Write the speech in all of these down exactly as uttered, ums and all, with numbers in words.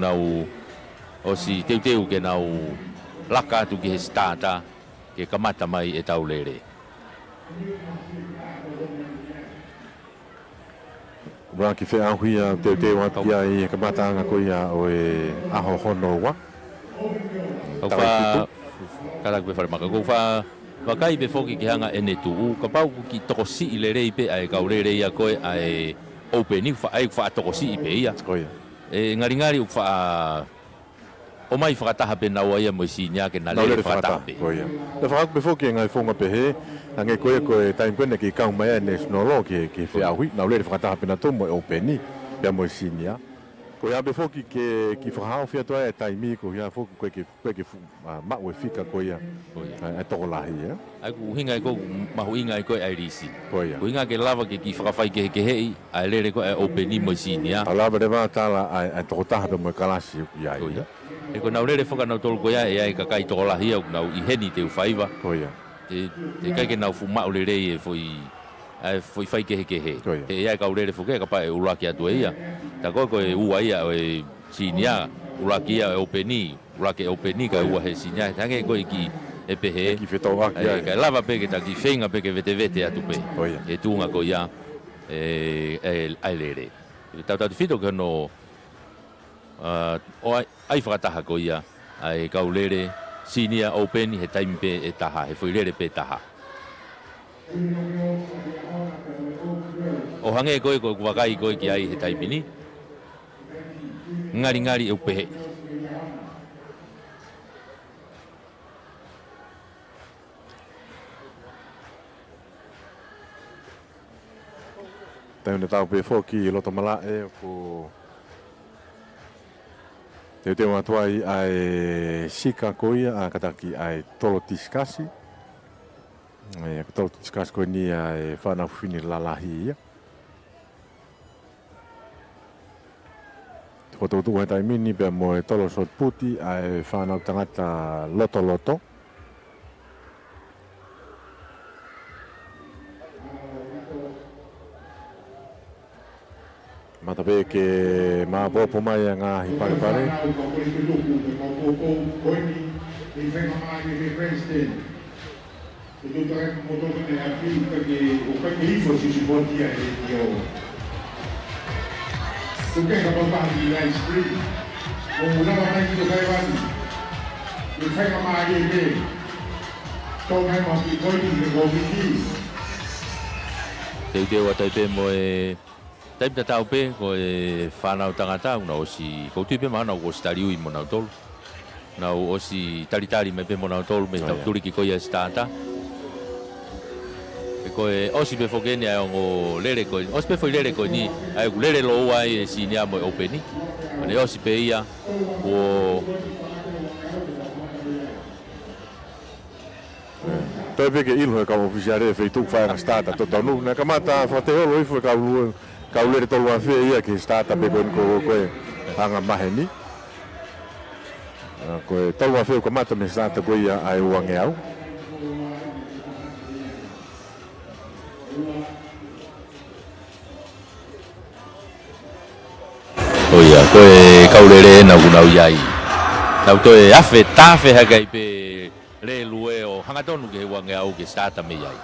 Nau ʻosi teuteu ke nau laka atu ki he sitata ke kamata mai ʻetau lele. Ua ki feʻauhi ia teuteu atu ia ʻi he kamataʻanga ko ia ʻo e ʻaho hono ua. Kau Tau fa-, fitu. Kātaki pē Falemaka. Kau fa-, vakai pē foki ki he anga ʻene tuʻu. Kapau ʻoku kiʻi tokosiʻi lelei pē ʻa e kau lele ia ko ē ʻa e ʻOpeni, fa-, ʻai faʻa tokosiʻi pē ia. Ko ia. ʻE ngalingali ʻoku faʻa ʻomai fakataha pē naua ia mo e senior ke na Nau lele lele fakataha fakataha, pē. Ko ia. Naʻe fakahoko pē foki e ngaahi founga pehē, hangē ko ia ko e taimi ko ē naʻe kei kau mai ai e national law ki he, ki he Ko ia. feʻauhi, nau lele fakataha pē nautolu mo e ʻOpeni, pea mo e senior. Ko ia pē foki ke, ke fakahaofi atu ai e taimi, ko ia foki ko e ke, ko e ke fu-, a, maʻu e fika ko ia, Ko ia. a, e tokolahi, ē? ʻA ia ko e ʻuhinga ia ko ē mahuʻinga ia ko ē ʻa e lisi. Ko ia. Ko e ʻuhinga ke lava ke kiʻi fakafaikehekeheʻi ʻa e lele ko ē ʻa e ʻOpeni mo e senior. Ka lava leva tala ʻa e, ʻa e tokotaha pea mo e kalasi ʻoku ʻi ai. Ko ia. He ko ʻenau lele fakanautolu ko ia, ʻe ʻi ai e kakai tokolahi ia ʻoku nau ʻi heni ʻi he ʻū faiva. Ko ia. Te, teʻeki ai ke nau fuʻu maʻu lelei e foʻi, ʻa e foʻi faikehekehe. Ko ia. He ʻe ʻi ai e kau lele foki ia kapau ʻe ʻuluaki atu ʻe ia. Tā ko ē ko e ua ia ʻo e senior, ʻuluaki ia ʻo e ʻOpeni, ʻuluaki ʻOpeni kae Ko ia. ua he senior. Hangē ko e kiʻi ʻe pehē. Kiʻi fetauʻaki ʻA ia, ai. kae lava pē ke ta kiʻi feinga pē ke vetevete atu pē. Ko ia. ʻI he tuʻunga ko ia, ʻe, ʻe, ʻa e lele. Tautautefito ki hono, a, ʻo ʻai, ʻai fakataha ko ia ʻa e kau lele senior ʻOpeni he taimi pē ʻe taha, he foʻi lele pē ʻe taha. ʻO hangē ko ē ko ʻeku vakai ko ē ki ai he taimi ni, ngalingali ʻoku pehē. Taimi naʻa tau pē foki ʻi loto malaʻe ʻoku teuteu atu ai ʻa e sika ko ia ʻa kātaki ʻa e tolo tisikasi. ʻA e tolo tisikasi ko eni ʻa e fānau fefine lalahi ia. Ko e tuʻutuʻu he taimi ni pea mo e tolo sōtiputi ʻa e fānau tangata lotoloto. Kamata pē ke maopoopo mai ʻa e ngaahi palepale. Ko e tuʻu taʻe mo toko ne api, ʻikai ke, ʻikai ke ifo si sipoti ia ʻe ʻio. Tuke ka pau paha ki live stream. ʻO lava mai ki Taiwan. ʻI faingamālie pē. Tō mai mo ki Koini ke ko Viki. Teuteu atu ai pē mo e taimi tatau pē, ko e fānau tangata, ʻoku nau ʻosi, ʻoku ou tui pē mahalo ʻoku ʻosi taliui mo nautolu. Nau ʻosi talitali mai pē mo nautolu mei he Ko ia. tautuliki ko ia e sitata. He ko e ʻosi pē foki eni ʻa e ongo lele ko eni. ʻOsi pē foʻi lele ko eni, ʻa ia ʻoku lele lōua ai e senior mo e ʻOpeni. Ko ʻene ʻosi pē ia, ʻo Toe pē ke ʻilo he kau ʻōfisiale e feituʻu fai ʻa e sitata totonu. Naʻe kamata fakateholo hifo e kau lue, kau lele tolu afe ia ki he sitata pē ko eni ko, ko e anga maheni. ʻA, ko e tolu afe ʻoku kamata mei he sitata ko ia ʻa e uangeau. ʻO ia, ko e kau lele ena ʻoku nau ʻi ai. Nau toe afe, tafe hake ai pē lelue ʻo hangatonu ki he uangeau ke sitata mei ai.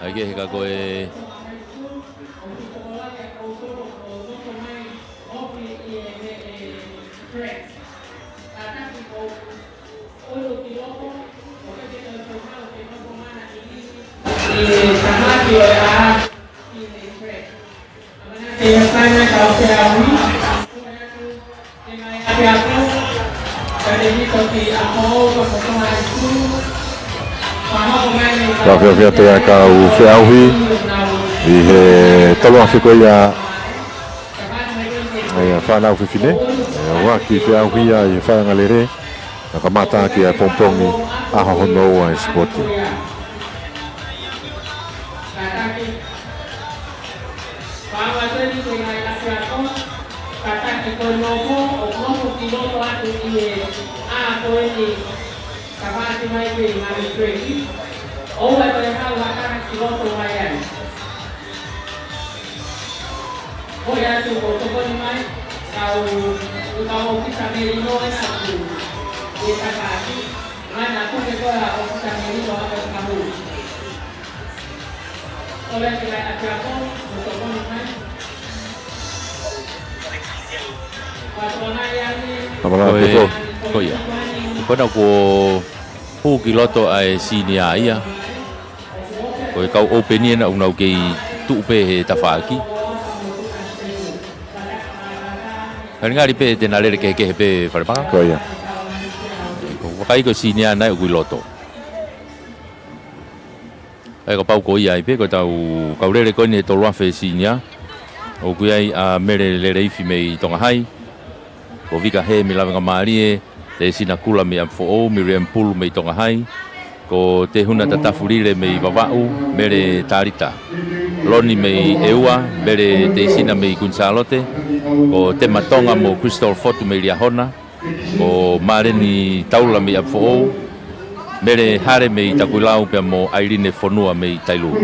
ʻA ia ke heka ko e Ka fiafia pē ʻa e kau feʻauhi ʻi he tolu afe ko ia ʻa e fānau fefine. ʻE ua ki feʻauhi ia ʻi he faiʻanga lele. Naʻe kamata ʻaki ʻa e pongipongi ʻaho hono ua e sipoti. Ki loto atu ʻi he ʻā ko eni, ka fāti mai pē ʻi ngaahi treki. ʻOua ʻe toe haʻu ha taha ki loto mai ai. Ko ia atu ko tokoni mai, kau, ko kau ʻōfisa melino ena atu ʻi he tafaʻaki. Mana kuke ko e ʻōfisa melino ʻa e kahu. Ko ia ke lai atu ako, ko tokoni mai. Ko e, ko ia. Ko ena kuo hū ki loto ʻa e senior ia. Ko e kau ʻōpeni ena ʻoku nau kei tuʻu pē he tafaʻaki. Ngalingali pē te na lele kehekehe pē, Falemaka. Ko ia. Ko e vakai ko e senior nai ʻoku ʻi loto. ʻAi kapau ko ia ai pē, ko e tau kau lele ko eni he tolu afe senior. ʻOku ʻi ai ʻa Mele Leleifi mei Tonga Hai. Ko Vika Hē mei Lavengamālie, Tēsina Kula mei ʻApifoʻou, Miriam Pulu mei Tonga Hai. Ko Tehuna Tatafulile mei Vavaʻu, Mele Talita. Loni mei ʻEua, Mele Teisina mei Kuini Sālote. Ko Tema Tonga mo Crystal Fotu mei Liahona. Ko Maleni Taula mei ʻApifoʻou, Mele Hale mei Takuilau pea mo ʻAiline Fonua mei Tailulu.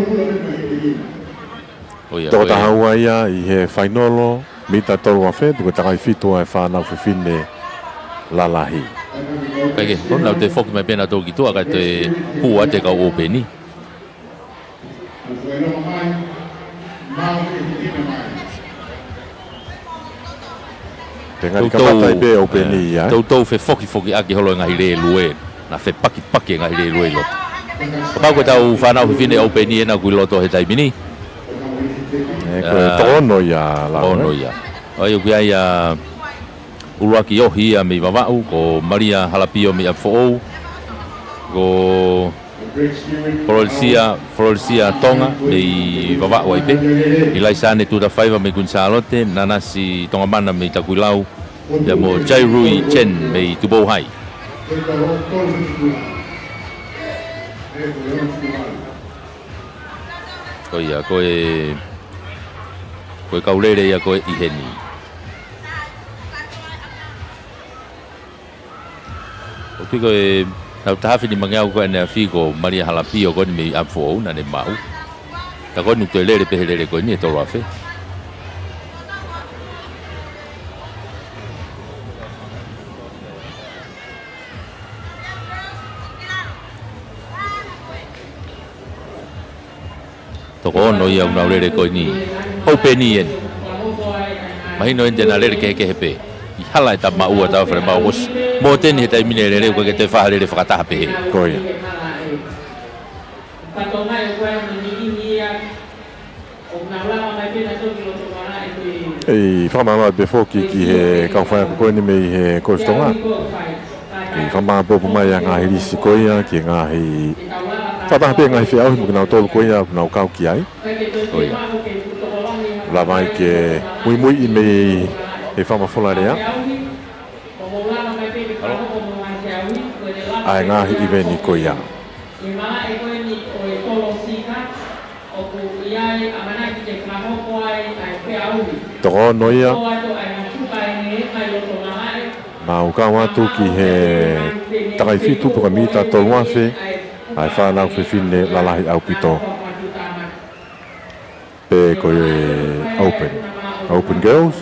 ʻO ia, toko taha ua ia ʻi he fainolo, mita tolu afe, tuku takai fitu ʻa e fānau fefine lalahi. Kae kehe, ko ena te foki mai pē nautolu ki tuʻa kae toe hū atu e kau ʻōpeni. Te ngali kamata ai pē ʻōpeni ia, ē? Toutou fefokifokiʻaki holo e ngaahi lēlue. Na fepakipaki e ngaahi lēlue ʻi loto. Kapau ko e tau fānau fefine ʻōpeni ena ʻoku ʻi loto he taimi ni. Ē, ko e toko ono ia, Lau, ē? Toko ono ia. ʻO ia ʻoku ʻi ai ʻa ʻUluaki Ohi ia mei Vavaʻu, ko Malia Halapio mei ʻApifoʻou, ko Florisia, Florisia Tonga mei Vavaʻu ai pē, ʻIlaisane Tutafaiva mei Kuini Sālote, Nanasi Tongamana mei Takuilau, pea mo Jairui Chen mei Tupou Hai. Ko ia, ko e, ko e kau lele ia ko ē ʻi heni. ʻOku tui ko e, nau taha fini mangeau ko ē ʻaneafi ko Malia Halapio ko eni mei ʻApifoʻou naʻa ne maʻu. Ka ko eni ʻoku toe lele pē he lele ko eni he tolu afe. Toko ono ia ʻoku nau lele ko eni. ʻŌpeni eni. Mahino eni te na lele kehekehe pē. ʻI hala ʻeta maʻua tau fale mau ʻosi. Mo teni he taimi ni e lele ʻoku ʻikai ke toe fai ha lele fakataha pehē. Ko ia. ʻEi, fakamālō atu pē foki ki he kau faiako ko eni mei he Kolisi Tonga. ʻEi, fakamālō atu mai ʻa e ngaahi lisi ko ia, ki he ngaahi fakataha pē ngaahi feʻauhi mo kinautolu ko ia, ʻoku nau kau ki ai. Ko ia. Lava ai ke muimuiʻi mei he fakamafola lea ʻa e ngaahi ʻiveni ko ia. Toko ono ia. Mau kau atu ki he takai fitu pe ko e mita tolu afe, ʻa e fānau fefine lalahi ʻaupito. Pe ko e Open, Open Girls.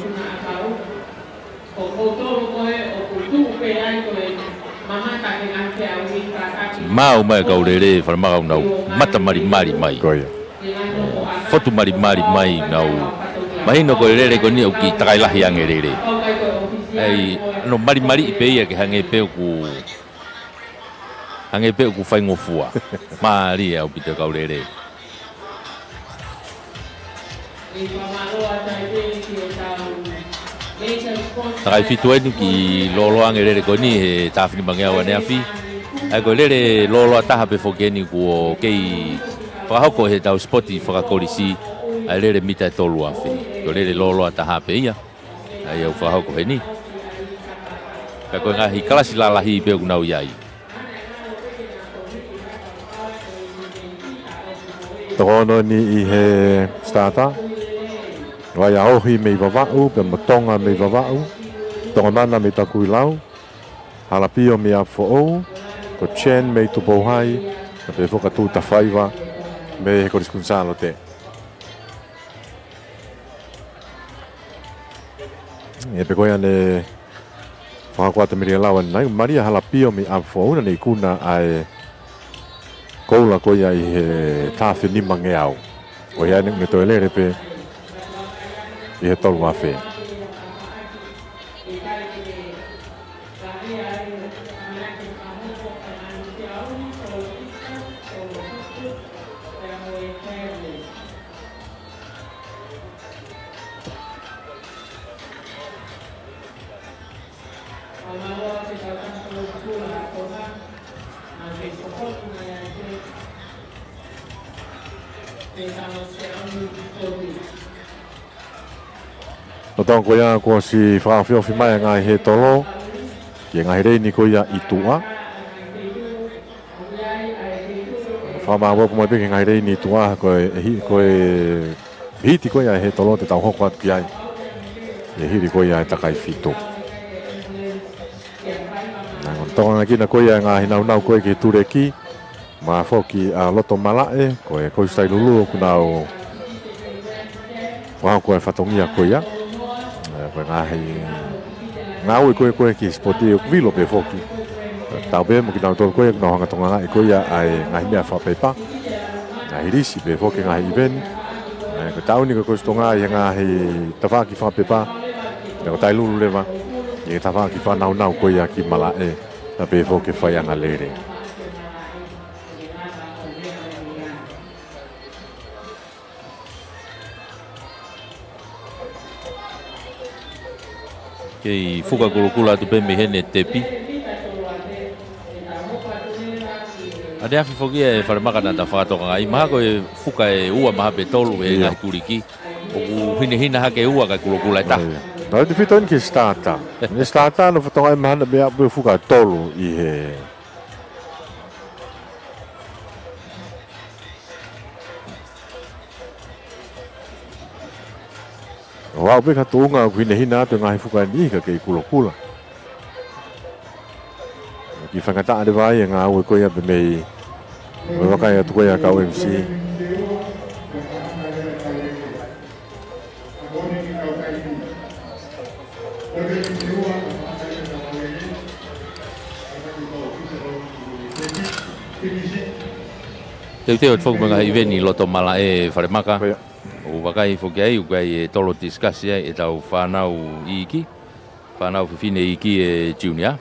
Mau mai kau lele, falemaka ʻoku nau mata malimali mai. Ko ia. Fotu malimali mai nau. Mahino ko e lele ko eni ʻoku kiʻi takai lahi ange lele. ʻEi, ʻano malimali pē ia ke hangē pē ʻoku, hangē pē ʻoku faingofua. Mālie ʻaupito kau lele. Takai fitu eni ki lōloa ange lele ko eni he taha fini mangeau ʻaneafi. ʻA ia ko e lele lōloa taha pē foki eni kuo kei fakahoko he tau sipoti fakakolisi. ʻA e lele mita ʻe tolu afe. Ko e lele lōloa taha pē ia. ʻA ia ʻoku fakahoko heni. Ka ko e ngaahi kalasi lalahi pē ʻoku nau ʻi ai. Toko ono eni ʻi he starter. ʻA ia Ohi mei Vavaʻu, pea mo Tonga mei Vavaʻu. Tongamana mei Takuilau, Halapio mei ʻApifoʻou, ko Chen mei Tupouhai, pea pehē foki ko Tuʻutafaiva mei he Kolisi Kuini Sālote. ʻE pehē ko ia ne fakahoko atu Mele Lau ʻanenai, Malia Halapio mei ʻApifoʻou naʻa ne ikuna ʻa e koula ko ia ʻi he tafe nimangeau. Ko ia ne, ne toe lele pē ʻi he tolu afe. Lolotonga ko ia kuo ʻosi fakaofiofi mai e ngaahi hētolo ki he ngaahi leini ko ia ʻi tuʻa. Fakamāʻopoʻopo mai pē ki he ngaahi leini ʻi tuʻa, ko e, he, ko e hiti ko ia e hētolo te tau hoko atu ki ai ʻi he hili ko ia e takai fitu. Naʻe ongo tokangaʻi kinautolu ko ia e ngaahi nāunau ko ia ki he tuleki, pea foki ʻa Loto Malaʻe, ko e Kolisi Tailulu ʻoku nau fakahoko e fatongia ko ia. ʻE, ko e ngaahi ngāue ko ia ko ia ki he sipoti ʻoku vilo pē foki. Tautefito mo kinautolu ko ia ʻoku nau hanga tokangaʻi ko ia ʻa e ngaahi meʻa fakapepa, ngaahi lisi pea foki ngaahi ʻiveni. ʻE, ko e taʻu ni ko e Kolisi Tonga ʻi he ngaahi tafaʻaki fakapepa, ʻe ko Tailulu leva ʻi he tafaʻaki fakanāunau ko ia ki malaʻe, pea pehē foki faiʻanga lele. Kei fuka kulokula atu pē mei heni ʻe Tepi. ʻAneafi foki ʻe falemaka naʻa ta fakatokangaʻi, mahalo ko e fuka ʻe ua mahalo pe tolu ʻe he ngaahi tuliki. ʻOku hinehina hake ua kae kulokula ʻe taha. Tautefito eni ki he starter. Ne starter naʻa fakatokangaʻi mahalo pē ʻa e fuka ʻe tolu ʻi he ʻO aʻu pē ki ha tuʻunga ʻoku hinehina atu e ngaahi fuka ʻe niʻihi ka kei kulokula. Kiʻi faingataʻa leva ai e ngāue ko ia pē mei, mei he vakai atu ko ia kau M C. Teuteu atu foki mo e ngaahi ʻiveni ʻi loto malaʻe falemaka. ʻOku vakai foki ai, ʻoku ʻi ai e tolo tisikasi ai ʻetau fānau iiki, fānau fefine iiki ʻe Junior.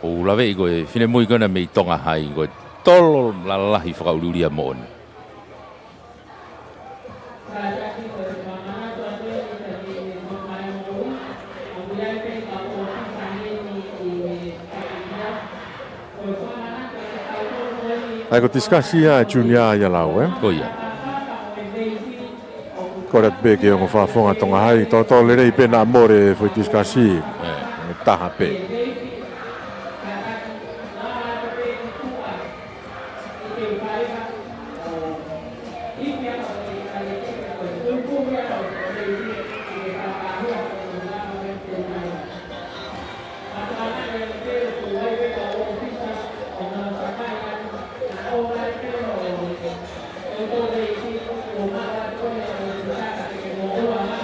ʻOku laveʻi ko e finemui ko ena mei Tonga Hai, ko e tolo lalahi fakaʻuliʻulia moʻoni. ʻA ia ko e tisikasi ia ʻa Junior ia Lau, ē? Ko ia. Kole atu pē ki he ongo fakafofonga Tonga Hai, tōtō lelei pē naʻa mole foʻi tisikasi. ʻE. Taha pē.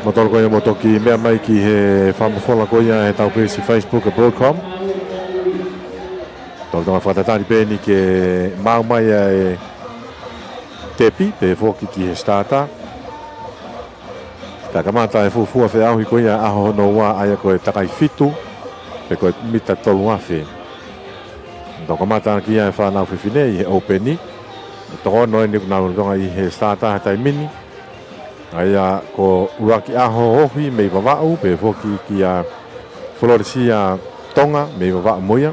Mo tolo ko ia mo toki meʻa mai ki he fakamofola ko ia he ʻetau peesi Facebook ʻa Broadcom. Tolo tanga fakatatali pē eni ke maʻu mai ʻa e tepi, pea foki ki he starter. Ka kamata e fuofua feʻauhi ko ia ʻaho hono ua ʻa ia ko e takai fitu, pe ko e mita tolu afe. Tau kamata ki ai e fānau fefine ʻi he ʻōpeni. Toko ono eni ʻoku nau lolotonga ʻi he starter he taimi ni. ʻA ia ko ʻUluaki ʻAho Ohi mei Vavaʻu, pea foki kia Foloresia Tonga mei Vavaʻu mo ia.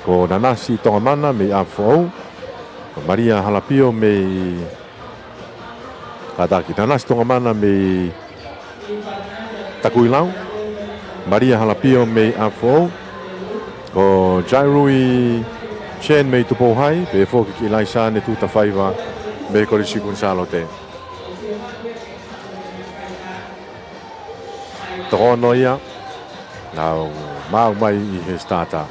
Ko Nanasi Tongamana mei ʻApifoʻou. Ko Malia Halapio mei Kātaki, Nanasi Tongamana mei Takuilau, Malia Halapio mei ʻApifoʻou, ko Jairui Chen mei Tupouhai, pea foki ki ʻIlaisa Netuta Faiva mei Kolisi Kuini Sālote. Toko ono ia, Nau maʻu mai ʻi he starter.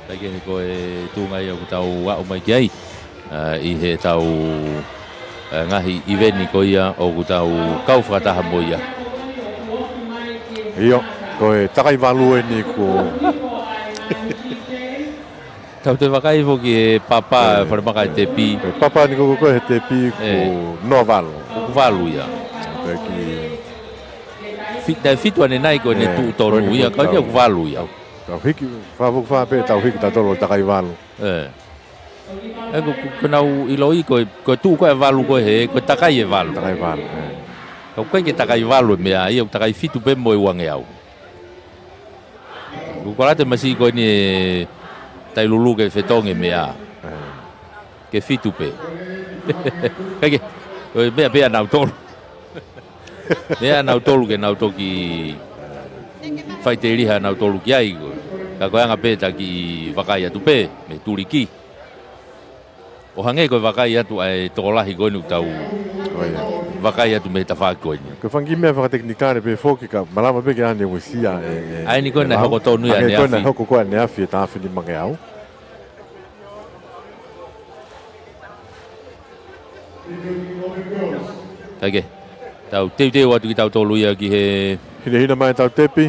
Kae kehe ko e tuʻunga ia ʻoku tau aʻu mai ki ai, ā, ʻi heʻetau, ā, ngaahi ʻiveni ko ia ʻoku tau kau fakataha mo ia. ʻIo, ko e takai valu eni kuo Tau toe vakai foki he papa, ē, falemaka e tepi. Ko e papa ni ko, ko e he tepi ē, kuo noa valu. ʻOku valu ia. Pea ki Fi-, taʻe fitu ʻanenai ko ʻene ē, tuʻu tonu ko ʻene ia, tuʻu ka ʻoku tonu. Valu ia. Tau, tau hiki, fakafoki fā pē, tau hiki tautolu ʻo takai valu. Ē. Ē, ko, ko, ko ʻenau ʻiloʻi ko e, ko e tuʻu ko e valu ko ē, ko e takai e valu. Takai valu, ē. Ka ʻoku ʻikai ke takai valu e meʻa, ia ʻoku takai fitu pē mo e uangeau. ʻOku kole atu e masiʻi ko eni ʻe Tailulu ke fetongi e meʻa. Ē. Ke fitu pē. Kae kehe, ko e meʻa pē ʻanautolu. Meʻa ʻanautolu ke nau toki faʻiteliha ʻanautolu ki ai ko. Ka ko e anga pē ʻeta kiʻi vakai atu pē, mei tuliki. ʻO hangē ko e vakai atu ʻa e tokolahi ko eni ʻoku tau ʻo ia. Vakai atu mei he tafaʻaki ko eni. Ko e fanga kiʻi meʻa fakatekinikale pē foki ka malava pē ke ʻaneuesia e, e, ʻa eni ko e ʻene lau. Hoko tonu ia hangē ko ʻene ʻene afi. Hoko ko ʻene afi ʻe taha afe nima ngeau. Kae kehe, tau teuteu atu kitautolu ia ki he hinehina mai ʻetau tepi,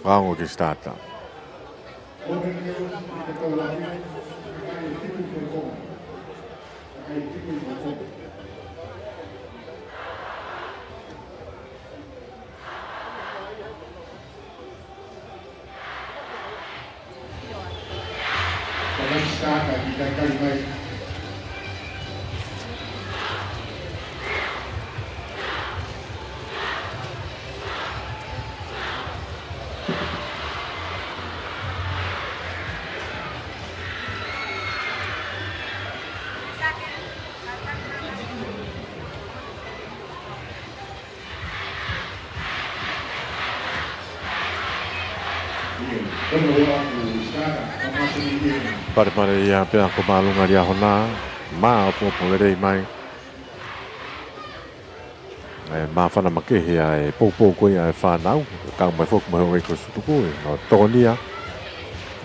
fakaongo ki he starter. Pare pare ia pea ko mālunga lia hona, mā ʻopoʻopo lelei mai. ʻE māfana makehe ʻa e poupou ko ia ʻa e fānau, kau mai foki mo e ongo ʻeiki ko Sutuku, ʻe nau tokonia.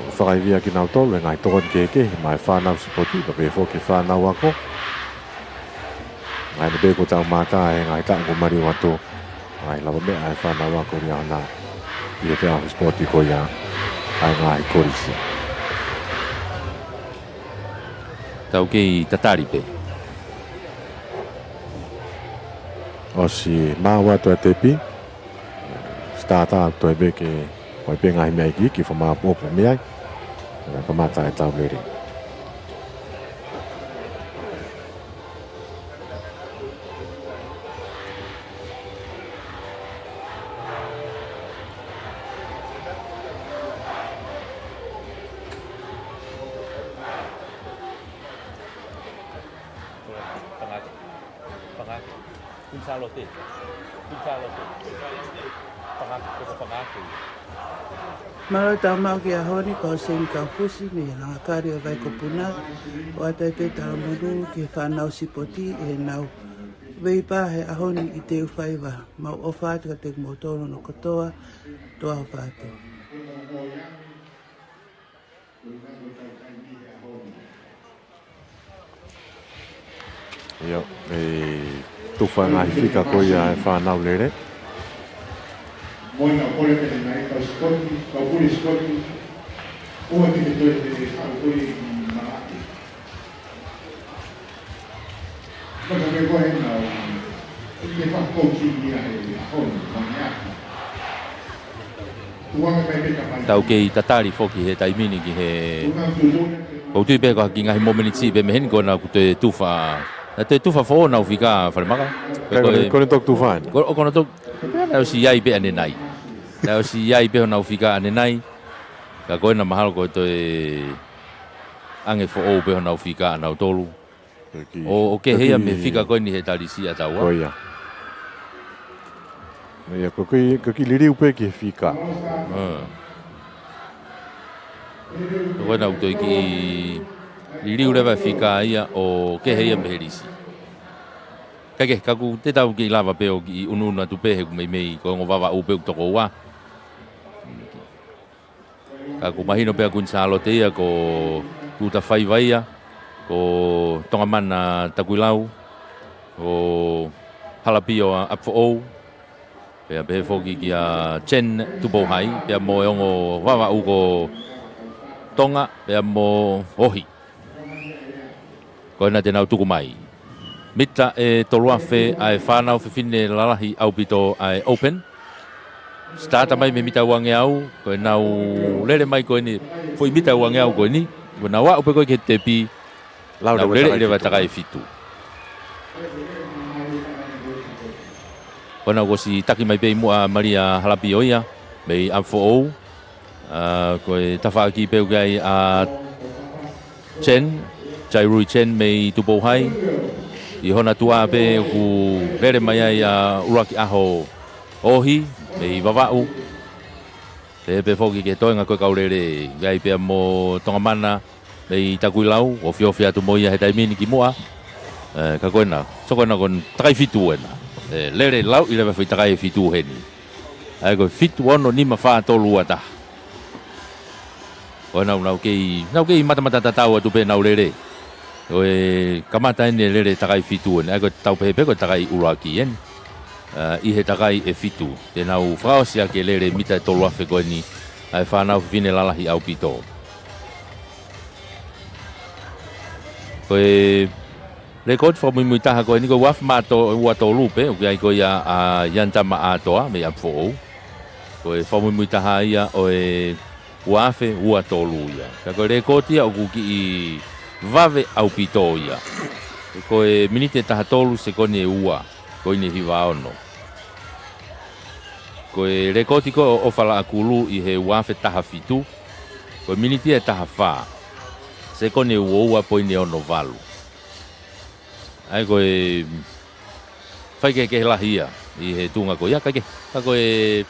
ʻO fakaivia kinautolu, ʻe ngaahi tokoni kehekehe, maʻa e fānau sipoti, pea pehē foki fānau ako. Ngaahi ne pē ko tau mātā, ʻe ngaahi taʻu ko mali atu. Ngaahi lava meʻa ʻa e fānau ako lia hona. ʻI he feʻao sipoti ko ia, ʻa e ngaahi kolisi. Tau kei tatali pē. ʻOsi maʻu atu ʻa e tepi. Starter atu ʻa e veke. Ko e pē ngaahi meʻa ikiiki, fakamāʻopoʻopo mei ai. Ka kamata ʻetau lele. Fanga, fanga, Kuini Sālote. Kuini Sālote. Fanga, ko ko fanga ke. Mālō e tau maʻu ki he ʻaho ni, ko Seni Kaufusi mei he Langakali ʻo Vaikopuna, ʻoatu ai pē talamonū ki he fānau sipoti ʻi heʻenau veipa he ʻaho ni ʻi Teufaiva. Mau ʻofa atu kiate kimoutolu hono kotoa, tuʻa ʻofa atu. ʻIo, ʻe tufa ngaahi fika ko ia ʻa e fānau lele. Moina pole pele nai kau sipoti, kau pule sipoti. Ua te te toe te te kau pule i Malaki. Ka ko ke koe nau, ʻe te fakakouti ia he ʻaho ni, mangi afi. Tau kei tatali foki he taimi ni ki he, ʻoku ou tui pē ko e kiʻi ngaahi momeniti pē mei heni ko ena kuo toe tufa. Naʻe toe tufa foʻou honau fika, Falemaka. Ko ena, ko ena toki tufa eni. Ko, ko ena toki, ko ena naʻe ʻosi ʻi ai pē ʻanenai. Naʻe ʻosi ʻi ai pē honau fika ʻanenai. Ka ko ena mahalo ko e toe ʻange foʻou pē honau fika ʻanautolu. Ko e kiʻi, ʻo, ʻo kehe ia mei he fika ko eni he talisi ʻa taua. Ko ia. Ia, ko e kiʻi, ko e kiʻi liliu pē ki he fika. Mm. Ko ena ʻoku toe kiʻi liliu leva e fika ia ʻo kehe ia mei he lisi. Kae kehe, ka ʻoku te tau kiʻi lava pē ʻo kiʻi ʻunuʻunu atu pē he ʻoku meimei ko e ongo Vavaʻu pē ʻoku toko ua. Ka ʻoku mahino pē ʻa Kuini Sālote ia ko Tuta Faiva ia, ko Tongamana Takuilau, ko Halapio ʻa ʻApifoʻou, pea pehē foki kia Chen Tupouhai, pea mo e ongo Vavaʻu ko Tonga, pea mo Ohi. Ko ena te nau tuku mai. Mita ʻe tolu afe ʻa e fānau fefine lalahi ʻaupito ʻa e Open. Sitaata mai mei he mita ua ngeau, ko ʻenau lele mai ko eni, foʻi mita ua ngeau ko eni, ko ʻenau aʻu pē ko ē ki he tepi, Lau nau lele ʻi leva takai fitu. Ko ena kuo ʻosi taki mai pē ʻi muʻa Malia Halapio ia, mei ʻApifoʻou. ʻA, ko e tafaʻaki pē ʻoku ʻi ai ʻa Chen, Jairui Chen mei Tupouhai. ʻI hona tuʻa pē ʻoku lele mai ai ʻa ʻUluaki ʻAho Ohi, mei Vavaʻu. Pehē pē foki ki he toenga ko e kau lele, ʻi ai pea mo Tongamana, mei Takuilau, ofiofi atu mo ia he taimi ni ki muʻa. ʻE, ka ko ena, so ko ena ko e takai fitu ena. ʻE, lele lau ʻi leva foʻi takai ʻe fitu heni. ʻA ia ko e fitu ono nima fā tolu ua taha. Ko ena ʻoku nau kei, nau kei matamata tatau atu pē ʻenau lele. ʻO e kamata eni e lele takai fitu eni. ʻA ia ko e tau pehē pē ko e takai ʻuluaki eni. ʻA, ʻi he takai ʻe fitu. Te nau fakaʻosi ʻaki e lele mita ʻe tolu afe ko eni. ʻA e fānau fefine lalahi ʻaupito. Ko e lekooti fakamuimui taha ko eni ko e ua afe mā tolu pē, ʻoku ʻi ai ko ia ʻa Ianitama ʻAtoa, mei ʻApifoʻou. Ko e fakamuimui taha ia ʻo e ua afe ua tolu ia. Ka ko e lekooti ia ʻoku kiʻi vave ʻaupito ia. Ko e miniti ʻe taha tolu sekoni ʻe ua, ko eni ʻe hiva ono. Ko e lekooti ko ē ʻo ʻOfa Laʻakulu ʻi he ua afe taha fitu, ko e miniti ʻe taha fā, sekoni ʻe ua ua poini ono valu. ʻA ia ko e faikehekehe lahi ia ʻi he tuʻunga ko ia, ka ke, ka ko e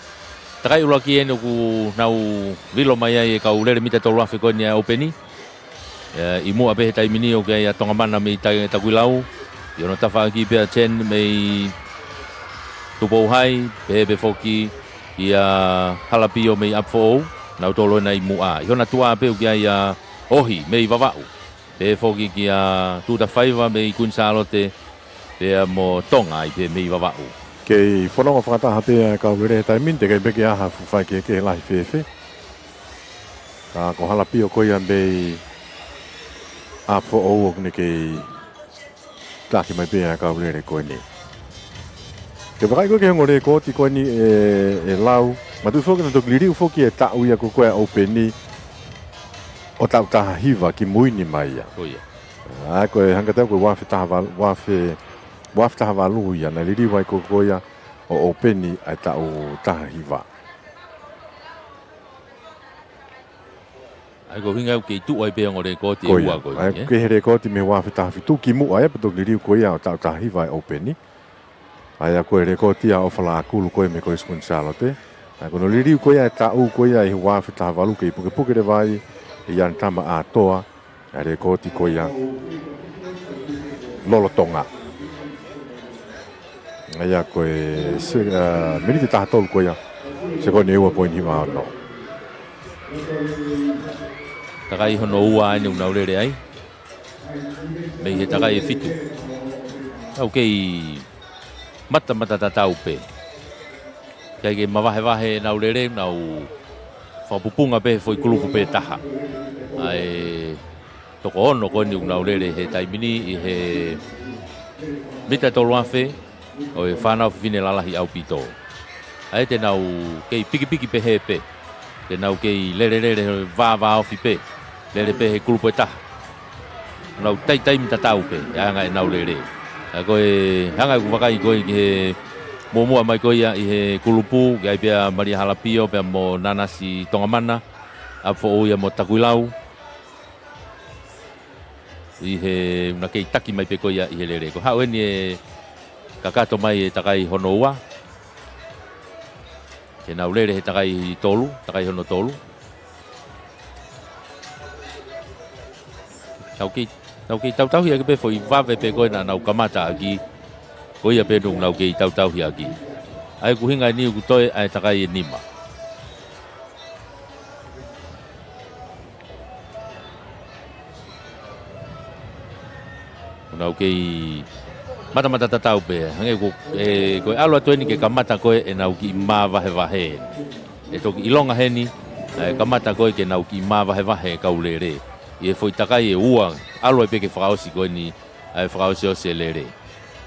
takai ʻuluaki eni ʻoku nau vilo mai ai e kau lele mita ʻe tolu afe ko eni ʻa e ʻOpeni. ʻE, ʻi muʻa pē he taimi ni ʻoku ʻi ai ʻa Tongamana mei Ta-, Takuilau. ʻI hono tafaʻaki pē ʻa Chen mei Tupouhai, pehē pē foki ʻia Halapio mei ʻApifoʻou, nautolu ena ʻi muʻa. ʻI hona tuʻa pē ʻoku ʻi ai ʻa Ohi mei Vavaʻu. Pehē foki kia Tuta Faiva mei Kuini Sālote, pea mo Tonga ai pē mei Vavaʻu. Kei fononga fakataha pē ʻa e kau lele he taimi ni, teʻeki ai pē ke ʻi ai ha fuʻu faikehekehe lahi fēfē. Ka ko Halapio ko ia mei ʻApifoʻou ʻoku ne kei taki mai pē ʻa e kau lele ko eni. Ke vakai ko ē ki he ongo lekooti ko eni ē, ē Lau, manatuʻi foki naʻe toki liliu foki e taʻu ia ko ē ʻa e ʻOpeni ʻo taʻu taha hiva kimui ni mai ia. Ko ia. ʻA ia ko e hangē kiate au ko e ua afe taha valu, ua afe, ua afe taha valu ia, naʻe liliu ai ko ē ko ia ʻo ʻOpeni ʻa e taʻu taha hiva. ʻA ia ko e ʻuhinga ia ʻoku kei tuʻu ai pē ongo lekooti ʻe ua ko ia. Ko ia. ʻA ia ē? Ko e lekooti mei he ua afe taha fitu kimuʻa ia pea toki liliu ko ia ʻo taʻu taha hiva e ʻOpeni. ʻA ia ko e lekooti ʻa ʻOfa Laʻakulu ko ē mei Kolisi Kuini Sālote. ʻA ia ko hono liliu ko ia e taʻu ko ia ʻi he ua afe taha valu kei pukepuke leva ai ʻe Ianitama ʻAtoa ʻa e lekooti ko ia lolotonga. ʻA ia ko e se-, ʻa, miniti ʻe taha tolu ko ia, sekoni ʻe ua poini hiva ono. Takai hono ua eni ʻoku nau lele ai. Mei he takai ʻe fitu. Nau kei matamata tatau pē. ʻIkai ke mavahevahe ʻenau lele, nau fakapupunga pē he foʻi kulupu pē taha. ʻA e toko ono ko eni ʻoku nau lele he taimi ni ʻi he mita ʻe tolu afe ʻo e fānau fefine lalahi ʻaupito. ʻA ia te nau kei pikipiki pehē pē. Te nau kei lelelele vāvāofi pē. Lele pē he kulupu ʻe taha. Nau taitaimi tatau pē, ʻa e anga ʻenau lele. ʻA ia ko e anga ʻeku vakai ko ē ki he muʻomuʻa mai ko ia ʻi he kulupu, ʻoku ʻi ai pē ʻa Malia Halapio, pea mo Nanasi Tongamana, ʻApifoʻou ia mo Takuilau. ʻI he ʻoku na kei taki mai pē ko ia ʻi he lele. Ko e haʻu eni e kakato mai e takai hono ua. Ke nau lele he takai tolu, takai hono tolu. Nau kei, nau kei tautauhi ʻaki pē foʻi vave pē ko ē naʻa nau kamata ʻaki. Ko ia pē ʻoku nau kei tautauhi ʻaki. ʻA ia ko e ʻuhinga eni ʻoku toe ʻa e takai ʻe nima. ʻOku nau kei matamata tatau pē. Hangē ko, ē, ko e ʻalu atu eni ke kamata ko ē ʻenau kiʻi māvahevahe. ʻE toki ʻilonga heni, ʻa e kamata ko ē ke nau kiʻi māvahevahe kau lele. ʻI he foʻi takai ʻe ua, ʻalu ai pē ke fakaʻosi ko eni, ʻa e fakaʻosiʻosi e lele.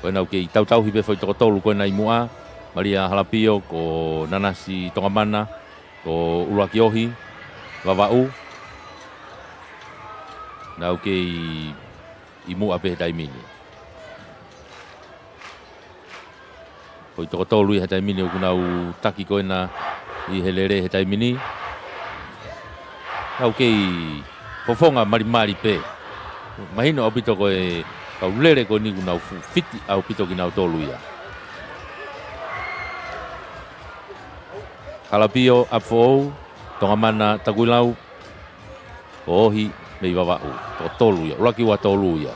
Ko ʻenau kei tautauhi pē foʻi toko tolu ko ena ʻi muʻa, Malia Halapio, ko Nanasi Tongamana, ko ʻUluaki Ohi Vavaʻu. Nau kei ʻi muʻa pē he taimi ni. Foʻi toko tolu ia he taimi ni ʻoku nau taki ko ena ʻi he lele he taimi ni. Nau kei fofonga malimali pē. Mahino ʻaupito ko e kau lele ko eni ʻoku nau fu-, fiti ʻaupito kinautolu ia. Halapio, ʻApifoʻou, Tongamana, Takuilau, ko Ohi mei Vavaʻu, toko tolu ia, ʻuluaki ua tolu ia.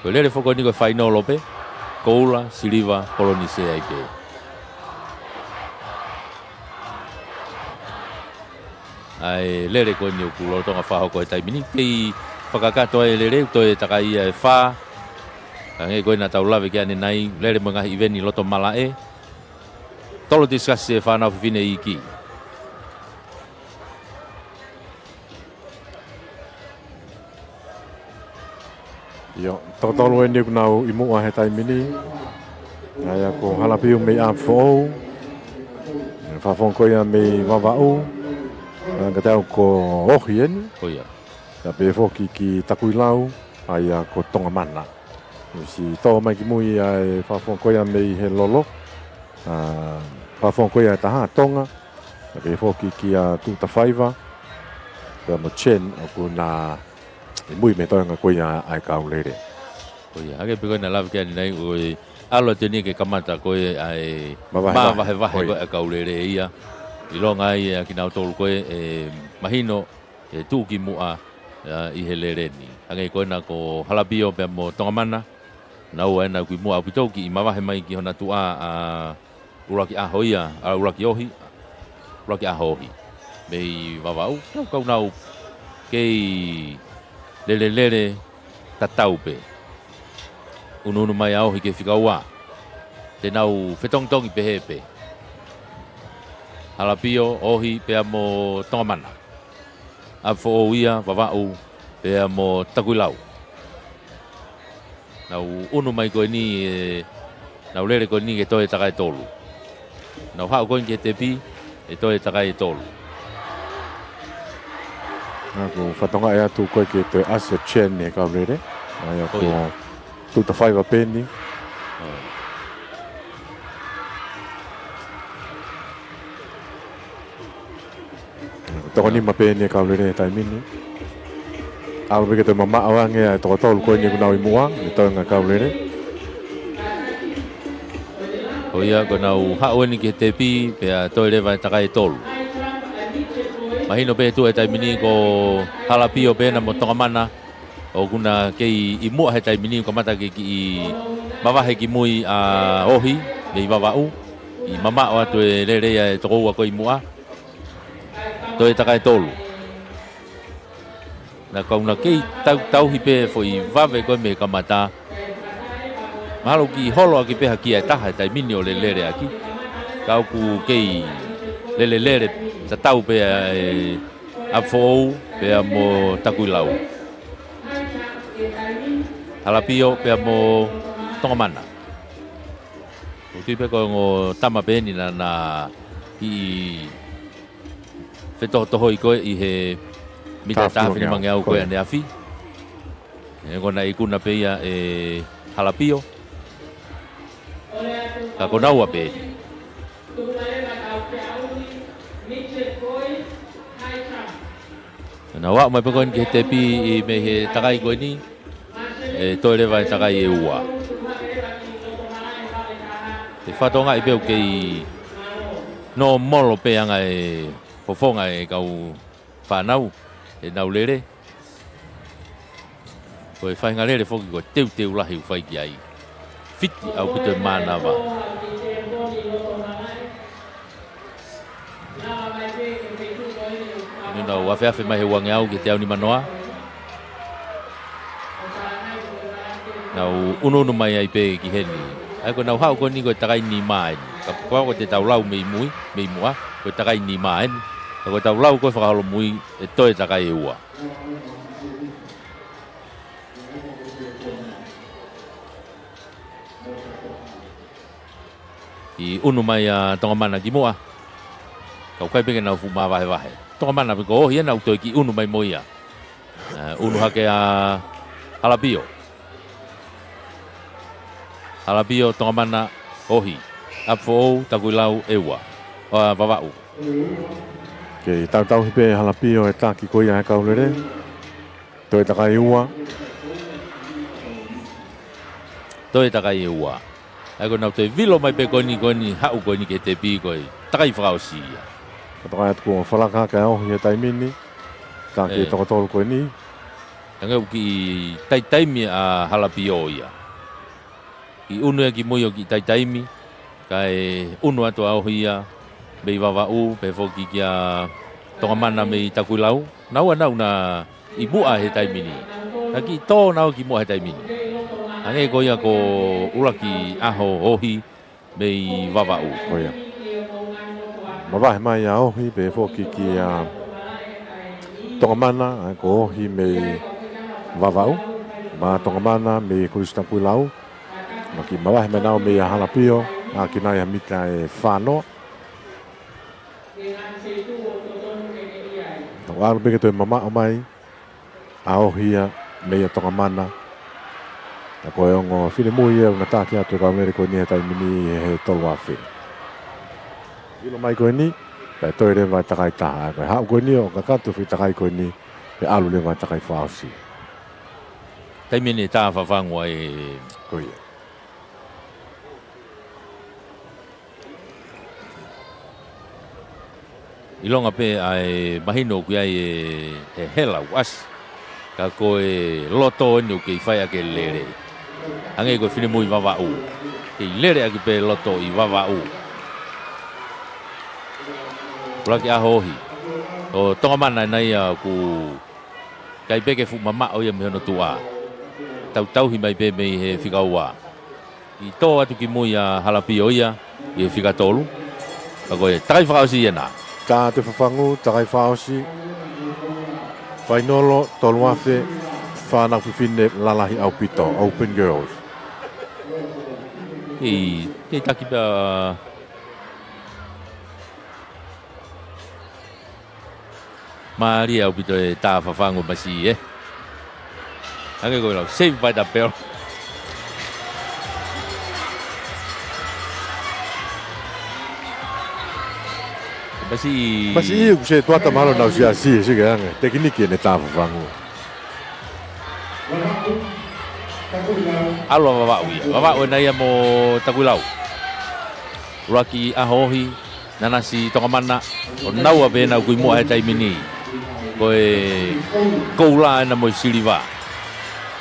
Ko e lele foki ko eni ko e fainolo pē, Koula, Siliva, Polonise ai pē. ʻA e lele ko eni ʻoku lolotonga fakahoko he taimi ni, kei fakakakato ai e lele, toe takai ia ʻe fā. Hangē ko ena tau lave ki ai ʻanenai, lele mo e ngaahi ʻiveni loto malaʻe. Tolo tisikasi e fānau fefine iiki. ʻIo, toko tolu eni ʻoku nau ʻi muʻa he taimi ni. ʻA ia ko Halapio mei ʻApifoʻou. Fakafofonga ko ia mei Vavaʻu. ʻA ia ka tau ko Ohi eni. Ko ia. Pea pehē foki ki Takuilau, ʻa ia ko Tongamana. ʻOsi tō mai ki mui ʻa e fakafofonga ko ia mei he lolo. ʻA, fakafofonga ko ia ʻe taha, Tonga. Pea pehē foki kia Tuʻutafaiva. Pea mo Chen, ʻoku na ʻi mui mei he toenga ko ia ʻa e kau lele. Ko ia, hangē pē ko ena lave ki ai ʻanenai, ko e ʻalu atu eni ke kamata ko ē ʻa e māvahevahe. Māvahevahe ko ia. Ko ē ʻa e kau lele ia. ʻIlonga ai ʻa kinautolu ko ē, ʻe mahino, ʻe tuʻu ki muʻa, ʻa, ʻi he lele ni. Hangē ko ena ko Halapio pea mo Tongamana. Naua ena ʻoku ʻi muʻa ʻaupito kiʻi mavahe mai ki hona tuʻa ʻa ʻUluaki ʻAho ia, ʻa ʻUluaki Ohi, ʻUluaki ʻAho Ohi. Mei Vavaʻu, kau kau nau kei lelelele tatau pē. ʻUnuʻunu mai ʻa Ohi ki he fika ua. Te nau fetongitongi pehē pē. Halapio, Ohi, pea mo Tongamana. ʻApifoʻou ia, Vavaʻu, pea mo Takuilau. Nau ʻunu mai ko eni, ʻe, nau lele ko eni ke toe takai tolu. Nau haʻu ko eni ki he tepi, ʻe toe takai tolu. ʻA ia ko e fakatokangaʻi atu ko ē ke toe ʻasi ʻa Chen he kau lele. ʻA ia ko ia. Ko ia. Tuʻutafaiva pē eni. ʻO. Toko nima pē eni e kau lele he taimi ni. ʻAlu pē ke toe mamaʻo ange ʻa e toko tolu ko eni ʻoku nau ʻi muʻa, ʻi he toenga kau lele. Ko ia ko ʻenau haʻu eni ki he tepi, pea toe leva e takai tolu. Mahino pē tuʻu he taimi ni ko Halapio pē ena mo Tongamana, ʻoku na kei ʻi muʻa he taimi ni, kamata ke kiʻi mavahe ki mui ʻa Ohi, mei Vavaʻu, ʻi mamaʻo atu e lele ia e toko ua ko ē ʻi muʻa. Toe takai tolu. Na kau na kei tau, tauhi pē foʻi vave ko ē mei he kamata. Mahalo ʻoku holo ʻaki pē ha kia ʻe taha he taimi ni ʻo lelele ʻaki. Ka ʻoku kei lelelele tatau pē ʻa e ʻApifoʻou pea mo Takuilau. Halapio pea mo Tongamana. ʻOku tui pē ko e ongo tama pē eni naʻa na kiʻi fetohotohoi ko ē ʻi he mita taha finemā ngeau ko ē ʻaneafi. ʻE, ko ʻena ikuna pē ia ʻe Halapio. Ka ko naua pē eni. Nau aʻu mai pē ko eni ki he tepi ʻi mei he takai ko eni. ʻE toe leva e takai ʻe ua. ʻE fakatokangaʻi pē ʻoku kei Nō molo pē anga e fofonga e kau fānau ʻenau lele. Ko e faʻahinga lele foki ko e teuteu lahi ʻoku fai ki ai. Fiti ʻaupito e mānava. Naʻa nau afeafe mai he uangeau ki he teau nimanoa. Nau unuunu mai ai pē ki heni. ʻA ia ko ʻenau haʻu ko eni ko e takai nima eni. Ka ko ʻetau lau mei mui, mei muʻa, ko e takai nima eni. Ka ko ʻetau lau ko e fakaholomui ʻe toe takai ʻe ua. Kiʻi unu mai ʻa Tongamana ki muʻa. Ka ʻoku ʻikai pē ke nau fuʻu māvahevahe. Tongamana pē ko Ohi ena ʻoku toe kiʻi unu mai mo ia. Eh, unu hake ʻa Halapio. Halapio, Tongamana, Ohi. ʻApifoʻou, Takuilau, ʻEua. ʻA, Vavaʻu. Kei tautauhi pē Halapio e taki ko ia he kau lele. Toe takai ua. Toe takai ʻe ua. ʻA ia ko ʻenau toe vilo mai pē ko eni, ko eni haʻu ko eni ki he tepi ko e takai fakaʻosi ia. Ka takai atu ko Falaka ke Ohi he taimi ni. Taki e toko tolu ko eni. Hangē ʻoku kiʻi taitaimi ʻa Halapio ia. Kiʻi unu ia ki mui ʻo kiʻi taitaimi. Kae unu atu ʻa Ohi ia mei Vavaʻu, pehē foki kia Tongamana mei Takuilau. Naʻa nau ʻi muʻa he taimi ni. Naʻe kiʻi tō naua ki muʻa he taimi ni. Hangē ko ia ko ʻUluaki ʻAho, Ohi mei Vavaʻu. Ko ia. Mavahe mai ʻa Ohi pehē foki kia Tongamana, ʻa ia ko Ohi mei Vavaʻu. Mo Tongamana mei Kolisi Takuilau. Naʻe kiʻi mavahe mai naua meia Halapio, ʻa ia ko e mita ʻe fānoa. Tau ʻalu pē ke toe mamaʻo mai ʻa Ohi ia meia Tongamana. Ka ko e ongo finemui ia ʻoku na taki atu e kau lele ko eni he taimi ni he tolu afe. Vilo mai ko eni, kae toe leva e takai taha. Ko e haʻu ko eni ʻo kakato e foʻi takai ko eni, pea ʻalu leva e takai fakaʻosi. Taimi eni e tā fafangu ai. Ko ia. ʻIlonga pē ʻa e mahino ʻoku ʻi ai e, e hela ʻoku ʻasi. Ka ko e loto eni ʻoku kei fai ʻaki e lele. Hangē ko e finemui Vavaʻu. Kei lele ʻaki pē loto ʻi Vavaʻu. ʻUluaki ʻAho, Ohi. Ko Tongamana ena ia ʻoku ʻikai pē ke fuʻu mamaʻo ia mei hono tuʻa. Tautauhi mai pē mei he fika ua. Kiʻi tō atu ki mui ʻa Halapio ia, ʻi he fika tolu. Ka ko e takai fakaʻosi ena. Tā atu e fafangu, takai fakaʻosi. Fainolo, tolu afe, fānau fefine lalahi ʻaupito, Open Girls. Kei, kei taki pē ʻa Mālie ʻaupito e tā fafangu masiʻi, ē. Hangē ko e lau, Saved by the Bell. Masiʻi. Masiʻi, ʻoku se tuata mahalo nau siasi, sike ange. Tekiniki ʻene tā fafangu. ʻAlu ʻa Vavaʻu ia. Vavaʻu ena ia mo Takuilau. ʻUluaki ʻAho, Ohi, Nanasi, Tongamana, ʻo naua pē ena ʻoku ʻi muʻa he taimi ni. Ko e koula ena mo e siliva.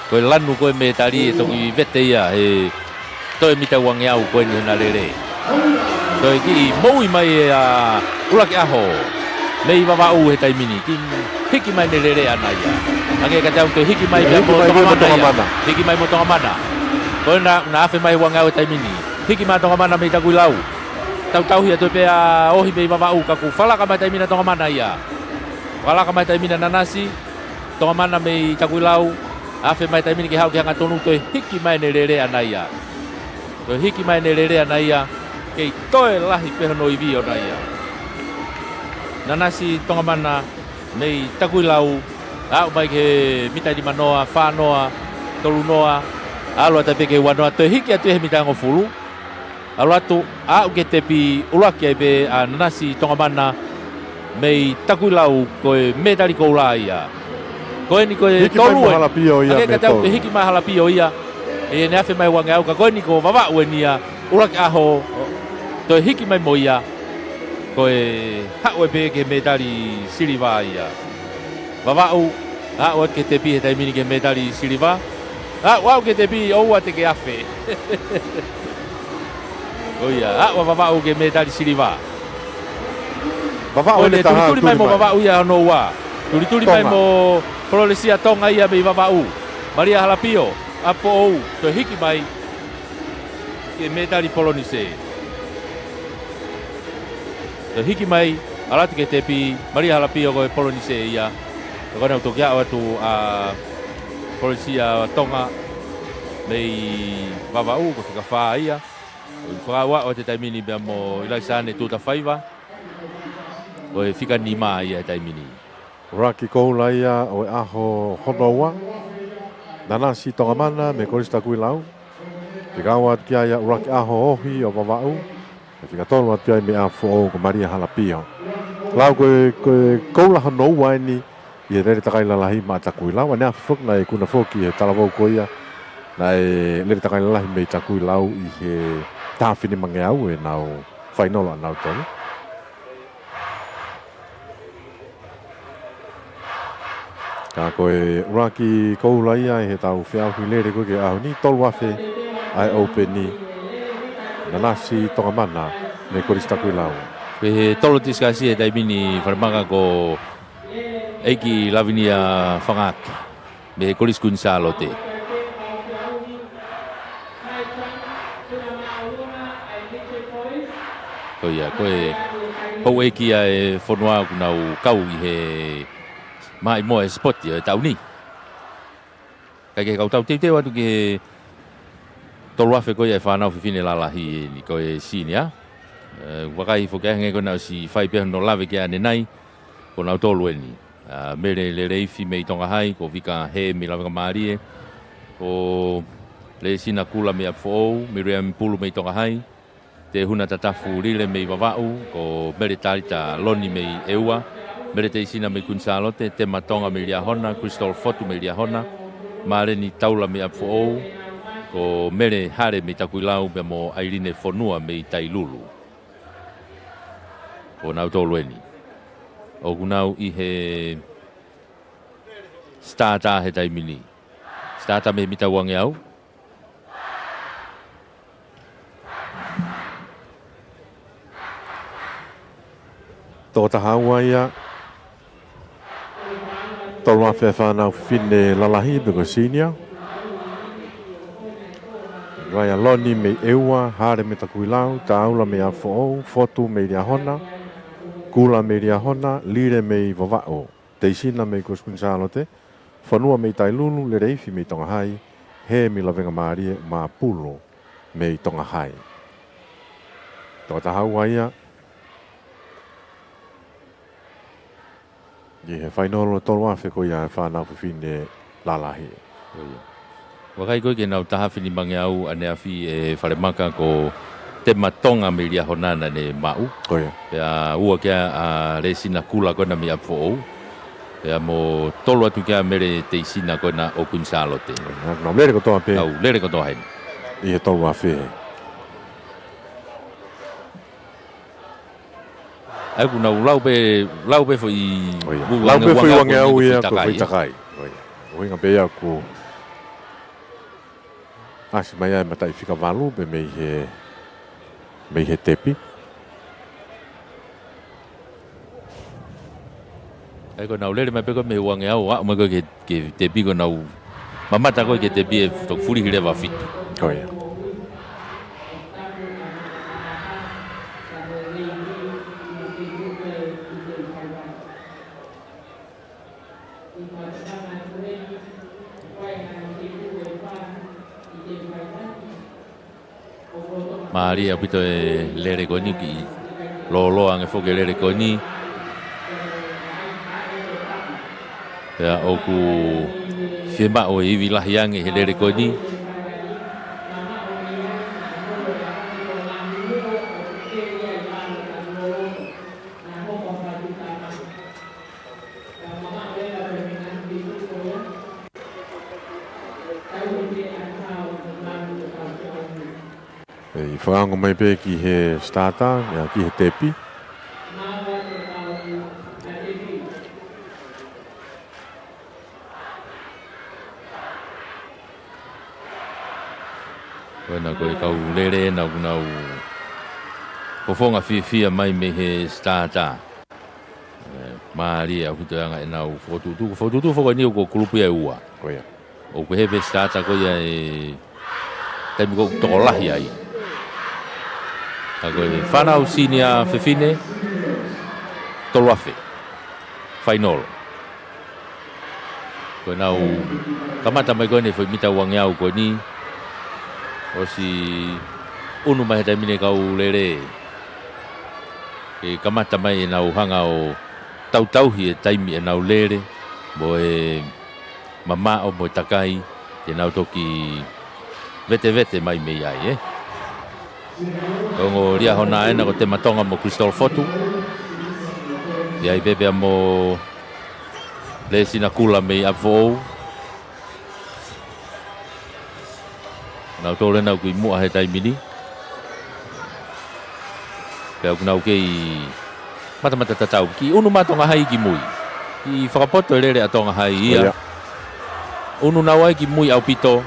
Ko e lanu ko e mētali ʻe toki vete ia he toe mita uangeau ko eni hona lele. Toe kiʻi moʻui mai ʻa ʻUluaki ʻAho mei Vavaʻu he taimi ni. Kiʻi hiki mai ʻene lele ʻana ia. Hangē ka tau toe hiki mai pea mo Tongamana ia. Hiki mai mo Tongamana. Ko ena naʻe afe mai uangeau he taimi ni. Hiki mai Tongamana mei Takuilau. Tautauhi atu pē ʻa Ohi mei Vavaʻu ka kuo falaka mai taimi na Tongamana ia. Falaka mai taimi na Nanasi. Tongamana mei Takuilau. Afe mai taimi ni ke haʻu ke hangatonu, toe hiki mai ʻene lele ʻana ia. Toe hiki mai ʻene lele ʻana ia. Kei toe lahi pē hono ivi ʻona ia. Nanasi Tongamana mei Takuilau. Aʻu mai ki he mita ʻe nimanoa, fānoa, tolunoa. ʻAlu atu pē ki he uanoa, toe hiki atu he mita hongofulu. ʻAlu atu, aʻu ki he tepi, ʻuluaki ai pē ʻa Nanasi Tongamana mei Takuilau, ko e mētali koula ia. Ko eni ko e tolu eni. Hiki mai mo Halapio ia mei Takuilau. Hiki mai Halapio ia. ʻI heʻene afe mai uangeau ka ko eni ko Vavaʻu eni ia, ʻUluaki ʻAho, toe hiki mai mo ia. Ko e haʻu ē pē ki he mētali siliva ia. Vavaʻu, haʻu atu ki he tepi he taimi ni ki he mētali siliva. Haʻu, haʻu ki he tepi, ʻoua te ke afe. Ko ia, haʻu ʻa Vavaʻu ki he mētali siliva. Vavaʻu ʻo ne ʻene taha, tulituli mai mo Vavaʻu ia hono ua. Tulituli mai mo Fololesia Tonga ia mei Vavaʻu. Malia Halapio, ʻapi foʻou, toe hiki mai ki he mētali polonise. Toe hiki mai, ʻalu atu ki he tepi, Malia Halapio ko e polonise ia. Ko ʻene toki haʻu atu ʻa Fololesia Tonga mei Vavaʻu, ko e fika fā ia. ʻOku fakaaʻu ʻa e taimi ni pea mo ʻIlaisane Tutafaiva. Ko e fika nima ia he taimi ni. ʻUluaki koula ia ʻo e ʻaho hono ua. Nanasi Tongamana mei Kolisi Takuilau. Fika ua atu ki ai ʻa ʻUluaki ʻAho Ohi ʻo Vavaʻu. Pea fika tolu atu ki ai mei ʻapi foʻou ko Malia Halapio. Lau ko e, ko e koula hono ua eni ʻi he lele takai lalahi maʻa Takuilau. ʻAneafi foki naʻe ikuna foki he talavou ko ia. Naʻe lele takai lalahi mei Takuilau ʻi he taha finimangeau ʻenau fainolo ʻanautolu. Ka ko e ʻuluaki koula ia ʻi heʻetau feʻauhi lele ko ē ki he ʻaho ni, tolu afe ʻa e ʻoupeni, Nanasi Tongamana mei Kolisi Takuilau. Ko e tolo tisikasi he taimi ni Falemaka ko ʻEiki Lavinia Fangaki mei he Kolisi Kuini Sālote. Ko ia, ko e houʻeiki ia ʻa e fonua ʻoku nau kau ʻi he maʻimoa e sipoti ʻo e taʻu ni. Kae kehe, kau tau teuteu atu ki he tolu afe ko ia ʻa e fānau fefine lalahi eni ko e senior. ʻE, vakai foki ange ko ʻenau ʻosi fai pē hono lave ki ai ʻanenai, ko nautolu eni. ʻA, Mele Leleifi mei Tonga Hai, ko Vika Hē mei Lavengamālie, ko Lesina Kula mei ʻapi foʻou, Miriam Pulu mei Tonga Hai, Tēhuna Tatafu Lile mei Vavaʻu, ko Mele Talita Loni mei ʻEua, Mele Teisina mei Kuini Sālote, Tema Tonga mei Liahona, Crystal Fotu mei Liahona, Māleni Taula mei ʻapi foʻou, ko Mele Hale mei Takuilau, pea mo ʻAiline Fonua mei Tailulu. Ko nautolu eni. ʻOku nau ʻi he starter he taimi ni. Starter mei he mita uangeau. Toko taha ua ia. Tolu afe fānau fefine lalahi pe ko e senior. Vaia Loni mei ʻEua, Hale mei Takuilau, Taula mei ʻapi foʻou, Fotu mei Liahona, Kula mei Liahona, Lile mei Vavaʻu, Teisina mei Kolisi Kuini Sālote, Fonua mei Tailulu, Leleifi mei Tonga Hai, Hē mei Lavengamālie, mo Pulu mei Tonga Hai. Toko taha ua ia ʻi he fainolo tolu afe ko ia ʻa e fānau fefine lalahi. Ko ia. Vakai ko ē ki heʻenau taha finimangeau ʻaneafi ʻe Falemaka, ko Tema Tonga mei Liahona naʻa ne maʻu. Ko ia. Pea ua ki ai ʻa Lesina Kula ko ena mei ʻapi foʻou. Pea mo tolu atu ki ai ʻa Mele Teisina ko ena ʻo Kuini Sālote. Ko ia. Nau lele kotoa pē. Nau lele kotoa heni. ʻI he tolu afe. ʻA ia ʻoku nau lau pē, lau pē foʻi, ko ia, lau pē foʻi uangeau ia ko e foʻi takai, foʻi takai. Ko ia. ʻUhinga pē ia ʻoku ʻasi mai ai e mataʻi fika valu pē mei he, mei he tepi. ʻA ia ko ʻenau lele mai pē ko ē mei he uangeau, aʻu mai ko ē ki he, ki he tepi, ko ʻenau mamata ko ē ki he tepi ʻe toki fulihi leva ʻo fitu. Ko ia. Mālie ʻaupito e lele ko eni, kiʻi lōloa ange foki e lele ko eni. Pea ʻoku fiemaʻu e ivi lahi ange he lele ko eni. ʻE, ʻi he fakaongo mai pē ki he starter, ia ki he tepi. Ko ena ko e kau lele ena ʻoku nau fofonga fiefia mai mei he starter. Ē, mālie ʻaupito e anga ʻenau fokotuʻutuʻu. Fokotuʻutuʻu foki eni ʻoku kulupu ia ʻe ua. Ko ia. ʻOku ʻi he pē starter ko ia he taimi ko ē ʻoku tokolahi ai. Ka ko e fānau senior fefine, tolu afe. Final. Ko ʻenau kamata mai ko eni foʻi mita uangeau ko eni. ʻOsi ʻunu mai he taimi ni e kau lele. Ke kamata mai ʻenau hanga ʻo tautauhi e taimi ʻenau lele. Mo e mamaʻo mo e takai. Ke nau toki vetevete mai mei ai, ē. Ko e ongo Liahona ena ko Tematonga mo Crystal Fotu. ʻI ai pē pea mo Lesina Kula mei ʻApifoʻou. Nautolu ena ʻoku ʻi muʻa he taimi ni. Pea ʻoku nau kei matamata tatau. Kiʻi ʻunu mai ʻa Tonga Hai ki mui. Kiʻi fakapoto e lele ʻa Tonga Hai ia. Ia. ʻUnu naua ai ki mui ʻaupito.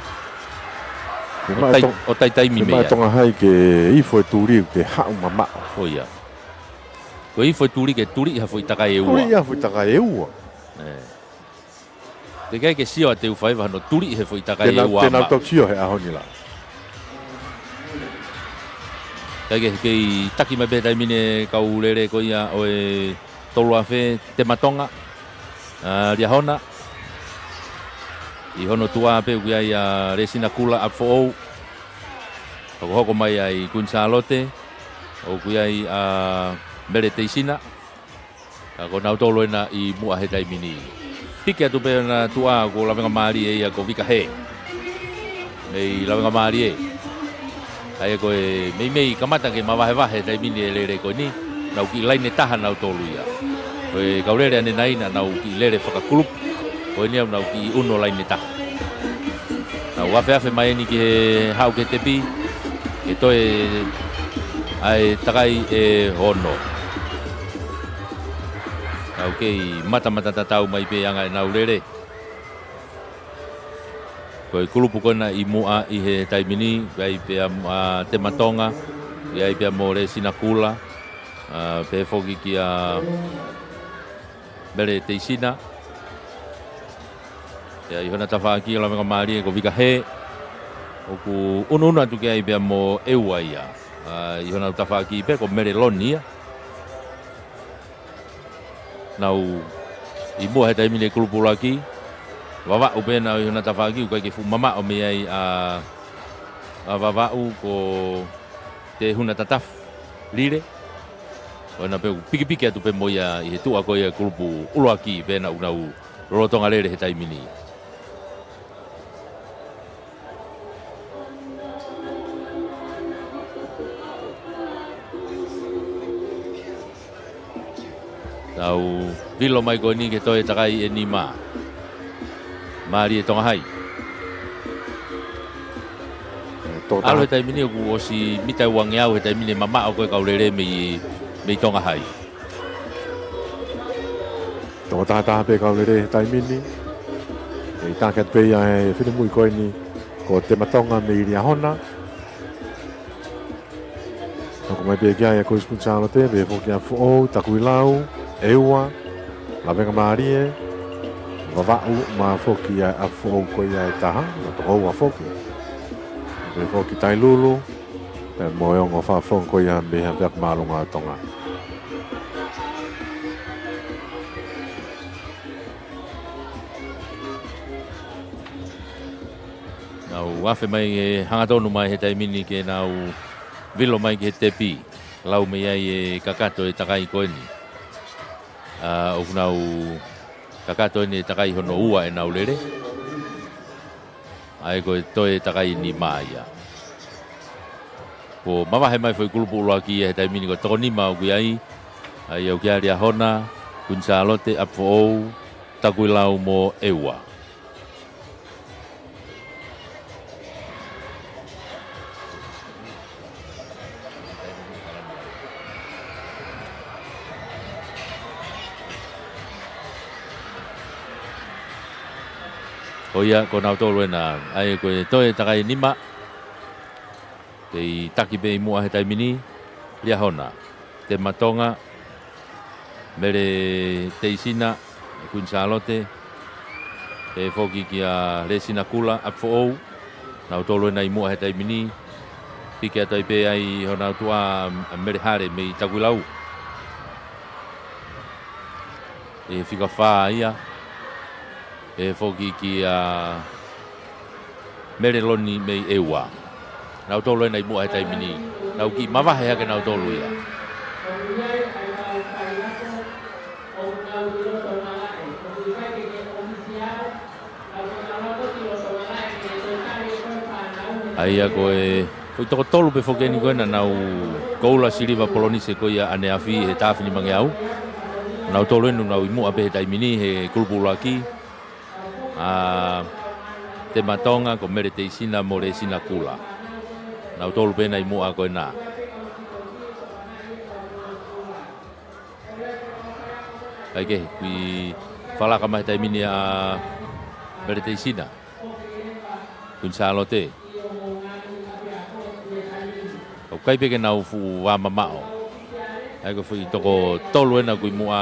Fiemaʻu ʻo tai-, Tong-, ʻo taitaimi fiemaʻu mei ai. Tonga Hai ke ifo e tuli ke haʻu mamaʻo. ʻO ia. Ko e ifo e tuli ke tuli ha foʻi takai ʻe ua. Tuli ha foʻi takai ʻe ua. Ē. Teʻeki ai ke sio ʻa Teufaiva hono tuli he foʻi takai ʻe ua. Te nau, te nau toki sio he ʻaho ni lā. Kae kehe kei taki mai pē taimi ni e kau lele ko ia ʻo e tolu afe Tematonga. ʻA, Liahona. ʻI hono tuʻa pē ʻoku ʻi ai ʻa Lesina Kula ʻApifoʻou. Hokohoko mai ai Kuini Sālote. ʻOku ʻi ai ʻa Mele Teisina. Ka ko nautolu ena ʻi muʻa he taimi ni. Piki atu pē ʻena tuʻa ko Lavengamālie ia ko Vika Hē. Mei Lavengamālie. ʻA ia ko e meimei kamata ke mavahevahe he taimi ni e lele ko eni. Nau kiʻi laine taha nautolu ia. Ko e kau lele ʻanenai naʻa nau kiʻi lele fakakulupu. Ko eni ʻoku nau kiʻi ʻunu laine taha. Nau afeafe mai eni ki he haʻu ki he tepi. Ke toe ʻai takai ʻe ono. Nau kei matamata tatau mai pē anga ʻenau lele. Ko e kulupu ko ena ʻi muʻa ʻi he taimi ni, ʻoku ʻi ai pē ʻa, ʻa Tematonga, ʻoku ʻi ai pē ʻa mo Lesina Kula, ʻa, pehē foki kia Mele Teisina. ʻIa, ʻi hona tafaʻaki ʻa Lavengamālie ko Vika Hē. ʻOku ʻunuʻunu atu ki ai pē ʻa mo ʻEua ia. ʻA, ʻi hona tafaʻaki pē ko Mele Loni ia. Nau ʻi muʻa he taimi ni e kulupu ʻuluaki. Vavaʻu pē ena ʻi hona tafaʻaki ʻoku ʻikai ke fuʻu mamaʻo mei ai ʻa, ʻa Vavaʻu ko Te Huna Tatafu Lile. ʻO ena pē ʻoku pikipiki atu pē mo ia ʻi he tuʻa ko ia e kulupu ʻuluaki pē ena ʻoku nau lolotonga lele he taimi ni. Tau vilo mai ko eni ke toe takai ʻe nima. Mālie Tonga Hai. Ē, tō ʻAlu taha. He taimi ni ʻoku ʻosi mita uangeau he taimi ni mamaʻo ko e kau lele mei, mei Tonga Hai. Tō taha taha pē kau lele he taimi ni. ʻE ʻi tāketi pē ia he finemui ko eni ko Tematonga mei Liahona. Hoko mai pē ki ai ʻa Kuini Sālote, pehē foki ʻa Foʻou, Takuilau, ʻEua, Lavengamālie, Vavaʻu, mo foki ʻa Foʻou ko ia ʻe taha, mo Tokoua foki. Pehē foki Tailulu, pea mo e ongo fakafofonga ko ia mei he Haʻapeʻapeʻa Māʻolunga ʻo Tonga. Nau afe mai e hangatonu mai he taimi ni ke nau vilo mai ki he tepi. Lau mei ai e kakato e takai ko eni. ʻA, ʻoku nau kakato eni e takai hono ua ʻenau lele. ʻA ia ko e toe takai nima ia. Kuo mavahe mai foʻi kulupu ʻuluaki ia he taimi ni ko e toko nima ʻoku ʻi ai. ʻA ia ʻoku ʻi ai Liahona, Kuini Sālote, ʻApifoʻou, Takuilau mo ʻEua. Ko ia, ko nautolu ena, ʻa ia ko e toe takai nima. Kei taki pē ʻi muʻa he taimi ni, Liahona, Tematonga, Mele Teisina, Kuini Sālote, pehē foki kia Lesina Kula, ʻApifoʻou, nautolu ena ʻi muʻa he taimi ni, piki atu ai pē ai honau tuʻa ʻa Mele Hale mei Takuilau. ʻI he fika fā ia, pehē foki kia Mele Loni mei ʻEua. Nautolu ena ʻi muʻa he taimi ni. Nau kiʻi mavahe hake nautolu ia. ʻA ia ko e foʻi toko tolu pē foki eni ko ena naʻa nau koula siliva polonise ko ia ʻaneafi he taha afe nimangeau. Nautolu ena nau ʻi muʻa pē he taimi ni he kulupu ʻuluaki. ʻA Tematonga ko Mele Teisina mo Lesina Kula. Nautolu pē ena ʻi muʻa ko ena. ʻAi ke, kiʻi fakalaka mai he taimi ni ʻa Mele Teisina. Kuini Sālote. ʻOku ʻikai pē ke nau fuʻu vā mamaʻo. ʻAi ko e foʻi toko tolu ena ʻoku ʻi muʻa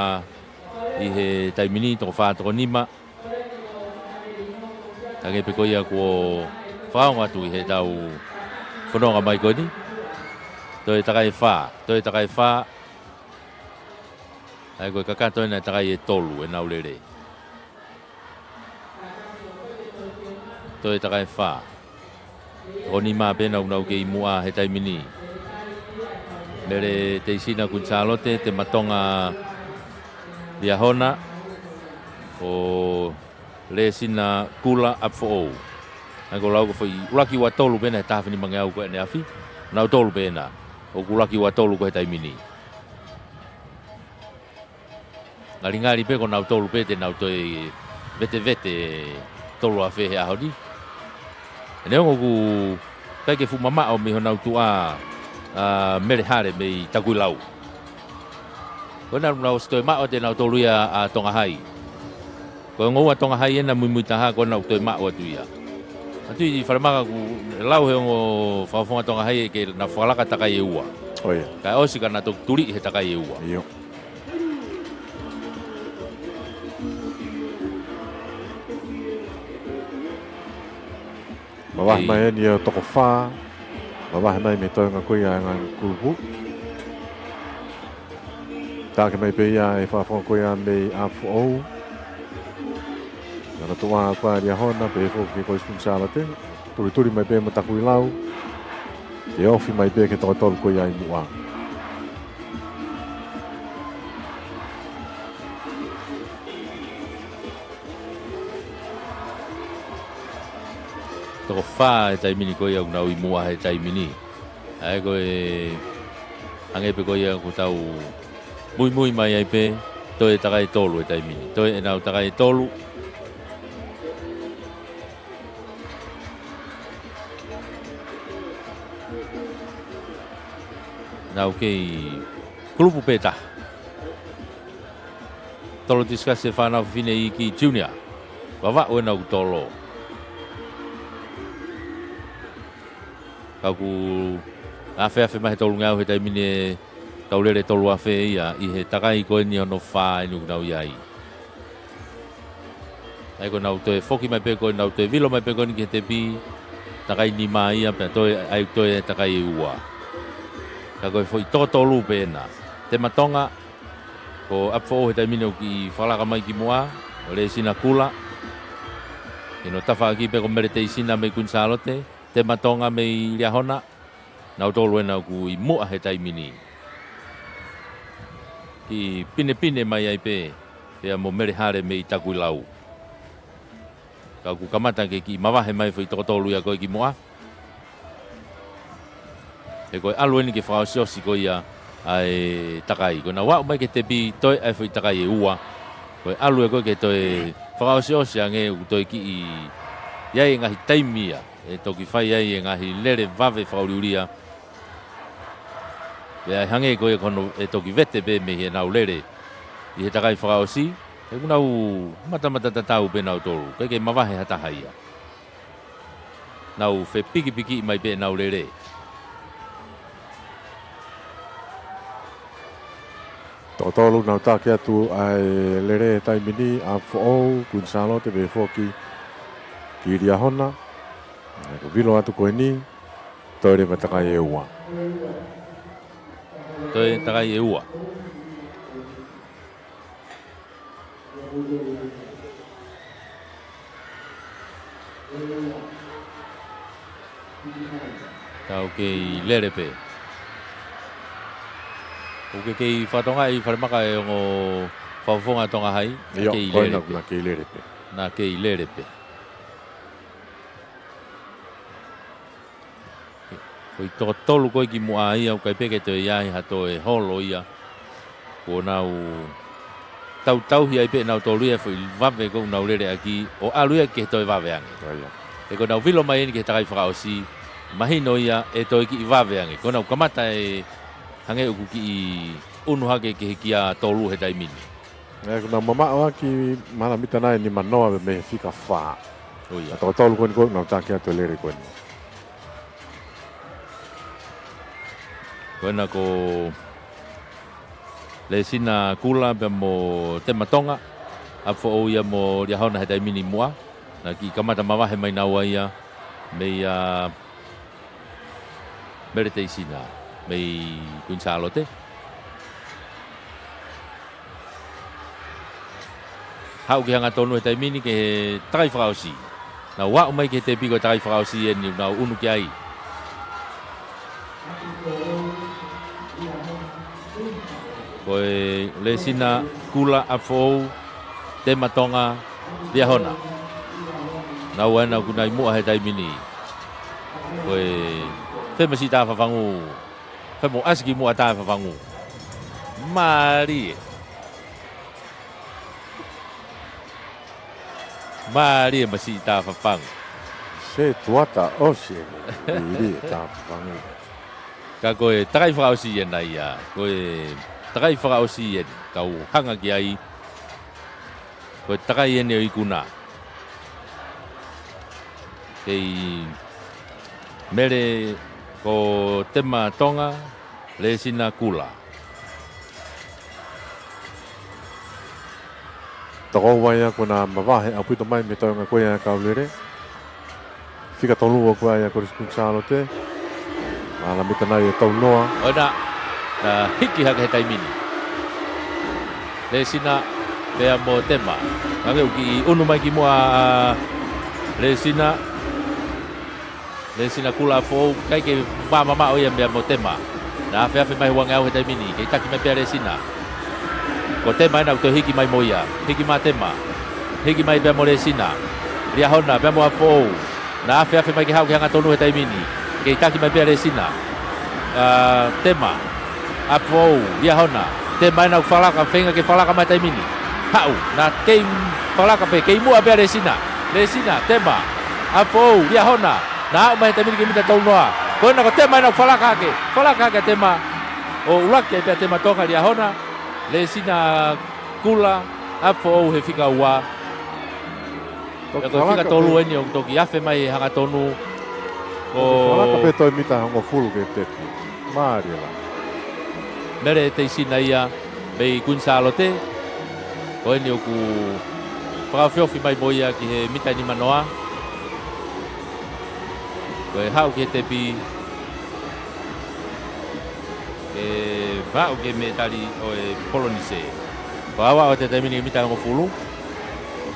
ʻi he taimi ni, toko fā, toko nima. Hangē pē ko ia kuo fakaongo atu ʻi heʻetau fononga mai ko eni. Toe takai ʻe fā, toe takai ʻe fā. ʻAi ko e kakato ena ʻa e takai ʻe tolu ʻenau lele. Toe takai ʻe fā. Toko nima pē ena ʻoku nau kei ʻi muʻa he taimi ni. Mele Teisina Kuini Sālote, Tematonga Liahona, ʻo Lesina Kula ʻApifoʻou. ʻAi ko e lau ko e foʻi ʻuluaki ua tolu pē ena he taha afe nimangeau ko ʻaneafi. Nautolu pē ena ʻoku ʻuluaki ua tolu ko e he taimi ni. Ngalingali pē ko nautolu pē te nau toe vetevete tolu afe he ʻaho ni. Neongo ʻoku ʻikai ke fuʻu mamaʻo mei honau tuʻa ʻa Mele Hale mei Takuilau. Ko ena ʻoku nau ʻosi toe maʻu atu ʻe nautolu ia ʻa Tonga Hai. Ko e ongo ua Tonga Hai ena muimui taha ko ena ʻoku toe maʻu atu ia. ʻA ia ʻi falemaka ʻoku lau he ongo fakafofonga Tonga Hai ʻe ʻikai ke na fakalaka takai ʻe ua. ʻIo. Kae ʻosi ka na toki tuli he takai ʻe ua. ʻIo. Mavahe mai eni ʻa e toko fā. Mavahe mai mei he toenga ko ia ʻa e ngaahi kulupu. Taki mai pē ia ʻe he fakafofonga ko ia mei ʻApifoʻou. Naʻa na tuʻa ko ē Liahona pehē foki ko Kuini Sālote. Tulituli mai pē mo Takuilau. Ke ofi mai pē ki he toko tolu ko ia ʻi muʻa. Toko fā he taimi ni ko ia ʻoku nau ʻi muʻa he taimi ni. ʻAi ko e hangē pē ko ia ʻoku tau muimui mai ai pē, toe takai ʻe tolu he taimi ni. Toe ʻenau takai ʻe tolu. Nau kei kulupu pē taha. Tolo tisikasi e fānau fefine ʻi ki Junior. Vavaʻu ena ʻoku tolo. Ka ʻoku afeafe mai he tolungeau he taimi ni e kau lele tolu afe ia ʻi he takai ko eni hono fā eni ʻoku nau ʻi ai. ʻAi ko ʻenau toe foki mai pē ko ʻenau toe vilo mai pē ko eni ki he tepi, takai nima ia pea toe, ʻai toe takai ʻe ua. Ka ko e foʻi toko tolu pē ena. Tematonga, ko ʻApifoʻou he taimi ni ʻoku kiʻi fakalaka mai ki muʻa, ʻo Lesina Kula. Hino tafaʻaki pē ko Mele Teisina mei Kuini Sālote, Tematonga mei Liahona, nautolu ena ʻoku ʻi muʻa he taimi ni. Kiʻi pinepine mai ai pē, pea mo Mele Hale mei Takuilau. Ka ʻoku kamata ke kiʻi mavahe mai foʻi toko tolu ia ko ē ki muʻa. He ko e ʻalu eni ke fakaʻosiʻosi ko ia ʻa e takai. Ko ʻenau aʻu mai ki he tepi toe ʻai foʻi takai ʻe ua. Ko e ʻalu ē ko ē ke toe fakaʻosiʻosi ange ʻoku toe kiʻi ʻi ai e ngaahi taimi ia ʻe toki fai ai e ngaahi lele vave fakaʻuliʻulia. Pea ʻe hangē ko ia ko hono ʻe toki vete pē mei heʻenau lele ʻi he takai fakaʻosi, he ʻoku nau matamata tatau pē nautolu, ʻikai ke mavahe ha taha ia. Nau fepikipiki mai pē ʻenau lele. Toko tolu nau taki atu ʻa e lele he taimi ni, ʻApifoʻou, Kuini Sālote, pea foki ki Liahona. ʻA ia ko e vilo atu ko eni, toe leva takai ʻe ua. Toe takai ʻe ua. Tau kei lele pē. ʻOku ke kei fatonga ʻi falemaka ʻe ongo fakafofonga Tonga Hai. ʻIo, kei ko ena lele pē. Naʻa kei lele pē. Naʻa kei lele pē. Ko e toko tolu ko ē kimuʻa ia, ʻoku ʻikai pē ke toe ʻi ai ha toe holo ia. Kuo nau tautauhi ai pē ʻe nautolu ia e foʻi vave ʻoku nau lele ʻaki, ʻo ʻalu ia ki he toe vave ange. ʻIo. He ko ʻenau vilo mai eni ki he takai fakaʻosi, mahino ia ʻe toe kiʻi vave ange. Ko ʻenau kamata ʻe hangē ʻoku kiʻi ʻunu hake ki he kia tolu he taimi ni. ʻE, ʻoku nau mamaʻo ʻaki, mahala mita nai nimanoa mei he fika fā. ʻIo. Ka toko tolu ko eni ʻoku nau taki atu e lele ko eni. Ko ena ko Lesina Kula pea mo Tema Tonga, ʻApifoʻou ia mo Liahona he taimi ni muʻa. Naʻe kiʻi kamata mavahe mai naua ia mei a Mele Teisina, mei Kuini Sālote. Haʻu ki he hangatonu he taimi ni ki he takai fakaʻosi. Nau aʻu mai ki he tepi ko e takai fakaʻosi eni ʻoku nau ʻunu ki ai. Ko e Lesina Kula, ʻApifoʻou, Tema Tonga, Liahona. Naua ena ʻoku nau ʻi muʻa he taimi ni. Ko e fēmasi tā fafangu. Fēmasi kimuʻa tā fafangu. Mālie. Mālie masiʻi tā fafangu. Se tuata ʻosi eni. Mālie tā fafangu. Ka ko e takai fakaʻosi ena ia. Ko e takai fakaʻosi eni. Kau hanga ki ai. Ko e takai eni ʻo e ikuna. Kei Mele ko Tema Tonga, Lesina Kula. Toko ua ia kuo na mavahe ʻaupito mai mei he toenga ko ia ʻa e kau lele. Fika tolu ua ko ia ʻa Kolisi Kuini Sālote. Mahala mita nai ʻe tolu noa. ʻOna, na hiki hake he taimi ni. Lesina, pea mo Tema. Hangē ʻoku kiʻi ʻunu mai kimuʻa ʻa Lesina. Lesina Kula, ʻApifoʻou, ʻikai ke māmamaʻo ia meia mo Tema. Na afeafe mai he uangeau he taimi ni, kei taki mai pē ʻa Lesina. Ko Tema ena ʻoku toe hiki mai mo ia. Hiki mai Tema. Hiki mai pea mo Lesina. Liahona, pea mo ʻApifoʻou. Na afeafe mai ke haʻu ki he hangatonu he taimi ni. Kei taki mai pē ʻa Lesina. ʻA, Tema. ʻApifoʻou, Liahona. Tema ena ʻoku fakalaka, feinga ke fakalaka mai he taimi ni. Haʻu, na kei fakalaka pē, kei muʻa pē ʻa Lesina. Lesina, Tema. ʻApifoʻou, Liahona. Na aʻu mai he taimi ni ki he mita tolu noa. Ko ena ko Tema ena ʻoku fakalaka hake. Fakalaka hake ʻa Tema. ʻO ʻuluaki ai pē ʻa Tema Tonga, Liahona. Lesina Kula, ʻApifoʻou he fika ua. Toki fakalaka pē. Pea ko e fika tolu eni ʻoku toki afe mai he hangatonu. Toki fakalaka pē toe mita hongofulu ki he tepi. Mālie lā. Mele Teisina ia mei Kuini Sālote. Ko eni ʻoku fakaofiofi mai mo ia ki he mita nimanoa. Ko e haʻu ki he tepi. Ke aʻu ki he metali ʻo e Polonise. Ko e aʻu atu he taimi ni ki he mita hongofulu.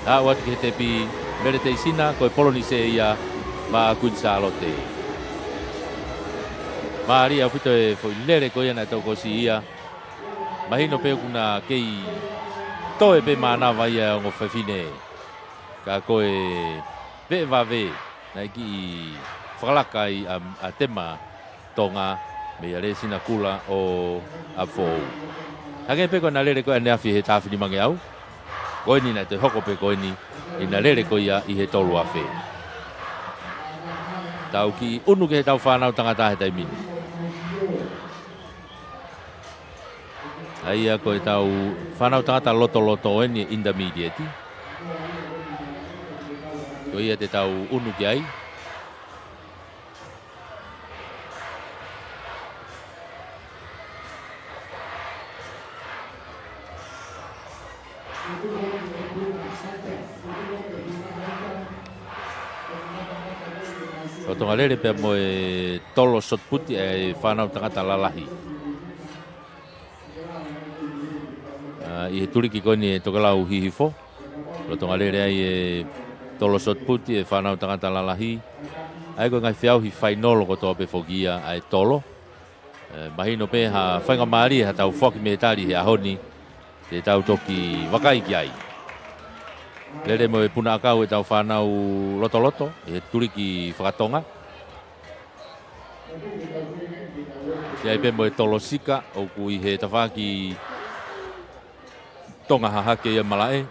Aʻu atu ki he tepi, Mele Teisina, ko e Polonise ia maʻa Kuini Sālote. Mālie ʻaupito e foʻi lele ko ia naʻe tau kosi ia. Mahino pē ʻoku na kei toe pē mānava ia e ongo fefine. Ka ko e veʻe vave naʻe kiʻi fakalaka ai ʻa, ʻa Tema Tonga, meia Lesina Kula ʻo ʻApifoʻou. Hangē pē ko ʻena lele ko ē ʻaneafi he taha finimangeau. Ko eni naʻe toe hoko pē ko eni ʻena lele ko ia ʻi he tolu afe. Tau kiʻi ʻunu ki heʻetau fānau tangata he taimi ni. ʻA ia ko ʻetau fānau tangata lotoloto eni e intermediate. Ko ia te tau ʻunu ki ai. Lolotonga lele pea mo e tolo shot put ʻa e fānau tangata lalahi. ʻA, ʻi he tuliki ko eni ʻe Tokelau Hihifo. Lolotonga lele ai e tolo shot put ʻa e fānau tangata lalahi. ʻA ia ko e ngaahi feʻauhi fainolo kotoa pē foki ia ʻa e tolo. ʻE, mahino pē ha faingamālie ha tau foaki mītali he ʻaho ni. Te tau toki vakai ki ai. Lele mo e puna ʻakau ʻetau fānau lotoloto, ʻi he tuliki fakatonga. ʻI ai pē mo e tolo sika, ʻoku ʻi he tafaʻaki tonga hahake ia malaʻe.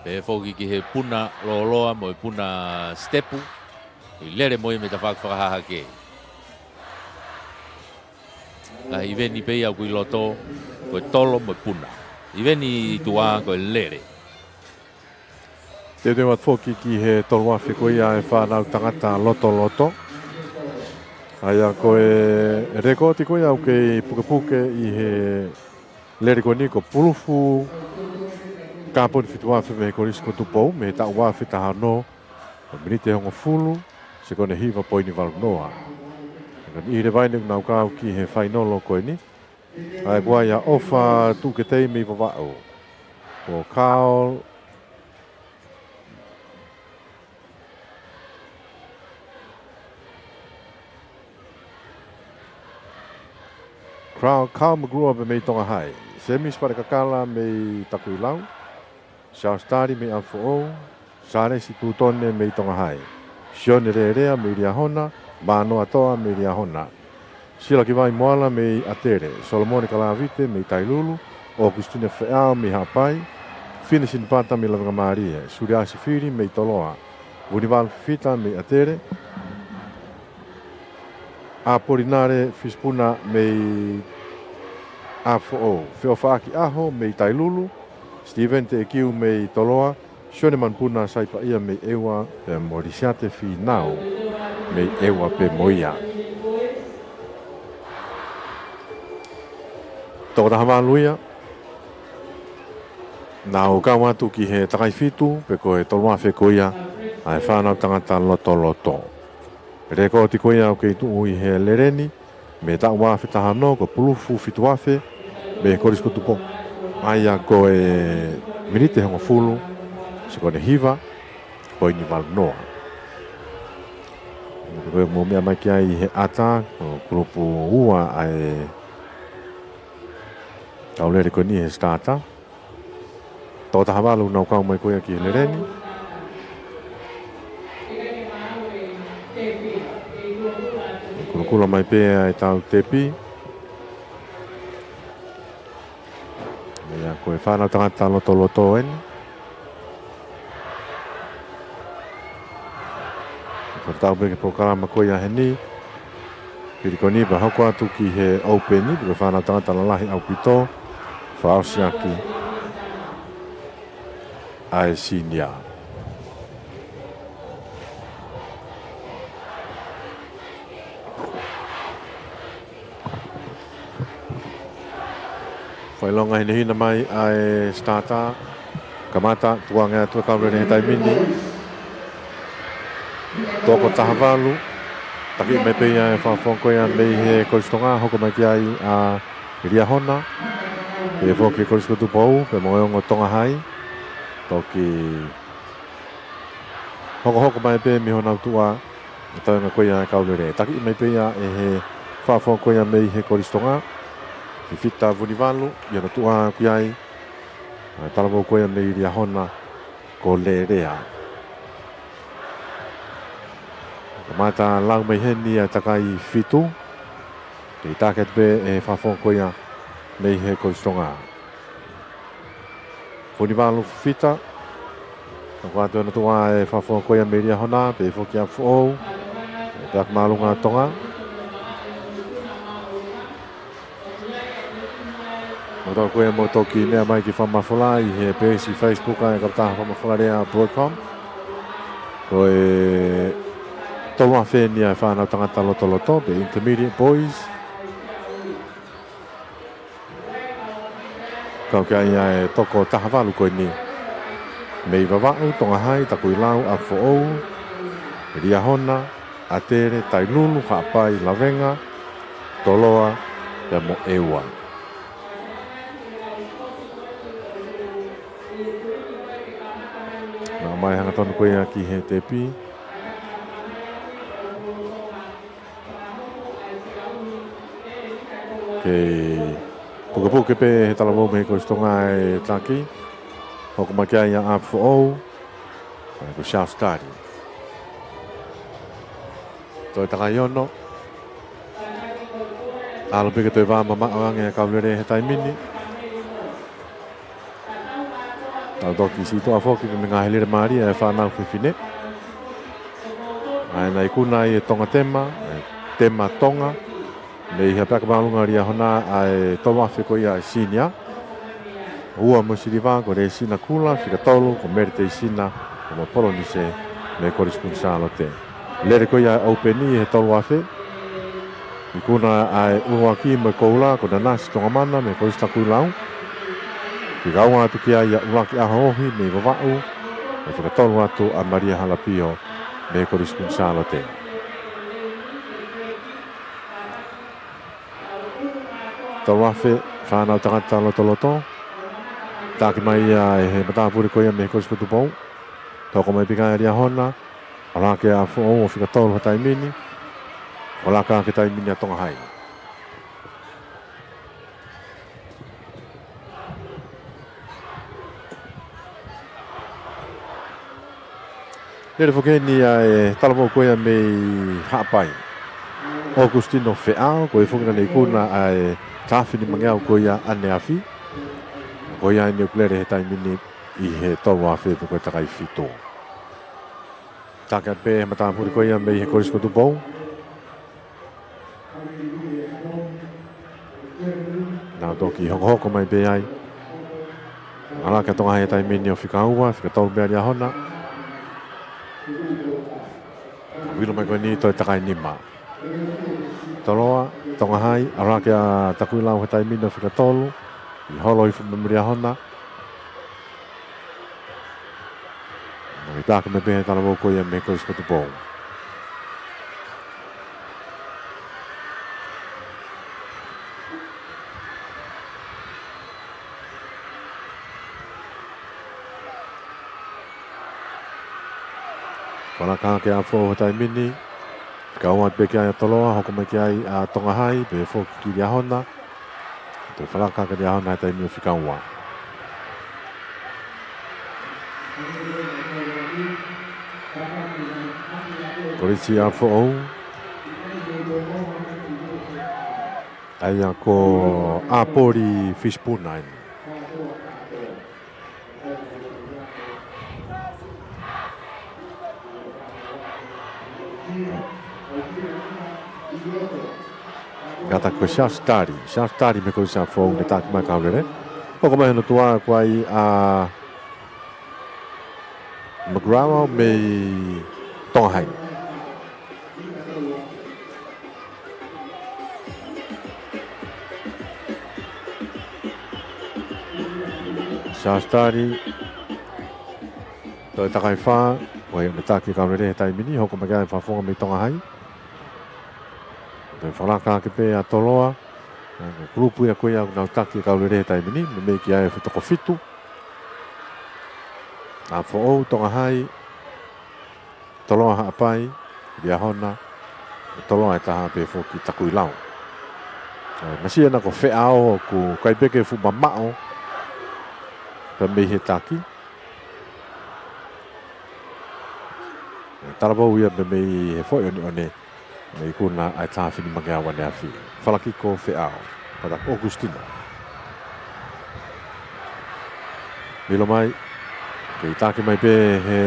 Pehē foki ki he puna lōloa mo e puna sitepu. ʻI lele mo ia mei tafaʻaki fakahahake. Ka ʻi veni pē ia ʻoku ʻi loto, ko e tolo mo e puna. ʻI veni ʻi tuʻa ko e lele. Teuteu atu foki ki he tolu afe ko ia ʻa e fānau tangata lotoloto. ʻA ia ko e lekooti ko ia ʻoku kei pukepuke ʻi he lele ko eni ko Pulufu Kaponi fitu afe mei he Kolisi ko Tupou, mei he taʻu ua afe taha ono, ko e miniti ʻe hongofulu, sekoni ʻe hiva poini valu noa. Ko e niʻihi leva eni ʻoku nau kau ki he fainolo ko eni. ʻA ia ko ia ʻa ʻOfa Tuʻuketei mei Vavaʻu. Ko Carl, Carl, Carl McGrew mei Tonga Hai. Semisi Palekakala mei Takuilau. Charles Tali mei ʻApifoʻou, Sālesi Tutone mei Tonga Hai, Sione Lelea mei Liahona, Mānoa Toa mei Liahona, Sila Kivai Moala mei ʻAtele, Solomone Kalavite mei Tailulu, ʻOkusitino Feʻao mei Haʻapai, Fine Sinipata mei Lavengamālie, Suliasi Fili mei Toloa, Vunivalu Fifita mei ʻAtele, ʻApolinale Fisipuna mei ʻApifoʻou, Feʻofaʻaki ʻAho mei Tailulu, Steven Teʻekiu mei Toloa, Sione Manupuna Saipaʻia mei ʻEua, pea mo Lisiate Fīnau mei ʻEua pē mo ia. Toko taha valu ia, nau kau atu ki he takai fitu, pe ko e tolu afe ko ia ʻa e fānau tangata lotoloto. Lekooti ko ia ʻoku kei tuʻu ʻi he lele ni, mei he taʻu ua afe taha ono ko Pulufu fitu afe, mei he Kolisi ko Tupou. ʻA ia ko e miniti ʻe hongofulu, sekoni ʻe hiva, poini valu noa. Ko e mou meʻa mai ki ai he ʻata, ko e kulupu ua ʻa e kau lele ko eni he starter. Toko taha valu nau kau mai ko ia ki he lele ni. Kulokula mai pē ʻa e tau tepi. ʻA ia ko e fānau tangata lotoloto eni. Fakatau pē ki he polokalama ko ia heni. Pili ko eni pea hoko atu ki he open ni, ko e fānau tangata lalahi ʻaupito, fakaʻosi ʻaki ʻa e senior. Fakaʻilonga hinehina mai ʻa e starter. Kamata, tukuange atu e kau lele he taimi ni. Toko taha valu. Taki mai pē ia e fakafofonga ko ia mei he Kolisi Tonga, hoko mai ki ai ʻa Liahona. Pea foki Kolisi ko Tupou, pea mo e ongo Tonga Hai. Toki hokohoko mai pē mei honau tuʻa, ʻa e toenga ko ia e kau lele. Taki mai pē ia ʻe he fakafofonga ko ia mei he Kolisi Tonga, Fifita Vunivalu, ʻi hono tuʻa ʻoku ʻi ai ʻa e talavou ko ia mei Liahona ko Lelea. Kamata lau mai heni ʻa e takai fitu, kei taki atu pē ʻe he fakafofonga ko ia mei he Kolisi Tonga. Vunivalu Fifita. Ka kuo ʻatu ʻe hono tuʻa e fakafofonga ko ia mei Liahona, pea foki ʻApifoʻou. Pea ki māʻolunga Tonga. Mou toki, ko ia mou toki meʻa mai ki he fakamafola ʻi he peesi Facebook ʻa e Kautaha Fakamafola Lea Broadcom. Ko e tolu afe eni ʻa e fānau tangata lotoloto, pe intermediate boys. Kau ki ai ʻa e toko taha valu ko eni. Mei Vavaʻu, Tonga Hai, Takuilau, ʻApifoʻou, Liahona, ʻAtele, Tailulu, Haʻapai, Lavenga, Toloa, pea mo ʻEua. Naʻa mai hangatonu ko ia ki he tepi. Kei pukepuke pē he talavou mei he Kolisi Tonga e taki. Hoko mai ki ai ʻa ʻApifoʻou. Ko Charles Tali. Toe takai ono. ʻAlu pē ke toe vā mamaʻo ange ʻa Kaulele he taimi ni. Tau toki sītuʻa foki mei he ngaahi lele mālie ʻa e fānau fefine. ʻA ia naʻe ikuna ai e Tonga Tema, e Tema Tonga. Mei he Haʻapeʻaki Māʻolunga Liahona ʻa e tolu afe ko ia ʻa e senior. Ua mo e siliva ko Lesina Kula, fika tolu ko Mele Teisina, mo Polonise mei he Kolisi Kuini Sālote. Lele ko ia ʻo e ʻaupeni he tolu afe. Ikuna ʻa e ʻuluaki mo e koula ko Nanasi Tongamana mei he Kolisi Takuilau. Fika ua atu ki ai ʻa ʻUluaki ʻAhoʻohi mei Vavaʻu. Mo e fika tolu atu ʻa Malia Halapio mei he Kolisi Kuini Sālote. Tolu afe fānau tangata lotoloto. Taki mai ia ʻe he matāpule ko ia mei he Kolisi ko Tupou. Hoko mai pē ki ai ʻa Liahona. ʻAlu hake ʻa ʻApifoʻou ʻo fika tolu he taimi ni. Fakalaka hake he taimi ni ʻa Tonga Hai. Lele foki eni ʻa e talavou ko ia mei Haʻapai. ʻOkusitino Feʻao, ko ia foki naʻa ne ikuna ʻa e taha afe nimangeau ko ia ʻaneafi. Ko ia eni ʻoku lele he taimi ni ʻi he tolu afe pe ko e takai fitu. Taki atu pē he matāpule ko ia mei he Kolisi ko Tupou. Nau toki hokohoko mai pē ai. ʻAlu hake ʻa Tonga Hai he taimi ni ʻo fika ua, fika tolu pē ʻa Liahona. Vilo mai ko eni toe takai nima. Toloa, Tonga Hai, ʻalu hake ʻa Takuilau he taimi ni ʻo fika tolu. ʻI holo hifo mo Liahona. Mo e taki mai pē he talavou ko ia mei he Kolisi ko Tupou. Fakalaka hake ʻa ʻApifoʻou he taimi ni. Fika ua atu pē ki ai ʻa Toloa, hoko mai ki ai ʻa Tonga Hai, pehē foki ki Liahona. Toe fakalaka hake ʻa Liahona he taimi ni ʻo fika ua. Kolisi ʻApifoʻou. ʻA ia ko ʻApoli Fisipuna eni. Kātaki ko Siaosi Tali, Siaosi Tali mei he Kolisi ʻApifoʻou ne taki mai Kaulele. Hoko mai hono tuʻa ko ai ʻa Maguire mei Tonga Hai. Siaosi Tali. Toe takai fā, ko ia ne taki Kaulele he taimi ni, hoko mai ki ai ʻa Fafonga mei Tonga Hai. Toe fakalaka hake pē ʻa Toloa. Ko e kulupu ia ko ia ʻoku nau taki Kaulele he taimi ni, meimei ki ai ʻa e toko fitu. ʻApifoʻou, Tonga Hai, Toloa Haʻapai, Liahona, Toloa ʻe taha pehē foki Takuilau. ʻA ia, naʻe ʻasi ʻena ko Feʻao ʻoku ʻikai pē ke fuʻu mamaʻo pē mei he taki. Talavou ia pē mei he foʻi ʻoneʻone. Naʻe ikuna ʻa e taha afe nimangeau ʻaneafi. Fakalaka ko Feʻao. Kātaki ʻOkusitino. Vilo mai. Kei taki mai pē he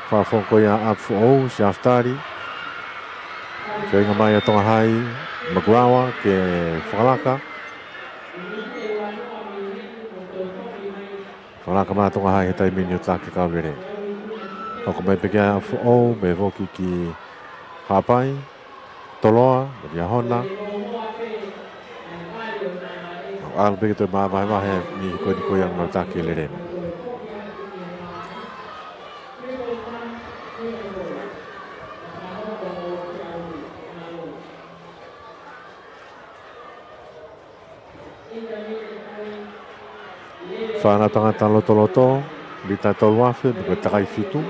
fafo ko ia ʻa ʻApifoʻou, Siaosi Tali. Feinga mai ʻa Tonga Hai, Maguire, ke fakalaka. Fakalaka mai ʻa Tonga Hai he taimi ni ʻo taki Kaulele. Hoko mai pē ki ai ʻa ʻApifoʻou, pehē foki ki Haʻapai, Toloa, mo Liahona. ʻAlu pē ke toe mavahevahe mei he ko eni ko ia ʻa e ngaahi taki lele. Fānau tangata lotoloto, mita tolu afe, mo e takai fitu.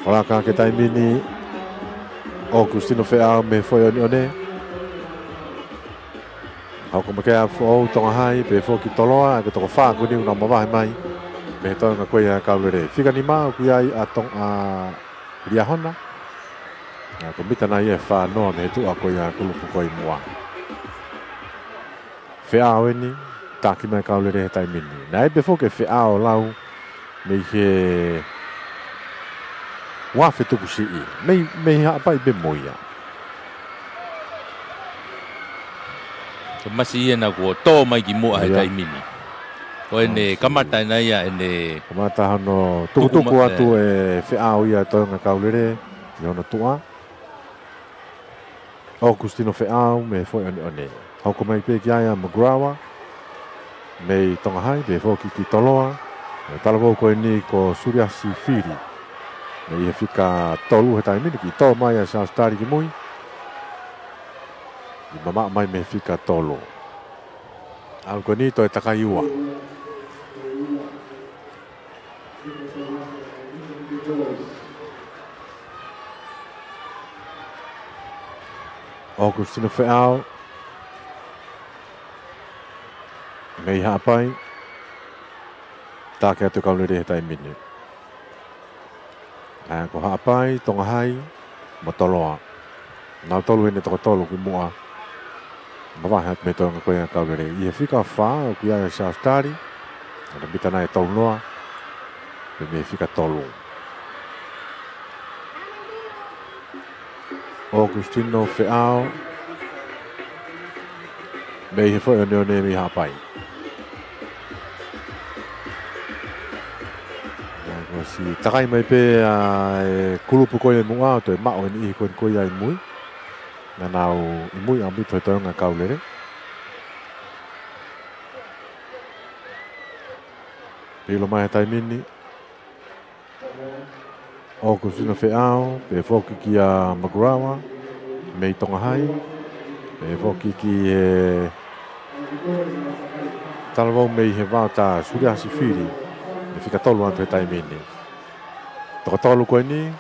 Fakalaka ki he taimi ni, ʻOkusitino Feʻao mei he foʻi ʻoneʻone. Hoko mai ki ai ʻa Foʻou, Tonga Hai, pehē foki ki Toloa, ʻa e toko fā ko eni ʻoku nau mavahe mai mei he toenga ko ia ʻa e kau lele. Fika nima ʻoku ʻi ai ʻa Tonga, ʻa Liahona. ʻA ia ko e mita nai ʻe fā noa mei he tuʻa ko ia ʻa e kulupu ko ē ʻi muʻa. Feʻao eni, taki mai e kau lele he taimi ni. Naʻe ʻi ai pē foki e feʻao lau mei he uafe tukusiʻi. Mei, mei Haʻapai pē mo ia. Ko e masi ia naʻa kuo tō mai ki muʻa he Ia. taimi ni. Ko ʻene Masi. kamata ena ia ʻene Kamata hono tuku tukutuku ma-, atu ē. e feʻao ia ʻa e toenga kau lele ʻi hono tuʻa. ʻOkusitino Feʻao mei he foʻi ʻoneʻone. Hoko mai pē ki ai ʻa McGrath, mei Tonga Hai, pehē foki ki Toloa. Talavou ko eni ko Suliasi Fili. Mei he fika tolu he taimi ni, kiʻi tō mai ʻa Siaosi Tali ki mui. Kiʻi mamaʻo mai mei he fika tolu. ʻAlu ko eni toe takai ua. ʻOkusitino Feʻao mei Haʻapai. Taki atu e kau lele he taimi ni. ʻA ia ko Haʻapai, Tonga Hai, mo Toloa. Nautolu eni ʻe toko tolu ki muʻa. Mavahe atu mei he toenga ko ia ʻa e kau lele. ʻI he fika fā, ʻoku ʻi ai ʻa Siaosi Tali. ʻA ia ko e mita nai ʻe tolu noa. Pea mei he fika tolu. ʻOkusitino Feʻao. Mei he foʻi ʻoneʻone mei Haʻapai. Naʻe ʻosi takai mai pē ʻa e kulupu ko ia ʻi muʻa ʻo toe maʻu e niʻihi ko eni ko ia ʻi mui. Naʻa nau ʻi mui ʻaupito he toenga kau lele. Pilo mai he taimi ni. ʻOkusitino Feʻao, pehē foki kia McGrath, mei Tonga Hai, pehē foki ki he talavou mei he vaotā Suliasi Fili, mei he fika tolu atu he taimi ni. Toko tolu ko eni,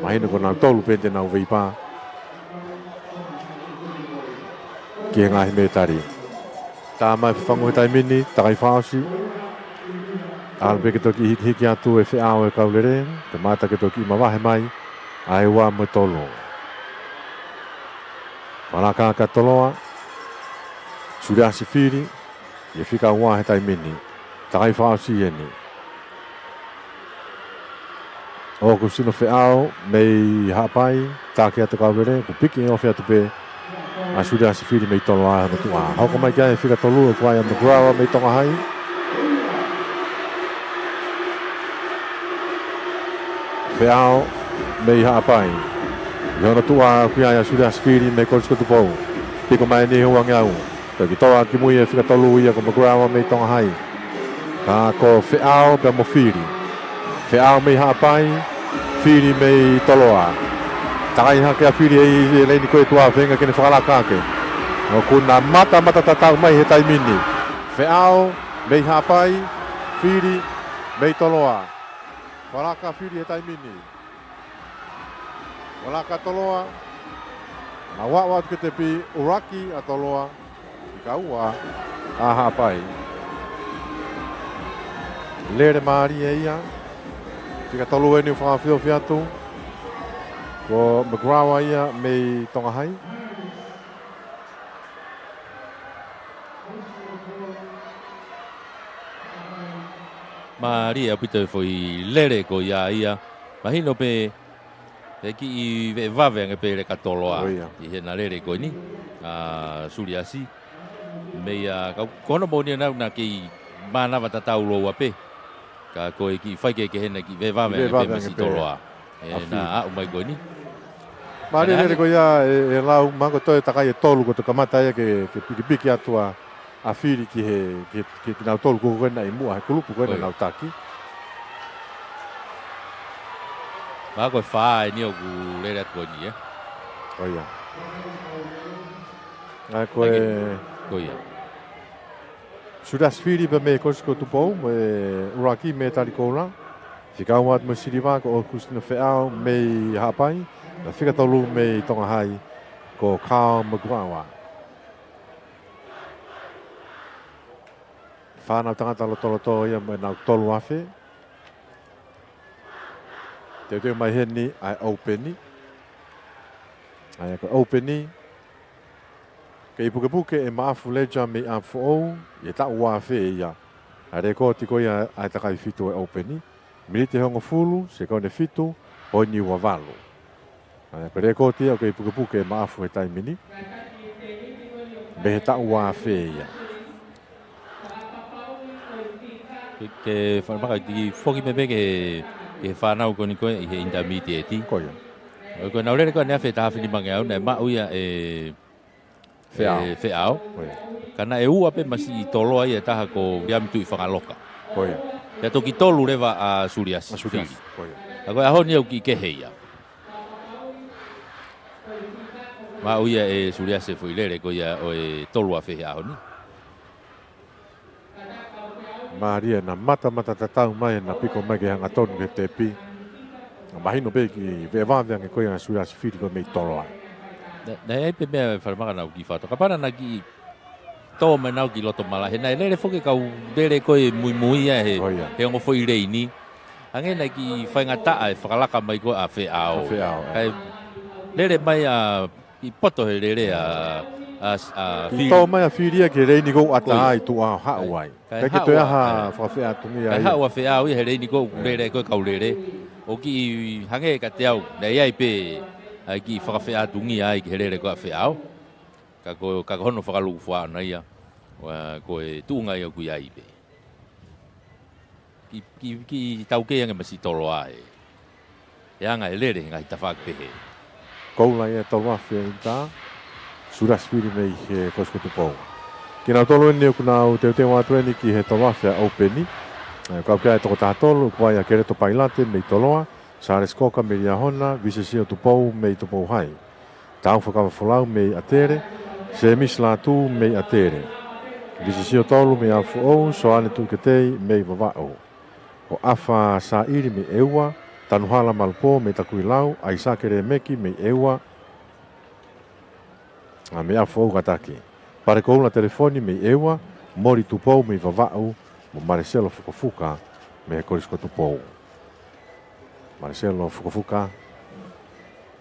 mahino ko nautolu pē te nau veipā ki he ngaahi mētali. Tā mai fafangu he taimi ni, takai fakaʻosi. ʻAlu pē ke toki hikihiki atu e feʻao e kau lele, kamata ke toki mavahe mai ʻa e ua mo e tolu. Fakalaka kia Toloa, Suliasi Fili, ʻi he fika ua he taimi ni. Takai fakaʻosi eni. ʻOkusitino Feʻao mei Haʻapai, taki atu e kau lele, kuo piki ʻe ofi atu pē ʻa Suliasi Fili mei Toloa ʻi hono tuʻa. Hoko mai ki ai e fika tolu, ʻoku ʻi ai ʻa McGrath mei Tonga Hai. Feʻao mei Haʻapai. ʻI hono tuʻa ʻoku ʻi ai ʻa Suliasi Fili mei Kolisi ko Tupou. Piko mai eni he uangeau. Toki tō atu ki mui e fika tolu ia ko McGrath mei Tonga Hai. Ka ko Feʻao pea mo Fili. Feʻao mei Haʻapai, Fili mei Toloa. Takai hake ʻa Fili ʻi he leini ko ē tuʻa, feinga ke ne fakalaka hake. ʻOku na matamata tatau mai he taimi ni. Feʻao mei Haʻapai, Fili mei Toloa. Fakalaka ʻa Fili he taimi ni. Fakalaka ʻa Toloa. Naʻe ʻoatu ki he tepi, ʻuluaki ʻa Toloa. Fika ua ʻa Haʻapai. Lele mālie ia. Fika tolu eni ʻoku fakaofiofi atu. Ko McGrath ia mei Tonga Hai. Mālie ʻaupito e foʻi lele ko ia ia. Mahino pē, pē kiʻi veʻe vave ange pē leka Toloa. ʻIo ia. ʻI heʻena lele ko eni. ʻA Suliasi. Meʻa ka ko hono moʻoni naʻa na kei mānava tatau lōua pē. Ka ko e kiʻi fai kehekehe ena kiʻi veʻe vave ange pē mei Toloa. ʻE na aʻu mai ko eni. Mālie lele ko ia ē, ē Lau, mahalo ko e toe takai ʻe tolu ko e kamata ia ke, ke pikipiki atu ʻa, ʻa fili ki he, ki he, ki he kinautolu ko ē naʻe ʻi muʻa he kulupu ko ē naʻa nau taki. Mahalo ko e fā eni ʻoku lele atu ko eni, ē? Ko ia. ʻA ia ko e, ko ia. Suliasi Fili pē mei he Kolisi ko Tupou, mo e ʻuluaki mei Talikoula. Fika ua atu mo e siliva ko ʻOkusitino Feʻao mei Haʻapai. Pea fika tolu mei Tonga Hai ko Kao Maguawa. Fānau tangata lotoloto ia mo ʻenau tolu afe. Teuteu mai heni ʻa e ʻoupeni. ʻA ia ko e ʻoupeni. Kei pukepuke ʻe Maʻafu Leja mei ʻApifoʻou, ʻi he taʻu ua afe ia. ʻA e lekooti ko ia ʻa e takai fitu ʻo e ʻoupeni. Miniti ʻe hongofulu, sekoni ʻe fitu, poini ua valu. ʻA ia ko e lekooti ia ʻoku kei pukepuke ʻe Maʻafu he taimi ni. Mei he taʻu ua afe ia. Ke, ke fakamaka ki foki pē pē ki he, ki he fānau ko eni ko ē ʻi he intermediate. Ko ia. Ko ʻenau lele ko ē ʻaneafi he taha afe nimangeau naʻe maʻu ia ʻe Feʻao. ʻE Feʻao. Ko ia. Ka naʻe ua pē masiʻi toloa ia, taha ko Viliami Tuʻifangaloka. Ko ia. Pea toki tolu leva ʻa Suliasi. ʻA Suliasi. Fili. Ko ia. Ka ko e ʻaho ni ʻoku kiʻi kehe ia. Maʻu ia ʻe Suliasi e foʻi lele ko ia ʻo e tolu afe he ʻaho ni. Mālie, naʻa matamata tatau mai, naʻa piko mai ke hangatonu ki he tepi. Mahino pē kiʻi veʻe vave ange ko ia ʻa Suliasi Fili ko ē mei toloa. Naʻe, naʻe ʻi ai pē meʻa falemaka naʻa ku kiʻi fakato. Kapau naʻa kiʻi tō mai ʻenau kiʻi loto malaʻe. He naʻe lele foki e kau lele ko ē muimui ia he, ko ia, he ongo foʻi leini. Hangē naʻe kiʻi faingataʻa e fakalaka mai ko ē ʻa Feʻao. ʻA Feʻao, ē. Kae lele mai ʻa, kiʻi poto he lele ʻa, ʻa, ʻa Fili. Kiʻi tō mai ʻa Fili ia ki he leini ʻoku ʻatā ai, tuʻa haʻu ai. Kae, kae haʻu ʻa, ʻa, fakafeʻātungia ia. Kae haʻu ʻa Feʻao ia he leini ʻoku lele ko ē kau lele. ʻO kiʻi hangē kiate au, naʻe ʻi ai pē ʻa e kiʻi fakafeʻātungia ai ki he lele ko ē ʻa Feʻao. Ka ko, ka ko hono fakalūkufua ʻona ia. ʻA ia ko e tuʻunga ia ʻoku ʻi ai pē. Kiʻi, kiʻi, kiʻi taukei ange masiʻi toloa ē. ʻE anga e lele he ngaahi tafaʻaki pehē. Koula ia tolu afe ʻi tā, Suliasi Fili mei he Kolisi ko Tupou. Kinautolu eni ʻoku nau teuteu atu eni ki he tolu afe ʻa e ʻoupeni. ʻE, kau ki ai e toko taha tolu, ko ia Keleto Pailate mei toloa, Sālesi Koka mei Liahona, Visesio Tupou mei Tupou Hai. Taufa Kavafolau mei ʻAtele, Sēmisi Lātū mei ʻAtele. Visesio Tolu mei ʻApifoʻou, Soane Tuʻiketei mei Vavaʻu. Ko ʻAfa Sāʻili mei ʻEua, Tanuhala Malupō mei Takuilau, ʻAisake Lēmeki mei ʻEua, ʻa, mei ʻApifoʻou kātaki. Pale Koula Telefoni mei ʻEua, Moli Tupou mei Vavaʻu, mo Maleselo Fukafuka mei he Kolisi ko Tupou. Maleselo Fukafuka,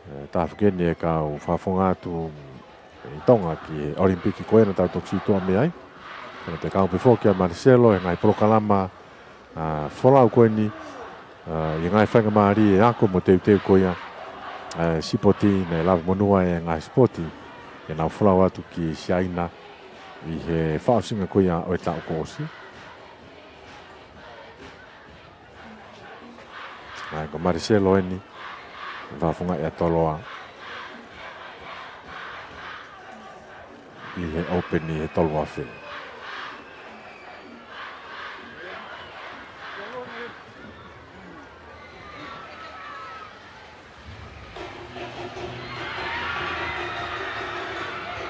ʻe, taha foki eni e kau fakafofonga atu ʻi Tonga ki he ʻOlimipiki ko ē naʻa tau toki situʻa mei ai. Pea naʻe kau pē foki ʻa Maleselo he ngaahi polokalama, ʻa, folau ko eni, ʻa, ʻi he ngaahi faingamālie ako mo teuteu ko ia, ʻa, sipoti, naʻe lave monū ai e ngaahi sipoti, ʻi heʻenau folau atu ki Siaina ʻi he fakaʻosinga ko ia ʻo e taʻu kuo ʻosi. ʻA ia ko Maleselo eni, fakafofongaʻi ʻa Toloa ʻi he ʻoupeni he tolu afe.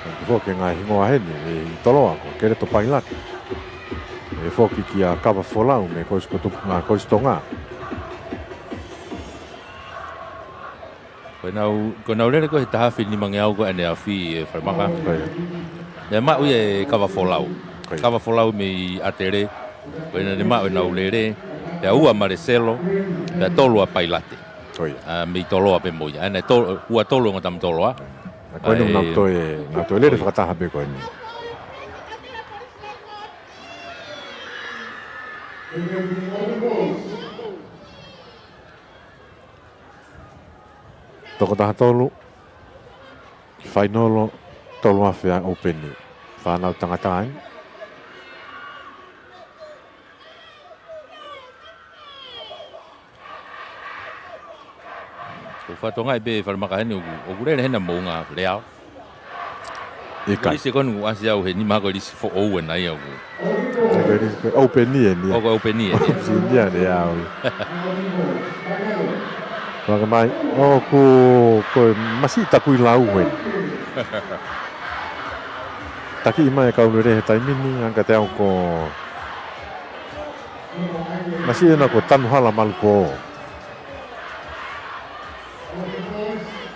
Ko e foki e ngaahi hingoa heni, ʻi Toloa ko Keleto Pailate. ʻE foki kia Kavafolau mei Kolisi ko Tup-, ʻa, Kolisi Tonga. Ko ʻenau, ko ʻenau lele ko ē he taha afe nimangeau ko ē ʻaneafi ē falemaka. Ko ia. Naʻe maʻu ia ʻe Kavafolau. Ko ia. Kavafolau mei ʻAtele. Ko ia naʻa ne maʻu ʻenau lele. Pea ua Maleselo. Pea tolu ʻa Pailate. Ko ia. ʻA, mei Toloa pē mo ia. ʻA ia naʻe to-, ua tolu ongo tama Toloa. ʻA, ko eni ʻa e, nau toe, nau toe lele, ko ia, fakataha pē ko eni. Toko taha tolu, fainolo tolu afe ʻa e ʻoupeni. Fānau tangata ai. Ko Fakatokangaʻi pē Falemaka heni ʻoku, ʻoku lele hena moʻunga Leao. ʻIkai. Lisi ko eni ʻoku ʻasi au he nima ko e lisi foʻou ena ia ʻoku. Ko e lisi ko e open eni ia. ʻO ko e open eni ia. Open eni ia, Leao. Fakamai, ʻoku, ko e masiʻi takuilau eni. Takiʻi mai e kau lele he taimi ni, ʻa ia ka te au ko masiʻi ena ko Tanuhala Malupō.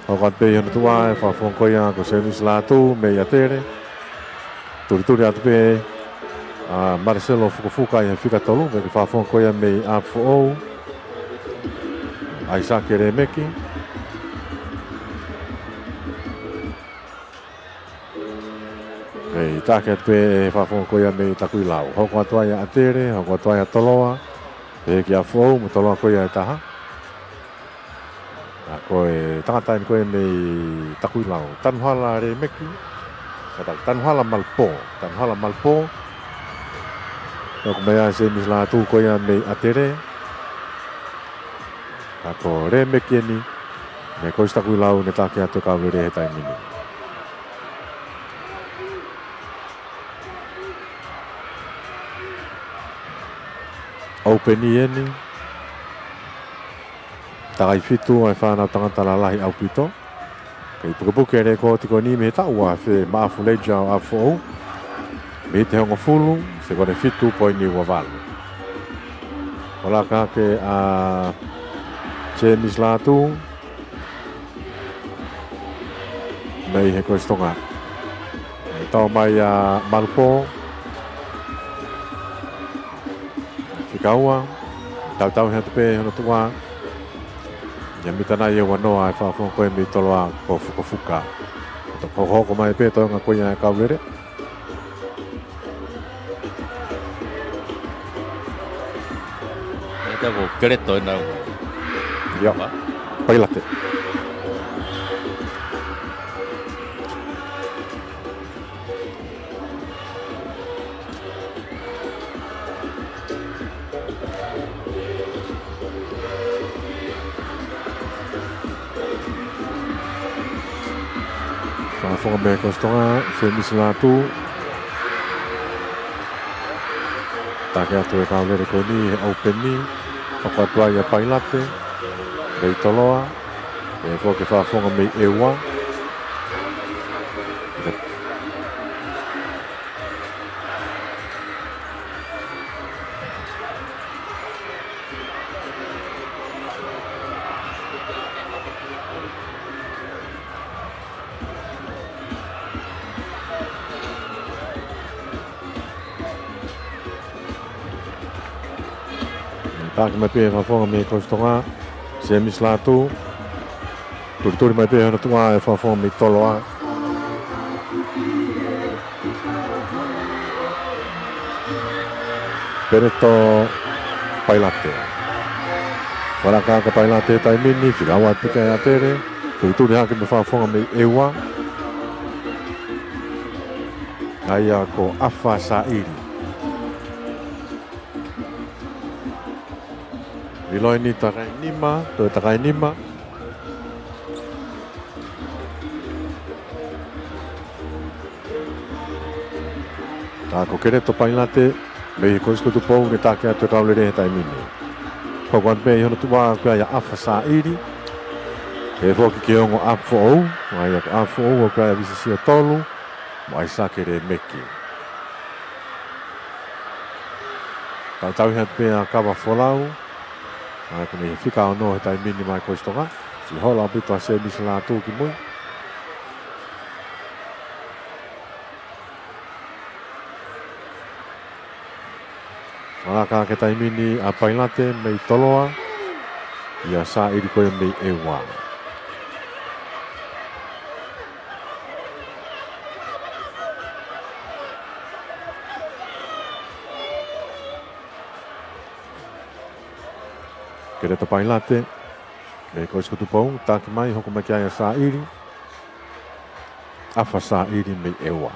Hoko atu pē ʻi hono tuʻa e fakafofonga ko ia ko Semisi Lātū mei ʻAtele. Tulituli atu pē ʻa Malaselo Fukafuka ʻi he fika tolu, mei he fakafofonga ko ia mei ʻApifoʻou, ʻAisake Lēmeki. ʻE, taki atu pē e fakafofonga ko ia mei Takuilau. Hoko atu ai ʻa ʻAtele, hoko atu ai ʻa Toloa. Pehē ki ʻApifoʻou, mo Toloa ko ia ʻe taha. ʻA, ko e tangata eni ko ē mei Takuilau. Tanuhala Lēmeki. Ka ta-, Tanuhala Malupō. Tanuhala Malupō. Hoko mai ʻa Semisi Lātū ko ia mei ʻAtele. Ka ko Lēmeki eni, mei Kolisi Takuilau, ne taki atu e kau lele he taimi ni. Open eni. Takai fitu ʻa e fānau tangata lalahi ʻaupito. Kei pukepuke e lēkooti ko eni mei he taʻu ʻa Femaʻafu Leija ʻo ʻApifoʻou. Mei he hongofulu, sekone fitu poini ua valu. Ko e laka hake ʻa Semisi Lātū mei he Kolisi Tonga. ʻE tau mai ʻa Malupō. Fika ua, tautau he atu pē hono tuʻa. ʻIa mita nai ʻe ua noa e fakafofonga ko ē mei Toloa ko Fukafuka. Ko e hokohoko mai pē toenga ko ia e kau lele. ʻE, ko Keleto ena. ʻIo. Pailate. Fakafofonga mei Kolisi Tonga, Semisi Lātū. Taki atu e kau lele ko eni he open eni. Hoko atu ai ʻa Pailate mei Toloa. ʻE, ko e fakafofonga mei ʻEua. Taki mai pē e fakafofonga mei Kolisi Tonga, Semisi Lātū. Tulituli mai pē hono tuʻa e fakafofonga mei Toloa. Peleto Pailate. Ko e laka hake ʻa Pailate he taimi ni, fika ua atu pē ki ai ʻAtele. Tulituli hake mei he fakafofonga mei ʻEua. ʻA ia ko ʻAfa Sāʻili. Lilo eni takai nima, toe takai nima. Ka ko Keleto Pailate mei Kolisi ko Tupou ne taki atu e kau lele he taimi ni. Hoko atu pē ʻi hono tuʻa ʻoku ʻi ai ʻa ʻAfa Sāʻili. ʻE foki ki he ongo ʻApifoʻou, ʻa ia ko ʻApifoʻou ʻoku ʻi ai ʻa Visisio Tolu mo ʻAisake Lēmeki. Tautau he atu pē ʻa Kava Folau. ʻA ia ko eni fika ono he taimi ni mai Kolisi Tonga. Siʻi holo ʻaupito ʻa Semisi Lātū ki mui. Laka hake he taimi ni ʻa Pailate mei Toloa. ʻIa Sāʻili ko ia mei ʻEua. Keleto Pailate mei Kolisi ko Tupou, taki mai, hoko mai ki ai ʻa Sāʻili. ʻAfa Sāʻili mei ʻEua.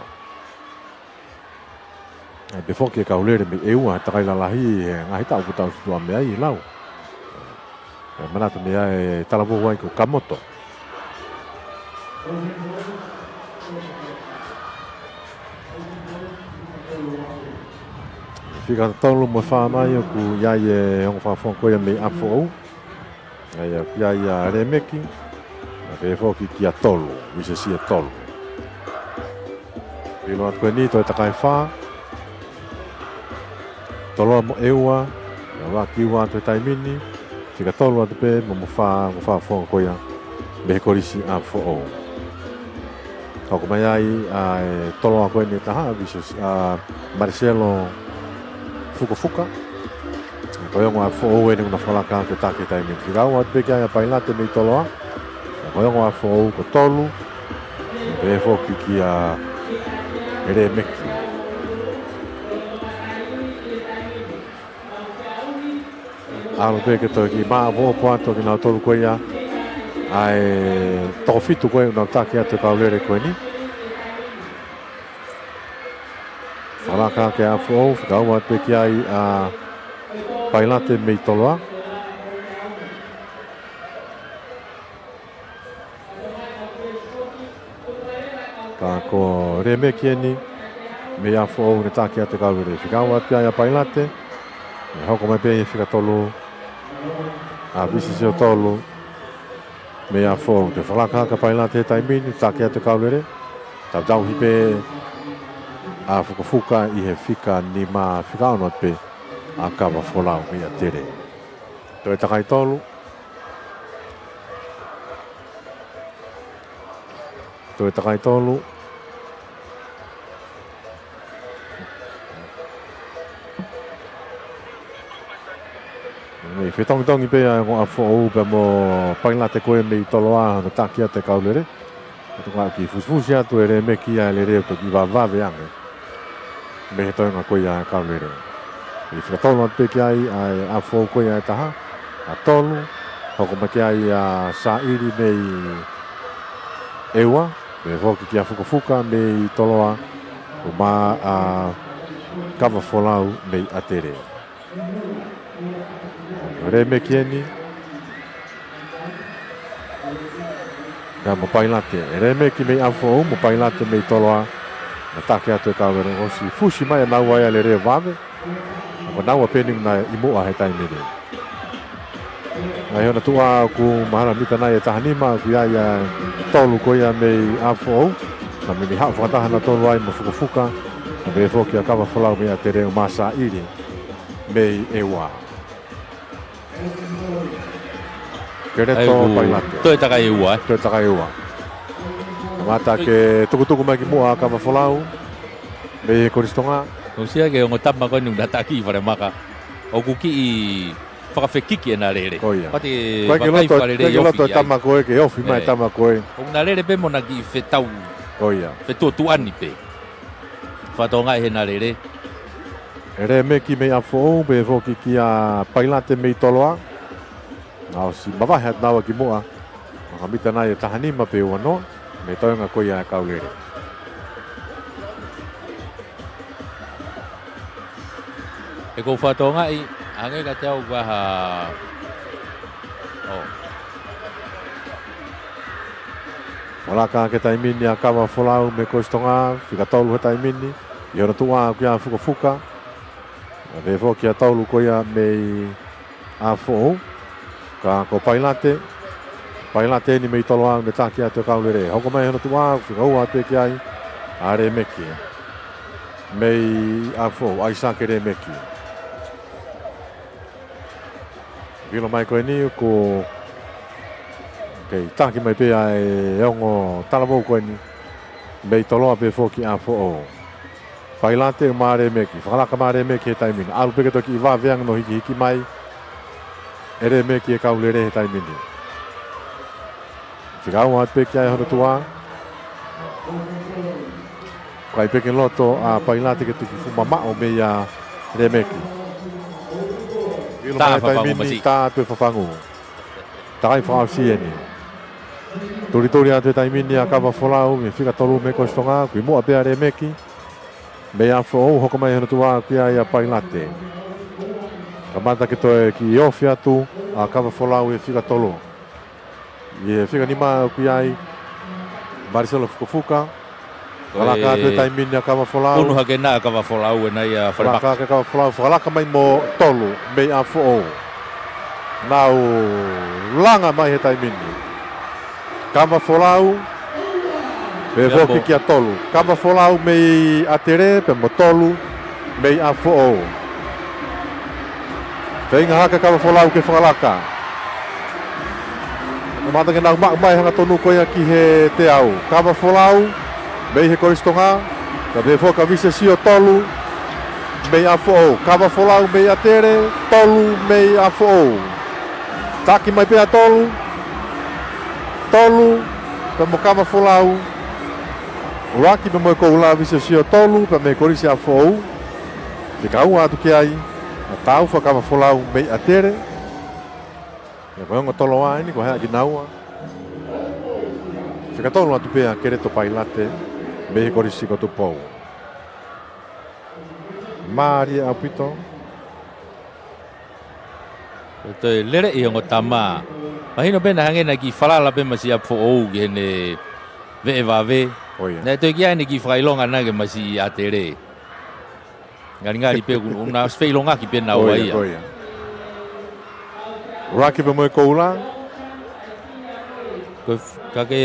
ʻE, pehē foki e kau lele mei ʻEua, takai lalahi he ngaahi taʻu kuo tau sio atu mei ai lau. Manatu mei ai e talavou ai ko Kamoto. Fika tolu mo e fā mai ʻoku ʻi ai e ongo fakafofonga ko ia mei ʻApifoʻou. ʻA ia ʻoku ʻi ai ʻa Lēmeki. Pea pehē foki kia Tolu, Uisesia Tolu. Ilo atu ko eni toe takai fā. Toloa mo ʻEua, ʻa ʻEua ki ua atu he taimi ni, fika tolu atu pē mo e ongo fakafofonga ko ia mei he Kolisi ʻApifoʻou. Hoko mai ai ʻa e toloa ko eni ʻe taha, Vicious, ʻa Mariselo Fukafuka. Ko e ongo ʻApifoʻou eni ʻoku na fakalaka atu he taki he taimi ni. Fika ua atu pē ki ai ʻa Pailate mei Toloa. Ko e ongo ʻApifoʻou ko Tolu. Pehē foki kia Lēmeki. ʻAlu pē ke toe kiʻi maʻopoʻopo atu kinautolu ko ia ʻa e toko fitu ko ia ʻoku nau taki atu e kau lele ko eni. Fakalaka ki ai ʻApifoʻou, fika ua atu pē ki ai ʻa Pailate mei Toloa. Ka ko Lēmeki eni mei ʻApifoʻou naʻe taki atu e kau lele. Fika ua atu ki ai ʻa Pailate. Naʻe hoko mai pē ʻi he fika tolu ʻa Vicious Tolu mei ʻApifoʻou. Toe fakalaka kia Pailate he taimi ni, taki atu e kau lele. Tautauhi pē ʻa Fukafuka ʻi he fika nima, fika ono atu pē ʻa Kavafolau mei ʻAtele. Toe takai tolu. Toe takai tolu. Mei fetongitongi pē ʻa e ongo ʻApifoʻou pea mo Pailate ko ia mei Toloa, hono taki atu e kau lele. Ka tuku ʻa e kiʻi fusifusi atu ʻe Lēmeki ʻa e lele ʻo toki vavevave ange mei he toenga ko ia ʻa e kau lele. ʻI he fika tolu atu pē ki ai ʻa e ʻApifoʻou ko ia ʻe taha, ʻa Tolu, hoko mai ki ai ʻa Sāʻili mei ʻEua, pehē foki kia Fukafuka mei Toloa, ʻo ma ʻa Kavafolau mei ʻAtele. Lēmeki eni. Pea mo Pailate. Lēmeki mei ʻApifoʻou mo Pailate mei Toloa. Naʻe taki atu e kau lele, ʻosi fusi mai ʻa naua ia lele vave. Ko naua pē eni naʻe ʻi muʻa he taimi ni. ʻA ia hono tuʻa ʻoku mahalo mita nai ʻe taha nima, ʻoku ʻi ai ʻa Tolu ko ia mei ʻApifoʻou. Naʻa mei haʻu fakataha nautolu ai mo Fukafuka. Pea pehē foki ʻa Kavafolau mei ʻAtele ʻo ma Sāʻili mei ʻEua. Ke le Ai, to ʻoku Pailate. Toe takai ʻe ua, ē? Toe takai ʻe ua. Kamata ke tukutuku mai ki muʻa ʻa Kavafolau mei he Kolisi Tonga. ʻOsi ia ke ongo tama ko eni naʻa taki ʻi falemaka. ʻOku kiʻi fakafekiki ʻena lele. Ko ia. Pati Ko e ke vakai loto, fale ko e ke ofi loto ai. Tama ko ē, ke ofi mai Ē. Tama ko ē. ʻOku na lele pē mo na kiʻi fetau. Ko ia. Fetuʻotuʻani pē. Fakatokangaʻi heʻena lele. ʻE Lēmeki mei ʻApifoʻou, pehē foki kia Pailate mei Toloa. Naʻe ʻosi mavahe atu naua ki muʻa. Mahalo mita nai ʻe taha nima pe ua noa, mei he toenga ko ia ʻa e kau lele. ʻE kou fakatokangaʻi, hangē kiate au ʻoku ʻi ai ha, ʻo. Fakalaka ki he taimi ni ʻa Kavafolau mei he Kolisi Tonga, fika tolu he taimi ni, ʻi hono tuʻa ʻoku ʻi ai ʻa Fukafuka. Pehē foki ʻa Tolu ko ia mei ʻApifoʻou. Ka ko Pailate, Pailate eni mei Toloa naʻe taki atu e kau lele. Hoko mai hono tuʻa, fika ua atu pē ki ai ʻa Lēmeki. Mei ʻApifoʻou, ʻAisake Lēmeki. Vilo mai ko eni, ʻoku kei taki mai pē ʻa e ongo talavou ko eni mei Toloa pehē foki ʻApifoʻou. Pailate mo Lēmeki, fakalaka mo Lēmeki he taimi ni. ʻAlu pē ke toki vave ange hono hikihiki mai ʻe Lēmeki e kau lele he taimi ni. Fika ua atu pē ki ai hono tuʻa. ʻIkai pē ke loto ʻa Pailate ke toki fuʻu mamaʻo meia Lēmeki. Ilo Tā mai he taimi fafangu ni, masi. Tā atu e fafangu. Takai fakaʻosi eni. Tulituli atu he taimi ni ʻa Kavafolau, mei he fika tolu mei he Kolisi Tonga, ʻoku ʻi muʻa pē ʻa Lēmeki. Mei ʻApifoʻou, hoko mai hono tuʻa ʻoku ʻi ai ʻa Pailate. Kamata ke toe kiʻi ofi atu ʻa Kavafolau he fika tolu. ʻI he fika nima ʻoku ʻi ai Marisela Fukofuka. Ko e fakalaka atu he taimi ni ʻa Kavafolau. Unu hake ena ʻa Kavafolau ʻena ia fakalaka. Fakalaka ʻa Kavafolau, fakalaka mai mo Tolu mei ʻApifoʻou. Nau langa mai he taimi ni. Kavafolau, pea foki kia Tolu. Kavafolau mei ʻAtele, pea mo Tolu mei ʻApifoʻou. Feinga hake ʻa Kavafolau ke fakalaka. Kamata ke nau maʻu mai hangatonu ko ia ki he teau. Kavafolau mei he Kolisi Tonga, pea foki kia Visesio, Tolu mei ʻApifoʻou. Kavafolau mei ʻAtele, Tolu mei ʻApifoʻou. Taki mai pē ʻa Tolu. Tolu, pea mo Kavafolau. ʻUluaki pea mo e koula, Visesio, Tolu, pea mei he Kolisi ʻApifoʻou. Fika ua atu ki ai ʻa Taufa Kavafolau mei ʻAtele. Pea ko e ongo Toloa eni, ko e hā kinaua. Fika tolu atu pē ʻa Keleto Pailate mei he Kolisi ko Tupou. Mālie ʻaupito. Ko e toe lele ʻi he ongo tama. Mahino pē naʻe hangē naʻe kiʻi falala pē masi ʻApifoʻou ki heʻene veʻe vave. ʻIo. Naʻe toe kiʻi ʻai ʻene kiʻi fakaʻilonga ange masi ʻAtele. Ngalingali pē ʻoku, ʻoku na feʻilongaki pē naua ia. ʻIo, ʻio. ʻUluaki pea mo e koula. Ko e f-, ka ke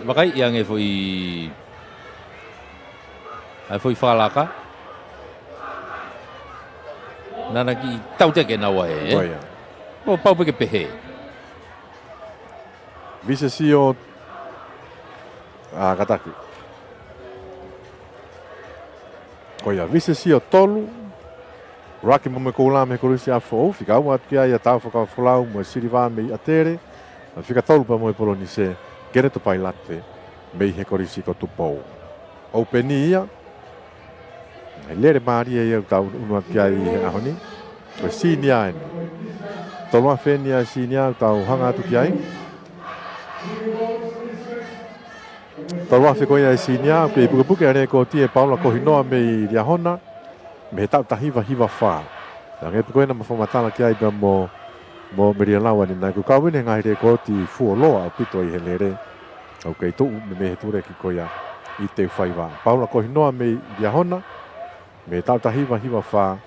vakaiʻi ange foʻi ʻa e foʻi fakalaka. Naʻa na kiʻi tauteke naua ē. ʻIo, ʻio. Kuo pau pē ke pehē. Visesio, ʻa, kātaki. Ko ia, Visesio, Tolu. ʻUluaki pea mo e koula mei he Kolisi ʻApifoʻou, fika ua atu ki ai ʻa Taufa Kavafolau mo e Siliva mei ʻAtele, pea fika tolu pea mo e polonise, Keleto Pailate mei he Kolisi ko Tupou. ʻOpeni ia, ʻa e lele mālie ia ʻoku tau unu atu ki ai he ʻaho ni. Ko e senior eni. Tolu afe eni ʻa e senior ʻoku tau hanga atu ki ai. Tolu afe ko ia ʻa e senior, ʻoku kei pukepuke ʻa e lēkooti ʻe Paula Kohinoa mei Liahona, mei he taʻu taha hiva hiva fā. Hangē pē ko ia naʻa ma fakamatala ki ai pea mo, mo Melia Lauani, naʻe ʻikai ke kau ʻi he ngaahi lēkooti fuoloa ʻaupito ʻi he lele. ʻOku kei tuʻu mei, mei he tuleki ko ia ʻi Teufaiva. Paula Kohinoa mei Liahona, mei he taʻu taha hiva hiva fā,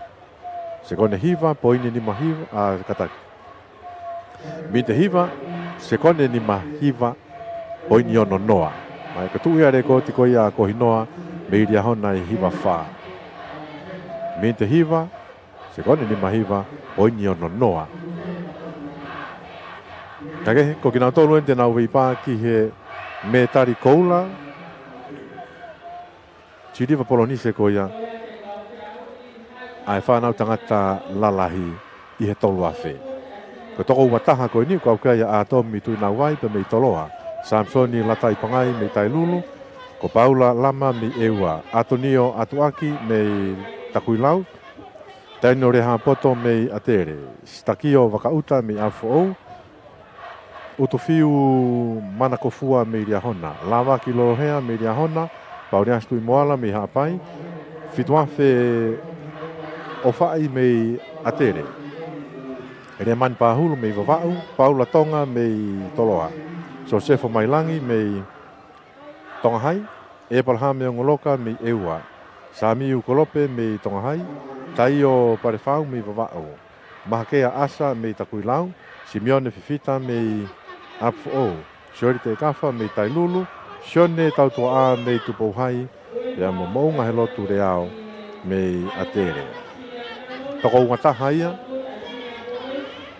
sekone hiva poini nima hiva, ʻa, kātaki. Miniti hiva, sekone nima hiva poini ono noa. Mai ka tuʻu ia lēkooti ko ia ʻa Kohinoa mei Liahona ʻi hiva fā. Miniti hiva, sekone nima hiva poini ono noa. Ka kehe, ko kinautolu eni te nau veipā ki he mētali koula, siliva, polonise ko ia ʻa e fānau tangata lalahi ʻi he tolu afe. Ko e toko ua taha ko eni ʻoku kau ki ai ʻa ʻAtomi Tuʻinauvai pea mei Toloa, Samisoni Lataipangai mei Tailulu, ko Paula Lama mei ʻEua, ʻAtonio ʻAtuʻaki mei Takuilau, Taino Lehapoto mei ʻAtele, Sitakio Vakaʻuta mei ʻApifoʻou, ʻUtufiu Manakofua mei Liahona, Lavaki Lolohea mei Liahona, Pauliasi Tuʻimoala mei Haʻapai, Fitu Afe ʻOfaʻi mei ʻAtele, ʻElemani Pahulu mei Vavaʻu, Paula Tonga mei Toloa, Sosefo Mailangi mei Tonga Hai, ʻEpalahame Ongoloka mei ʻEua, Samiu Kolope mei Tonga Hai, Taio Palefau mei Vavaʻu, Mahakea ʻAsa mei Takuilau, Simione Fifita mei ʻApifoʻou, Sioli Tekafa mei Tailulu, Sione Tautuaʻa mei Tupou Hai, pea mo Moʻunga he Lotu Leao mei ʻAtele. Toko ua taha ia,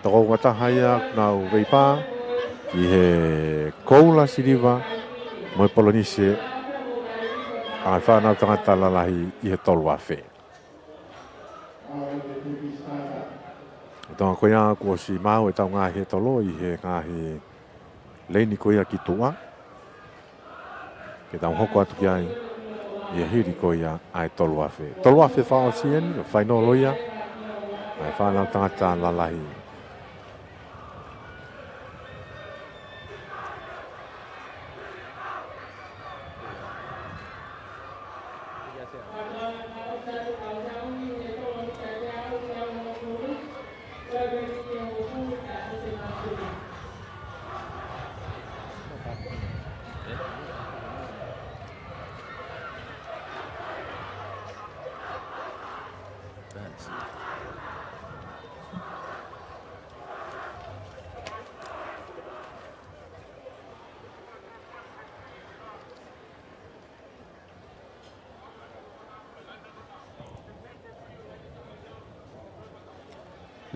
toko ua taha ia ʻoku nau veipā ʻi he koula, siliva mo e polonise ʻa e fānau tangata lalahi ʻi he tolu afe. Tonga ko ia kuo ʻosi maʻu ʻetau ngaahi hētolo ʻi he ngaahi leini ko ia ki tuʻa. Ke tau hoko atu ki ai ʻi he hili ko ia ʻa e tolu afe. Tolu afe fakaʻosi eni, ʻo fainolo ia ʻa e fānau tangata lalahi.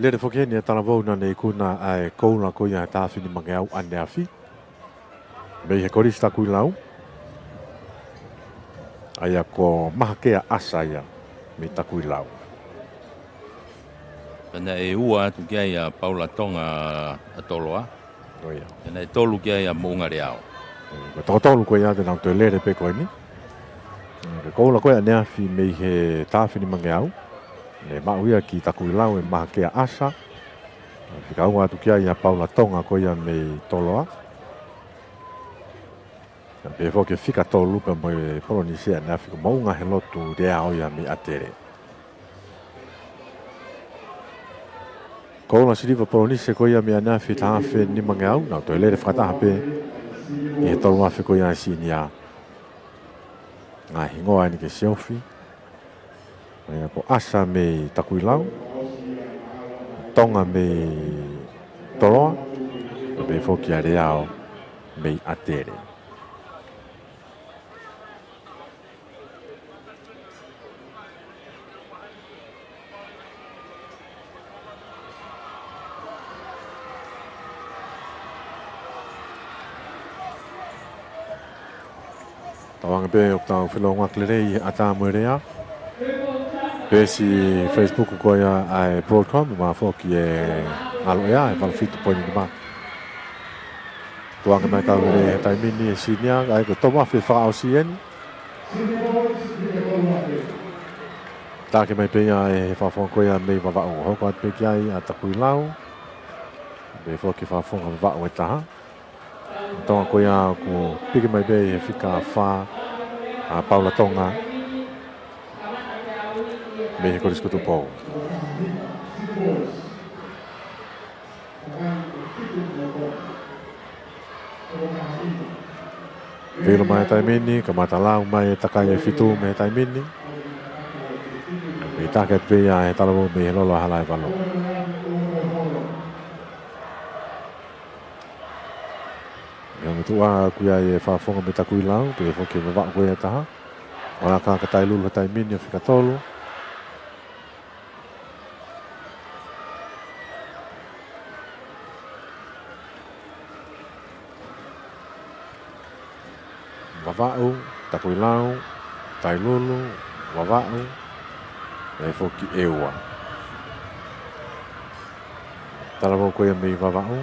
Lele foki heni e talavou naʻa ne ikuna ʻa e koula ko ia he taʻu hongofulu mā ngeau ʻaneafi mei he Kolisi Takuilau. ʻA ia ko Mahakea ʻAsa ia mei Takuilau. Pea naʻe ua atu ki ai ʻa Paula Tonga ʻa Toloa. ʻIo. Pea naʻe tolu ki ai ʻa Moʻungaleao. Ko e toko tolu ko ia te nau toe lele pē ko eni. Ko e koula ko ia ʻaneafi mei he taʻu hongofulu mā ngeau. Ne maʻu ia ki Takuilau ʻe Mahakea ʻAsa. Fika ua atu ki ai ʻa Paula Tonga ko ia mei Toloa. Pea pehē foki e fika tolu pea mo e Polenisia ʻaneafi ko Moʻungahelotu Leao ia mei ʻAtele. Koula siliva Polenisia ko ia mei ʻaneafi taʻu hongofulu mā ngeau, nau toe lele fakataha pē ʻi he tolu afe ko ia ʻa e senior. Ngaahi hingoa eni ke siofi. ʻA ia ko ʻAsa mei Takuilau, Tonga mei Toloa, pea pehē foki ʻa Leao mei ʻAtele. Tauange pē ʻoku tau felōngoaki lelei ʻi he ʻatā mo e lea. Peesi Facebook ko ia ʻa e Broadcom, ʻoku foki ʻe ngalo ia, ʻe valu fitu poini nima. Tukuange mai kau lelei he taimi ni e senior, ʻa ia ko e tolu afe fakaʻosi eni. Taki mai pē ia ʻe he fakafofonga ko ia mei Vavaʻu. Hoko atu pē ki ai ʻa Takuilau. Pehē foki fakafofonga Vavaʻu ʻe taha. Tonga ko ia ʻoku piki mai pē he fika fā ʻa Paula Tonga mei he Kolisi ko Tupou. Vilo mai e taimi ni, kamata lau mai e takai ʻe fitu mei he taimi ni. Mei taki atu pē ia ʻe he talavou mei he Lolo ʻa Halaevalu. Meʻa motuʻa ko ia ʻa e fakafofonga mei Takuilau, pehē foki ʻe Vavaʻu ko ia ʻe taha. Fakalaka ʻa Tailulu he taimi ni ʻo fika tolu. Vavaʻu, Takuilau, Tailulu, Vavaʻu, pehē foki ʻEua. Talavou ko ia mei Vavaʻu.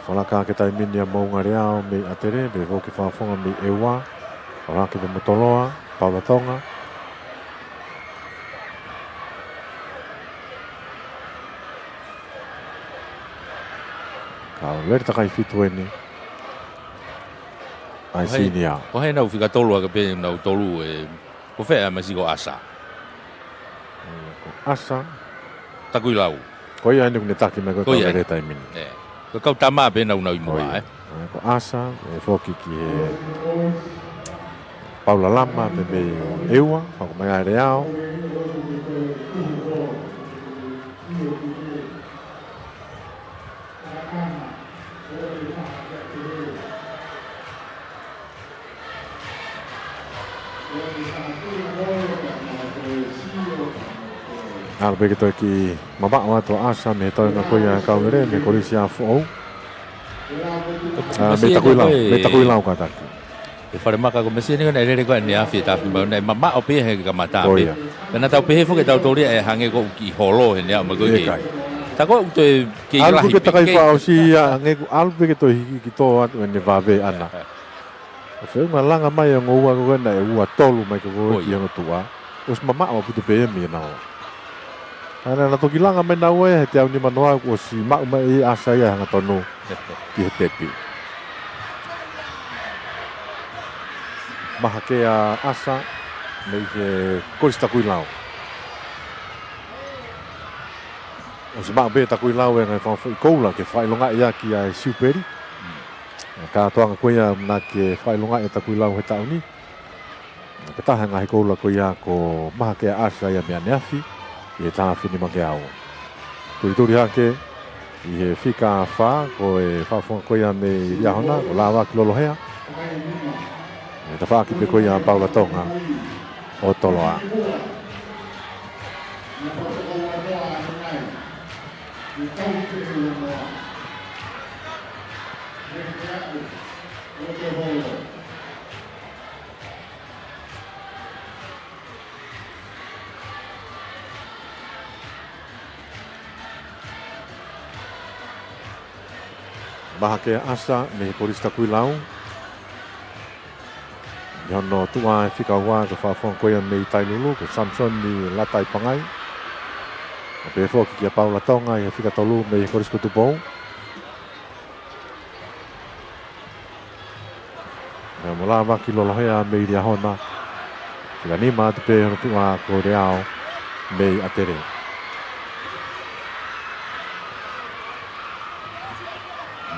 Fakalaka ʻaki e taimi ni ʻa Moʻungaleao mei ʻAtele, pehē foki fakafofonga mei ʻEua. Fakalaka pē mo Toloa, Paula Tonga. Kau lele takai fitu eni. ʻA e senior. Ko hai nau fika tolu ake pē nau tolu ē. Ko fē ʻa e masi ko ʻAsa? Ko ʻAsa. Takuilau. Ko ia eni ʻoku ne taki mai ko e kau lele taimi ni. Ko e kau tama pē nau nau ʻi muʻa, ē. Ko ʻAsa, ʻe foki ki he Paula Lama, pē mei ʻEua, hoko mai ʻa Leao. ʻAlu pē ke toe kiʻi mamaʻo atu ʻa ʻAsa mei he toenga ko ia ʻa e kau lele mei he Kolisi ʻa Foʻou. Mei Takuilau, mei Takuilau kātaki. ʻE falemaka ko e masi eni ko ē naʻe lele ko ē ʻaneafi ʻi he taʻu hongofulu mā nima, naʻe mamaʻo pē ia he kamata pē. Pea naʻa tau pehē foki ʻe tautolu ia ʻe hangē ko ē ʻoku kiʻi holo he neʻe aʻu mai ko ē. ʻIkai. Tā ko ē ʻoku toe kei lahi pē. ʻAlu pē ke takai fakaʻosi ia, hangē ʻoku ʻalu pē ke toe hiki ki tō atu ʻene vave ʻana. ʻO feʻunga langa mai ʻa e ongo ua ko ē naʻe ua tolu mai ko ē ki hono tuʻa. ʻOsi mamaʻo ʻaupito pē ia mei naua. ʻA ia naʻa na toki langa mai naua ia he teau nima noa kuo ʻosi maʻu mai ʻe ʻAsa ia e hangatonu ki he tepi. Mahakea ʻAsa mei he Kolisi Takuilau. ʻOsi maʻu pē ʻe Takuilau e ngaahi fakafoʻi koula ke fakaʻilongaʻi ʻaki ʻa e Siupeli. Kātoanga ko ia naʻe fakaʻilongaʻi ʻe Takuilau he taʻu ni. Ko e taha e ngaahi koula ko ia ko Mahakea ʻAsa ia mei ʻaneafi ʻi he taha afe nima ngeau. Tulituli hake ʻi he fika fā, ko e fakafofonga ko ia mei Liahona, ko Lāvaki Lolohea. ʻI he tafaʻaki pē ko ia ʻa Paula Tonga ʻo Toloa. Mahakea ʻAsa mei he Kolisi Takuilau. ʻI hono tuʻa he fika ua ko e fakafofonga ko ia mei Tailulu, ko Samisoni Lataipangai. ʻO pehē foki kia Paula Tonga ʻi he fika tolu mei he Kolisi ko Tupou. Pea mo Lāvaki Lolohea mei Liahona. Fika nima atu pē hono tuʻa ko Leao mei ʻAtele.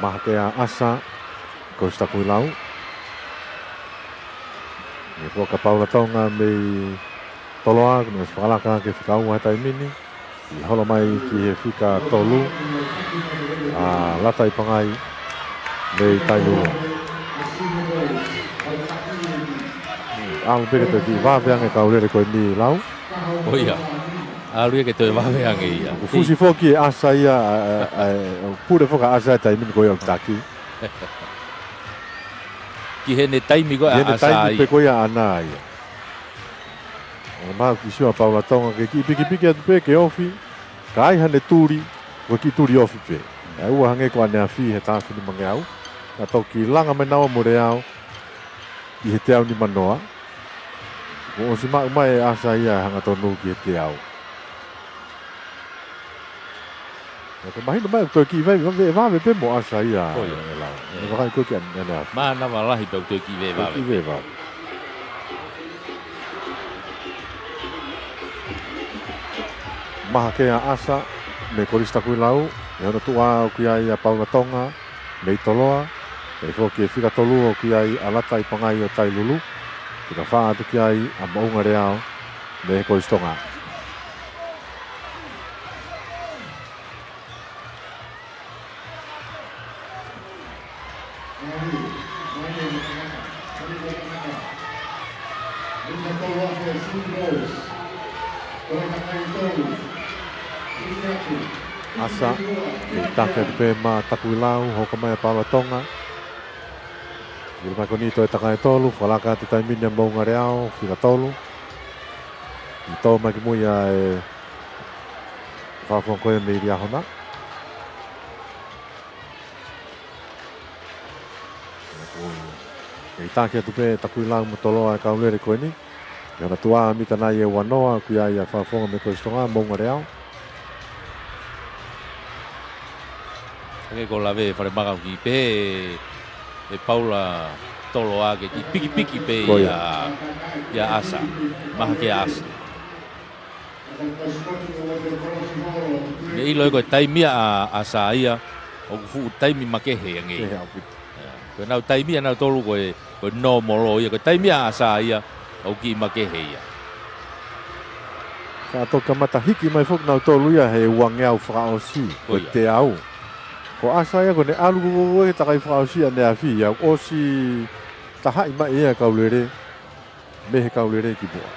Mahakea ʻAsa, Kolisi Takuilau. Pea ko Paula Tonga mei Toloa, kuo ne ʻosi fakalaka ki he fika ua he taimi ni. ʻI holo mai ki he fika tolu ʻa Lataipangai mei Tailulu. ʻAlu pē ke toe kiʻi vave ange e kau lele ko eni, Lau. ʻO ia. ʻAlu ia ke toe vave ange ia. Kuo fusi foki ʻe ʻAsa ia, ʻa, ʻa, ʻa, pule foki ʻa ʻAsa he taimi ni ko ia ʻoku taki. Ki heʻene taimi ko ē ʻa ʻAsa ia. Ki heʻene taimi pē ko ia ʻaʻana ia. ʻO mahalo kiʻi sio ʻa Paula Tonga ke kiʻi pikipiki atu pē ke ofi, ka ai haʻane tuli, ko e kiʻi tuli ofi pē. ʻA ia ʻoku hangē ko ʻaneafi he taha afe nima ngeau, naʻe toki langa mai naua mo Leao ʻi he teau nimanoa. Kuo ʻosi maʻu mai ʻe ʻAsa ia e hangatonu ki he teau. Naʻa ku mahino mai, ʻoku toe kiʻi vave, vave, vave pē mo ʻAsa ia. ʻO ia. ʻE Lau. ʻE. Naʻe vakai ko ē ki ʻane, ʻaneafi. Mānava lahi pē ʻoku toe kiʻi vave. Toe kiʻi vave. Mahakea ʻAsa mei Kolisi Takuilau, ʻi hono tuʻa ʻoku ʻi ai ʻa Paula Tonga mei Toloa, pehē foki e fika tolu ʻoku ʻi ai ʻa Lataipangai ʻo Tailulu, fika fā atu ki ai ʻa Moʻunga Leao mei he Kolisi Tonga. ʻAsa, ʻe taki atu pē maʻa Takuilau, hoko mai ʻa Paula Tonga. Ilo mai ko eni toe takai tolu, fakalaka atu he taimi ni ʻa Moʻunga Leao, fika tolu. ʻI tō mai ki mui ʻa e fakafofonga ko ia mei Liahona. ʻE taki atu pē Takuilau mo Toloa e kau lele ko eni. ʻI hono tuʻa mita nai ʻe uanoa, ʻoku ʻi ai ʻa e fakafofonga mei Kolisi Tonga, Moʻunga Leao. Hangē ko e lave ʻa e falemaka ʻoku kiʻi pehē ʻe Paula Toloa ke kiʻi pikipiki pē ia, ia ʻAsa. Mahakea ʻAsa. Naʻe ʻilo ʻe ia ko e taimi ia ʻa, ʻa ʻAsa ia, ʻoku fuʻu taimi makehe ange. Kehe ʻaupito. ʻIo. Ko ʻenau taimi ʻanautolu ko e, ko e nōmolo ia, ko e taimi ia ʻa ʻAsa ia, ʻoku kiʻi makehe ia. Faʻa toki kamata hiki mai foki nautolu ia he uangeau fakaʻosi, ko e teau. Ko ʻAsa ia ko ʻene ʻalu ko ē he takai fakaʻosi ʻaneafi ia, ʻosi tahaʻi mai ia e kau lele. Mei he kau lele ki muʻa.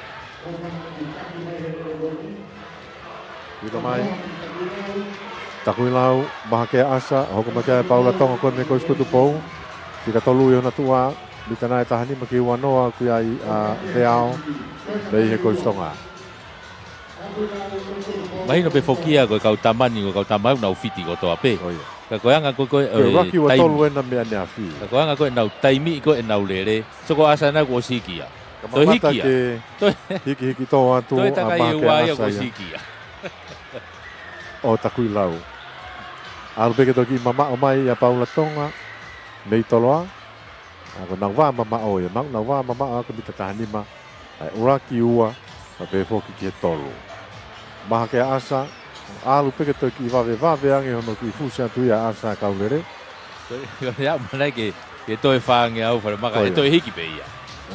Ika mai. Takuilau, mahakea ʻAsa, hoko mai ki ai ʻa Paula Tonga ko ē mei Kolisi ko Tupou. Fika tolu ʻi hono tuʻa, mita nai ʻe taha nima ki he uanoa, ʻoku ʻi ai ʻa Leao, mei he Kolisi Tonga. Mahino pē foki ia ko e kau tama ni, ko e kau tama ʻoku nau fiti kotoa pē. ʻIo. Ka ko e anga ko ē, ko e, ko e ʻuluaki ua tolu ena mei ʻaneafi. Ka ko e anga ko ē ʻenau taimi ko ē ʻenau lele. So ko ʻAsa ena kuo ʻosi hiki ia. Toe hiki ia. Toe hikihiki tō atu ʻa mahakea ʻAsa ia. Toe takai ʻe ua ia kuo ʻosi hiki ia. ʻO Takuilau. ʻAlu pē ke toki mamaʻo mai ʻa Paula Tonga. Mei Toloa. ʻA ko ʻenau vā mamaʻo ia. Mau ʻenau vā mamaʻo ʻa ko e mita taha nima. ʻA e ʻuluaki ua. Pea pehē foki ki he tolu. Mahakea ʻAsa. ʻAlu pē ke toe kiʻi vavevave ange hono kiʻi fusi atu ia ʻa ʻAsa e kau lele. Ko e, ko e aʻu mai ke, ke toe fāngeau Falemaka, ʻe toe hiki pē ia.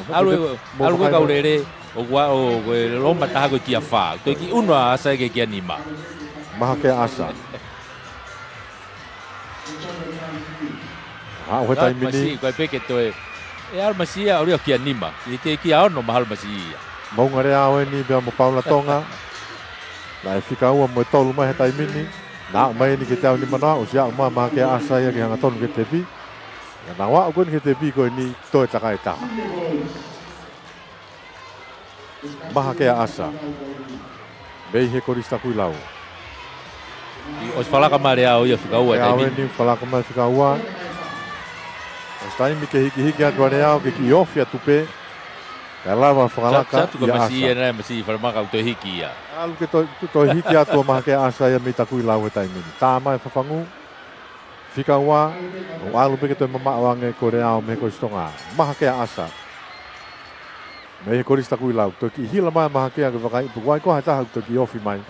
ʻAlu e, ʻalu e kau lele, ʻo ua ʻo, ko e loma taha ko e kia fā. Toe kiʻi ʻunu ʻa ʻAsa ia ki he kia nima. Mahakea ʻAsa. Aʻu he taimi ni. Masiʻi, ko e peke toe. ʻE ʻalu masiʻi ia, ʻalu ia kia nima. ʻI he kia ono mahalo masiʻi ia. Moʻunga Leao eni pea mo Paula Tonga. Naʻe fika ua mo e tolu mai he taimi ni. Naʻa aʻu mai eni ki he teau nimanoa, ʻosi aʻu mai Mahakea ʻAsa ia ke hangatonu ki he tepi. Naʻa nau aʻu ko eni ki he tepi ko eni toe takai taha. Mahakea ʻAsa. Mei he Kolisi Takuilau. ʻOsi falaka mai Leao ia fika ua he taimi ni. Leao eni falaka mai fika ua. ʻOsi taimi ke hikihiki atu ʻa Leao ke kiʻi ofi atu pē. Kae lava fakalaka ia ʻAsa. Satu ka masiʻi ia naʻe masiʻi Falemaka ʻo toe hiki ia. ʻAlu ke toe, toe hiki atu ʻa Mahakea ʻAsa ia mei Takuilau he taimi ni. Tā mai fafangu. Fika ua, ʻo ʻalu pē ke toe mamaʻo ange ko Leao mei he Kolisi Tonga. Mahakea ʻAsa. Mei he Kolisi Takuilau, toe kiʻi hila mai Mahakea ke vakai pe ʻoku ʻi ai koā ha taha ʻoku toe kiʻi ofi mai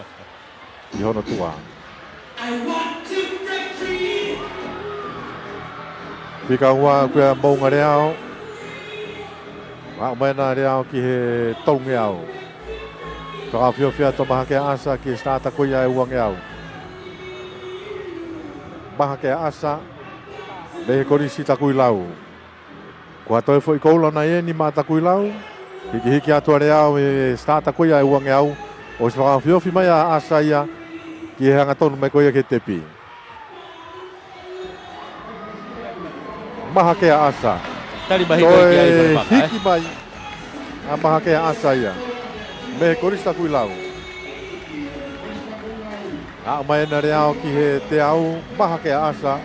ʻi hono tuʻa. Fika ua ko ia Moʻunga Leao. Aʻu mai ena Leao ki he tolungeau. Fakaofiofi atu Mahakea ʻAsa ki he sitaata ko ia e uangeau. Mahakea ʻAsa, mei he Kolisi Takuilau. Ko ha toe foʻi koula nai eni maʻa Takuilau. Hikihiki atu ʻa Leao he sitaata ko ia e uangeau. ʻOsi fakaofiofi mai ʻa ʻAsa ia ki he hangatonu mai ko ia ki he tepi. Mahakea ʻAsa. Tali mai hiko ia ʻi Falemaka, ē? Hiki mai ʻa Mahakea ʻAsa ia mei he Kolisi Takuilau. Aʻu mai ena Leao ki he teau, Mahakea ʻAsa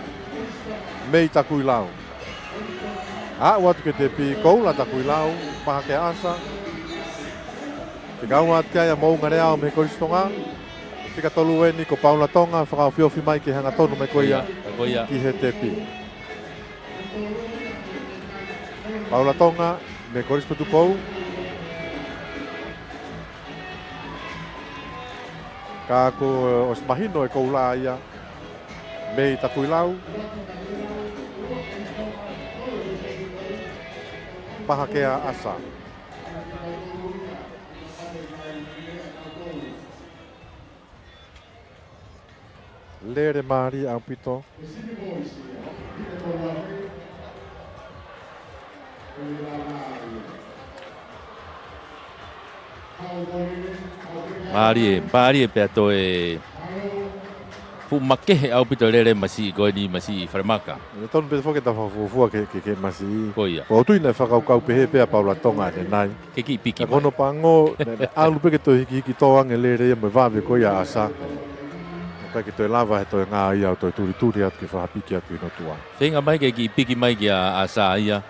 mei Takuilau. Aʻu atu ki he tepi, koula Takuilau, Mahakea ʻAsa. Fika ua atu ki ai ʻa Moʻunga Leao mei he Kolisi Tonga. Fika tolu eni ko Paula Tonga, fakaofiofi mai ki he hangatonu mai ko ia, ko ia, ki he tepi. Paula Tonga, mei he Kolisi ko Tupou. Ka kuo ʻosi mahino e koula ia mei Takuilau. Mahakea ʻAsa. Lele mālie ʻaupito. Mālie, mālie pea toe fuʻu makehe ʻaupito e lele masiʻi ko eni masiʻi Falemaka. ʻE tonu pē foki ke ta fakafuofua ki he, ki he, ki he masiʻi. Ko ia. ʻOku ou tui naʻe fakakaukau pehē pē ʻa Paula Tonga ʻanenai. Ke kiʻi piki mai. Ka ko hono pango, naʻe, naʻe ʻalu pē ke toe hikihiki tō ange e lele ia mo e vave ko ia ʻa ʻAsa. ʻIkai ke toe lava he toe ngāue ia ʻo toe tulituli atu ke fakapiki atu ʻi hono tuʻa. Feinga mai ke kiʻi piki mai kia ʻAsa ia.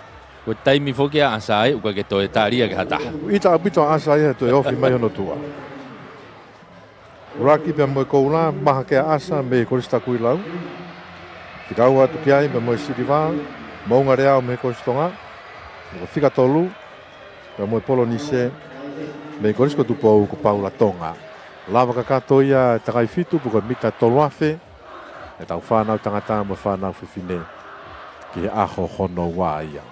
Ko e taimi foki ʻa ʻAsa ia, ʻoku ʻikai ke toe tali ia ki ha taha. ʻIta ʻaupito ʻa ʻAsa ia he toe ofi mai hono tuʻa. ʻUluaki pea mo e koula, Mahakea ʻAsa mei he Kolisi Takuilau. Fika ua atu ki ai pea mo e siliva, Moʻunga Leao mei he Kolisi Tonga. Ko e fika tolu, pea mo e polonise, mei he Kolisi ko Tupou ko Paula Tonga. Lava kakato ia e takai fitu pe ko e mita tolu afe, ʻetau fānau tangata mo e fānau fefine ki he ʻaho hono ua ia.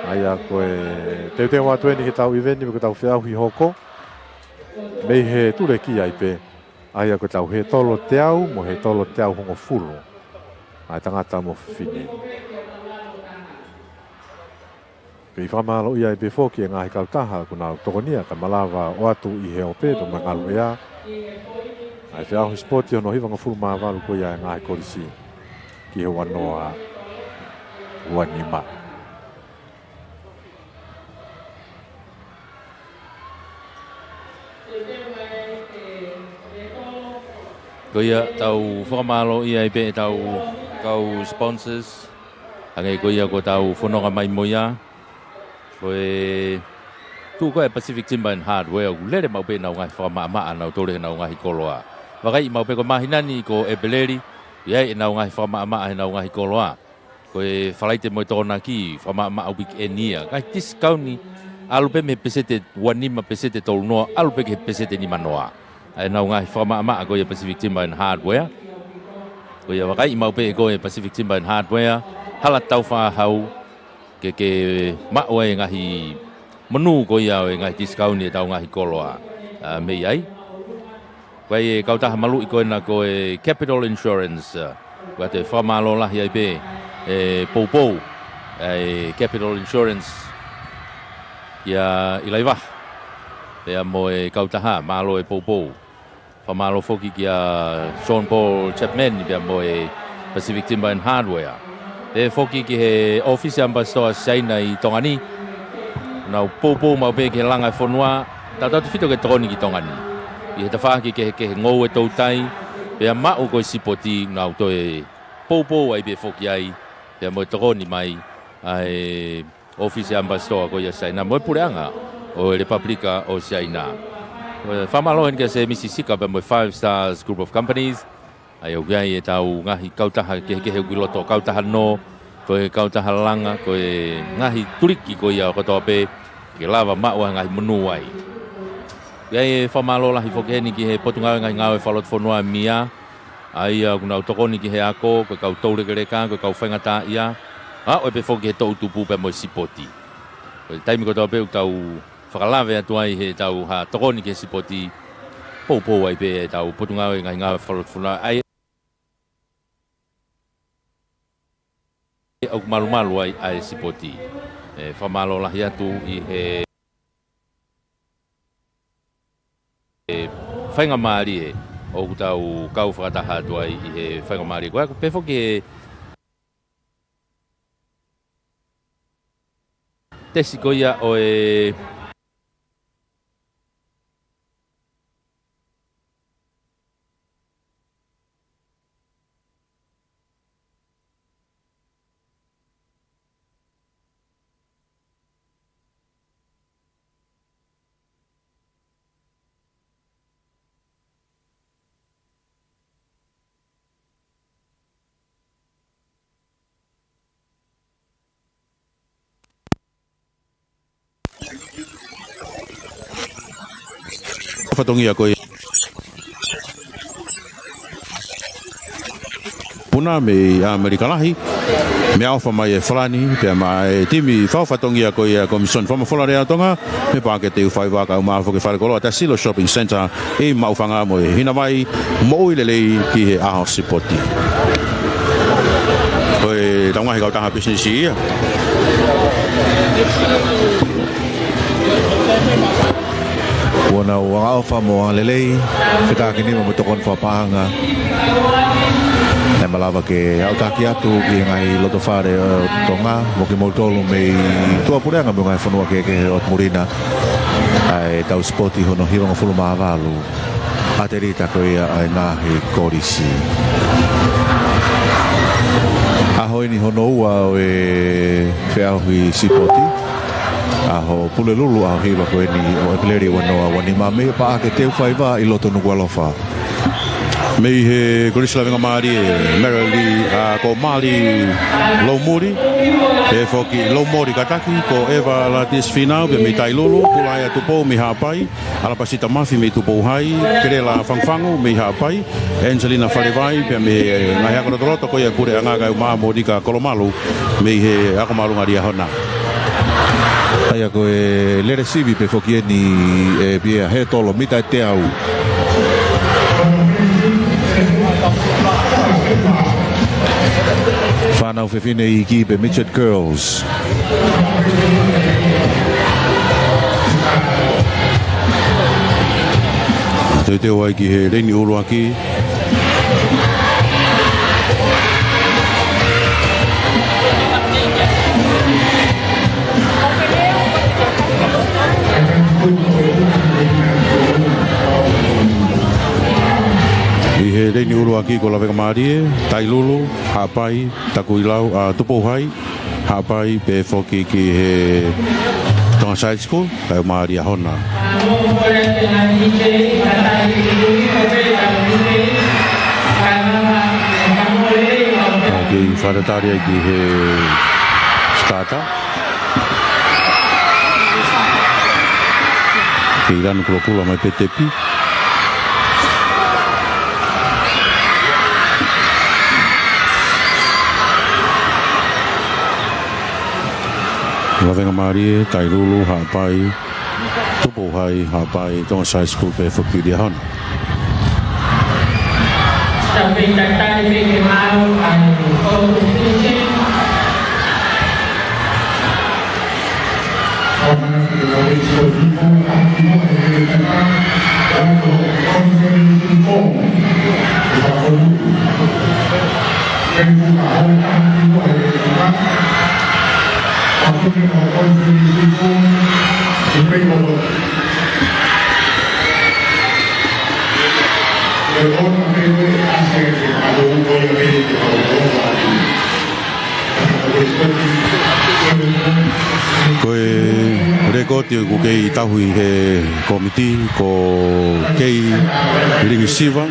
ʻA ia ko e teuteu atu eni ki heʻetau ʻiveni, ko ʻetau feʻauhi hoko. Mei he tuleʻi ai pē, ʻa ia ko ʻetau hētolo teau mo e hētolo teau hongofulu. ʻA e tangata mo e fefine. Kei fakamālōʻia ai pē foki e ngaahi kautaha kuo nau tokonia kae malava ʻo ʻoatu ʻi he ope pea mo e ngaluʻea ʻa e feʻauhi sipoti hono hivangofulu mā valu ko ia e ngaahi kolisi ki he ua noa ua nima. Ko ia tau fakamālōʻia ai pē ʻetau kau sponsors. Hangē ko ia ko ʻetau fononga mai mo ia. Ko e tuʻu ko ē Pacific Timber and Hardware, ʻoku lele maʻu pē ʻenau ngaahi fakamaʻamaʻa ʻanautolu heʻenau ngaahi koloa. Vakaiʻi maʻu pē ko e māhina ni ko ʻEpeleli, ʻe ʻi ai ʻenau ngaahi fakamaʻamaʻa heʻenau ngaahi koloa. Ko e Falaite mo e Tokonaki, fakamaʻamaʻa weekend ia. Ngaahi discount ni, ʻalu pē mei he peseti ua nima, peseti tolu noa, ʻalu pē ki he peseti nima noa. ʻa ʻenau ngaahi fakamaʻamaʻa ko ia Pacific Timber and Hardware. Ko ia vakai maʻu pē ko e Pacific Timber and Hardware, hala tau fakahau ke ke maʻu ai e ngaahi monū ko ia ʻo e ngaahi discount ʻi heʻetau ngaahi koloa, ā, mei ai. Ko e kautaha maluʻi ko ena ko e Capital Insurance, ā, ʻoku ʻoatu e fakamālō lahi ai pē ʻe Poupou, ʻa e Capital Insurance kia ʻIlaivaha pea mo e kautaha, mālō ʻe Poupou. Fakamālō foki kia Sean Paul Chapman pea mo e Pacific Timber and Hardware. Pea foki ki he ʻŌfisi ʻAmipasitoa Siaina ʻi Tonga ni. Nau poupou maʻu pē ki he langa e fonua, tautautefito ki he tokoni ki Tonga ni. ʻI he tafaʻaki kehekehe, ngoue, toutai, pea maʻu ko e sipoti, nau toe poupou ai pē foki ai, pea mo e tokoni mai ʻa e ʻŌfisi ʻAmipasitoa ko ia Siaina mo e puleʻanga ʻo e Lepupelika ʻo Siaina. Ko e fakamālō heni kia Sēmisi Sika pea mo e Five Stars Group of Companies. ʻA ia ʻoku ʻi ai ʻetau ngaahi kautaha kehekehe ʻoku ʻi loto, kautaha nō, ko e kautaha langa, ko e ngaahi tuliki ko ia kotoa pē, ke lava maʻu ʻa e ngaahi monū ai. ʻOku ʻi ai e fakamālō lahi foki heni ki he Potungāue Ngaahi Ngāue Fakalotofonua, MIA, ʻa ia ʻoku nau tokoni ki he ako, ko e kau toulekeleka, ko e kau faingataʻaʻia, ʻa ia pē foki ki he toʻutupu pea mo e sipoti. Ko e taimi kotoa pē ʻoku tau fakalave atu ai heʻetau hā tokoni ki he sipoti, poupou ai pē ʻetau Potungāue Ngaahi Ngāue Fakalotofonua, ʻa ia ʻoku malumalu ai ʻa e sipoti. ʻE fakamālō lahi atu ʻi he faingamālie ʻoku tau kau fakataha atu ai ʻi he faingamālie ko ia, pea foki he tesi ko ia ʻo e Fatongia ko ia. Puna mei ʻAmelika Lahi, meʻaʻofa mai ʻe Falani, pea mo e timi fakafatongia ko ia Komisoni Fakamafola Lea ʻa Tonga, mei he Paʻake Teufaiva kae ʻumaʻā foki e Falekoloa Tasilo Shopping Centre ʻi Maʻufanga mo e Hinavai, moʻui lelei ki he ʻaho sipoti. Ko ʻetau ngaahi kautaha pisinisi ia. Kuo nau angaʻofa mo angalelei, fekākini mo e tokoni fakapaʻanga. Naʻe malava ke aʻutaki atu ki he ngaahi lotofale ʻo Tonga, mo kimoutolu mei tuʻapuleʻanga mo e ngaahi fonua kehekehe ʻo e muli na, ʻa ʻetau sipoti hono hivangofulu mā valu ʻatelita ko ia ʻa e ngaahi kolisi. ʻAho eni hono ua ʻo e feʻauhi sipoti. ʻAho Pulelulu, ʻaho hiva ko eni ʻo ʻEpeleli ua noa ua nima, mei he Paʻake Teufaiva ʻi loto Nukuʻalofa. Mei he Kolisi Lavengamālie Maryland, ʻa, ko Mali Loumuli, pea foki Loumoli Kataki, ko Eva Latis Finau, pea mei Tailulu, Kulaia Tupou mei Haʻapai, ʻAlapasita Mafi mei Tupou Hai, Kelela Fangufangu mei Haʻapai, Angelina Falevai, pea mei he ngaahi ako lotoloto ko ia ʻa e puleʻanga kae ʻumaʻā Monika Kolomalu mei he Ako Māʻolunga Liahona. ʻA ia ko e lele sivi pē foki eni ʻe Pia Hetolo, mita ʻe teau. Fānau fefine iiki pē midget girls. Teuteu ai ki he leini ʻuluaki. ʻI he leini ʻuluaki ko Lavengamālie, Tailulu, Haʻapai, Takuilau, ʻa, Tupou Hai, Haʻapai, pea foki ki he Tonga Side School, kae ʻumaʻā Liahona. Kei fakatatali ai ki he starter. Kei lanu kulokula mai pē tepi. Lavengamālie, Tailulu, Haʻapai, Tupou Hai, Haʻapai, Tongass High School pē foki ki Liahona. Tau kei tatali pē ke maʻu ʻa e fotu. Ko e lekooti ʻoku kei tauhi he kōmiti ko Kei Lingisiva,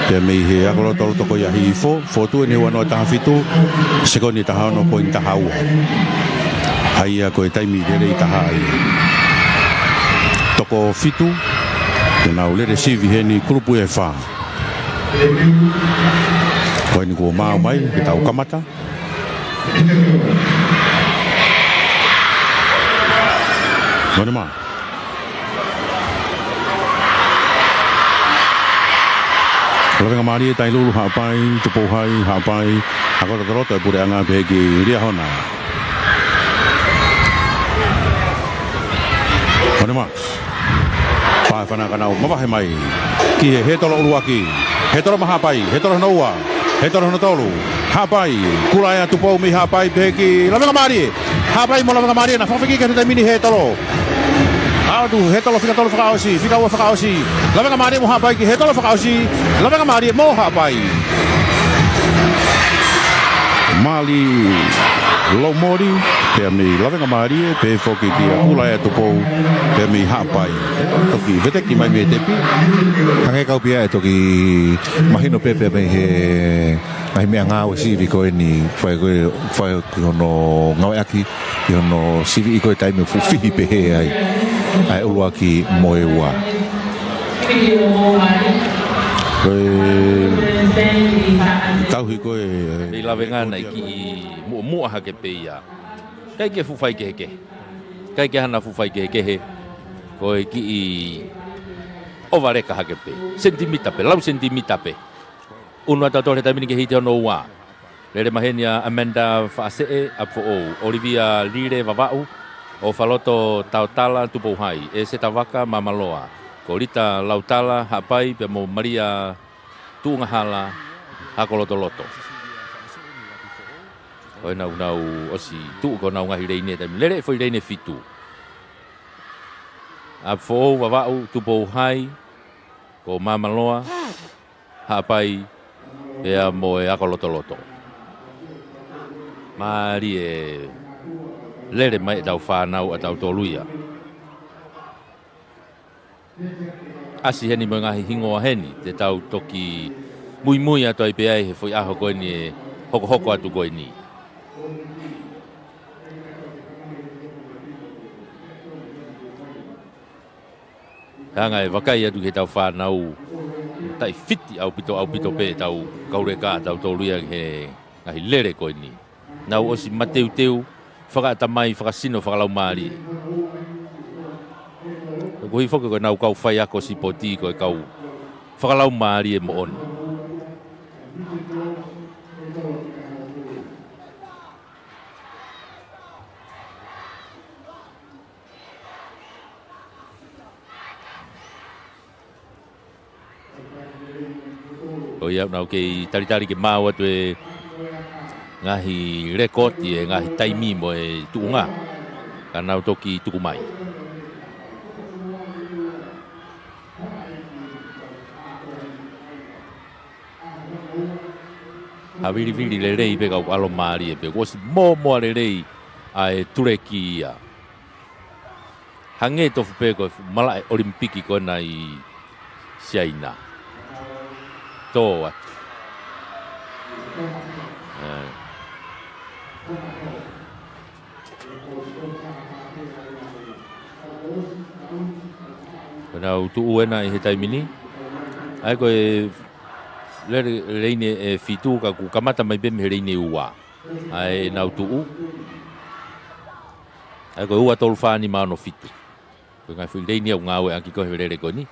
pea mei he ako lotoloto ko ia Hihifo, fotu ʻe ua noa taha fitu, sekoni taha ono poini taha ua. ʻA ia ko e taimi lelei taha ia. Toko fitu, te nau lele sivi heni kulupu ʻe fā. Ko eni kuo maau mai, ke tau kamata. Mani mā. Lavengamālie, Tailulu, Haʻapai, Tupou Hai, Haʻapai, ako lotoloto ʻa e puleʻanga pehē ki Liahona. Mani mā. Fai fana ka nau mavahe mai ki he hētolo ʻuluaki. Hētolo maʻa Haʻapai, hētolo hono ua, hētolo hono tolu. Haʻapai, Kulaea Tupou mei Haʻapai pehē ki Lavengamālie. Haʻapai mo Lavengamālie, naʻa fakafiki ki he taimi ni hētolo. ʻAlu atu, hētolo fika tolu fakaʻosi, fika ua fakaʻosi. Lavengamālie mo Haʻapai ki hētolo fakaʻosi. Lavengamālie mo Haʻapai. Mali Lomoli, pea mei Lavengamālie, pehē foki kia Kulaea Tupou, pea mei Haʻapai. Toki veteki mai mei he tepi. Hangē kau pē ʻe toki mahino pē pea mei he ngaahi meʻangāue sivi ko eni, fai ko e, fai ki hono ngāueʻaki, ʻi hono sivi ʻi ko e taimi ʻoku fuʻu fihi pehē ai ʻa e ʻuluaki mo e ua. Ko e tauhi ko e, ʻi Lavenga naʻe kiʻi muʻomuʻa hake pē ia. ʻIkai ke fuʻu faikehekehe. ʻIkai ke hana fuʻu faikehekehe. Ko e kiʻi ʻovaleka hake pē. Senitimita pē, lau senitimita pē. ʻUnu ʻa tautolu he taimi ni ki he hiti hono ua. Lele mai heni ʻa Amanda Faʻaseʻe, ʻApifoʻou, ʻOlivia Lile Vavaʻu, ʻOfaloto Taotala, Tupou Hai, ʻEseta Vaka, Māmaloa, Kolita Lautala, Haʻapai, pea mo Malia Tuʻungahala, Akolotoloto. Ko ʻenau, nau ʻosi tuʻu ko ʻenau ngaahi leini he taimi ni. Lele e foʻi leini ʻe fitu. ʻApifoʻou, Vavaʻu, Tupou Hai, ko Māmaloa, Haʻapai, pea mo e Akolotoloto. Mālie e lele mai ʻetau fānau ʻa tautolu ia. ʻAsi heni mo e ngaahi hingoa heni, te tau toki muimui atu ai pē ai he foʻi ʻaho ko eni ʻe hokohoko atu ko eni. Hanga ʻe vakai atu ki heʻetau fānau, taʻefiti ʻaupito, ʻaupito pē ʻetau kauleka, tautolu ia he ngaahi lele ko eni. Nau ʻosi mateuteu, fakaʻatamai, fakasino, fakalaumālie. Ko e hifo ko ʻenau kau faiako sipoti ko e kau fakalaumālie moʻoni. Ko ia ʻoku nau kei talitali ke maau atu e ngaahi lekooti e ngaahi taimi mo e tuʻunga. Ka nau toki tuku mai. Havilivili lelei pē ka ʻoku ʻalomālie pē. Kuo ʻosi mōmoa lelei ʻa e tuleki ia. Hangē tofu pē ko e fuʻu malaʻe ʻOlimipiki ko ena ʻi Siaina. Tō atu. ʻE. Ko ʻenau tuʻu ena ʻi he taimi ni. ʻA ia ko e lele, leini ʻe fitu ka kuo kamata mai pē mei he leini ʻe ua. ʻA ia ʻenau tuʻu. ʻA ia ko e ua tolu fā nima ono fitu. Ko e ngaahi foʻi leini ʻoku ngāueʻaki ko ē he lele ko eni.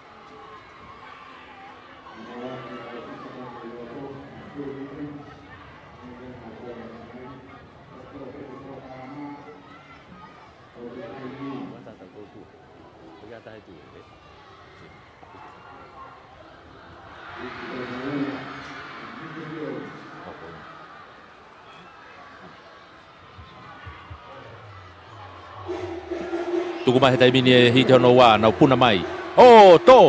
Tuku mai he taimi ni e hiti hono ua, nau puna mai. ʻO, tō!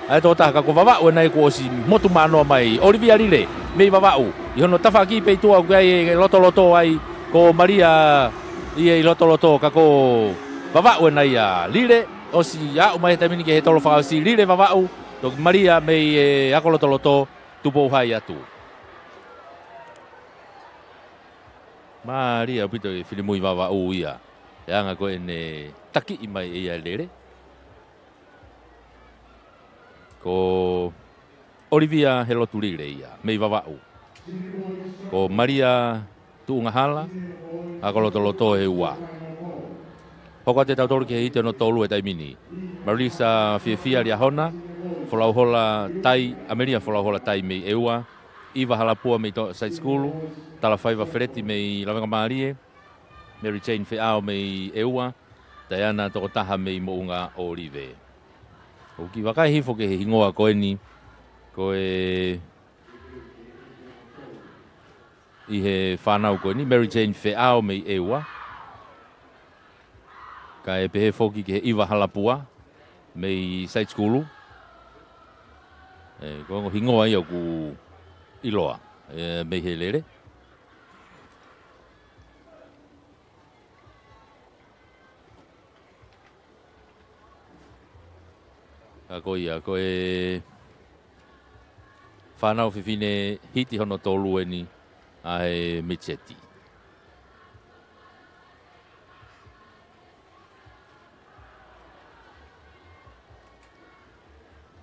ʻA e tokotaha ka ko Vavaʻu ʻena ia kuo ʻosi motu manoa mai. ʻOlivia Lile, mei Vavaʻu. ʻI hono tafaʻaki pē ʻi tuʻa ʻoku ʻi ai e lotoloto ai ko Malia ia ʻi lotoloto ka ko Vavaʻu ʻena ia. Lile, ʻosi aʻu mai he taimi ni ki he tolo fakaʻosi. Lile Vavaʻu, toki Malia mei he ako lotoloto, Tupou High atu. Mālie ʻaupito e finemui Vavaʻu ia. E anga ko ē ʻene takiʻi mai ʻe ia e lele. Ko ʻOlivia Helotu Lile ia, mei Vavaʻu. Ko Malia Tuʻungahala, ako lotoloto he ua. Hoko atu ʻe tautolu ki he hiti hono tolu he taimi ni. Marisa Fiefia Liahona, Folauhola Tai, ʻAmelia Folauhola Tai mei ʻEua. ʻIva Halapua mei Tonga Side School, Talafaiva Feleti mei Lavengamālie, Mary Jane Feʻao mei ʻEua, Diana Tokotaha mei Moʻunga ʻŌlive. ʻOku kiʻi vakai hifo ki he hingoa ko eni, ko e ʻi he fānau ko eni, Mary Jane Feʻao mei ʻEua. Kae pehē foki ki he ʻIva Halapua mei Side School. ʻE, ko e ongo hingoa ia ʻoku ʻiloa, ʻe, mei he lele. Ka ko ia, ko e fānau fefine hiti hono tolu eni ʻa e Mitseti.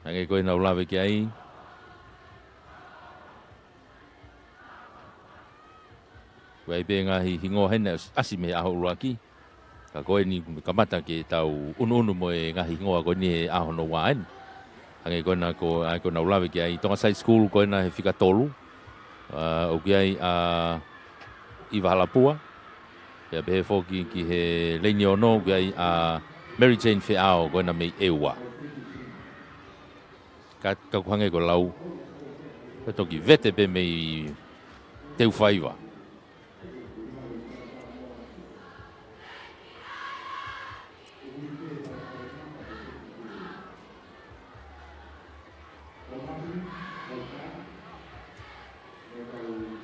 Hangē ko ē naʻa ku lave ki ai. ʻOku ʻi ai pē ngaahi hingoa heni ʻosi ʻasi mei he ʻaho ʻuluaki. Ka ko eni kuo kamata ke tau ʻunuʻunu mo e ngaahi hingoa ko eni he ʻaho hono ua eni. Hangē ko ena ko, ʻa ia ko ē naʻa ku lave ki ai, Tonga Side School ko ena he fika tolu. ʻA, ʻoku ʻi ai ʻa ʻIva Halapua. Pea pehē foki ki he leini ono ʻoku ʻi ai ʻa Mary Jane Feʻao ko ena mei ʻEua. Ka, ka ʻoku hangē ko e lau, ko e toki vete pē mei Teufaiva.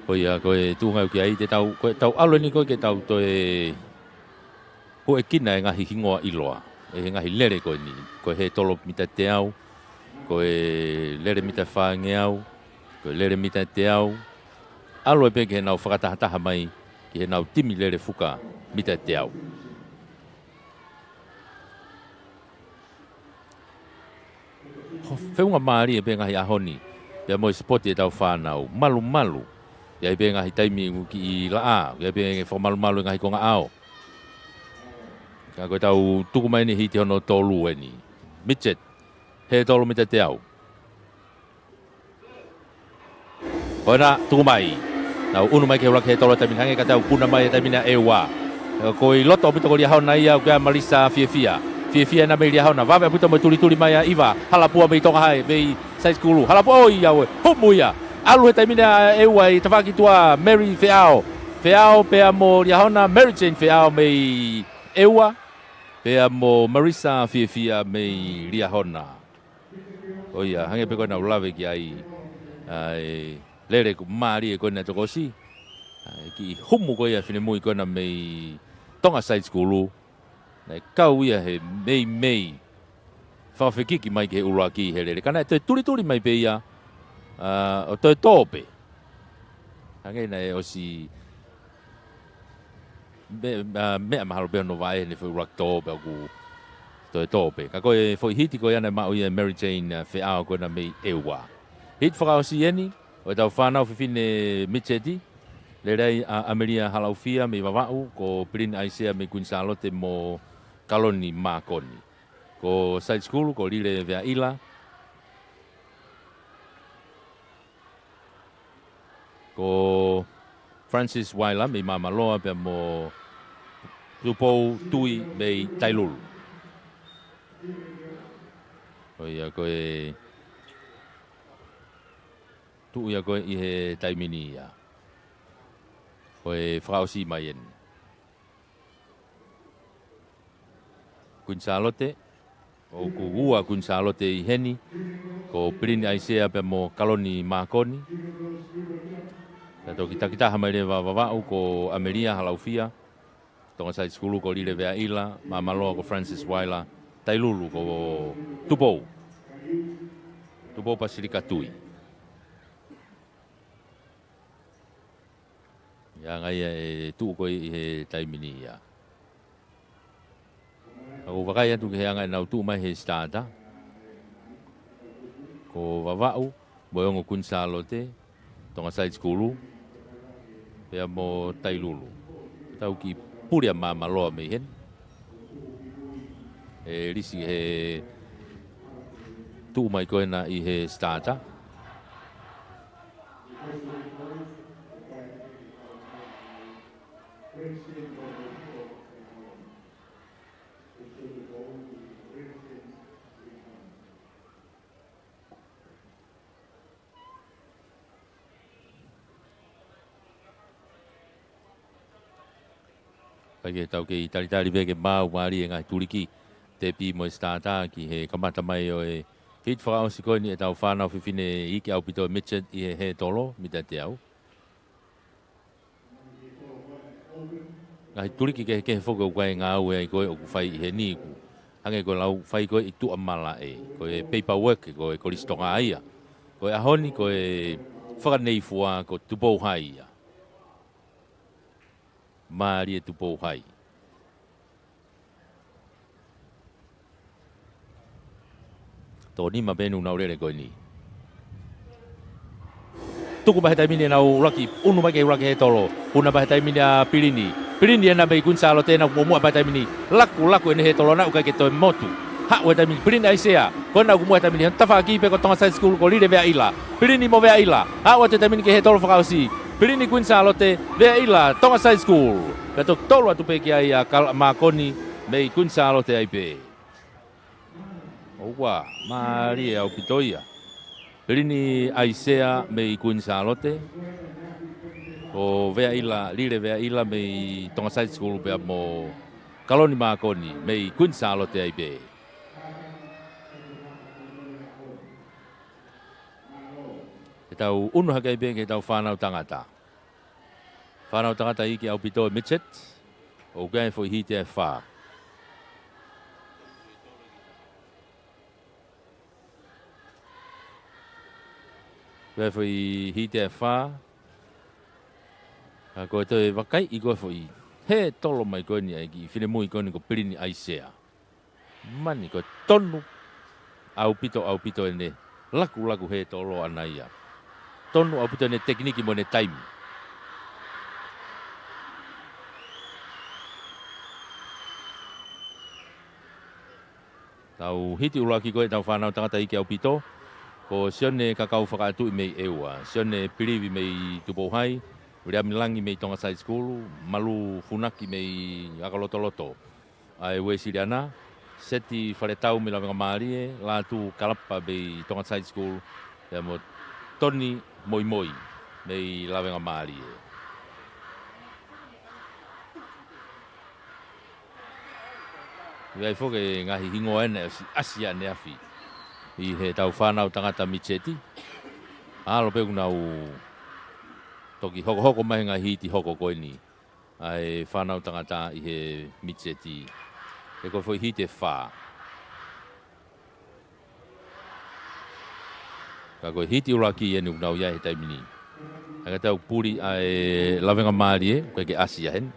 Ko ia, ko e tuʻunga ʻoku ʻi ai, te tau, ko e tau ʻalu eni ko ē ke tau toe hūʻekina e ngaahi hingoa ʻiloa ʻe he ngaahi lele ko eni. Ko e hētolo mita teau, ko e lele mita fāngeau, ko e lele mita teau. ʻAlu ai pē ki heʻenau fakatahataha mai ki heʻenau timi lele fuka mita teau. Ho-, feʻunga mālie pē ngaahi ʻaho ni, pea mo e sipoti ʻetau fānau, malumalu. ʻI ai pē ngaahi taimi ʻoku kiʻi laʻā, ʻi ai pē fakamalumalu e ngaahi konga ʻao. Ka ko e tau tuku mai eni hiti hono tolu eni. Midget, hētolo mita teau. Ko ena, tuku mai. Nau ʻunu mai ke ula ke tolo taimi ni hangē ka tau puna mai e taimi ni ʻa ʻEua. Ko ʻi loto ʻaupito ko Liahona ia, ʻoku ʻi ai Marisa Fiefia. Fiefia ena mei Liahona. Vave ʻaupito mo e tulituli mai ʻa ʻIva. Halapua mei Tonga High, mei Side School. Halapua ʻo ia ʻoe. Humu ia. ʻAlu he taimi ni ʻa ʻEua ʻi tafaʻaki tuʻa Mary Feʻao. Feʻao pea mo Liahona, Mary Jane Feʻao mei ʻEua. Pea mo Marisa Fiefia mei Liahona. ʻO ia, hangē pē ko ena ʻoku lave ki ai, ʻa e lele ʻoku mālie ko ena ʻa e tokosi. ʻA e kiʻi humu ko ia finemui ko ena mei Tonga Side School. Naʻe kau ia he meimei fakafekiki mai ki he ʻuluaki he lele. Ka naʻe toe tulituli mai pē ia, ʻa, ʻo toe tō pē. Hangē naʻe ʻosi me-, ʻa, meʻa mahalo pē hono vaʻe heʻene foʻi ʻuluaki tō pē ʻoku toe tō pē. Ka ko e foʻi hiti ko ia naʻe maʻu ia ʻe Mary Jane, ʻa, Feʻao ko ena mei ʻEua. Hiti fakaʻosi eni, ʻo ʻetau fānau fefine Midget. Lele ai ʻa ʻAmelia Halaufia mei Vavaʻu, ko Pilini ʻAisea mei Kuini Sālote mo Kaloni Mākoni. Ko side school, ko Lile Veaʻila. Ko Francis Vaila mei Māmaloa pea mo Tupou Tui mei Tailulu. Ko ia ko e tuʻu ia ko ē ʻi he taimi ni ia. Ko e fakaʻosi mai eni. Kuini Sālote, ʻoku ua Kuini Sālote ʻi heni, ko Pilini ʻAisea pea mo Kaloni Mākoni. Ka toki takitaha mai leva Vavaʻu ko ʻAmelia Halaufia, Tonga Side School ko Lile Veaʻila, Māmaloa ko Francis Vaila, Tailulu ko Tupou. Tupou Pasilika Tui. Ia anga ia e tuʻu ko ē ʻi he taimi ni ia. ʻOku ou vakai atu ki he anga ʻenau tuʻu mai he starter. Ko Vavaʻu, mo e ongo Kuini Sālote, Tonga Side School, pea mo Tailulu. Tau kiʻi puli ʻa Māmaloa mei heni. E lisi he tuʻu mai ko ena ʻi he starter. Kae ke tau kei talitali pē ke maʻu mālie e ngaahi tuliki, tepi mo e starter ki he kamata mai ʻo e hit fakaʻosi ko eni ʻetau fānau fefine iiki ʻaupito midget ʻi he hētolo, mita teau. Ngaahi tuliki kehekehe foki ʻoku ʻi ai e ngāue ai ko ē ʻoku fai ʻi heni ʻoku hangē ko e lau fai ko ē ʻi tuʻa malaʻe, ko e paperwork, ko e Kolisi Tonga ia. Ko e ʻaho ni ko e fakaneifua ko Tupou Hai ia. Mālie Tupou Hai. Tō nima pē ʻenau lele ko eni. Tuku mai he taimi ni ʻenau ʻuluaki, ʻunu mai ke ʻuluaki hētolo. Huna mai he taimi ni ʻa Pilini. Pilini ena mei Kuini Sālote ena ʻoku muʻomuʻa mai he taimi ni. Lakulaku ʻene hētolo naʻe ʻikai ke toe motu. Haʻu he taimi ni Pilini ʻAisea. Ko ena ʻoku muʻa he taimi ni. He tafaʻaki pē ko Tonga Side School ko Lile Veaʻila. Pilini mo Veaʻila. Haʻu atu he taimi ni ki he hētolo fakaʻosi. Pilini Kuini Sālote, Veaʻila, Tonga Side School. Pea toki tolu atu pē ki ai ʻa Kal-, Mākoni mei Kuini Sālote ai pē. ʻOua, mālie ʻaupito ia. Pilini ʻAisea mei Kuini Sālote. Ko Veaʻila, Lile Veaʻila mei Tonga Side School pea mo Kaloni Mākoni mei Kuini Sālote ai pē. Ke tau ʻunu hake ai pē ke tau fānau tangata. Fānau tangata iiki ʻaupito midget, ʻoku ʻi ai e foʻi hiti ʻe fā. ʻI ai e foʻi hiti ʻe fā. Ka ko e toe vakaiʻi ko e foʻi hētolo mai ko eni ʻa e kiʻi finemui ko eni ko Pilini ʻAisea. Mani ko e tonu ʻaupito, ʻaupito ʻene lakulaku hētolo ʻana ia. Tonu ʻaupito ʻene tekiniki mo ʻene taimi. Tau hiti ʻuluaki ko ē ʻetau fānau tangata iiki ʻaupito. Ko Sione Kakau Fakaʻatuʻi mei ʻEua. Sione Pilivi mei Tupou Hai. Viliami Langi mei Tonga Side School. Malu Funaki mei ʻAkalotoloto. ʻA e Uēsiliana, Seti Faletau mei Lavengamālie, Lātū Kalapa mei Tonga Side School, pea mo Toni Moimoi mei Lavengamālie. ʻI ai foki e ngaahi hingoa ena ʻosi ʻasi ʻaneafi ʻi heʻetau fānau tangata midget. ʻAlu pē ʻoku nau toki hokohoko mai he ngaahi hiti hoko ko eni ʻa e fānau tangata ʻi he midget. He ko e foʻi hiti ʻe fā. Ka ko e hiti ʻuluaki eni ʻoku nau ʻi ai he taimi ni. ʻA ia ka tau puli ʻa e Lavengamālie, ʻoku ʻikai ke ʻasi ia heni.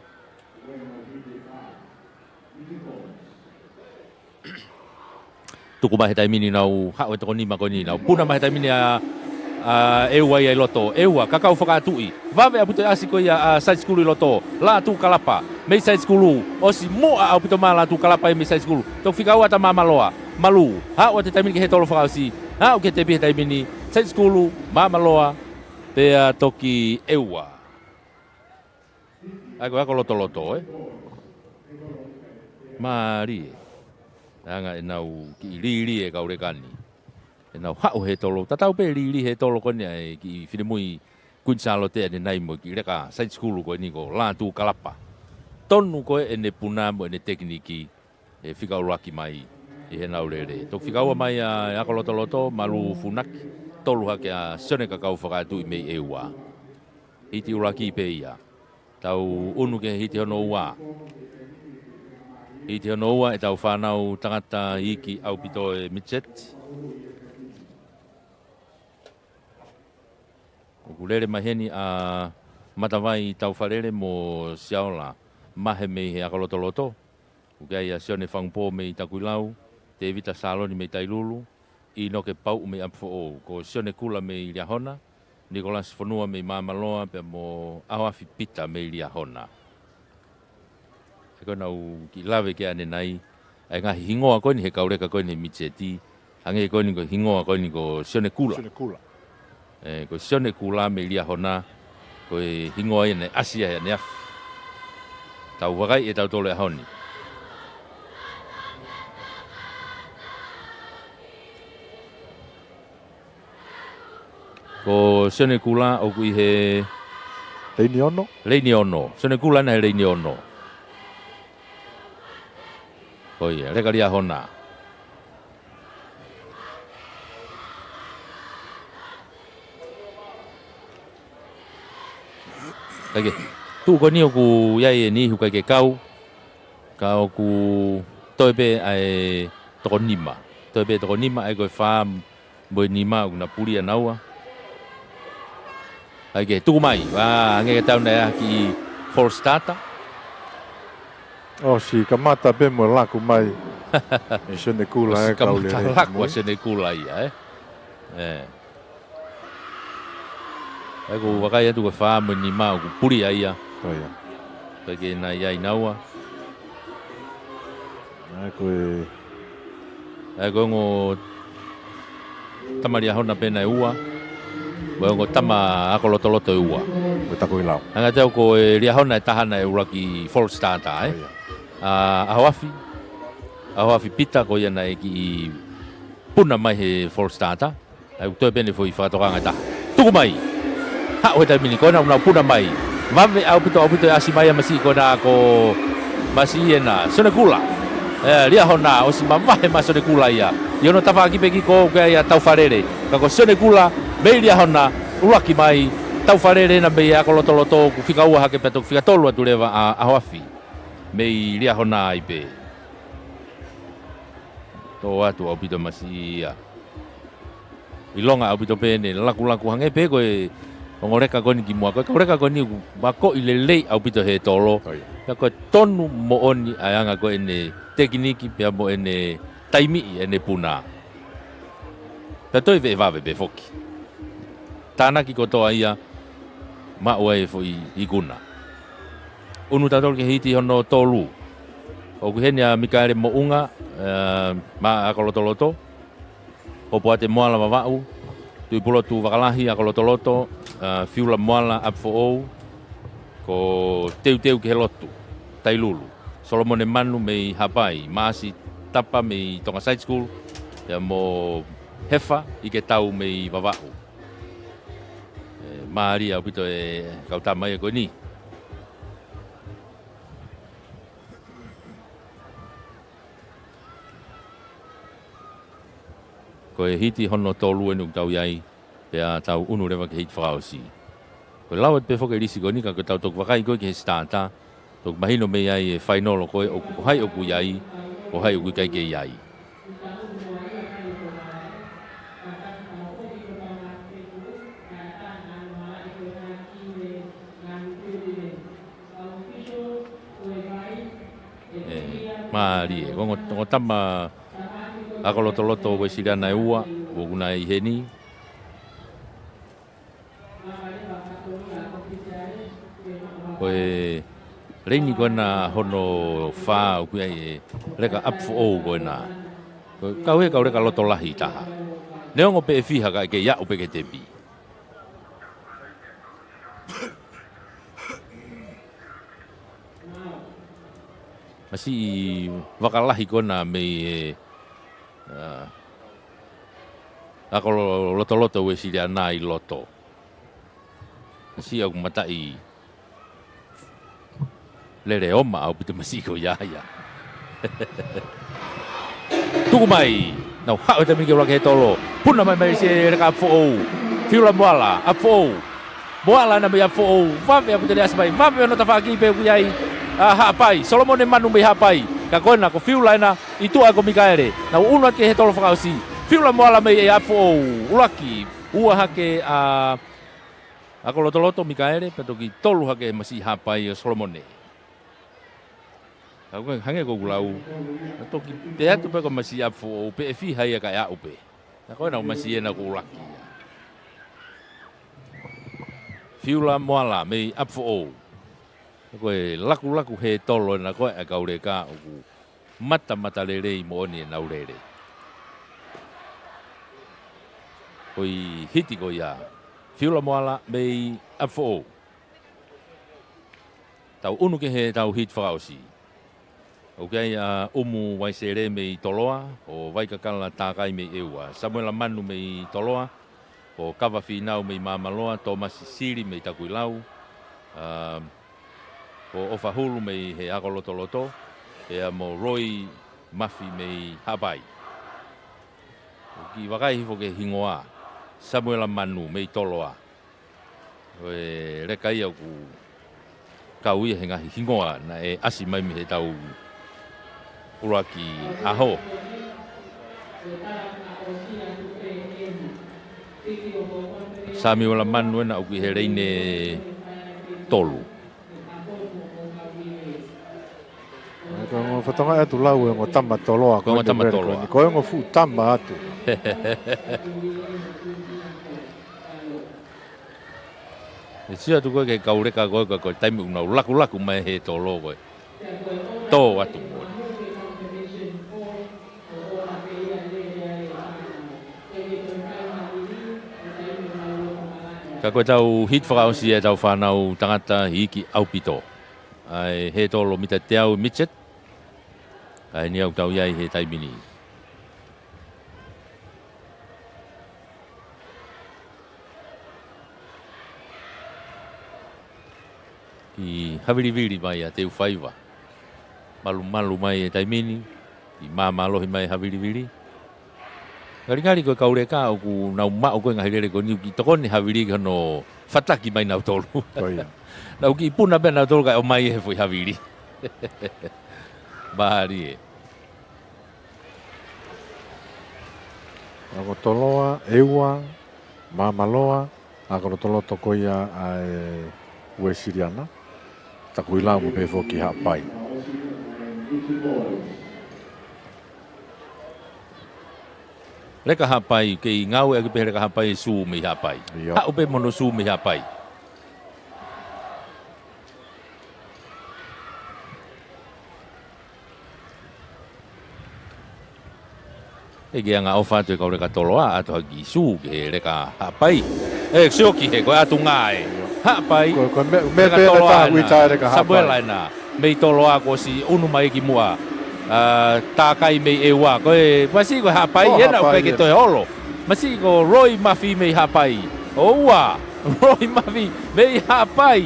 Tuku mai he taimi ni ʻenau haʻu he toko nima ko eni, ʻenau puna mai he taimi ni ʻa, ʻa ʻEua ia ʻi loto, ʻEua, ka kau fakaʻatuʻi. Vave ʻaupito e ʻasi ko ia ʻa Saitikulu ʻi loto, Lātūkalapa. Mei Saitikulu, ʻosi muʻa ʻaupito mai Lātūkalapa ia mei Saitikulu. Toki fika ua atu ʻa Māmaloa, malū. Haʻu atu he taimi ni ki he tolo fakaʻosi, haʻu ki he tepi he taimi ni, Saitikulu, Māmaloa, pea toki ʻEua. ʻA ia ko e ako lotoloto, ē? Mālie. Anga ʻenau kiʻi lili e kau leka ni. ʻEnau haʻu he tolo. Tatau pē lili he tolo ko eni ʻa e kiʻi finemui Kuini Sālote ʻanenai mo e kiʻi leka Saitikulu ko eni ko Lātūkalapa. Tonu ko ē ʻene puna mo ʻene tekiniki ʻe fika ʻuluaki mai ʻi heʻenau lele. Toki fika ua mai ʻa e ako lotoloto, malū Funaki, tolu hake ʻa Sione Kakau Fakaʻatuʻi mei ʻEua. Hiti ʻuluaki pē ia. Tau ʻunu ki he hiti hono ua. Hiti hono ua ʻetau fānau tangata iiki ʻaupito e Mitseti. ʻOku lele mai heni ʻa Matavai Taufalele mo Siaola Mahe mei he ako lotoloto. ʻOku ʻi ai ʻa Sione Fangupō mei Takuilau, Tēvita Saloni mei Tailulu, ʻInoke Pauʻu mei ʻApifoʻou, ko Sione Kula mei Liahona, Nikolasi Fonua mei Māmaloa, pea mo ʻAhoafi Pita mei Liahona. He ko ʻenau kiʻi lave ki ai ʻanenai, ʻa e ngaahi hingoa ko eni he kau leka ko eni he Mitseti, hangē ko eni ko e hingoa ko eni ko Sione Kula. Sione Kula. ʻE, ko Sione Kula mei Liahona, ko e hingoa ia naʻe ʻasi ai ʻaneafi. Tau vakai ʻe tautolu he ʻaho ni. Ko Sione Kula ʻoku ʻi he Leini ono. Leini ono. Sione Kula ena he Leini ono. Ko ia, leka Liahona. Kae kehe, tuʻu ko eni ʻoku ʻi ai e niʻihi ʻoku ʻikai ke kau, ka ʻoku toe pē ʻa e toko nima. Toe pē toko nima, ʻa ia ko e fā mo e nima ʻoku na puli ʻanaua. Kae kehe, tuku mai, ʻa, hangē ka tau na ia ki false starter. ʻOsi kamata pē mo e laku mai ʻe Sione Kula, ʻosi kamata laku ʻa Sione Kula ia, ē? ʻE. ʻA ia ʻoku vakai atu ko e fā mo e nima ʻoku puli ai ia. Ko ia. Kae kehe na ʻi ai naua. ʻA ia ko e ʻA ia ko e ongo tama Liahona pē ena ʻe ua. Ko e ongo tama ako lotoloto ʻe ua. Ko e Takuilau. Hangē ʻoku ʻi ai ko e Liahona ʻe taha naʻe ʻuluaki false starter, ē? ʻA ia. ʻA, ʻAhoafi. ʻAhoafi Pita ko ia naʻe kiʻi puna mai he false starter. ʻA ia ʻoku toe pē eni foʻi fakatokanga ʻe taha. Tuku mai. Haʻu he taimi ni ko ena ʻoku nau puna mai. Vave ʻaupito, ʻaupito e ʻasi mai ʻa e masiʻi ko ena ko masiʻi ena. Sione Kula. ʻE, Liahona ʻosi mavahe mai ʻa Sione Kula ia. ʻI hono tafaʻaki pē ki ko ē ʻoku ʻi ai ʻa Taufalele. Ka ko Sione Kula mei Liahona ʻuluaki mai. Taufalele ena mei he ako lotoloto ʻoku fika ua hake pea toki fika tolu atu leva ʻa, ʻAhoafi. Mei Liahona ai pē. Tō atu ʻaupito masiʻi ia. ʻIlonga ʻaupito pē ʻene lakulaku hangē pē ko e ongo leka ko eni kimuʻa. Ko e kau leka ko eni ʻoku makoʻi lelei ʻaupito he tolo. ʻIo. Pea ko e tonu moʻoni ʻa e anga ko ē ʻene tekiniki pea mo ʻene taimiʻi ʻene puna. Pea toe veʻe vave pē foki. Tānaki kotoa ia maʻu ai e foʻi ikuna. ʻUnu tautolu ki he hiti hono tolu. ʻOku ʻi heni ʻa Mikaele Moʻunga, ē, mei he ako lotoloto. Hopoate Moala Vavaʻu, Tuʻipulotu Vakalahi ako lotoloto, ē, Fiula Moala ʻApifoʻou, ko Teuteu ki he Lotu, Tailulu, Solomone Manu mei Haʻapai, Maʻasi Tapa mei Tonga Side School, pea mo Hefa ʻIketau mei Vavaʻu. ʻE, mālie ʻaupito e kau tama ia ko eni. Ko e hiti hono tolu eni ʻoku tau ʻi ai, pea tau ʻunu leva ki he hiti fakaʻosi. Ko e lau atu pē foki e lisi ko eni ka ko ʻetau toki vakai ko ē ki he sitata, toki mahino mei ai e fainolo ko ē ʻoku, ko hai ʻoku ʻi ai, ko hai ʻoku ʻikai ke ʻi ai. ʻE, mālie, ko e ongo, ongo tama ako lotoloto Uēsiliana ʻe ua, ʻoku na ʻi heni. Ko e leini ko ena hono fā ʻoku ʻi ai e leka ʻapi foʻou ko ena. Ko e kau e kau leka loto lahi taha. Neongo pe ʻe fiha ka ʻe kei aʻu pē ki he tepi. Masiʻi vaka lahi ko ena mei he, ā, ako lo-, lotoloto Uēsiliana ʻi loto. Masiʻi ʻoku mataʻi lele ʻo maʻu ʻaupito masiʻi ko ia ia. Tuku mai, nau haʻu he taimi ni ke ʻuluaki he tolo. Puna mai mai siʻi leka ʻapi foʻou. Fiula Moala, ʻapi foʻou. Moala ena mei ʻapi foʻou. Vave ʻaupito e ʻasi mai. Vave hono tafaʻaki pea ʻoku ʻi ai ʻa Haʻapai. Solomone Manu mei Haʻapai. Ka ko ena ko Fiula ena ʻi tuʻa ko Mikaele. Nau ʻunu atu ki he tolo fakaʻosi. Fiula Moala mei ʻapi foʻou. ʻUluaki. Ua hake ʻa ako lotoloto Mikaele, pea toki tolu hake masiʻi Haʻapai ʻo Solomone. Ka ko e hangē ko ʻeku lau, naʻe toki pehē atu pē ko e masiʻi ʻapi foʻou pe ʻe fiha ia ka ʻe aʻu pē. Ka ko ena ko e masiʻi ena ʻoku ʻuluaki ia. Fiula Moala mei ʻapi foʻou. Ko e lakulaku he tolo ena ko e kau leka ʻoku matamatalelei moʻoni ʻenau lele. Ko e hiti ko ia. Fiula Moala mei ʻapi foʻou. Tau ʻunu ki he tau hiti fakaʻosi. ʻOku ʻi ai ʻa ʻUmu Vaisele mei Toloa, ʻo Vaikakala Takai mei ʻEua. Samuela Manu mei Toloa, ʻo Kava Fīnau mei Māmaloa, Tōmasi Sili mei Takuilau, ā, ʻo ʻOfa Hulu mei he ako lotoloto, pea mo Roy Mafi mei Haʻapai. ʻOku kiʻi vakai hifo ki he hingoa, Samuela Manu mei Toloa. Ko e leka ia ʻoku kau ia he ngaahi hingoa naʻe ʻasi mai mei he tau ʻuluaki ʻaho. Samuela Manu ena ʻoku ʻi he leini ʻe tolu. Ko e ongo fatongia atu lau e ongo tama Toloa. Ko e ongo tama Toloa. Ko e ongo fuʻu tama atu. ʻE sio atu ko e ke kau leka ko e, ko e, ko e taimi ʻoku nau lakulaku mai he tolo ko e. Tō atu mo. Ka ko e tau hiti fakaʻosi e tau fānau tangata iiki ʻaupito. ʻA e he tolo mita teau midget. ʻA eni ʻoku tau ʻi ai he taimi ni. Kiʻi havilivili mai ʻa Teufaiva. Malumalu mai e taimi ni, kiʻi māmālohi mai havilivili. Ngalingali ko e kau leka ʻoku nau maʻu ko e ngaahi lele ko eni ʻoku kiʻi tokoni havili ki hono fataki mai nautolu. Ko ia. Nau kiʻi puna pē nautolu kae ʻomai he foʻi havili. Mālie. Ako Toloa, ʻEua, Māmaloa, ako lotoloto ko ia ʻa e Uēsiliana. Takuilau mo pehē foki Haʻapai. Leka Haʻapai, kei ngāueʻaki pē he leka Haʻapai e sū mei Haʻapai. ʻIo. Haʻu pē mo hono sū mei Haʻapai. ʻE ke anga ʻofa atu e kau leka Toloa, ʻalu hake sū ki he leka Haʻapai. ʻE, sio ki he, ko e ʻatu ngāue. Haʻapai. Ko, ko e meʻa, meʻa leka pē Toloa ʻena. Tau ui tā leka Haʻapai. Samuela ʻena. Mei Toloa kuo ʻosi ʻunu mai ki muʻa. Ā, Takai mei ʻEua. Ko e, masiʻi ko e Haʻapai, ʻo ena Haʻapai ʻoku ʻikai ke toe holo. Masiʻi ko Roy Mafi mei Haʻapai. ʻO ua. Roy Mafi mei Haʻapai.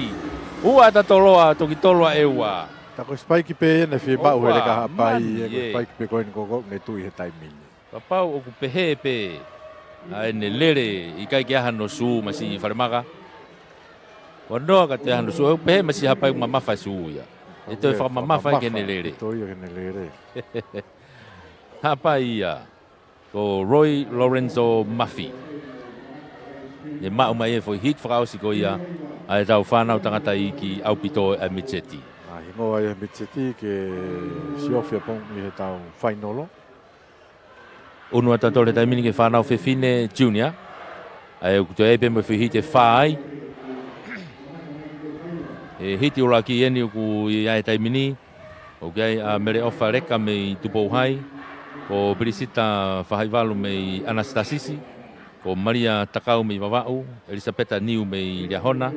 Ua ʻa Toloa, toki tolu ʻa ʻEua. Tā ko e sipaiki pē ʻena fie maʻu he leka Haʻapai, ē, ko e sipaiki pē ko eni ko ē ʻoku ne tui he taimi ni. Kapau ʻoku pehē pē ʻa ʻene lele ʻikai ke ʻi ai hano sū masiʻi Falemaka. Ua noa ka te ʻi ai hano sū, ʻoku pehē masiʻi Haʻapai ʻoku mamafa e sū ia. ʻE toe fakamamafa ia ke ne lele. Toe ia ke ne lele. Haʻapai ia. Ko Roy Lorenzo Mafi. Ne maʻu mai e foʻi hiti fakaʻosi ko ia ʻa e tau fānau tangata iiki ʻaupito ʻa e mitiseti. Ā, hingoa ia mitiseti ke siofi ʻapongipongi he tau fainolo. ʻUnu atu ʻa Toloa he taimi ni ki he fānau fefine junior. ʻA ē ʻoku toe ʻi ai pē mo e foʻi hiti ʻe fā ai. He hiti ʻuluaki eni ʻoku ʻi ai he taimi ni, ʻoku ʻi ai ʻa Meleʻofa Leka mei Tupou Hai, ko Pilisita Fahaivalu mei ʻAnasitasisi, ko Malia Takau mei Vavaʻu, ʻElisapeta Niu mei Liahona,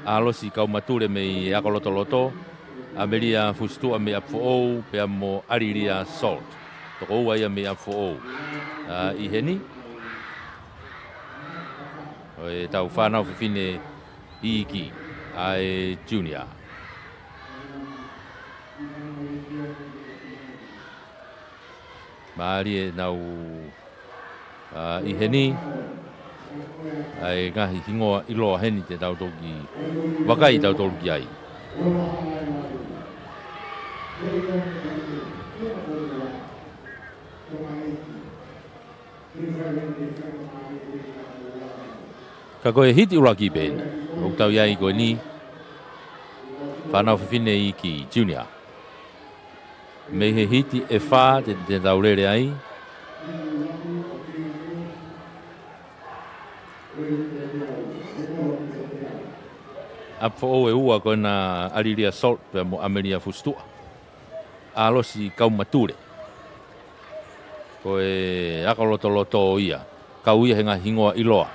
ʻAlosi Kaumatule mei Akolotoloto, ʻAmelia Fusituʻa mei ʻApifoʻou, pea mo ʻAlilia Salt. Toko ua ia mei ʻApifoʻou. ʻA, ʻi heni, ʻo e tau fānau fefine iiki, ʻa e junior. Mālie ʻenau, ʻa, ʻi heni, ʻa e ngaahi hingoa ʻiloa heni te tau toki vakai tautolu ki ai. Ka ko e hiti ʻuluaki pē eni ʻoku tau ʻi ai ko eni, fānau fefine iiki, junior. Mei he hiti ʻe fā te, te tau lele ai. ʻApifoʻou ʻe ua ko ena, ʻAlilia Salt pea mo ʻAmelia Fusituʻa. ʻAlosi Kaumatule. Ko e Akolotoloto ia. Kau ia he ngaahi hingoa ʻiloa.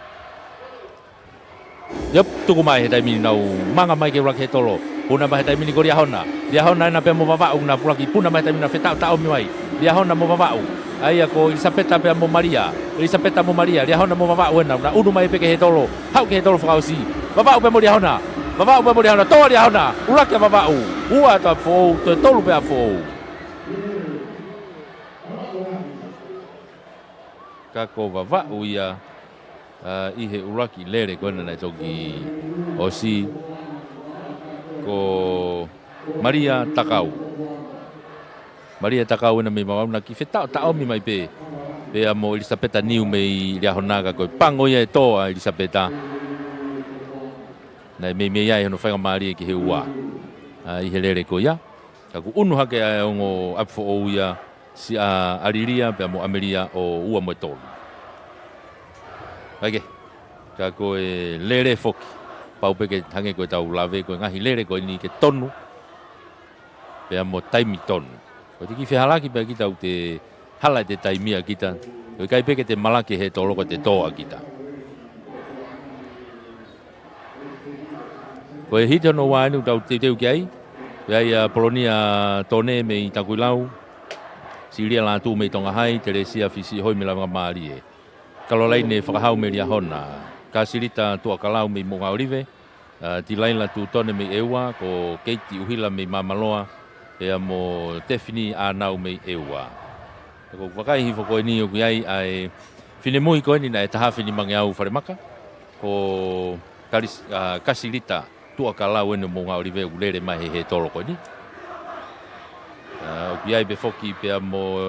Yep, tuku mai he taimi ni nau manga mai ke ʻuluaki he tolo. Puna mai he taimi ni ko Liahona. Liahona ena pea mo Vavaʻu na ʻuluaki. Puna mai he taimi ni na fetaʻotaʻomi mai. Liahona mo Vavaʻu. ʻA ia ko ʻElisapeta pea mo Malia. ʻElisapeta mo Malia. Liahona mo Vavaʻu ena. Na ʻunu mai pē ki he tolo. Haʻu ki he tolo fakaʻosi. Vavaʻu pea mo Liahona. Vavaʻu pea mo Liahona. Tō Liahona. ʻUluaki ʻa Vavaʻu. Ua atu ʻApifoʻou. Toe tolu pē ʻApifoʻou. Ka ko Vavaʻu ia, ʻa, ʻi he ʻuluaki lele ko ena naʻe toki ʻosi, ko Malia Takau. Malia Takau ena mei Vavaʻu na ki fetaʻotaʻomi mai pē, pea mo ʻElisapeta Niu mei Liahona, ka ko e pango ia ʻe tō ʻa ʻElisapeta. Naʻe meimei ʻi ai hono faingamālie ki he ua, ʻa, ʻi he lele ko ia. Ka kuo ʻunu hake ʻa e ongo ʻApifoʻou ia, siʻa ʻAlilia pea mo ʻAmelia ʻo ua mo e tolu. Kae kehe, ka ko e lele foki. Pau pē ke hangē ko e tau lave, ko e ngaahi lele ko eni ke tonu. Pea mo taimi tonu. Ko e te kiʻi fehalaki pē kita ʻoku te hala ʻete taimi ʻa kita. ʻOku ʻikai pē ke te malaki he tolo ko e te tō ʻa kita. Ko e hiti hono ua eni ʻoku tau teuteu ki ai. Ko ia ʻa Polonia Tone mei Takuilau. Silia Lātū mei Tonga Hai, Telesia Fisiʻihoi mei Lavengamālie. Kalolaine Fakahau mei Liahona. Kasilita Tuʻakalau mei Moʻungaʻolive. ʻA, Tilaila Tutone mei ʻEua, ko Keiti ʻUhila mei Māmaloa, pea mo Tefini ʻAnau mei ʻEua. Ko e vakai hifo ko eni ʻoku ʻi ai ʻa e finemui ko eni naʻe taha finimangeau falemaka, ko Kalis-, ʻa, Kasilita Tuʻakalau eni ʻo Moʻungaʻolive ʻoku lele mai he, he tolo ko eni. ʻA, ʻoku ʻi ai pē foki pea mo,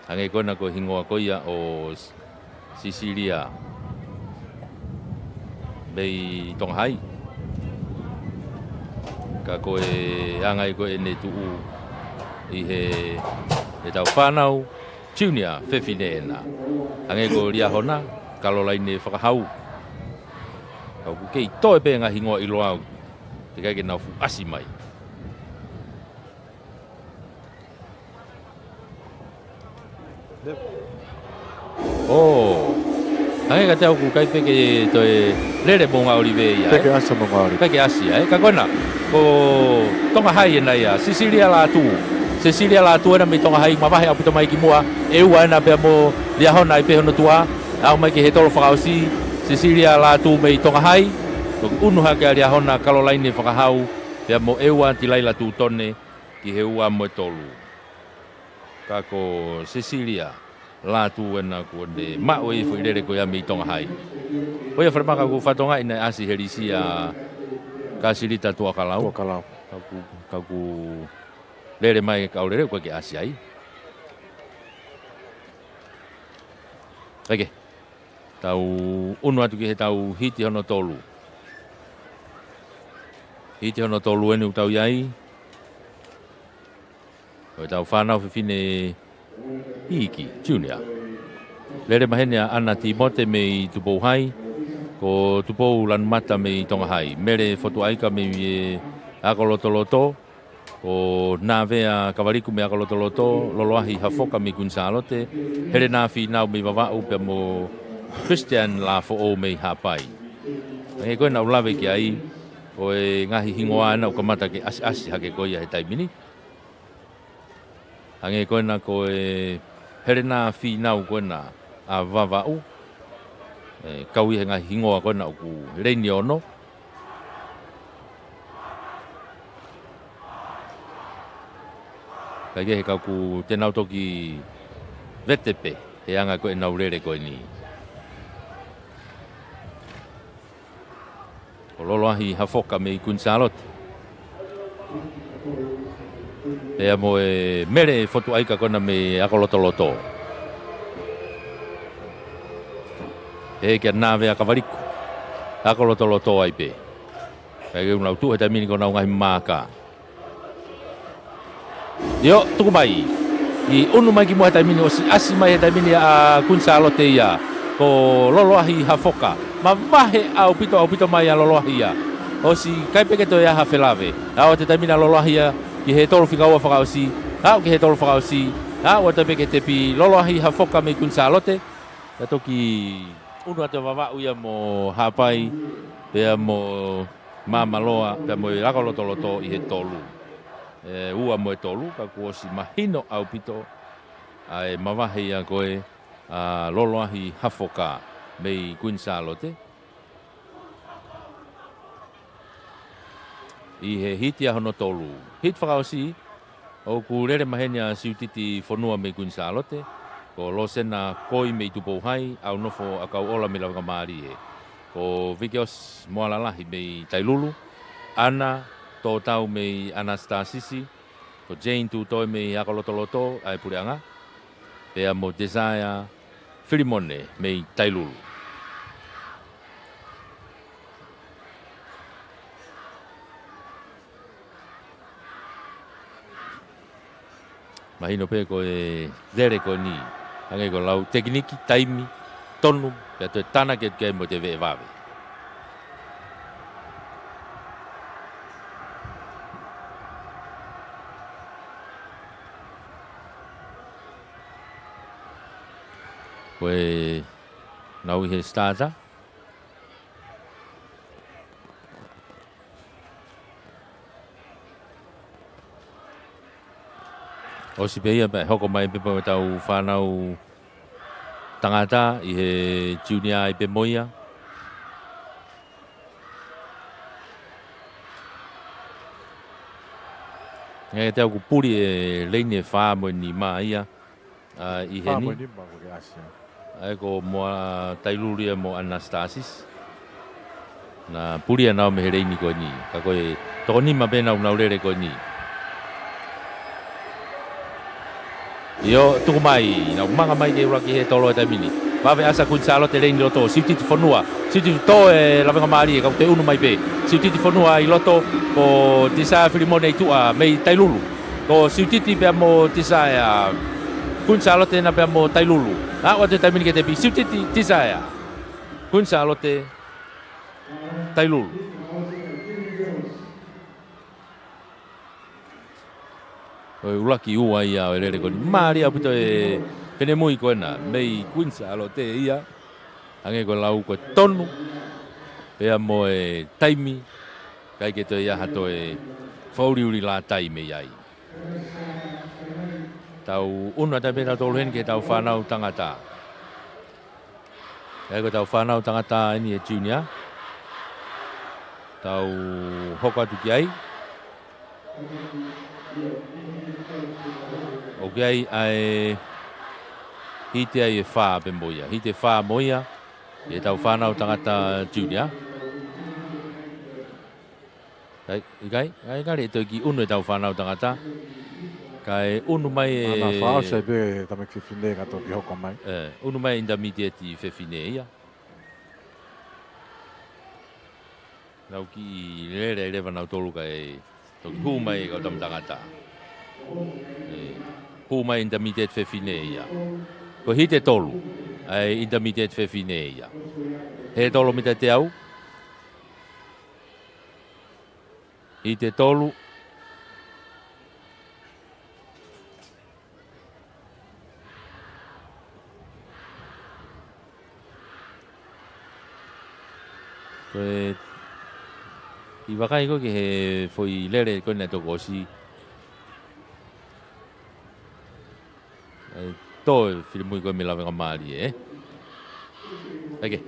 hangē ko ena ko e hingoa ko ia ʻo S-, Sisilia mei Tonga Hai. Ka ko e anga ia ko ʻene tuʻu ʻi he, he tau fānau junior fefine ena. Hangē ko Liahona, Kalolaine Fakahau. Ka ʻoku kei toe pē ngaahi hingoa ʻiloa ʻoku teʻeki ai ke nau fuʻu ʻasi mai. ʻŌ. Hangē kiate au ʻoku ʻikai pē ke toe lele Moʻungaʻolive ia, ʻikai ke ʻasi Moʻungaʻolive. ʻIkai ke ʻasi, ʻe. Ka ko ena, ko Tonga Hai ena ia. Sisilia Lātū. Sisilia Lātū ena mei Tonga Hai, mavahe ʻaupito mai ki muʻa. ʻEua ena pea mo Liahona ʻi pē hono tuʻa. Aʻu mai ki he tolo fakaʻosi. Sisilia Lātū mei Tonga Hai. Toki ʻunu hake ʻa Liahona, Kalolaine Fakahau. Pea mo ʻEua, Tilaila Tutone. Ki he ua mo e tolu. Ka ko Sisilia Lātū ena kuo ne maʻu e foʻi lele ko ia mei Tonga Hai. Ko ia falemaka ʻoku fakatokangaʻi naʻe ʻasi he lisi ʻa Kasilita Tuʻakalau. Tuʻakalau. Ka ʻoku, ka ʻoku lele mai ka ʻoku lele ʻoku ʻikai ke ʻasi ai. Kae kehe. Tau ʻunu atu ki he tau hiti hono tolu. Hiti hono tolu eni ʻoku tau ʻi ai. Ko e tau fānau fefine iiki, junior. Lele mai heni ʻa ʻAna Timote mei Tupou Hai. Ko Tupou Lanumata mei Tonga Hai. Mele Fotuʻaika mei, e, Ako Lotoloto, ko Navea Kavaliku mei Ako Lotoloto, Loloahi Hafoka mei Kuini Sālote, Helena Finau mei Vavaʻu pea mo Christian Lafoʻou mei Haʻapai. Hangē ko ena ʻoku lave ki ai, ko e ngaahi hingoa ena ʻoku kamata ke ʻasiʻasi hake ko ia he taimi ni. Hangē ko ena ko e Helena Finau ko ena ʻa Vavaʻu. ʻE, kau ia he ngaahi hingoa ko ena ʻoku leini ono. Kae kehe ka ʻoku te nau toki vete pē he anga ko ʻenau lele ko eni. Ko Loloahi Hafoka mei Kuini Sālote. Pea mo e Mele Fotuʻaika ko ena mei Ako Lotoloto. Pehē kia Navea Kavaliku. Ako Lotoloto ai pē. Kae ʻoku nau tuʻu he taimi ni ko ʻenau ngaahi maaka. ʻIo, tuku mai. ʻI ʻunu mai ki muʻa he taimi ni, ʻosi ʻasi mai he taimi ni ʻa Kuini Sālote ia. Ko Loloahi Hafoka. Mavahe ʻaupito, ʻaupito mai ʻa Loloahi ia. ʻOsi ʻikai pē ke toe ʻi ai ha felave. Aʻu atu he taimi ni ʻa Loloahi ia ki he tolu fika ua fakaʻosi. Aʻu ki he tolu fakaʻosi. Aʻu atu pē ki he tepi Loloahi Hafoka mei Kuini Sālote. Ka toki ʻunu atu ʻa Vavaʻu ia mo Haʻapai. Pea mo Māmaloa, pea mo e Ako Lotoloto ʻi he tolu. ʻE, ua mo e tolu, ka kuo ʻosi mahino ʻaupito ʻa e mavahe ia ko ē ʻa Loloahi Hafoka mei Kuini Sālote. ʻI he hiti ʻa hono tolu. Hiti fakaʻosi, ʻoku lele maheni ʻa Siutiti Fonua mei Kuini Sālote, ko Losena Koi mei Tupou Hai, ʻAunofo ʻAkauʻola mei Lavengamālie. Ko Vikeosi Moalalahi mei Tailulu, ʻAna Tōtau mei ʻAnasitasisi, ko Jane Tūtoe mei Ako Lotoloto, ʻa e puleʻanga, pea mo Desire Filimone mei Tailulu. Mahino pē ko e lele ko eni. Hangē ko e lau tekiniki, taimi, tonu, pea toe tānaki atu ki ai mo e veʻe vave. Ko ʻenau ʻi he starter. ʻOsi pē ia pea hoko mai pē pea mo ʻetau fānau tangata ʻi he junior ai pē mo ia. Hangē te u puli e leini ʻe fā mo e nima ia. ʻA, ʻi heni. Fā mo e nima ko ke ʻasi. ʻA ia ko Moa Tailulu ia mo ʻAnasitasisi. Naʻa puli ʻenau mei he leini ko eni. Ka ko e toko nima pē ʻenau, ʻenau lele ko eni. ʻIo, tuku mai, nau manga mai ke ʻuluaki he tolo he taimi ni. Vave ʻasa Kuini Sālote leini loto, Siutiti Fonua. Siutiti Tōtau ʻe Lavengamālie, ka ʻoku toe ʻunu mai pē. Siutiti Fonua ʻi loto, ko Tisaea Filimone ʻi tuʻa mei Tailulu. Ko Siutiti pea mo Tisaea. Kuini Sālote ena pea mo Tailulu. Aʻu atu he taimi ni ki he tepi, Siutiti, Tisaea. Kuini Sālote, Tailulu. Ko e ʻuluaki ua ia ʻo e lele ko eni. Mālie ʻaupito e finemui ko ena mei Kuini Sālote ia. Hangē ko e lau ko e tonu. Pea mo e taimi. ʻIkai ke toe ʻi ai ha toe fakaʻuliʻuli lātai mei ai. Tau ʻunu atu pē tautolu heni ki heʻetau fānau tangata. ʻA ia ko ʻetau fānau tangata eni ʻa e junior. Tau hoko atu ki ai. ʻOku ʻi ai ʻa e hiti ʻe fā pē mo ia. Hiti ʻe fā mo ia. ʻI heʻetau fānau tangata junior. ʻIkai, ʻikai, ʻikai, ʻikai, ʻe toe kiʻi ʻunu ʻetau fānau tangata. Kae ʻunu mai e... Ana fao sai pē tama fefine ka toki hoko mai. ʻE, ʻunu mai intermediate fefine ia. Nau kiʻi lele leva nautolu kae toki hū mai e kau tama tangata. ʻE, hū mai intermediate fefine ia. Ko e hiti ʻe tolu, ʻa e intermediate fefine ia. He tolo mita teau. Hiti ʻe tolu. Ko e kiʻi vakai ko ē ki he foʻi lele ko ē naʻe toki ʻosi. ʻE, toe finemui ko ē mei Lavengamālie, ē? ʻEke.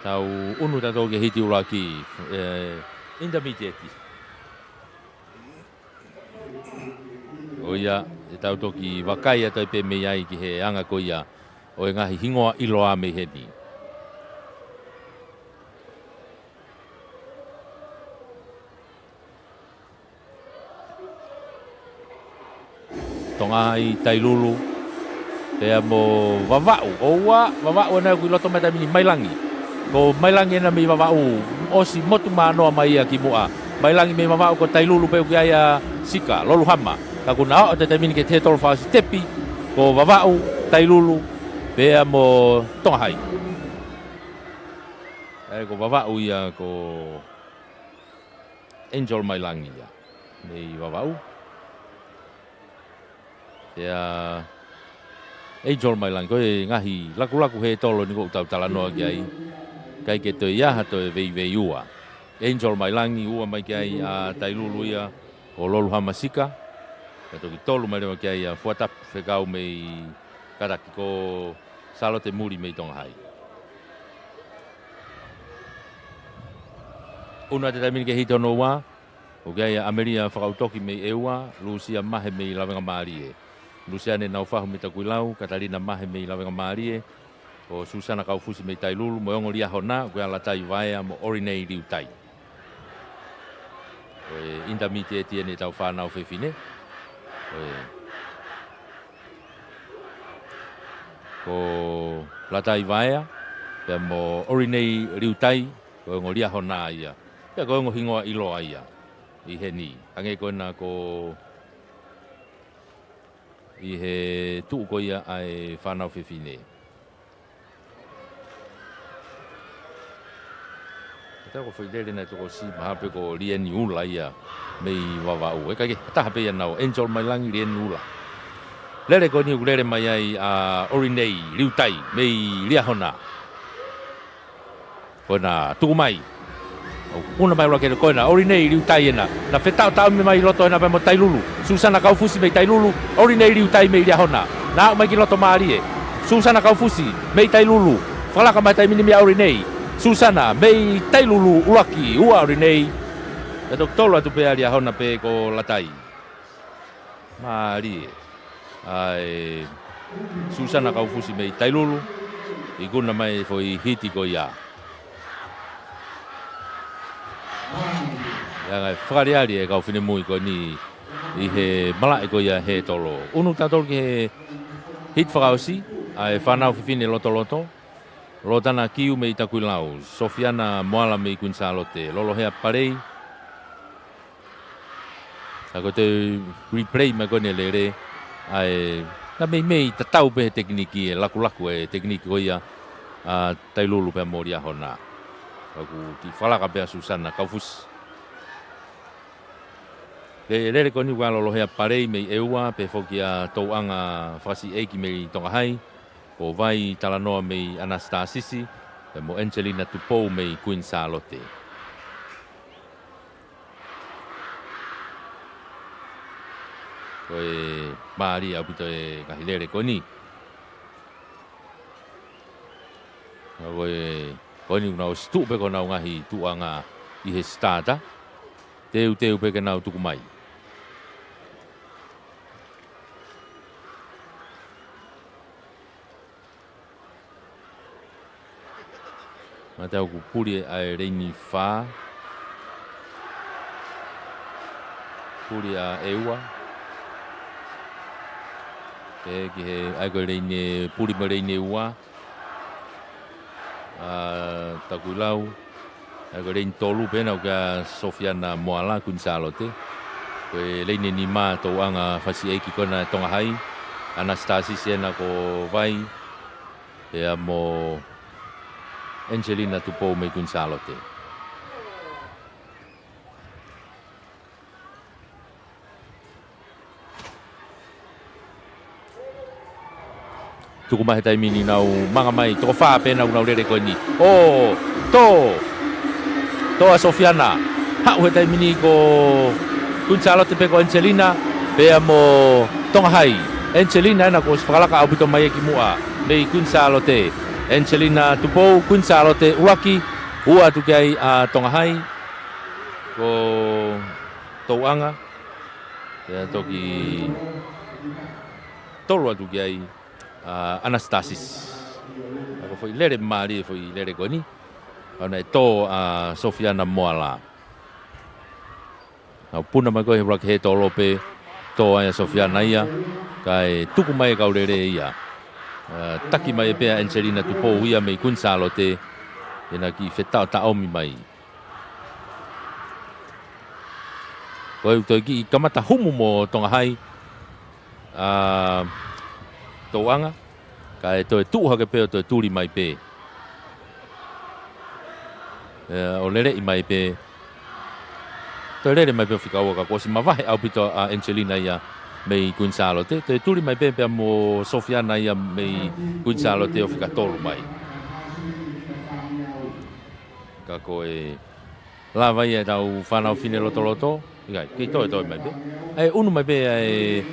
Tau ʻunu tautolu ki he hiti ʻuluaki, ē, intermediate. ʻO ia, ʻe tau toki vakai atu ai pē mei ai ki he anga ko ia ʻo e ngaahi hingoa ʻiloa mei heni. Tonga High, Tailulu, pea mo Vavaʻu. ʻOua, Vavaʻu ʻena ʻoku ʻi loto mai taimi ni, Mailangi. Ko Mailangi ʻena mei Vavaʻu, ʻosi motu manoa mai ia ki muʻa. Mailangi mei Vavaʻu, ko Tailulu pē ʻoku ʻi ai ʻa Sika Loluhama. Ka kuo na ō atu he taimi ni ki he tētolo fakaʻosi, tepi, ko Vavaʻu, Tailulu, pea mo Tonga High. ʻE, ko Vavaʻu ia ko Angel Mailangi ia, mei Vavaʻu. Pea Angel Mailangi, ko e ngaahi lakulaku hētolo ʻeni ʻoku tau talanoa ki ai. ʻIkai ke toe ʻi ai ha toe veiveiua. Angel Mailangi, ua mai ki ai ʻa Tailulu ia, ko Loluhama Sika. Pea toki tolu mai leva ki ai ʻa Fuatapu Fekau mei Kātaki, ko Sālote Muli mei Tonga High. ʻUnu atu he taimi ni ki he hiti hono ua, ʻoku ʻi ai ʻa ʻAmelia Fakautoki mei ʻEua, Lusia Mahe mei Lavengamālie. Lusiane Naufahu mei Takuilau, Katalina Mahe mei Lavengamālie, ko Susana Kaufusi mei Tailulu, mo e ongo Liahona, ko ia Latai Vaea mo Orinei Liutai. Ko e intermediate ʻeni ʻetau fānau fefine. Ko e, ko Latai Vaea, pea mo Orinei Liutai, ko e ongo Liahona ia. Pea ko e ongo hingoa ʻiloa ia ʻi heni. Hangē ko ena ko ʻi he tuʻu ko ia ʻa e fānau fefine. Ko e taha ko e foʻi lele naʻe toki ʻosi, mahalo pē ko Lieni Ula ia mei Vavaʻu. ʻE, ʻikai ke, taha pē ia ʻenau, Angel Mailangi, Lieni Ula. Lele ko eni ʻoku lele mai ai ʻa Orinei Liutai mei Liahona. Ko ena tuku mai. ʻOku ʻunu mai ʻuluaki ko ena, Orinei Liutai ena. Na fetaʻotaʻomi mai loto ena pea mo Tailulu. Susana Kaufusi mei Tailulu, Orinei Liutai mei Liahona. Na aʻu mai ki loto mālie. Susana Kaufusi mei Tailulu. Fakalaka mai taimi ni meia Orinei. Susana mei Tailulu, ʻuluaki, ua Orinei. Pea toki tolu atu pē ʻa Liahona pea ko Latai. Mālie. ʻA e Susana Kaufusi mei Tailulu, ikuna mai foʻi hiti ko ia. ʻIo, ngaahi fakaʻaliʻali e kau finemui ko eni ʻi he malaʻe ko ia hētolo. ʻUnu tautolu ki he hiti fakaʻosi, ʻa e fānau fefine lotoloto. Lotana Kiu mei Takuilau, Sofiana Moala mei Kuini Sālote, Lolohea Palei. Ka ko e toe replay mai ko eni e lele, ʻa e, naʻe meimei tatau pē he tekiniki, e lakulaku e tekiniki ko ia ʻa Tailulu pea mo Liahona. Ka ʻoku kiʻi fakalaka pē ʻa Susana Kaufusi. Ko e lele ko eni ʻa Lolohea Palei mei ʻEua, pehē foki ʻa Touʻanga Fakasiʻeiki mei Tonga High, ko Vai Talanoa mei ʻAnasitasisi, pea mo Angelina Tupou mei Kuini Sālote. Ko e mālie ʻaupito e ngaahi lele ko eni. Ka ko e, ko eni kuo nau ʻosi tuʻu pē ko honau ngaahi tuʻuʻanga ʻi he starter. Teuteu pē ke nau tuku mai. Mahalo ʻoku puli ʻa e leini fā. Puli ʻa ʻEua. Pea ki he, ʻa ia ko e leini, puli mo e leini ua. ʻA Takuilau. ʻA ia ko e leini tolu pē ʻena ʻoku ʻa Sofiana Moala, Kuini Sālote. Ko e leini nima Touʻanga Fakasiʻeiki ko ena Tonga High. ʻAnasitasisi ʻena ko Vai. Pea mo Angelina Tupou mei Kuini Sālote. Tuku mai he taimi ni nau manga mai, toko fā pē nau nau lele ko eni. ʻO, tō. Tō ʻa Sofiana. Haʻu he taimi ni ko Kuini Sālote pē ko Angelina, pea mo Tonga Hai. Angelina ena kuo ʻosi fakalaka ʻaupito mai ia ki muʻa mei Kuini Sālote. Angelina Tupou, Kuini Sālote ʻuluaki, ua atu ki ai ʻa Tonga Hai. Ko Touʻanga. Pea toki tolu atu ki ai ʻa Anastasis. ʻA ko e foʻi lele mālie, foʻi lele ko eni. ʻA ia naʻe tō ʻa Sofiana Moala. Nau puna mai ko ē he ʻuluaki hētolo pē, tō ai ʻa Sofiana ia, kae tuku mai e kau lele ia. ʻA, taki mai pē ʻa Angelina Tupou ia mei Kuini Sālote, ʻena kiʻi fetaʻotaʻomi mai. Ko e toe kiʻi kamata humu mo Tonga Hai, ʻa Touʻanga, kae toe tuʻu hake pē ʻo toe tuli mai pē. ʻE, ʻo leleʻi mai pē. Toe lele mai pē ʻo fika ua ka kuo ʻosi mavahe ʻaupito ʻa Angelina ia mei Kuini Sālote. Toe tuli mai pē pea mo Sofiana ia mei Kuini Sālote ʻo fika tolu mai. Ka ko e lava ia ʻetau fānau fefine lotoloto, ʻikai, kei toe toe mai pē. ʻA e ʻunu mai pē ʻa e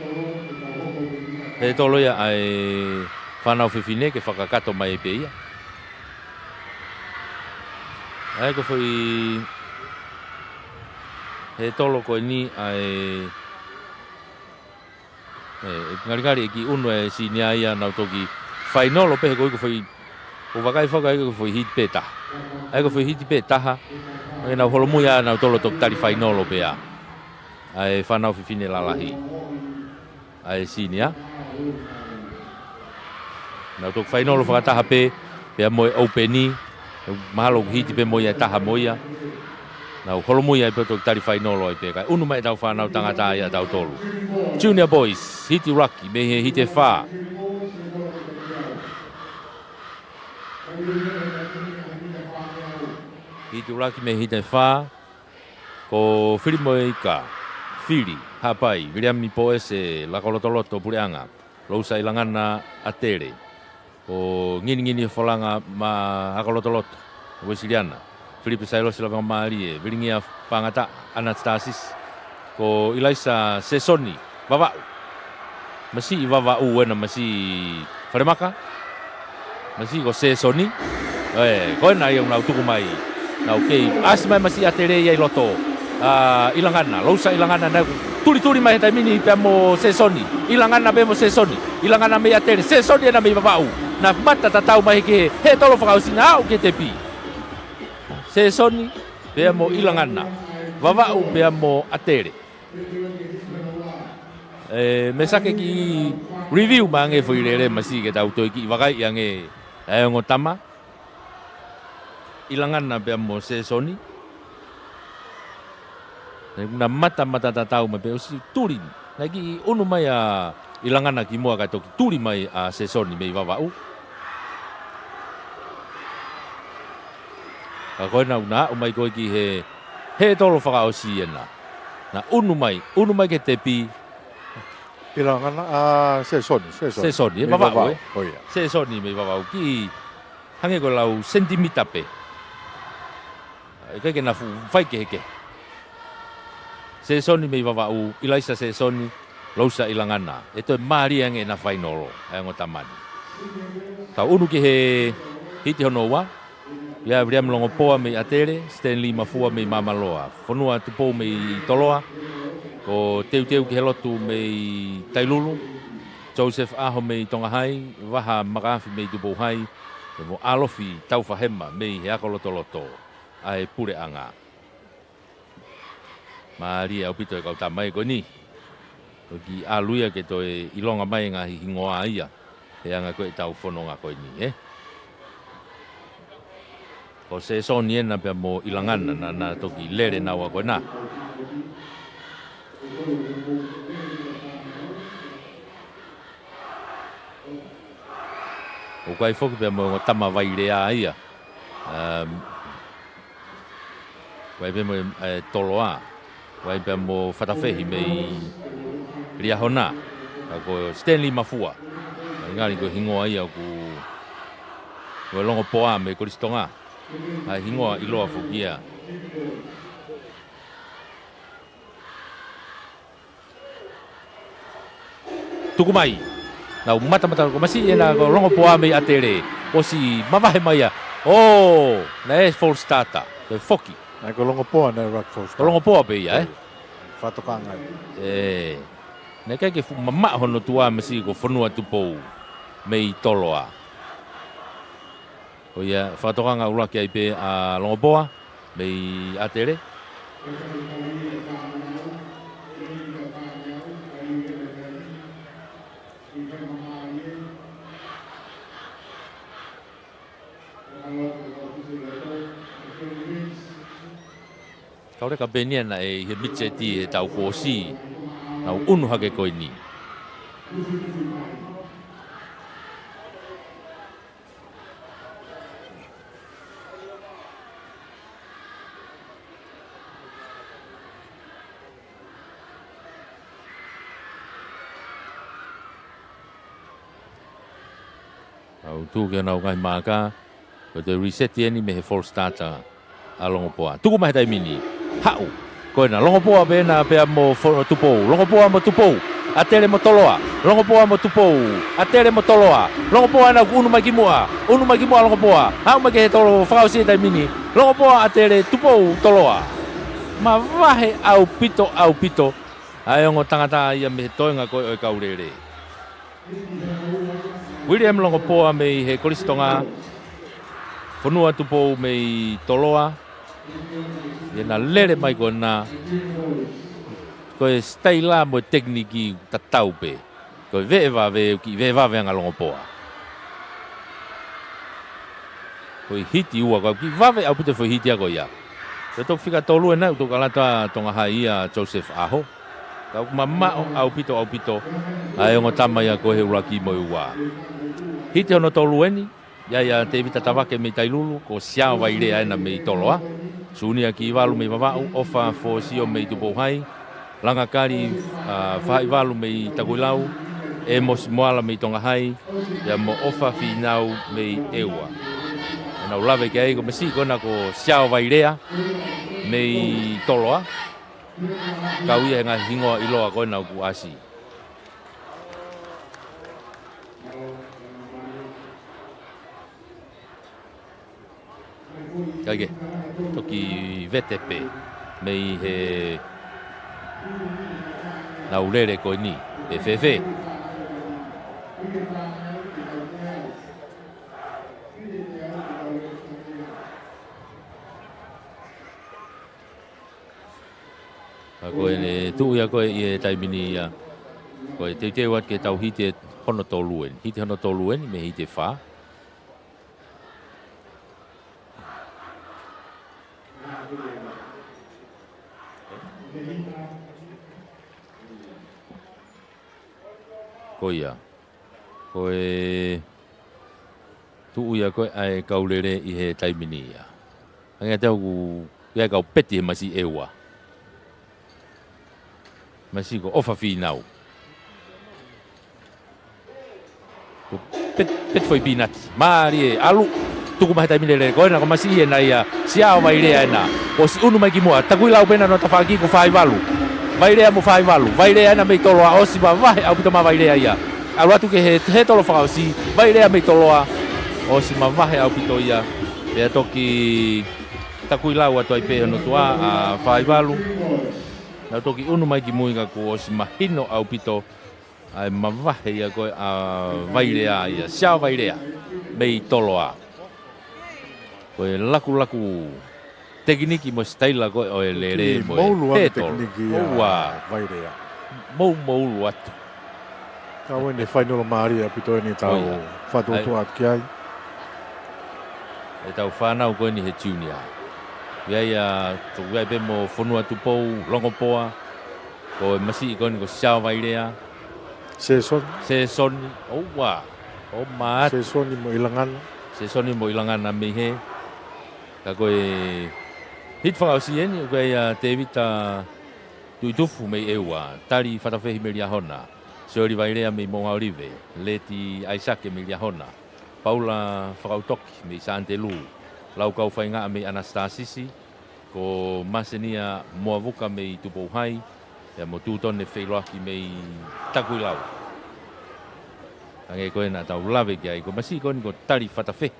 hētolo ia ʻa e fānau fefine ke fakakakato mai pē ia. ʻA e ko e foʻi hētolo ko eni ʻa e ʻE, ʻe ngalingali e kiʻi ʻunu e senior ia nau toki fainolo pē he ko e ko e foʻi, ʻoku ou vakai foki ai ko e foʻi hiti pē taha. ʻA e ko e foʻi hiti pē taha. ʻA e nau holomui ʻa nautolu toki tali fainolo pē ʻa. ʻA e fānau fefine lalahi. ʻA e senior. Nau toki fainolo fakataha pē, pea mo e ʻoupeni, mahalo ʻoku hiti pē mo ia ʻe taha mo ia. Nau holomui ai pē ʻo toki tali fainolo ai pē. Kae ʻunu mai ʻetau fānau tangata ia ʻatautolu. Junior Boys, hiti ʻuluaki, mei he hiti ʻe fā. Hiti ʻuluaki mei he hiti ʻe fā. Ko Filimoeika, Fili, Haʻapai, Viliami Poese, Lakolotoloto, Puleʻanga. Lousa ʻIlangana ʻAtele. Ko Nginingini Folanga mo Akolotoloto, Uesiliana. Filipe Sailosi Lavengamālie, Vilingia Pangata, Anastasisi. Ko ʻIlaisa Sesoni, Vavaʻu. Masiʻi Vavaʻu ena masiʻi Falemaka. Masiʻi ko Sesoni. ʻE, ko ena ia ʻoku nau tuku mai. Nau kei ʻasi mai masiʻi ʻAtele ia ʻi loto. ʻA, ʻIlangana, Lousa ʻIlangana naʻe tulituli mai he taimi ni pea mo Sesoni. ʻIlangana pea mo Sesoni. ʻIlangana mei ʻAtele. Sesoni ena mei Vavaʻu. Naʻe mata tatau mai he hētolo fakaʻosi naʻe aʻu ki he tepi. Sesoni pea mo ʻIlangana. Vavaʻu pea mo ʻAtele. ʻE, meʻa sai ke kiʻi review mai ange foʻi lele masiʻi ke tau toe kiʻi vakaiʻi ange ʻa e ongo tama. ʻIlangana pea mo Sesoni. Naʻe mata mata tatau mai pē ʻosi tuli. Naʻe kiʻi ʻunu mai ʻa ʻIlangana ki muʻa kae toki tuli mai ʻa Sesoni mei Vavaʻu. Ka ko ena ʻoku na aʻu mai ko ē ki he hētolo fakaʻosi ena. Na ʻunu mai, ʻunu mai ki he tepi. ʻIlangana, ʻa, Sesoni, Sesoni. Sesoni, ʻe, mei Vavaʻu, Vavaʻu, ʻe? ʻO ia. Sesoni mei Vavaʻu, kiʻi hangē ko e lau sentimita pē. ʻIkai ke na fuʻu faikehekehe. Sesoni mei Vavaʻu, ʻIlaisa Sesoni, Lousa ʻIlangana. ʻE toe mālie ange ʻena fainolo, ʻa e ongo tama ni. Tau ʻunu ki he hiti hono ua. ʻIa Viliami Longopoa mei ʻAtele, Stanley Mafua mei Māmaloa, Fonua Tupou mei Toloa, ko Teuteu ki he Lotu mei Tailulu, Joseph ʻAho mei Tonga Hai, Vaha Makaafi mei Tupou Hai, pea mo ʻAlofi Taufahema mei he Akolotoloto, ʻa e Puleʻanga. Mālie ʻaupito e kau tama ko eni. Ko e kiʻi ʻalu ia ke toe ʻilonga mai e ngaahi hingoa ia. He anga ko ē ʻetau fononga ko eni, ē? Ko Sesoni ena pea mo ʻIlangana, naʻa na toki lele naua ko ena. ʻOku ʻi ai foki pea mo e ongo tama Vailea ia. Um, ʻoku ʻi ai pea mo e, e, Toloa. ʻOku ʻi ai pea mo Fatafehi mei Liahona. Ka ko Stanley Mafua. Ngali ko e hingoa ia ʻoku, ko e Longopoa mei Kolisi Tonga. ʻA e hingoa ʻiloa foki ia. Tuku mai. Nau matamata, ko e masiʻi ena ko Longopoa mei ʻAtele. ʻOsi mavahe mai ia. ʻŌ, naʻe false starter. Ko e foki. Naʻe ko Longopoa naʻe ʻuluaki false starter. Ko Longopoa pē ia, ē? Faʻa tokanga. Ē. Naʻe ʻikai ke fuʻu mamaʻo hono tuʻa masiʻi ko Fonua Tupou mei Toloa. ʻO ia, faʻa tokanga ʻuluaki ai pē ʻa Longopoa mei ʻAtele. Kauleka pē eni ia naʻe ʻi he mitseti he taʻu kuo ʻosi, nau ʻunu hake ko eni. Nau tuku ki honau ngaahi maaka, ko e toe reset eni mei he false starter ʻa Longopoa. Tuku mai he taimi ni. Haʻu. Ko ena Longopoa pē ena pea mo Fo-, Tupou. Longopoa mo Tupou. ʻAtele mo Toloa. Longopoa mo Tupou. ʻAtele mo Toloa. Longopoa ena ʻoku ʻunu mai ki muʻa. ʻUnu mai ki muʻa Longopoa. Haʻu mai ki he tolo fakaʻosi he taimi ni. Longopoa, ʻAtele, Tupou, Toloa. Mavahe ʻaupito, ʻaupito ʻa e ongo tangata ia mei he toenga ko ē ʻo e kau lele. William Longopoa mei he Kolisi Tonga, Fonua Tupou mei Toloa. Ia naʻa lele mai ko ena, ko e sitaila mo e tekiniki tatau pē. Ko e veʻe vave, ʻoku kiʻi veʻe vave ange ʻa Longopoa. Ko e hiti ua, ko e kiʻi vave ʻaupito e foʻi hiti ia ko ia. Ko e toki fika tolu ena ʻoku toki ʻalu atu ʻa Tonga Hai ia, Joseph ʻAho. Ka ʻoku mamaʻo ʻaupito, ʻaupito ʻa e ongo tama ia ko ē he ʻuluaki mo e ua. Hiti hono tolu eni, ʻi ai ʻa Tevita Tavake mei Tailulu, ko Siao Vailea ena mei Toloa. Sunia Kivalu mei Vavaʻu, ʻOfa Fosio mei Tupou Hai, Langa Kali, ʻa, Faʻaivalu mei Takuilau, ʻEmosi Moala mei Tonga Hai, pea mo ʻOfa Finau mei ʻEua. Nau lave ki ai, ko e masiʻi ko ena ko Siao Vailea mei Toloa. Kau ia he ngaahi hingoa ʻiloa ko ena ʻoku ʻasi. Kae kehe, toki vete pē mei he nau lele ko eni, ʻe fēfē. Ka ko ʻene tuʻu ia ko ē ʻi he taimi ni ia. Ko e teuteu atu ke tau hiti hono tolu eni. Hiti hono tolu eni, mei he hiti ʻe fā. Ko ia. Ko e tuʻu ia ko ē ʻa e kau lele ʻi he taimi ni ia. Hangē ʻoku ʻi ai e kau peti he masiʻi ʻEua. Masiʻi ko ʻOfa Finau. Ko e peti, peti foʻi pinati. Mālie, ʻalu. Tuku mai he taimi lele ko ena ko e masiʻi ena ia. Siao Vailea ena. ʻOsi ʻunu mai ki muʻa. Takuilau pē ena hono tafaʻaki ko Faʻaivalu. Vailea mo Faʻaivalu. Vailea ena mei Toloa. ʻOsi mavahe ʻaupito mai Vailea ia. ʻAlu atu ki he, he tolo fakaʻosi. Vailea mei Toloa. ʻOsi mavahe ʻaupito ia. Pea toki takuilau atu ai pē hono tuʻa ʻa Faʻaivalu. Nau toki ʻunu mai ki mui ka kuo ʻosi mahino ʻaupito ʻa e mavahe ia ko ē ʻa Vailea ia, Siao Vailea, mei Toloa. Ko e lakulaku tekiniki mo e sitaila ko ē ʻo e lele mo e moulu ʻa e he tolo. Tekiniki ia ʻOua. Vailea. Mou, moulu atu. Ka ʻoku ʻi ai e fainolo mālie ʻaupito eni ʻoku tau ʻOia. Fatuotua atu ki ai. ʻEtau fānau ko eni he junior. ʻI ai ʻa, toki ʻi ai pē mo Fonua Tupou, Longopoa. Ko e masiʻi ko eni ko Siao Vailea. Sēsoni. Sēsoni, ʻoua. ʻO maat. Sēsoni mo ʻIlangana. Sēsoni mo ʻIlangana mei hē. Ka ko e hiti fakaʻosi eni, ʻoku ʻi ai ʻa Tevita Tuʻitufu mei ʻEua. Tali Fatafehi mei Liahona. Sioli Vailea mei Moʻungaʻolive, Leti ʻAisake mei Liahona, Paula Fakautoki mei Sānitelū, Laukau Faingaʻa mei ʻAnasitasisi, ko Masenia Moavuka mei Tupou Hai, pea mo Tūtone Feiloaki mei Takuilau. Hangē ko ē naʻa tau lave ki ai, ko e masiʻi ko eni ko Talifatafehi.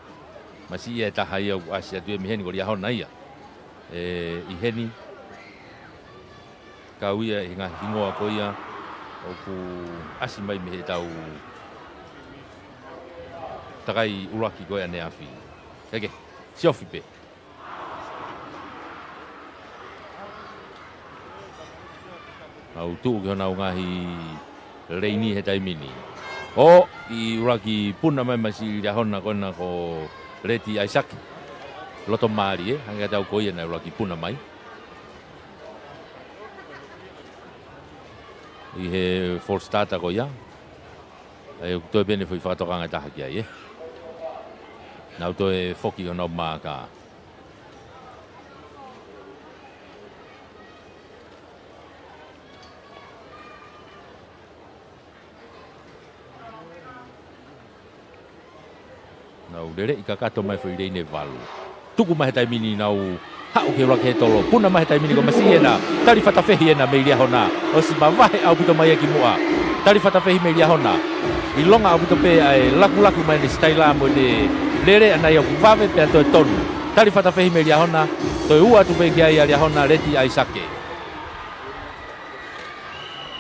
Masiʻi ia ʻe taha ia ʻoku ʻasi atu ia mei heni, ko Liahona ia. ʻE, ʻi heni, kau ia ʻi he ngaahi hingoa ko ia ʻoku ʻasi mai mei heʻetau takai ʻuluaki ko ē ʻaneafi. Heke, siofi pē. Nau tuʻu ki honau ngaahi leini he taimi ni. ʻO, ʻi ʻuluaki puna mai masiʻi Liahona ko ena ko Leti ʻAisake. Loto mālie, hangē ʻe taha ko ia naʻe ʻuluaki puna mai ʻi he false starter ko ia. ʻA ia ʻoku toe pē ʻene foʻi fakatokanga ʻe taha ki ai, ē. Nau toe foki honau maaka. Nau lele ʻi kakato mai foʻi leini ʻe valu. Tuku mai he taimi ni nau haʻu ki he ʻuluaki hētolo. Puna mai he taimi ni ko masiʻi ena. Talifatafehi ena mei Liahona. ʻOsi mavahe ʻaupito mai ia ki muʻa. Talifatafehi mei Liahona. ʻIlonga ʻaupito pē ʻa e lakulaku mai ʻene sitaila mo ʻene lele ʻana ia ʻoku vave pea toe tonu. Talifatafehi mei Liahona. Toe ua atu pē ki ai ʻa Liahona, Leti ʻAisake.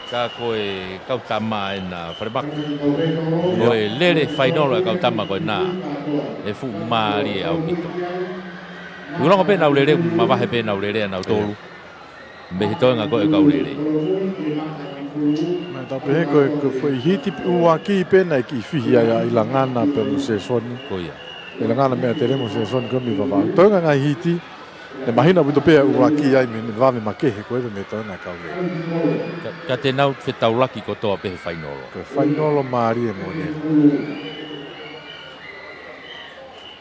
Ka ko e kau tama ena Falemaku. Ko e lele fainolo ʻa e kau tama ko ena. ʻE fuʻu mālie ʻaupito. ʻOku ʻilonga pē ʻenau lele, mavahe pē ʻenau lele ʻanautolu mei he toenga ko ē ʻo e kau lele. Naʻa tau pehē ko e, ko e foʻi hiti ʻuluaki pē naʻe kiʻi fihi ai ʻa ʻIlangana pea mo Sēsoni. Ko ia. ʻIlangana Meʻatele mo Sēsoni ko ē mei Vavaʻu. Toenga ngaahi hiti, ʻe mahino ʻaupito pē ʻa e ʻuluaki ai mei he vave makehe ko ē mei he toenga ʻo e kau lele. Ka, ka te nau fetaulaki kotoa pē he fainolo. Ko e fainolo mālie moʻoni.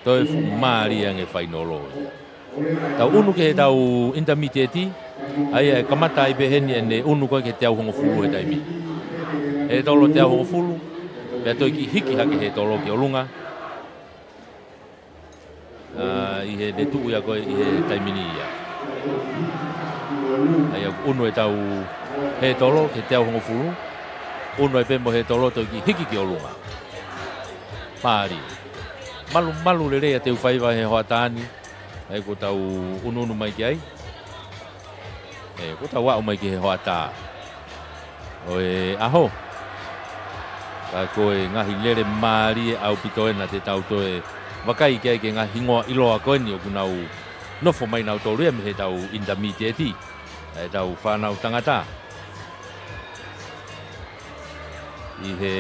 Toe fuʻu mālie ange fainolo ia. Tau ʻunu ki heʻetau intermediate, ʻa ia ʻe kamata ai pē heni ʻene ʻunu ko ē ki he teau hongofulu he taimi. Hētolo teau hongofulu, pea toe kiʻi hiki hake hētolo ki ʻolunga. ʻA, ʻi heʻene tuʻu ia ko ē ʻi he taimi ni ia. ʻA ia ʻunu ʻetau hētolo ki he teau hongofulu. ʻUnu ai pē mo e hētolo toe kiʻi hiki ki ʻolunga. Mālie. Malumalu lelei ʻa Teufaiva he hoʻatā ni. ʻA ia kuo tau ʻunuʻunu mai ki ai. ʻE, kuo tau aʻu mai ki he hoʻatā ʻo e ʻaho. Ka ko e ngaahi lele mālie ʻaupito ena te tau toe vakai ki ai ki he ngaahi hingoa ʻiloa ko eni ʻoku nau nofo mai nautolu ia mei heʻetau intermediate. ʻA ʻetau fānau tangata. ʻI he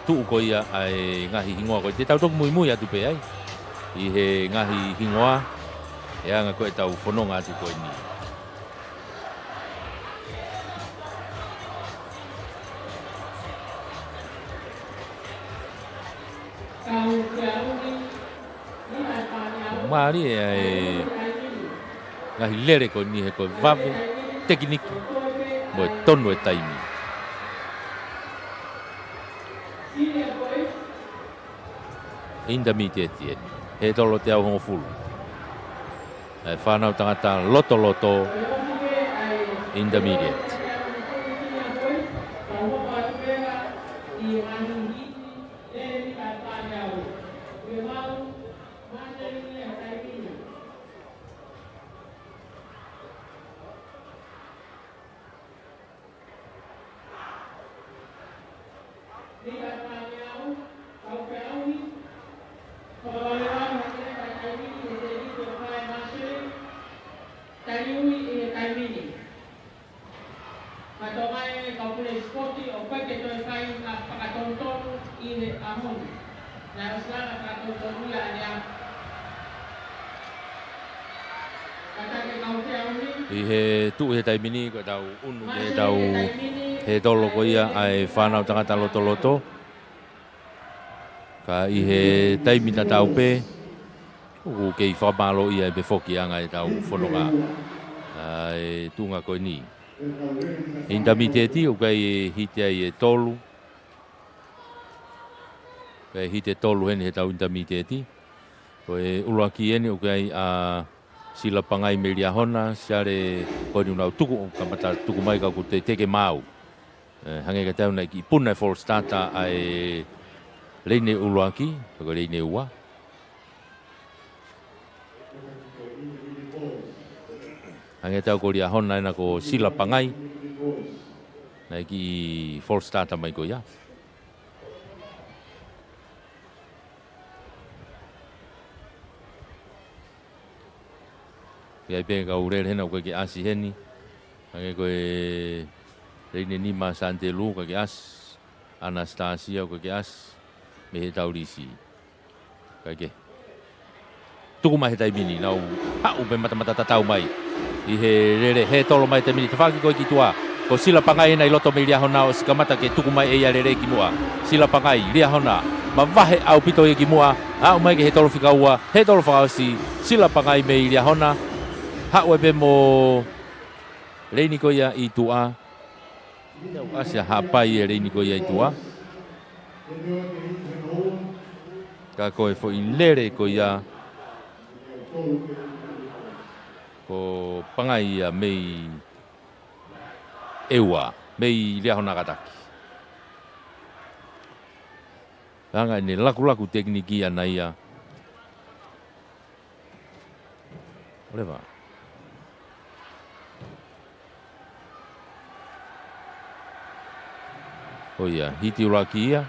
tuʻu ko ia ʻa e ngaahi hingoa ko ē. Te tau toki muimui atu pē ai ʻi he ngaahi hingoa ʻe anga ko ē ʻetau fononga atu ko eni. Mālie ʻa e ngaahi lele ko eni he ko e vave, tekiniki, mo e tonu e taimi. Intermediate eni. Hētolo teau hongofulu. ʻA e fānau tangata Lotoloto Intermediate. Taliui ʻi he taimi ni. Ka toka e kau pule sipoti ʻoku ʻikai ke toe fai ha fakatonutonu ʻi he ʻaho ni. Naʻe ʻosi lava fakatonutonu ia ʻaneafi. Ka ta ke kau feʻauhi. ʻI he tuʻu he taimi ni ko ʻetau ʻunu ki heʻetau hētolo ko ia ʻa e fānau tangata Lotoloto. Ka ʻi he taimi tatau pē, ʻoku kei fakamālōʻia ai pē foki ʻa e anga ʻetau fononga ʻa e tuʻunga ko eni. Intermediate, ʻoku ʻi ai e hiti ai ʻe tolu. ʻI ai e hiti ʻe tolu heni heʻetau intermediate. Ko e ʻuluaki eni ʻoku ʻi ai ʻa Sila Pangai mei Liahona, Siale ko eni ʻoku nau tuku, ʻo kamata tuku mai ka ʻoku teʻeki ke maau. ʻE, hangē kiate au naʻe kiʻi puna e false starter ʻa e leine ʻuluaki, pe ko e leine ua. Hangē kiate au ko Liahona ena ko Sila Pangai. Naʻe kiʻi false starter mai ko ia. ʻI ai pē kau lele hena ʻoku ʻikai ke ʻasi heni. Hangē ko e leine nima Santelu ʻoku ʻikai ke ʻasi. Anastasia ʻoku ʻikai ke ʻasi. Mei heʻetau lisi. ʻIkai ke. Tuku mai he taimi ni, nau haʻu pē matamata tatau mai. ʻI he lele, he tolo mai taimi ni, tafaʻaki ko ē ki tuʻa. Ko Sila Pangai ena ʻi loto mei Liahona ʻosi kamata ke tuku mai ʻe ia e lele ki muʻa. Sila Pangai, Liahona, mavahe ʻaupito ia ki muʻa, aʻu mai ki he tolo fika ua, he tolo fakaʻosi, Sila Pangai mei Liahona. Haʻu ai pē mo leini ko ia ʻi tuʻa. ʻAsi ʻa Haʻapai e leini ko ia ʻi tuʻa. Ka ko e foʻi lele ko ia ko Pangai ia mei ʻEua, mei Liahona kātaki. Hanga ʻene lakulaku tekiniki ʻana ia. ʻOleva. ʻO ia, hiti ʻuluaki ia.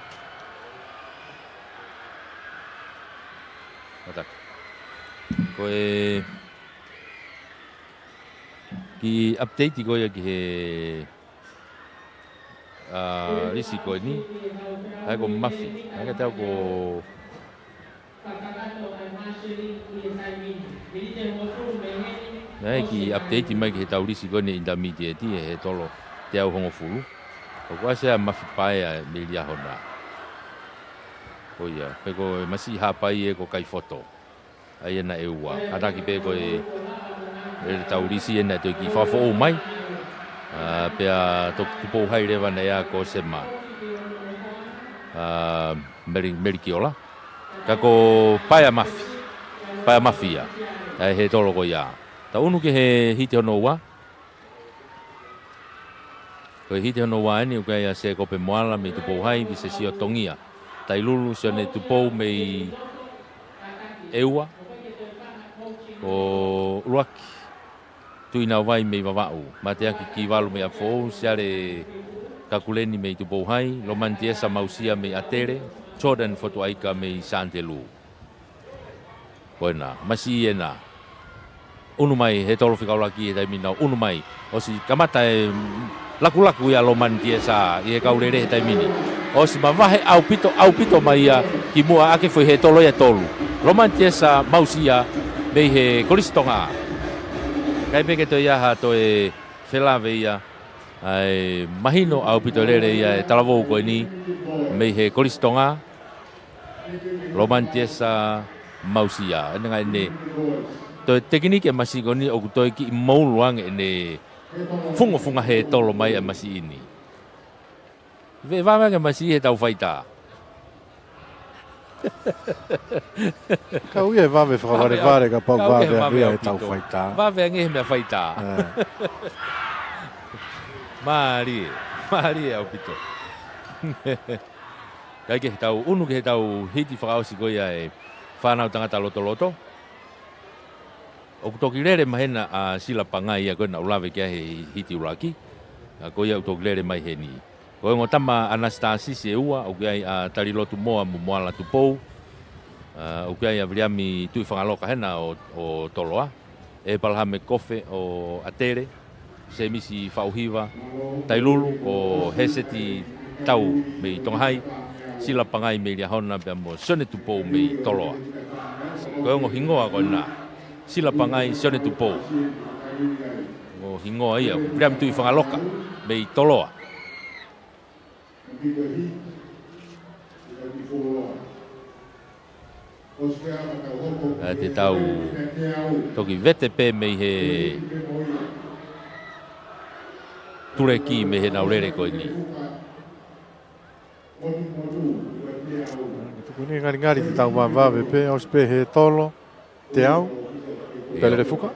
Mātaki. Ko e kiʻi update ko ia ki he, ʻa, lisi ko eni. ʻA ia ko Mafi. ʻA ia kiate au ko Naʻe kiʻi update mai ki heʻetau lisi ko eni intermediate ʻi he tolo teau hongofulu. ʻOku ʻasi ʻa Mafi Paea mei Liahona. Ko ia, pea ko e masiʻi Haʻapai ē ko Kaifoto. ʻA ia naʻe ua. Kātaki pē ko e, ʻetau lisi ē naʻe toe kiʻi fakafoʻou mai. ʻA, pea toki Tupou Hai leva naʻe ʻa ko Sema. ʻA, Meli-, Melikiola. Ka ko Paea Mafi. Paea Mafi ia. ʻA e he tolo ko ia. Tau unu ki he hiti hono ua. Ko e hiti hono ua eni ʻoku ʻi ai ʻa Sēkope Moala mei Tupou Hai, Visesio Tongia. Tailulu, Sione Tupou mei ʻEua. Ko ʻUluaki. Tuʻi Nauvai mei Vavaʻu. Mateaki Kivalu mei ʻApifoʻou, Siale Kakuleni mei Tupou Hai, Lomani Tiesa Mausia mei ʻAtele, Jordan Fotuaika mei Santelu. Ko ena, masiʻi ena. Unu mai, he tolo fika ʻuluaki he taimi ni nau unu mai. ʻOsi kamata e lakulaku ia Lomani Tiesa ʻi he kau lele he taimi ni. ʻOsi mavahe ʻaupito, ʻaupito mai ia ki muʻa ʻaki e foʻi he tolo ia ʻe tolu. Lomani Tiesa Mausia mei he Kolisi Tonga. ʻIkai pē ke toe ʻi ai ha toe felave ia. ʻA e mahino ʻaupito lele ia e talavou ko eni mei he Kolisi Tonga. Lomani Tiesa Mausia. ʻEne ngaahi ne. Toe tekiniki e masiʻi ko eni ʻoku toe kiʻi moulu ange ʻene fungafunga he tolo mai e masiʻi ni. Vave ange masiʻi he tau faitā. Kau ia e vave fakavalevale kapau vave ange ia he tau faitā. Vave ange he meʻa faitā. ʻE. Mālie, mālie ʻaupito. Kae kehe, tau unu ki heʻetau hiti fakaʻosi ko ia e fānau tangata lotoloto. ʻOku toki lele mai hena ʻa Sila Pangai ia ko ē naʻa ku lave ki ai he hiti ʻuluaki. ʻA ko ia ʻoku toki lele mai heni. Ko e ongo tama Anastasisi ʻe ua, ʻoku ʻi ai ʻa Talilotu Moa mo Moala Tupou. ʻA, ʻoku ʻi ai ʻa Viliami Tuʻifangaloka hena ʻo, ʻo Toloa. ʻEpalahame Kofe ʻo ʻAtele. Semisi Faʻuhiva Tailulu, ko Heseti Tau mei Tonga Hai, Sila Pangai mei Liahona pea mo Sione Tupou mei Toloa. Ko e ongo hingoa ko ena, Sila Pangai, Sione Tupou. Ongo hingoa ia, Viliami Tuʻifangaloka mei Toloa. ʻA, te tau toki vete pē mei he Tuleki mei heʻenau lele ko eni. Tuku ni ngalingali te tau vavevave pē, ʻosi pē he tolo, teau, ʻIo. Pele fuka.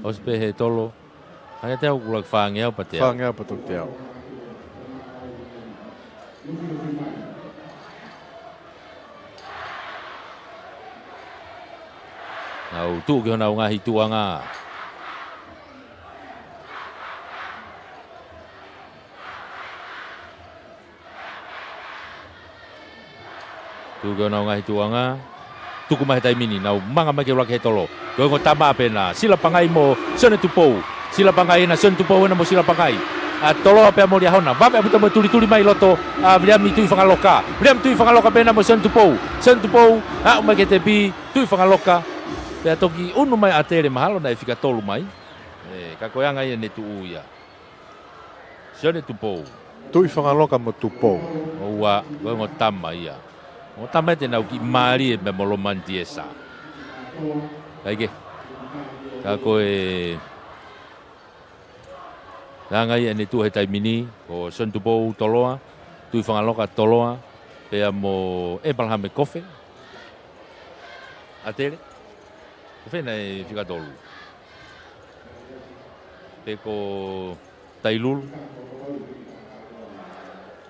ʻOsi pē he tolo. Hangē teau kula fāngeau pea teau. Fāngeau pea toki teau. Nau tuʻu ki honau ngaahi tuʻuʻanga. Tuʻu ki honau ngaahi tuʻuʻanga. Tuku mai he taimi ni, nau manga mai ke ʻuluaki he tolo. Ko e ongo tama pē ena, Silapangai mo Sione Tupou. Silapangai ena, Sione Tupou ena mo Silapangai. ʻA Toloa pea mo Liahona. Vave ʻaupito mo e tulituli mai loto ʻa Viliami Tuʻifangaloka. Viliami Tuʻifangaloka pē ena mo Sione Tupou. Sione Tupou, aʻu mai ki he tepi, Tuʻifangaloka. Pea toki ʻunu mai ʻa ʻAtele mahalo naʻe fika tolu mai. ʻE, ka ko e anga ia ʻene tuʻu ia. Sione Tupou. Tuʻifangaloka mo Tupou. ʻOua, ko e ongo tama ia. Ongo tama ia te nau kiʻi mālie pē mo Loman Tiesa. Kae kehe. Ka ko e anga ia ʻene tuʻu he taimi ni, ko Sione Tupou Toloa, Tuʻifangaloka Toloa, pea mo ʻEpalahame Kofe. ʻAtele. Kofe naʻe fika tolu. Pe ko Tailulu.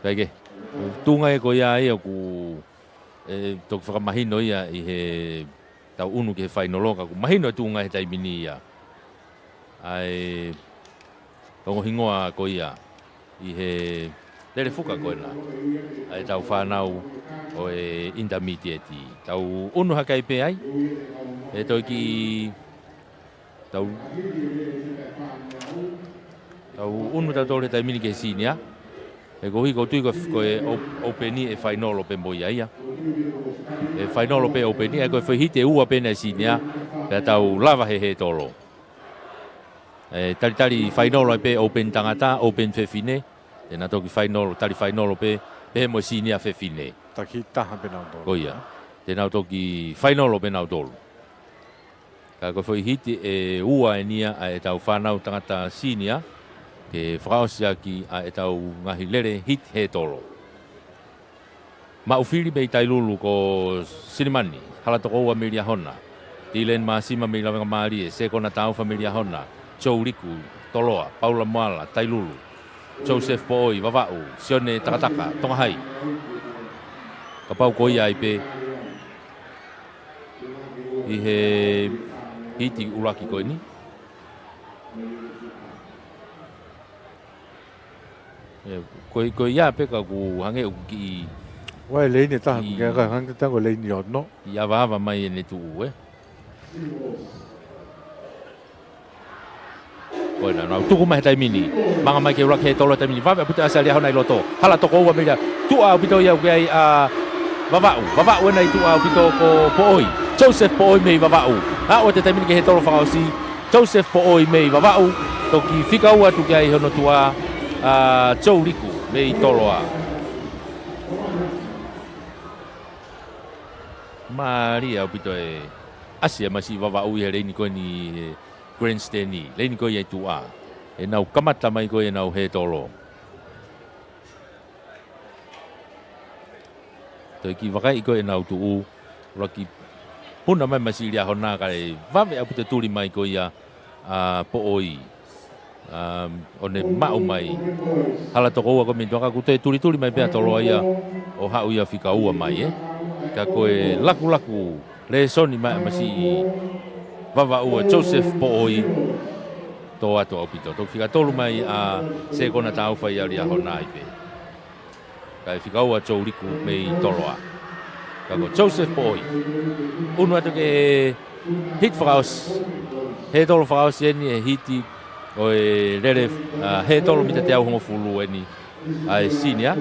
Kae kehe. Tuʻunga ia ko ia ia ʻoku, ʻe, toki fakamahino ia ʻi heʻetau ʻunu ki he fainolo ka ʻoku mahino e tuʻunga he taimi ni ia. ʻA e ongo hingoa ko ia ʻi he lele fuka ko ena. ʻA ʻetau fānau ʻo e intermediate. Tau ʻunu hake ai pē ai. ʻE toe kiʻi Tau, tau ʻunu tautolu he taimi ni ki he senior. He ko e ʻuhi ʻoku ou tui ko e, ko e op-, open ʻi he fainolo pē mo ia ia. ʻE fainolo pē open ʻi he ko e foʻi hiti ʻe ua pē ena ʻa e senior. Pea tau lava he he tolo. ʻE talitali fainolo ai pē open tangata, open fefine. Te nau toki fainolo, tali fainolo pē, pehē mo e senior fefine. Taki taha pē nautolu. Ko ia. Te nau toki fainolo pē nautolu. Ka ko e foʻi hiti ʻe ua eni ia ʻa ʻetau fānau tangata senior, ke fakaʻosi ʻaki ʻa ʻetau ngaahi lele hiti he tolo. Maʻufili mei Tailulu ko Silimani, Halatokoua mei Liahona, Tilen Māsima mei Lavengamālie, Sekona Taufa mei Liahona, Joe Liku, Toloa, Paula Moala, Tailulu, Joseph Poʻoi, Vavaʻu, Sione Takataka, Tonga Hai. Kapau ko ia ai pē, ʻi he hiti ʻuluaki ko eni. ʻE, ko, ko ia pē ka ʻoku hangē ʻoku kiʻi, ʻoua e leini ʻe taha, kiʻi, ʻoku ke hangē tango leini ono. ʻI avaava mai ʻene tuʻu, ē. Ko ena, nau tuku mai he taimi ni. Manga mai ke ʻuluaki he tolo he taimi ni. Vave ʻaupito ʻa Sione Liahona ʻi loto. Halatokoua mei ia. Tuʻa ʻaupito ia ʻoku ʻi ai ʻa Vavaʻu. Vavaʻu ena ʻi tuʻa ʻaupito ko Poʻoi. Joseph Poʻoi mei Vavaʻu. Aʻu atu he taimi ni ki he tolo fakaʻosi. Joseph Poʻoi mei Vavaʻu. Toki fika ua atu ki ai hono tuʻa ʻa Joe Liku mei Toloa. Mālie ʻaupito e ʻasi ʻa e masiʻi Vavaʻu ʻi he leini ko eni he grandstand ʻi he leini ko ia ʻi tuʻa. ʻEnau kamata mai ko ia ʻenau he tolo. Toe kiʻi vakaiʻi ko ʻenau tuʻu. ʻUluaki puna mai masiʻi Liahona kae vave ʻaupito tuli mai ko ia ʻa Poʻoi. Um, ʻo ne maʻu mai. Halatokoua ko e mei tuʻa ka ʻoku toe tulituli mai pē ʻa Toloa ia ʻo haʻu ia fika ua mai, ē. Ka ko e lakulaku lēsoni mai ʻa masiʻi Vavaʻu ʻa Joseph Poʻoi. Tō atu ʻaupito. Toki fika tolu mai ʻa Sekona Taufa ʻia Liahona ai pē. Kae fika ua Joe Liku mei Toloa. Ka ko Joseph Poʻoi. ʻUnu atu ke hiti fakaʻosi. He tolo fakaʻosi eni e hiti ʻo e lele, ʻa, he tolo mita teau hongofulu eni. ʻA e senior.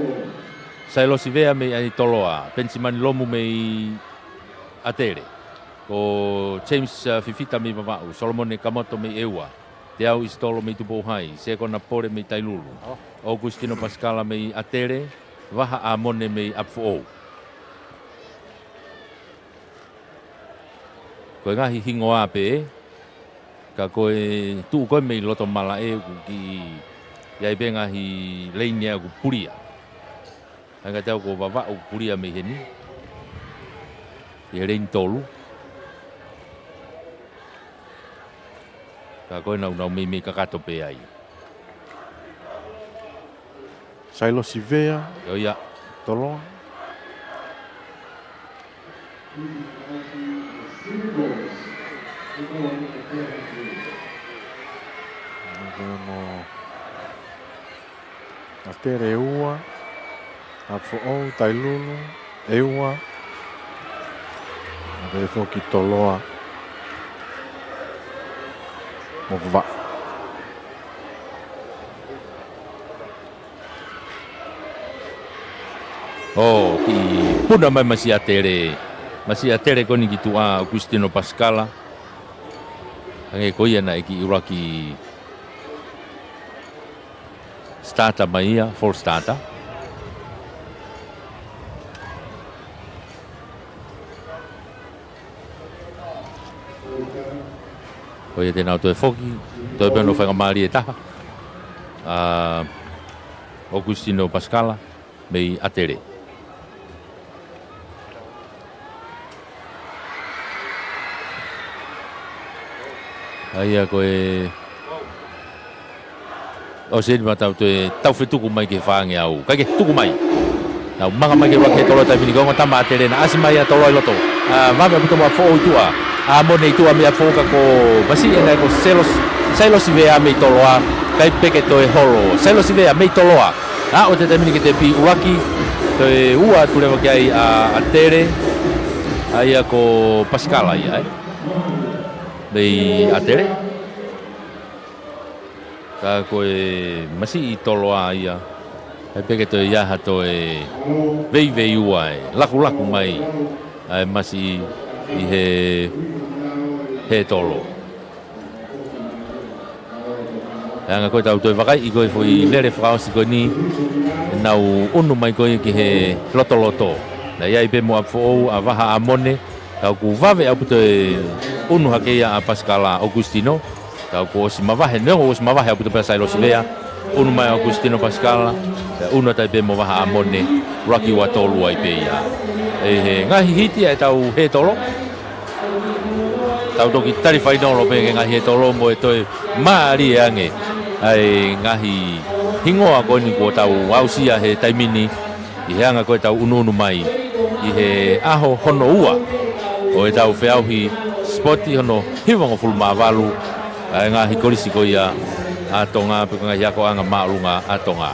Sailosi Vea mei ʻAi Toloa. Penisimani Lomu mei ʻAtele. Ko James, ʻa, Fifita mei Vavaʻu. Solomone Kamoto mei ʻEua. Teau ʻIsitolo mei Tupou Hai, Sekona Pole mei Tailulu. ʻOkusitino Pasikala mei ʻAtele, Vaha ʻAmone mei ʻApifoʻou. Ko e ngaahi hingoa pē, ka ko e tuʻu ko ē mei loto malaʻe ʻoku kiʻi ʻI ai pē ngaahi leini ia ʻoku pulia. ʻA ia ka tau ko Vavaʻu ʻoku pulia mei heni. ʻI he leini tolu. Ka ko ena ʻoku nau meimei kakato pē ai. Sailosi Vea. ʻIo ia. Toloa. Mo ʻAtele ua, Apifoʻou, Tailulu, ʻEua. Pea foki Toloa. Mo Vavaʻu. ʻO, kiʻi puna mai masiʻi ʻAtele. Masiʻi ʻAtele ko eni ki tuʻa ʻOkusitino Pasikala. Hangē ko ia naʻe kiʻi ʻuluaki starter mai ia, false starter. Ko ia te nau toe foki, toe pē hono faingamālie ʻe taha. ʻA ʻOkusitino Pasikala, mei ʻAtele. ʻA ia ko e ʻOsi eni ma tau toe tau fetuku mai ki he fāngeau. Kae kehe, tuku mai. Nau manga mai ki he ʻuluaki he Toloa he taimi ni, ko e ongo tama ʻa ʻAtele naʻe ʻasi mai ʻa Toloa ʻi loto. ʻA, vave ʻa Putomo Apifoʻou ʻi tuʻa. ʻA, Mone ʻi tuʻa mei Apifoʻou ka ko masiʻi ena ko Sailosi, Sailosi Vea mei Toloa. ʻIkai pē ke toe holo. Sailosi Vea mei Toloa. ʻA, ʻo te taimi ni ki he tepi ʻuluaki. Toe ua atu leva ki ai ʻa ʻAtele. ʻA ia ko Pasikala ia, ē. Mei ʻAtele. Ka ko e masiʻi Toloa ia. ʻIkai pē ke toe ʻi ai ha toe veiveiua ʻe lakulaku mai ʻa e masiʻi ʻi he, he tolo. ʻE anga ko ē ʻetau toe vakaiʻi ko e foʻi lele fakaʻosi ko eni, nau ʻunu mai ko ē ki he lotoloto. Naʻe ʻi ai pē mo Apifoʻou ʻa Vaha ʻa Mone, ka ʻoku vave ʻaupito e ʻunu hake ia ʻa Pasikala ʻOkusitino. Ka kuo ʻosi mavahe, neongo ʻosi mavahe ʻaupito pē ʻa Sailosi Vea, ʻunu mai ʻa ʻOkusitino Pasikala, pea ʻunu atu ai pē mo Vaha ʻa Mone, ʻuluaki ua tolu ai pē ia. ʻI he ngaahi hiti ʻa ʻetau hētolo, tau toki tali fainolo pē ki he ngaahi hētolo mo e toe mālie ange ʻa e ngaahi hingoa ko eni kuo tau aʻusia he taimi ni, ʻi he anga ko ē ʻetau ʻunuʻunu mai ʻi he ʻaho hono ua ʻo ʻetau feʻauhi sipoti hono hivangofulu mā valu ʻa e ngaahi kolisi ko ia ʻa Tonga pe ko e ngaahi akoʻanga māʻolunga ʻa Tonga.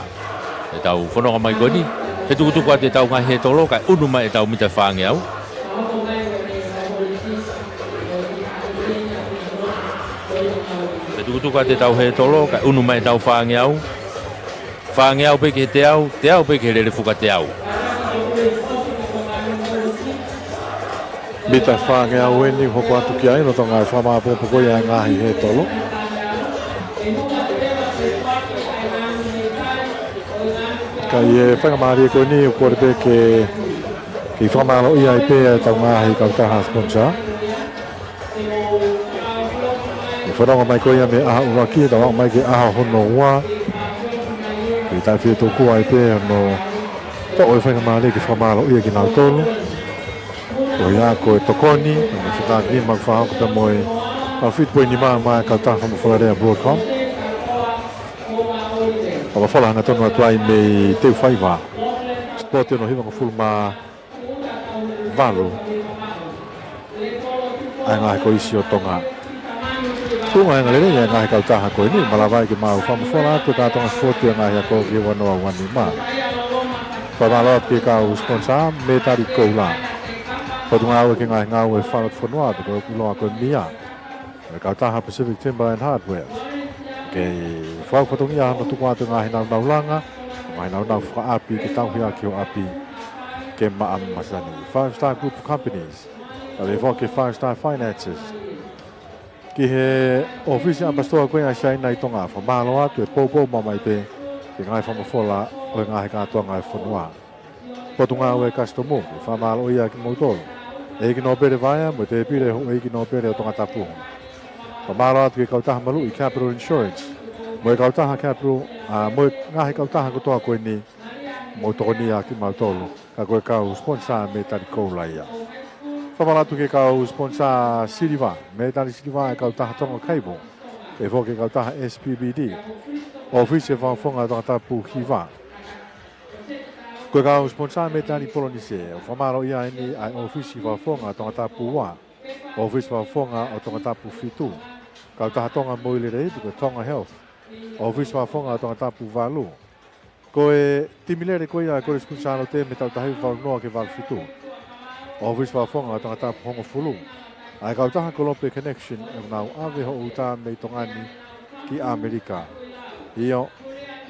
ʻEtau fononga mai ko eni, fetukutuku atu ʻetau ngaahi hētolo kae ʻunu mai ʻetau mita fāngeau. Fetukutuku atu ʻetau hētolo kae ʻunu mai ʻetau fāngeau. Fāngeau pē ki he teau, teau pē ki he lele fuka teau. Mita fāngeau eni hoko atu ki ai, lolotonga e fakamāʻopoʻopo ko ia e ngaahi hētolo. Ka ʻi he faingamālie ko eni, ʻoku kole pē ke, ke fakamālōʻia ai pē ʻetau ngaahi kautaha sponsor. ʻI he fononga mai ko ia mei he ʻaho ʻuluaki, tau aʻu mai ki he ʻaho hono ua. Ke tau fie tokua ai pē hono toʻo e faingamālie ke fakamālōʻia kinautolu. Ko ia ko e tokoni, mo e fika nima ʻoku fakahoko pea mo e, ʻa e fitu poini nima mai kautaha fakafola lea Broadcom. Fakafola hangatonu atu ai mei Teufaiva. Sipoti hono hivangofulu mā valu ʻa e ngaahi kolisi ʻo Tonga. Tuʻunga e ngaahi lelei e ngaahi kautaha ko eni, malava ai ke mau fakafola atu e kātoanga sipoti ʻa e ngaahi ako ki he ua noa ua nima. Fakamālō atu ki he kau sponsor, Metali Koula. Potungāue ki he ngaahi ngāue fakafonua, ko e ʻiloa ko e M I A. Ko e kautaha Pacific Timber and Hardware. Kei fakau fatongia hono tuku atu e ngaahi nāunau langa, ngaahi nāunau fakaʻapi ke tauhi ʻaki ho ʻapi ke maʻa masani. Five Star Group of Companies. Pea lele foki ki he Five Star Finances. Ki he ʻōfisi ʻapasitoa ko ia ʻa Siaina ʻi Tonga, fakamālō atu e poupou maʻu mai pē ki he ngaahi fakafola ʻo e ngaahi kātoanga e fonua. Potungāue Customs, ʻoku fakamālōʻia kimoutolu. ʻEiki Nōpele Vaea, mo e Tēpile Houʻeiki Nōpele ʻo Tongatapu. Fakamālō atu ki he kautaha maluʻi Capital Insurance. Mo e kautaha Capital, ʻa, mo e ngaahi kautaha kotoa ko eni, mou tokoni ʻa kimautolu, ka ko e kau sponsor mētali koula ia. Fakamanatu ki he kau sponsor siliva, mētali siliva ʻa e kautaha Tonga Cable, pehē foki ki he kautaha S P B D, ʻOfisi Fakafofonga Tongatapu Hiva. Ko e kau sponsor mētali Polinisia, ʻoku fakamālō ʻi ai ʻeni ʻa e ʻOfisi Fakafofonga Tongatapu Ua, ʻOfisi Fakafofonga ʻo Tongatapu Fitu, Kautaha Tonga Moʻui Lelei, ko e Tonga Health, ʻOfisi Fakafofonga ʻo Tongatapu Valu. Ko e timi lele ko ia ʻa e Kolisi Kuini Sālote mei he taʻu taha hiva valu noa ki he valu fitu, ʻOfisi Fakafofonga ʻo Tongatapu Hongofulu. ʻA e kautaha Kolope Connection, ʻoku nau ʻave hoʻo uta mei Tonga ni ki ʻAmelika. ʻIo,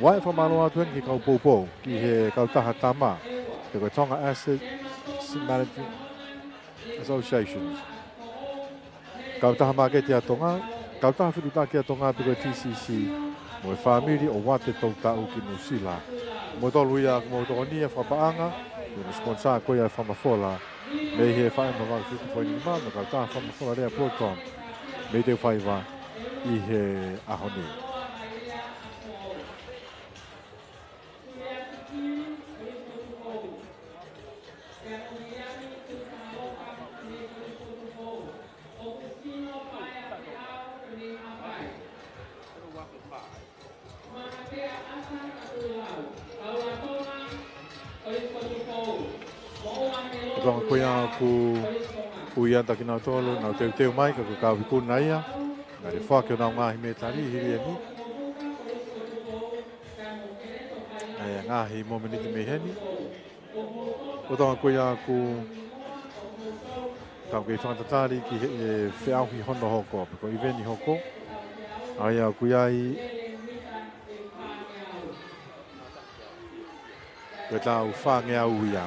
ʻoku ou fakamālō atu heni ki he kau poupou, ki he kautaha Tama, pe ko e Tonga Asset Management Associations. Kautaha Māketi ʻa Tonga, Kautaha Fetuʻutaki ʻa Tonga pe ko e T C C, mo e fāmili ʻo Uate Toutaʻu ki Nuʻusila. Mo tolu ia ʻoku mou tokoni ʻa fakapaʻanga, ʻi he sponsor ko ia ʻa e fakamafola, mei he F M valu fitu poini nima, mo e kautaha fakamafola lea Broadcom, mei Teufaiva ʻi he ʻaho ni. Ko e konga ko ia ʻoku ui atu kinautolu, nau teuteu mai, ka ko e kau ikuna ia, naʻe foaki honau ngaahi mētali hili ʻeni. ʻA e ngaahi momeniti mei heni. Ko e konga ko ia ʻoku tau kei fakatatali ki he, ʻe, feʻauhi hono hoko, pe ko e ʻiveni hoko. ʻA ia ʻoku ʻi ai ko e tau fāngeau ia.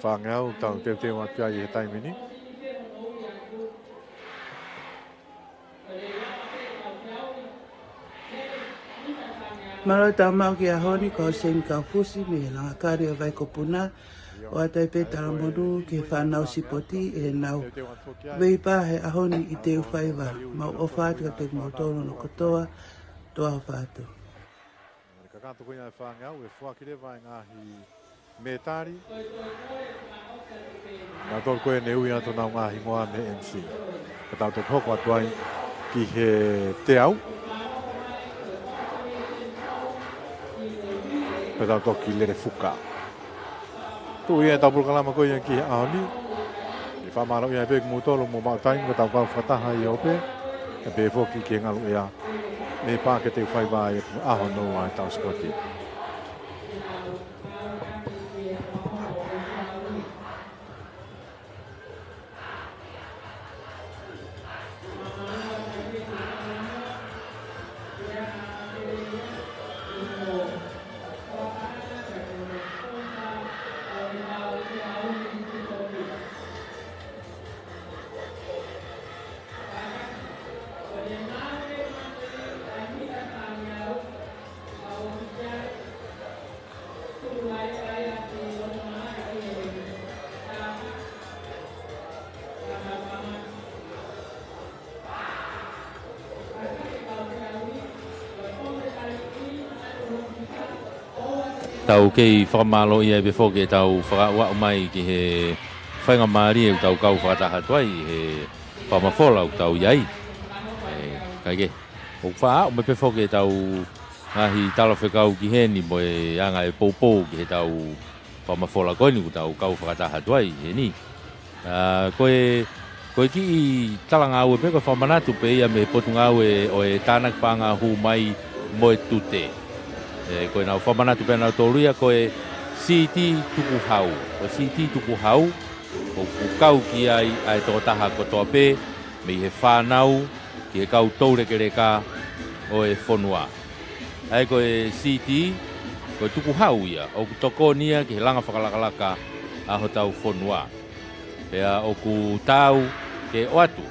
Fāngeau tau teuteu atu ai he taimi ni. Mālō e tau maʻu ki he ʻaho ni ko Semi Kaufusi mei he Langakali ʻo Vaikopuna, ʻoatu ai pē talamonū ki he fānau sipoti ʻenau veiveiua he ʻaho ni ʻi Teufaiva. Mau ʻofa atu kiate kimoutolu hono kotoa, toa ʻofa atu. Kakato ko ia e fāngeau, ʻe foaki leva e ngaahi mētali. Nautolu ko ē ne ui atu honau ngaahi hingoa mei he M C. Ka tau toki hoko atu ai ki he teau. Ka tau toki lele fuka. Tuʻu ia e tau polokalama ko ia ki he ʻaho ni. ʻE fakamālō ia pē kimoutolu hoʻomou maʻu taimi ka tau kau fakataha ʻi ʻope. Pea pehē foki ki he ngaluʻea mei he Paʻake Teufaiva ʻi he ʻaho hono ua ʻa e tau sipoti. Tau kei fakamālō ia pē foki e tau fakaaʻu mai ki he faingamālie ʻoku tau kau fakataha atu ai he fakamafola ʻoku tau ʻi ai. ʻE, kae kehe, ʻoku faʻa ʻomai pē foki e tau ngaahi talafekau ki heni mo e anga e poupou ki he tau fakamafola ko eni ʻoku tau kau fakataha atu ai heni. ʻA, ko e, ko e kiʻi talangāue pē ko e fakamanatu pē ia mei he Potungāue ʻo e Tānaki Paʻanga Hū Mai mo e Tute. ʻE, ko ʻenau fakamanatu pē nautolu ia ko e siti tukuhau. Ko e siti tukuhau, ʻoku kau ki ai ʻa e tokotaha kotoa pē, mei he fānau ki he kau toulekeleka ʻo e fonua. ʻA ia ko e siti, ko e tukuhau ia, ʻoku tokoni ia ki he langa fakalakalaka ʻa hotau fonua. Pea ʻoku taau ke ʻoatu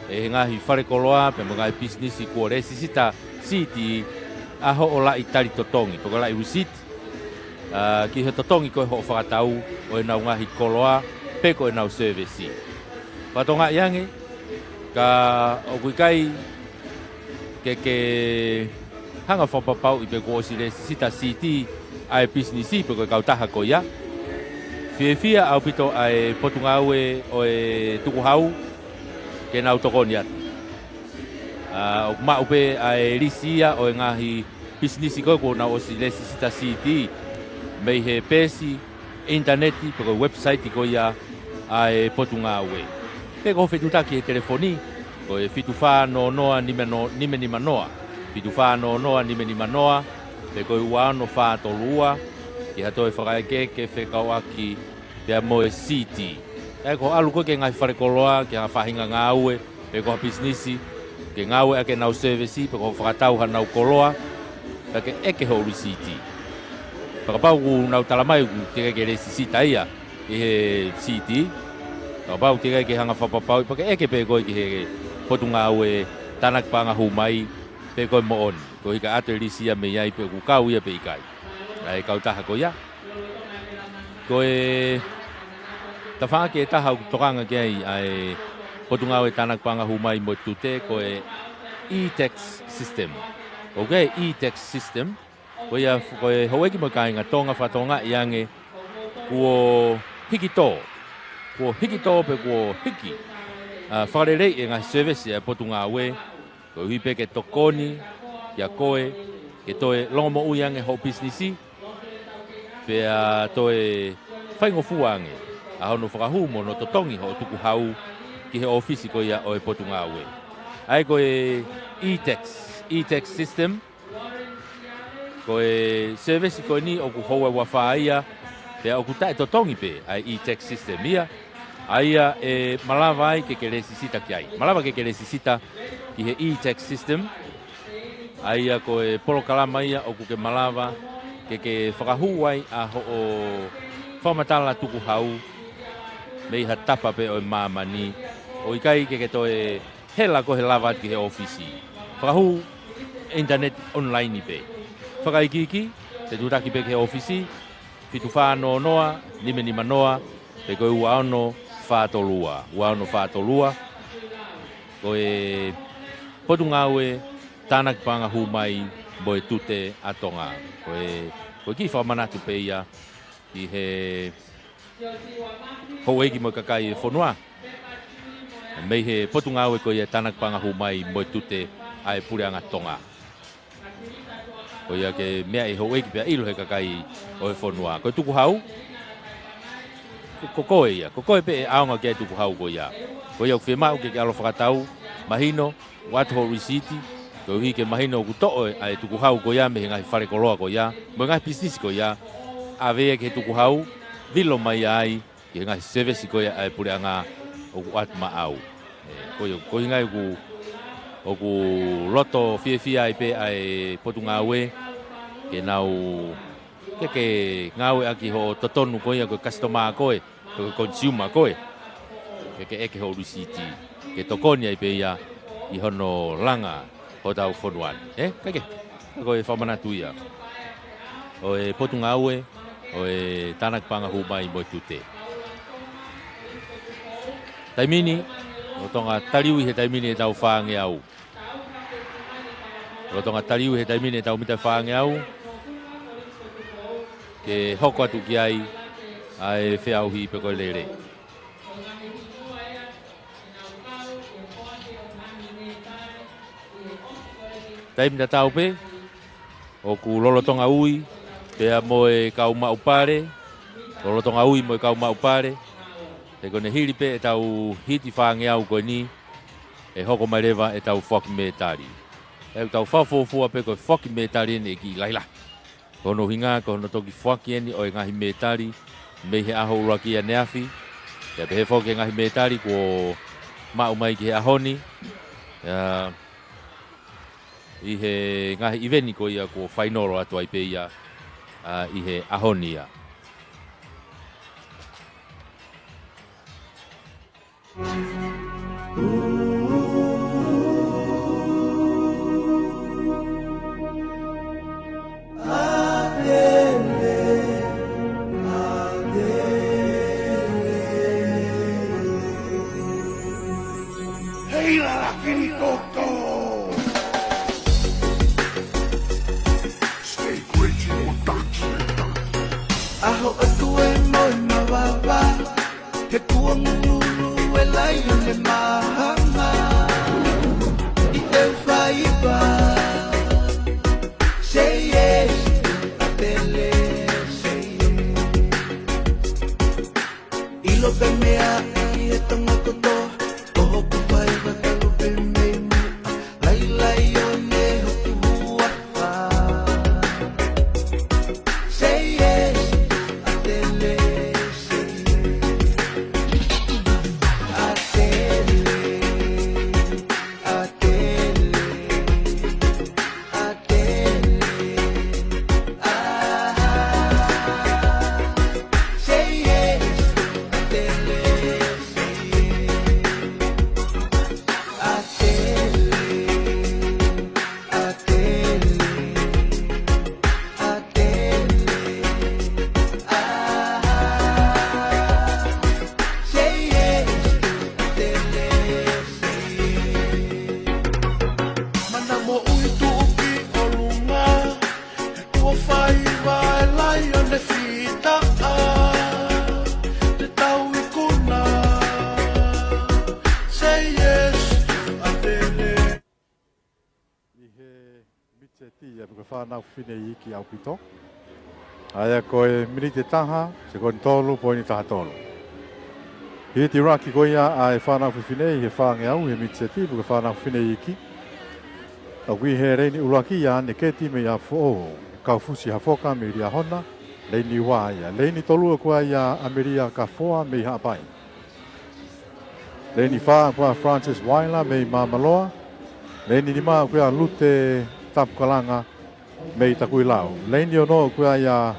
ʻe he ngaahi falekoloa, pea mo e ngaahi pisinisi kuo lēsisita siti ʻa hoʻo laʻi tali totongi, pe ko e laʻi lisiti, ʻa, ki he totongi ko ē hoʻo fakatau ʻo ʻenau ngaahi koloa, pe ko ʻenau sēvesi. Fakatokangaʻi ange, ka ʻoku ʻikai ke ke hanga fakapapauʻi pe kuo ʻosi lēsisita C T ʻa e pisinisi pe ko e kautaha ko ia, fiefia ʻaupito ʻa e Potungāue ʻo e Tukuhau ke nau tokoni atu. ʻA, ʻoku maʻu pē ʻa e lisi ia ʻo e ngaahi pisinisi ko ē kuo nau ʻosi lēsisita C T mei he peesi ʻinitaneti pe ko e website ko ia ʻa e Potungāue. Pe ko e fetuʻutaki he telefoni, ko e fitu fā noa noa nima noa, nima nima noa, fitu fā noa noa nima nima noa, pe ko e ua ono fā tolu ua, ki ha toe fakaʻekeʻeke fekauʻaki pea mo e C T. ʻA ia ko e ʻalu ko ē ki he ngaahi fale koloa, ki ha faʻahinga ngāue, pe ko ha pisinisi, ke ngāueʻaki ʻenau sēvesi, pe ko e fakatau hanau koloa, ka ke ʻeke hoʻo lisiti. Fakapapauʻi kuo nau tala mai ʻoku teʻeki ke lēsisita ia ʻi he C T. Fakapapauʻi teʻeki ke hanga fakapapauʻi, pea ke ʻeke pē koe ki he Potungāue Tānaki Paʻanga Hū Mai, pe ko e moʻoni. Koeʻuhi ka ʻoatu e lisi ia mei ai pe ʻoku kau ia pe ʻikai ʻa e kautaha ko ia. Ko e tafaʻaki ʻe taha ʻoku tokanga ki ai ʻa e Potungāue Tānaki Paʻanga Hū Mai mo e Tute ko e e-tax system. ʻOku ʻi ai e e-tax system, ko ia, ko e houʻeiki mo e kāinga Tonga, fakatokangaʻi ange kuo hiki tō, kuo hiki tō pe kuo hiki, ʻa, fakaleleiʻi e ngaahi sēvesi ʻa e Potungāue, koeʻuhi pē ke tokoni kiate koe ke toe longomoʻui ange hoʻo pisinisi, pea toe faingofua ange ʻa hono fakahū mo hono totongi hoʻo tukuhau ki he ʻōfisi ko ia ʻo e Potungāue. ʻA ia ko e e-tax, e-tax system, ko e sēvesi ko eni ʻoku houa ua fā ia, pea ʻoku taʻetotongi pē ʻa e e-tax system ia, ʻa ia ʻe malava ai ke ke lēsisita ki ai. Malava ke ke lēsisita ki he e-tax system, ʻa ia ko e polokalama ia ʻoku ke malava ke ke fakahū ai ʻa hoʻo fakamatala tukuhau mei ha tapa pē ʻo e māmani, ʻo ʻikai ke ke toe hela koe he lava atu ki he ʻōfisi. Fakahū ʻinitaneti online pē. Fakaikiiki, fetuʻutaki pē ki he ʻōfisi, fitu fā noa noa nima nima noa, pe ko e ua ono fā tolu ua, ua ono fā tolu ua, ko e Potungāue Tānaki Paʻanga Hū Mai mo e Tute ʻa Tonga. Ko e, ko e kiʻi fakamanatu pē ia ki he houʻeiki mo e kakai e fonua mei he Potungāue ko ia Tānaki Paʻanga Hū Mai mo e Tute ʻa e Puleʻanga Tonga. Ko ia ke meaʻi houʻeiki pea ʻilo he kakai ʻo e fonua. Ko e tukuhau, ko, ko koe ia, ko koe pē ʻe ʻaonga ki ai e tukuhau ko ia. Ko ia ʻoku fiemaʻu ke ke ʻalu ʻo fakatau, mahino, ʻoatu hoʻo lisiti, koeʻuhi ke mahino ʻoku toʻo ʻa e tukuhau ko ia mei he ngaahi fale koloa ko ia, mo e ngaahi pisinisi ko ia, ʻave ia ki he tukuhau, vilo mai ai ki he ngaahi sēvesi ko ia ʻa e Puleʻanga ʻoku ʻoatu maʻau. ʻE, ko ia, ko e ʻuhinga ia ʻoku, ʻoku loto fiefia ai pē ʻa e Potungāue, ke nau, ke ke ngāueʻaki hoʻo totonu ko ia ko e customer koe, ko e consumer koe. Ke ke ʻeke hoʻo lisiti, ke tokoni ai pē ia ʻi hono langa hotau fonua ni. ʻE, kae kehe, ko e fakamanatu ia ʻo e Potungāue ʻo e Tānaki Paʻanga Hū Mai mo e Tute. Taimi ni, lolotonga taliui he taimi ni ʻetau fāngeau. Lolotonga taliui he taimi ni ʻetau mita fāngeau, ke hoko atu ki ai ʻa e feʻauhi pe ko e lele. Taimi tatau pē, ʻoku lolotonga ui pea mo e kau maʻu pale, lolotonga ui mo e kau maʻu pale, he ko ʻene hili pē ʻetau hiti fāngeau ko eni, ʻe hoko mai leva ʻetau foaki mētali. ʻE tau fakafuofua pē ko e foaki mētali eni ʻe kiʻi lahilahi. Ko hono ʻuhinga, ko hono toki foaki eni ʻo e ngaahi mētali mei he ʻaho ʻuluaki ʻaneafi, pea pehē foki e ngaahi mētali kuo maʻu mai ki he ʻaho ni, ʻa, ʻi he ngaahi ʻiveni ko ia kuo fainolo atu ai pē ia, ʻa, ʻi he ʻaho ni ia. Ia ne fita a te tau ikuna. Say yes, a te ne. ʻI he miti seti ia, pea ko e fānau fefine iiki ʻaupito. ʻA ia ko e miniti ʻe taha, sekoni tolu poini taha tolu. Hiti ʻuluaki ko ia ʻa e fānau fefine ʻi he fāngeau ʻi he miti seti, pea ko e fānau fefine iiki. ʻOku ʻi he leini ʻuluaki ʻa ʻAneketi mei ʻApifoʻou, Kaufusi Hafoka mei Liahona. Leini ua ia. Leini tolu ko ia ʻa ʻAmelia Kafoa mei Haʻapai. Leini fā ko ia ʻa Francis Waila mei Māmaloa. Leini nima ko ia ʻa Lute Tapukalanga mei Takuilau. Leini ono ko ia ʻa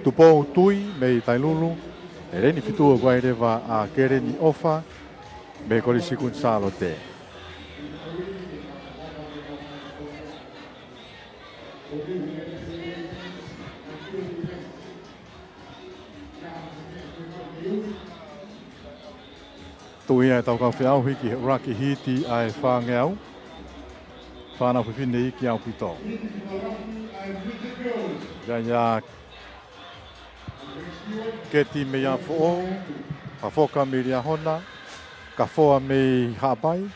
Tupou Tui mei Tailulu. ʻE leini fitu ko ia leva ʻa Keleni ʻOfa mei Kolisi Kuini Sālote. Tuʻu ia ʻetau kau feʻauhi ki he ʻuluaki hiti ʻa e fāngeau. Fānau fefine iiki ʻaupito. ʻA ia ʻa ʻAneketi mei ʻApifoʻou, Hafoka mei Liahona, Kafoa mei Haʻapai,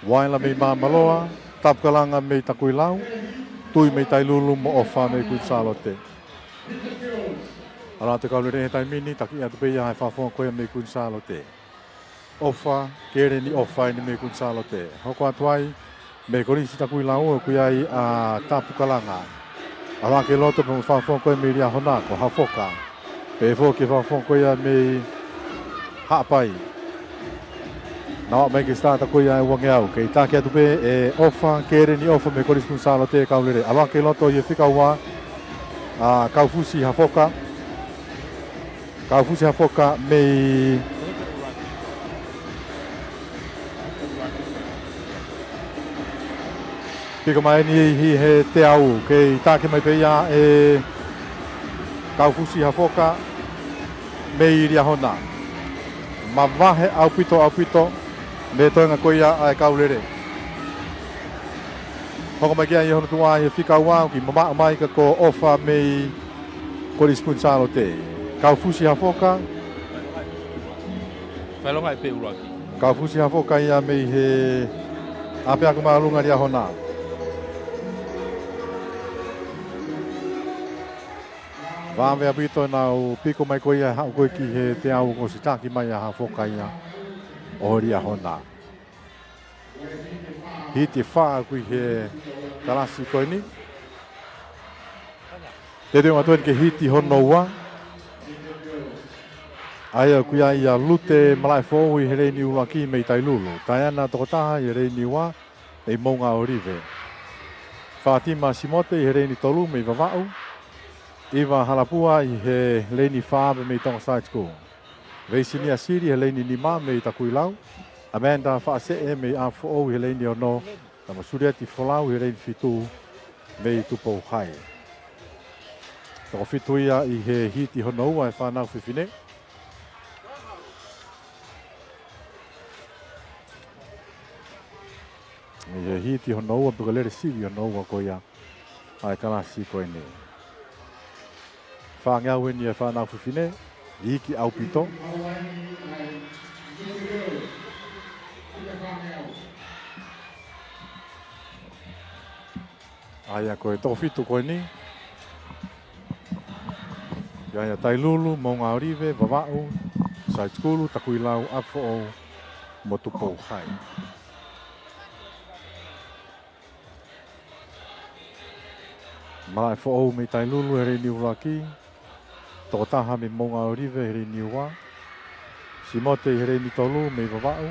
Waila mei Māmaloa, Tapukalanga mei Takuilau, Tui mei Tailulu mo ʻOfa mei Kuini Sālote. ʻAlu atu e kau lele he taimi ni, taki atu pē ia ʻa e fakafofonga ko ia mei Kuini Sālote. ʻOfa, Keleni ʻOfa eni mei Kuini Sālote. Hoko atu ai mei Kolisi Takuilau ʻoku ʻi ai ʻa Tapukalanga. ʻAlu hake loto pea mo e fakafofonga ko ia mei Liahona ko Hafoka. Pehē foki e fakafofonga ko ia mei Haʻapai. Nau aʻu mai ki he sitaata ko ia ʻa e uangeau. Kei taki atu pē ʻe ʻOfa, Keleni ʻOfa mei Kolisi Kuini Sālote e kau lele. ʻAlu hake loto ʻi he fika ua ʻa Kaufusi Hafoka. Kaufusi Hafoka mei Piko mai eni ʻi he teau, kei taki mai pē ia ʻe Kaufusi Hafoka mei Liahona. Mavahe ʻaupito, ʻaupito, mei he toenga ko ia ʻa e kau lele. Hoko mai ki ai ʻi hono tuʻa ʻi he fika ua, ʻoku kiʻi mamaʻo mai ka ko ʻOfa mei Kolisi Kuini Sālote. Kaufusi Hafoka. Failonga e pē ʻuluaki. Kaufusi Hafoka ia mei he ʻApiako Māʻolunga Liahona. Vave ʻaupito ʻenau piko mai ko ia haʻu ko ē ki he teau kuo ʻosi taki mai ʻa Hafoka ia ʻo Liahona. Hiti ʻe fā ʻoku ʻi he kalasi ko eni. Te teu atu eni ki he hiti hono ua. ʻA ia ʻoku ʻi ai ʻa Lute Malaʻefoʻou ʻi he leini ʻuluaki mei Tailulu. Taiana Tokotaha ʻi he leini ua mei Moʻungaʻolive. Fātima Simote ʻi he leini tolu mei Vavaʻu. ʻIva Halapua ʻi he leini fā mei Tonga Side School. Veisinia Sili he leini nima mei Takuilau. Amanda Faʻaseʻe mei ʻApifoʻou he leini ono. Pea mo Sulieti Folau he leini fitu mei Tupou High. Toko fitu ia ʻi he hiti hono ua e fānau fefine. ʻI he hiti hono ua, pe ko e lele sivi hono ua ko ia ʻa e kalasi ko eni. Fāngeau eni e fānau fefine, iiki ʻaupito. ʻA ia ko e toko fitu ko eni. ʻI ai ʻa Tailulu, Moʻungaʻolive, Vavaʻu, Side School, Takuilau, ʻApifoʻou, mo Tupou High. Malaʻefoʻou mei Tailulu he leini ʻuluaki. Tokotaha mei Moʻungaʻolive he leini ua. Simote he leini tolu mei Vavaʻu.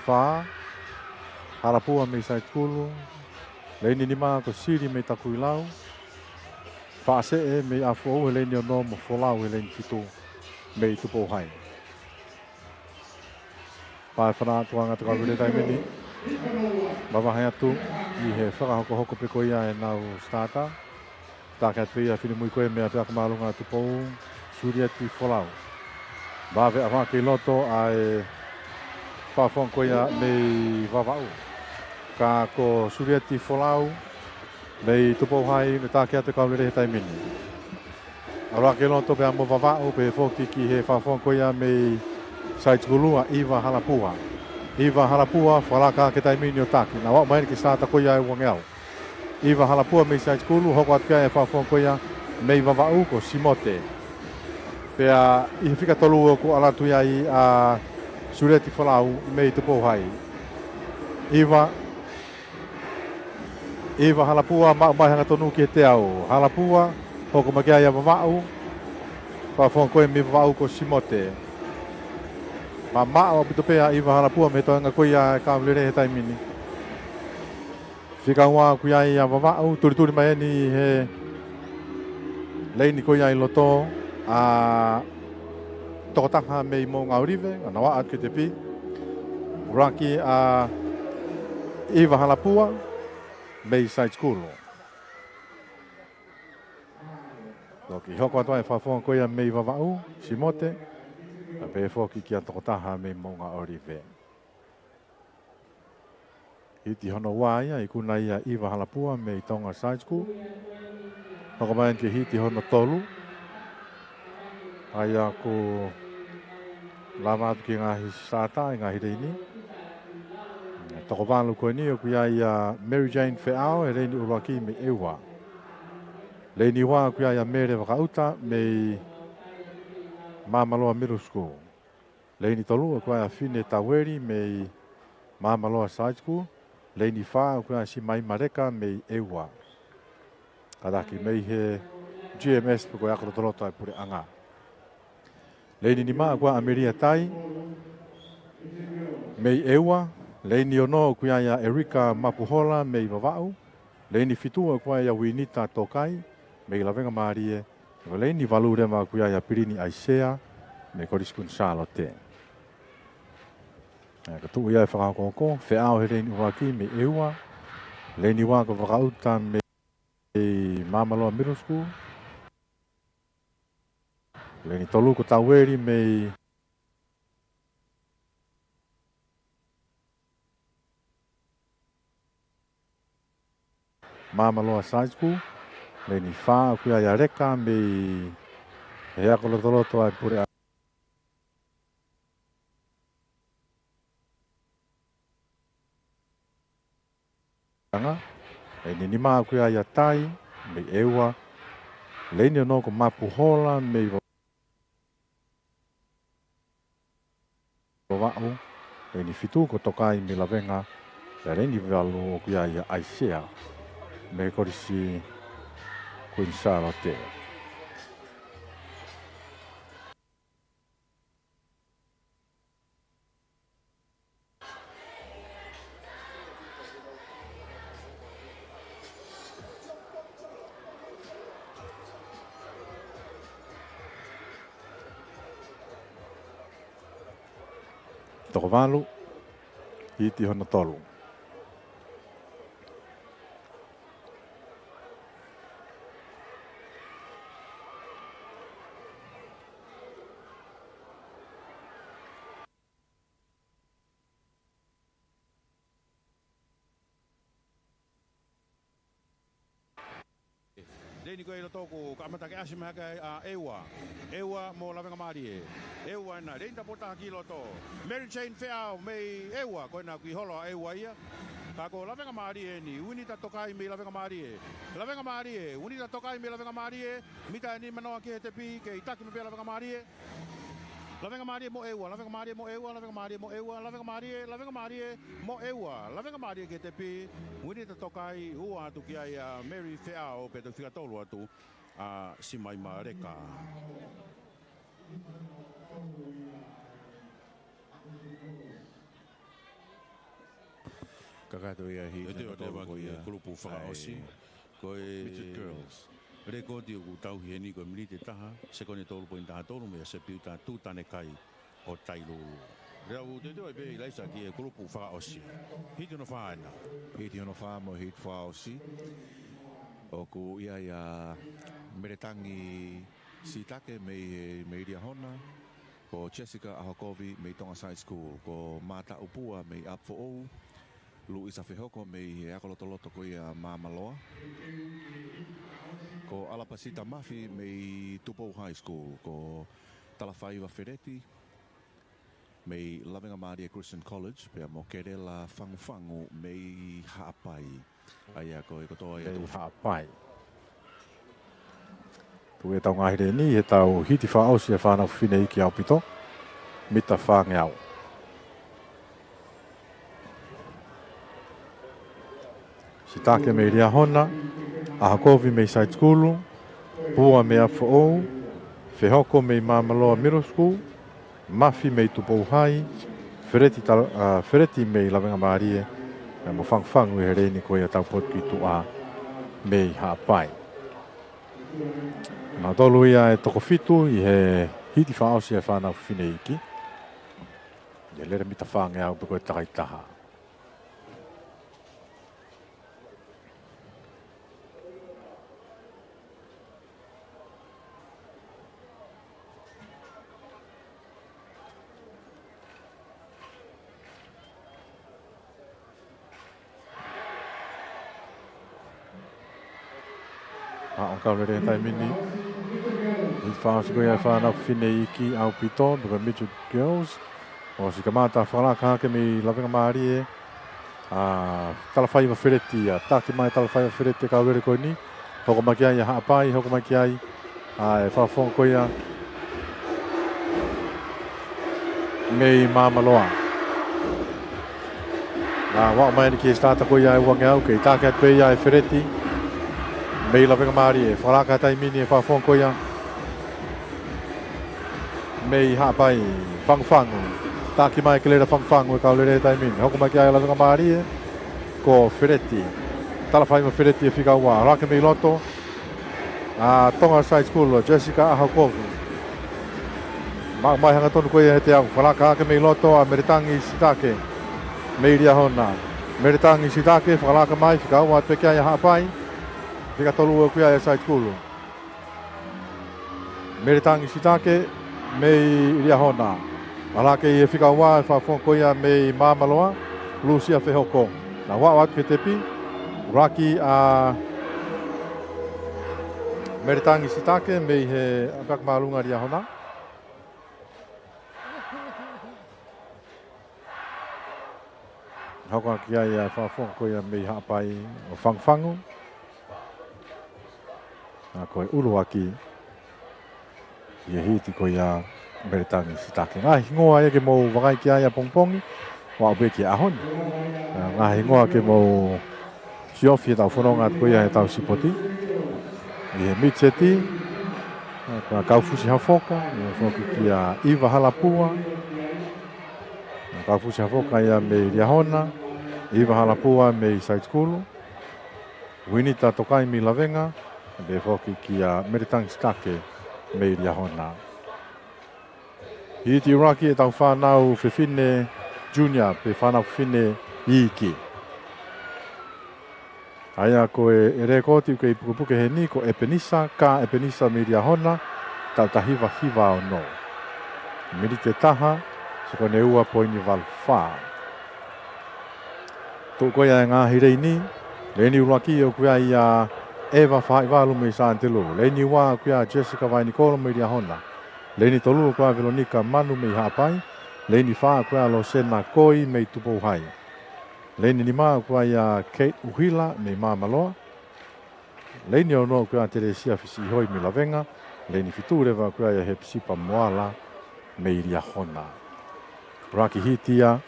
Fā, Halapua mei Side School. Leini nima ko Sili mei Takuilau. Faʻaseʻe mei ʻApifoʻou he leini ono mo Folau he leini fitu mei Tupou High. Pea ʻe fana atu ʻa e ngaahi kau lele he taimi ni. Mavahe atu ʻi he fakahokohoko pē ko ia ʻenau starter. Taki atu pē ia finemui ko ē mei ʻApiako Māʻolunga Tupou, Sulieti Folau. Vave ʻaupito ki loto ʻa e fakafofonga ko ia mei Vavaʻu. Ka ko Sulieti Folau mei Tupou High, ne taki atu e kau lele he taimi ni. ʻUluaki loto pea mo Vavaʻu, pehē foki ki he fakafofonga ko ia mei Side School ʻa ʻIva Halapua. ʻIva Halapua, fakalaka ki he taimi ni ʻo taki. Naʻa nau aʻu mai eni ki he sāta ko ia ʻa e uangeau. ʻIva Halapua mei Side School, hoko atu ki ai e fakafofonga ko ia mei Vavaʻu ko Simote. Pea ʻi he fika tolu ʻoku ʻalu atu ai ʻa Suleti Folau mei Tupou Hai. ʻIva, ʻIva Halapua, maʻu mai hangatonu ki he teau. Halapua, hoko mai ki ai ʻa Vavaʻu. Fakafofonga ko ia mei Vavaʻu ko Simote. Mamaʻo ʻaupito pē ʻa ʻIva Halapua mei he toenga ko ia ʻa e kau lelei he taimi ni. Fika ua ʻoku ʻi ai ʻa Vavaʻu, tulituli mai eni he leini ko ia ʻi loto ʻa e tokotaha mei Moʻunga ʻOlive, ʻa ia naʻa nau aʻu atu ki he tepi. ʻUluaki ʻa ʻIva Halapua mei Side School. Toki hoko atu ai e fakafofonga ko ia mei Vavaʻu, Simote, pea pehē foki ki he tokotaha mei Moʻunga ʻOlive. Hiti hono ua ia, ikuna ia ʻe ʻIva Halapua mei Tonga Side School. Hoko mai eni ki he hiti hono tolu. ʻA ia ʻoku lava atu ki he ngaahi sāta ʻi he ngaahi leini. Toko valu ko eni ʻoku ʻi ai ʻa Mary Jane Feʻao, he leini ʻuluaki mei ʻEua. Leini ua ʻoku ʻi ai ʻa Mele Vakaʻuta mei Māmaloa Middle School. Leini tolu ʻoku ʻi ai ʻa Fine Taueli mei Māmaloa Side School. Leini fā ʻoku ʻi ai ʻa Simaima Leka mei ʻEua. Kātaki mei he G M S pe ko e ako lotoloto ʻa e puleʻanga. Leini nima ʻoku ʻi ai ʻa Melia Tai mei ʻEua. Leini ono ʻoku ʻi ai ʻa Erika Mapuhola mei Vavaʻu. Leini fitu ʻoku ʻi ai ʻa Uinita Tokai mei Lavengamālie. Ko e leini valu leva ʻoku ʻi ai ʻa Pilini ʻAisea mei Kolisi Kuini Sālote. ʻE, ka tuʻu ia e fakahoko, Feʻao he leini ʻuluaki mei ʻEua. Leini ua ko Vakaʻuta mei Māmaloa Middle School. Leini tolu ko Taueli mei Māmaloa Side School. Leini fā ʻoku ʻi ai ʻa Leka mei he ako lotoloto ʻa e puleʻanga. Leini nima ʻoku ʻi ai ʻa Tai mei ʻEua. Leini ono ko Mapuhola mei Vavaʻu. Leini fitu ko Tokai mei Lavenga. Pea leini valu ʻoku ʻi ai ʻa ʻAisea mei Kolisi Kuini Sālote. Toko valu, hiti hono tolu. Leini ko ē ʻi loto ʻoku kamata ke ʻasi mai hake ai ʻa ʻEua. ʻEua mo Lavengamālie. ʻEua ena, leini tapu taha ki loto. Mary Jane Feʻao mei ʻEua, ko ena ʻoku ʻi holo ʻa ʻEua ia. Ka ko Lavengamālie eni, Uinita Tokai mei Lavengamālie. Lavengamālie, Uinita Tokai mei Lavengamālie. Mita ʻe nima noa ki he tepi, kei taki mai pē ʻa Lavengamālie. Lavengamālie mo ʻEua, Lavengamālie mo ʻEua, Lavengamālie mo ʻEua, Lavengamālie, Lavengamālie mo ʻEua, Lavengamālie ki he tepi, Uinita Tokai, ua atu ki ai ʻa Mary Feʻao, pea toki fika tolu atu ʻa Simaima Leka. Kakato ia hiti ʻo tolu ko ia. Kulupu fakaʻosi. Ko e Midget Girls. Lēkooti ʻoku tauhi heni ko e miniti ʻe taha, sekoni ʻe tolu poini taha tolu mei he Sepiuta Tutanekai ʻo Tailulu. Lea u te te ʻo e pē ʻIlaisa ki he kulupu fakaʻosi. Hiti hono fā ena. Hiti hono fā mo e hiti fakaʻosi. ʻOku ʻi ai ʻa Meletangi Sitake mei he, mei Liahona, ko Jessica ʻAhokovi mei Tonga Side School, ko Mata ʻUpua mei ʻApifoʻou, Luisa Fehoko mei he ako lotoloto ko ia Māmaloa. Ko ʻAlapasita Mafi mei Tupou High School, ko Talafaiva Feleti mei Lavengamālie Christian College, pea mo Kelela Fangufangu mei Haʻapai. ʻA ia ko e kotoa ia mei Haʻapai. Tuku ʻetau ngaahi lēni, heʻetau hiti fakaʻosi e fānau fefine iiki ʻaupito. Mita fāngeau. Sitake mei Liahona, ʻAhokovi mei Saitikulu, Pua mei ʻApifoʻou, Fehoko mei Māmaloa Middle School, Mafi mei Tupou High, Feleti Tal-, ʻa, Feleti mei Lavengamālie, pea mo Fangufangu ʻi he lēni ko ia ʻetau potu ki tuʻa mei Haʻapai. Nautolu ia ʻe toko fitu ʻi he hiti fakaʻosi e fānau fefine iiki. ʻI he lele mita fāngeau pe ko e takaitaha. ʻA, ʻo kau lele he taimi ni. Hiti fakaʻosi ko ia e fānau fefine iiki ʻaupito, pe ko e midget girls. ʻOsi kamata fakalaka hake mei Lavengamālie. ʻA, Talafaiva Feleti ia, taki mai Talafaiva Feleti e kau lele ko eni. Hoko mai ki ai ʻa Haʻapai, hoko mai ki ai ʻa e fakafofonga ko ia mei Māmaloa. ʻA, ʻoku aʻu mai eni ki he sitata ko ia e uangeau, kei taki atu pē ia ʻe Feleti mei Lavengamālie, fakalaka he taimi ni e fakafofonga ko ia mei Haʻapai, Fangufangu. Taki mai Kelela Fangufangu e kau lele he taimi ni. Hoko mai ki ai ʻa Lavengamālie, ko Feleti. Talafaiva Feleti e fika ua, ʻalu hake mei loto ʻa Tonga Saitikulu, Jessica ʻAhokovi. Maʻu mai hangatonu ko ia he teau, fakalaka hake mei loto ʻa Meletangi Sitake mei Liahona. Meletangi Sitake, fakalaka mai, fika ua atu pē ki ai ʻa Haʻapai. Fika tolu ʻoku ʻi ai ʻa Saitikulu. Meletangi Sitake mei Liahona. ʻAlu hake ʻi he fika ua e fakafofonga ko ia mei Māmaloa, Lusia Fehoko. Naʻa nau ō atu ki he tepi, ʻuluaki ʻa Meletangi Sitake mei he ʻapiako māʻolunga Liahona. Hoko ki ai ʻa e fakafofonga ko ia mei Haʻapai ʻo Fangufangu. ʻA, ko e ʻuluaki ʻi he hiti ko ia Meletangi Sitake. Ngaahi hingoa ia ke mou vakai ki ai ʻapongipongi, ʻo aʻu pē ki he ʻaho ni. ʻA, ngaahi hingoa ke mou siofi ʻetau fononga atu ko ia ʻetau sipoti. ʻI he midget, ʻa, ko Kaufusi Hafoka, ʻa, foki kia ʻIva Halapua. Kaufusi Hafoka ia mei Liahona, ʻIva Halapua mei Saitikulu, Uinita Tokai mei Lavenga, pea foki kia Meletangi Sitake mei Liahona. Hiti ʻuluaki ʻetau fānau fefine junior, pe fānau fefine iiki. ʻA ia ko e, e lēkooti ʻoku kei pukepuke heni ko ʻEpenisa, Kā ʻEpenisa mei Liahona, taʻu taha hiva hiva ono. Miniti ʻe taha, sekone ua poini valu fā. Tuʻu ko ia e ngaahi lēni, lēni ʻuluaki ʻoku ʻi ai ʻa ʻEva Faʻivalu mei Sānitelū. Lēni ua ʻoku ʻi ai ʻa Jessica Vainikolo mei Liahona. Lēni tolu ʻoku ʻi ai ʻa Veronica Manu mei Haʻapai. Lēni fā ʻoku ʻi ai ʻa Losena Koi mei Tupou High. Lēni nima ʻoku ʻi ai ʻa Kate ʻUhila mei Māmaloa. Lēni ono ʻoku ʻi ai ʻa Telesia Fisiʻihoi mei Lavenga. Lēni fitu leva ʻoku ʻi ai ʻa Hepisipa Moala mei Liahona. ʻUluaki hiti ia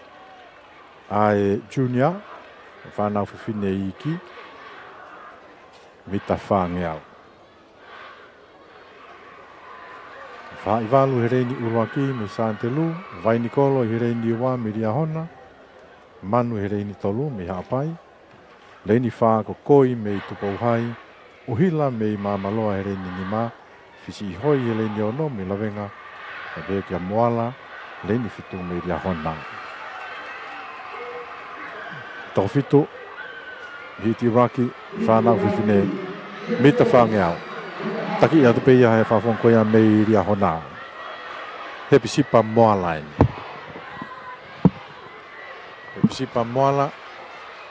ʻa e junior, fānau fefine iiki, mita fāngeau. Faʻivalu he lēni ʻuluaki mei Sānitelū, Vainikolo he lēni ua mei Liahona, Manu he lēni tolu mei Haʻapai, lēni fā ko Koi mei Tupou High, ʻUhila mei Māmaloa he lēni nima, Fisiʻihoi he lēni ono mei Lavenga, pea pehē kia Moala, lēni fitu mei Liahona. Toko fitu, hiti ʻuluaki, fānau fefine, mita fāngeau. Taki atu pē ia he fakafofonga ko ia mei Liahona. Hepisipa Moala eni. Hepisipa Moala,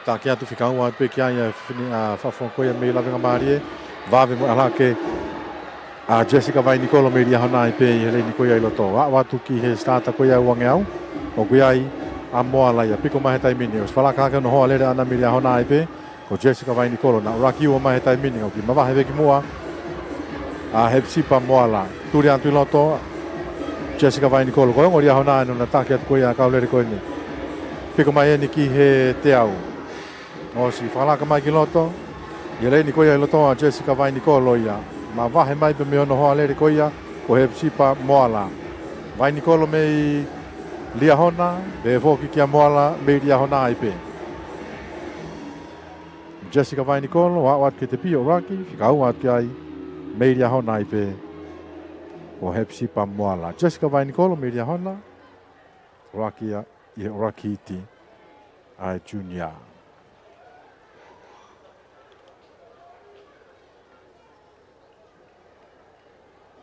taki atu fika ua atu pē ki ai ʻa e fefine, ʻa e fakafofonga ko ia mei Lavengamālie. Vave mo e ʻalu hake ʻa Jessica Vainikolo mei Liahona ai pē ʻi he leini ko ia ʻi loto. Aʻu atu ki he sitaata ko ia ʻe uangeau, ʻoku ʻi ai ʻa Moala ia. Piko mai he taimi ni, ʻosi fakalaka hake hono hoa lele ʻaʻana mei Liahona ai pē, ko Jessica Vainikolo. Naʻe ʻuluaki ua mai he taimi ni, ʻoku mavahe veki muʻa ʻa Hepisipa Moala. Tuli atu ʻi loto, Jessica Vainikolo. Ko e ongo Liahona ʻena naʻe taki atu ko ia ʻa e kau lele ko eni. Piko mai eni ki he teau. ʻOsi fakalaka mai ki loto, ʻi he leini ko ia ʻi loto ʻa Jessica Vainikolo ia. Mavahe mai pē mei hono hoa lele ko ia, ko Hepisipa Moala. Vainikolo mei Liahona, pehē foki kia Moala mei Liahona ai pē. Jessica Vainikolo, aʻu atu ki he tepi ʻo ʻuluaki, fika ua atu ki ai, mei Liahona ai pē, ko Hepisipa Moala. Jessica Vainikolo mei Liahona, ʻuluaki ia, ʻi he ʻuluaki hiti ʻa e junior.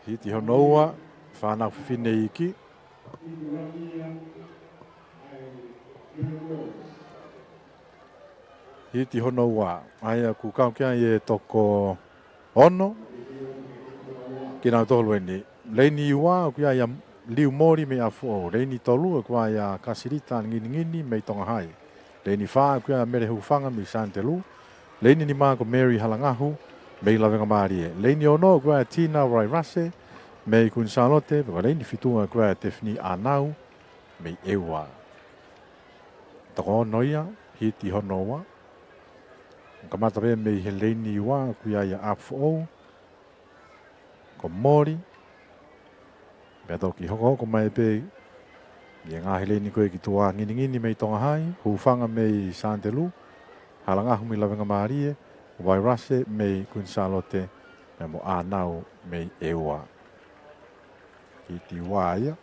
Hiti hono ua, fānau fefine iiki. Hiti hono ua, ʻa ia ʻoku kau ki ai e toko ono kinautolu eni. Leini ua, ʻoku ʻi ai ʻa Liu Moli mei ʻApifoʻou. Leini tolu, ʻoku ʻi ai ʻa Kasilita Nginingini mei Tonga Hai. Leini fā, ʻoku ʻi ai ʻa Mele Hufanga mei Sanitelū. Leini nima ko Mary Halangahu mei Lavengamālie. Leini ono, ʻoku ʻi ai ʻa Tina Vairase mei Kuini Sālote. Pea ko e leini fitu, ʻoku ʻi ai ʻa Tefini ʻAnau mei ʻEua. Toko ono ia, hiti hono ua. Kamata pē mei he leini ua, ʻoku ʻi ai ʻa ʻApifoʻou, ko Moli. Pea toki hokohoko mai pē ʻi he ngaahi leini ko ē ki tuʻa, Nginingini mei Tonga Hai, Hufanga mei Sanitelū, Halangahu mei Lavengamālie, Vairase mei Kuini Sālote, pea mo ʻAnau mei ʻEua. Hiti ua ia.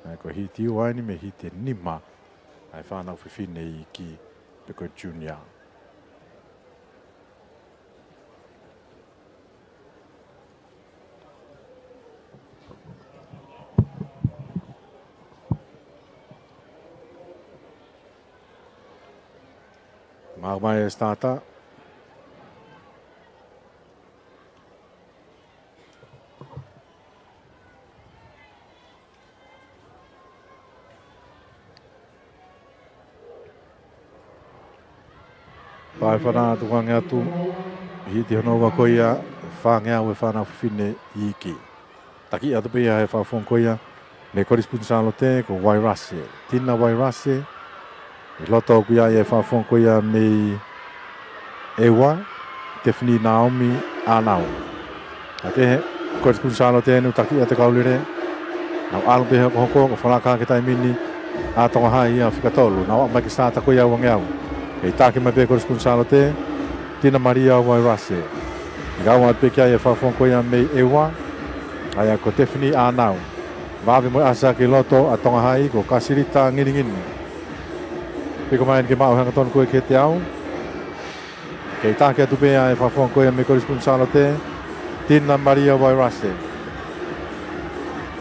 ʻA ia ko e hiti ua eni mei he hiti ʻe nima ʻa e fānau fefine iiki pe ko e junior. Maʻu mai e sitaata. Pea ʻe fānau tukuange atu, hiti hono ua ko ia, fāngeau e fānau fefine iiki. Taki atu pē ia ʻe he fakafofonga ko ia mei Kolisi Kuini Sālote, ko Vairase. Tina Vairase, ʻi loto ʻoku ʻi ai e fakafofonga ko ia mei ʻEua, Tefini Naomi ʻAnau. Ka ko e Kolisi Kuini Sālote eni ʻoku taki atu e kau lele. Nau ʻalu pē hokohoko, ko e fakalaka hake he taimi ni ʻa Tonga Hai ia fika tolu. Nau aʻu mai ki he sitaata ko ia ʻe uangeau. Kei taki mai pē Kolisi Kuini Sālote, Tina Malia Vairase. Fika ua atu pē ki ai e fakafofonga ko ia mei ʻEua, ʻa ia ko Tefini ʻAnau. Vave mo e ʻasi hake ʻi loto ʻa Tonga Hai ko Kasilita Nginingini. Piko mai eni ke maʻu hangatonu ko ē ki he teau. Kei taki atu pē ʻa e fakafofonga ko ia mei Kolisi Kuini Sālote, Tina Malia Vairase.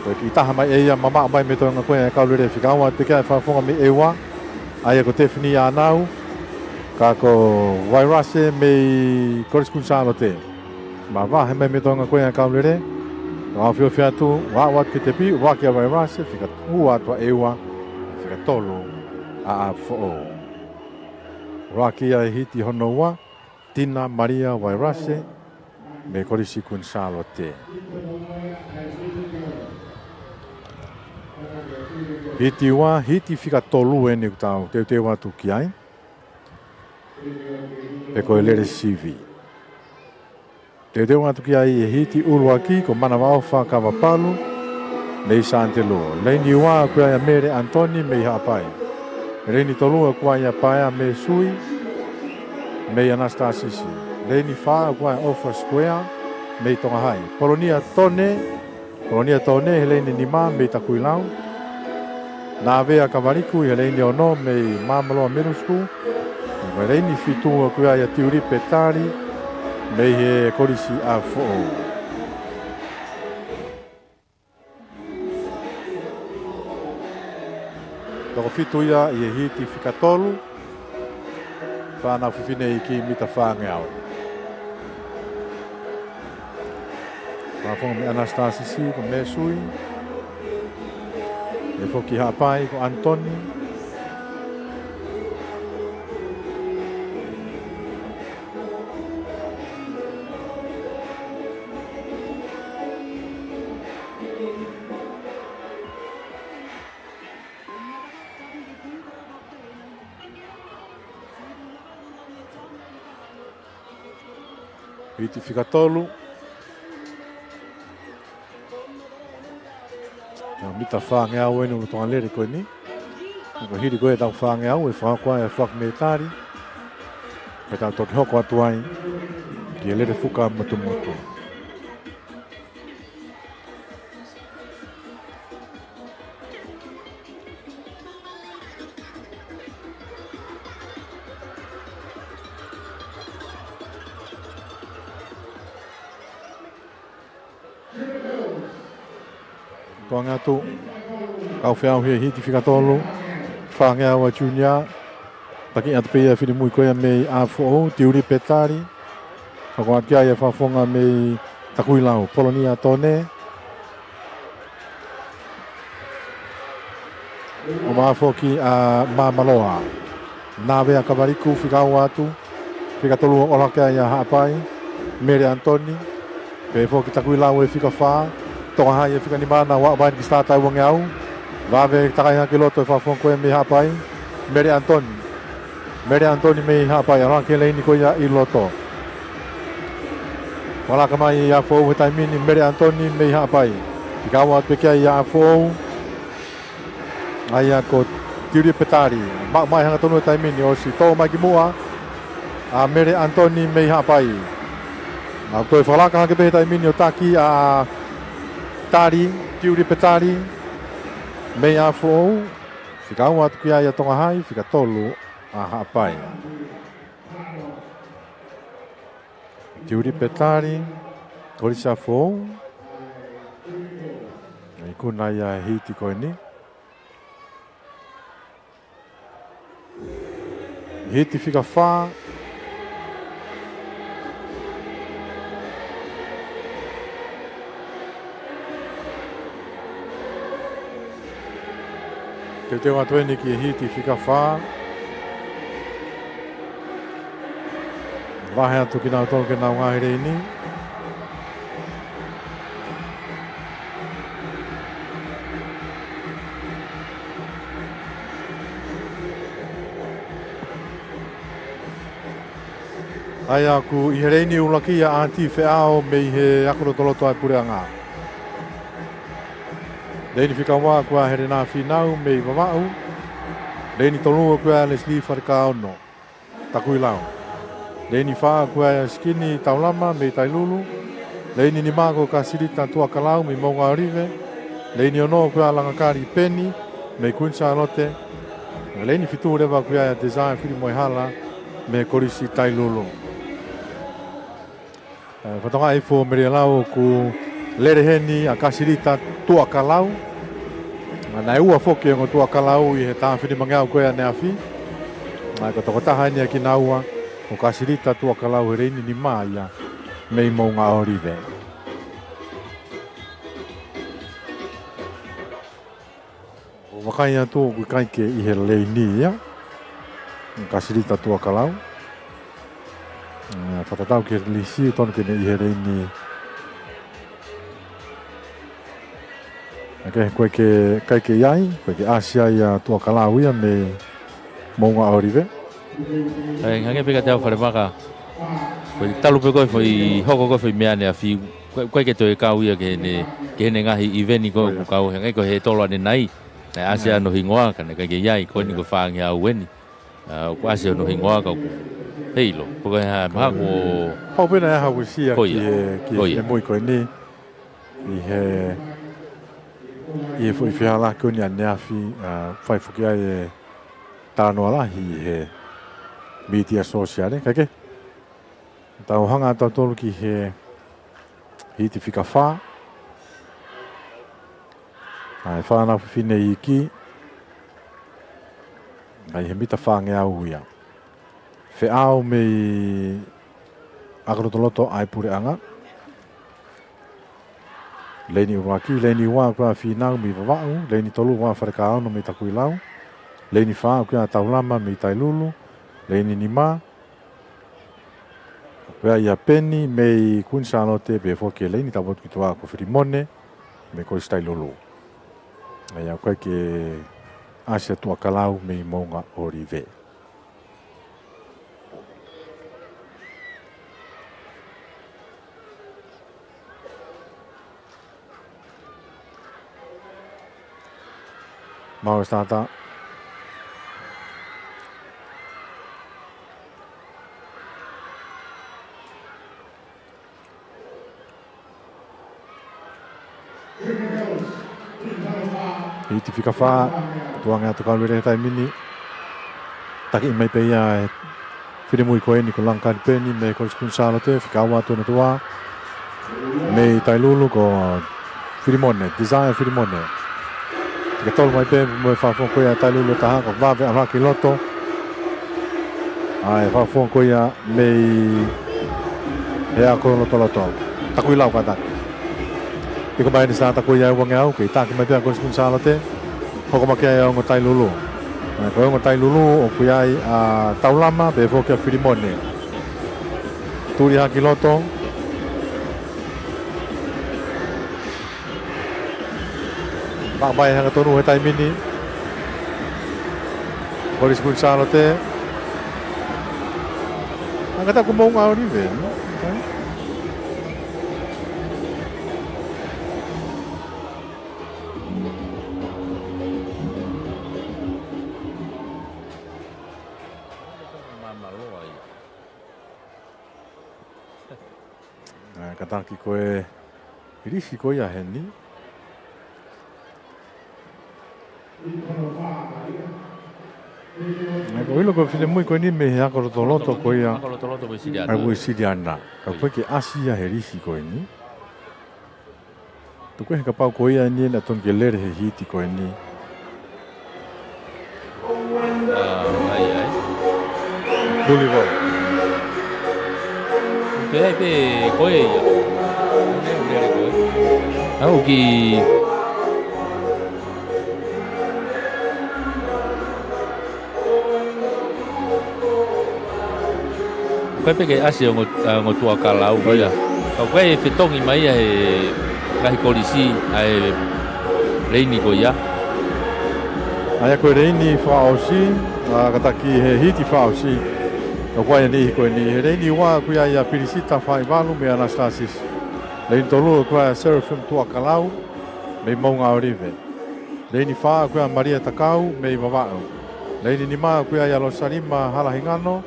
Ko e kiʻi taha mai ʻe ia, mamaʻo mai mei he toenga ko ia e kau lele. Fika ua atu pē ki ai e fakafofonga mei ʻEua, ʻa ia ko Tefini ʻAnau, ka ko Vairase mei Kolisi Kuini Sālote. Mavahe mai mei he toenga ko ia e kau lele. Nau ofiofi atu, aʻu atu ki he tepi, ʻuluaki ʻa Vairase, fika ua atu ʻa ʻEua, fika tolu ʻa ʻApifoʻou. ʻUluaki ia e hiti hono ua, Tina Malia Vairase, mei Kolisi Kuini Sālote. Hiti ua, hiti fika tolu eni ʻoku tau teuteu atu ki ai. Pe ko e lele sivi. Teuteu atu ki ai e hiti ʻuluaki ko Manavaʻofa Kavapalu mei Sanitelū. Leini ua ʻoku ʻi ai ʻa Mele ʻAnitoni mei Haʻapai. Leini tolu ʻoku ʻi ai ʻa Paea Mesui mei ʻAnasitasisi. Leini fā ʻoku ʻi ai ʻa ʻOfa Sikuea mei Tonga Hai. Polonia Tone, Polonia Tone he leini nima mei Takuilau. Navea Kavaliku he leini ono mei Māmaloa Middle School. Mo e leini fitu ʻoku ʻi ai ʻa Tiulipe Tali mei he Kolisi ʻApifoʻou. Toko fitu ia ʻi he hiti fika tolu. Fānau fefine iiki mita fāngeau. Fakafofonga mei Anastasisi ko Mesui. Pehē foki Haʻapai ko Anitoni. Hiti fika tolu. Ko e mita fāngeau eni ʻoku tau lele ko eni. Ko e hili ko ē ʻetau fāngeau ʻe fakahoko ai ʻa e fakametali. Pea tau toki hoko atu ai ki he lele fuka motumotu. Tuʻunga atu, kau feʻauhi e hiti fika tolu, fāngeau ʻa e junior, taki atu pē ia finemui ko ia mei ʻApifoʻou, Tiuli Petali, hoko atu ki ai ʻa e fakafofonga mei Takuilau, Polonia Tone, ʻo mafoki ʻa Mamaloa. Navea Kavaliku fika ua atu. Fika tolu ʻoku ʻalu hake ai ʻa Haʻapai. Mele Anitoni. Pehē foki Takuilau e fika fā. Tonga Hai e fika nima naʻa nau ʻalu mai ki he sitā taʻu uangeau. Vave takai hake loto e fakafofonga ko ē mei Haʻapai. Mele Anitoni. Mele Anitoni mei Haʻapai. ʻAlu hake ki he leini ko ia ʻi loto. Fakalaka mai ʻa ʻApifoʻou he taimi ni, Mele Anitoni mei Haʻapai. Fika ua atu pē ki ai ʻa ʻApifoʻou. ʻA ia ko Tiuli Petali. Maʻu mai hangatonu he taimi ni ʻosi tō mai ki muʻa ʻa Mele Anitoni mei Haʻapai. ʻA ko e fakalaka hake pē he taimi ni ʻo taki ʻa Tali, Tiuli Petali mei ʻApifoʻou. Fika ua atu ki ai ʻa Tonga Hai, fika tolu ʻa Haʻapai. Tiuli Petali, Kolisi ʻApifoʻou. ʻIkuna ia e hiti ko eni. Hiti fika fā. Teuteu atu eni ki he hiti fika fā. Vahe atu kinautolu ke nau ngaohi e leini. ʻA ia ʻoku ʻi he leini ʻuluaki ʻa ʻAti Feʻao mei he akolotoloto ʻa e puleʻanga. Leini fika ua ko ʻa Helena Finau mei Vavaʻu. Leini tolu ko ʻa Leslie Falekaono, Takuilau. Leini fā ko ʻa Sikini Taulama mei Tailulu. Leini nima ko Kasilita Tuakalau mei Moʻungaʻolive. Leini ono ko ʻa Langakali Peni mei Kuini Sālote. Leini fitu leva ko ʻa Desire Filimoehala mei Kolisi Tailulu. ʻE, fakatokangaʻi ʻe Mele Lau ʻoku lele heni ʻa Kasilita Tuakalau. Naʻe ua foki e ongo Tuakalau ʻi he taha finimangeau ko ē ʻaneafi. ʻA ia ko e tokotaha eni ʻa kinaua ko Kasilita Tuakalau he leini nima ia mei Moʻungaʻolive. ʻO vakai atu ʻoku ʻikai ke ʻi he leini ia. Kasilita Tuakalau. ʻE, fakatatau ki he lisi tonu ke ne ʻi he leini. ʻOku ʻikai ke, ʻikai ke ʻi ai, ʻoku ʻikai ke ʻasi ai ʻa Tuakalau ia mei Moʻungaʻolive. ʻE, hangē pē kiate au Falemaka. Ko e talu pē ko e foʻi hoko ko e foʻi meʻa ʻaneafi. ʻOku ʻikai ke toe kau ia ki heʻene, ki heʻene ngaahi ʻiveni ko ē ʻoku kau he ngaahi ko e he tolo ʻanenai. Naʻe ʻasi hono hingoa, ka naʻe ʻikai ke ʻi ai, ko eni ko e fāngeau eni. ʻA, ʻoku ʻasi hono hingoa ka ʻoku heiʻilo. Pea ko e hā, mahalo ko e hā ʻoku ʻuhinga ia ki he, ki he finemui ko eni. ʻI he, ʻi he foʻi fehālaaki ko eni ʻaneafi, ʻa, fai foki ai e talanoa lahi ʻi he mītia sōsiale. Kae kehe, tau hanga ʻa tautolu ki he hiti fika fā. ʻA e fānau fefine iiki. ʻA ia he mita fāngeau ia. Feʻao mei akolotoloto ʻa e puleʻanga. Leini ʻuluaki, leini ua ko ia ʻa Fīnau mei Vavaʻu, leini tolu ko ia ʻa Falekaono mei Takuilau, leini fā ko ia ʻa Taulama mei Tailulu, leini nima ko ia ʻa Peni mei Kuini Sālote, pehē foki e leini tapu atu ki tuʻa ko Filimone mei Kolisi Tailulu. ʻA ia ko e ke ʻasi ʻa Tuʻakalau mei Moʻunga ʻŌlive. Mau e stātā. Hiti fika fā, tuʻu ange atu kalu ʻi he taimi ni. Taki mai pē ia e finemui ko eni ko Langakani Peni mei Kolisi Kuini Sālote, fika ua atu ʻena tuʻa. Mei Tailulu ko Filimone, Desire Filimone. Fika tolu mai pē mo e fakafofonga ko ia ʻa Tailulu ʻe taha ko Vave ʻAlohakiloto. ʻA e fakafofonga ko ia mei he ako lotoloto. Takuilau kātaki. Piko mai ʻeni stātā ko ia ʻe uangeau, kei taki mai pē ʻa Kolisi Kuini Sālote. Hoko mai ki ai ʻa e ongo Tailulu. ʻA ia ko e ongo Tailulu ʻoku ʻi ai ʻa Taulama, pehē foki ʻa Filimone. Tuli hake ki loto. Maʻu mai hangatonu he taimi ni. Kolisi Kuini Sālote. Hangē ʻoku tau ko Moʻunga ʻŌlive, no? Māmaloa ia. ʻA, kātaki ko e hilisi ko ia heni. ʻA, ko e ʻilo ko e finemui ko eni mei he ako lotoloto ko ia. Ako lotoloto ko e Siliana. ʻA, ko e Siliana. Ka ko e ke ʻasi ia he hilisi ko eni. Tuku ē he kapau ko ia eni ʻena tonu ke lele he hiti ko eni. ʻA, ai, ai. Puli ko. Pē ai pē ko e ia. Lele ko e. Au ki. Ko e pē ke ʻasi ʻa e ongo, ʻa e ongo Tuʻakalau ia. Ka ko e fetongi mai ia he ngaahi kolisi ʻa e leini ko ia. ʻA ia ko e leini fakaʻosi, ʻa, kātaki he hiti fakaʻosi. Ka ko e niʻihi ko eni, he leini ua ko ia ʻa Pilisita Faivalu mei Anastasisi. Leini tolu ko ia ʻa Serafim Tuʻakalau mei Moʻunga ʻŌlive. Leini fā ko ia ʻa Malia Takau mei Vavaʻu. Leini nima ko ia ʻa Losalima Halahingano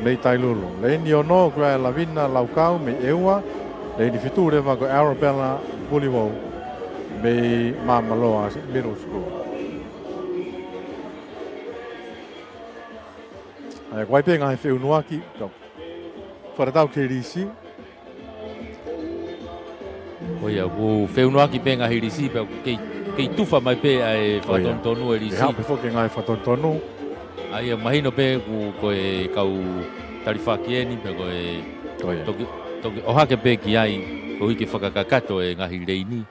mei Tailulu. Leini ono ko ia ʻa Lavina Laukau mei ʻEua. Leini fitu leva ko Arabella Puliwou mei Māmaloa Middle School. ʻA ia, ko e pē ngaahi feʻunuaki, ka fakatatau ki he hilisi. ʻO ia, ʻoku feʻunuaki pē ngaahi hilisi, pea kei, kei tufa mai pē ʻa e fakatonutonu e hilisi. ʻE haʻu pē foki ngaahi fakatonutonu. ʻA ia, mahino pē ʻoku, ko e kau talifaki eni, pea ko e toki, toki ʻohake pē ki ai, koeʻuhi ke fakakakato e ngaahi leini.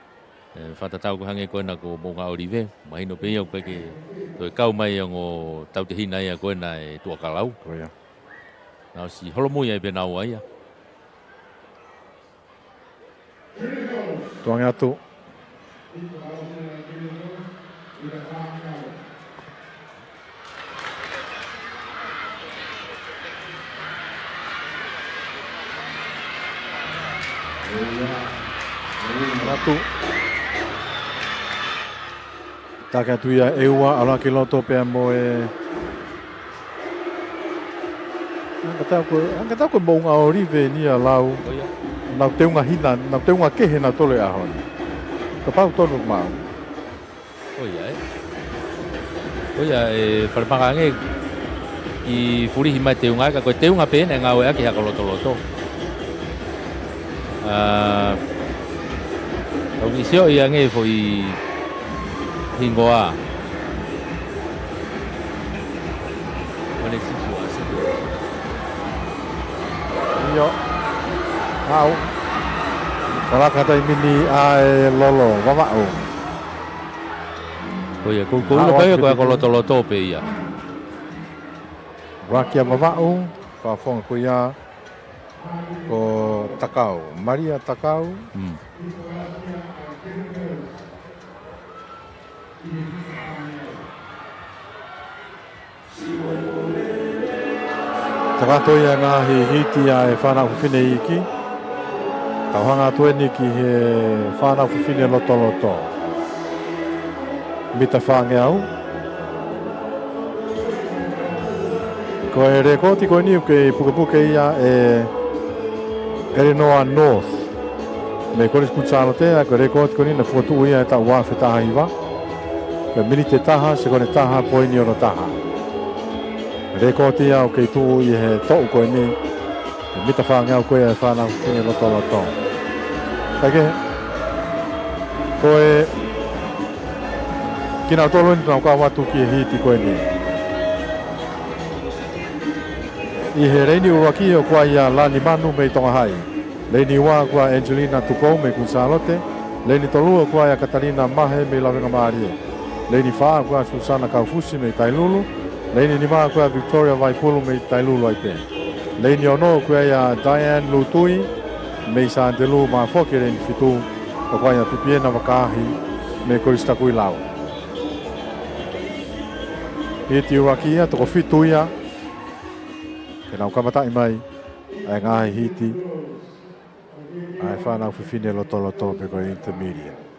ʻE, fakatatau ko e hangē ko ena ko Moʻunga ʻŌlive, mahino pē ia ʻoku ʻikai ke toe kau mai ʻa e ongo tautehina ia ko ena ʻa e Tuʻakalau. Ko ia. Naʻa ʻosi holomui ai pē naua ia. Tuʻu ange atu. Atu. Taki atu ia ʻEua, ʻAlohakiloto pea mo e. Hangē ʻoku tau ko, hangē ʻoku tau ko Moʻunga ʻŌlive eni ia lau. ʻO ia. Nau teunga hina, nau teunga kehe nautolu he ʻaho ni. Kapau tonu mau. ʻO ia, ē. ʻO ia, ē, falemahaki ange ʻi fulihi mai teunga, ka ko e teunga pē ena ʻe ngāueʻaki he ako lotoloto. ʻA, ʻoku ʻi sio ia ange foʻi hingoa. Mane siku a siku. ʻIo. Au. Kalaka taimi ni ʻa e Lolo, Vavaʻu. Ko ia, ko, ko Haʻu atu pē ko e ko Lotoloto pē ia. Ulakia Vavaʻu, fakafofonga ko ia ko Takau, Malia Takau. Mm. Tau atu ia ngaahi hiti ʻa e fānau fefine iiki. Tau hanga atu eni ki he fānau fefine Lotoloto. Mita fāngeau. Ko e lēkooti ko eni ʻoku kei pukepuke ia ʻe Eleanor North mei Kolisi Kuini Sālote, ʻa ia ko e lēkooti ko eni naʻe fokotuʻu ia he taʻu ua afe taha hiva. Ko e miniti ʻe taha, sekoni ʻe taha, poini ono taha. Lēkooti ia ʻoku kei tuʻu ʻi he toʻu ko eni, ko e mita fāngeau ko ia ʻa e fānau fefine Lotoloto. Kae kehe, ko e kinautolu eni te nau kau atu ki he hiti ko eni. ʻI he leini ʻuluaki ʻoku ʻi ai ʻa Lani Manu mei Tonga Hai. Leini ua ʻoku ʻi ai ʻa Angelina Tupou mei Kuini Sālote. Leini tolu ʻoku ʻi ai ʻa Katalina Mahe mei Lavengamālie. Leini fā ʻoku ʻi ai ʻa Susana Kaufusi mei Tailulu. Leini nima ʻoku ʻi ai ʻa Victoria Vaipulu mei Tailulu ai pē. Leini ono ʻoku ʻi ai ʻa Diane Lutui mei Sānitelū, pea foki leini fitu ʻoku ʻi ai ʻa Pipiena Vakaahi mei Kolisi Takuilau. Hiti ʻuluaki ia, toko fitu ia ke nau kamataʻi mai ʻa e ngaahi hiti ʻa e fānau fefine Lotoloto pe ko e intermediate.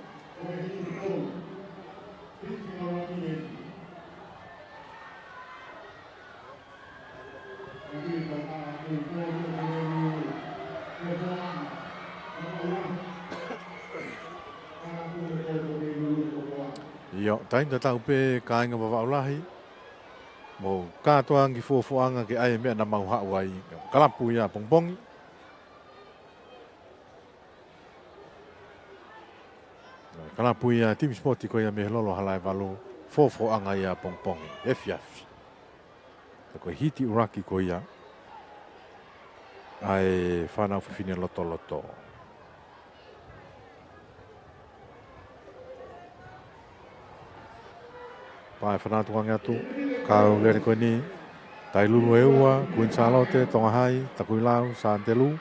ʻIo, taimi tatau pē kāinga Vavaʻu lahi, mou kātoa ange ki he fuofuaʻanga ke ʻai e meʻa naʻa mau haʻu ai. Kalapu ia ʻapongipongi. Kalapu ia timi sipoti ko ia mei he Lolo Halaevalu, fuofuaʻanga ia ʻapongipongi, efiafi. Ka ko e hiti ʻuluaki ko ia ʻa e fānau fefine Lotoloto. Pea ʻe fanatu ange atu, kau lele ko eni, Tailulu ʻe ua, Kuini Sālote, Tonga Hai, Takuilau, Sānitelū,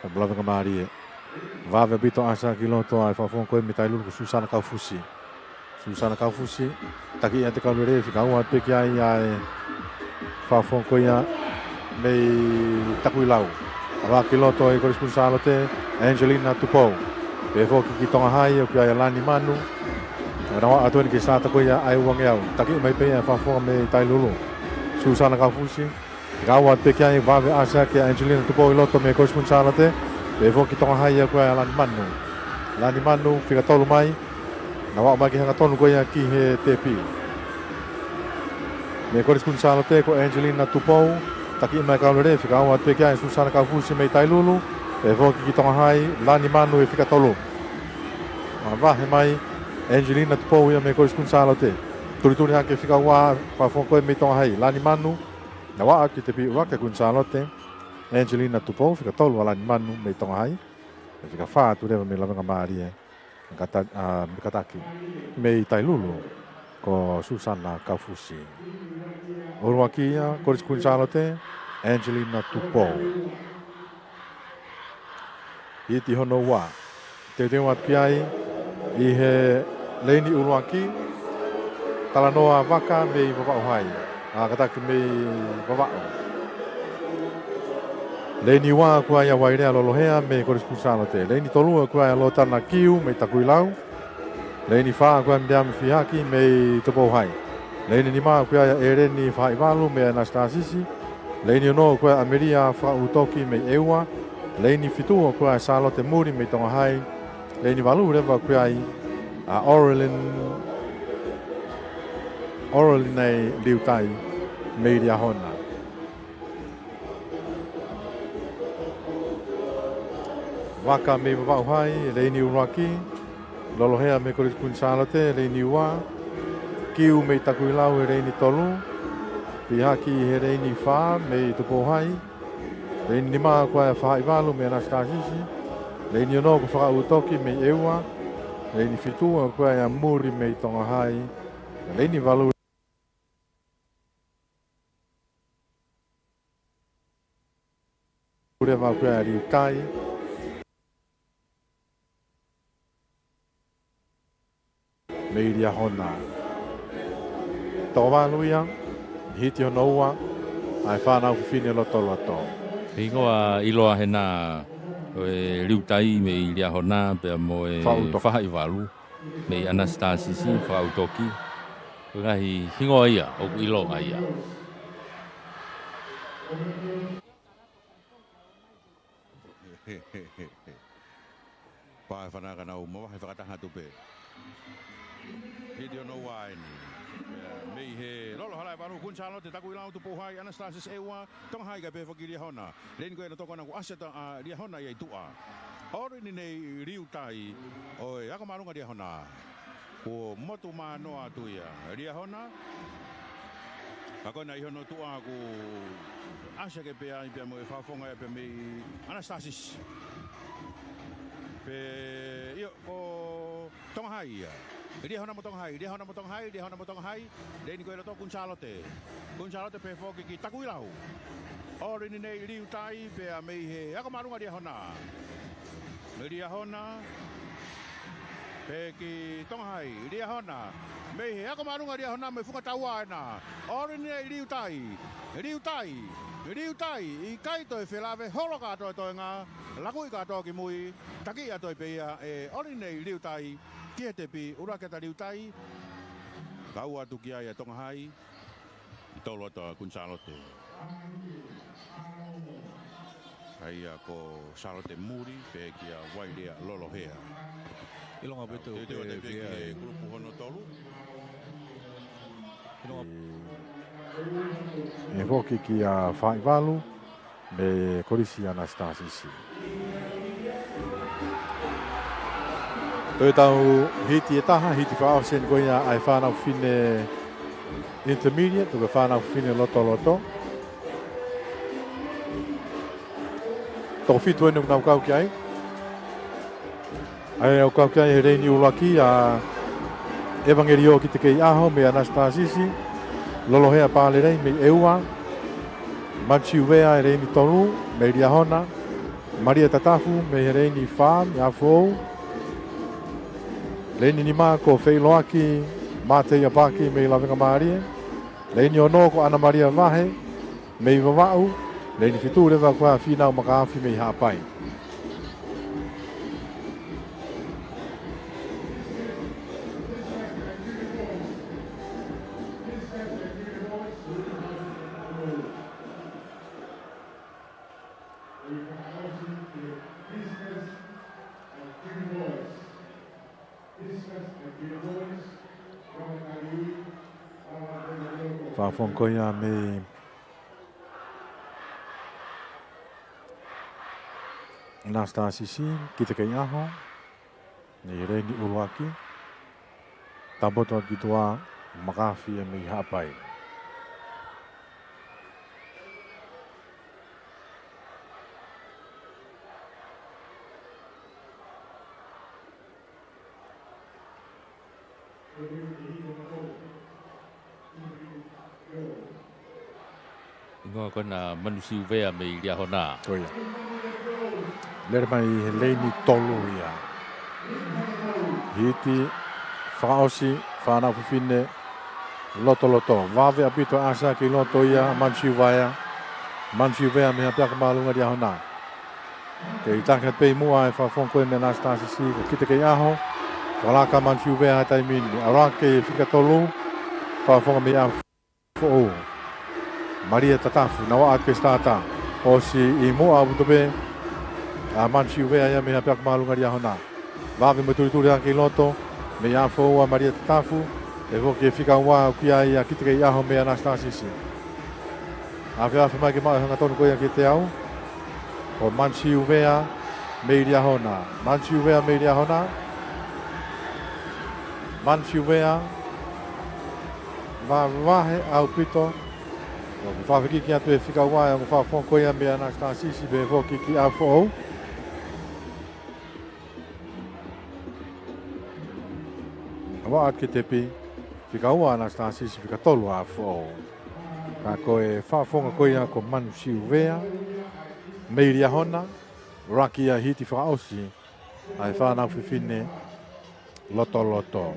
pea mo Lavengamālie. Vave ʻaupito ʻa e ʻasi ki loto ʻa e fakafofonga ko ē mei Tailulu ko Susana Kaufusi. Susana Kaufusi, taki ia ʻe he kau lele, fika ua atu pē ki ai ʻa e fakafofonga ko ia mei Takuilau. ʻAlu ki loto ʻi Kolisi Kuini Sālote, Angelina Tupou. Pehē foki ki Tonga Hai, ʻoku ʻi ai ʻa Lani Manu. Naʻa nau ʻalu atu eni ki he sāta ko ia ʻa e uangeau. Taki mai pē ia ʻa e fakafofonga mei Tailulu. Susana Kaufusi. Fika ua atu pē ki ai, vave ʻa e ʻasi ki ai ʻa Angelina Tupou ʻi loto mei Kolisi Kuini Sālote. Pehē foki ki Tonga Hai, ʻoku ʻi ai ʻa Lani Manu. Lani Manu, fika tolu mai. Naʻa nau ʻalu mai ki he hangatonu ko ia ki he tepi. Mei Kolisi Kuini Sālote ko Angelina Tupou, taki mai kau lele, fika ua atu pē ki ai ʻa Susana Kaufusi mei Tailulu, pehē foki ki Tonga Hai, Lani Manu ʻi he fika tolu. Mavahe mai, Angelina Tupou ia mei Kolisi Kuini Sālote. Tulituli hake fika ua, fakafofonga ko ē mei Tonga Hai, Lani Manu, naʻa nau ʻalu ki he tepi ʻuluaki ʻa Kuini Sālote, Angelina Tupou, fika tolu ʻa Lani Manu mei Tonga Hai, ʻe fika fā atu leva mei Lavengamālie. Kata-, ʻa, Mikataki mei Tailulu, ko Susana Kaufusi. ʻUluaki ia, Kolisi Kuini Sālote, Angelina Tupou. Hiti hono ua. Teuteu atu ki ai, ʻi he leini ʻuluaki, Talanoa Vaka mei Vavaʻu Hai. ʻA, kātaki mei Vavaʻu. Leini ua ʻoku ʻi ai ʻa Vailea Lolohea mei Kolisi Kuini Sālote. Leini tolu ʻoku ʻi ai ʻa Lotana Kiu mei Takuilau. Leini fā ʻoku ʻi ai ʻa Miriami Fihaki mei Tupou Hai. Leini nima ʻoku ʻi ai ʻa ʻEleni Fahaʻivalu mei ʻAnasitasisi. Leini ono ʻoku ʻi ai ʻa ʻAmelia Fakaʻutoki mei ʻEua. Leini fitu ʻoku ʻi ai ʻa Sālote Muli mei Tonga Hai. Leini valu leva ʻoku ʻi ai ʻa Oralin, Oraline Liutai mei Liahona. Vaka mei Vavaʻu Hai, leini ʻuluaki. Lolohea mei Kolisi Kuini Sālote, leini ua. Kiu mei Takuilau he leini tolu. Fihaki he leini fā mei Tupou Hai. Leini nima ʻoku ʻi ai ʻa Fahaʻivalu mei ʻAnasitasisi. Leini ono ko Fakaʻutoki mei ʻEua. Leini fitu ko ia Muri mei Tonga Hai. Leini valu leva ko ia Liutai mei Liahona. Toko valu ia, hiti hono ua ʻa e fānau fefine lotoloto. Hingoa ʻiloa hena ʻo e Liutai mei Liahona pea mo e Fakaʻutoki. Fahaʻivalu mei ʻAnasitasisi Fakaʻutoki. Ko e ngaahi hingoa ia ʻoku ʻiloa ia. Pā e fānau ka nau mavahe fakataha atu pē. Hiti hono ua eni. Mei he Lolo Halaevalu, Kuini Sālote Takuilau, Tupou Hai, ʻAnasitasisi ʻEua, Tonga Hai kae pehē foki Liahona. Leini ko ia naʻe tokona ko Aseta ʻa Liahona ia ʻi tuʻa. ʻOrini nei Liutai ʻo e ako māʻolunga Liahona. Kuo motu mānoa atu ia Liahona. Ka ko ena ʻi hono tuʻa ko Aseta ke pehē ai pea mo e fakafofonga ia pea mei ʻAnasitasisi. Pea ʻio ko Tonga Hai ia. Liahona mo Tonga Hai, Liahona mo Tonga Hai, Liahona mo Tonga Hai. Leini ko ia ʻi loto Kuini Sālote. Kuini Sālote pehē foki ki Takuilau. ʻOrini nei Liutai pea mei he ako māʻolunga Liahona. Liahona. Pehē ki Tonga Hai, Liahona. Mei he ako māʻolunga Liahona mei he funga taua ena. ʻOrini nei Liutai. Liutai. Liutai. ʻIkai toe felāveʻi, holo kātoa e toenga. Lakuʻi kātoa ki mui. Taki ʻa e toe pē ia ʻe ʻOrini nei Liutai. Ki he tepi, ʻuluaki ʻa Liutai. Kau atu ki ai ʻa Tonga Hai. ʻI tolo atu ʻa Kuini Sālote. ʻA ia ko Sālote Muri, pehē kia Vailea Lolohea. ʻIlonga pē ʻoku teuteu atu pē ki he kulupu hono tolu. ʻIlonga. ʻE foki kia Fahaʻivalu. Mei Kolisi ʻAnasitasisi. Toe tau hiti ʻe taha, hiti fakaʻosi eni ko ia ʻa e fānau fefine intermediate, pe ko e fānau fefine lotoloto. Toko fitu eni ʻoku nau kau ki ai. ʻA ia ʻoku kau ki ai he leini ʻuluaki ʻa ʻEvangeliō Kitekeiʻaho mei ʻAnasitasisi, Lolohea Pālelei mei ʻEua, Manisiuvea he leini tolu mei Liahona, Malia Tatafu mei he leini fā mei ʻApifoʻou, leini nima ko Feiloaki Mātei ʻApaki mei Lavengamālie, leini ono ko ʻAna Malia Vahe mei Vavaʻu, leini fitu leva ko ʻa Fīnau Makaafi mei Haʻapai. Fakafofonga ko ia mei ʻAnasitasisi, Kitekeiʻaho, mei he leini ʻuluaki, tapoto atu ki tuʻa, Makaafi ia mei Haʻapai. Hingoa ko ena Manisiuvea mei Liahona. Ko ia. Lele mai he leini tolu ia. Hiti fakaʻosi fānau fefine lotoloto. Vave ʻaupito ʻa e ʻasa ki loto ia Manisiuvea. Manisiuvea mei he ʻapiako māʻolunga Liahona. Kei taki atu pē ʻi muʻa e fakafofonga ko ia mei ʻAnasitasisi ko Kitekeiʻaho. Fakalaka Manisiuvea he taimi ni. ʻAlaki fika tolu. Fakafofonga mei ʻApifoʻou. Malia Tatafu, naʻa ʻoatu ke stātā. ʻOsi ʻi muʻa ʻaupito pē ʻa Manisiuvea ia mei he ʻapiako māʻolunga Liahona. Vave mo tulituli hake ʻi loto, mei ʻApifoʻou ʻa Malia Tatafu, ʻe foki e fika ua ʻoku ʻi ai ʻa Kitekeiʻaho mei ʻAnasitasisi. Afeafe mai ke maʻu e hangatonu ko ia kiate au. Ko Manisiuvea mei Liahona. Manisiuvea mei Liahona. Manisiuvea. Vavahe ʻaupito. ʻOku fakafikiki atu e fika ua ʻa e ongo fakafofonga ko ia mei ʻAnasitasisi pea foki ki ʻApifoʻou. Vaʻa ki he tepi, fika ua ʻAnasitasiusi, fika tolu ʻAfoʻou. Ka ko e fakafofonga ko ia ko Manu Siuvea mei Liahona, ʻuluaki ia hiti fakaʻosi ʻa e fānau fefine Lotoloto.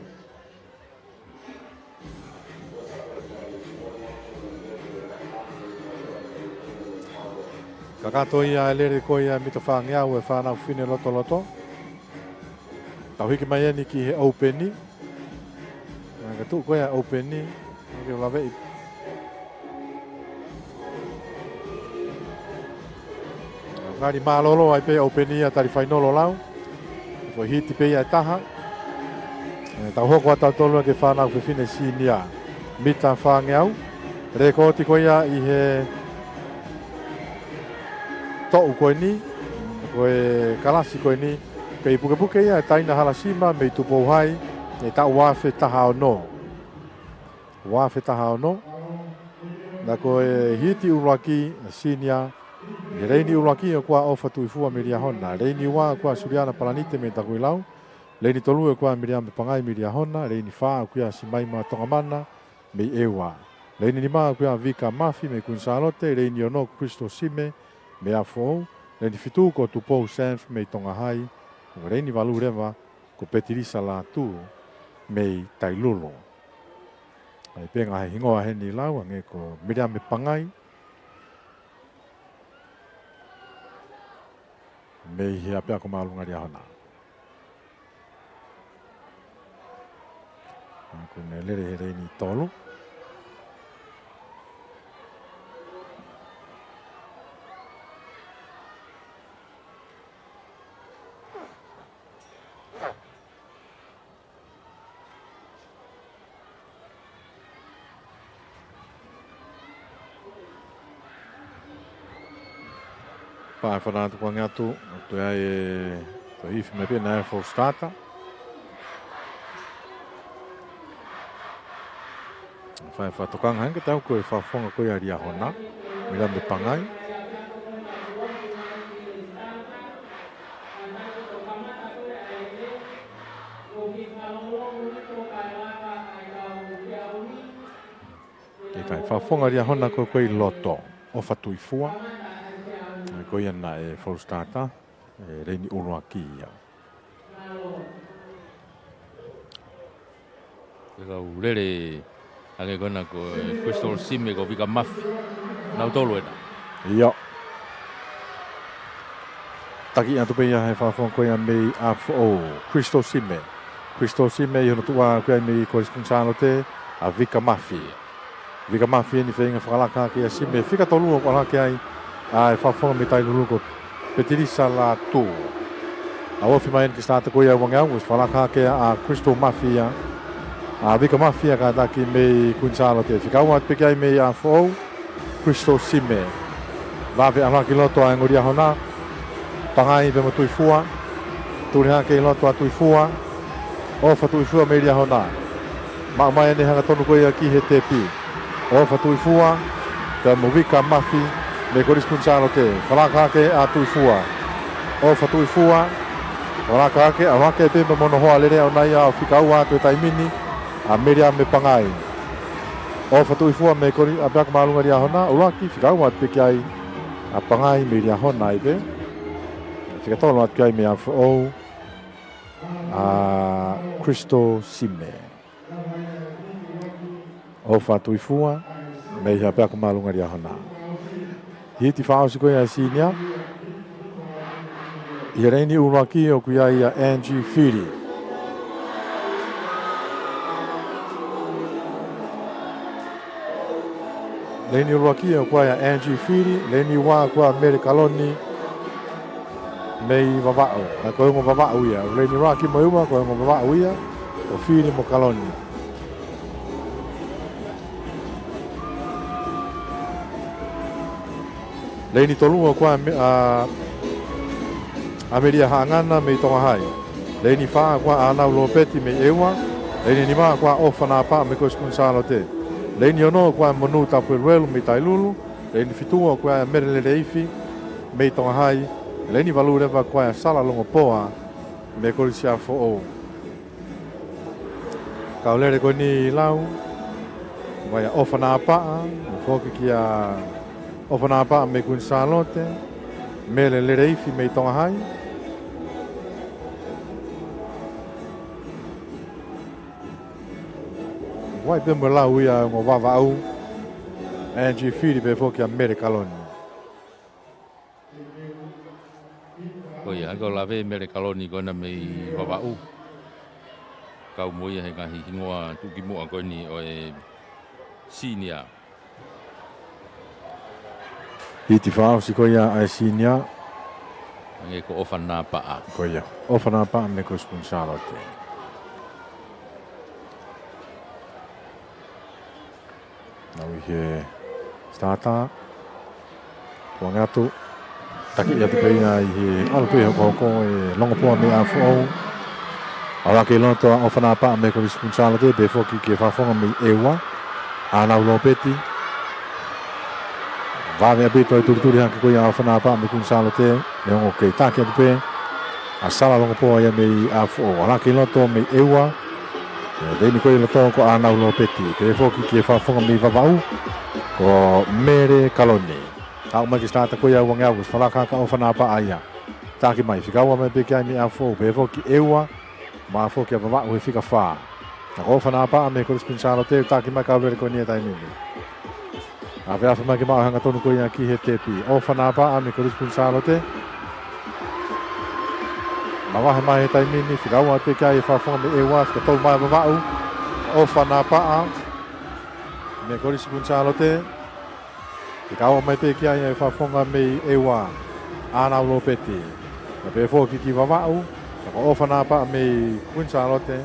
Kakato ia e lele ko ia mita fāngeau e fānau fefine Lotoloto. Tau hiki mai eni ki he ʻoupeni. Naʻe ka tuʻu ko ia ʻoupeni. Ke laveʻi. Ngali mālōlō ai pē ʻoupeni ia tali fainolo lau. Ko e hiti pē ia ʻe taha. ʻE, tau hoko atu tautolu ki he fānau fefine senior. Mita fāngeau. Lēkooti ko ia ʻi he toʻu ko eni. Ko e kalasi ko eni. Kei pukepuke ia ʻe Taina Halasima mei Tupou Hai. ʻI he taʻu ua afe taha ono. Ua afe taha ono. Naʻe ko e hiti ʻuluaki, senior, ʻi he leini ʻuluaki ʻoku ʻa ʻOfa Tuʻifua mei Liahona. Leini ua ʻoku ʻa Suliana Palanite mei Takuilau. Leini tolu ʻoku ʻa Miriame Pangai mei Liahona. Leini fā ʻoku ʻa Simaima Tongamana mei ʻEua. Leini nima ʻoku ʻa Vika Mafi mei Kuini Sālote. Leini ono ko Crystal Sime mei ʻAfoʻou. Leini fitu ko Tupou Sanf mei Tonga Hai. Leini valu leva ko Petilisa Lātū mei Tailulu. ʻAi pē ngaahi hingoa heni lau, hangē ko Miriame Pangai mei he ʻapiako māʻolunga Liahona. ʻA, kuo ne lele he leini tolu. Pea fana atu kuange atu, atu ai e, ko ifi mai pē naʻe full starter. Fai fakatokanga hangē tau ko e fakafofonga ko ia Liahona, Miriame Pangai. ʻIkai, fakafofonga Liahona ko, ko e loto, ʻOfa Tuʻifua. Ko ia naʻe full starter, ʻe, leini ʻuluaki ia. Ke kau lele, hangē ko ena ko, ʻe, Crystal Sime ko Vika Mafi. Nau tolu ena. ʻIo. Taki atu pē ia he fakafofonga ko ia mei ʻAfoʻou. Crystal Sime. Crystal Sime ʻi hono tuʻa ko ia mei Kolisi Kuini Sālote, ʻa Vika Mafi. Vika Mafi eni feinga fakalaka hake ʻa Sime, fika tolu ʻoku ʻalu hake ai ʻa e fakafofonga mei Tailulu ko Petilisa Lātū. ʻA ofi mai eni ki he starter ko ia ʻa e uangeau, ʻosi fakalaka hake ʻa Crystal Mafi ia. ʻA Vika Mafi ia kātaki mei Kuini Sālote. Fika ua atu pē ki ai mei ʻAfoʻou, Crystal Sime. Vave ʻalu hake ʻi loto ʻa e ongo Liahona. Pangai pea mo Tuʻifua. Tuli hake ʻi loto ʻa Tuʻifua. ʻOfa Tuʻifua mei Liahona. Maʻu mai eni hangatonu ko ia ki he tepi. ʻOfa Tuʻifua, pea mo Vika Mafi, mei Kolisi Kuini Sālote. Fakalaka hake ʻa Tuʻifua. ʻOfa Tuʻifua, fakalaka hake, ʻalu hake pē mo hono hoa lele ʻoʻona ia ʻo fika ua atu he taimi ni, ʻa Miriame Pangai. ʻOfa Tuʻifua mei Koli-, ʻapiako māʻolunga Liahona, ʻuluaki fika ua atu pē ki ai, ʻa Pangai mei Liahona ai pē. Fika tolu atu ki ai mei ʻAfoʻou, ʻa Crystal Sime. ʻOfa Tuʻifua, mei he ʻapiako māʻolunga Liahona. Hiti fakaʻosi ko ia ʻa e senior. ʻI he leini ʻuluaki ʻoku ʻi ai ʻa Angie Fili. Leini ʻuluaki ʻoku ʻi ai ʻa Angie Fili, leini ua ʻoku ʻi ai ʻa Mele Kaloni mei Vavaʻu. ʻA ia ko e ongo Vavaʻu ia. Leini ʻuluaki mo e ua ko e ongo Vavaʻu ia, ko Fili mo Kaloni. Leini tolu ʻoku ʻi ai ʻa Me-, ʻa, ʻa Melia Haʻangana mei Tonga Hai. Leini fā ʻoku ʻi ai ʻa ʻAnau Lopeti mei ʻEua. Leini nima ʻoku ʻi ai ʻa ʻOfa Nāpaʻa mei Kolisi Kuini Sālote. Leini ono ʻoku ʻi ai ʻa Monū Tapueluelu mei Tailulu. Leini fitu ʻoku ʻi ai ʻa Mele Leleifi mei Tonga Hai. Leini valu leva ʻoku ʻi ai ʻa Sala Longopoa mei Kolisi ʻAfoʻou. Kaulele ko eni ʻi lau, ʻa ia ʻOfa Napaʻa, foki kia ʻOfa Napaʻa mei Kuini Sālote, Mele Leleifi mei Tonga Hai. Vai pē mo lau ia ʻo Vavaʻu, Angie Fili pea foki ʻa Mele Kaloni. Ko ia, ko Lave Mele Kaloni ko ena mei Vavaʻu. Kau mo ia he ngaahi hingoa tuʻukimuʻa ko eni ʻo e senior. Hiti fakaʻosi ko ia ʻa e senior. Hangē ko ʻOfa Napaʻa. Ko ia, ʻOfa Napaʻa mei Kuini Sālote. Nau ʻi he starter. Puange atu. Taki atu pē ia ʻi he ʻalu pē hokohoko ʻe Longopoa mei ʻApifoʻou. ʻAlu hake ʻi loto ʻa ʻOfa Napaʻa mei Kuini Sālote, pea foki ki he fakafofonga mei ʻEua, ʻAnau Lopeti. Vave ʻaupito e tulituli hake ko ia ʻa ʻOfa Napaʻa mei Kuini Sālote, neongo kei taki atu pē ʻa Sala Longopoa ia mei ʻApifoʻou. ʻAlu hake ʻi loto mei ʻEua, ʻe, veini ko ia ʻi loto ko ʻAnau Lopeti. Pea foki ki he fakafofonga mei Vavaʻu, ko Mele Kaloni. Aʻu mai ki he starter ko ia ʻa e uangeau, ko e fakalaka ʻa ʻOfa Napaʻa ia. Taki mai, fika ua mai pē ki ai mei ʻApifoʻou, pea foki ʻEua, mo foki ʻa Vavaʻu he fika fā. Ka ko ʻOfa Napaʻa mei Kuini Sālote, taki mai kaulele ko eni he taimi ni. Afe afe mai ke maʻu hangatonu ko ia ki he tepi. ʻOfa Napaʻa mei Kuini Sālote. Mavahe mai he taimi ni, fika ua pē ki ai ʻa e fakafofonga mei ʻEua, fika tolu mai ʻa Vavaʻu. ʻOfa Napaʻa mei Kuini Sālote. Fika ua mai pē ki ai ʻa e fakafofonga mei ʻEua, ʻAnau Lopeti. Pea pehē foki ki Vavaʻu, ka ko ʻOfa Napaʻa mei Kuini Sālote.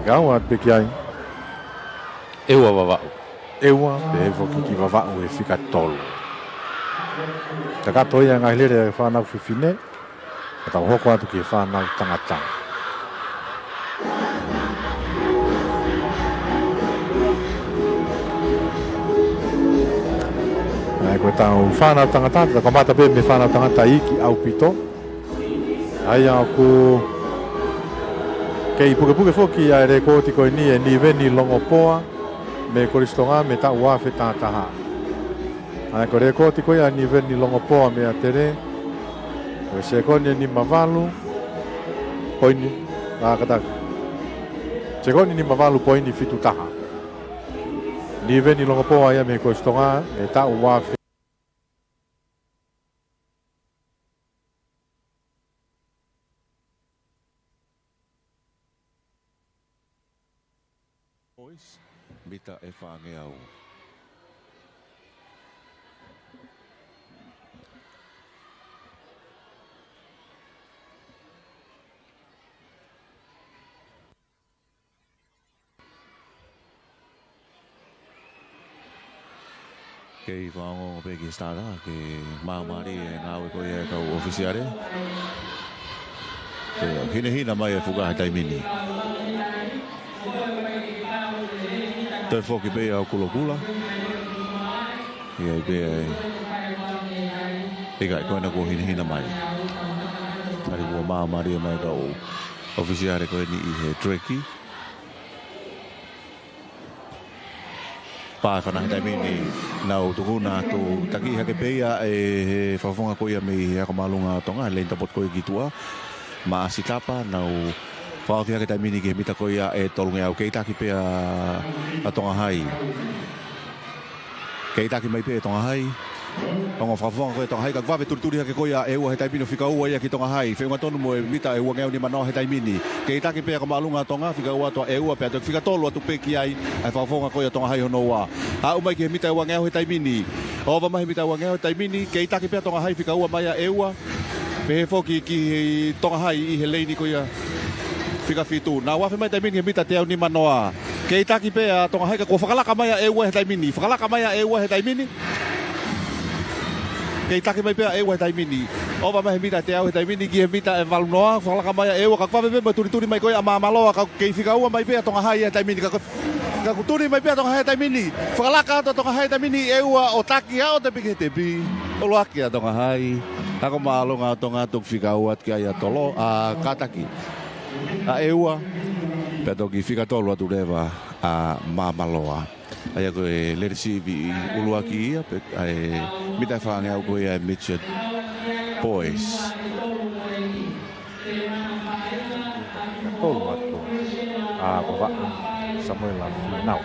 Fika ua pē ki ai. ʻEua Vavaʻu. ʻEua, pea foki ki Vavaʻu he fika tolu. Kakato ia ngaahi lele ʻa e fānau fefine. Ka tau hoko atu ki he fānau tangata. ʻA ia ko ʻetau fānau tangata, tau kamata pē mei he fānau tangata iiki ʻaupito. ʻA ia ʻoku kei pukepuke foki ʻa e lēkooti ko eni ʻe Niveni Longopoa mei Kolisi Tonga mei he taʻu ua afe taha taha. ʻA ia ko e lēkooti ko ia ʻa Niveni Longopoa mei ʻAtele, ko e sekoni ʻe nima valu, poini, ʻa, kātaki. Sekoni nima valu poini fitu taha. Niveni Longopoa ia mei Kolisi Tonga, mei he taʻu ua afe. Boys, mita ʻe fāngeau. Kei fakaongoongo pē ki he starter, ke māmālie e ngāue ko ia ʻa e kau ʻōfisiale. Ke hinehina mai e fuka he taimi ni. Toe foki pē ʻa Kulokula. ʻIkai pē ai. ʻIkai, ko ena kuo hinehina mai. Tali kuo māmālie mai e kau ʻōfisiale ko eni ʻi he track. Pā e fana he taimi ni, nau tuku atu, taki hake pē ia ʻe he fakafofonga ko ia mei he Ako Māʻolunga ʻo Tonga, Lane Tapot ko ia ki tuʻa, Maʻasi Tapa, nau fakaofi hake taimi ni ki he mita ko ia ʻe tolungeau, kei taki pē ʻa Tonga Hai. Kei taki mai pē ʻa Tonga Hai. Ongo fakafofonga ko ia ʻa Tonga Hai, kae vave tulituli hake ko ia ʻa ʻEua he taimi ni ʻo fika ua ia ki Tonga Hai. Feʻunga tonu mo e mita ʻe uangeau nima noa he taimi ni. Kei taki pē ʻa Ako Māʻolunga ʻo Tonga, fika ua atu ʻa ʻEua, pea toki fika tolu atu pē ki ai ʻa e fakafofonga ko ia ʻa Tonga Hai hono ua. Aʻu mai ki he mita ʻe uangeau he taimi ni. ʻOva mai he mita ʻe uangeau he taimi ni, kei taki pē ʻa Tonga Hai, fika ua mai ʻa ʻEua. Pehē foki ki he Tonga Hai ʻi he lane ko ia fika fitu. Nau afe mai taimi ni he mita teau nima noa. Kei taki pē ʻa Tonga Hai ka kuo fakalaka mai ʻa ʻEua he taimi ni. Fakalaka mai ʻa ʻEua he taimi ni. Kei taki mai pē ʻa ʻEua he taimi ni. ʻOva mai he mita teau he taimi ni ki he mita ʻe valu noa. Fakalaka mai ʻa ʻEua ka vave pē mo e tulituli mai ko ia ʻa Māmaloa ka kei fika ua mai pē ʻa Tonga Hai he taimi ni. Ka ko, ka kuo tuli mai pē ʻa Tonga Hai he taimi ni. Fakalaka atu ʻa Tonga Hai he taimi ni ʻa ʻEua ʻo taki ʻo ʻoatu pē ki he tepi. ʻUluaki ʻa Tonga Hai. Ako Māʻolunga ʻo Tonga toki fika ua atu ki ai ʻa Tolo, ʻa Kātaki. ʻa ʻEua, pea toki fika tolu atu leva ʻa Māmaloa. ʻA ia ko e lelesivi ʻuluaki ia, pea ʻa e mita ʻe fāngeau ko ia ʻa e Midget Boys. Tolu atu ʻa Vavaʻu Samuela Fīnau.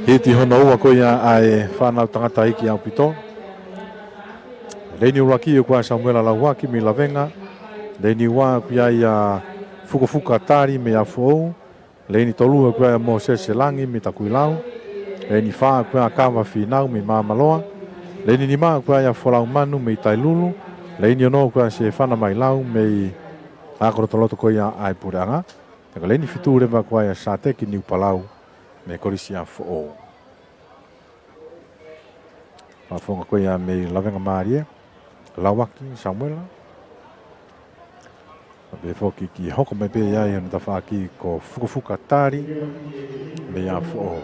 Hiti hono ua ko ia ʻa e fānau tangataʻeiki ʻaupito. Leini ʻuluaki ʻoku ʻa Samuela Lauaki mei Lavenga. Leini ua ʻoku ʻi ai ʻa Fukofuka Tali mei ʻApifoʻou. Leini tolu ʻoku ʻi ai ʻa Mōsese Langi mei Takuilau. Leini fā ʻoku ʻi ai ʻa Kava Fīnau mei Māmaloa. Leini nima ʻoku ʻi ai ʻa Folau Manu mei Tailulu. Leini ono ʻoku ʻi ai ʻa Sefana Mailau mei he ako lotoloto ko ia ʻa e puleʻanga. Pea ko e leini fitu leva ʻoku ʻi ai ʻa Sateki Niupalau mei he Kolisi ʻApifoʻou. Fakafofonga ko ia mei Lavengamālie, Lauaki Samuela. Pea pehē foki ki he hoko mai pē ia ʻi hono tafaʻaki ko Fukofuka Tali mei ʻApifoʻou.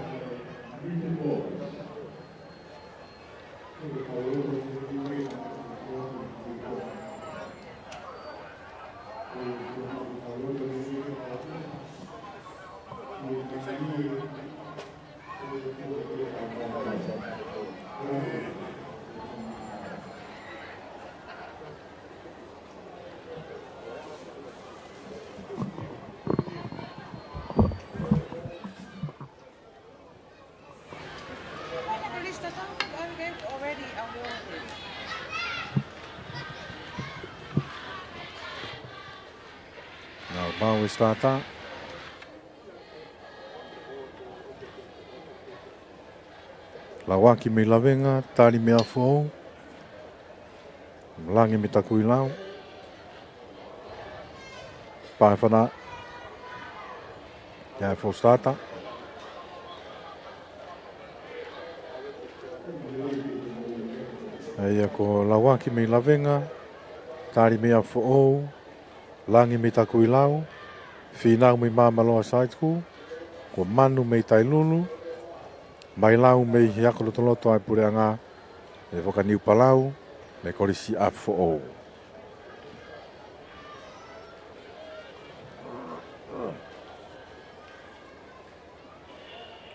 Nau mau e stātā. Lauaki mei Lavenga, Tali mei ʻApifoʻou. Langi mei Takuilau. Pae fana. Ia e fo stātā. ʻA ia ko Lauaki mei Lavenga, Tali mei ʻApifoʻou, Langi mei Takuilau, Fīnau mei Māmaloa Side School, ko Manu mei Tailulu, Mailau mei he ako lotoloto ʻa e puleʻanga, ʻa e Foka Niupalau mei he Kolisi ʻApifoʻou.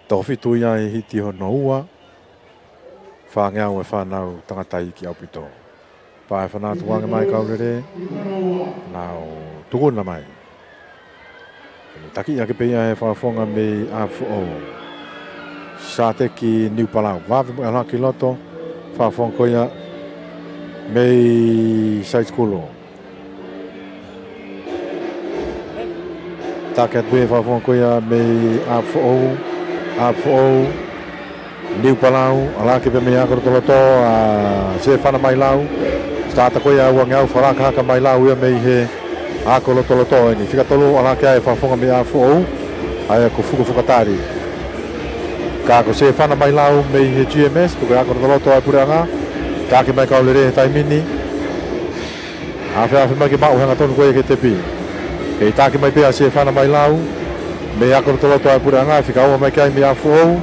Toko fitu ia ʻi he hiti hono ua, fāngeau e fānau tangataʻeiki ʻaupito. Pae fana atu ange mai kau lele, nau tukuna mai. Taki ake pē ia ʻe he fakafofonga mei ʻApifoʻou. Sateki Niupalau, vave mo e ʻalu hake ki loto, fakafofonga ko ia mei Side School. Taki atu pē fakafofonga ko ia mei ʻApifoʻou, ʻApifoʻou, Niupalau, ʻalu hake pē mei he ako lotoloto ʻa Sefana Mailau. Stātā ko ia ʻa e uangeau fakahakahaka Mailau ia mei he ako lotoloto eni. Fika tolu ʻalu hake ai e fakafofonga mei ʻApifoʻou, ʻa ia ko Fukofuka Tali. Ka ko Sefana Mailau mei he G M S, pe ko e ako lotoloto ʻa e puleʻanga, taki mai kau lele he taimi ni. Afeafe mai ke maʻu hangatonu ko ia ki he tepi. Kei taki mai pē ʻa Sefana Mailau mei he ako lotoloto ʻa e puleʻanga, fika ua mai ki ai mei ʻApifoʻou,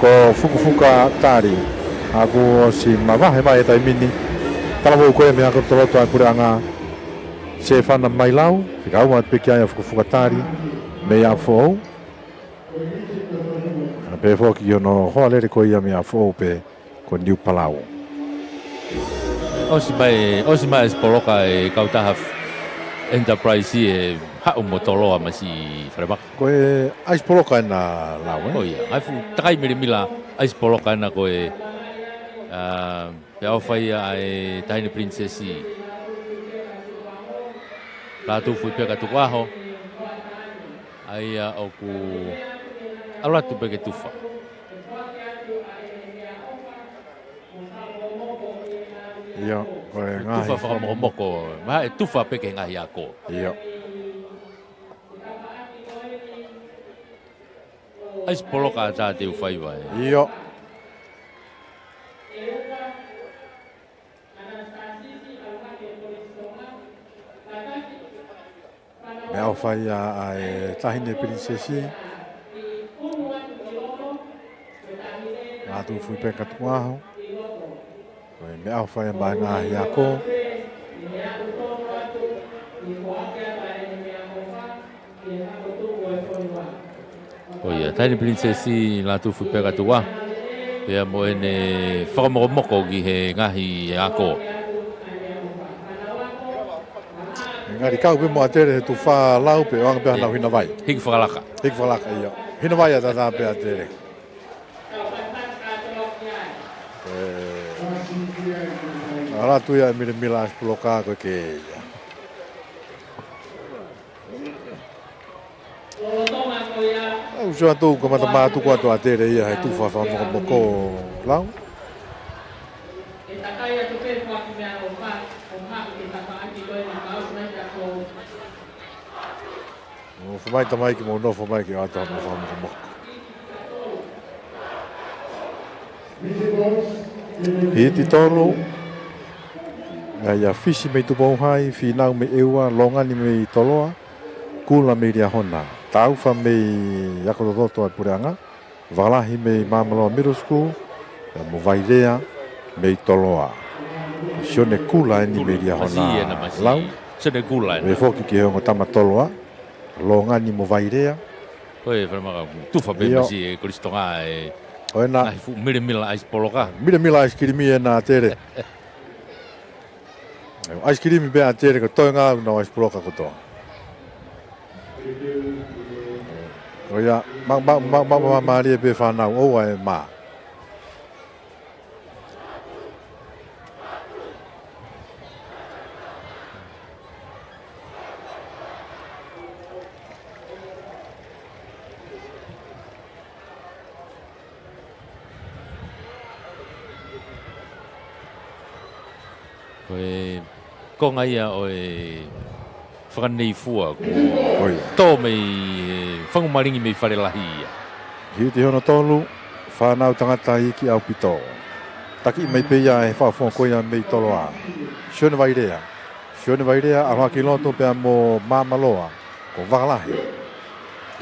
ko Fukofuka Tali. ʻA ia kuo ʻosi mavahe mai he taimi ni. Talavou ko ia mei he ako lotoloto ʻa e puleʻanga, Sefana Mailau, fika ua atu pē ki ai ʻa Fukofuka Tali mei ʻApifoʻou. Pea pehē foki ki hono hoa lele ko ia mei ʻApifoʻou pē ko Niupalau. ʻOsi mai, ʻosi mai ʻa e poloka ʻa e kautaha Enterprise ʻe haʻu mo toloa mai siʻi falemaka. Ko e ʻaisi poloka ena Lau, ē? ʻIo, ʻa e fuʻu takai milemila ʻaisi poloka ena ko e, ā, pea ʻofa ia ʻa e Taʻahine Princess. Lātū fui pē ka tuku ʻaho. ʻA ia ʻoku ʻalu atu pē ke tufa. ʻIo, ko e ngaahi tufa fakamokomoko. Mahalo ʻe tufa pē ki he ngaahi ako. ʻIo. ʻAisi poloka ʻa Tāteu Faiva ē. ʻIo. Meʻaʻofa ia ʻa e Taʻahine Princess. Ā, Lātūfuipeka Tukuaho. Ko e meʻaʻofa ia maʻa e ngaahi ako. ʻO ia, Taʻahine Pilinisesi Lātūfuipeka Tukuaho. Pea mo ʻene fakamokomoko ki he ngaahi ako. Ngaahi kau pē mo ʻAtele he tufa lau pē ʻo anga pē ʻenau hina vai. Hiki fakalaka. Hiki fakalaka, ia. Hina vai ʻataʻatā pē ʻAtele. ʻE, ala atu ia e milemila ʻaisi poloka ko ē ke ia. ʻOku sio atu ko e mata mātuku atu ʻAtele ia he tufa fakamokomoko lau. Nofo mai tamaiki mo nofo mai ke ʻoatu ha fakamokomoko. Hiti tolu. ʻA ia Fisi mei Tupou Hai, Fīnau mei ʻEua, Longani mei Toloa, Kula mei Liahona, Taufa mei Ako Tototo ʻa e Puleʻanga, Vakalahi mei Māmaloa Middle School, pea mo Vailea mei Toloa. Sione Kula eni mei Liahona, masi ena masi. Lau. Sione Kula ena. Pea foki ki he ongo tama Toloa, Longani mo Vailea. Ko e falemaka tufa pē masi e Kolisi Tonga e. Ko ena. Ngaahi fuʻu milemila ʻaisi poloka. Milemila ʻaisi kilimi ena ʻAtele. ʻAisi kilimi pē ʻAtele ko e toenga ʻenau ʻaisi poloka kotoa. ʻO ia, ma, ma, ma, ma, ma, mālie pē fānau, ʻoua ʻe mā. Ko e konga ia ʻo e fakaneifua kuo tō mei he fangu malingi mei Falelahi ia. Hiti hono tolu, fānau tangata iiki ʻaupito. Taki mai pē ia he fakafofonga ko ia mei Toloa. Sione Vailea. Sione Vailea, ʻalu hake ki loto pea mo Māmaloa ko Vakalahi.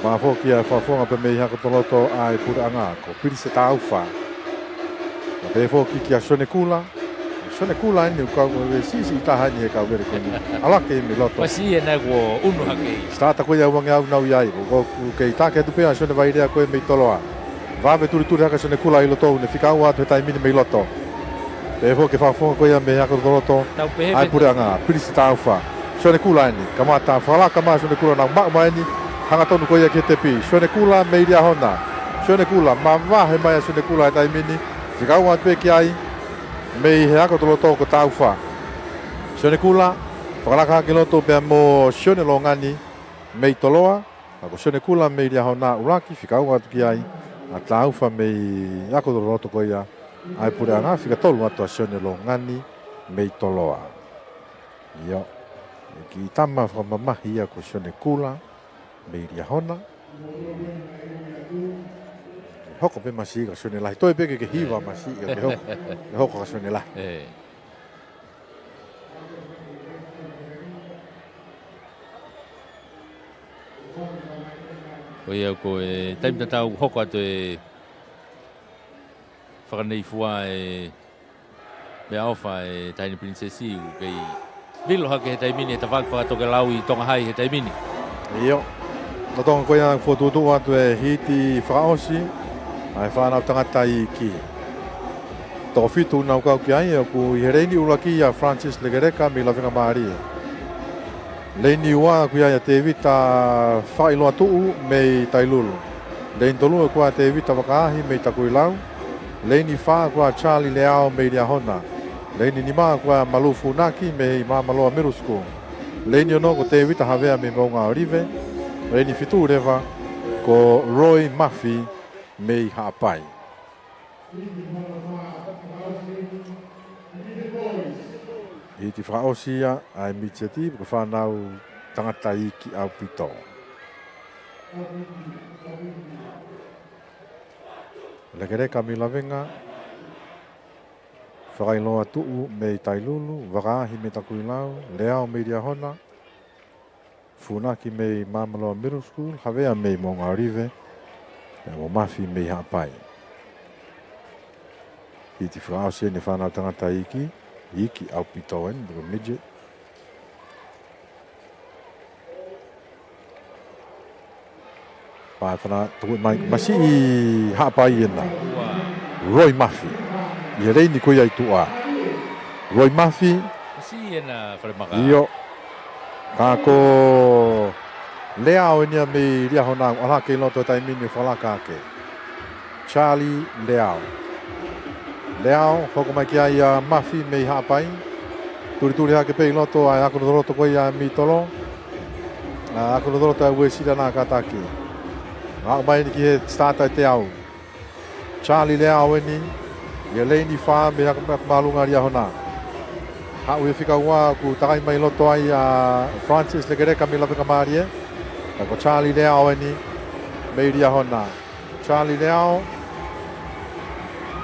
Mafoki ʻa e fakafofonga pē mei he Ako Tototo ʻa e Puleʻanga ko Pilise Taufa. Pea pehē foki kia Sione Kula. Sione Kula eni ʻoku kau mo e siʻisiʻi taha eni he kau vele ko eni. ʻAlu hake mei loto. Masi ena kuo ʻunu hake. Sitata ko ia ʻoku ngeau nau ia ai. Ko, ko, kei taki atu pē ʻa Sione Vailea ko ē mei Toloa. Vave tulituli hake ʻa Sione Kula ʻi loto, ʻoku ne fika ua atu he taimi ni mei loto. Pehē foki e fakafofonga ko ia mei he Ako Tototo ʻa e Puleʻanga, Pilisi Taufa. Sione Kula eni, kamata fakalaka mai ʻa Sione Kula, nau maʻu mai eni, hangatonu ko ia ki he tepi. Sione Kula mei Liahona. Sione Kula, mavahe mai ʻa Sione Kula he taimi ni, fika ua atu pē ki ai, mei he Ako Tototo ko Taufa. Sione Kula, fakalaka hake ki loto pea mo Sione Longani mei Toloa, ka ko Sione Kula mei Liahona ʻuluaki, fika ua atu ki ai ʻa Taufa mei Ako Tototo ko ia ʻa e Puleʻanga, fika tolu atu ʻa Sione Longani mei Toloa. ʻIo, e kiʻi tama fakamamahi ia ko Sione Kula mei Liahona. Hoko pē masi ka Sione Lahi. Toe pē ke ke hiva masi ka ke hoko. Ke hoko ka Sione Lahi. Ko ia ko e taimi tatau hoko atu e fakaneifua e meʻaʻofa e Taʻahine Pilinisesi ʻoku kei vilo hake he taimi ni e tafaʻaki fakatokelau ʻi Tonga Hai he taimi ni. ʻIo. Lolotonga ko ia fokotuʻutuʻu atu e hiti fakaʻosi ʻa e fānau tangata iiki. Toko fitu nau kau ki ai, ʻoku ʻi he leini ʻuluaki ʻa Francis Lekeleka mei Lavengamālie. Leini ua ʻoku ʻi ai ʻa Tevita Fakailoatuʻu mei Tailulu. Leini tolu ʻoku ʻi ai ʻa Tevita Vakaahi mei Takuilau. Leini fā ʻoku ʻi ai ʻa Charlie Leao mei Liahona. Leini nima ʻoku ʻi ai ʻa Malu Funaki mei Māmaloa Middle School. Leini ono ko Tevita Havea mei Moʻungaʻolive. Leini fitu leva ko Roy Mafi mei Haʻapai. Hiti fakaʻosi ia ʻa e mitieti, ko e fānau tangata iiki ʻaupito. Lekeleka mei Lavenga, Fakailoatuʻu mei Tailulu, Vakaahi mei Takuilau, Leao mei Liahona, Funaki mei Māmaloa Middle School, Havea mei Moʻungaʻolive, pea mo Mafi mei Haʻapai. Hiti fakaʻosi ʻeni e fānau tangata iiki, iiki ʻaupito ʻeni, mo e midget. Pea fana tuku mai, masiʻi Haʻapai ʻena. Roy Mafi. ʻI he leini ko ia ʻi tuʻa. Roy Mafi. Masiʻi ʻena falemaka. ʻIo. Ka ko Leao ʻeni ia mei Liahona, ʻalu hake ʻi loto he taimi ni ʻo fakalaka hake. Charlie Leao. Leao, hoko mai ki ai ʻa Mafi mei Haʻapai. Tulituli hake pē ʻi loto ʻa e ako lotoloto ko ia ʻa Mitolo. ʻA e ako lotoloto ʻa Uesila na kātaki. Aʻu mai ʻeni ki he starter ʻe teau. Charlie Leao ʻeni, ʻi he leini fā mei he ako māʻolunga Liahona. Haʻu ʻi he fika ua ʻoku takai mai ʻi loto ai ʻa Francis Lekeleka mei Lavengamālie. Ka ko Charlie Leao ʻeni, mei Liahona. Charlie Leao.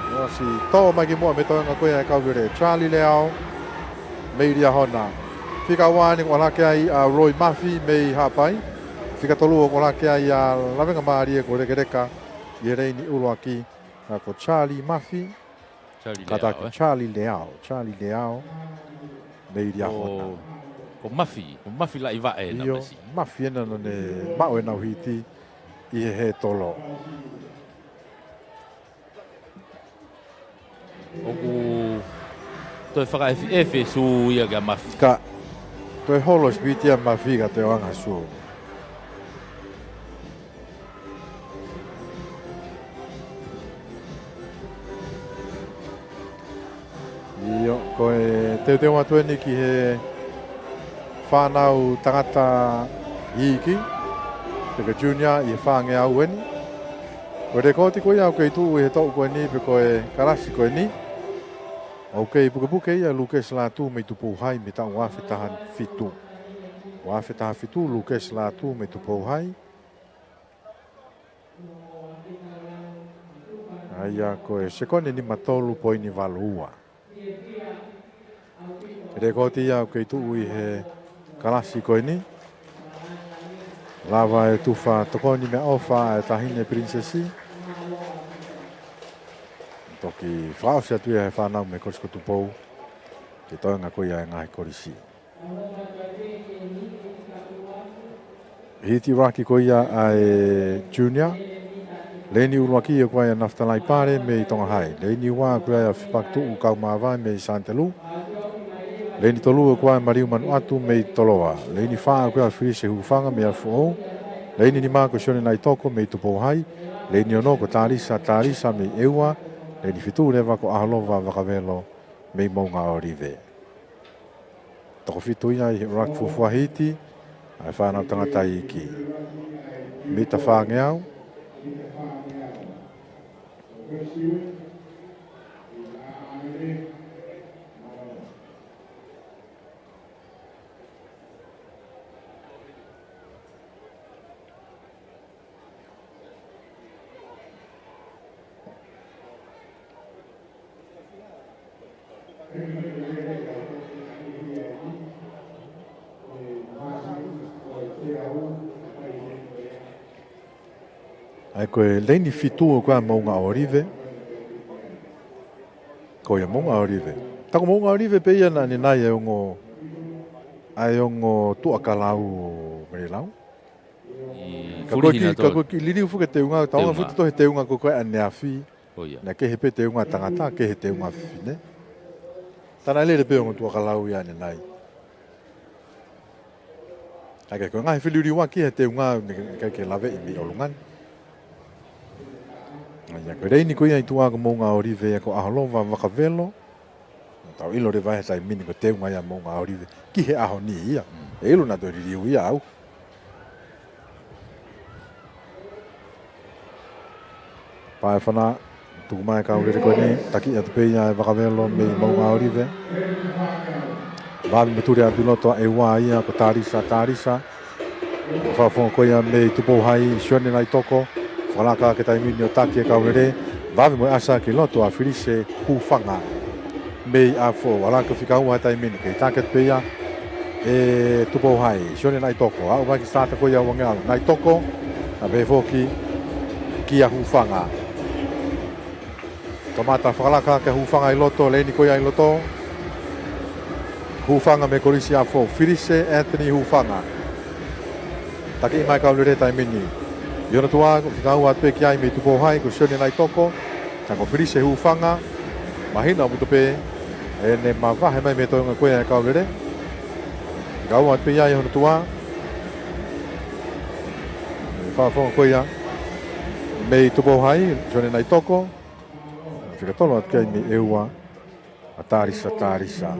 ʻOsi tō mai ki muʻa mei he toenga ko ia ʻa e Kauvele. Charlie Leao, mei Liahona. Fika ua ʻeni ʻoku ʻalu hake ai ʻa Roy Mafi mei Haʻapai. Fika tolu ʻoku ʻalu hake ai ʻa Lavengamālie ko Lekeleka ʻi he leini ʻuluaki. Ka ko Charlie Mafi. Charlie Leao, kātaki, eh? Charlie Leao, Charlie Leao. Mei Liahona. Ko, ko Mafi, ko Mafi Laʻivaʻe ʻena. ʻIo, masiʻi. Mafi ʻena naʻa ne maʻu ʻenau hiti ʻi he hētolo. ʻOku toe fakaʻefeʻefe sū ia kia Mafi. Ka toe holo sipiti ʻa Mafi ka toe ʻoange sū. ʻIo, ko e teuteu atu ʻeni ki he fānau tangata iiki, pe ko e junior ʻi he fāngeau ʻeni. Ko e lekooti ko ia ʻoku kei tuʻu ʻi he toʻu ko ʻeni, pe ko e kalasi ko ʻeni. ʻOku kei pukepuke ia Lukesi Lātū mei Tupou Hai mei he taʻu ua afe taha fitu. Ua afe taha fitu Lukesi Lātū mei Tupou Hai. ʻA ia ko e sekoni nima tolu poini valu ua. Lekooti ia ʻoku kei tuʻu ʻi he kalasi ko ʻeni. Lava e tufa tokoni meʻaʻofa ʻa e Taʻahine Pilinisesi. Toki fakaʻosi atu ia he fānau mei he Kolisi ko Tupou. Ki he toenga ko ia ʻa e ngaahi kolisi. Hiti ʻuluaki ko ia ʻa e junior. Leini ʻuluaki ʻoku ʻi ai ʻa Nafitalaipale mei Tonga Hai. Leini ua ʻoku ʻi ai ʻa Fipakituʻu Kaumavae mei Sanitelū. Leini tolu ʻoku ʻi ai ʻa Maliu Manuʻatu mei Toloa. Leini fā ʻoku ʻi ai ʻa Filise Hufanga mei Afoʻou. Leini nima ko Sione Naitoko mei Tupou Hai. Leini ono ko Talisa Talisa mei ʻEua. Leini fitu leva ko ʻAholova Vakavelo mei Moʻungaʻolive. Toko fitu ia ʻi he ʻuluaki fuofua hiti ʻa e fānau tangata iiki. Mita fāngeau. ʻA ia ko e leini fitu ʻoku ʻi ai ʻa Moʻungaʻolive. Ko ia Moʻungaʻolive. Tā ko Moʻungaʻolive pē ia naʻa ne ʻi ai ʻa e ongo, ʻa e ongo tuʻa kalau Melelau. ʻI Ka ko e Fulihi ki, na ka tō. ko e kiʻi liliu foki e teunga, tau Teunga. anga foki tohi teunga ko ē ʻaneafi. ʻO ia. Naʻe kehe pē teunga tangata, kehe teunga fefine. Tā naʻe lele pē ongo tuʻa kalau ia ʻanenai. Ka ko e ngaahi feliuliuaki he teunga naʻe ʻikai ke laveʻi mei ʻolunga ni. ʻA ia ko e leini ko ia ʻi tuʻa ko Moʻungaʻolive ia ko ʻAholova Vakavelo. Tau ʻilo leva he taimi ni ko e teunga ia Moʻungaʻolive ki he ʻaho ni ia. Mm. ʻE ʻilo naʻa toe liliu ia au. Pea ʻe fana, tuku mai e kau lele ko eni, taki atu pē ia ʻe Vakavelo mei Moʻungaʻolive. Vave mo e tuli ʻa e piloto ʻa ʻEua ia ko Talisa, Talisa. Fakafofonga ko ia mei Tupou Hai, Sione Naitoko. Fakalaka ki he taimi ni ʻo taki e kau lele. Vave mo e ʻasa ki loto ʻa Filise Hufanga. Mei ʻAfo, ʻalu hake fika ua he taimi ni, kei taki atu pē ia ʻe Tupou Hai, Sione Naitoko, aʻu mai ki he sata ko ia ʻo e ngaahi ʻalu, Naitoko, na pehē foki kia Hufanga. Kamata fakalaka ki he hūfanga ʻi loto, leini ko ia ʻi loto. Hūfanga mei Kolisi ʻApifoʻou, Filise Anthony Hūfanga. Taki mai e kau lele he taimi ni. ʻI hono tuʻa, fika ua atu pē ki ai mei Tupou High, ko Sione Naitoko. Ka ko Filise Hūfanga, mahino ʻaupito pē ʻene mavahe mai mei he toenga ko ia e kau lele. Fika ua atu pē ia ʻi hono tuʻa. Fakafofonga ko ia mei Tupou High, Sione Naitoko. Fika tolu atu ki ai mei ʻEua, ʻa Talisa Talisa.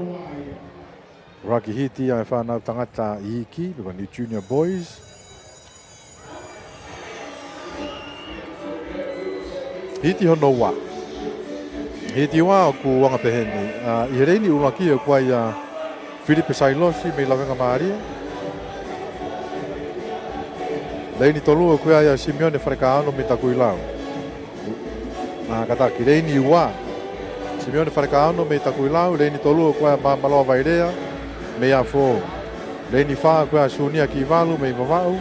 ʻUluaki hiti ia ʻa e fānau tangata iiki, pe ko e New Junior Boys. Hiti hono ua. Hiti ua ʻoku anga pehē ni. ʻA, ʻi he leini ʻuluaki ʻoku ʻi ai ʻa Filipe Sailosi mei Lavengamālie. Leini tolu ʻoku ʻi ai ʻa Simione Falekaono mei Takuilau. Ā, kātaki, leini ua, Simione Falekaono mei Takuilau. Leini tolu ʻoku ʻi ai ʻa Māmaloa Vailea mei ʻApifoʻou. Leini fā ʻoku ʻi ai ʻa Sunia Kivalu mei Vavaʻu.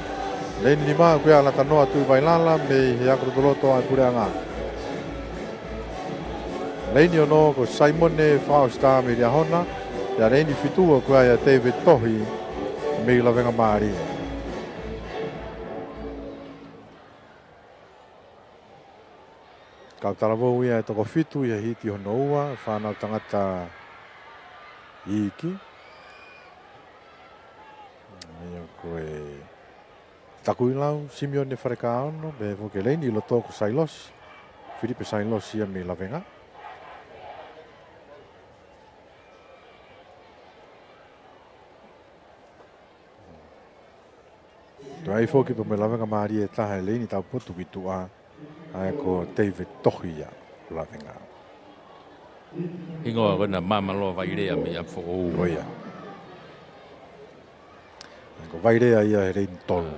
Leini nima ʻoku ʻi ai ʻa Latanoa Tuʻivailala mei he Ako Lotoloto ʻa e Puleʻanga. Leini ono ko Saimone Fakaʻositā mei Liahona. Pea leini fitu ʻoku ʻi ai ʻa Tēveti Tohi mei Lavengamālie. Kau talavou ia ʻe toko fitu ʻi he hiti hono ua, fānau tangata iiki. Ia ko e Takuilau, Simione Falekaono, pea foki leini ʻi loto ko Sailosi, Filipe Sailosi ia mei Lavenga. Toe ʻi ai foki pē mei Lavengamālie ʻe taha he leini taupotu ki tuʻa, ʻa ia ko Tēveti Tohi ia, Lavenga. Hingoa ko ena Māmaloa Vailea mei ʻApifoʻou. Ko ia. Ko Vailea ia he leini tolu.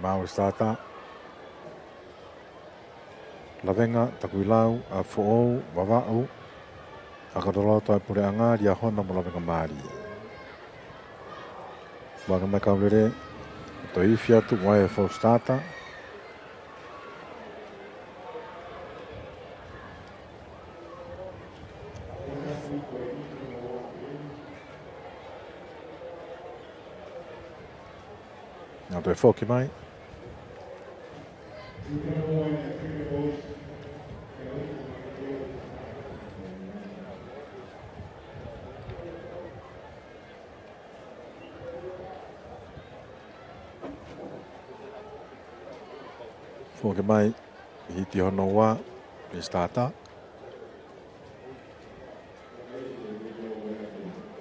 Maʻu e sitata. Lavenga, Takuilau, ʻApifoʻou, Vavaʻu, Ako Lotoloto ʻa e Puleʻanga, Liahona mo Lavengamālie. Fakafofonga mai e kau lele, toe ifi atu, ʻoku ʻi ai e full starter. Naʻa toe foki mai. Foki mai, hiti hono ua, ʻi he sitata.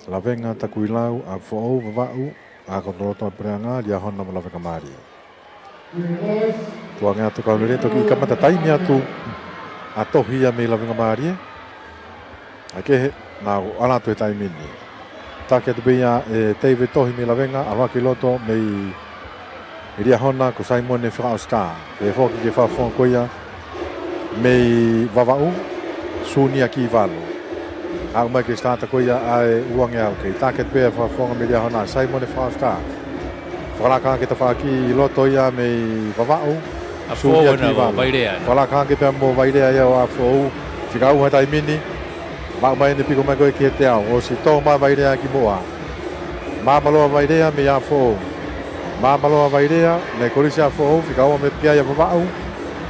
Lavenga, Takuilau, ʻApifoʻou, Vavaʻu, Ako Lotoloto ʻa e Puleʻanga, Liahona mo Lavengamālie. Tuʻu ange atu e kau lele, toki kamata taimi atu ʻa Tohi ia mei Lavengamālie. ʻA ia ke he, naʻa ku ʻalu atu he taimi ni. Taki atu pē ia ʻe Tēveti Tohi mei Lavenga, ʻalu hake ʻi loto mei Liahona ko Saimone Fakaʻositā. Pea foki ki he fakafofonga ko ia mei Vavaʻu, Sunia Kivalu. Aʻu mai ki he sitata ko ia ʻa e ua ngeau. Kei taki atu pē ʻa e fakafofonga mei Liahona, Saimone Fakaʻositā. Fakalaka hake tafaʻaki ʻi loto ia mei Vavaʻu, ʻApifoʻou, Sunia Kivalu. Vailea. Fakalaka hake pea mo Vailea ia ʻo ʻApifoʻou. Fika ua he taimi ni. Maʻu mai ʻene piko mai ko ē ki he teau, ʻosi tō mai Vailea ki muʻa. Māmaloa Vailea mei ʻApifoʻou. Māmaloa Vailea mei Kolisi ʻApifoʻou, fika ua mei piki ai ʻa Vavaʻu,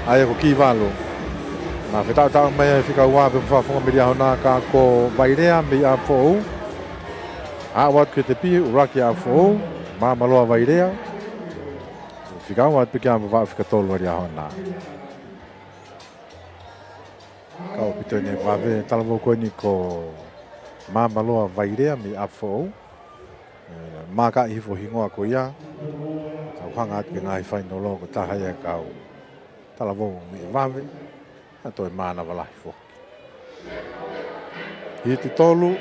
ʻa ia ko Kivalu. Naʻe fetaʻotaʻo mai ʻa e fika ua pea mo e fakafofonga mei Liahona, ka ko Vailea mei ʻApifoʻou. Aʻu atu ki he tepi, ʻuluaki ʻApifoʻou, Māmaloa Vailea. Fika ua piki ʻa Vavaʻu, fika tolu ʻa Liahona. Kau ʻaupito ʻene vave talavou ko eni ko Māmaloa Vailea mei ʻApifoʻou. ʻE, maaka hifo hingoa ko ia. Kau hanga atu ki he ngaahi fainolo, ko e taha ia e kau talavou ʻoku vave. ʻA, toe mānava lahi foki. Hiti tolu.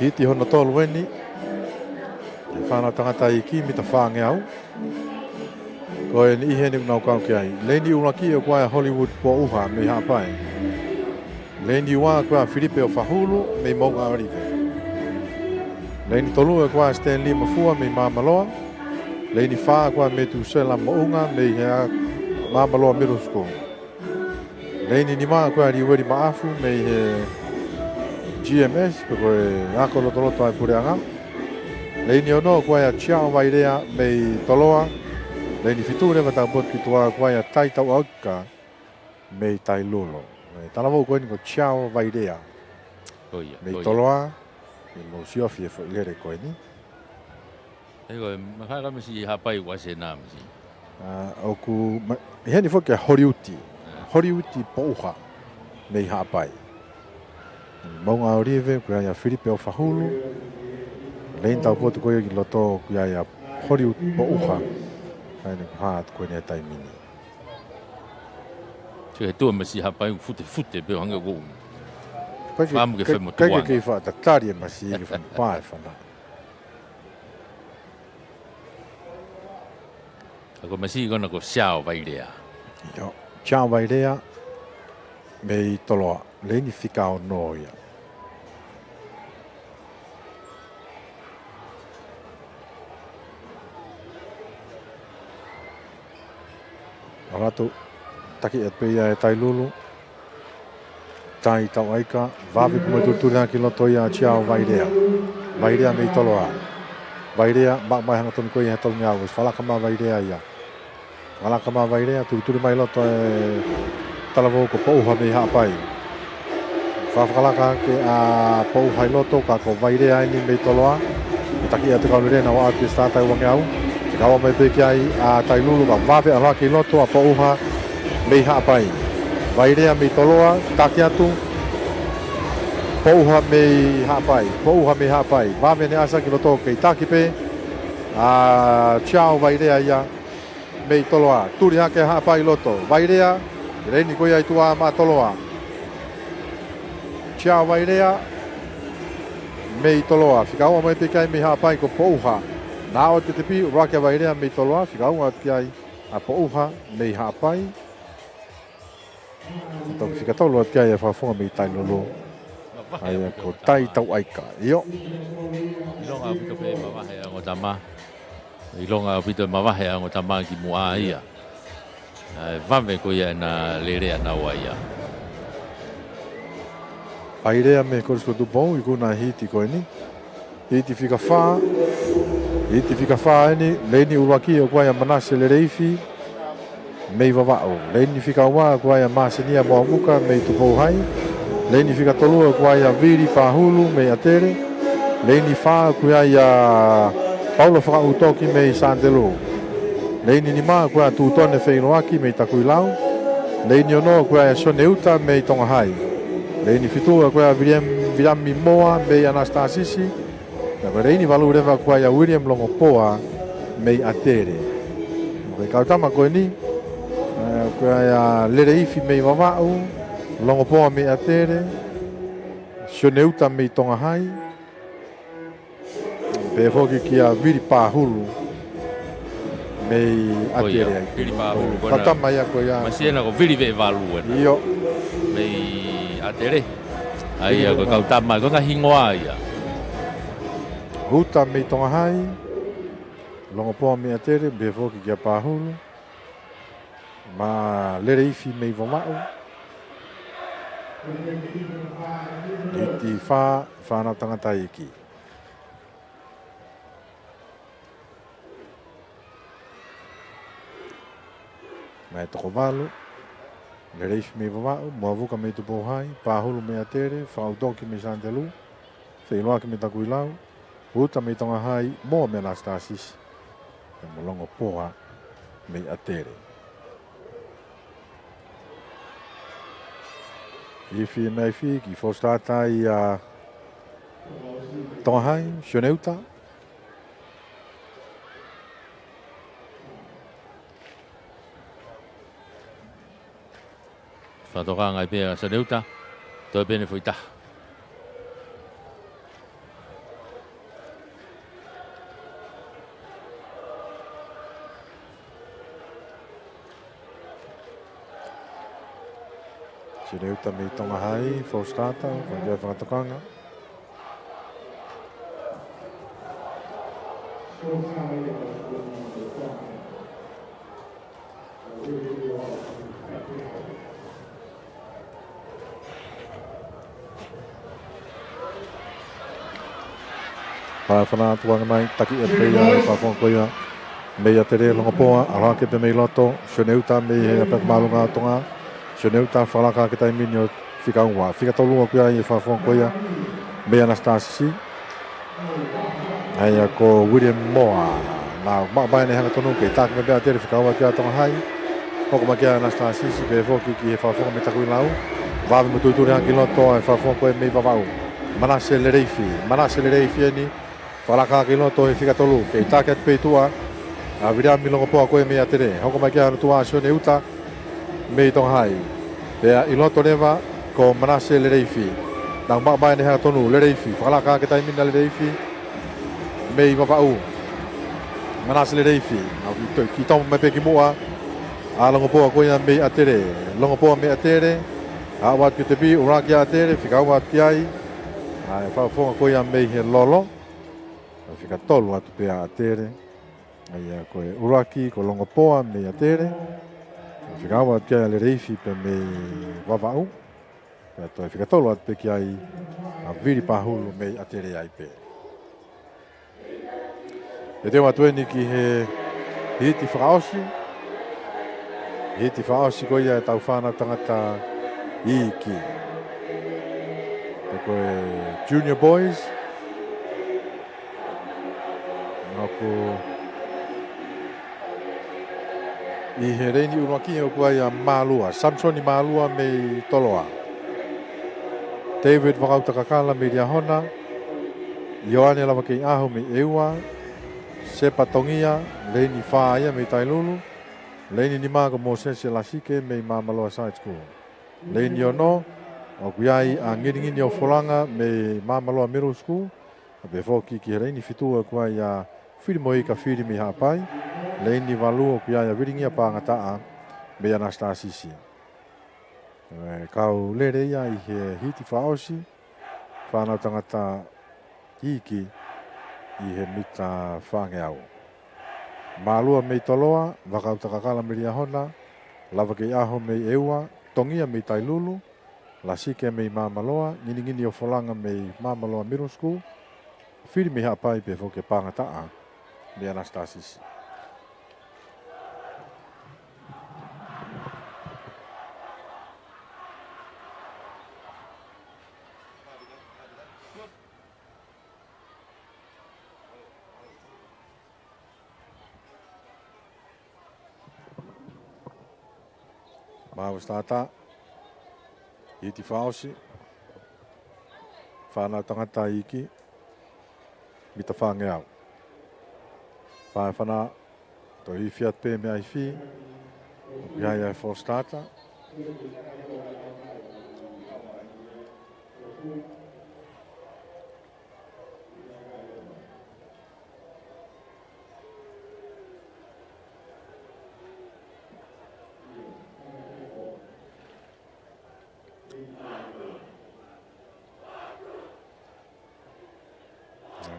Hiti hono tolu eni. Fānau tangata iiki mita fāngeau. Ko e niʻihi eni ʻoku nau kau ki ai. Leini ʻuluaki ʻoku ʻa e Hollywood Poʻuha mei Haʻapai. Leini ua ʻoku ʻa e Filipe ʻOfahulu mei Moʻunga ʻOlive. Leini tolu ʻoku ʻa e Stanley Mafua mei Māmaloa. Leini fā ʻoku ʻa e Metusela Moʻunga mei he Māmaloa Middle School. Leini nima ʻoku ʻa e Liueli Maʻafu mei he G M S, pe ko e ako lotoloto ʻa e puleʻanga. Leini ono ʻoku ʻa e Chiao Vailea mei Toloa. Leini fitu leva taupotu ki tuʻa ʻoku ʻa e Tai Tauʻaika mei Tailulu. ʻE, talavou ko eni ko Chiao Vailea. Ko ia, mei ko ia. Toloa, ʻe mou sio ʻi he foʻi lele ko eni. ʻE ko e, mafai ka masi Haʻapai ʻoku ʻasi ʻena masi. ʻA, ʻoku, ma-, ʻi heni foki ʻa Holiuti. ʻA. Holiuti Poʻuha mei Haʻapai. Moʻunga ʻOlive, ʻoku ʻa e Filipe ʻOfahulu. Leini taupotu ko ia ki loto ʻoku ʻa e Holiuti Poʻuha. ʻA eni ʻoku hā atu ko eni he taimi ni. Sio he tuʻa masi Haʻapai ʻoku futefute pē ʻo hangē ʻoku. ʻIkai ke, fāmu ke ʻikai, fai mo ʻikai ke tuʻanga. Kei faʻa tatali e masi ke fai mo pā e fana. ʻA ko e masi ko ena ko Chiao Vailea. ʻIo, Chiao Vailea mei Toloa. Leini fika ono ia. ʻAlu atu, taki atu pē ia ʻe Tailulu. Tai Tauʻaika, vave pē mo e tulituli hake ki loto ia ʻa Chiao Vailea. Vailea mei Toloa. Vailea, maʻu mai hangatonu ko ia he tolungeau, ʻosi fakalaka mai ʻa Vailea ia. Fakalaka mai ʻa Vailea, tulituli mai loto e talavou ko Poʻuha mei Haʻapai. Fakafakalaka hake ʻa Poʻuha ʻi loto ka ko Vailea eni mei Toloa. ʻE taki atu kau lelei naʻa ʻoatu e sitata ʻe uangeau. Fika ua mai pē ki ai ʻa Tailulu ka vave ʻalu hake ʻi loto ʻa Poʻuha mei Haʻapai. Vailea mei Toloa, taki atu. Poʻuha mei Haʻapai, Poʻuha mei Haʻapai. Vave ʻene ʻasi ki loto kei taki pē ʻa Chiao Vailea ia mei Toloa. Tuli hake ʻa Haʻapai ʻi loto. Vailea, leini ko ia ʻi tuʻa maʻa Toloa. Chiao Vailea, mei Toloa. Fika ua mai pē ki ai mei Haʻapai ko Poʻuha. Naʻa ʻoatu e tepi, ʻuluaki ʻa Vailea mei Toloa. Fika ua atu ki ai ʻa Poʻuha mei Haʻapai. Toki fika tolu atu ki ai ʻa e fakafofonga mei Tailulu. ʻA ia ko Tai Tauʻaika. ʻIo. ʻIlonga ʻaupito pē mavahe ʻa e ongo tama. ʻIlonga ʻaupito mavahe ʻa e ongo tama ki muʻa ia. ʻA e vave ko ia ʻena lele ʻanaua ia. Vailea mei he Kolisi ko Tupou, ikuna e hiti ko eni. Hiti fika fā, hiti fika fā eni, leini ʻuluaki ʻoku ʻa e Manase Leleifi mei Vavaʻu. Leini fika ua ʻoku ʻa e Māsenia Moavuka mei Tupou Hai. Leini fika tolu ʻoku ʻa e Vili Pahulu mei ʻAtele. Leini fā ʻoku ʻa e Paula Fakaʻutoki mei Santelū. Leini nima ʻoku ʻa e Tutone Feiloaki mei Takuilau. Leini ono ʻoku ʻa e Soneuta mei Tonga Hai. Leini fitu ʻoku ʻa e Viliami, Viliami Moa mei Anasitasisi. Pea ko e leini valu leva ʻoku ʻa e William Longopoa mei ʻAtele. Ko e kau tama ko eni, ʻa, ʻoku ʻa e Leleifi mei Vavaʻu, Longopoa mei ʻAtele, Soneuta mei Tonga Hai, pehē foki kia Vili Pahulu mei ʻAtele ai. Vili Pahulu, ko e kau tama ia ko ia. Masiʻi ena ko Vili Veʻevalu ena. ʻIo. Mei ʻAtele. ʻA ia ko e kau tama, ko e ngaahi hingoa ia. Uta mei Tonga Hai, Longopoa mei ʻAtele, pehē foki kia Pahulu, mo Leleifi mei Vavaʻu. Hiti fā, fānau tangata iiki. Mei Tokovalu, Leleifi mei Vavaʻu, Moavuka mei Tupou Hai, Pahulu mei ʻAtele, Fakaʻutoki mei Santelū, Feiloaki mei Takuilau, Uta mei Tonga Hai, Moa mei Anasitasisi, pea mo Longopoa mei ʻAtele. Ifi naifi ki fositata ia Tonga Hai, Soneuta. Fakatokangaʻi pē ʻa Soneuta, toe pē ʻene foʻi taha. Sione Uta mei Tonga Hai, false starter, ko ia e fakatokanga. Pea fanā tuanga mai, taki e pea e fakafofonga ko ia mei ʻAtele, Longopoa, ʻalu hake pē mei loto, Sione Uta mei he ʻapiako māʻolunga ʻo Tonga, Sione Uta fakalaka hake taimi ni ʻo fika ua, fika tolu ʻoku ʻi ai e fakafofonga ko ia mei ʻAnasitasisi. ʻA ia ko William Moa, naʻe maʻu mai ʻene hangatonu ke taki mai pē ʻe ʻAtele, fika ua ki ai Tonga Hai. Hoko mai ki ai ʻAnasitasisi pea foki ki he fakafofonga mei Takuilau. Vave mo tuituli hake ki loto ʻa e fakafofonga ko ia mei Vavaʻu. Manase Leleifi, Manase Leleifi eni. Fakalaka hake ki loto he fika tolu, kei taki atu pē ʻi tuʻa ʻa Viliami Longopoa ko ia mei ʻAtele. Hoko mai ki ai hono tuʻa Sione Uta mei Tonga Hai. Pea ʻi loto leva ko Manase Leleifi. Naʻe maʻu mai ʻene hangatonu, Leleifi. Fakalaka hake taimi ni ʻa Leleifi mei Vavaʻu. Manase Leleifi. Naʻe kiʻi to-, kiʻi tomo mai pē ki muʻa ʻa Longopoa ko ia mei ʻAtele. Longopoa mei ʻAtele. Aʻu atu ki he tepi, ʻuluaki ʻa ʻAtele, fika ua atu ki ai ʻa e fakafofonga ko ia mei he Lolo. Fika tolu atu pē ʻa ʻAtele. ʻA ia ko e ʻuluaki ko Longopoa mei ʻAtele. Fika ua atu ki ai ʻa Leleifi pē mei Vavaʻu. Pea toe fika tolu atu pē ki ai ʻa Vili Pahulu mei ʻAtele ai pē. ʻE teu atu eni ki he hiti fakaʻosi. Hiti fakaʻosi ko ia ʻetau fānau tangata iiki. Pea ko e Junior Boys. ʻOku ʻi he leini ʻuluaki ʻoku ʻi ai ʻa Mālua, Samisoni Mālua mei Toloa. David Vakautakakala mei Liahona. Ioane Lavakeiʻaho mei ʻEua. Sepa Tongia, leini fā ia mei Tailulu. Leini nima ko Mōsese Lasike mei Māmaloa Side School. Leini ono, ʻoku ʻi ai ʻa Ngilingini ʻOfolanga mei Māmaloa Middle School. Pea foki ki he leini fitu ʻoku ʻi ai ʻa Filimoika Fili mei Haʻapai. Leini valu ʻoku ʻi ai ʻa Vilingia Pangataʻa mei ʻAnasitasisi. ʻE, kau lele ia ʻi he hiti fakaʻosi, fānau tangata iiki ʻi he mita fāngeau. Mālua mei Toloa, Vakautakakala mei Liahona, Lavakeiʻaho mei ʻEua, Tongia mei Tailulu, Lasike mei Māmaloa, Ngilingini ʻOfolanga mei Māmaloa Middle School, Fili mei Haʻapai pea foki ʻa Pangataʻa mei ʻAnasitasisi. Mau starter. Hiti fakaʻosi. Fānau tangata iiki. Mita fāngeau. Pea fanā, toe ifi atu pē mei ai fī. ʻOku ʻi ai ʻa e false starter.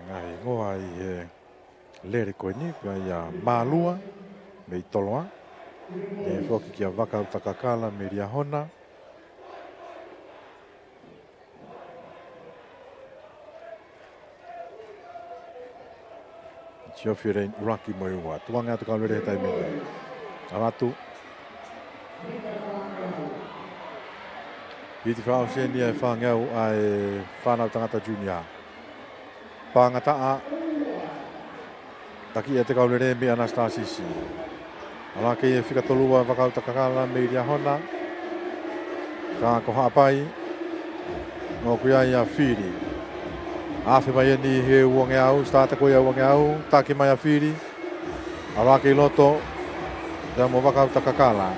Ngaahi hingoa ʻi he lele ko eni, ko ia ʻa Mālua mei Toloa. ʻE foki kia Vakautakakala mei Liahona. Siofi leini ʻuluaki mo e ua. Tuanga atu kau lele he taimi ni. ʻAlu atu. Hiti fakaʻosi eni ʻa e fāngeau ʻa e fānau tangata junior. Pangataʻa. Taki ʻe he kau lele mei ʻAnasitasisi. ʻAlu hake ʻi he fika tolu ʻa Vakautakakala mei Liahona. Ka ko Haʻapai, ʻoku ʻi ai ʻa Fili. Afe mai eni he uangeau, starter ko ia uangeau, taki mai ʻa Fili. ʻAlu hake ʻi loto, pea mo Vakautakakala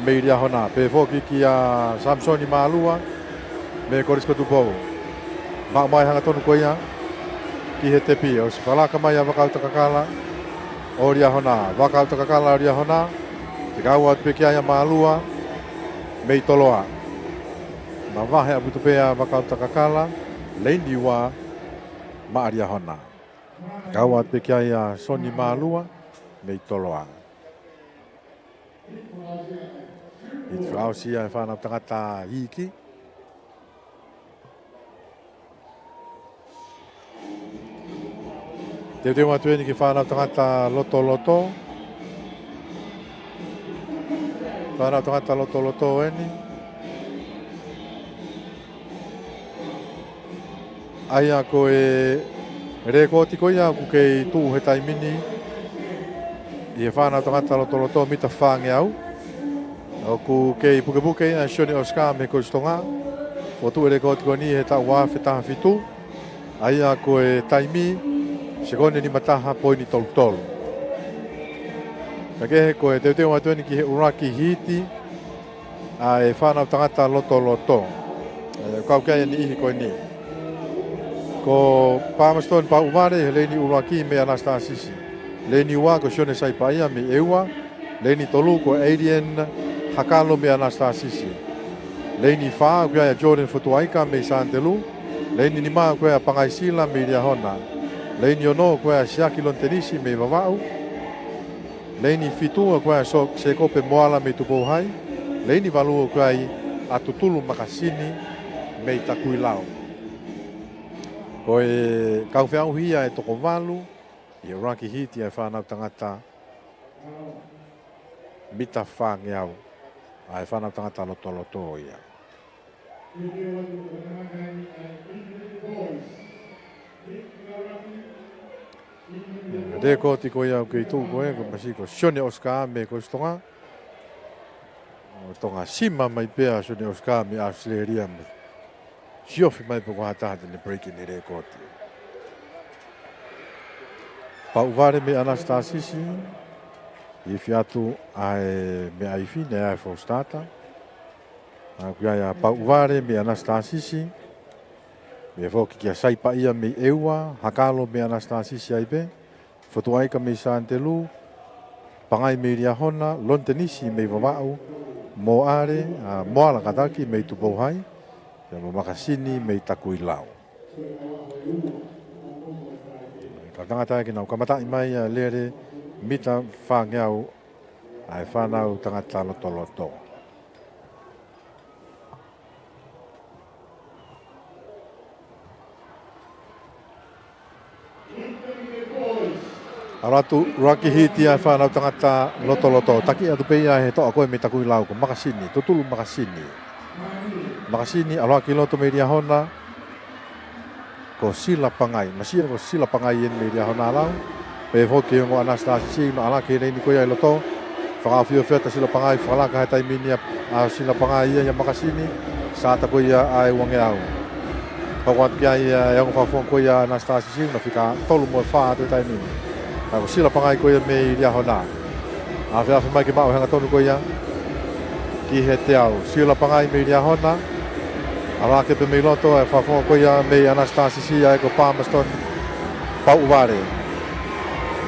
mei Liahona. Pea foki kia Samisoni Mālua mei Kolisi ko Tupou. Maʻu mai hangatonu ko ia ki he tepi, ʻosi fakalaka mai ʻa Vakautakakala ʻo Liahona. Vakautakakala ʻo Liahona, fika ua atu pē ki ai ʻa Mālua mei Toloa. Mavahe ʻaupito pē ʻa Vakautakakala, Leini Ua, maʻa Liahona. Kau atu pē ki ai ʻa Soni Malua mei Toloa. Hiti fakaʻosi ia ʻa e fānau tangata iiki. Teuteu atu eni ki he fānau tangata lotoloto. Fānau tangata lotoloto eni. ʻA ia ko e lēkooti ko ia ʻoku kei tuʻu he taimi ni ʻi he fānau tangata lotoloto mita fāngeau. ʻOku kei pukepuke ia ʻe Sione ʻOsika mei he Kolisi Tonga. Fokotuʻu e lēkooti ko eni he taʻu ua afe taha fitu. ʻA ia ko e taimi, sekone nima taha poini tolu tolu. Ka kehe ko e teuteu atu eni ki he ʻuluaki hiti ʻa e fānau tangata lotoloto. ʻE, kau ki ai e niʻihi ko eni. Ko Palmerston Pauʻuvale he leini ʻuluaki mei Anasitasisi. Leini ua ko Sione Saipaia mei ʻEua. Leini tolu ko Adrian Hakalo mei Anasitasisi. Leini fā ko ia ʻa Jordan Fotuaika mei Santelū. Leini nima ko ia ʻa Pangai Sila mei Liahona. Leini ono ko ia ʻa Siaki Lontenisi mei Vavaʻu. Leini fitu ko ia ʻa So-, Sekope Moala mei Tupou Hai. Leini valu ko ia ʻa Tutulu Makasini mei Takuilau. Ko e kau feʻauhi ia ʻe toko valu ʻi he ʻuluaki hiti ʻa e fānau tangata mita fāngeau, ʻa e fānau tangata lotoloto ia. Lēkooti ko ia ʻoku kei tuʻu ko ē, ko Masi ko Sione ʻOsika mei he Kolisi Tonga. ʻO Tonga sima mai pē ʻa Sione ʻOsika mei ʻAositelēlia mo siofi mai pe ko ha taha te ne break eni e lēkooti. Pauʻuvale mei Anasitasisi, ifi atu ʻa e meʻa ifi, naʻe ʻi ai e false starter. ʻA ia ko ia ʻa Pauʻuvale mei Anasitasisi, pea foki kia Saipaia mei ʻEua, Hakalo mei Anasitasisi ai pē, Fotuaika mei Santelū, Pangai mei Liahona, Lontenisi mei Vavaʻu, Moale, ʻa, Moala kātaki mei Tupou Hai, pea mo Makasini mei Takuilau. Kau tangata ia ke nau kamataʻi mai ʻa e lele mita fāngeau ʻa e fānau tangata lotoloto. ʻAlu atu, ʻuluaki hiti ʻa e fānau tangata lotoloto. Taki atu pē ia he toʻa ko ē mei Takuilau ko Makasini, Tutulu Makasini. Makasini, ʻalu hake ki loto mei Liahona, ko Sila Pangai. Masiʻi ko Sila Pangai eni mei Liahona lau. Pea foki ki he ongo Anasitasisi, naʻe ʻalu hake he leini ko ia ʻi loto. Fakaʻofoʻofa atu ʻa Sila Pangai, fakalaka he taimi ni ʻa, ʻa Sila Pangai ia ʻia Makasini, sata ko ia ʻa e uangeau. Hoko atu ki ai ʻa e ongo fakafofonga ko ia Anasitasisi, naʻe fika tolu mo e fā atu he taimi ni. Ka ko Sila Pangai ko ia mei Liahona. Afeafe mai ke maʻu e hangatonu ko ia ki he teau. Sila Pangai mei Liahona. ʻAlu hake pē mei loto e fakafofonga ko ia mei Anasitasisi ʻa ia ko Palmerston Pauʻuvale.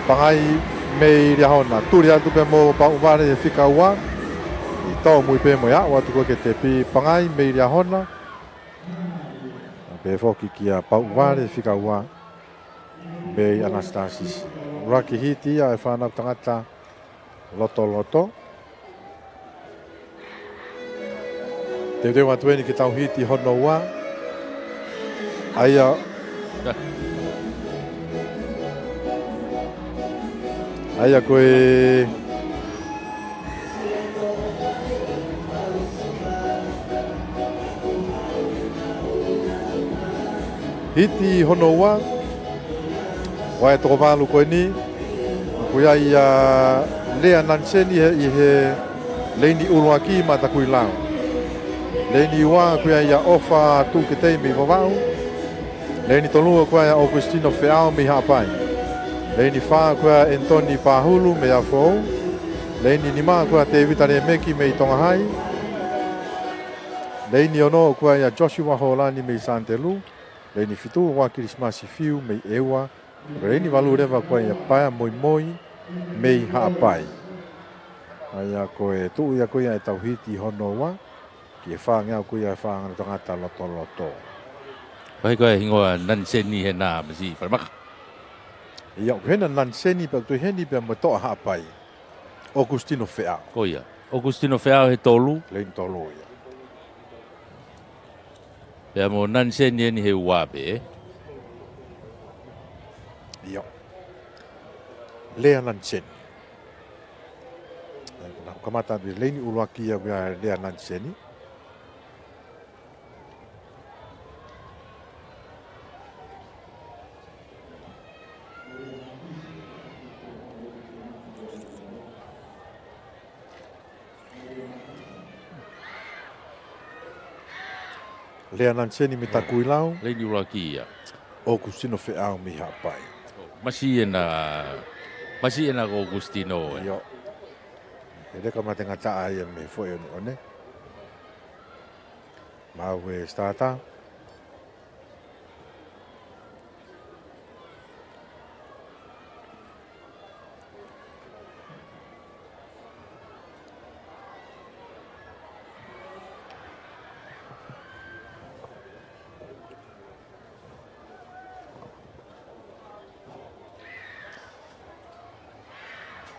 Pangai mei Liahona. Tuli atu pē mo Pauʻuvale he fika ua. ʻI tōmui pē mo e aʻu atu ko ē ki he tepi. Pangai mei Liahona. Pea foki kia Pauʻuvale he fika ua mei Anasitasisi. ʻUluaki hiti ia ʻa e fānau tangata lotoloto. Teuteu atu eni ki he tau hiti hono ua. ʻA ia, ʻa ia ko e hiti hono ua ʻo e toko valu ko eni, ko ia ʻa Lea Naniseni he, ʻi he leini ʻuluaki maʻa Takuilau. Leini ua ko ia ʻa ʻOfa Tuketei mei Vavaʻu. Leini tolu ko ia ʻa ʻOkusitino Feʻao mei Haʻapai. Leini fā ko ia ʻa ʻEnitoni Pahulu mei Afoʻou. Leini nima ko ia ʻa Tevita Lemeki mei Tonga Hai. Leini ono ko ia ʻa Joshua Holani mei Santelū. Leini fitu ko ia ʻa Kilisimasi Fiu mei ʻEua. Leini valu leva ko ia ʻa Paea Moimoi mei Haʻapai. ʻA ia ko e tuʻu ia ko ia e tau hiti hono ua. ʻI he fāngeau ko ia ʻa e fānau tangata lotoloto. Ko e hā ko e hingoa ʻo Naniseni he na masi Falemaka? ʻIo, ko e hā ʻa Naniseni pea ko e hā pea mo e toʻa Haʻapai. ʻOkusitino Feʻao. Ko ia. ʻOkusitino Feʻao he tolu. Leini tolu ia. Pea mo Naniseni eni he ua pē, ē? ʻIo. Lea Naniseni. Naʻa ku kamata atu ʻi he leini ʻuluaki ia ʻo Lea Naniseni. Lea Naniseni mei Takuilau. Leini ʻuluaki ia. ʻOkusitino Feʻao mei Haʻapai. Masi ena, masi ena ko ʻOkusitino ē. ʻIo. He leka mate ngataʻa ia mei he foʻi ʻoneʻone. Maʻu e starter.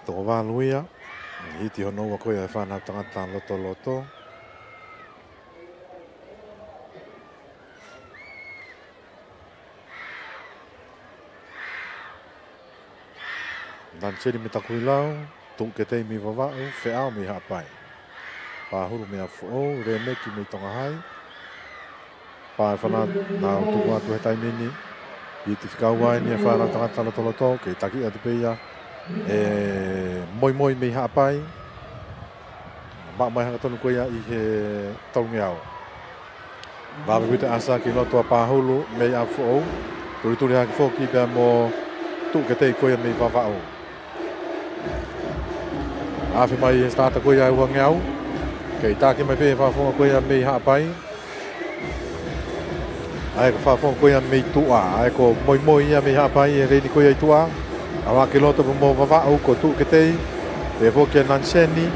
Toko valu ia. Hiti hono ua ko ia ʻa e fānau tangata lotoloto. Naniseni mei Takuilau, Tuʻuketei mei Vavaʻu, Feʻao mei Haʻapai. Pahulu mei ʻApifoʻou, Lemeki mei Tonga Hai. Pea ʻe fana nau tuku atu he taimi ni. Hiti fika ua eni ʻa e fānau tangata lotoloto, kei taki atu pē ia ʻe Moimoi mei Haʻapai. Maʻu mai hangatonu ko ia ʻi he tolungeau. Vave ʻa e ʻasa ki loto ʻa Pahulu mei ʻApifoʻou. Tulituli hake foki pea mo Tuʻuketei ko ia mei Vavaʻu. Afe mai he starter ko ia ʻa e uangeau. Kei taki mai pē ʻa e fakafofonga ko ia mei Haʻapai. ʻA e fakafofonga ko ia mei tuʻa, ʻa ia ko Moimoi ia mei Haʻapai he leini ko ia ʻi tuʻa. ʻAve ki loto pea mo Vavaʻu ko Tuʻuketei, pea foki ʻa Naniseni,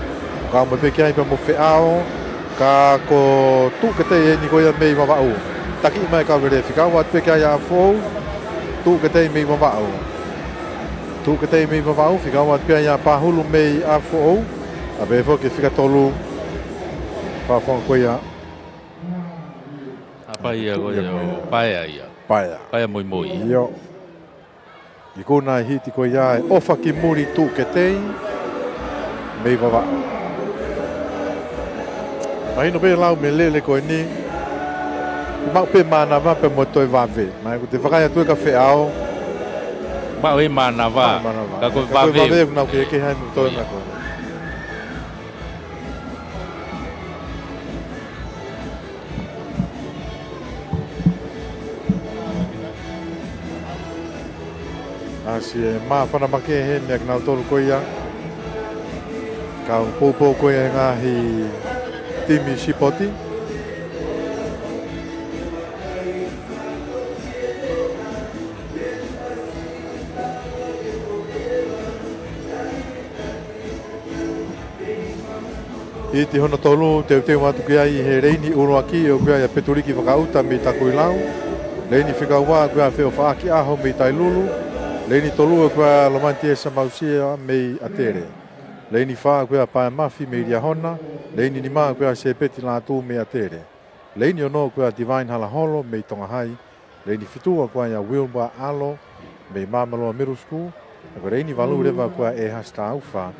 kau mai pē ki ai pea mo Feʻao, ka ko Tuʻuketei eni ko ia mei Vavaʻu. Taki mai kau lele fika ua atu pē ki ai ʻa ʻApifoʻou, Tuʻuketei mei Vavaʻu. Tuʻuketei mei Vavaʻu, fika ua atu pē ki ai ʻa Pahulu mei ʻApifoʻou, ʻave foki fika tolu, fakafofonga ko ia. Haʻapai ia ko ia, ko ia. Paea ia. Paea. Paea Moimoi. ʻIo. Ikuna ʻa e hiti ko ia ʻe ʻofa ki muli Tuʻuketei mei Vavaʻu. Mahino pē lau mei he lele ko eni. Maʻu pē mānava pea mo e toe vave. Mahalo ko e toe vakai atu ē kia Feʻao. Maʻu e mānava. Maʻu mānava. Ka ko e vave. Ka ko e vave ʻoku nau kehekehe ai mo e toe. ʻIo. Nako. ʻAsi e māfana makehe eni ʻa kinautolu ko ia. Kau poupou ko ia he ngaahi timi sipoti. Hiti hono tolu, teuteu atu ki ai he leini ʻuluaki, ʻoku ʻi ai ʻa Petuliki Vakaʻuta mei Takuilau. Leini fika ua, ʻoku ʻi ai ʻa Feʻofaʻaki ʻAho mei Tailulu. Leini tolu, ʻoku ʻi ai ʻa Lomani Tiesa Mausia mei ʻAtele. Leini fā, ʻoku ʻi ai ʻa Paea Mafi mei Liahona. Leini nima, ʻoku ʻi ai ʻa Sepeti Lātū mei ʻAtele. Leini ono, ʻoku ʻi ai ʻa Divine Halaholo mei Tonga Hai. Leini fitu, ʻoku ʻi ai ʻa Wilbur ʻAlo mei Māmaloa Middle School. Pea ko e leini valu leva, ʻoku ʻi ai ʻa ʻEhasi Taufa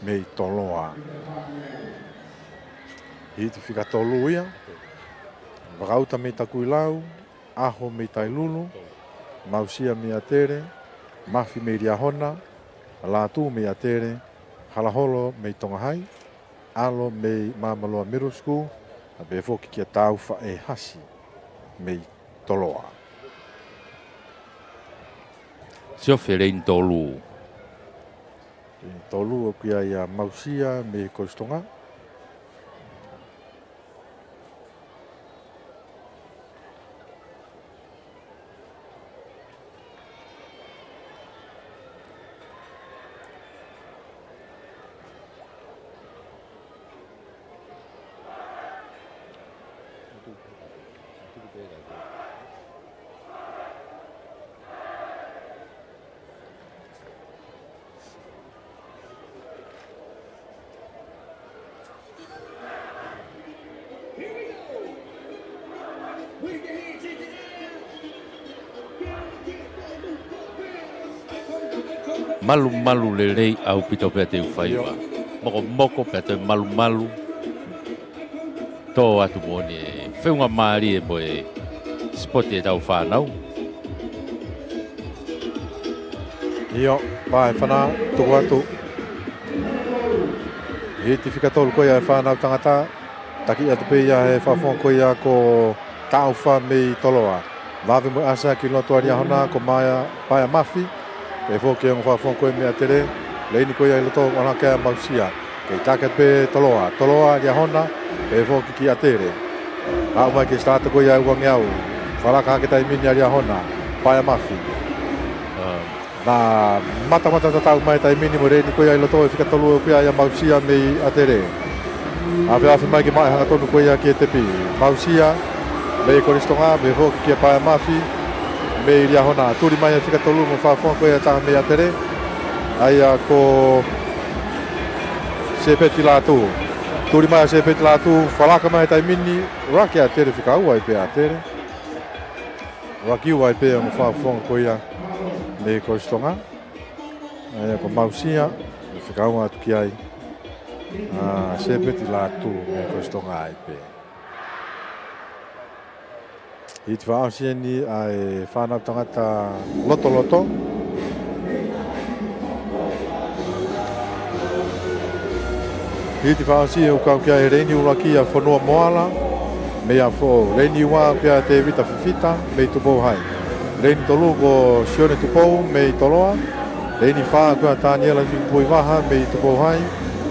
mei Toloa. Hiti fika tolu ia. Vakaʻuta mei Takuilau, ʻAho mei Tailulu, Mausia mei ʻAtele, Mafi mei Liahona, Lātū mei ʻAtele, Halaholo mei Tonga Hai, ʻAlo mei Māmaloa Middle School, ʻave foki kia Taufa ʻEhasi mei Toloa. Siofi e leini tolu. Leini tolu ʻoku ʻi ai ʻa Mausia mei Kolisi Tonga. Malumalu lelei ʻaupito pea te u fai ʻio. Mokomoko pea toe malumalu. Tō atu moʻoni e feʻunga mālie mo e sipoti ʻetau fānau. ʻIo, pā e fana, tuku atu. Hiti fika tolu ko ia e fānau tangata. Taki atu pē ia he fakafofonga ko ia ko Taufa mei Toloa. Vave mo e ʻasi ki loto ʻa Liahona ko Maia, Paea Mafi. Pehē foki e ongo fakafofonga ko ia mei ʻAtele. Leini ko ia ʻi loto ʻo ʻAlakea Mausia. Kei taki atu pē Toloa. Toloa Liahona. Pehē foki ki ʻAtele. Aʻu mai ki he sitaata ko ia ʻa e uangeau. Fakalaka hake taimi ni ʻa Liahona. Paea Mafi. Naʻa matamata tatau mai taimi ni mo e leini ko ia ʻi loto ʻe fika tolu ko ia ʻa Mausia mei ʻAtele. Afeafe mai ke maʻu e hangatonu ko ia ki he tepi. Mausia mei Kolisi Tonga, pehē foki kia Paea Mafi mei Liahona. Tuli mai e fika tolu mo e fakafofonga ko ia taha mei ʻAtele. ʻA ia ko Sepeti Latu. Tuli mai ʻa Sepeti Latu, fakalaka mai taimi ni, ʻuluaki ʻAtele fika ua ai pē ʻAtele. ʻUluaki ua ai pē ʻa e ongo fakafofonga ko ia mei Kolisi Tonga. ʻA ia ko Mausia, fika ua atu ki ai. ʻA, Sepeti Latu mei Kolisi Tonga ai pē. Hiti fakaʻosi eni ʻa e fānau tangata Lotoloto. Hiti fakaʻosi ʻoku kau ki ai he leini ʻuluaki ʻa Fonua Moala mei ʻApifoʻou. Leini ua ʻoku ʻia Tevita Fifita mei Tupou Hai. Leini tolu ko Sione Tupou mei Toloa. Leini fā ʻoku ʻia Taniela Niupuivaha mei Tupou Hai.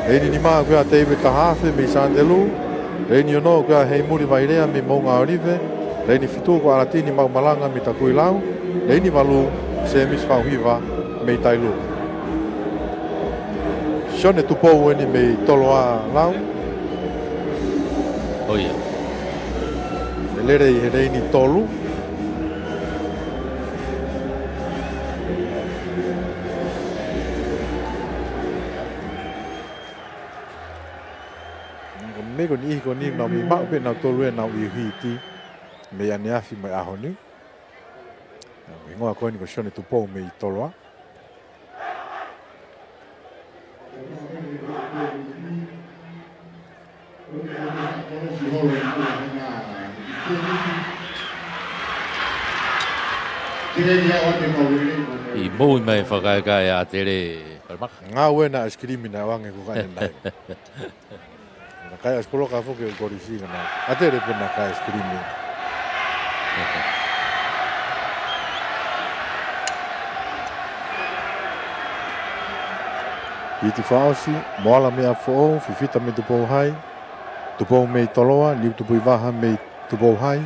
Leini nima ʻoku ʻia Tevita Hafe mei Sātelu. Leini ono ʻoku ʻia Heimuli Vailea mei Moʻunga ʻOlive. Leini fitu ko ʻAlatini Maumalanga mei Takuilau. Leini valu Semisi Faʻuhiva mei Tailulu. Sione Tupou eni mei Toloa, Lau. ʻIo. ʻE lele ʻi he leini tolu. Ka mei ko e niʻihi ko eni naʻa nau maʻu pē ʻe nautolu ʻenau ʻiuhiti mei ʻaneafi mo e ʻaho ni. Hingoa ko eni ko Sione Tupou mei Toloa. ʻI moʻui mai fakaeka e ʻAtele, Palemaka. Ngāue na ʻaisikilimi naʻe ʻoange ko kaʻe nai. Naʻe kai ʻaisi poloka foki ʻo Kolisi Tonga. ʻAtele pē naʻe kai ʻaisikilimi. Hiti fakaʻosi, Moala mei ʻApifoʻou, Fifita mei Tupou Hai, Tupou mei Toloa, Niupuivaha mei Tupou Hai,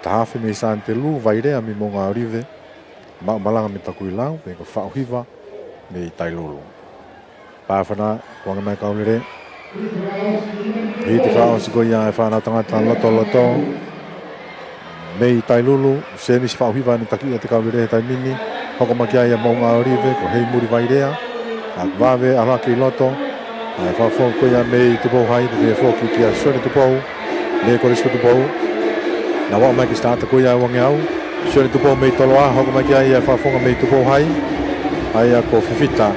Tahafe mei Sātelu, Vailea mei Moʻunga ʻOlive, Maumalanga mei Takuilau, pea ko Faʻuhiva mei Tailulu. Pā e fana, ʻoange mai kau lele. Hiti fakaʻosi ko ia e fānau tangata Lotoloto mei Tailulu, Semisi Faʻuhiva ʻene taki ʻa e kau lele he taimi ni, hoko mai ki ai ʻa Moʻunga ʻOlive, ko Heimuli Vailea, ʻa vave ʻalu hake ʻi loto, ʻa e fakafofonga ko ia mei Tupou Hai, pehē foki kia Sione Tupou, mei Kolisi ko Tupou. Naʻa ʻoange mai ki he sitaata ko ia uangeau, Sione Tupou mei Toloa, hoko mai ki ai ʻa e fakafofonga mei Tupou Hai, ʻa ia ko Fifita.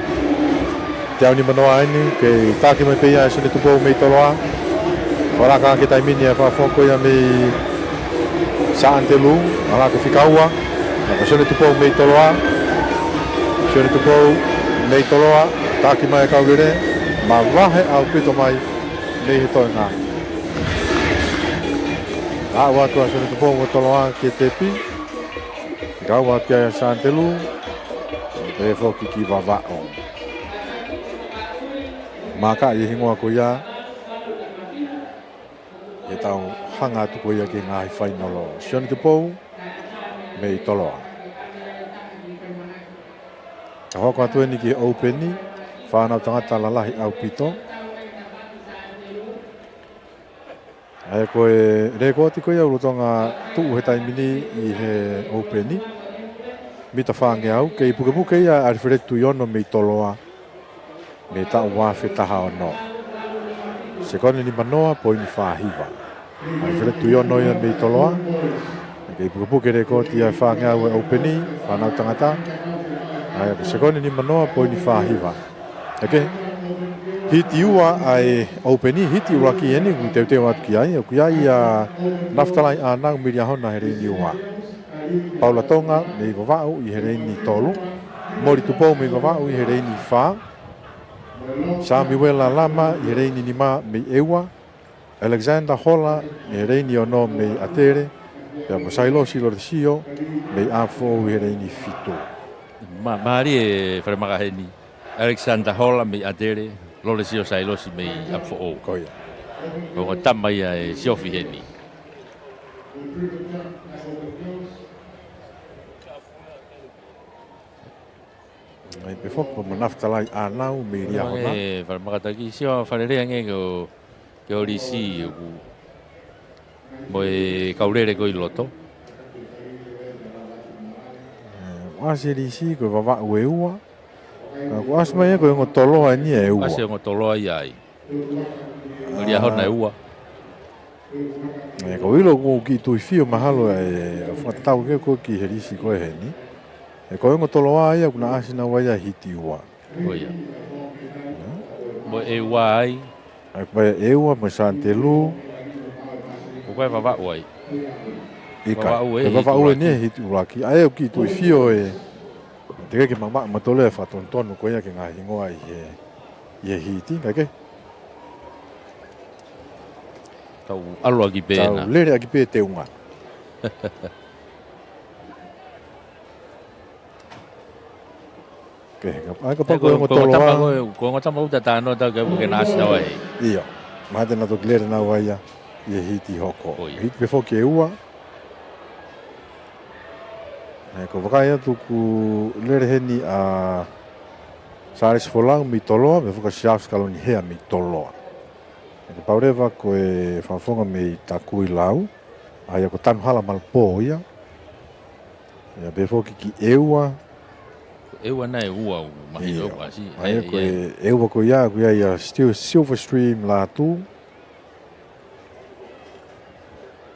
Teau nimanoa eni, kei taki mai pē ia ʻe Sione Tupou mei Toloa. Fakalaka hake taimi ni ʻa e fakafofonga ko ia mei Sātelu, ʻalu hake fika ua, ʻa ko Sione Tupou mei Toloa. Sione Tupou mei Toloa, taki mai e kau lele, mavahe ʻaupito mai mei he toenga. Aʻu atu ʻa Sione Tupou mei Toloa ki he tepi. Fika ua ki ai ʻa Sātelu, pehē foki ki Vavaʻu. Maka e hingoa ko ia, ʻe tau hanga atu ko ia ki he ngaahi fainolo. Sione Tupou mei Toloa. Ka hoko atu eni ki he ʻoupeni, fānau tangata lalahi ʻaupito. ʻA ia ko e lēkooti ko ia ʻoku lolotonga tuʻu he taimi ni ʻi he ʻoupeni. Mita fāngeau, kei pukepuke ia ʻe ʻAlifeleti Tuiono mei Toloa. Mei he taʻu ua afe taha ono. Sekoni nimanoa poini fā hiva. ʻAlifeleti Tuiono ia mei Toloa. Kei pukepuke lēkooti ia ʻe fāngeau e ʻoupeni, fānau tangata. ʻA ia ko e sekoni nimanoa poini fā hiva. Eke. Hiti ua ʻa e ʻOpeni, hiti ʻuluaki eni ʻoku teuteu atu ki ai, ʻoku ʻi ai ʻa Nafutalai ʻĀnau mei Liahona he leini ua. Paula Tonga mei Vavaʻu ʻi he leini tolu. Moli Tupou mei Vavaʻu ʻi he leini fā. Samiuela Lama ʻi he leini nima mei ʻEua. Alexander Hola mei he leini ono mei ʻAtele, pea mo Sailosi Lolesio mei ʻApifoʻou ʻi he leini fitu. Ma-, mālie e falemaka heni. Alexander Hola mei ʻAtele, Lolesio Sailosi mei ʻApifoʻou. Ko ia. Ko e tama ia ʻe siofi heni. ʻAi pē foki mo Nafutalai ʻĀnau mei Liahona. Ē, falemaka taki, sio fakalelei ange ko, ko Lisi ʻoku mo e kau lele ko ē ʻi loto. Ē, ʻasi Lisi ko e Vavaʻu ʻEua. Ka ʻoku ʻasi mai ia ko e ongo Toloa eni ʻEua. ʻAsi ongo Toloa ia ai. Ko Liahona ʻEua. Ē, ko e ʻilo ʻoku ou kiʻi tuifio mahalo ʻe fakatatau ke ko ki he Lisi ko ē heni. Ē, ko e ongo Toloa ia ʻoku na ʻasi naua ia hiti ua. Ko ia. Mo ʻEua ai. ʻAi ko e ʻEua mo Santelu. Ko e Vavaʻu ai. ʻIkai. Vavaʻu ē, ko e Vavaʻu eni ʻe hiti ʻuluaki. ʻAi ʻoku kiʻi tuifio ē. Teʻeki ke mamaʻo mautolu e fakatonutonu ko ia ki he ngaahi hingoa ʻi he, ʻi he hiti, kae kehe. Tau ʻalu ʻaki pē na. Tau lele ʻaki pē teunga. Ke, ka, ʻai kapau ko e ongo Toloa. Ko e ongo tama ʻoku tatano tau ke, ke na ʻasi naua ai. ʻIo. Mahalo te na toki lele naua ia ʻi he hiti hoko. Ko ia. Hiti pē foki ʻEua. Ē, ʻoku ou vakai atu ʻoku lele heni ʻa Sālesi Folau mei Toloa, pea foki ʻa Siaosi Kaloni Hea mei Toloa. Ē, kapau leva ko e fakafofonga mei Takuilau, ʻa ia ko Tanuhala Malapō ia. Ia pē foki ki ʻEua. ʻEua naʻe ua ʻoku mahino ʻoku ʻasi. ʻA ia ko e ʻEua ko ia, ko ia ia Steel-, Silverstream Lātū.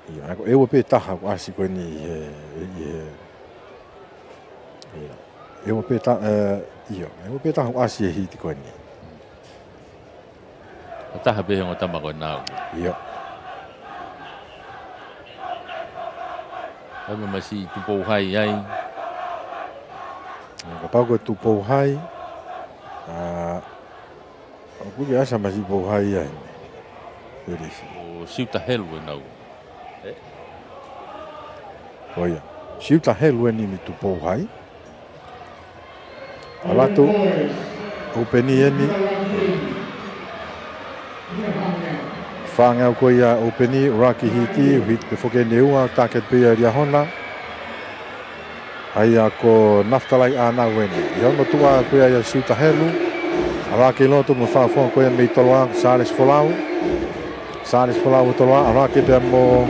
ʻIo, ʻa ia ko e ʻEua pē taha ʻoku ʻasi ko eni ʻi he, ʻi he, ʻio. ʻEua pē ta-, ē, ʻio, ʻEua pē taha ʻoku ʻasi he hiti ko eni. ʻA taha pē he ongo tama ko ena. ʻIo. ʻAi mo Masi Tupou Hai ai. Kapau ko e Tupou Hai. ʻA, ʻoku ke ʻasi ʻa Masi Tupou Hai ai. Felisi. ʻO Siuta Helu ʻenau. Ko ia. Siuta Helu eni mei Tupou Hai. ʻAlu atu. ʻOpeni eni. Fāngeau ko ia ʻOpeni, ʻuluaki hiti, hiti pē foki eni ʻEua, target pē ia Liahona. ʻA ia ko Nafutalai ʻĀnau eni. ʻI he ongo tuʻa ko ia ʻa Siuta Helu. ʻAlu hake ʻi loto mo e fakafofonga ko ia mei Toloa, Sālesi Folau. Sālesi Folau ʻo Toloa, ʻalu hake pea mo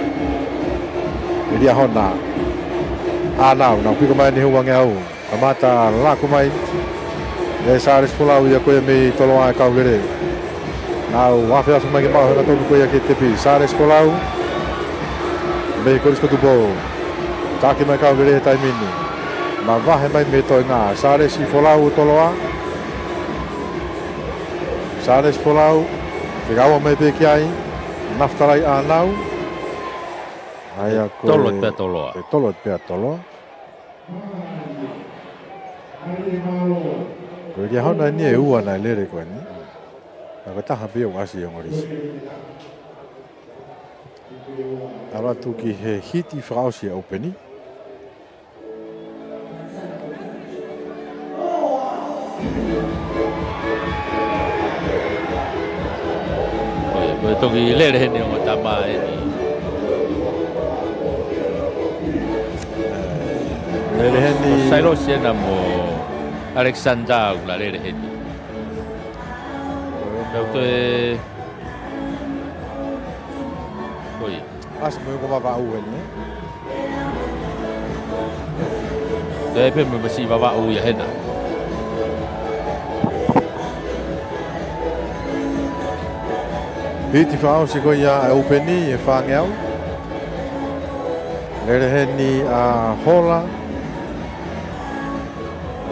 Liahona. ʻĀnau, nau piko mai eni he uangeau. Kamata lako mai ʻe Sālesi Folau ia ko ia mei Toloa e kau lele. Nau afeafe mai ke maʻu hangatonu ko ia ki he tepi. Sālesi Folau mei Kolisi ko Tupou. Taki mai kau lele he taimi ni. Mavahe mai mei he toenga. Sālesi Folau ʻo Toloa. Sālesi Folau. Fekau mai pē ki ai. Nafutalai ʻĀnau. ʻA ia ko e tolo atu pē ʻa Toloa. E tolo atu pē ʻa Toloa. Ko e Liahona eni ʻEua naʻe lele ko eni. Ka ko e taha pē ʻoku ʻasi he ongo Lisi. ʻAlu atu ki he hiti fakaʻosi ʻa ʻOpeni. Ko e, ko e toki lele heni ongo tama eni. Lele heni. Ko Sailosi ena mo Alexander ʻoku na lele heni. Tau toe. Ko ia. ʻAsi mo e ongo Vavaʻu eni, ē? Toe pē mo Masi Vavaʻu ia hena. Hiti fakaʻosi ko ia ʻa ʻOpeni he fāngeau. Lele heni ʻa Hola.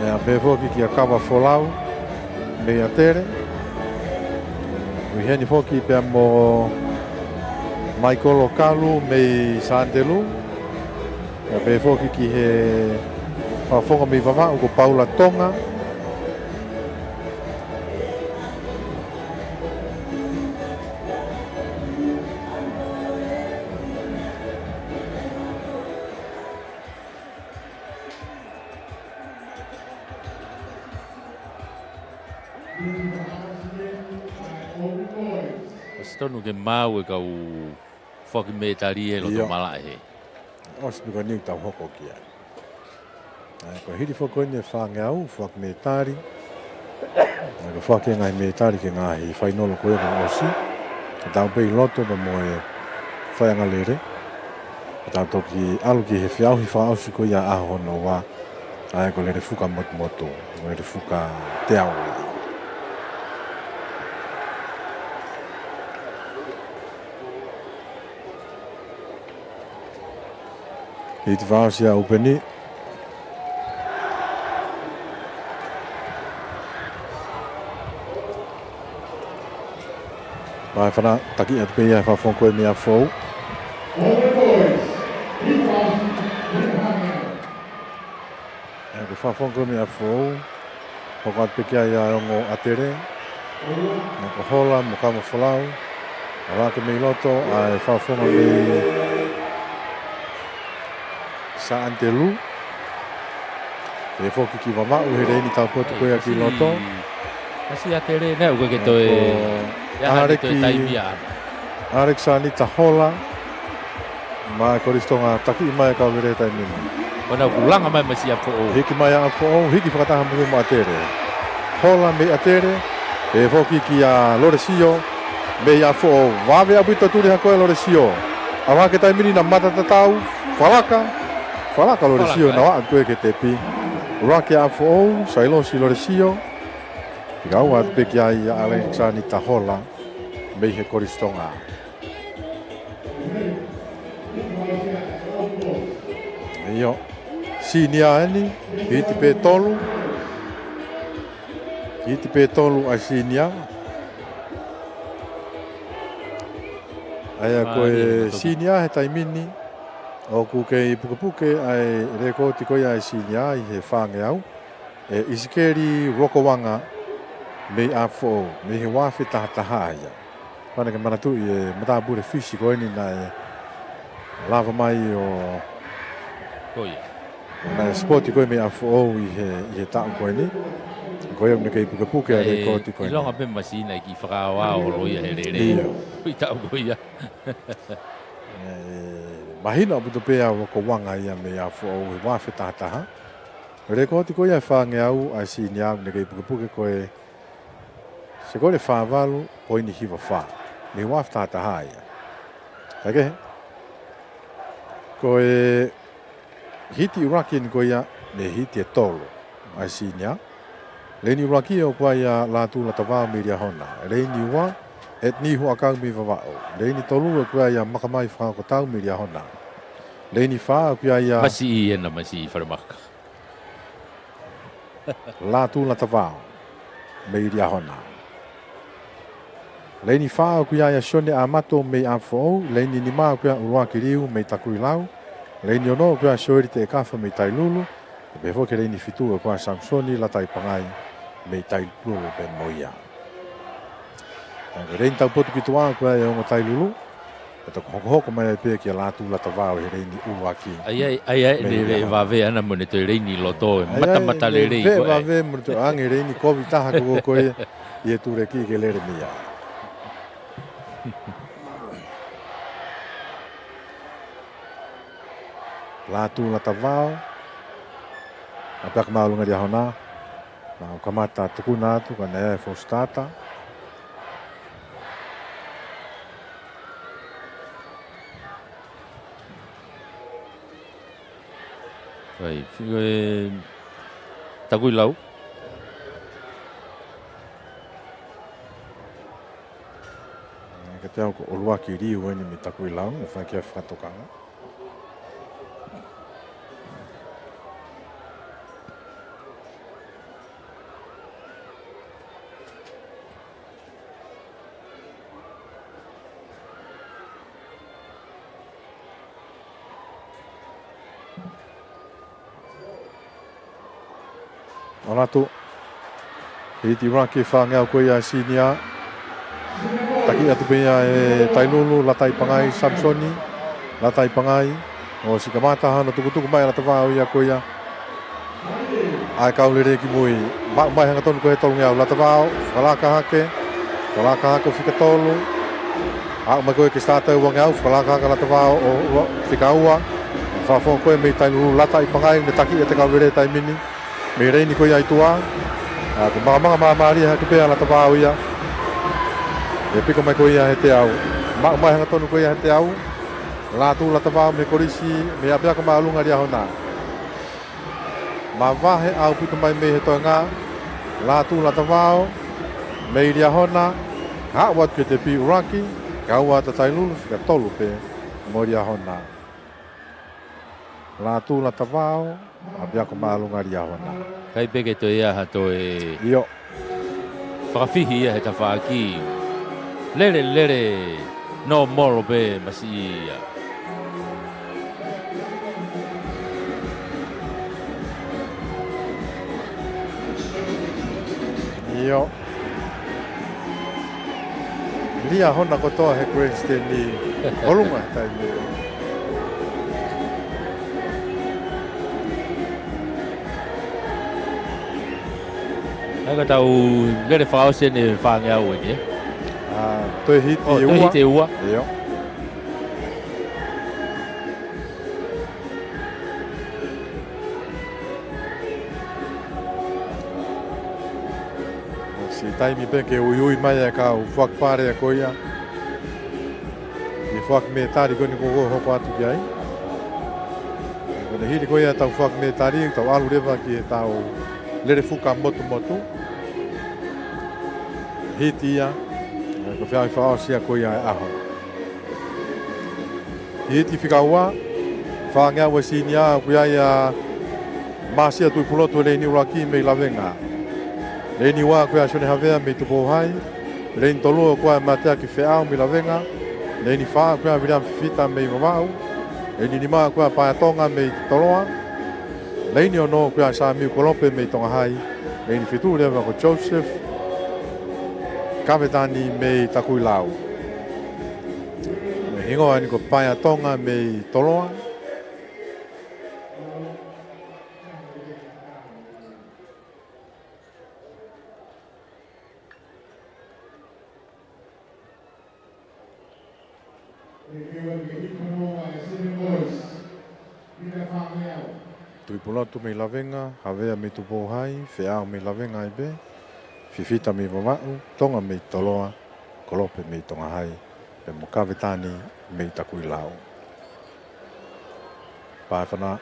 ʻIo, pehē foki kia Kavafolau mei ʻAtele. ʻI heni foki pea mo Maikolo Kalu mei Santelu. ʻIo, pehē foki ki he fakafofonga mei Vavaʻu ko Paula Tonga. ʻOsi tonu ke maʻu e kau foaki mētali he loto malaʻe he. ʻOsi pē ko eni ʻoku tau hoko ki ai. ʻA ia ko e hili foki ko eni e fāngeau, foaki mētali. ʻA ia ko e foaki e ngaahi mētali ki he ngaahi fainolo ko ē kuo ʻosi. Ke tau pē ʻi loto pea mo e faiʻanga lele. Ke tau toki ʻalu ki he feʻauhi fakaʻosi ko ia ʻaho hono ua. ʻA ia ko Lelefuka Motumotu, Lelefuka Teau. Hiti fakaʻosi ʻa ʻUpeni. Maʻa e fana, taki atu pē ia he fakafofonga ko ē mei ʻApifoʻou. ʻA ia ko e fakafofonga ko ē mei ʻApifoʻou. Hoko atu pē ki ai ʻa e ongo ʻAtele. Naʻa ko Hola mo Kavafolau. ʻAlu hake mei loto ʻa e fakafofonga mei Santelu. Pehē foki ki Vavaʻu he leini taupotu ko ia ki loto. Masiʻi ʻAtele, naʻe ʻikai ke toe ʻi ai ha toe taimi ia. ʻAlekisānita Hola. Maʻa e Kolisi Tonga, taki mai e kau lele he taimi ni. ʻO nau kulanga mai masiʻi ʻApifoʻou. Hiki mai ʻa ʻApifoʻou, hiki fakataha mo ʻAtele. Hola mei ʻAtele, pehē foki kia Lolesio mei ʻApifoʻou. Vave ʻaupito tuli hake ʻa Lolesio. ʻAlu hake he taimi ni naʻe mata tatau, falaka. Falaka Lolesio, naʻe ʻalu atu ki he tepi. ʻUluaki ʻa ʻApifoʻou, Sailosi Lolesio. Fika ua atu pē ki ai ʻa ʻAlekisānita Hola mei he Kolisi Tonga. ʻIo. Senior eni, hiti pē tolu. Hiti pē tolu ʻa e senior. ʻA ia ko e senior he taimi ni, ʻoku kei pukepuke ʻa e lēkooti ko ia ʻa e senior ʻi he fāngeau. ʻE ʻIsikeli Rokovaga mei ʻApifoʻou, mei he ua afe taha taha ia. Fana ke manatuʻi e matāpule Fisi ko eni naʻe lava mai ʻo, ko ia, naʻe sipoti ko ē mei ʻApifoʻou ʻi he, ʻi he taʻu ko eni. Ko ia ʻoku ne kei pukepuke ʻa e lēkooti ko eni. ʻIlonga pē masiʻi naʻe kiʻi fakaʻaoʻao holo ia he lele. ʻIo. Ko e taʻu ko ia. ʻE, mahino ʻaupito pē ʻa Rokovaga ia mei ʻApifoʻou he ua afe taha taha. Lēkooti ko ia ʻa e fāngeau ʻa e senior ʻoku ne kei pukepuke ko e sekole fā valu poini hiva fā. Mei he ua afe taha taha ia. Kaikehe, ko e hiti ʻuluaki eni ko ia, mei he hiti ʻe tolu ʻa e senior. Leini ʻuluaki ʻoku ʻi ai ʻa Lātū Latavao mei Liahona. Leini ua, Etni Huʻakau mei Vavaʻu. Leini tolu ʻoku ʻi ai ʻa Makamai Fakaokotau mei Liahona. Leini fā ʻoku ʻi ai ʻa, masiʻi ena, masiʻi Falemaka, Lātū Latavao mei Liahona. Leini fā ʻoku ʻi ai ʻa Sione ʻAmato mei ʻApifoʻou. Leini nima ʻoku ʻi ai ʻa ʻUluaki Liu mei Takuilau. Leini ono ʻoku ʻi ai ʻa Sioeli Teʻekafa mei Tailulu. Pehē foki leini fitu ʻoku ʻi ai ʻa Samisoni Lataipangai mei Tailulu pē mo ia. ʻA ia ko e leini taupotu ki tuʻa ʻoku ʻi ai ʻa e ongo Tailulu. Pea toki hokohoko mai ai pē kia Lātū Latavao he leini ʻuluaki. ʻA ia, ʻa ia, ʻe lele vave ana mo ne toe leini loto, ʻe matamata lelei ko ē. Vave mo ne toe ʻange leini kovi taha ko ē ko ē ʻi he tuleki ke lele mei ai. Lātū Latavao. ʻA pea ka māʻolunga Liahona. Naʻa ku kamata tukuna atu ka naʻe ʻi ai e fositata. Ai, fi-, e, Takuilau. Ka te au ko ʻUluaki Liu eni mei Takuilau, ʻe fai ki ai fakatokanga. Manatu. Hiti ʻuluaki fāngeau ko ia ʻa e Senior. Taki atu pē ia ʻe Tailulu, Lata ʻi Pangai, Samisoni, Lata ʻi Pangai. ʻOsi kamata hano tukutuku mai ʻa Latavao ia ko ia. ʻA e kau lele ki mui. Maʻu mai hangatonu ko e tolungeau, Latavao, fakalaka hake. Fakalaka hake ʻo fika tolu. Aʻu mai ko e ke starter ʻuangeau, fakalaka hake Latavao ʻo, ʻo fika ua. Fakafoki ko e mei Tailulu, Lata ʻi Pangai, ne taki ʻe he kau lele taimi ni. Mei leini ko ia ʻi tuʻa. ʻA, ko e makamaka māmālie hake pē ʻa Latavao ia. ʻE piko mai ko ia he teau. Maʻu mai hangatonu ko ia he teau. Lātū Latavao mei he kolisi, mei ʻapiako māʻolunga Liahona. Mavahe ʻaupito mai mei he toenga. Lātū Latavao mei Liahona. Haʻu atu ki he tepi ʻuluaki. Kau atu ʻa Tailulu, fika tolu pē mo Liahona. Lātū Latavao, ʻapiako māʻolunga Liahona. ʻIkai pē ke toe ʻi ai ha toe ʻIo. fakafihi ia he tafaʻaki. Lele, lele, nōmolo pē masiʻi ia. ʻIo. Liahona kotoa he grandstand ʻi ʻolunga he taimi ni. ʻA ia ka tau lele fakaʻosi eni fāngeau eni, ē? ʻA, toe hiti ʻe ua. ʻO, toe hiti ʻe ua. ʻIo. Siʻi taimi pē ke uiui mai ʻa e kau foaki pale ko ia. ʻI he foaki mētali ko eni kuo hoko atu ki ai. Ko ʻene hili ko ia ʻetau foaki mētali, tau ʻalu leva ki heʻetau lele fuka motumotu. Hiti ia, ko e feʻauhi fakaʻosi ia ko ia ʻo e ʻaho. Hiti fika ua, fāngeau ʻa e Senior, ʻoku ʻi ai ʻa Māsia Tuʻipulotu, leini ʻuluaki mei Lavenga. Leini ua ko ia ʻa Sione Havea mei Tupou Hai. Leini tolu ko ia ʻa Mateaki Feʻao mei Lavenga. Leini fā ko ia ʻa Viliami Fifita mei Vavaʻu. Leini nima ko ia ʻa Paea Tonga mei Toloa. Leini ono ko ia ʻa Samiu Kolope mei Tonga Hai. Leini fitu leva ko Joseph Kavetani mei Takuilau. Mei he hingoa eni ko Paea Tonga mei Toloa. Tuʻipulotu mei Lavenga, Havea mei Tupou Hai, Feʻao mei Lavenga ai pē, Fifita mei Vavaʻu, Tonga mei Toloa, Kolope mei Tonga Hai, pea mo Kavetani mei Takuilau. Paefana,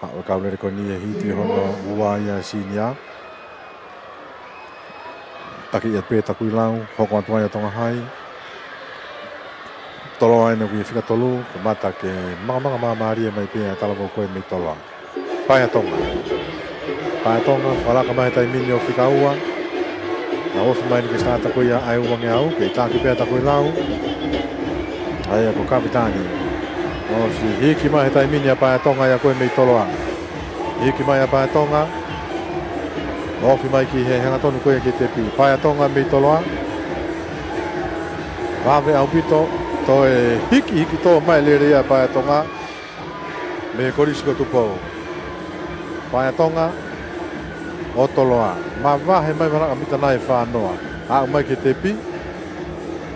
haʻu e kau lele ko eni he hiti hono ua ia ʻa e Senior. Taki ia pē Takuilau, hoko atu ai ʻa Tonga Hai. Toloa eni ʻoku ʻi he fika tolu, kamata ke makamaka māmālie mai pē ʻa e talavou ko ē mei Toloa. Paea Tonga. Paea Tonga, fakalaka mai he taimi ni ʻo fika ua. Naʻe ofi mai eni ki he starter ko ia ʻa e ʻuangeau, kei taki pē ʻa Takuilau. ʻA ia ko Kavetani. ʻOsi hiki mai he taimi ni ʻa Paea Tonga ia ko ē mei Toloa. Hiki mai ʻa Paea Tonga. Ofi mai ki he hangatonu ko ia ki he tepi. Paea Tonga mei Toloa. Vave ʻaupito, toe hiki hiki tō mai lele ia ʻa Paea Tonga. Mei he kolisi ko Tupou. Paea Tonga ʻo Toloa. Mavahe mai vana ka mita nai fānoa. Aʻu mai ki he tepi.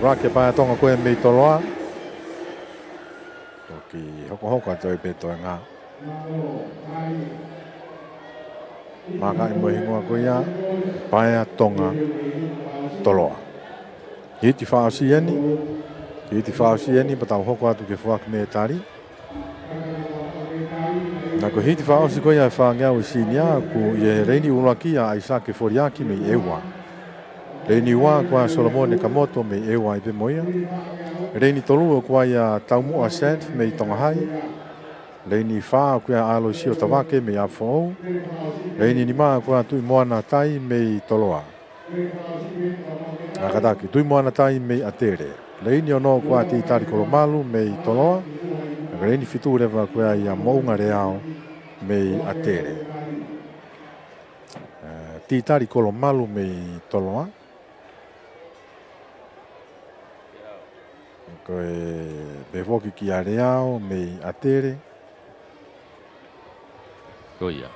ʻUluaki ʻa Paea Tonga ko ē mei Toloa. Toki hokohoko atu ai pē toenga. Maka ʻi mo e hingoa ko ia, Paea Tonga Toloa. Hiti fakaʻosi eni, hiti fakaʻosi eni, pea tau hoko atu ki he foaki mētali. Naʻe ko e hiti fakaʻosi ko ia ʻa e fāngeau ʻa e Senior, ʻoku ʻi he leini ʻuluaki ʻa ʻAisake Foliaki mei ʻEua. Leini ua ko ia ʻa Solomone Kamoto mei ʻEua ai pē mo ia. Leini tolu ko ia ʻa Taumuʻa Seth mei Tonga Hai. Leini fā ko ia ʻa ʻAloisio Tavake mei ʻApifoʻou. Leini nima ko ia ʻa Tuʻimoana Tai mei Toloa. ʻA, kātaki, Tuʻimoana Tai mei ʻAtele. Leini ono ko ia ʻa Teitali Kolomalu mei Toloa. Leini fitu leva ko ia ʻa Moʻunga Leao mei ʻAtele. ʻE, Titali Kolomalu mei Toloa. Ko e pehē foki kia Leao mei ʻAtele. Ko ia.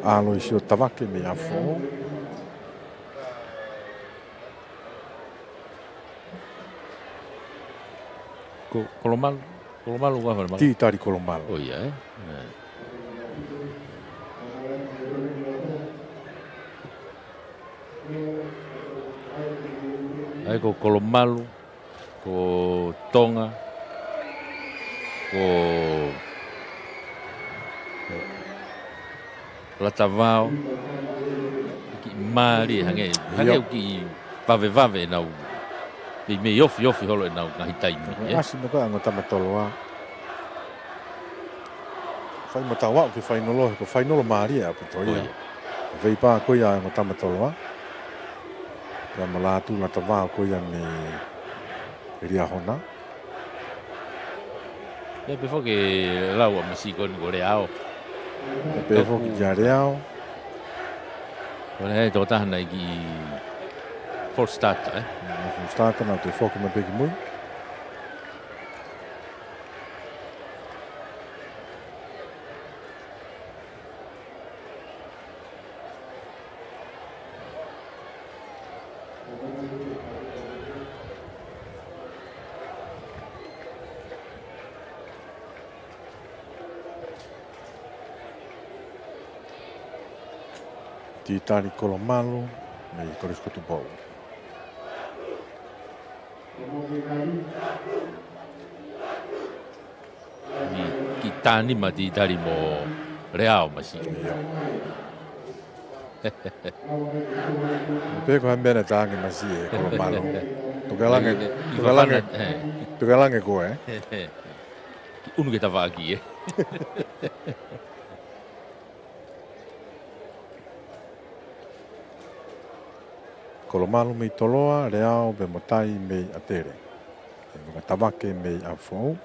ʻAlo ʻi Siotavake mei ʻAfo. Ko, Kolomalu, Kolomalu ua fale mala. Titali Kolomalu. Ko ia, ē? ʻAi ko Kolomalu, ko Tonga, ko Latavao, kiʻi mālie hangē, hangē ʻoku kiʻi vavevave ʻenau, mei, mei ofiofi holo ʻenau ngaahi taimi, ē? ʻAsi mo ka ango tama Toloa. Fai mo tau aʻu ki he fainolo, he ko e fainolo mālie ʻaupito ia. Ko ia. Veipā ko ia ango tama Toloa. Pea mo Lātū Latavao ko ia mei Liahona. Ia pē foki lau ʻa Misi ko eni ko Leao. Ia pē foki kia Leao. Ko Leao ʻe tokotaha naʻe kiʻi false start, ē? False start naʻe toe foki mai pē ki mui. Titali Kolomalu mei Kolisi ko Tupou. Ni ki tani ma Titali mo Leao Masi. Ia. Pē ko ha meʻa naʻe tangi Masi ē Kolomalu. Tukelange, ki tukelange, Fafana, ē. Tukelange ko ē. Ki unu ke tavaki ē. Kolomalu mei Toloa, Leao pea mo Tai mei ʻAtele. ʻE mo ka Tavake mei ʻAfo.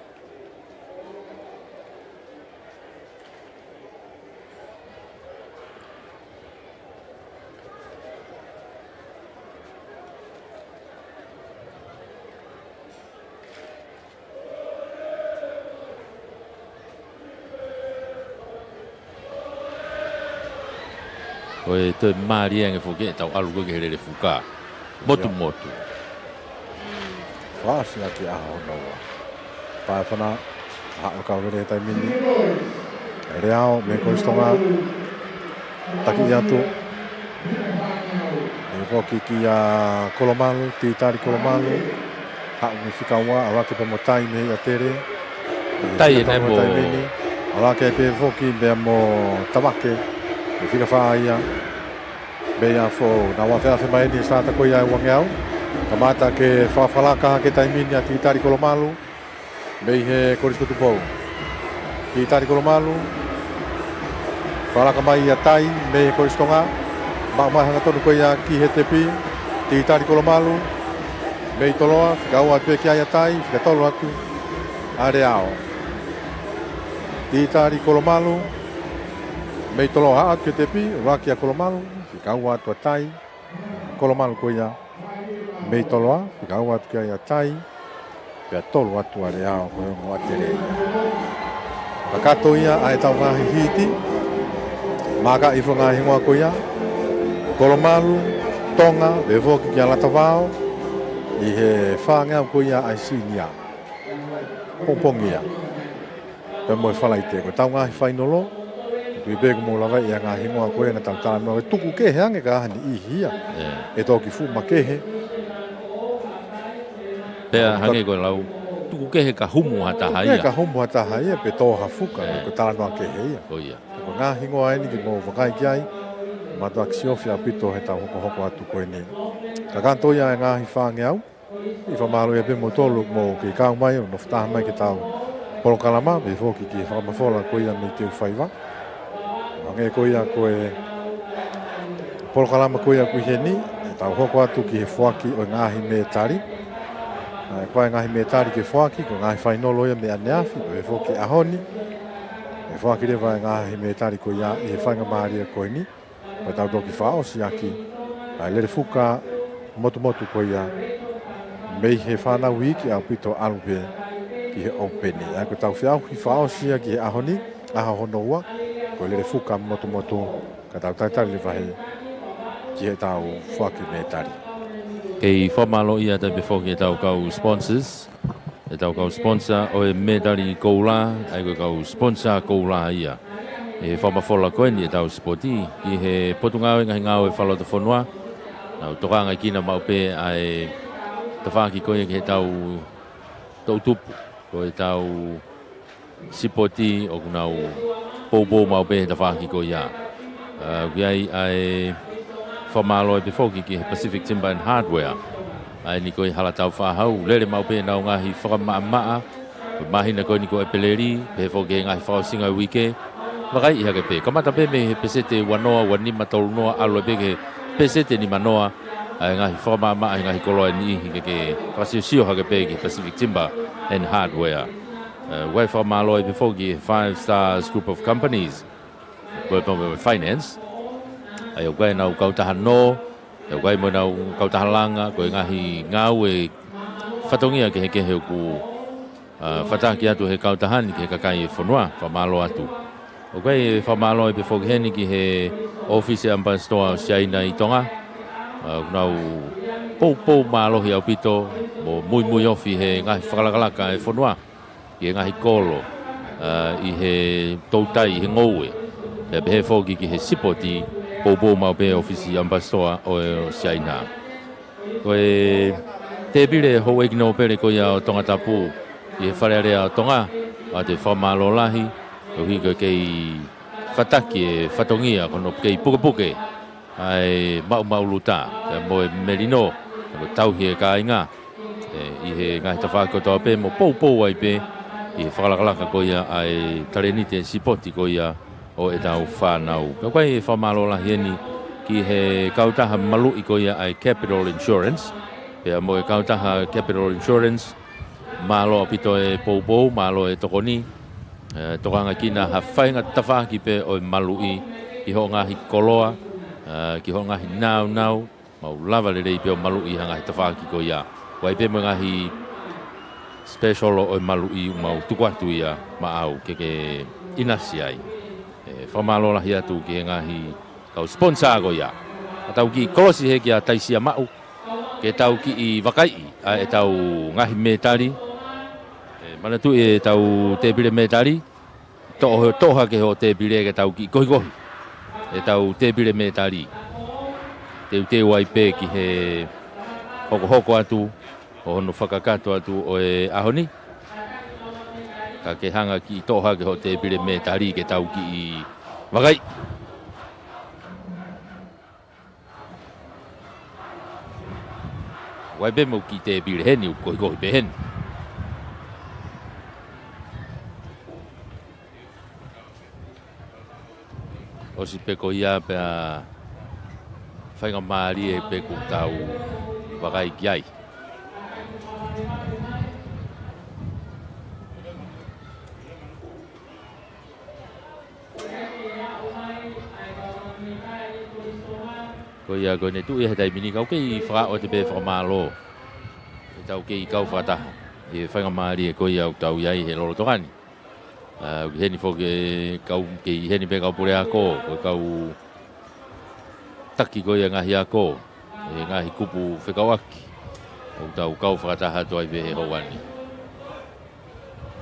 Ko e toe mālie ange foki ʻetau ʻalu ko ē ki he lele fuka. Motu, ia, motu. Fasi ʻaki ʻaho hono ua. Pea fana, haʻu kau lele he taimi ni. Leao mei Kolisi Tonga. Taki atu. ʻE foki kia Kolomalu, Titali Kolomalu. Haʻu mei fika ua, ʻalu hake pea mo Tai mei ʻAtele. Tai ʻe fika ʻene tolu mo taimi ni. ʻAlu hake pē foki pea mo Tavake. Mei fika fā ia. Mei ʻAfo, naʻa nau afeafe mai eni he sāta ko ia ʻe uangeau. Kamata ke fakafakalaka hake taimi ni ʻa Titali Kolomalu. Mei he Kolisi ko Tupou. Titali Kolomalu. Fakalaka mai ʻa Tai, mei he Kolisi Tonga. Maʻu mai hangatonu ko ia ki he tepi. Titali Kolomalu. Mei Toloa, fika ua pē ki ai ʻa Tai, fika tolu atu ʻa Leao. Titali Kolomalu. Mei Toloa haʻu atu ki he tepi, ʻuluaki ʻa Kolomalu, fika ua atu ʻa Tai. Kolomalu ko ia mei Toloa, fika ua atu ki ai ʻa Tai, pea tolu atu ʻa Leao ko e ongo ʻAtele ia. Kakato ia ʻa ʻetau ngaahi hiti, maka ʻi he ngaahi hingoa ko ia, Kolomalu, Tonga, pea foki kia Latavao, ʻi he fāngeau ko ia ʻa e senior. Pongipongi ia. Pea mo e Falaite, ko ʻetau ngaahi fainolo, tui pē kuo mou lava ʻi he ngaahi hingoa ko ē naʻa tau talanoa, ʻe tuku kehe ange ka ha niʻihi ia. ʻE. ʻE toki fuʻu makehe. Pea ka hangē ko e lau, tuku kehe ka humu ha taha ia. Tuku kehe ka humu ha taha ia, pe tō ha fuka, ʻe, ko e talanoa kehe ia. Ko ia. Ko e ngaahi hingoa eni ke mou vakai ki ai, mātuʻaki siofi ʻaupito heʻetau hokohoko atu ko eni. Kakato ia e ngaahi fāngeau. ʻI fakamālō ia pē moutolu mou kei kau mai ʻo nofo taha mai ki heʻetau polokalama, pea foki ki he fakamafola ko ia mei Teufaiva. Hangē ko ia ko e polokalama ko ia ʻoku ʻi heni, ʻetau hoko atu ki he foaki ʻo e ngaahi mētali. ʻA e ko e ngaahi mētali ke foaki, ko e ngaahi fainolo ia mei ʻaneafi, pea foki ʻaho ni. ʻE foaki leva e ngaahi mētali ko ia ʻi he faingamālie ko eni, pea tau toki fakaʻosi ʻaki ʻa e lele fuka motumotu ko ia mei he fānau iiki ʻaupito ʻalu pē ki he ʻōpeni. ʻA ia ko ʻetau feʻauhi fakaʻosi ia ki he ʻaho ni, ʻaho hono ua, ko e lele fuka motumotu, ka tau talitali leva heni ki heʻetau foaki mētali. Kei fakamālō atu pē foki ʻetau kau sponsors, ʻetau kau sponsor ʻo e mētali koula, ʻa ia ko e kau sponsor koula ia ʻi he fakamafola ko eni ʻetau sipoti ki he Potungāue Ngaahi Ngāue Fakalotofonua. Nau tokangaʻi kinaua maʻu pē ʻa e tafaʻaki ko ia ki heʻetau toʻutupu, ko ʻetau sipoti ʻoku nau poupou maʻu pē he tafaʻaki ko ia. ʻA, ʻoku ʻi ai ʻa e fakamālō pē foki ki he Pacific Timber and Hardware. ʻA eni ko e Hala Taufaʻāhau, lele maʻu pē ʻenau ngaahi fakamaʻamaʻa, ko e māhina ko eni ko ʻEpeleli, pehē foki ki he ngaahi fakaʻosinga ʻo e uike. Vakaiʻi hake pē, kamata pē mei he peseti ua noa, ua nima, tolu noa, ʻalu pē ki he peseti nima noa, ʻa e ngaahi fakamaʻamaʻa ʻi he ngaahi koloa ʻe niʻihi ke ke fakasiosio hake pē ki he Pacific Timber and Hardware. ʻE, ʻoku ʻi ai e fakamālō pē foki ki he Five Stars Group of Companies, ko e Department of Finance, ʻa ia ʻoku ʻi ai ʻenau kautaha nō, ʻa ia ʻoku ʻi ai mo ʻenau kautaha langa, ko e ngaahi ngāue fatongia kehekehe ʻoku, ʻa, fataki atu he kautaha ni ki he kakai e fonua, fakamālō atu. ʻOku ʻi ai e fakamālō pē foki heni ki he ʻōfisi ʻAmipasitoa ʻo Siaina ʻi Tonga, ʻa, ʻoku nau poupou mālohi ʻaupito mo muimui ofi he ngaahi fakalakalaka e fonua ki he ngaahi kolo, ʻa, ʻi he toutai, ʻi he ngoue. Pea pehē foki ki he sipoti, poupou maʻu pē ʻōfisi ʻAmipasitoa ʻo, ʻo Siaina. Ko e tēpile houʻeiki nōpele ko ia ʻo Tongatapu ʻi he Fale Alea ʻo Tonga, ʻoatu e fakamālō lahi, koeʻuhi ko e kei fataki e fatongia ko hono kei pukepuke ʻa e maʻumaʻuluta, pea mo e melino, mo e tauhi e kāinga, ʻe, ʻi he ngaahi tafaʻaki kotoa pē mo poupou ai pē ʻi he fakalakalaka ko ia ʻa e talēniti e sipoti ko ia ʻo ʻetau fānau. Pea ʻoku ʻi ai e fakamālō lahi eni ki he kautaha maluʻi ko ia ʻa e Capital Insurance, pea mo e kautaha Capital Insurance, mālō ʻaupito e poupou, mālō e tokoni, ʻe, tokangaʻi ha faʻahinga tafaʻaki pē ʻo e maluʻi ki hoʻo ngaahi koloa, ʻe, ki hoʻo ngaahi nāunau, mau lava lelei pē ʻo maluʻi ha ngaahi tafaʻaki ko ia. ʻOku ʻi ai pē mo e ngaahi special ʻo e maluʻi ʻoku mau tuku atu ia maʻau ke ke ʻinasi ai. ʻE, fakamālō lahi atu ki he ngaahi kau sponsor ko ia. Ka tau kiʻi kolosi hē kia Taisia Maʻu, ke tau kiʻi vakaiʻi ʻa ʻetau ngaahi mētali. ʻE, manatuʻi ʻetau tēpile mētali, toʻo, toʻo hake hoʻo tēpile ke tau kiʻi kohikohi ʻetau tēpile mētali. Teuteu ai pē ki he hokohoko atu ʻo hono fakakakato atu ʻo e ʻaho ni. Ka ke hanga kiʻi toʻo hake hoʻo tēpile mētali ke tau kiʻi vakaiʻi. ʻOku ʻi ai pē mo e kiʻi tēpile heni, ʻoku kohikohi pē heni. ʻOsi pē ko ia pea faingamālie pē kuo tau vakai ki ai. Ko ia ko ʻene tuʻu ia he taimi ni, kau kei fakaʻosi pē fakamālō ʻetau kei kau fakataha ʻi he faingamālie ko ia ʻoku tau ʻi ai he lolotonga ni. ʻA, ʻoku ʻi heni foki e kau, kei ʻi heni pē kau puleako, ko e kau taki ko ia ngaahi ako, e ngaahi kupu fekauʻaki ʻoku tau kau fakataha atu ai pē he houa ni.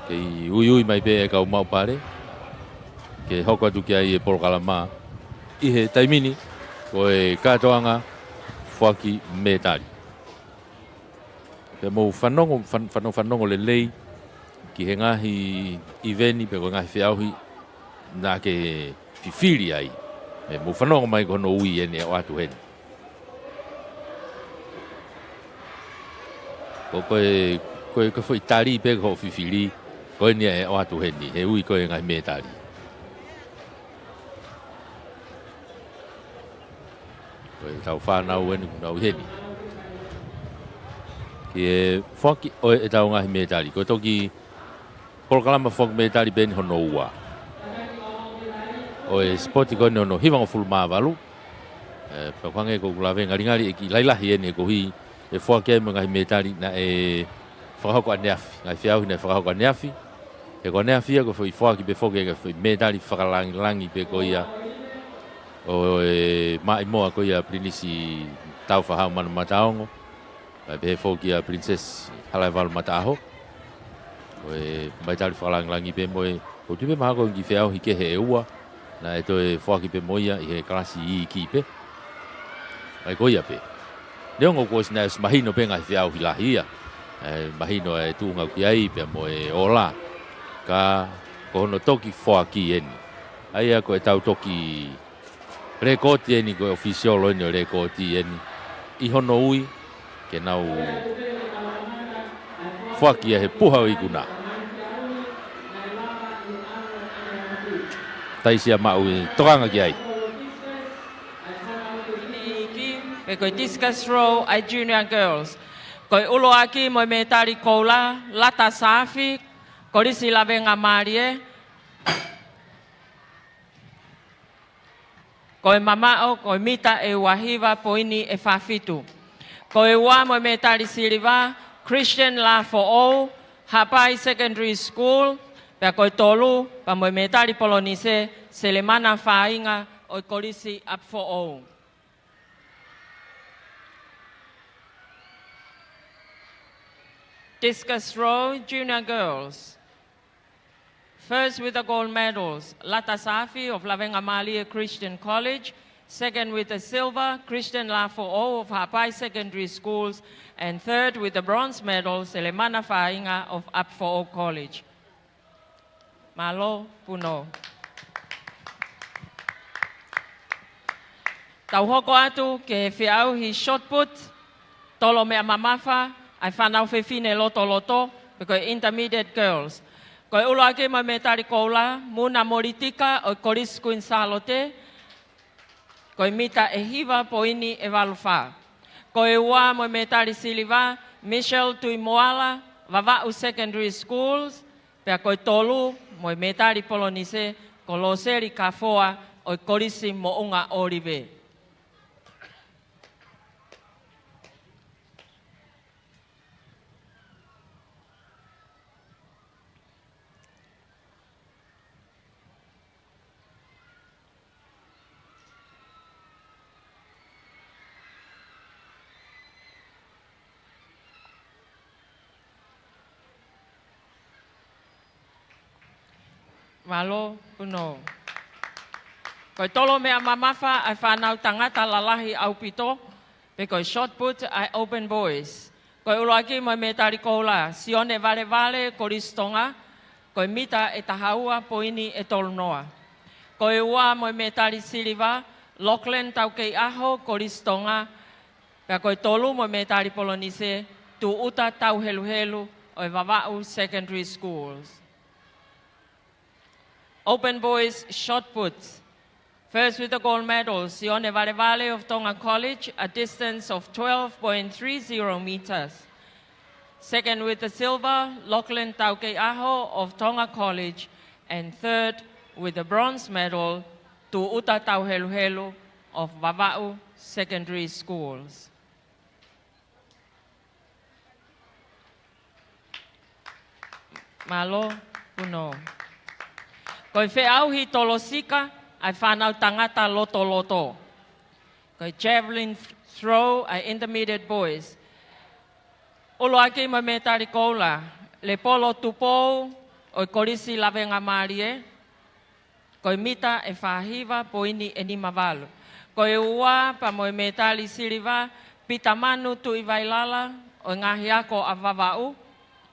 Kei uiui mai pē e kau maʻu pale ke hoko atu ki ai e polokalama ʻi he taimi ni, ko e kātoanga foaki mētali. Pea mou fanongo, fan-, fano-, fanongo lelei ki he ngaahi ʻiveni pe ko e ngaahi feʻauhi naʻa ke fifili ai. ʻE, mou fanongo mai ko hono ui eni ʻe ʻoatu heni. Ko, ko e, ko e, ko e foʻi tali pē ko hoʻo fifili, ko eni ʻe ʻoatu heni, he ui ko e ngaahi mētali. Ko ʻetau fānau eni kuo nau ʻi heni ki he foaki ʻo ʻetau ngaahi mētali. Ko e toki polokalama foaki mētali pē eni hono ua. ʻo e sipoti ko eni hono hivangofulu mā valu. ʻE, pea ʻoku hangē ko ʻeku lave ngalingali ʻe kiʻi lahilahi eni he koeʻuhi ʻe foaki ai mo e ngaahi mētali naʻe fakahoko ʻaneafi, ngaahi feʻauhi naʻe fakahoko ʻaneafi. He ko ʻaneafi ia ko e foʻi foaki pē foki e foʻi mētali fakalangilangi pē ko ia ʻo e maʻimoa ko ia Pilinisi Tāufaʻāhau Manumataongo. Kae pehē foki ʻa Princess Halaevalu Mataʻaho. Ko e mētali fakalangilangi pē mo e, ʻoku ou tui pē mahalo ko e kiʻi feʻauhi kehe ʻe ua naʻe toe foaki pē mo ia ʻi he kalasi iiki pē. Kae ko ia pē. Neongo kuo ʻosi naʻe ʻosi mahino pē ngaahi feʻauhi lahi ia. ʻE mahino e tuʻunga ʻoku ʻi ai pea mo e ola. Ka ko hono toki foaki eni. ʻA ia ko ʻetau toki lēkooti eni, ko e ʻōfisiolo eni ʻo e lēkooti eni ʻi hono ui ke nau foaki ia he puha ʻo e ikuna. Taisia maʻu ʻi tokanga ki ai. Pe ko e discus throw ʻa e junior girls. Ko e ʻuluaki mo e mētali koula, Lata Saafi, Kolisi Lavengamālie. Ko e mamaʻo, ko e mita ʻe ua hiva poini ʻe fā fitu. Ko e ua mo e mētali siliva, Christian Lafoʻou, Haʻapai Secondary School, pea ko e tolu, pea mo e mētali polonise, Selemana Fāinga ʻo e Kolisi ʻApifoʻou. Discus throw, junior girls. First with the gold medals, Lata Saafi of Lavengamālie Christian College. Second with the silver, Christian Lafoʻou of Haʻapai Secondary Schools. And third with the bronze medal, Selemana Fāinga of ʻApifoʻou College. Mālō, Puno. Tau hoko atu ki he feʻauhi shot put, tolo meʻa mamafa, ʻa e fānau fefine lotoloto, pe ko e intermediate girls. Ko e ʻuluaki mo e mētali koula, Muna Molitika ʻo e Kolisi Kuini Sālote, ko e mita ʻe hiva poini ʻe valu fā. Ko e ua mo e mētali siliva, Michelle Tuimoala, Vavaʻu Secondary Schools, pea ko e tolu mo e mētali polonise, ko Loseli Kafoa ʻo e Kolisi Moʻunga ʻŌlive. Mālō, Puno. Ko e tolo meʻa mamafa ʻa e fānau tangata lalahi ʻaupito, pe ko e shot put ʻa e Open Boys. Ko e ʻuluaki mo e mētali koula, Sione Valevale, Kolisi Tonga, ko e mita ʻe taha ua poini ʻe tolu noa. Ko e ua mo e mētali siliva, Lachlan Taukeiʻaho, Kolisi Tonga, pea ko e tolu mo e mētali polonise, Tūʻuta Tauheluhelu ʻo e Vavaʻu Secondary Schools. Open boys shot put. First with the gold medal, Sione Valevale of Tonga College, a distance of twelve point three zero meters. Second with the silver, Lachlan Taukeiʻaho of Tonga College, and third with the bronze medal, Tūʻuta Tauheluhelu of Vavaʻu Secondary Schools. Mālō, Puno. Ko e feʻauhi tolo sika ʻa e fānau tangata lotoloto. Ko e javelin throw ʻa e intermediate boys. ʻUluaki mo e mētali koula, Lepolo Tupou ʻo e Kolisi Lavengamālie, ko e mita ʻe fā hiva poini ʻe nima valu. Ko e ua pea mo e mētali siliva, Pita Manu Tuʻivailala ʻo e Ngaahi Ako ʻa Vavaʻu,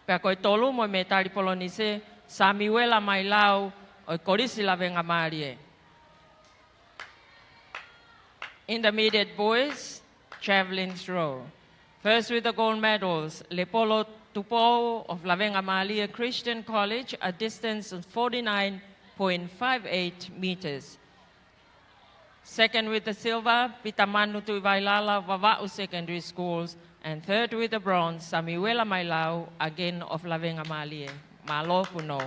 pea ko e tolu mo e mētali polonise, Samiuela Mailau ʻo e Kolisi Lavengamālie. Intermediate boys, javelin throw. First with the gold medals, Lepolo Tupou of Lavengamālie Christian College, a distance of forty-nine point five eight meters. Second with the silver, Pita Manu Tuʻivailala, Vavaʻu Secondary Schools, and third with the bronze, Samiuela Mailau, again of Lavengamālie. Mālō, Puno.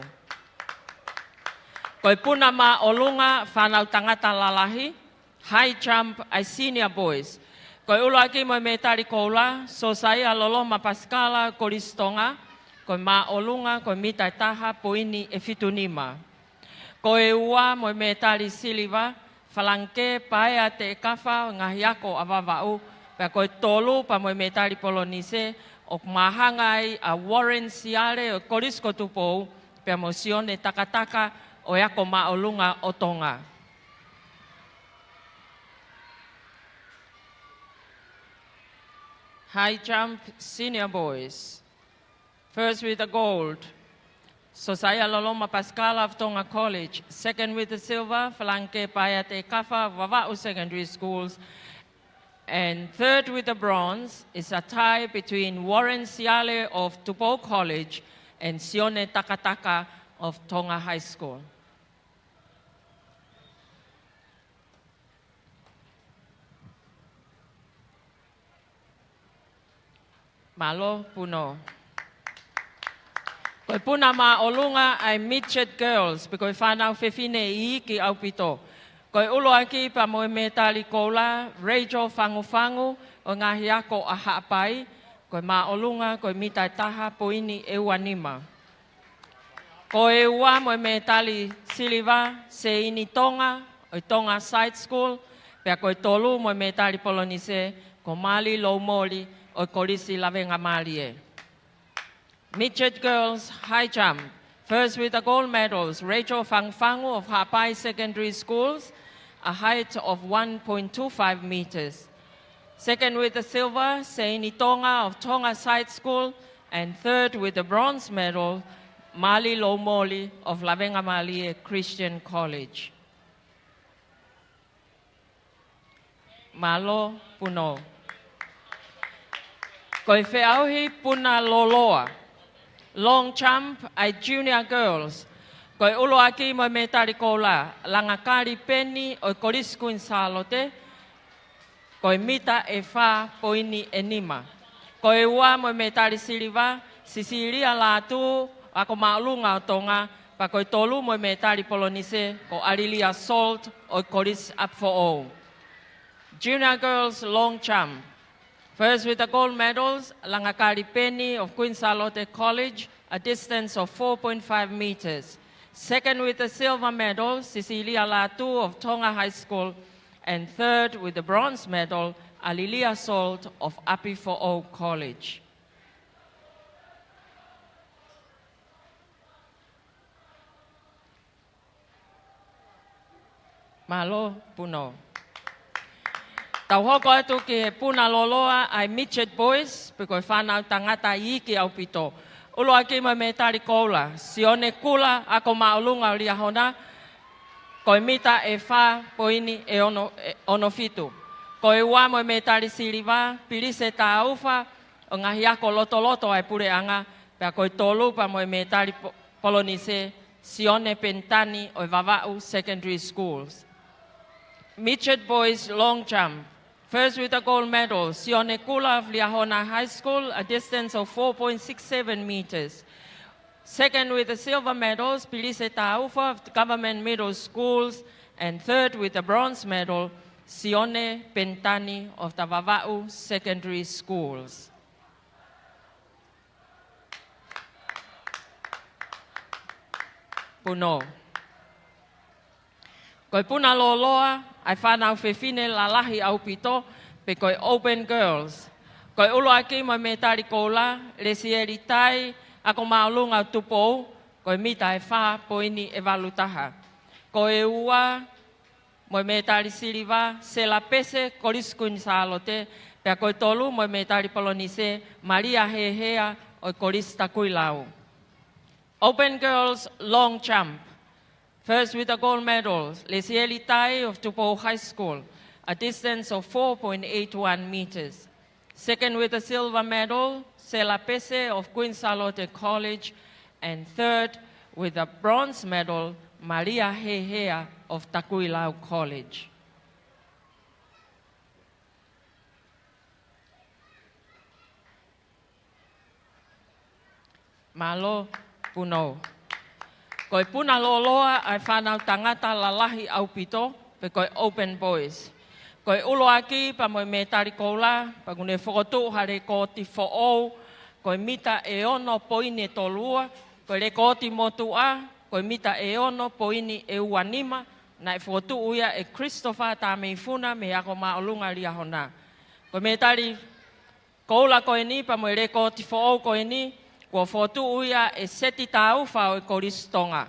Ko e puna māʻolunga fānau tangata lalahi, high jump ʻa e senior boys. Ko e ʻuluaki mo e mētali koula, Sosaia Loloma Pasikala, Kolisi Tonga, ko e māʻolunga, ko e mita ʻe taha poini ʻe fitu nima. Ko e ua mo e mētali siliva, Falanke Paea Teʻekafa ʻo e ngaahi ako ʻa Vavaʻu, pea ko e tolu pea mo e mētali polonise, ʻoku māhanga ai ʻa Warren Siale ʻo e Kolisi ko Tupou, pea mo Sione Takataka ʻo e Ako Māʻolunga ʻo Tonga. High jump, senior boys. First with the gold, Sosaia Loloma Pasikala of Tonga College. Second with the silver, Falanke Paea Teʻekafa, Vavaʻu Secondary Schools. And third with the bronze is a tie between Warren Siale of Tupou College and Sione Takataka of Tonga High School. Mālō Puno. Ko e puna māʻolunga ʻa e Midget Girls, pe ko e fānau fefine iiki ʻaupito. Ko e ʻuluaki pea mo e mētali koula, Rachel Fangufangu ʻo e ngaahi ako ʻa Haʻapai, ko e māʻolunga, ko e mita ʻe taha poini ʻe ua nima. Ko e ua mo e mētali siliva, Seini Tonga ʻo e Tonga Side School, pea ko e tolu mo e mētali polonise, ko Mali Loumoli ʻo e Kolisi Lavengamālie. Midget girls high jump. First with the gold medals, Rachel Fangufangu of Haʻapai Secondary Schools, a height of one point two five meters. Second with the silver, Seini Tonga of Tonga Side School, and third with the bronze medal, Mali Loumoli of Lavengamālie Christian College. Mālō Puno. Ko e feʻauhi puna lōloa, long jump ʻa e junior girls. Ko e ʻuluaki mo e mētali koula, Langakali Peni ʻo e Kolisi Kuini Sālote, ko e mita ʻe fā poini ʻe nima. Ko e ua mo e mētali siliva, Sisilia Lātū, Ako Māʻolunga ʻo Tonga, pea ko e tolu mo e mētali polonise, ko ʻAlilia Salt ʻo e Kolisi ʻApifoʻou. Junior girls long jump. First with the gold medals, Langakali Peni of Kuini Sālote College, a distance of four point five meters. Second with the silver medal, Sisilia Lātū of Tonga High School, and third with the bronze medal, ʻAlilia Salt of ʻApifoʻou College. Mālō Puno. Tau hoko atu ki he puna lōloa ʻa e midget boys, pe ko e fānau tangata iiki ʻaupito. ʻUluaki mo e mētali koula, Sione Kula, Ako Māʻolunga ʻo Liahona, ko e mita ʻe fā poini ʻe ono, ʻe ono fitu. Ko e ua mo e mētali siliva, Pilise Tāufa, ʻo e ngaahi ako lotoloto ʻa e puleʻanga, pea ko e tolu pea mo e mētali po-, polonise, Sione Penitani ʻo e Vavaʻu Secondary Schools. Midget boys long jump. First with the gold medal, Sione Kula of Liahona High School, a distance of four point six seven meters. Second with the silver medals, Pilise Tāufa of the Government Middle Schools, and third with the bronze medal, Sione Penitani of the Vavaʻu Secondary Schools. Puno. Ko e puna lōloa ʻa e fānau fefine lalahi ʻaupito, pe ko e Open Girls. Ko e ʻuluaki mo e mētali koula, Lesieli Tai, Ako Māʻolunga ʻo Tupou, ko e mita ʻe fā poini ʻe valu taha. Ko e ua mo e mētali siliva, Sela Pese, Kolisi Kuini Sālote, pea ko e tolu mo e mētali polonise, Malia Hehea ʻo e Kolisi Takuilau. Open girls long jump. First with the gold medal, Lesieli Tai of Tupou High School, a distance of four point eight one meters. Second with the silver medal, Sela Pese of Kuini Sālote College, and third with the bronze medal, Malia Hehea of Takuilau College. Mālō Puno. Ko e puna lōloa ʻa e fānau tangata lalahi ʻaupito, pe ko e Open Boys. Ko e ʻuluaki pea mo e mētali koula, pea ʻoku ne fokotuʻu ha lekooti foʻou, ko e mita ʻe ono poini ʻe tolu ua, ko e lekooti motuʻa, ko e mita ʻe ono poini ʻe ua nima, naʻe fokotuʻu ia ʻe Christopher Tameifuna mei he Ako Māʻolunga Liahona. Ko e mētali koula ko eni, pea mo e lekooti foʻou ko eni, kuo fokotuʻu ia ʻe Seti Taufa ʻo e Kolisi Tonga.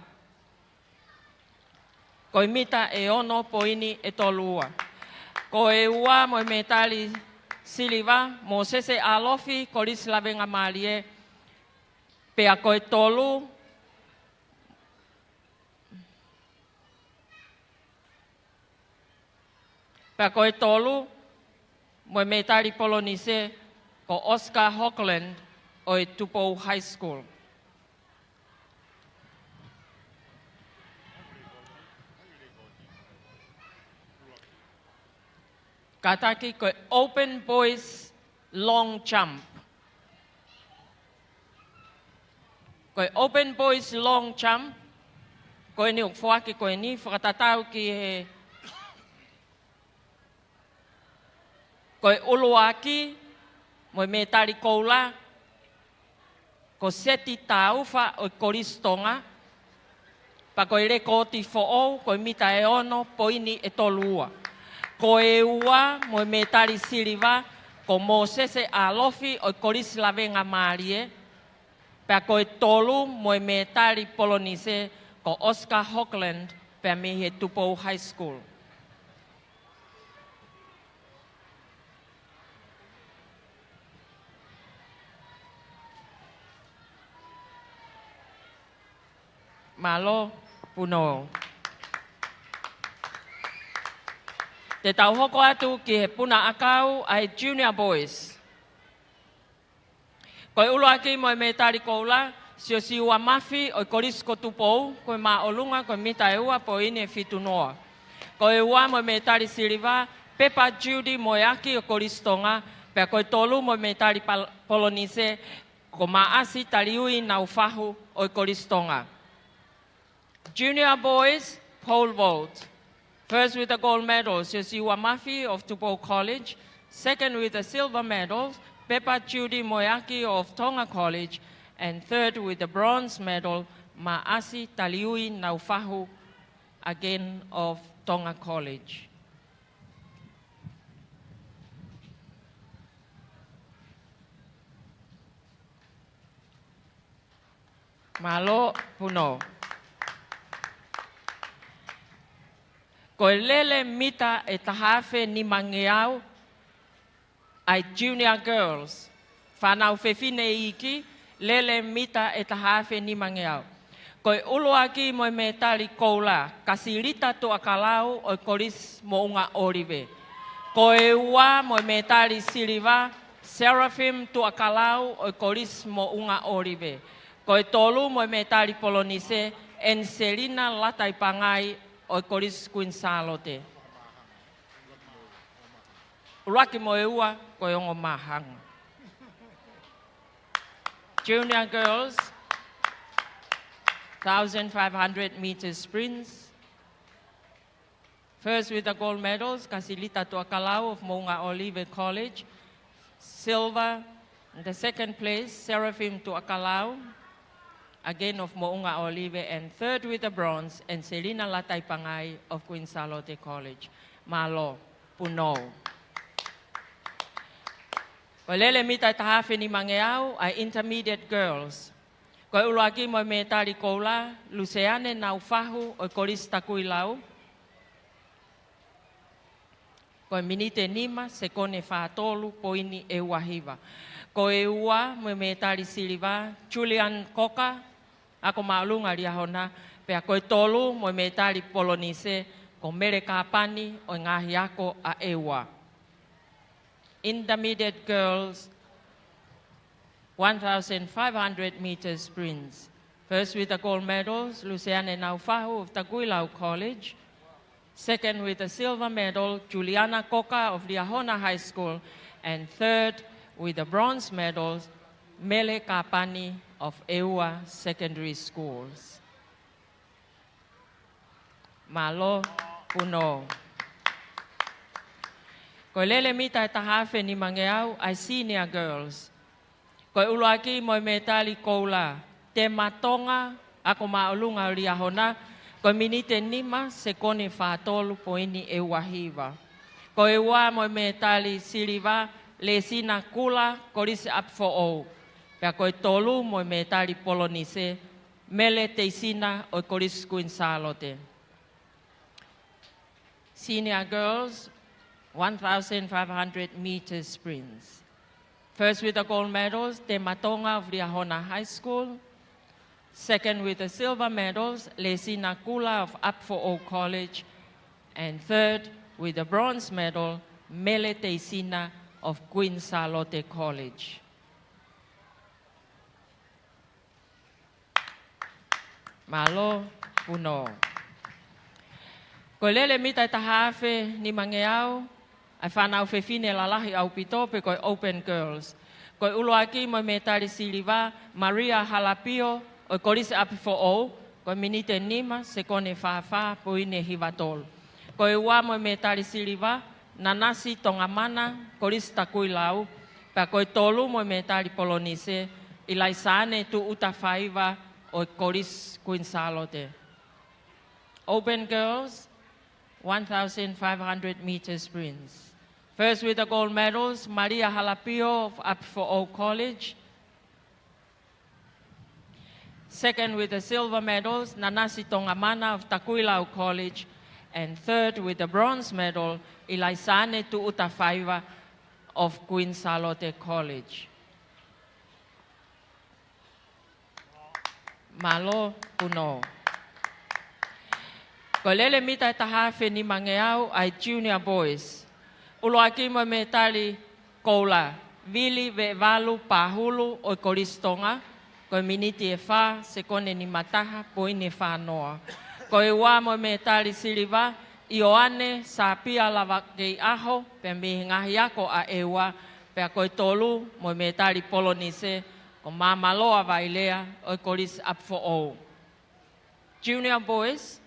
Ko e mita ʻe ono poini ʻe tolu ua. Ko e ua mo e mētali siliva, Mōsese ʻAlofi, Kolisi Lavengamālie, pea ko e tolu, pea ko e tolu, mo e mētali polonise, ko Oscar Hoagland ʻo e Tupou High School. Kātaki ko e Open Boys Long Jump. Ko e Open Boys Long Jump, ko eni ʻoku foaki ko eni, fakatatau ki he, ko e ʻuluaki mo e mētali koula, ko Seti Taufa ʻo e Kolisi Tonga, pea ko e lekooti foʻou, ko e mita ʻe ono poini ʻe tolu ua. Ko e ua mo e mētali siliva, ko Mōsese ʻAlofi ʻo e Kolisi Lavengamālie, pea ko e tolu mo e mētali polonise, ko Oscar Hoagland, pea mei he Tupou High School. Mālō, Puno. Te tau hoko atu ki he puna ʻakau ʻa e Junior Boys. Ko e ʻuluaki mo e mētali koula, Siosiua Mafi ʻo e Kolisi ko Tupou, ko e māʻolunga, ko e mita ʻe ua poini ʻe fitu noa. Ko e ua mo e mētali siliva, Pepa Judy Moeaki ʻo e Kolisi Tonga, pea ko e tolu mo e mētali pal-, polonise, ko Maʻasi Taliui Naufahu ʻo e Kolisi Tonga. Junior boys, pole vault. First with the gold medal, Siosiua Mafi of Tupou College. Second with the silver medal, Pepa Judy Moeaki of Tonga College. And third with the bronze medal, Maʻasi Taliui Naufahu, again of Tonga College. Mālō, Puno. Ko e lele mita ʻe taha afe nimangeau ʻa e Junior Girls, fānau fefine iiki, lele mita ʻe taha afe nimangeau. Ko e ʻuluaki mo e mētali koula, Kasilita Tuʻakalau ʻo e Kolisi Moʻunga ʻŌlive. Ko e ua mo e mētali siliva, Seraphim Tuʻakalau ʻo e Kolisi Moʻunga ʻŌlive. Ko e tolu mo e mētali polonise, Angelina Lataipangai ʻo e Kolisi Kuini Sālote. ʻUluaki mo e ua, ko e ongo māhanga. Junior girls, thousand five hundred meter sprints. First with the gold medals, Kasilita Tuʻakalau of Moʻunga ʻŌlive College. Silver, in the second place, Seraphim Tuʻakalau, again of Moʻunga ʻŌlive, and third with the bronze, Angelina Lataipangai of Kuini Sālote College. Mālō, Puno. Ko e lele mita ʻe taha afe nimangeau ʻa e Intermediate Girls. Ko e ʻuluaki mo e mētali koula, Luseane Naufahu ʻo e Kolisi Takuilau. Ko e miniti ʻe nima, sekoni ʻe fā tolu, poini ʻe ua hiva. Ko e ua mo e mētali siliva, Julian Koka, Ako Māʻolunga Liahona, pea ko e tolu mo e mētali polonise, ko Mele Kāpani ʻo e Ngaahi Ako ʻa ʻEua. Intermediate girls, one thousand five hundred meter sprints. First with the gold medals, Luseane Naufahu of Takuilau College. Second with the silver medal, Juliana Koka of Liahona High School. And third with the bronze medals, Mele Kāpani of ʻEua Secondary Schools. Mālō, Puno. Ko e lele mita ʻe taha afe nimangeau ʻa e Senior Girls. Ko e ʻuluaki mo e mētali koula, Tema Tonga, ako māʻolunga ʻo Liahona, ko e miniti ʻe nima, sekoni ʻe fā tolu, poini ʻe ua hiva. Ko e ua mo e mētali siliva, Lesina Kula, Kolisi ʻApifoʻou. Pea ko e tolu mo e mētali polonise, Mele Teisina ʻo e Kolisi Kuini Sālote. Senior Girls, one thousand five hundred meter sprints. First with the gold medals, Tema Tonga of Liahona High School. Second with the silver medals, Lesina Kula of ʻApifoʻou College. And third with the bronze medal, Mele Teisina of Queen Sālote College. Mālō, Puno. Ko e lele mita ʻe taha afe nimangeau ʻa e fānau fefine lalahi ʻaupito pe ko e Open Girls. Ko e ʻuluaki mo e mētali siliva, Maria Halapio ʻo e Kolisi ʻApifoʻou, ko e miniti ʻe nima, sekoni ʻe fā fā, poini ʻe hiva tolu. Ko e ua mo e mētali siliva, Nanasi Tongamana, Kolisi Takuilau, pea ko e tolu mo e mētali polonise, ʻIlaisaane Tuʻutafaiva ʻo e Kolisi Kuini Sālote. Open Girls, one thousand five hundred meter sprints. First with the gold medals, Maria Halapio of ʻApifoʻou College. Second with the silver medals, Nanasi Tongamana of Takuilau College. And third with the bronze medal, ʻIlaisaane Tuʻutafaiva of Queen Sālote College. Mālō, Puno. Ko e lele mita ʻe taha afe nimangeau ʻa e Junior Boys. ʻUluaki mo e mētali koula, Vili Veʻevalu Pahulu ʻo e Kolisi Tonga, ko e miniti ʻe fā, sekoni ʻe nima taha, poini ʻe fā noa. Ko e ua mo e mētali siliva, ʻIoane Sāpia Lavakeiʻaho, pea mei he ngaahi ako ʻa ʻEua, pea ko e tolu mo e mētali polonise, ko Māmaloa Vailea ʻo e Kolisi ʻApifoʻou. Junior Boys,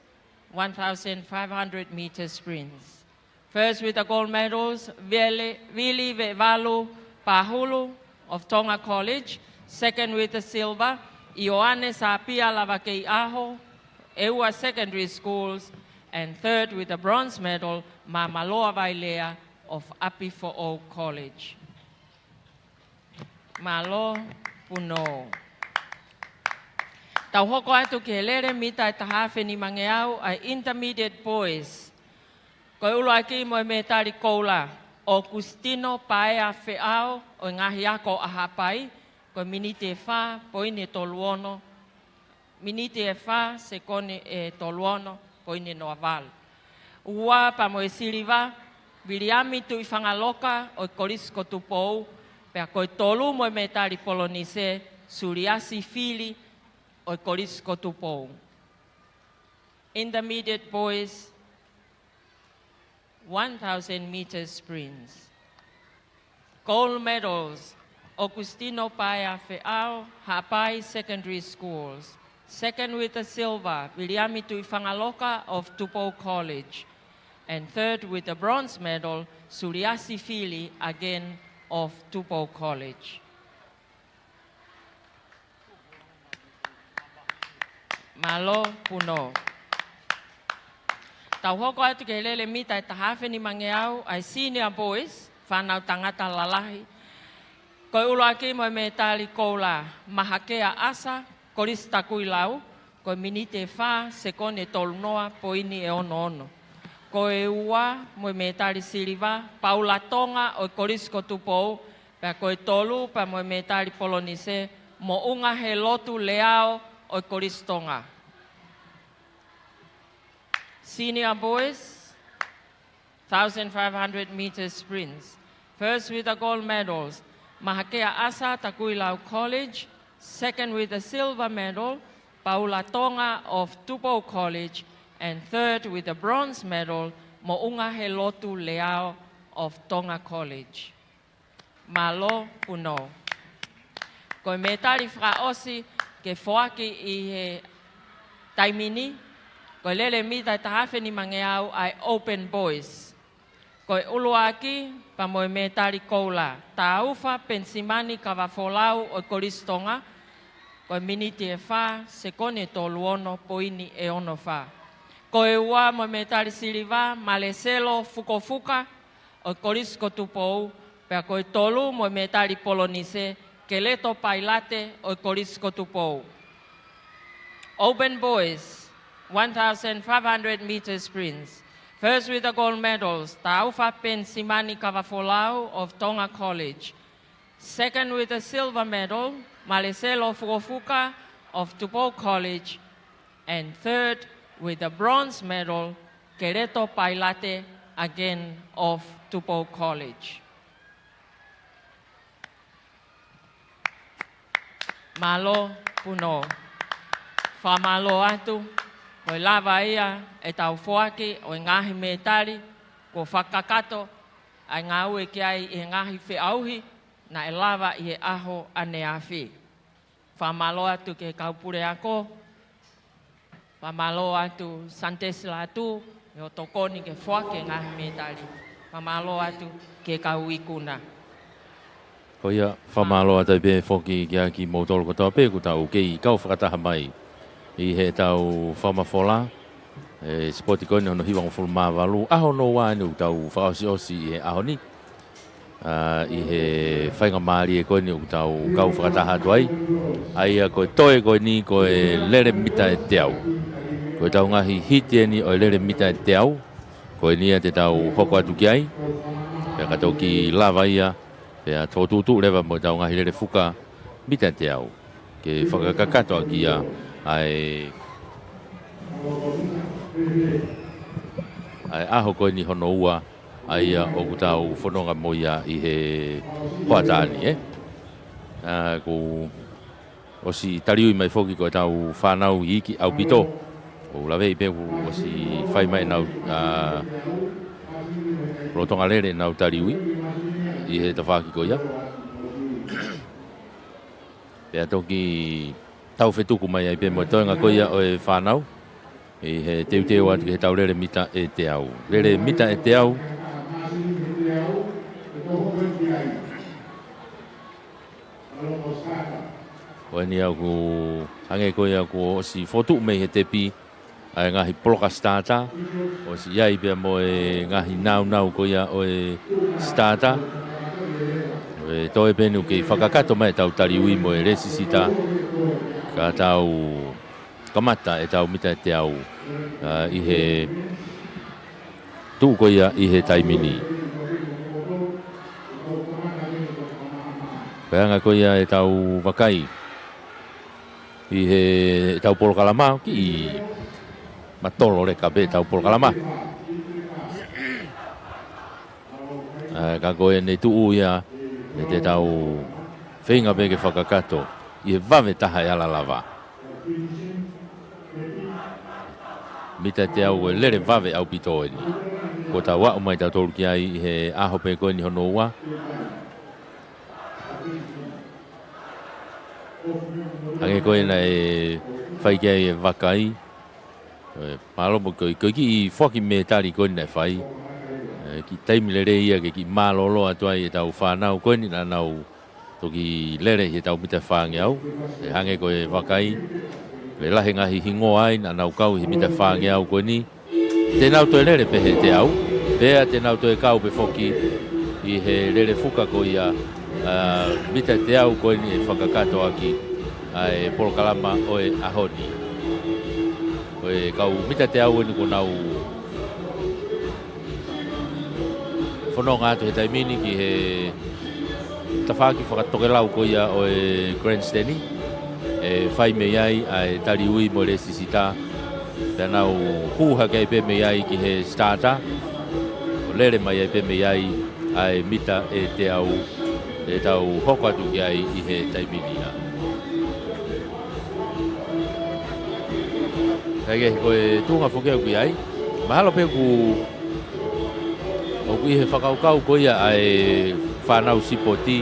one thousand five hundred meter sprints. First with the gold medals, Vili, Vili Veʻevalu Pahulu of Tonga College. Second with the silver, ʻIoane Sāpia Lavakeiʻaho, ʻEua Secondary Schools. And third with the bronze medal, Māmaloa Vailea of ʻApifoʻou College. Mālō, Puno. Tau hoko atu ki he lele mita ʻe taha afe nimangeau ʻa e Intermediate Boys. Ko e ʻuluaki mo e mētali koula, ʻOkusitino Paea Feʻao ʻo e ngaahi ako ʻa Haʻapai, ko e miniti ʻe fā, poini ʻe tolu ono, miniti ʻe fā, sekoni ʻe tolu ono, poini ʻe noa valu. Ua pea mo e siliva, Viliami Tuʻifangaloka ʻo e Kolisi ko Tupou, pea ko e tolu mo e mētali polonise, Suliasi Fili ʻo e Kolisi ko Tupou. Intermediate Boys, one thousand meter sprints. Gold medals, ʻOkusitino Paea Feʻao, Haʻapai Secondary Schools. Second with the silver, Viliami Tuʻifangaloka of Tupou College. And third with the bronze medal, Suliasi Fili, again of Tupou College. Mālō, Puno. Tau hoko atu ki he lele mita ʻe taha afe nimangeau ʻa e Senior Boys, fānau tangata lalahi. Ko e ʻuluaki mo e mētali koula, Mahakea ʻAsa, Kolisi Takuilau, ko e miniti ʻe fā, sekoni ʻe tolu noa, poini ʻe ono ono. Ko e ua mo e mētali siliva, Paula Tonga ʻo e Kolisi ko Tupou, pea ko e tolu pea mo e mētali polonise, Moʻungahelotu Leao ʻo e Kolisi Tonga. Senior Boys, thousand five hundred meter sprints. First with the gold medals, Mahakea ʻAsa, Takuilau College. Second with the silver medal, Paula Tonga of Tupou College. And third with the bronze medal, Moʻungahelotu Leao of Tonga College. Mālō, Puno. Ko e mētali fakaʻosi ke foaki ʻi he taimi ni, Ko e lele mita ʻe taha afe nimangeau ʻa e Open Boys. Ko e ʻuluaki, pea mo e mētali koula, Taufa Penisimani Kavafolau ʻo e Kolisi Tonga, ko e miniti ʻe fā, sekoni ʻe tolu ono, poini ʻe ono fā. Ko e ua, mo e mētali siliva, Maleselo Fukofuka ʻo e Kolisi ko Tupou, pea ko e tolu, mo e mētali polonise, Keleto Pailate ʻo e Kolisi ko Tupou. Open boys, one thousand five hundred meter sprints. First with the gold medals, Taufa Penisimani Kavafolau of Tonga College. Second with the silver medal, Maleselo Fukofuka of Tupou College. And third with the bronze medal, Keleto Pailate, again of Tupou College. Mālō, Puno. Fakamālō atu, ko e lava ia ʻetau foaki ʻo e ngaahi mētali kuo fakakakato ʻa e ngāue ki ai ʻi he ngaahi feʻauhi naʻe lava ʻi he ʻaho ʻaneafi. Fakamālō atu ki he kau puleako. Fakamālō atu Santesi Lātū, ʻi hoʻo tokoni ke foaki e ngaahi mētali. Fakamālō atu ki he kau ikuna. Ko ia, fakamālō atu ai pē foki kiate kimoutolu kotoa pē kuo tau kei kau fakataha mai ʻi heʻetau fakamafola e sipoti ko eni hono hivangofulu mā valu, ʻaho hono ua eni ʻoku tau fakaʻosiʻosi ʻi he ʻaho ni. ʻA, ʻi he faingamālie ko eni ʻoku tau kau fakataha atu ai. ʻA ia ko e toe ko eni ko e lele mita ʻe teau. Ko ʻetau ngaahi hiti eni ʻo e lele mita ʻe teau. Ko eni ia te tau hoko atu ki ai. Pea ka toki lava ia, pea tō tuʻutuʻu leva mo ʻetau ngaahi lele fuka mita ʻe teau. Ke fakakakato ʻaki ia ʻa e, ʻa e ʻaho ko eni hono ua, ʻa ia ʻoku tau fononga mo ia ʻi he hoʻatā ni, ē? ʻA, kuo ʻosi taliui mai foki ko ʻetau fānau iiki ʻaupito. ʻOku ou laveʻi pē kuo ʻosi fai mai ʻenau, ʻa, lolotonga lele ʻenau taliui ʻi he tafaʻaki ko ia. Pea toki tau fetuku mai ai pē mo e toenga ko ia ʻo e fānau ʻi he teuteu atu ki heʻetau lele mita ʻe teau. Lele mita ʻe teau. Ko eni ʻoku hangē ko ia kuo ʻosi fokotuʻu mei he tepi ʻa e ngaahi poloka starter, ʻosi ʻi ai pea mo e ngaahi nāunau ko ia ʻo e starter. ʻE toe pē eni ʻoku kei fakakakato mai ʻetau taliui mo e lēsisita, ka tau kamata ʻetau mita ʻe teau, ʻa, ʻi he tuʻu ko ia ʻi he taimi ni. Pea hanga ko ia ʻetau vakai ʻi heʻetau polokalama, kiʻi matolo leka pē ʻetau polokalama. ʻA, ka ko ʻene tuʻu ia, ʻe te tau feinga pē ke fakakakato ʻi he vave taha ʻe ala lava. Mita ʻe teau, ko e lele vave ʻaupito eni. Kuo tau aʻu mai tautolu ki ai ʻi he ʻaho pē ko eni hono ua. Hangē ko ia naʻe fai ki ai e vakai. ʻE, mālō mo ko e, ko e kiʻi foaki mētali ko eni naʻe fai. ʻE, kiʻi taimi lelei ia ke kiʻi mālōlō atu ai ʻetau fānau ko eni naʻa nau toki lele ʻi heʻetau mita fāngeau. ʻE, hangē ko e vakai, ʻe lahi e ngaahi hingoa ai naʻa nau kau ʻi he mita fāngeau ko eni. Te nau toe lele pē he teau, pea te nau toe kau pē foki ʻi he lele fuka ko ia, ʻa, mita teau ko eni ʻe fakakakato ʻaki ʻa e polokalama ʻo e ʻaho ni. Ko e kau mita teau eni kuo nau fononga atu he taimi ni ki he tafaʻaki fakatokelau ko ia ʻo e grandstand, ʻe fai mei ai ʻa e taliui mo e lēsisita, pea nau hū hake ai pē mei ai ki he starter, ʻo lele mai ai pē mei ai ʻa e mita ʻe teau, ʻe tau hoko atu ki ai ʻi he taimi ni ia. Kae kehe ko e tuʻunga foki ʻoku ʻi ai, mahalo pē ʻoku ʻoku ʻi he fakakaukau ko ia ʻa e fānau sipoti,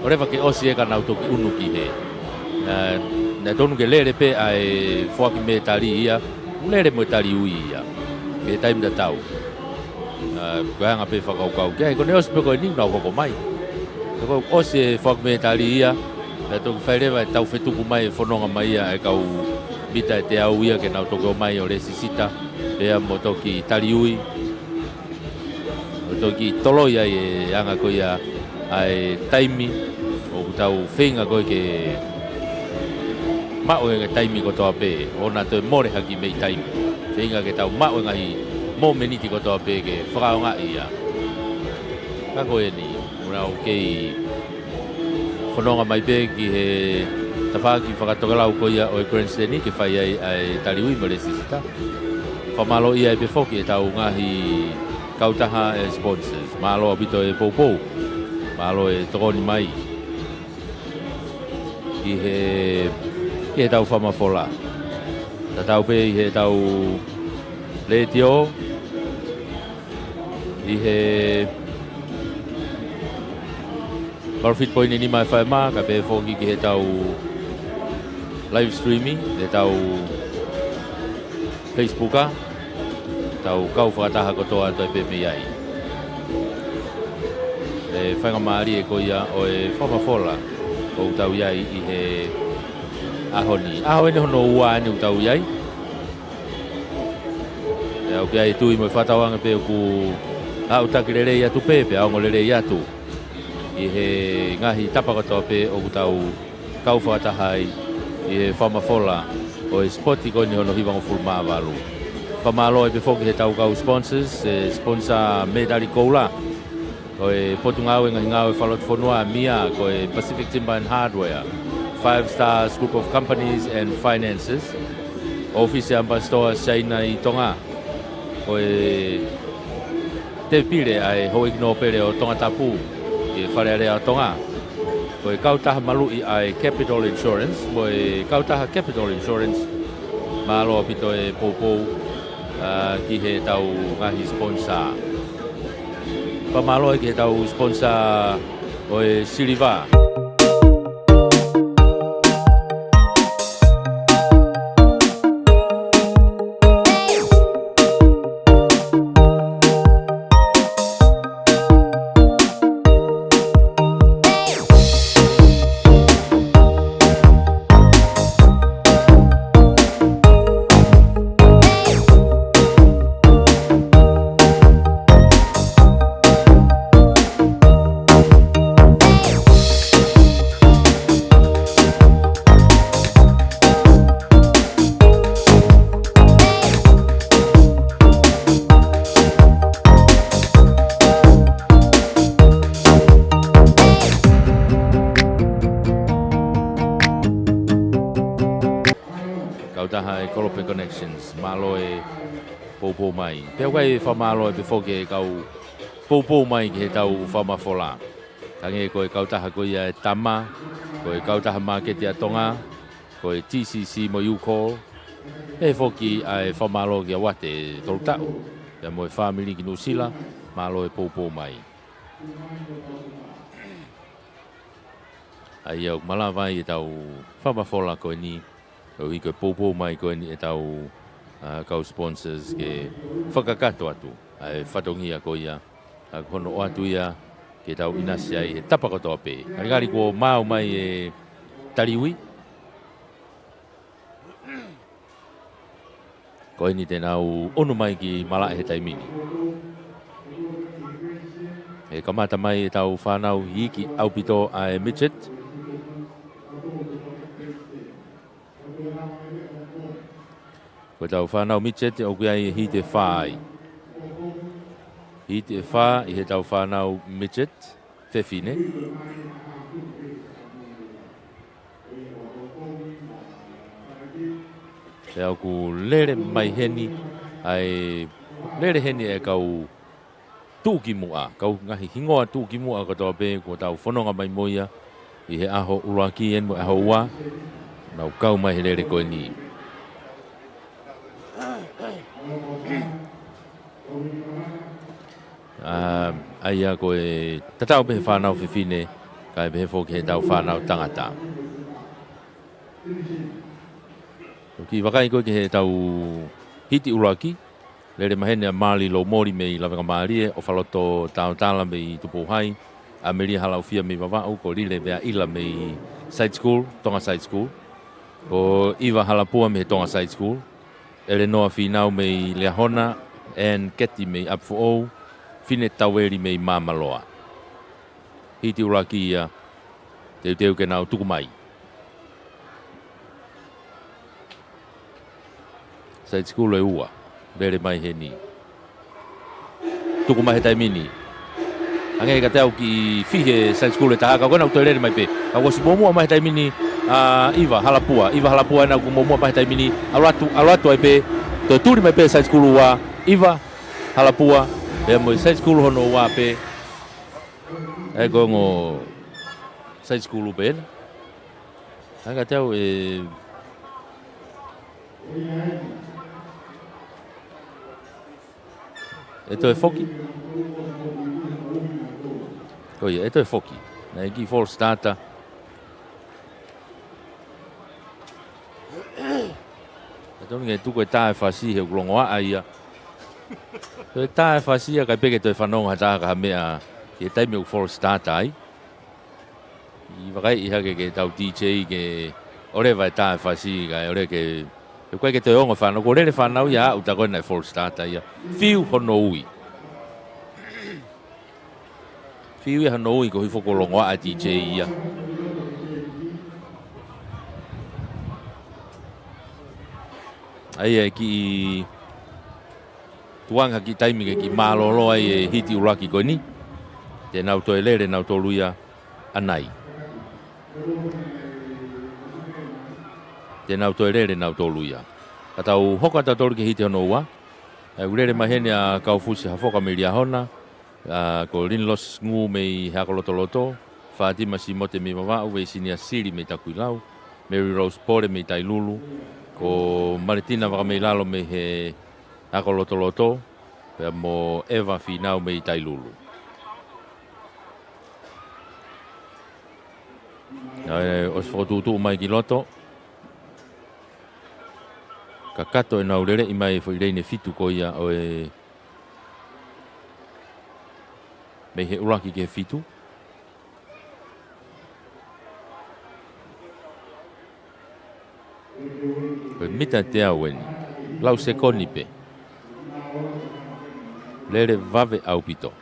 ʻo leva ke ʻosi ē ka nau toki ʻunu ki hē. Ā, naʻe tonu ke lele pē ʻa e foaki mētali ia, Lele mo e tali ui ia. Ke taimi tatau. ʻA, ko e anga pē fakakaukau. Ke ai, ko ʻene ʻosi pē ko eni naʻa nau hoko mai. Ko e ʻosi e fakametali ia. Naʻe toki fai leva e tau fetuku mai e fononga mai ia e kau mita ʻe teau ia ke nau toki ō mai ʻo lēsisita. Pea mo toki tali ui. ʻO toki toloi ai e anga ko ia ʻa e taimi, ʻoku tau feinga ko ē ke maʻu e taimi kotoa pē, ʻo na toe mole hake mei taimi. Feinga ke tau maʻu e ngaahi mōmeniti kotoa pē ke fakaʻaongaʻi ia. Ka ko eni, ʻoku nau kei fononga mai pē ki he tafaʻaki fakatokelau ko ia ʻo e grandstand ke fai ai ʻa e tali ui mo e lēsisita. Fakamālō ia ai pē foki e tau ngaahi kautaha e sponsors. Mālō ʻaupito e poupou. Mālō e tokoni mai. ʻI he, ʻi he tau fakamafola. Tatau pē ʻi he tau letiō. ʻI he Profit Point ʻe nima ʻe fai mai, kae pehē foki ki he tau live streaming, he tau Facebook, ʻa e tau kau fakataha kotoa atu pē mei ai. E faingamālie ko ia ʻo e fakamafola ʻoku tau ʻi ai ʻi he ʻaho ni. ʻAho eni hono ua eni ʻoku tau ʻi ai. ʻE, ʻoku ʻi ai e tui mo e fakatauange pē ʻoku ʻaʻutaki lelei atu pē, pea ongo lelei atu. ʻI he ngaahi tapa kotoa pē ʻoku tau kau fakataha ai ʻi he fakamafola ʻo e sipoti ko eni hono hivangofulu mā valu. Fakamālō ai pē foki he tau kau sponsors, e sponsor mētali koula ʻo e Potungāue Ngaahi Ngāue Fakalotofonua, MIA, ko e Pacific Timber and Hardware, Five Stars Group of Companies and Finances, ʻŌfisi ʻAmipasitoa Siaina ʻi Tonga, ko e tēpile ʻa e Houʻeiki Nōpele ʻo Tongatapu ʻi he Fale Alea ʻo Tonga, ko e kautaha maluʻi ʻa e Capital Insurance, mo e kautaha Capital Insurance, mālō ʻaupito e poupou, ʻa, ki he tau ngaahi sponsor. Fakamālō ki he tau sponsor ʻo e siliva. Kautaha e Kolope Connections, mālō e poupou mai. Pea ʻoku ʻi ai e fakamālō pē foki e kau poupou mai ki he tau fakamafola. Hangē ko e kautaha ko ia e Tama, ko e kautaha māketi ʻa Tonga, ko e T C C mo e U-Call. Pehē foki ʻa e fakamālō kia Uate Tolutaʻu, pea mo e fāmili ki Nuʻusila, mālō e poupou mai. ʻA ia ʻoku malava ai e tau fakamafola ko eni, ʻo hiki e poupou mai ko eni e tau, ʻa, kau sponsors ke fakakakato atu ʻa e fatongia ko ia, ʻa, ko hono ʻoatu ia ke tau ʻinasi ai he tapa kotoa pē. Kalikali kuo maau mai e tali ui. Ko eni te nau ʻunu mai ki malaʻe he taimi ni. ʻE kamata mai e tau fānau iiki ʻaupito ʻa e midget. Ko e tau fānau midget ʻoku ʻi ai e hiti ʻe fā ai. Hiti ʻe fā ʻi he tau fānau midget fefine. Pea ʻoku lele mai heni, ʻa e lele heni e kau tuʻukimuʻa, kau ngaahi hingoa tuʻukimuʻa kotoa pē kuo tau fononga mai mo ia ʻi he ʻaho ʻuluaki eni mo e ʻaho ua, nau kau mai he lele ko eni. ʻA, ʻa ia ko e tatau pē he fānau fefine, kae pehē foki he tau fānau tangata. Toki vakai ko ē ki he tau Hiti ʻuluaki, lele mai heni ʻa Mali Loumoli mei Lavengamālie, ʻOfaloto Taotala mei Tupou High, ʻAmelia Halaʻofia mei Vavaʻu, ko Lile Veaʻila mei Side School, Tonga Side School, ko ʻIva Halapua mei he Tonga Side School, ʻElenoa Fīnau mei Liahona, Ann Keti mei ʻApifoʻou, Fine Taueli mei Māmaloa. Hiti ʻuluaki ia, teuteu ke nau tuku mai. Side School ʻe ua, lele mai heni. Tuku mai he taimi ni. Hangē kiate au kiʻi fihi e Side School ʻe taha, ka ko ena ʻoku toe lele mai pē. Ka kuo ʻosi muʻomuʻa mai he taimi ni, ʻa ʻIva Halapua. ʻIva Halapua ena ʻoku muʻomuʻa mai he taimi ni. ʻAlu atu, ʻalu atu ai pē. Toe tuli mai pē Side School ua. ʻIva Halapua. Pea mo e Side School hono ua pē. ʻE ko e ongo Side School pē ena. Hangē kiate au ʻe, ʻe toe foki. Ko ia, ʻe toe foki. Naʻe kiʻi false starter. ʻE tonu ke tuku e tā e fasi he ʻoku longoaʻa ia. Ko e tā e fasi ia, ʻikai pē ke toe fanongo ha taha ki ha meʻa, ki he taimi ʻoku false starter ai. ʻI vakai ʻi hake ke tau D J ke ʻoleva e tā e fasi kae ʻoleva ke, he ʻoku ʻikai ke toe ongo e fānau, kuo lele e fānau ia ʻo aʻu atu ko ena e false starter ia. Fiu hono ui. Fiu ia hono ui koeʻuhi foki kuo longoaʻa e D J ia. ʻA ia ʻe kiʻi tukuange ha kiʻi taimi ke kiʻi mālōlō ai e hiti ʻuluaki ko eni. Te nau toe lele nautolu ia ʻanai. Te nau toe lele nautolu ia. Ka tau hoko atu ʻaupito ki he hiti hono ua. ʻE, ʻoku lele mai heni ʻa Kaufusi Hafoka mei Liahona, ʻa, ko Linilosi Ngū mei he Ako Lotoloto, Fātima Simote mei Vavaʻu, Veisinia Sili mei Takuilau, Mary Rose Pole mei Tailulu, ko Maletina Vakameilalo mei he Ako Lotoloto, pea mo ʻEva Fīnau mei Tailulu. Naʻe ʻosi fokotuʻutuʻu mai ki loto. Kakato ʻenau leleʻi mai e foʻi leini ʻe fitu ko ia ʻo e mei he ʻuluaki ki he fitu. Ko e mita ʻe teau eni. Lau sekoni pē. Lele vave ʻaupito.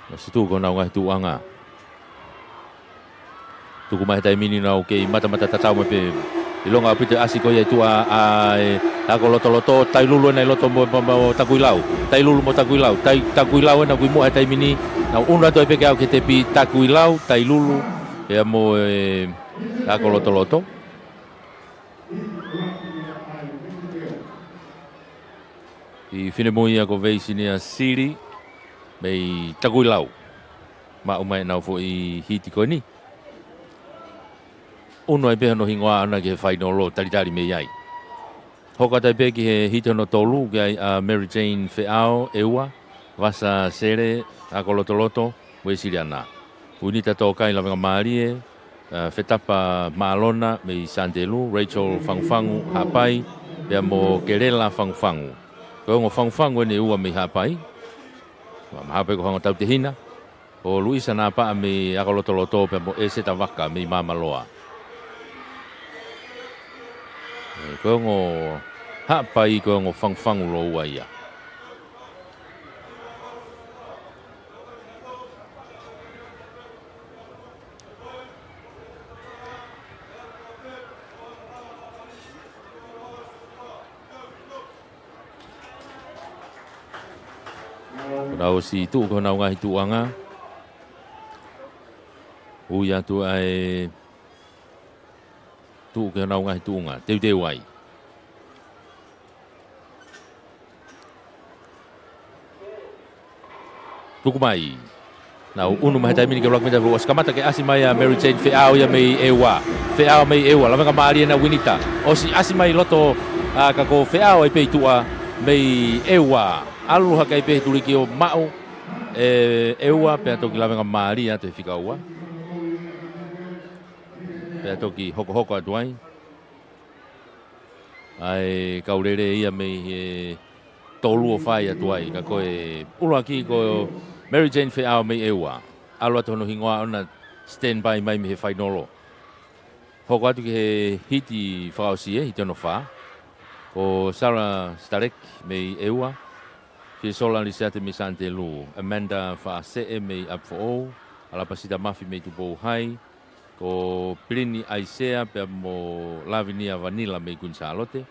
Naʻe ʻosi tuʻu ko honau ngaahi tuʻuʻanga. Tuku mai he taimi ni nau kei matamata tatau mai pē. ʻIlonga ʻaupito e ʻasi ko ia ʻi tuʻa ʻa e Ako Lotoloto, Tailulu ena ʻi loto mo, mo, mo Takuilau. Tailulu mo Takuilau. Tai, Takuilau ena ʻoku ʻi muʻa he taimi ni. Nau ʻunu atu ai pē ke aʻu ki he tepi, Takuilau, Tailulu. Pea mo e Ako Lotoloto. Kiʻi finemui ia ko Veisinia Sili mei Takuilau. Maʻu mai ʻenau foʻi hiti ko eni. ʻUnu ai pē hono hingoa ʻana ki he fainolo, talitali mei ai. Hoko atu ai pē ki he hiti hono tolu, ki ai ʻa Mary Jane Feʻao, ʻEua, Vasa Sele, Ako Lotoloto, Uēsiliana. Uinita Tōkai, Lavengamālie, ʻa, Fetapa Mālona mei Santelu, Rachel Fangufangu, Haʻapai, pea mo Kelela Fangufangu. Ko e ongo Fangufangu eni ʻe ua mei Haʻapai. Ma, mahalo pē ko e ongo tautehina. Ko Luisa Napaʻa mei Ako Lotoloto pea mo ʻEseta Vaka mei Māmaloa. ʻE, ko e ongo Haʻapai, ko e ongo Fangufangu lōua ia. Kuo nau ʻosi tuʻu ki honau ngaahi tuʻuʻanga. Ui atu ʻa e tuʻu ki honau ngaahi tuʻunga. Teuteu ai. Tuku mai. Nau ʻunu mai he taimi ni ke ʻuluaki mita, ʻosi kamata ke ʻasi mai ʻa Mary Jane Feʻao ia mei ʻEua. Feʻao mei ʻEua. Lavengamālie ena Uinita. ʻOsi ʻasi mai loto, ʻa, ka ko Feʻao ai pē ʻi tuʻa mei ʻEua. ʻAlu hake ai pē he tuliki ʻo maʻu ʻe ʻEua pea toki lavengamālie atu he fika ua. Pea toki hokohoko atu ai ʻa e kau lele ia mei he tolu ʻo fai atu ai. Ka ko e ʻuluaki ko Mary Jane Feʻao mei ʻEua. ʻAlu atu hono hingoa ʻo na standby mai mei he fainolo. Hoko atu ki he hiti fakaʻosi ē, hiti hono fā. Ko Sarah Starek mei ʻEua. Fiesola Lisiate mei Sānitelū. Amanda Faʻaseʻe mei ʻApifoʻou. ʻAlapasita Mafi mei Tupou Hai. Ko Pilini ʻAisea pea mo Lavinia Vanila mei Kuini Sālote.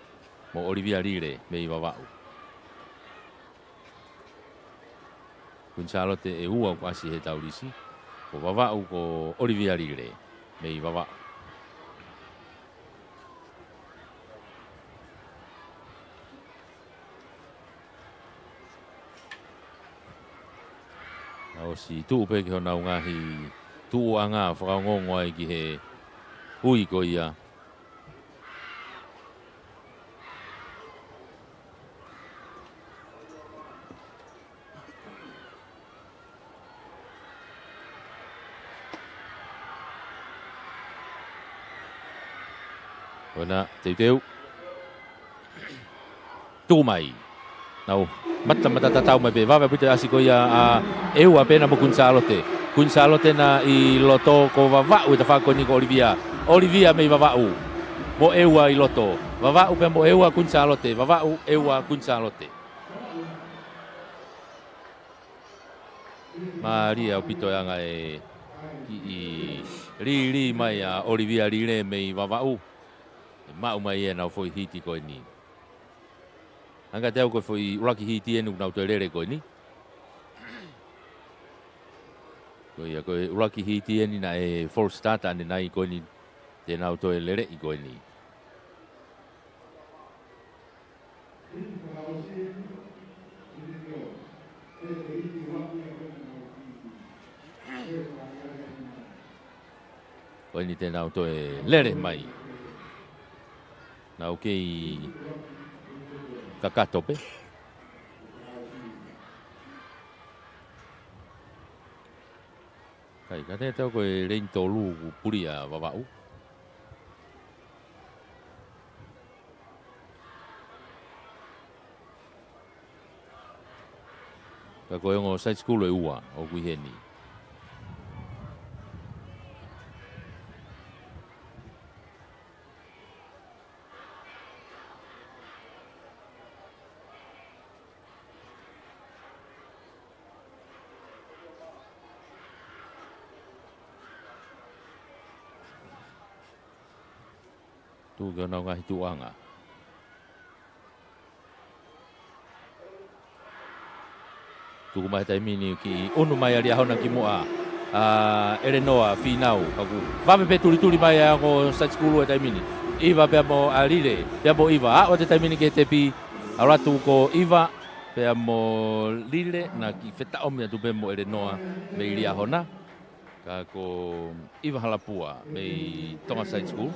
Mo ʻOlivia Lile mei Vavaʻu. Kuini Sālote ʻe ua ʻoku ʻasi he taulisi. Ko Vavaʻu ko ʻOlivia Lile mei Vavaʻu. Naʻe ʻosi tuʻu pē ki honau ngaahi tuʻuʻanga fakaongoongo ai ki he ui ko ia. ʻOna, teuteu. Tuku mai. Nau matamata tatau mai pē, vave ʻaupito e ʻasi ko ia ʻa ʻEua pea mo Kuini Sālote. Kuini Sālote na ʻi loto, ko Vavaʻu e tafaʻaki ko eni ko ʻOlivia. ʻOlivia mei Vavaʻu. Mo ʻEua ʻi loto. Vavaʻu pea mo ʻEua, Kuini Sālote. Vavaʻu, ʻEua, Kuini Sālote. Mālie ʻaupito e anga e kiʻi lili mai ʻa ʻOlivia Lile mei Vavaʻu. ʻE maʻu mai ʻenau foʻi hiti ko eni. Hangē kiate au ko e foʻi ʻuluaki hiti eni ʻoku nau toe lele ko eni. Ko ia ko e ʻuluaki hiti eni naʻe false start ʻanenai ko eni te nau toe leleʻi ko eni. Ko eni te nau toe lele mai. Nau kei kakato pē. Kai, ka te tau ko e leini tolu ʻoku puli ʻa Vavaʻu. Ka ko e ongo side school ʻe ua ʻoku ʻi heni. Tuku ki honau ngaahi tuʻuʻanga. Tuku mai he taimi ni kiʻi ʻunu mai ʻa Liahona ki muʻa ʻa ʻElenoa Fīnau. Ka ʻoku vave pē tulituli mai ʻa e ongo side school he taimi ni. ʻIva pea mo ʻa Lile, pea mo ʻIva. Aʻu atu he taimi ni ki he tepi, ʻalu atu ko ʻIva pea mo Lile, na kiʻi fetaʻomi atu pē mo ʻElenoa mei Liahona. Ka ko ʻIva Halapua mei Tonga Side School.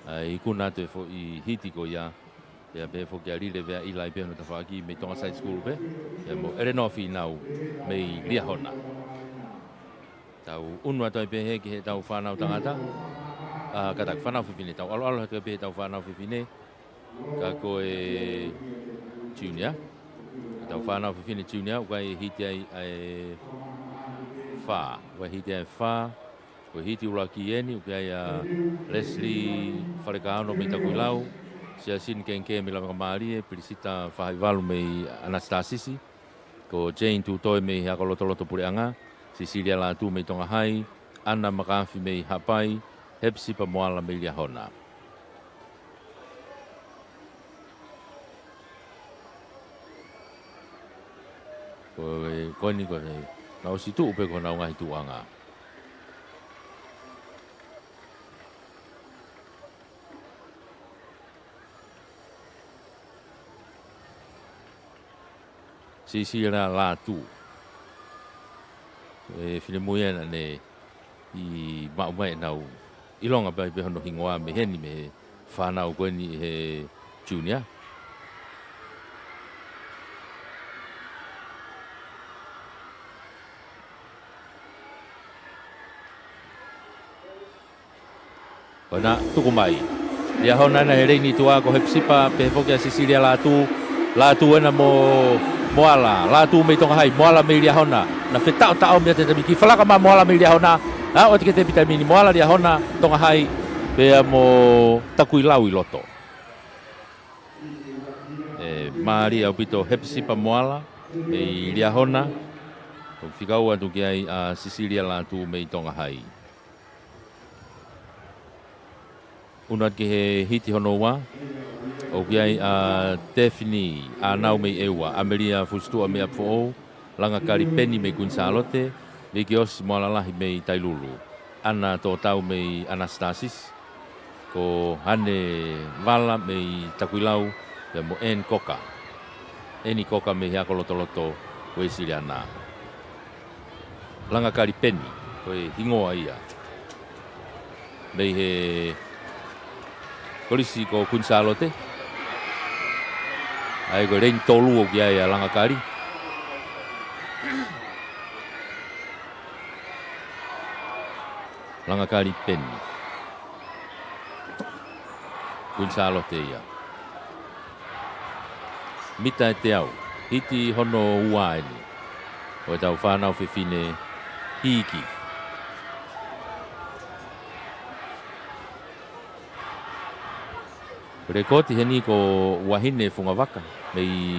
ʻA e ikuna atu e foʻi hiti ko ia. Pea pehē foki ʻa Lile Veaʻila ai pē hono tafaʻaki mei Tonga Side School pē. Pea mo ʻElenoa Fīnau mei Liahona. Tau ʻunu atu ai pē hē ki heʻetau fānau tangata. ʻA, kātaki fānau fefine, tau ʻaluʻalu atu ai pē heʻetau fānau fefine. Ka ko e junior. Tau fānau fefine junior, ʻoku ʻi ai e hiti ai ʻa e fā. ʻOku ʻi ai e hiti ai ʻa e fā. Ko e hiti ʻuluaki eni, ʻoku ʻi ai ʻa Leslie Falekaono mei Takuilau. Siasini Kengke mei Lavengamālie, Pilisita Fahivalu mei ʻAnasitāsisi. Ko Jane Tutoe mei Haʻakolotoloto Puleʻanga, Sisilia Lātū mei Tonga Hai, ʻAna Makaafi mei Haʻapai, Hepisipa Moala mei Liahona. Ko e, ko eni ko e, naʻe ʻosi tuʻu pē ko honau ngaahi tuʻuʻanga. Sisilia Lātū. E finemui ena ne ʻi maʻu mai ʻenau ʻilonga pē, pē hono hingoa mei heni mei he fānau ko eni he junior. Ko ena tuku mai. Liahona ena he leini tuʻa ko Hepisipa, pehē foki ʻa Sisilia Lātū. Lātū ena mo Moala. Lātū mei Tonga Hai, Moala mei Liahona. Naʻe fetaʻotaʻo mei he taimi ni, kiʻi falaka mai Moala mei Liahona. Aʻu atu ki he tepi taimi ni, Moala, Liahona, Tonga Hai, pea mo Takuilau ʻi loto. ʻE, mālie ʻaupito Hepisipa Moala mei Liahona. ʻOku fika ua atu ki ai ʻa Sisilia Lātū mei Tonga Hai. ʻUnu atu ki he hiti hono ua. ʻOku ʻi ai ʻa Tefini ʻAnau mei ʻEua, ʻAmelia Fusituʻa mei ʻApifoʻou, Langakali Peni mei Kuini Sālote, Vikiosi Moalalahi mei Tailulu, ʻAna Tōtau mei ʻAnasitasisi, ko Hane Vala mei Takuilau, pea mo ʻEni Koka. ʻEni Koka mei he ako lotoloto Uēsiliana. Langakali Peni, ko e hingoa ia. Mei he kolisi ko Kuini Sālote. ʻA ia ko e leini tolu ʻoku ʻi ai ʻa Langakali. Langakali Peni. Kuini Sālote ia. Mita ʻe teau, hiti hono ua eni ʻo ʻetau fānau fefine iiki. Lekooti heni ko Uahine Fungavaka mei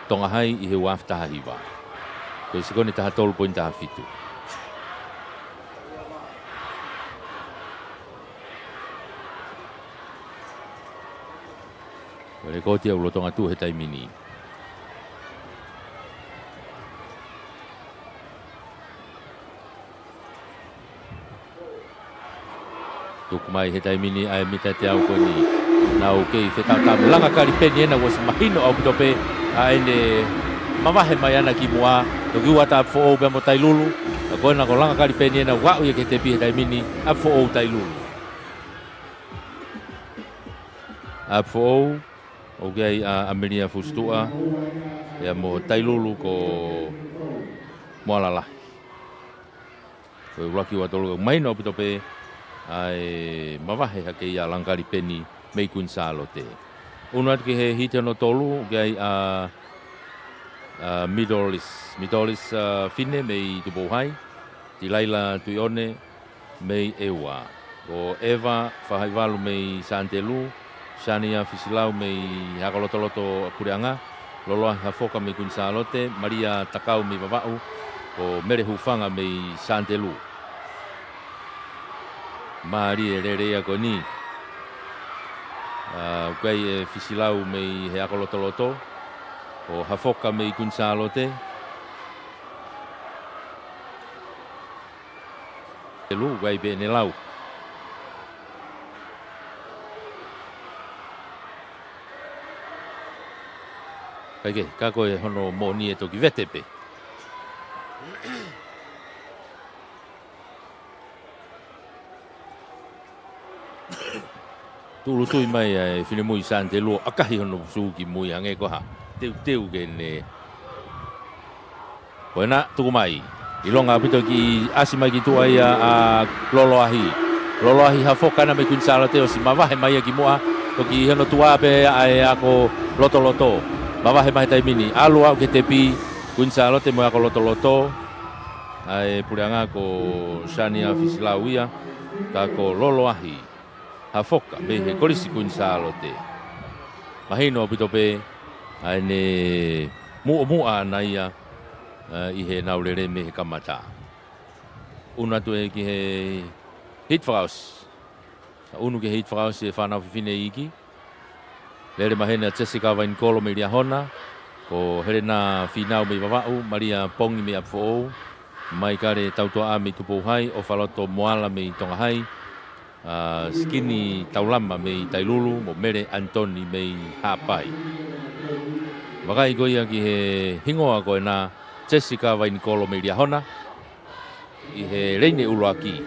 Tonga Hai ʻi he ua afe taha hiva. Ko e sekoni taha tolu poini taha fitu. Ko e lekooti ia ʻoku lolotonga tuʻu he taimi ni. Tuku mai he taimi ni ʻa e mita ʻe teau ko eni. Nau kei fetaʻotaʻo mo Langakali Peni ena, kuo ʻosi mahino ʻaupito pē ʻa ʻene mavahe mai ʻana ki muʻa. Toki ua atu ʻa ʻApifoʻou pea mo Tailulu. Ka ko ena ko Langakali Peni ena ʻoku aʻu ia ki he tepi he taimi ni, ʻApifoʻou Tailulu. ʻApifoʻou, ʻoku ʻi ai ʻa ʻAmelia Fusituʻa, pea mo Tailulu ko Moalalahi. Ko e ʻuluaki ua tolu, ʻoku mahino ʻaupito pē ʻa e mavahe hake ia ʻa Langakali Peni mei Kuini Sālote. ʻUnu atu ki he hiti hono tolu, ʻoku ʻi ai ʻa, ʻa Mitolis, Mitolis, ʻa, Fine mei Tupou Hai, Tilaila Tuione mei ʻEua. Ko ʻEva Fahaivalu mei Sānitelū, Sania Fisilau mei he ako lotoloto Puleʻanga, Loloahi Hafoka mei Kuini Sālote, Malia Takau mei Vavaʻu, ko Mele Hufanga mei Sānitelū. Mālie e lele ia ko eni. ʻA, ʻoku ʻi ai ʻe Fisilau mei he ako lotoloto, ko Hafoka mei Kuini Sālote. Telu, ʻoku ʻi ai pē ʻene lau. Kae kehe, ka ko e hono moʻoni ʻe toki vete pē. Tūʻulutui mai ʻa e finemui Sānitelū, ʻakahi hono sū ki mui hangē ko ha teuteu ke ne. Ko ena, tuku mai. ʻIlonga ʻaupito kiʻi ʻasi mai ki tuʻa ia ʻa Loloahi. Loloahi Hafoka ena mei Kuini Sālote, ʻosi mavahe mai ia ki muʻa. Toki hono tuʻa pē ʻa e ako lotoloto. Mavahe mai he taimi ni. ʻAlu ʻo aʻu ki he tepi, Kuini Sālote mo e ako lotoloto. ʻA e Puleʻanga ko Sania Fisilau ia, ka ko Loloahi Hafoka mei he Kolisi Kuini Sālote. Mahino ʻaupito pē ʻa ʻene muʻomuʻa ʻana ia, ʻa, ʻi heʻenau lele mei he kamata. ʻUnu atu ē ki he hiti fakaʻosi. ʻUnu ki he hiti fakaʻosi e fānau fefine iiki. Lele mai heni ʻa Jessica Vainikolo mei Liahona, ko Helena Fīnau mei Vavaʻu, Malia Pongi mei ʻApifoʻou, Maikale Tautuaʻa mei Tupou Hai, ʻOfaloto Moala mei Tonga Hai, ʻa, Sikini Taulama mei Tailulu, mo Mele ʻAnitoni mei Haʻapai. Vakai ko ia ki he hingoa ko ena, Jessica Vainikolo mei Liahona, ʻi he leini ʻuluaki.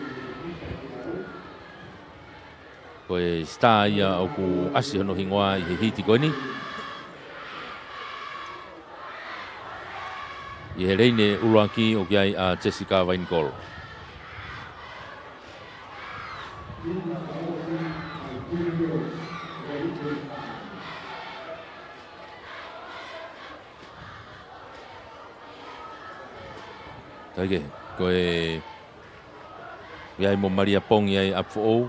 Ko e sitā ia ʻoku ʻasi hono hingoa ʻi he hiti ko eni. ʻI he leini ʻuluaki ʻoku ʻi ai ʻa Jessica Vainikolo. Kae kehe, ko e, ʻoku ʻi ai mo Malia Pongi ai ʻa ʻApifoʻou.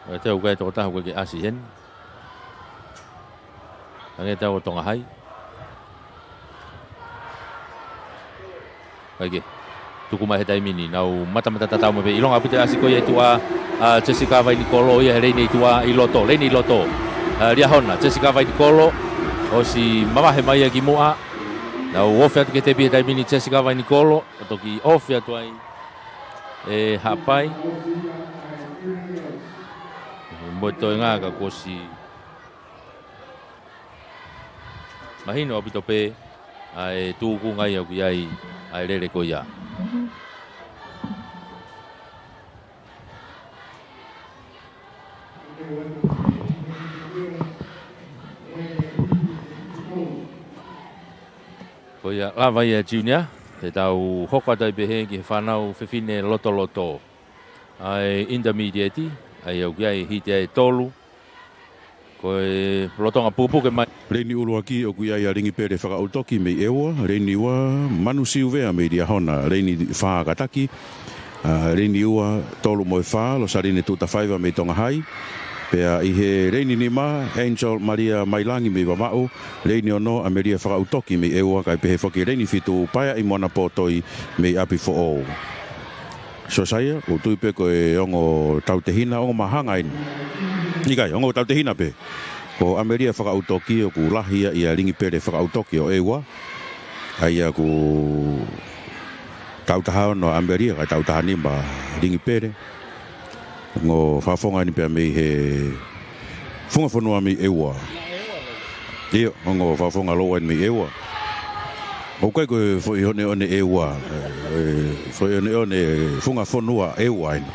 ʻOku ʻi ai e tokotaha ʻoku ʻikai ke ʻasi heni. Hangē ʻoku tau ʻo Tonga Hai. Kae kehe, tuku mai he taimi ni, nau matamata tatau mai pē, ʻilonga ʻaupito e ʻasi ko ia ʻi tuʻa ʻa Jessica Vainikolo ia he leini ʻi tuʻa ʻi loto, leini ʻi loto. ʻA, Liahona, Jessica Vainikolo, ʻosi mavahe mai ia ki muʻa. Nau ofi atu ki he tepi he taimi ni Jessica Vainikolo, ʻo toki ofi atu ai ʻe Haʻapai. Mo e toenga ka kuo ʻosi mahino ʻaupito pē ʻa e tūkunga ia ʻoku ʻi ai ʻa e lele ko ia. Ko ia lava ia Junior, te tau hoko atu ai pē heni ki he fānau fefine lotoloto. ʻA e intermediate, ʻa ia ʻoku ʻi ai e hiti ʻe tolu. Ko e lolotonga pukepuke mai. Leini ʻuluaki ʻoku ʻi ai ʻa Lingipele Fakaʻutoki mei ʻEua, leini ua Manu Siuvea mei Liahona, leini fā Kataki, ʻa, leini ua, tolu mo e fā, Losaline Tuʻutafaiva mei Tonga Hai. Pea ʻi he leini nima, Angel Malia Mailangi mei Vavaʻu, leini ono, ʻAmelia Fakaʻutoki mei ʻEua, kae pehē foki leini fitu, Paeaʻi Moana Potoi mei ʻApifoʻou. Siosaia, ʻoku ou tui pē ko e ongo tautehina, ongo māhanga eni. ʻIkai, ongo tautehina pē. Ko ʻAmelia Fakaʻutoki ʻoku lahi ia ʻia Lingipele Fakaʻutoki ʻo ʻEua. ʻA ia ʻoku tautaha ono ʻa ʻAmelia, kae tautaha nima Lingipele. Ongo fakafofonga eni pea mei he funga fonua mei ʻEua. ʻIo, ongo fakafofonga lōua eni mei ʻEua. ʻOku ʻikai ko e foʻi ʻoneʻone ʻEua, e, foʻi ʻoneʻone funga fonua ʻEua eni.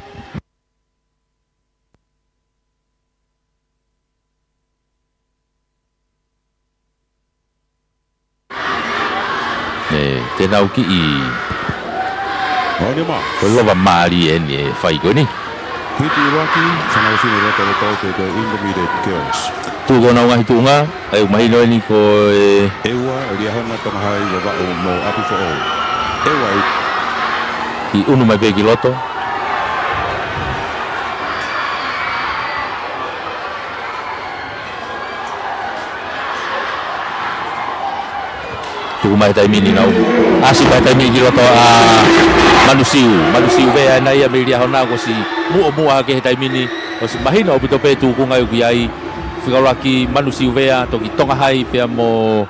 ʻE, te nau kiʻi. ʻOne mā. Ko e lova mālie eni e fai ko eni. Hiti ʻuluaki, fānau fefine lotoloto ko e intermediate girls. Tuʻu ko honau ngaahi tuʻunga, ʻa ia ʻoku mahino eni ko e ʻEua, Liahona, Tonga Hai, Vavaʻu mo ʻApifoʻou. ʻEua ʻi. Kiʻi ʻunu mai pē ki loto. Tuku mai he taimi ni nau. ʻAsi mai he taimi ni ki loto ʻa Manu Siu. Manu Siuvea ena ia mei Liahona kuo ʻosi muʻomuʻa hake he taimi ni. ʻOsi mahino ʻaupito pē tūkunga ʻoku ʻi ai. Fika ʻuluaki Manu Siuvea toki Tonga Hai pea mo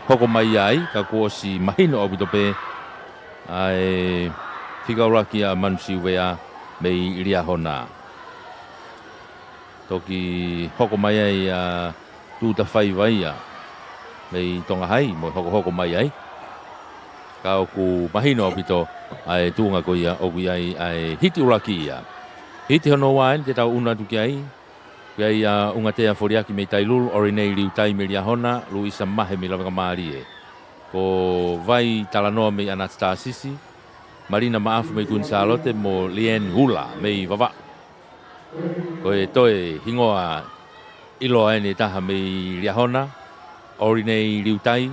hoko mai ai, ka kuo ʻosi mahino ʻaupito pē ʻa e fika ʻuluaki ʻa Manu Siuvea mei Liahona. Toki hoko mai ai ʻa Tuʻutafaiva ia mei Tonga Hai, mo hokohoko mai ai. Ka ʻoku mahino ʻaupito ʻa e tuʻunga ko ia ʻoku ʻi ai ʻa e hiti ʻuluaki ia. Hiti hono ua eni te tau ʻunu atu ki ai. ʻOku ʻi ai ʻa Ungatea Foliaki mei Tailulu, ʻOrinei Liutai mei Liahona, Luisa Mahe mei Lavengamālie. Ko Vai Talanoa mei ʻAnasitasisi, Malina Maʻafu mei Kuini Sālote mo Lieni Hula mei Vavaʻu. Ko e toe hingoa ʻiloa eni ʻe taha mei Liahona, ʻOrinei Liutai.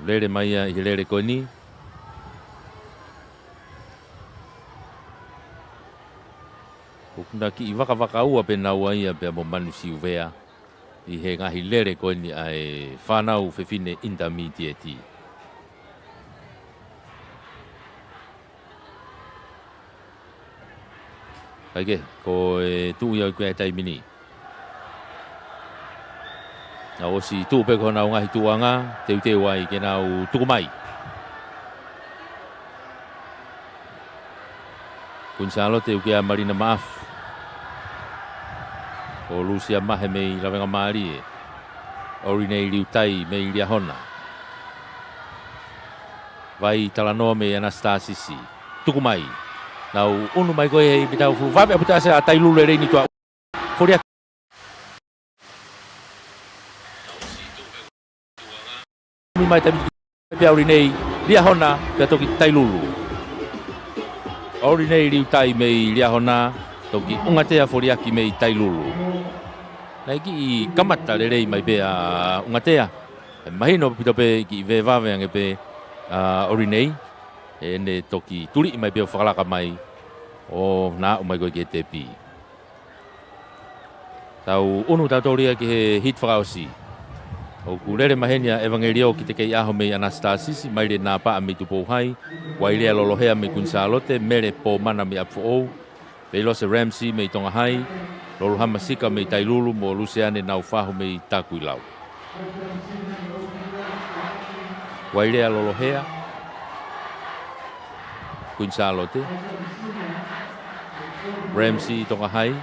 Lele mai ia ʻi he lele ko eni. ʻOku na kiʻi vakavakaua pē naua ia pea mo Manu Siuvea ʻi he ngaahi lele ko eni ʻa e fānau fefine intermediate. Kae kehe, ko e tuʻu ia ʻoku ʻi ai he taimi ni. Nau ʻosi tuʻu pē ko honau ngaahi tuʻunga, teuteu ai ke nau tuku mai. Kuini Sālote ʻoku ʻi ai ʻa Malina Maʻafu. Ko Lusia Mahe mei Lavengamālie. ʻOrinei Liutai mei Liahona. Vai Talanoa mei ʻAnasitasisi. Tuku mai. Nau ʻunu mai ko ē he ipi tau fulu. Vave ʻaupito ʻa e ʻasi ʻa Tailulu he leini tuʻa. Foliaki. Mai taimi pea ʻOlinei Liahona pea toki Tailulu. ʻOlinei Liutai mei Liahona, toki ʻUngatea Foliaki mei Tailulu. Naʻe kiʻi kamata lelei mai pē ʻa ʻUngatea. ʻE mahino pito pē kiʻi vevave ange pē ʻa ʻOlinei. ʻEne toki tuliʻi mai pē ʻo fakalaka mai ʻo na aʻu mai ko ē ki he tepi. Tau ʻunu tautolu ia ki he hiti fakaʻosi. ʻOku lele maheni ʻa ʻEvangelio Kitekeiʻaho mei ʻAnasitasisi, Maile Napaʻa mei Tupou Hai, Uailea Lolohea mei Kuini Sālote, Mele Pomana mei ʻApifoʻou, Veilose Ramsey mei Tonga Hai, Loluhama Sika mei Tailulu mo Luseane Naufahu mei Takuilau. Uailea Lolohea, Kuini Sālote. Ramsey, Tonga Hai.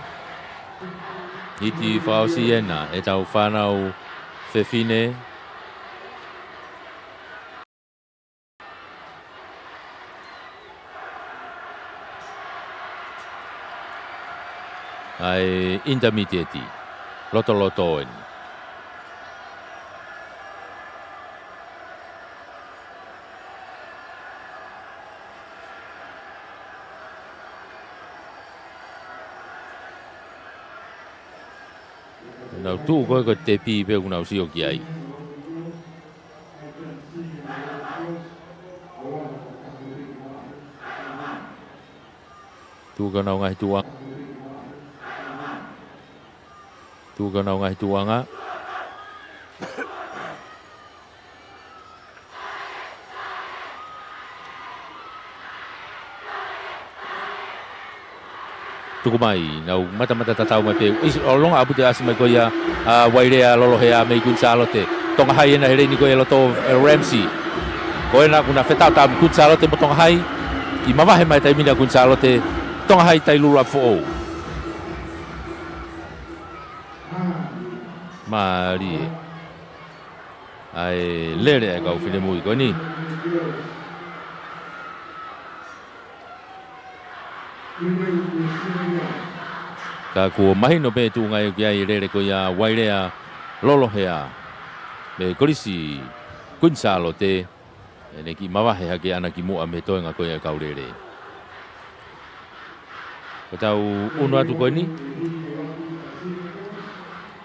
Hiti fakaʻosi ena ʻetau fānau fefine. ʻA e intermediate, lotoloto eni. Nau tuʻu ko ē ko e tepi pē ʻoku nau sio ki ai. Tuʻu ki honau ngaahi tuʻuʻanga. Tuʻu ki honau ngaahi tuʻuʻanga. Tuku mai, nau matamata tatau mai pē. ʻIsi, ʻo longa ʻaupito ʻasi mai ko ia ʻa Uailea Lolohea mei Kuini Sālote. Tonga Hai ena he leini ko ia loto, ʻe, Ramsey. Ko ena kuo na fetaʻotaʻo Kuini Sālote mo Tonga Hai. Kiʻi mavahe mai taimi ni ʻa Kuini Sālote, Tonga Hai Tailulu ʻApifoʻou. Mālie ʻa e lele ʻa e kau finemui ko eni. Ka kuo mahino pē tuʻunga ʻoku ʻi ai e lele ko ia ʻa Uailea Lolohea mei Kolisi Kuini Sālote, ʻene kiʻi mavahe hake ʻana kimuʻa mei he toenga ko ia ʻa e kau lele. Ko ʻetau ʻunu atu ko eni.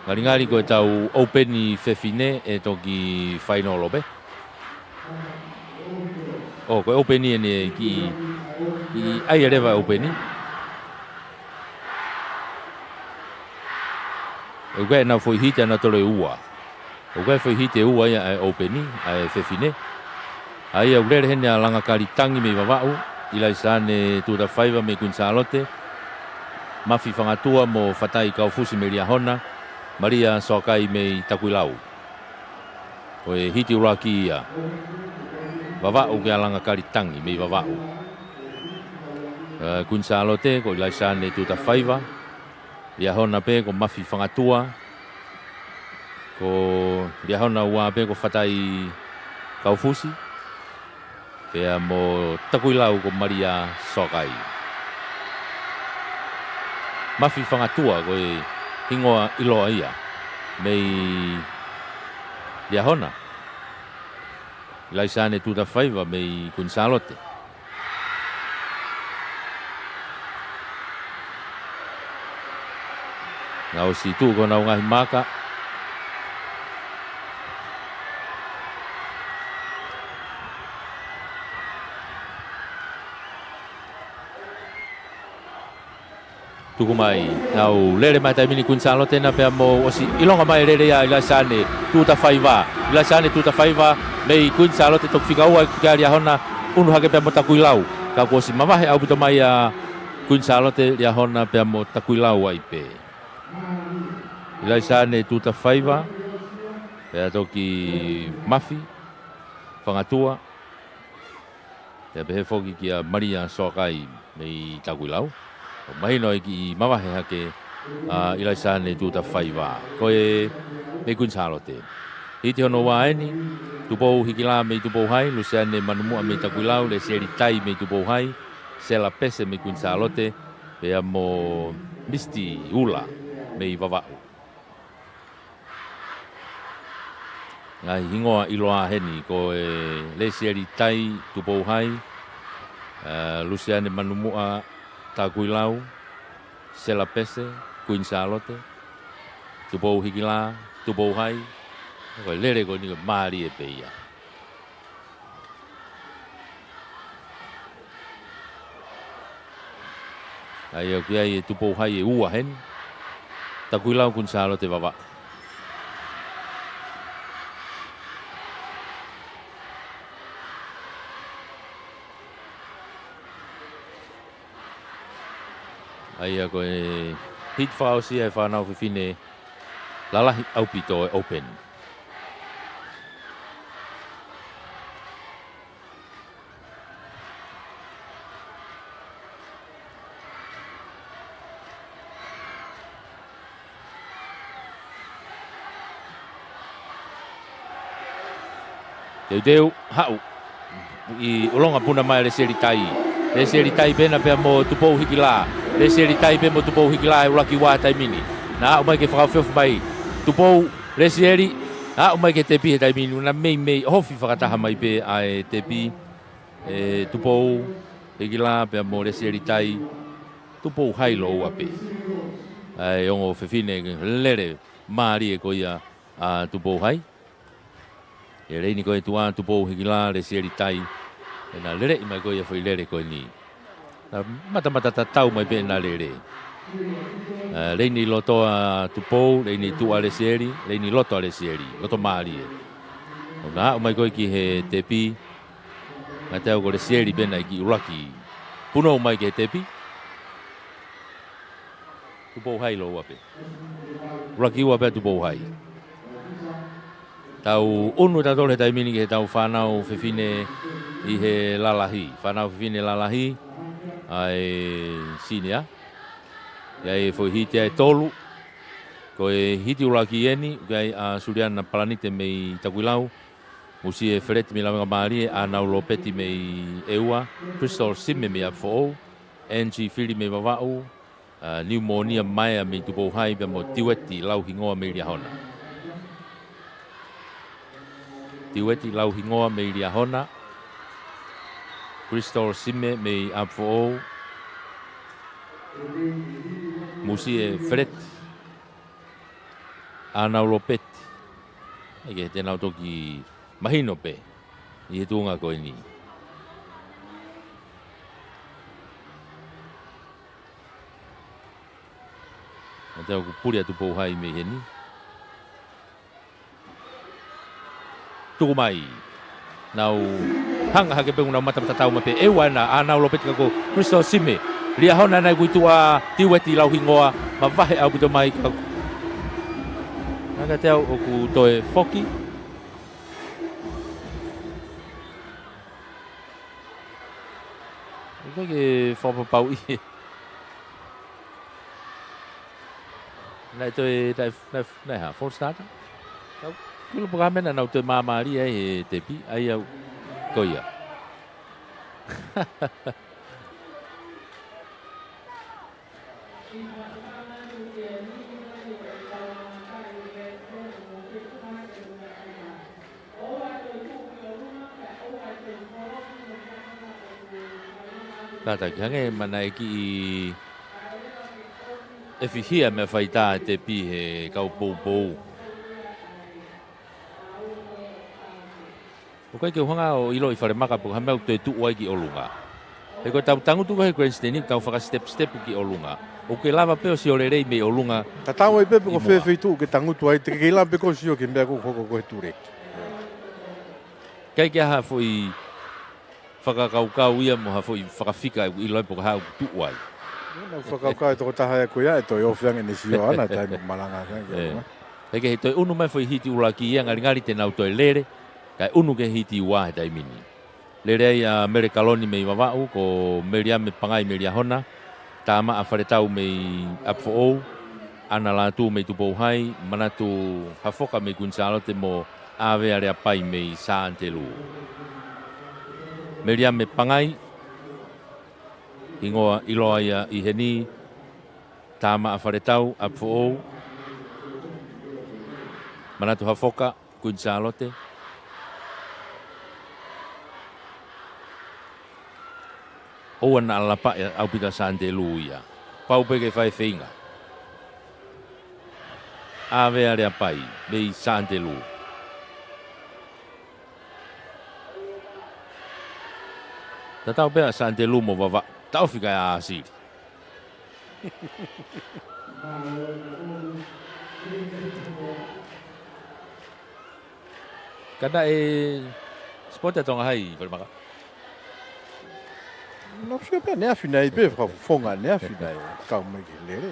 Ngalingali ko ʻetau ʻoupeni fefine ʻe toki fainolo pē. ʻO, ko e ʻoupeni eni ʻe kiʻi, kiʻi ʻai ʻe leva ʻoupeni. ʻOku ʻi ai ʻenau foʻi hiti ʻanautolu ʻe ua. ʻOku ʻi ai e foʻi hiti ʻe ua ia ʻa e ʻoupeni, ʻa e fefine. ʻA ia ʻoku lele heni ʻa Langakali Tangi mei Vavaʻu, ʻIlaisaane Tuʻutafaiva mei Kuini Sālote, Mafi Fangatua mo Fatai Kaufusi mei Liahona, Malia Soakai mei Takuilau. Ko e hiti ʻuluaki ia. Vavaʻu kia Langakali Tangi mei Vavaʻu. ʻE, Kuini Sālote, ko ʻIlaisaane Tuʻutafaiva. Liahona pē ko Mafi Fangatua. Ko Liahona ua pē ko Fatai Kaufusi. Pea mo Takuilau ko Malia Soakai. Mafi Fangatua ko e hingoa ʻiloa ia mei Liahona. ʻIlaisaane Tuʻutafaiva mei Kuini Sālote. Nau ʻosi tuʻu ko honau ngaahi maka. Tuku mai, nau lele mai taimi ni Kuini Sālote na pea mo ʻosi ʻilonga mai lele ia ʻa ʻIlaisaane Tuʻutafaiva. ʻIlaisaane Tuʻutafaiva mei Kuini Sālote toki fika ua kia Liahona, ʻunu hake pea mo Takuilau. Ka kuo ʻosi mavahe ʻaupito mai ʻa Kuini Sālote, Liahona pea mo Takuilau ai pē. ʻIlaisaane Tuʻutafaiva, pea toki Mafi Fangatua. Pea pehē foki kia Malia Soakai mei Takuilau. Mahino e kiʻi mavahe hake ʻa ʻIlaisaane Tuʻutafaiva. Ko e mei Kuini Sālote. Hiti hono ua eni, Tupou Hikila mei Tupou Hai, Luseane Manumuʻa mei Takuilau, Lesieli Tai mei Tupou Hai, Sela Pese mei Kuini Sālote, pea mo Misiti Ula mei Vavaʻu. Ngaahi hingoa ʻiloa heni ko e Lesieli Tai Tupou Hai, ʻa, Lusiane Manumuʻa Takuilau, Sela Pese, Kuini Sālote, Tupou Hikila, Tupou Hai, ko e lele ko eni ko e mālie pē ia. ʻA ia ʻoku ʻi ai e Tupou Hai ʻe ua heni. Takuilau, Kuini Sālote, Vavaʻu. ʻA ia ko e hiti fakaʻosi ia ʻa e fānau fefine lalahi ʻaupito ʻo e Open. Teuteu, haʻu. ʻI ʻolunga puna mai Lesieli Tai. Lesieli Tai pē ena pea mo Tupou Hikila. Lesieli Tai pē mo Tupou Hikila he ʻuluaki ua he taimi ni. Naʻa aʻu mai ke fakaofiofi mai Tupou, Lesieli, naʻa aʻu mai ke tepi he taimi ni, naʻa meimei ofi fakataha mai pē ʻa e tepi ʻe Tupou Hikila pea mo Lesieli Tai. Tupou Hai lōua pē. ʻA e ongo fefine lele mālie ko ia ʻa Tupou Hai. ʻE leini ko e tuʻa Tupou Hikila, Lesieli Tai. ʻEna leleʻi mai ko ia foʻi lele ko eni. Naʻa matamata tatau mai pē ʻena lele. ʻA, leini loto ʻa Tupou, leini tuʻa Lesieli, leini loto ʻa Lesieli, loto mālie. ʻO naʻa aʻu mai ko ē ki he tepi, ngata au ko Lesieli pē ena ʻi he ʻuluaki punou mai ki he tepi. Tupou Hai lōua pē. ʻUluaki ua pē ʻa Tupou Hai. Tau ʻunu tautolu he taimi ni ki he tau fānau fefine ʻi he lalahi. Fānau fefine lalahi, ʻa e senior. ʻI ai e foʻi hiti ʻe tolu. Ko e hiti ʻuluaki eni, ʻoku ʻi ai ʻa Suliana Palanite mei Takuilau, Musie Feleti mei Lavengamālie, ʻAnau Lopeti mei ʻEua, Crystal Sime mei ʻApifoʻou, Angie Fili mei Vavaʻu, ʻa, Niumōnia Maea mei Tupou Hai pea mo Tiueti Lauhingoa mei Liahona. Tiueti Lauhingoa mei Liahona. Crystal Sime mei ʻApifoʻou. Musie Feleti. ʻAnau Lopeti. ʻIkai ke te nau toki mahino pē ʻi he tuʻunga ko eni. Ngata au ʻoku puli ʻa Tupou Hai mei heni. Tuku mai. Nau hanga hake pē ʻoku nau matamata tatau mai pē. ʻEua ena, ʻAnau Lopeti ka ko Crystal Sime. Liahona ena ʻoku ʻi tuʻa Tiueti Lauhingoa. Mavahe ʻaupito mai ka. Ngata au ʻoku toe foki. ʻOku ʻikai ke fakapapauʻi. Naʻe toe, naʻe, naʻe, naʻe hā, false start? Tau, kilo pokā mena nau toe māmālie ai he tepi, ʻa ia ko ia. Kātaki hangē mana e kiʻi ʻefihia mei he faitā e tepi he kau poupou. ʻOku ʻikai ke u hanga ʻo ʻiloʻi falemaka pe ko e hā e meʻa ʻoku toe tuʻu ai ki ʻolunga. He ko e tau tangutu ko ē he grandstand, tau fakastep-step ki ʻolunga. ʻOku ke lava pē ʻo sio lelei mei ʻolunga. Tatau ai pē pe ko ʻi muʻa. Fē feituʻu ke tangutu ai, te ke kei lava pē ʻo sio ki he meʻa ʻoku hoko ko ē he tuleki. ʻIkai ke ʻi ai ha foʻi fakakaukau ia mo ha foʻi fakafika ʻoku ʻilo ai pe ko e hā ʻoku tuʻu ai. Naʻa ku fakakaukau e tokotaha ia ko ia ʻe toe ofi ange ʻene sio ʻana taimi ʻoku malanga ange ki ʻolunga. He ke he toe ʻunu mai foʻi hiti ʻuluaki ia ngalingali te nau toe lele, kae ʻunu ki he hiti ua he taimi ni. Lele ai ʻa Mele Kaloni mei Vavaʻu, ko Meliame Pangai mei Liahona, Tāmaʻa Faletau mei ʻApifoʻou, ʻAna Lātū mei Tupou Hai, Manatu Hafoka mei Kuini Sālote mo ʻAvea Leapai mei Sānitelū. Meliame Pangai, hingoa ʻiloa ia ʻi heni, Tāmaʻa Faletau, ʻApifoʻou, Manatu Hafoka, Kuini Sālote. ʻOua naʻa lapa ia ʻaupito ʻa Sante Lū ia. Pau pē ke fai feinga. ʻAve ʻa Leapai, mei Sante Lū. Tatau pē ʻa Sante Lū mo Vavaʻu. Taʻofi kae ʻāsili. Ka naʻe sipote ʻa Tonga Hai, Falemaka. Naʻe sio pē ʻaneafi naʻe ʻi ai pē fakafofonga ʻaneafi naʻe kau mai ki he lele.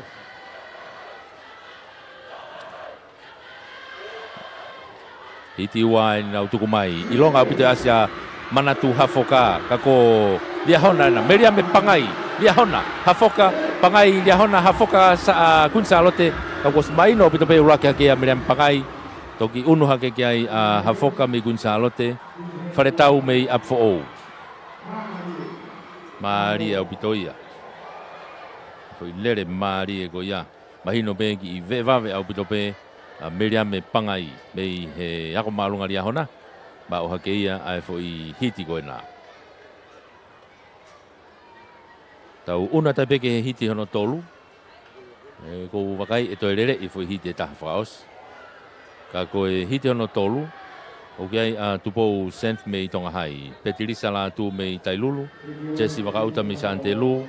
Hiti ua ʻeni naʻa nau tuku mai. ʻIlonga ʻaupito ʻa Asia Manatu Hafoka, ka ko Liahona ʻena, Meliame Pangai, Liahona, Hafoka, Pangai, Liahona, Hafoka, Sa-, ʻa, Kuini Sālote, ka kuo ʻosi mahino ʻaupito pē ʻuluaki hake ia Meliame Pangai, toki ʻunu hake ki ai ʻa Hafoka mei Kuini Sālote, Faletau mei ʻApifoʻou. Mālie ʻaupito ia. Foʻi lele mālie ko ia. Mahino pē kiʻi veʻe vave ʻaupito pē ʻa Meliame Pangai mei he ako māʻolunga Liahona. Maʻu hake ia ʻa e foʻi hiti ko ena. Tau ʻunu atu pē ki he hiti hono tolu. ʻE, ʻoku ou vakai ʻe toe leleʻi foʻi hiti ʻe taha fakaʻosi. Ka ko e hiti hono tolu, ʻoku ʻi ai ʻa Tupou Senf mei Tonga Hai, Petilisa Lātū mei Tailulu, Jesi Vakaʻuta mei Sante Lū,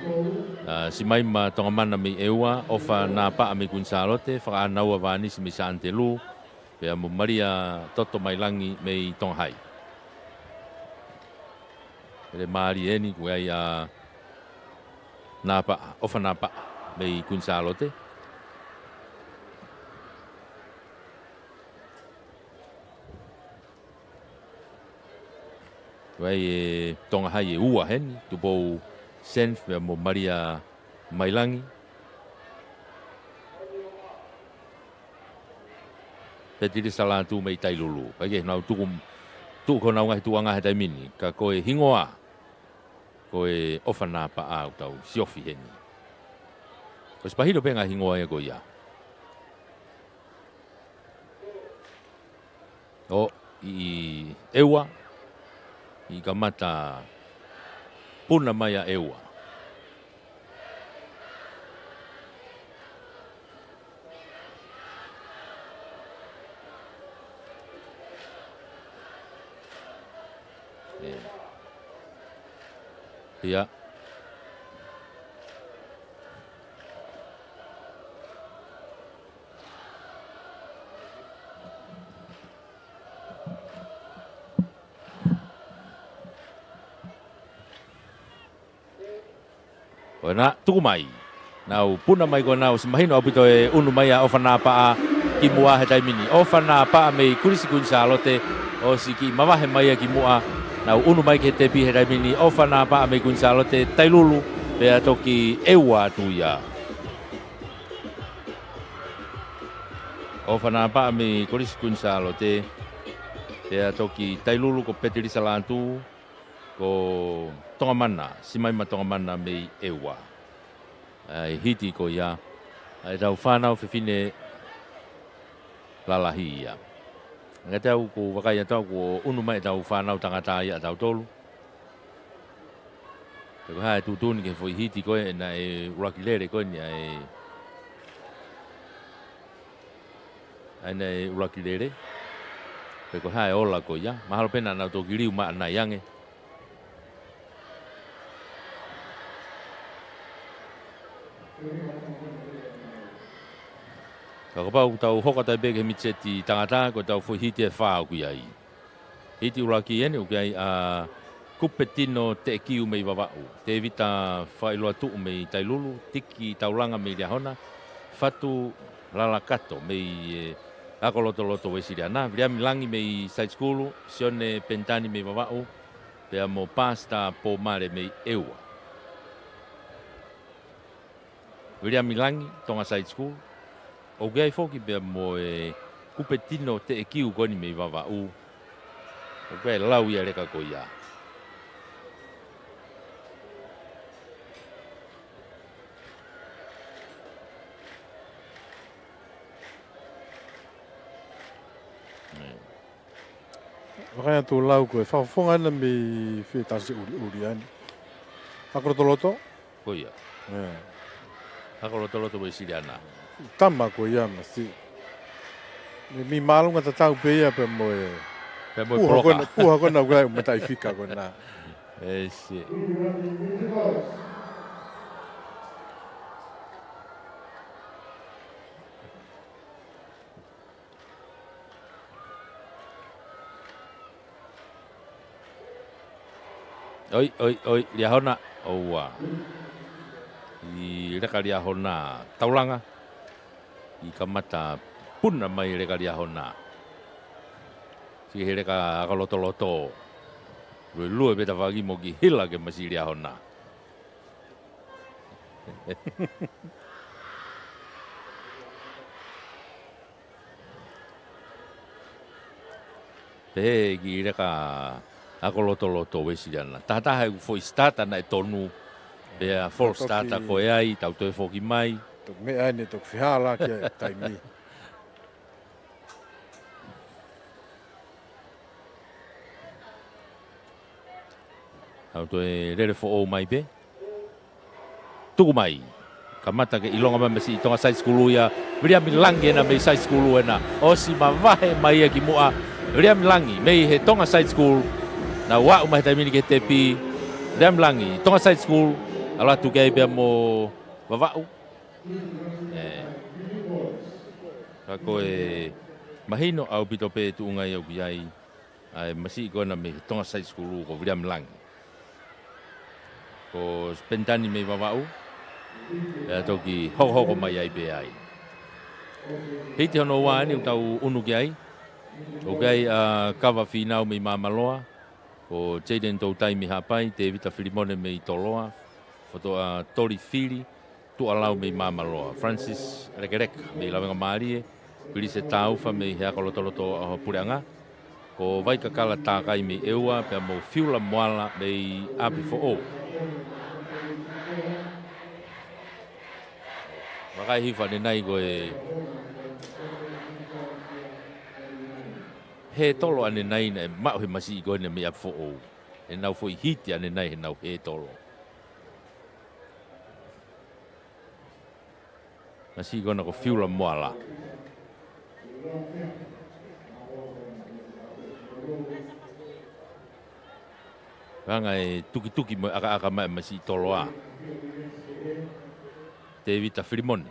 ʻa Simaima Tongamana mei ʻEua, ʻOfa Napaʻa mei Kuini Sālote, Fakaʻānaua Vānisi mei Sante Lū, pea mo Malia Toto Mailangi mei Tonga Hai. Lele mālie ʻeni, ʻoku ʻi ai ʻa Napaʻa, ʻOfa Napaʻa mei Kuini Sālote. ʻOku ʻi ai e Tonga Hai ʻe ua heni, Tupou Senf pea mo Malia Mailangi. Petilisa Lātū mei Tailulu. Kae kehe, nau tuku, tuku ko honau ngaahi tuʻuʻanga he taimi ni. Ka ko e hingoa, ko e ʻOfa Napaʻa ʻoku tau siofi heni. Ko e sipahi lo pē ngaahi hingoa ia ko ia. ʻO ʻi ʻEua, ʻi kamata puna mai ʻa ʻEua. ʻE. Ia. Ko ena, tuku mai. Nau puna mai ko ena, ʻosi mahino ʻaupito e ʻunu mai ʻa ʻOfa Napaʻa ki muʻa he taimi ni. ʻOfa Napaʻa mei Kulisi Kuini Sālote, ʻosi kiʻi mavahe mai ia ki muʻa. Nau ʻunu mai ki he tepi he taimi ni, ʻOfa Napaʻa mei Kuini Sālote, Tailulu, pea toki ʻEua atu ia. ʻOfa Napaʻa mei Kulisi Kuini Sālote, pea toki Tailulu ko Petilisa Lātū, ko Tongamana, Simaima Tongamana mei ʻEua. ʻA e hiti ko ia, ʻa ʻetau fānau fefine lalahi ia. Ngata au ʻoku ou vakai atu au kuo ʻunu mai ʻetau fānau tangata ia ʻatautolu. Pe ko e hā e tuʻutuʻuni ki he foʻi hiti ko ē naʻe ʻuluaki lele ko eni ʻa e, ʻa ē naʻe ʻuluaki lele. Pe ko e hā e ola ko ia. Mahalo pē naʻa nau toki liu maʻanai ange. Ka kapau ʻoku tau hoko atu ai pē ki he miti seti tangata, ko ʻetau foʻi hiti ʻe fā ʻoku ʻi ai. Hiti ʻuluaki eni ʻoku ʻi ai ʻa Kupetino Teʻekiu mei Vavaʻu, Tēvita Failoatuʻu mei Tailulu, Tiki Taulanga mei Liahona, Fatu Lalakato mei, e, Akolotoloto Uēsiliana, Viliami Langi mei Side School, Sione Penitani mei Vavaʻu, pea mo Pasita Pōmale mei ʻEua. Viliami Langi, Tonga Side School. ʻOku ʻi ai foki pea mo e Kupetino Teʻekiu ko eni mei Vavaʻu. ʻOku ʻi ai e lau ia leka ko ia. ʻE. Vakai atu lau ko e fakafofonga ena mei fē tasi ʻuli ʻuli eni. Ako lotoloto? Ko ia. Ako lotoloto Uēsiliana. Tama ko ia masi. Mei mālunga tatau pē ia pea mo e. Pea mo e puha ko ena, puha ko ena ʻoku ʻi ai mo e taʻi fika ko ena. E si. ʻOi, ʻoi, ʻoi, Liahona, ʻoua. ʻI Leka Liahona, taulanga. ʻI kamata puna mai Leka Liahona. Siʻi he Leka ako lotoloto. Lue lue pē tafaʻaki mo ki hila ke masi Liahona. Pehē ki Leka ako lotoloto Uēsiliana. Tahataha ʻeku foʻi starter naʻe tonu. Pea false starter ko e ai, tau toe foki mai. Toki meʻa eni toki fehālaʻi ki he taimi. Tau toe lele foʻou mai pē. Tuku mai. Kamata ke ʻilonga mai masi ʻi Tonga Side School ia. Viliami Langi ena mei Side School ena. ʻOsi mavahe mai ia ki muʻa. Viliami Langi mei he Tonga Side School. Naʻa nau aʻu mai he taimi ni ki he tepi. Viliami Langi, Tonga Side School. ʻAlu atu ki ai pea mo Vavaʻu. E. Ka ko e mahino ʻaupito pē tuʻunga ia ʻoku ʻi ai. ʻA e masiʻi ko ena mei Tonga Side School ko Viliami Langi. Ko Spenitani mei Vavaʻu. Pea toki hokohoko mai ai pē ai. Hiti hono ua eni ʻoku tau ʻunu ki ai. ʻOku ʻi ai ʻa Kava Fīnau mei Māmaloa. Ko Jaden Toutai mei Haʻapai, Tevita Filimone mei Toloa, Fotoʻa Toli Fili, Tuʻalau mei Māmaloa, Francis Lekeleka mei Lavengamālie, Pilise Taufa mei he ako lotoloto ʻa ho puleʻanga, ko Vaikakala Takai mei ʻEua, pea mo Fiula Moala mei ʻApifoʻou. Vakai hifo ʻanenai ko e hētolo ʻanenai naʻe maʻu he masiʻi ko ena mei ʻApifoʻou. ʻEnau foʻi hiti ʻanenai heʻenau hētolo. Masiʻi ko ena ko Fiula Moala. Hanga ʻe tukituki mo e ʻakaʻaka mai masiʻi Toloa. Tevita Filimone.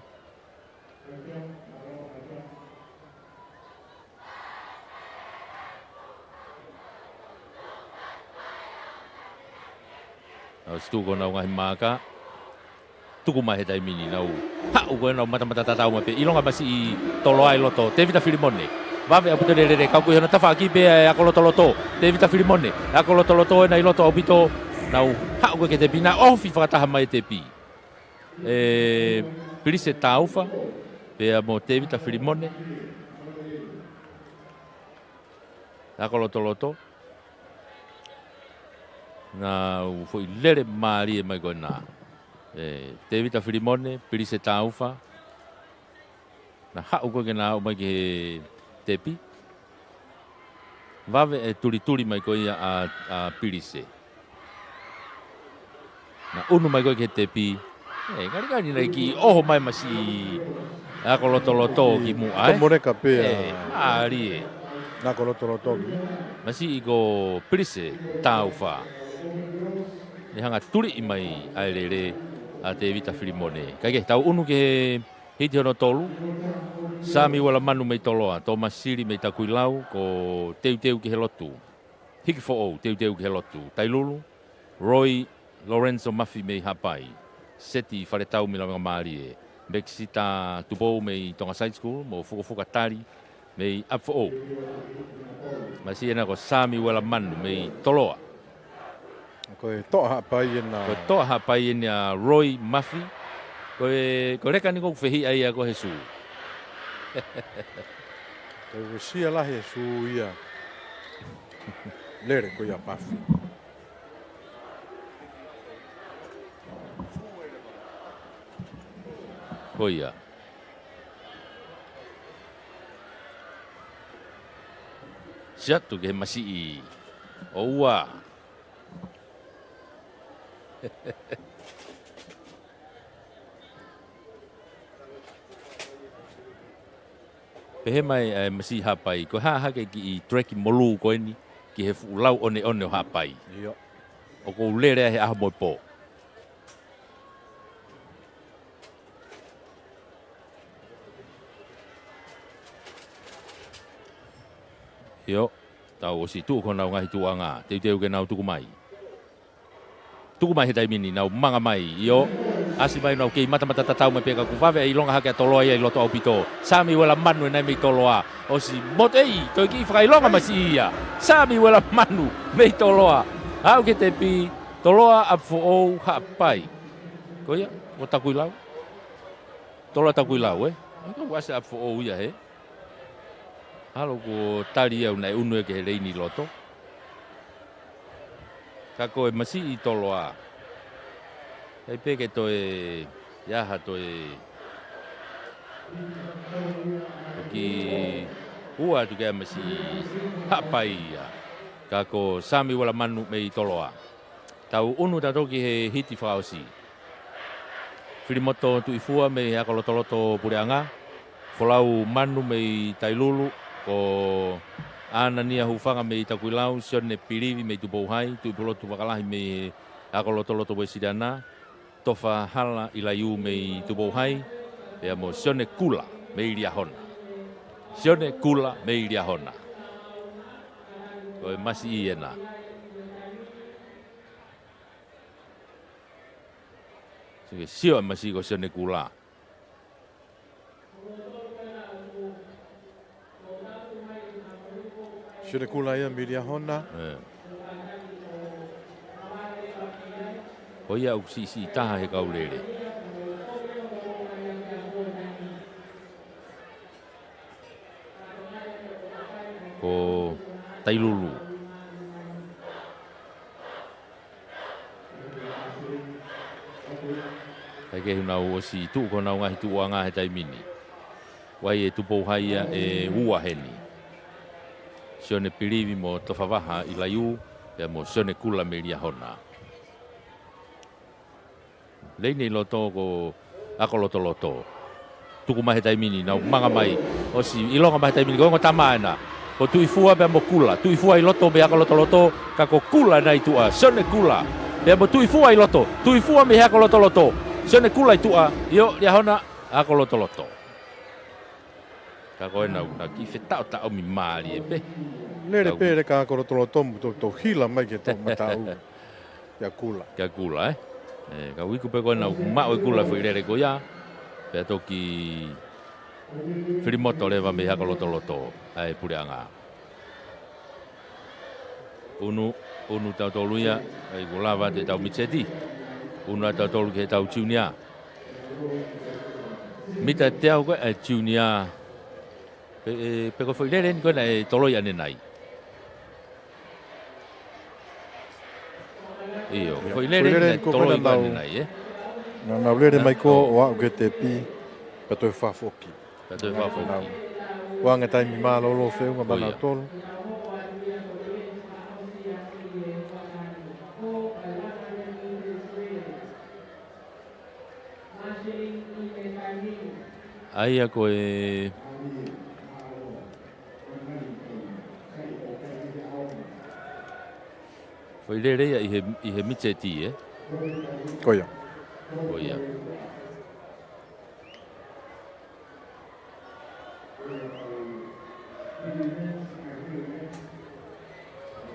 ʻOsi tuku ko ʻenau ngaahi maaka. Tuku mai he taimi ni nau haʻu ko ʻenau matamata tatau mai pē. ʻIlonga masiʻi Toloa ʻi loto. Tevita Filimone. Vave ʻaupito e lele. Ka ʻoku ʻi hono tafaʻaki pē ʻa e ako lotoloto. Tevita Filimone. Ako lotoloto ena ʻi loto ʻaupito. Nau haʻu ko ē ki he tepi, naʻe ofi fakataha mai e tepi. ʻE Pilise Taufa, pea mo Tevita Filimone. Ako lotoloto. Nau foʻi lele mālie mai ko ena. ʻE Tevita Filimone, Pilise Taufa. Naʻa haʻu ko ē ke na aʻu mai ki he tepi. Vave e tulituli mai ko ia ʻa, ʻa Pilise. Naʻa ʻunu mai ko ē ki he tepi. ʻE, ngalingali naʻe kiʻi ʻoho mai masiʻi ako lotoloto ki muʻa, ē? Toʻomoleka pē ʻa. ʻE, mālie. Naʻa ako lotoloto ki muʻa. Masiʻi ko Pilise Taufa. Ne hanga tuliʻi mai ʻa e lele ʻa Tevita Filimone. Kae kehe, tau ʻunu ki he hiti hono tolu, Samiuela Manu mei Toloa, Tōmasi Sili mei Takuilau, ko Teuteu ki he Lotu. Hiki Foʻou, Teuteu ki he Lotu. Tailulu, Roy Lorenzo Mafi mei Haʻapai. Seti Faletau mei Lavengamālie. Mekisita Tupou mei Tonga Side School, mo Fukofuka Tali, mei ʻApifoʻou. Masiʻi ena ko Samiuela Manu mei Toloa. Ko e toʻa Haʻapai ena. Ko e toʻa Haʻapai ena ʻa Roy Mafi. Ko e, ko e leka ni ʻoku fehiʻa ia ko e sū. Ko e uesia lahi e sū ia. Lele ko ia Mafi. Ko ia. Siʻi atu ki he masiʻi ʻo ua. Pehē mai ʻa e masiʻi Haʻapai, ko e hā hake kiʻi track molū ko eni ki he fuʻu lau ʻoneʻone ʻo Haʻapai. ʻIo. ʻOku ou lele ai he ʻaho mo e pō. ʻIo, tau ʻosi tuʻu ko honau ngaahi tuʻuʻanga, teuteu ke nau tuku mai. Tuku mai he taimi ni, nau manga mai, ʻio. ʻAsi mai nau kei matamata tatau mai pē ka kuo vave ʻa e ʻilonga hake ʻa Toloa ia ʻi loto ʻaupito. Samiuela Manu ʻena ia mei Toloa. ʻOsi motu ē, toe kiʻi fakaʻilonga masiʻi ia. Samiuela Manu mei Toloa. Aʻu ki he tepi, Toloa ʻApifoʻou Haʻapai. Ko ia, ʻo Takuilau. Toloa Takuilau, ē? ʻIkai ke u ʻasi ʻa ʻapifoʻou ia, hē? ʻAlu kuo tali ia ʻo ne ʻunu ia ki he leini loto. Ka ko e masiʻi Toloa. ʻIkai pē ke toe ʻi ai ha toe kiʻi ua atu ki he masiʻi Haʻapai ia. Ka ko Samiuela Manu mei Toloa. Tau ʻunu tautolu ki he hiti fakaʻosi. Filimoto Tuʻifua mei he Ako Lotoloto Puleʻanga. Folau Manu mei Tailulu. Ko ʻAnania Hufanga mei Takuilau. Sione Pilivi mei Tupou Hai. Tuʻipulotu Vakalahi mei he Ako Lotoloto Uēsiliana. Tofa Hala ʻIlaiū mei Tupou Hai. Pea mo Sione Kula mei Liahona. Sione Kula mei Liahona. Ko e masiʻi ʻena. Sio ki he masiʻi ko Sione Kula. Sione Kula ia mei Liahona. ʻE. Ko ia ʻoku siʻisiʻi taha he kau lele. Ko Tailulu. ʻIkai ke u ʻilo naʻa nau ʻosi tuʻu ko honau ngaahi tuʻuʻanga he taimi ni. Vai ʻe Tupou Hai ia ʻe ua heni. Sione Pilivi mo Tofa Vaha ʻIlaiū, pea mo Sione Kula mei Liahona. Leini loto ko Ako Lotoloto. Tuku mai he taimi ni, nau manga mai. ʻOsi ʻilonga mai he taimi ni, ko e ongo tama ʻena. Ko Tuʻifua pea mo Kula. Tuʻifua ʻi loto mei Ako Lotoloto, ka ko Kula ʻena ʻi tuʻa. Sione Kula. Pea mo Tuʻifua ʻi loto. Tuʻifua mei he Ako Lotoloto. Sione Kula ʻi tuʻa. ʻIo, Liahona, Ako Lotoloto. Ka ko ʻena, na kiʻi fetaʻotaʻomi mālie pē. Lele pē ʻa e Ako Lotoloto mo to, to hila mai ki he toʻomataʻu. Kia Kula. Kia Kula, ē? ʻE, ka u iku pē ko ʻena ʻoku maʻu ʻe Kula e foʻi lele ko ia. Pea toki filimoto leva mei he Ako Lotoloto ʻa e puleʻanga. ʻUnu, ʻunu tautolu ia, ʻa ia kuo lava atu ʻetau miti seti. ʻUnu atu tautolu ki heʻetau junior. Mita teau ko ē ʻa e junior. Pe, ʻe, pe ko e foʻi lele eni ko ē naʻe toloi ʻanenai. ʻIo, ko e foʻi lele eni naʻe toloi ko ē ʻanenai, ē? Naʻa nau lele mai ko ē ʻo aʻu ki he tepi, pea toe fakafoki. Pea toe fakafoki. Nau, ʻoange taimi mālōlō feʻunga maʻanautolu. ʻA ia ko e foʻi lele ia ʻi he, ʻi he miti seti, ē? Ko ia. Ko ia.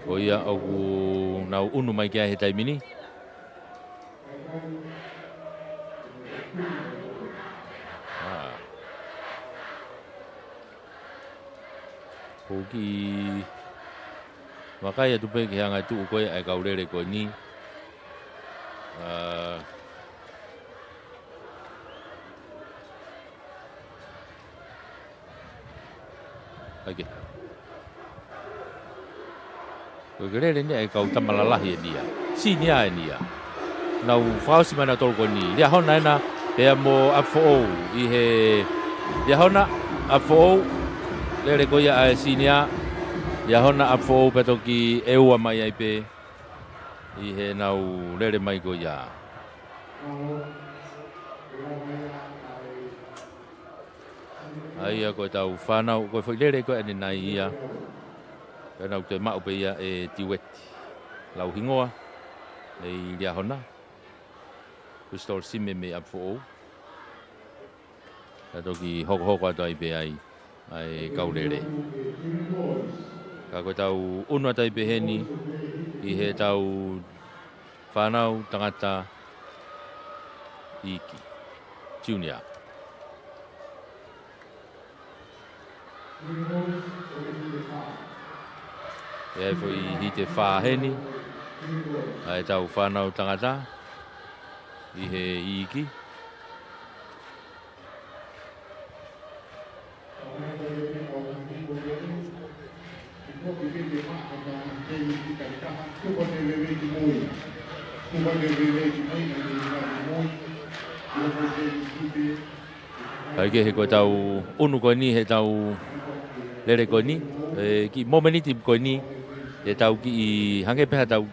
Ko ia ʻoku nau ʻunu mai ki ai he taimi ni. ʻA. Ko e kiʻi vakai atu pē ki he anga e tuʻu ko ē ʻa e kau lele ko eni. ʻA. ʻAi ke. Ko e kiʻi lele eni ia ʻa e kau tama lalahi eni ia. Senior eni ia. Nau fakaʻosi mai nautolu ko eni. Liahona ʻena, pea mo ʻApifoʻou ʻi he Liahona, ʻApifoʻou, lele ko ia ʻa e senior. Liahona ʻApifoʻou pea toki ʻeua mai ai pē ʻi heʻenau lele mai ko ia. ʻA ia ko ʻetau fānau, ko e foʻi lele ko ē ʻanenai ia. Ko ʻenau toe maʻu pē ia ʻe Tiueti Lauhingoa mei Liahona. Crystal Sime mei ʻApifoʻou. Ka toki hokohoko atu ai pē ai ʻa e kau lele. Ka ko ʻetau ʻunu atu ai pē heni ʻi heʻetau fānau tangata iiki. Junior. ʻI ai e foʻi hiti ʻe fā heni ʻa ʻetau fānau tangata ʻi he iiki. Kae kehe, ko ʻetau ʻunu ko eni heʻetau lele ko eni, ē, kiʻi momeniti ko eni, ʻetau kiʻi hangē pē haʻatau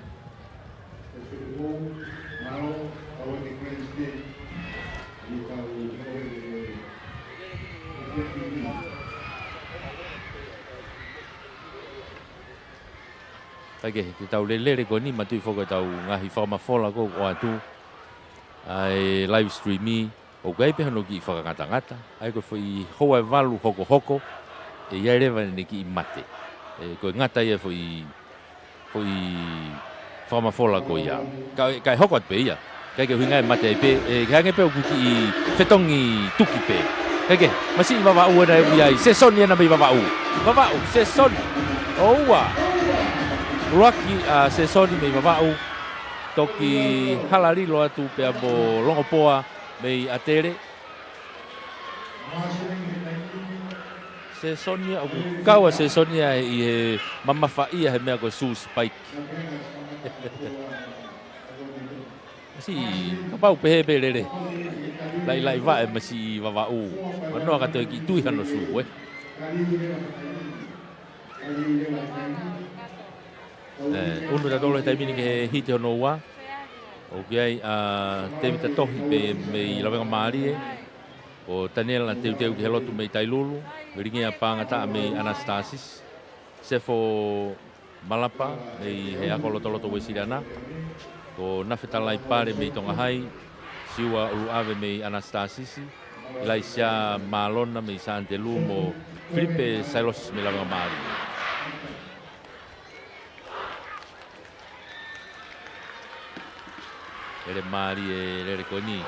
Kae kehe, heʻetau lele ko eni, manatuʻi foki ʻetau ngaahi fakamafola ko ē ʻoatu ʻa e live stream ʻi, ʻoku ʻi ai pē hono kiʻi fakangatangata, ʻa ia ko e foʻi houa ʻe valu hokohoko, ʻe ʻi ai leva ʻene kiʻi mate. Ē, ko e ngata ia e foʻi, foʻi fakamafola ko ia. Kae, kae hoko atu pē ia. Kae kehe, ʻuhinga e mate ai pē, ē, ke hangē pē ʻoku kiʻi fetongi tuki pē. Kae kehe, masiʻi Vavaʻu ena ʻoku ʻi ai, Sesoni ena mei Vavaʻu. Vavaʻu, Sesoni. ʻOua. ʻUluaki ʻa Sesoni mei Vavaʻu. Toki hala lilo atu pea mo Longopoa mei ʻAtele. Sesoni ia, ʻoku kau ʻa Sesoni ia ʻi he mamafa ia he meʻa ko e shoes spike. Masiʻi, kapau pehē pē lele. Laʻilaʻi vaʻe masiʻi Vavaʻu. Manoa ka toe kiʻi tui hano sū, ē. Ē, ʻunu tautolu he taimi ni ki he hiti hono ua. ʻOku ʻi ai ʻa Tevita Tohi pē mei Lavengamālie. Ko Taniela Teuteu ki he Lotu mei Tailulu. Vilingia Pangataʻa mei ʻAnasitasisi. Sefo Malapa mei he Ako Lotoloto Uēsiliana. Ko Nafetalai Pale mei Tonga Hai. Siua ʻUluʻave mei ʻAnasitasisi. ʻIlaisiā Mālona mei Sānitelū mo Filipe Sailosi mei Lavengamālie. Lele mālie e lele ko eni.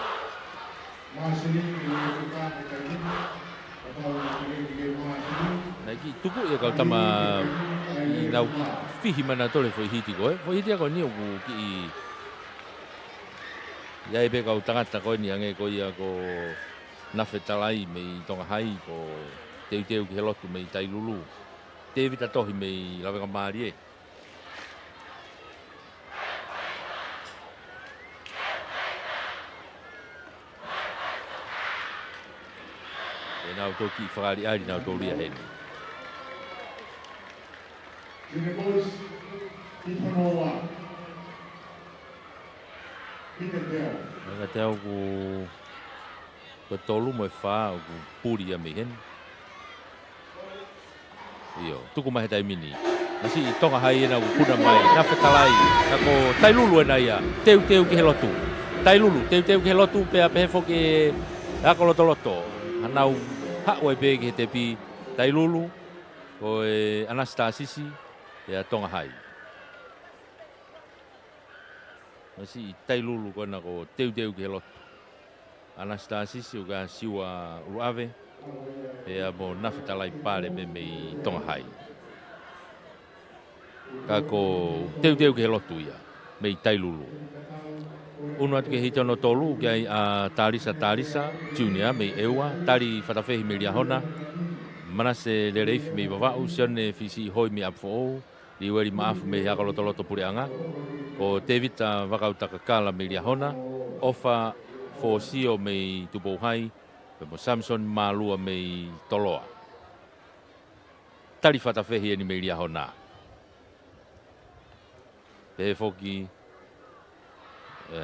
Naʻe kiʻi tuku ia kau tama ʻi nau kiʻi fihi mai nautolu he foʻi hiti ko ē. Foʻi hiti ia ko eni ʻoku kiʻi ʻi ai pē kau tangata ko eni hangē ko ia ko Nafetalai mei Tonga Hai, ko Teuteu ki he Lotu mei Tailulu. Tevita Tohi mei Lavengamālie. ʻE nau toki fakaʻaliʻali nautolu ia heni. Anga te au ku Ko e tolu mo e fā ʻoku puli ia mei heni. ʻIo, tuku mai he taimi ni. Masiʻi Tonga Hai ena ʻoku puna mai, Nafetalai, ka ko Tailulu ena ia, Teuteu ki he Lotu. Tailulu, Teuteu ki he Lotu, pea pehē foki e Ako Lotoloto. Hanau haʻu ai pē ki he tepi, Tailulu, ko e ʻAnasitasisi, pea Tonga Hai. Masiʻi Tailulu ko ena ko Teuteu ki he Lotu. ʻAnasitasisi ʻoku ʻa Siua ʻUluʻave, pea mo Nafetalai Pale mei, mei Tonga Hai. Ka ko Teuteu ki he Lotu ia, mei Tailulu. ʻUnu atu ki he hiti hono tolu, ʻoku ʻi ai ʻa Talisa Talisa, Junior, mei ʻEua, Tali Fatafehi mei Liahona, Manase Leleifi mei Vavaʻu, Sione Fisiʻihoi mei ʻApifoʻou, Liueli Maʻafu mei he Ako Lotoloto Puleʻanga, ko Tevita Vakautakakala mei Liahona, ʻOfa Fōsio mei Tupou Hai, pea mo Samson Mālua mei Toloa. Tali Fatafehi eni mei Liahona. Pehē foki, ē,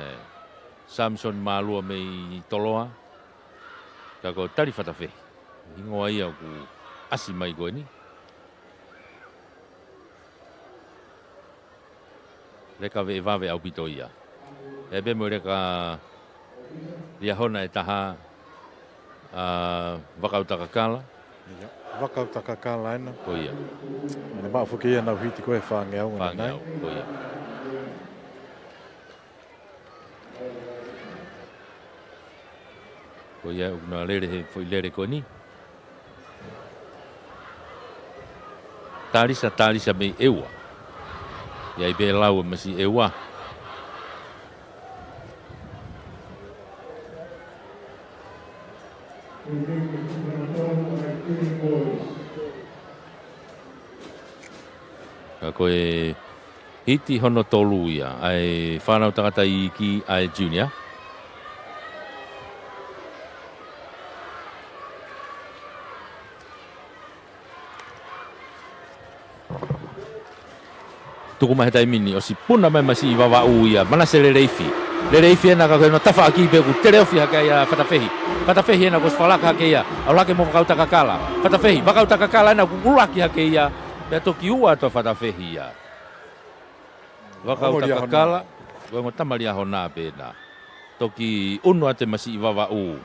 Samson Mālua mei Toloa, ka ko Tali Fatafehi. Hingoa ia ʻoku ʻasi mai ko eni. Leka veʻevave ʻaupito ia. ʻE pē mo e leka Liahona ʻe taha, ʻa Vakautakakala. ʻIo, Vakautakakala ena. Ko ia. Naʻe maʻu foki ia ʻenau hiti ko ē fāngeau, Fāngeau, ko ia. Ko ia ʻoku na lele he foʻi lele ko eni. Talisa, Talisa mei ʻEua. ʻI ai pē lau ʻa e masiʻi ʻEua. Ka ko e hiti hono tolu ia ʻa e fānau tangata iiki ʻa e junior. Tuku mai he taimi ni, ʻosi puna mai masiʻi Vavaʻu ia, Manase Leleifi. Leleifi ena ka ko hono tafaʻaki pē ʻoku teleofi hake ai ʻa Fatafehi. Fatafehi ena kuo ʻosi falaka hake ia, ʻalu hake mo Vakautakakala. Fatafehi, Vakautakakala ena ʻoku ʻuluaki hake ia, pea toki ua atu ʻa Fatafehi ia. Vakautakakala, ko e ongo tama Liahona pē ena. Toki ʻunu atu e masiʻi Vavaʻu,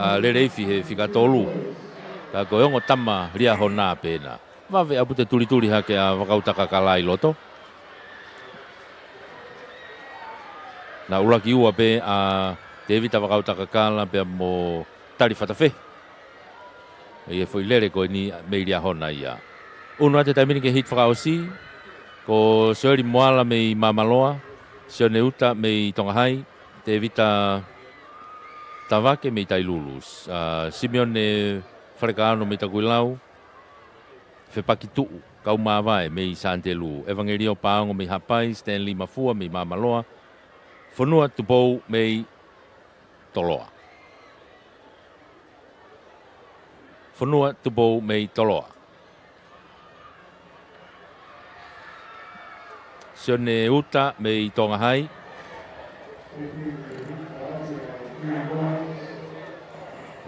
ʻa Leleifi he fika tolu. Ka ko e ongo tama Liahona pē ena. Vave ʻaupito e tulituli hake ʻa Vakautakakala ʻi loto. Naʻe ʻuluaki ua pē ʻa Tevita Vakautakakala pea mo Tali Fatafehi. ʻI he foʻi lele ko eni mei Liahona ia. ʻUnu atu e taimi ni ki he hiti fakaʻosi, ko Sioeli Moala mei Māmaloa, Sione Uta mei Tonga Hai, Tevita Tavake mei Tailulu, ʻa Simione Falekaono mei Takuilau, Fepaki Tuʻu Kaumavae mei Sānitelū, ʻEvangelio Paongo mei Haʻapai, Stanley Mafua mei Māmaloa, Fonua Tupou mei Toloa. Fonua Tupou mei Toloa. Sione Uta mei Tonga Hai.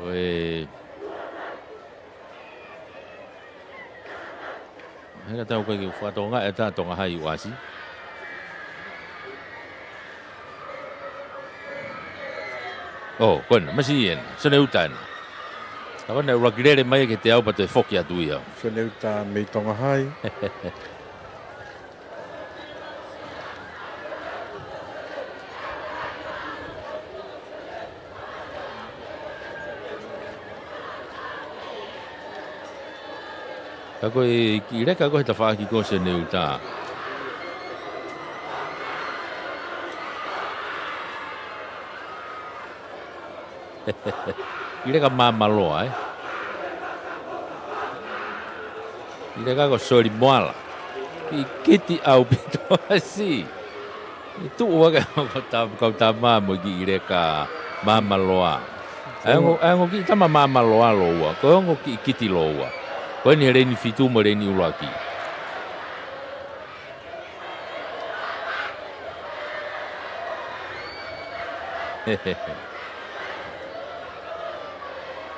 ʻOi. He ka tau kai ke fakatonga e tā Tonga Hai ʻoku ʻasi. ʻO, ko ena, masiʻi ena, Sione Uta ena. Ka ko ena ʻuluaki lele mai ke te au pea toe foki atu ia. Sione Uta mei Tonga Hai. Ka ko e kiʻi leka ko ē he tafaʻaki ko Sione Uta. Kiʻi leka Māmaloa, ē? Kiʻi leka ko Sioeli Moala. Kiʻi kiti ʻaupito ʻasi. ʻE tuʻu ake ʻo kau tā, kau tā mā mo e kiʻi leka Māmaloa. ʻA e ongo, ʻa e ongo kiʻi tama Māmaloa lōua. Ko e ongo kiʻi kiti lōua. Ko eni he leini fitu mo e leini ʻuluaki.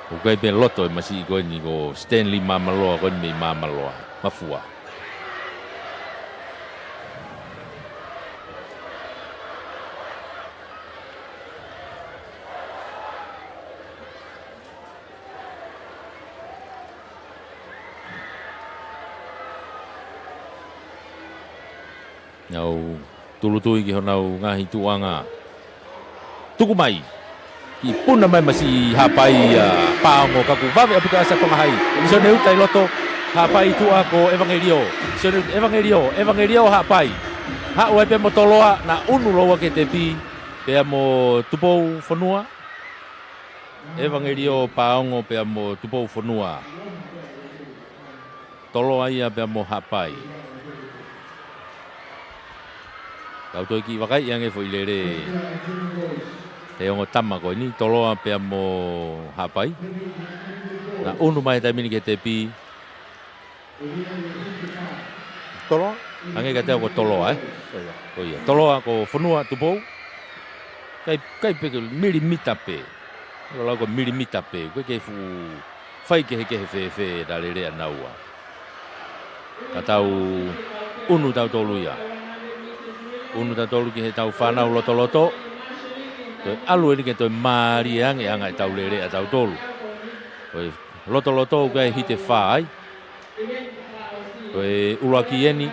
ʻOku ʻikai pē loto e masiʻi ko eni ko Stanley Māmaloa ko eni mei Māmaloa, Mafua. Nau tūʻulutui ki honau ngaahi tuʻuʻanga. Tuku mai. Kiʻi puna mai masiʻi Haʻapai ʻa Paongo ka kuo vave ʻaupito ʻa Tonga Hai. Sione Uta ʻi loto. Haʻapai tuʻa ko ʻEvangelio. Sione Uta, ʻEvangelio, ʻEvangelio Haʻapai. Haʻu ai pē mo Toloa, naʻa ʻunu lōua ki he tepi. Pea mo Tupou Fonua. ʻEvangelio Paongo pea mo Tupou Fonua. Toloa ia pea mo Haʻapai. Kau toe kiʻi vakai ange foʻi lele he ongo tama ko eni, Toloa pea mo Haʻapai. Naʻa ʻunu mai he taimi ni ki he tepi. Toloa? Hangē kiate au ko Toloa, ē? Ko ia. Ko ia. Toloa ko Fonua Tupou. ʻIkai, ʻikai pē ke milimita pē. ʻOku lau ko milimita pē. ʻOku ʻikai ke fuʻu faikehekehe fēfē ʻenau lele ʻanaua. Ka tau ʻunu tautolu ia. ʻUnu tautolu ki heʻetau fānau lotoloto. Toe ʻalu eni ke toe mālie ange ʻa e anga ʻetau lele ʻatautolu. Ko e lotoloto ʻoku ʻi ai e hite fā ai. Ko e ʻuluaki eni,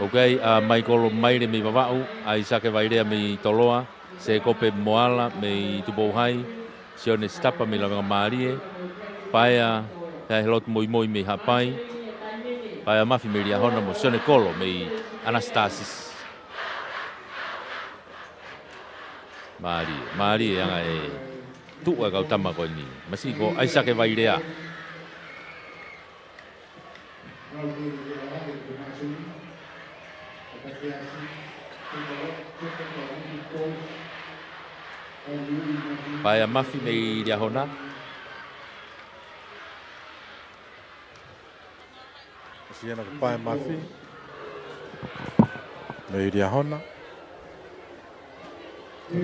ʻoku ʻi ai ʻa Maikolo Maile mei Vavaʻu, ʻAisake Vailea mei Toloa, Sēkope Moala mei Tupou Hai, Sione Sitapa mei Lavengamālie, Paea, Paea Helotu Moimoi mei Haʻapai, Paea Mafi mei Liahona mo Sione Kolo mei ʻAnasitasisi. Mālie, mālie ʻa e anga e tuʻu ʻa e kau tama ko eni. Masiʻi ko ʻAisake Vailea. Paea Mafi mei Liahona. Siana ko Paea Mafi mei Liahona.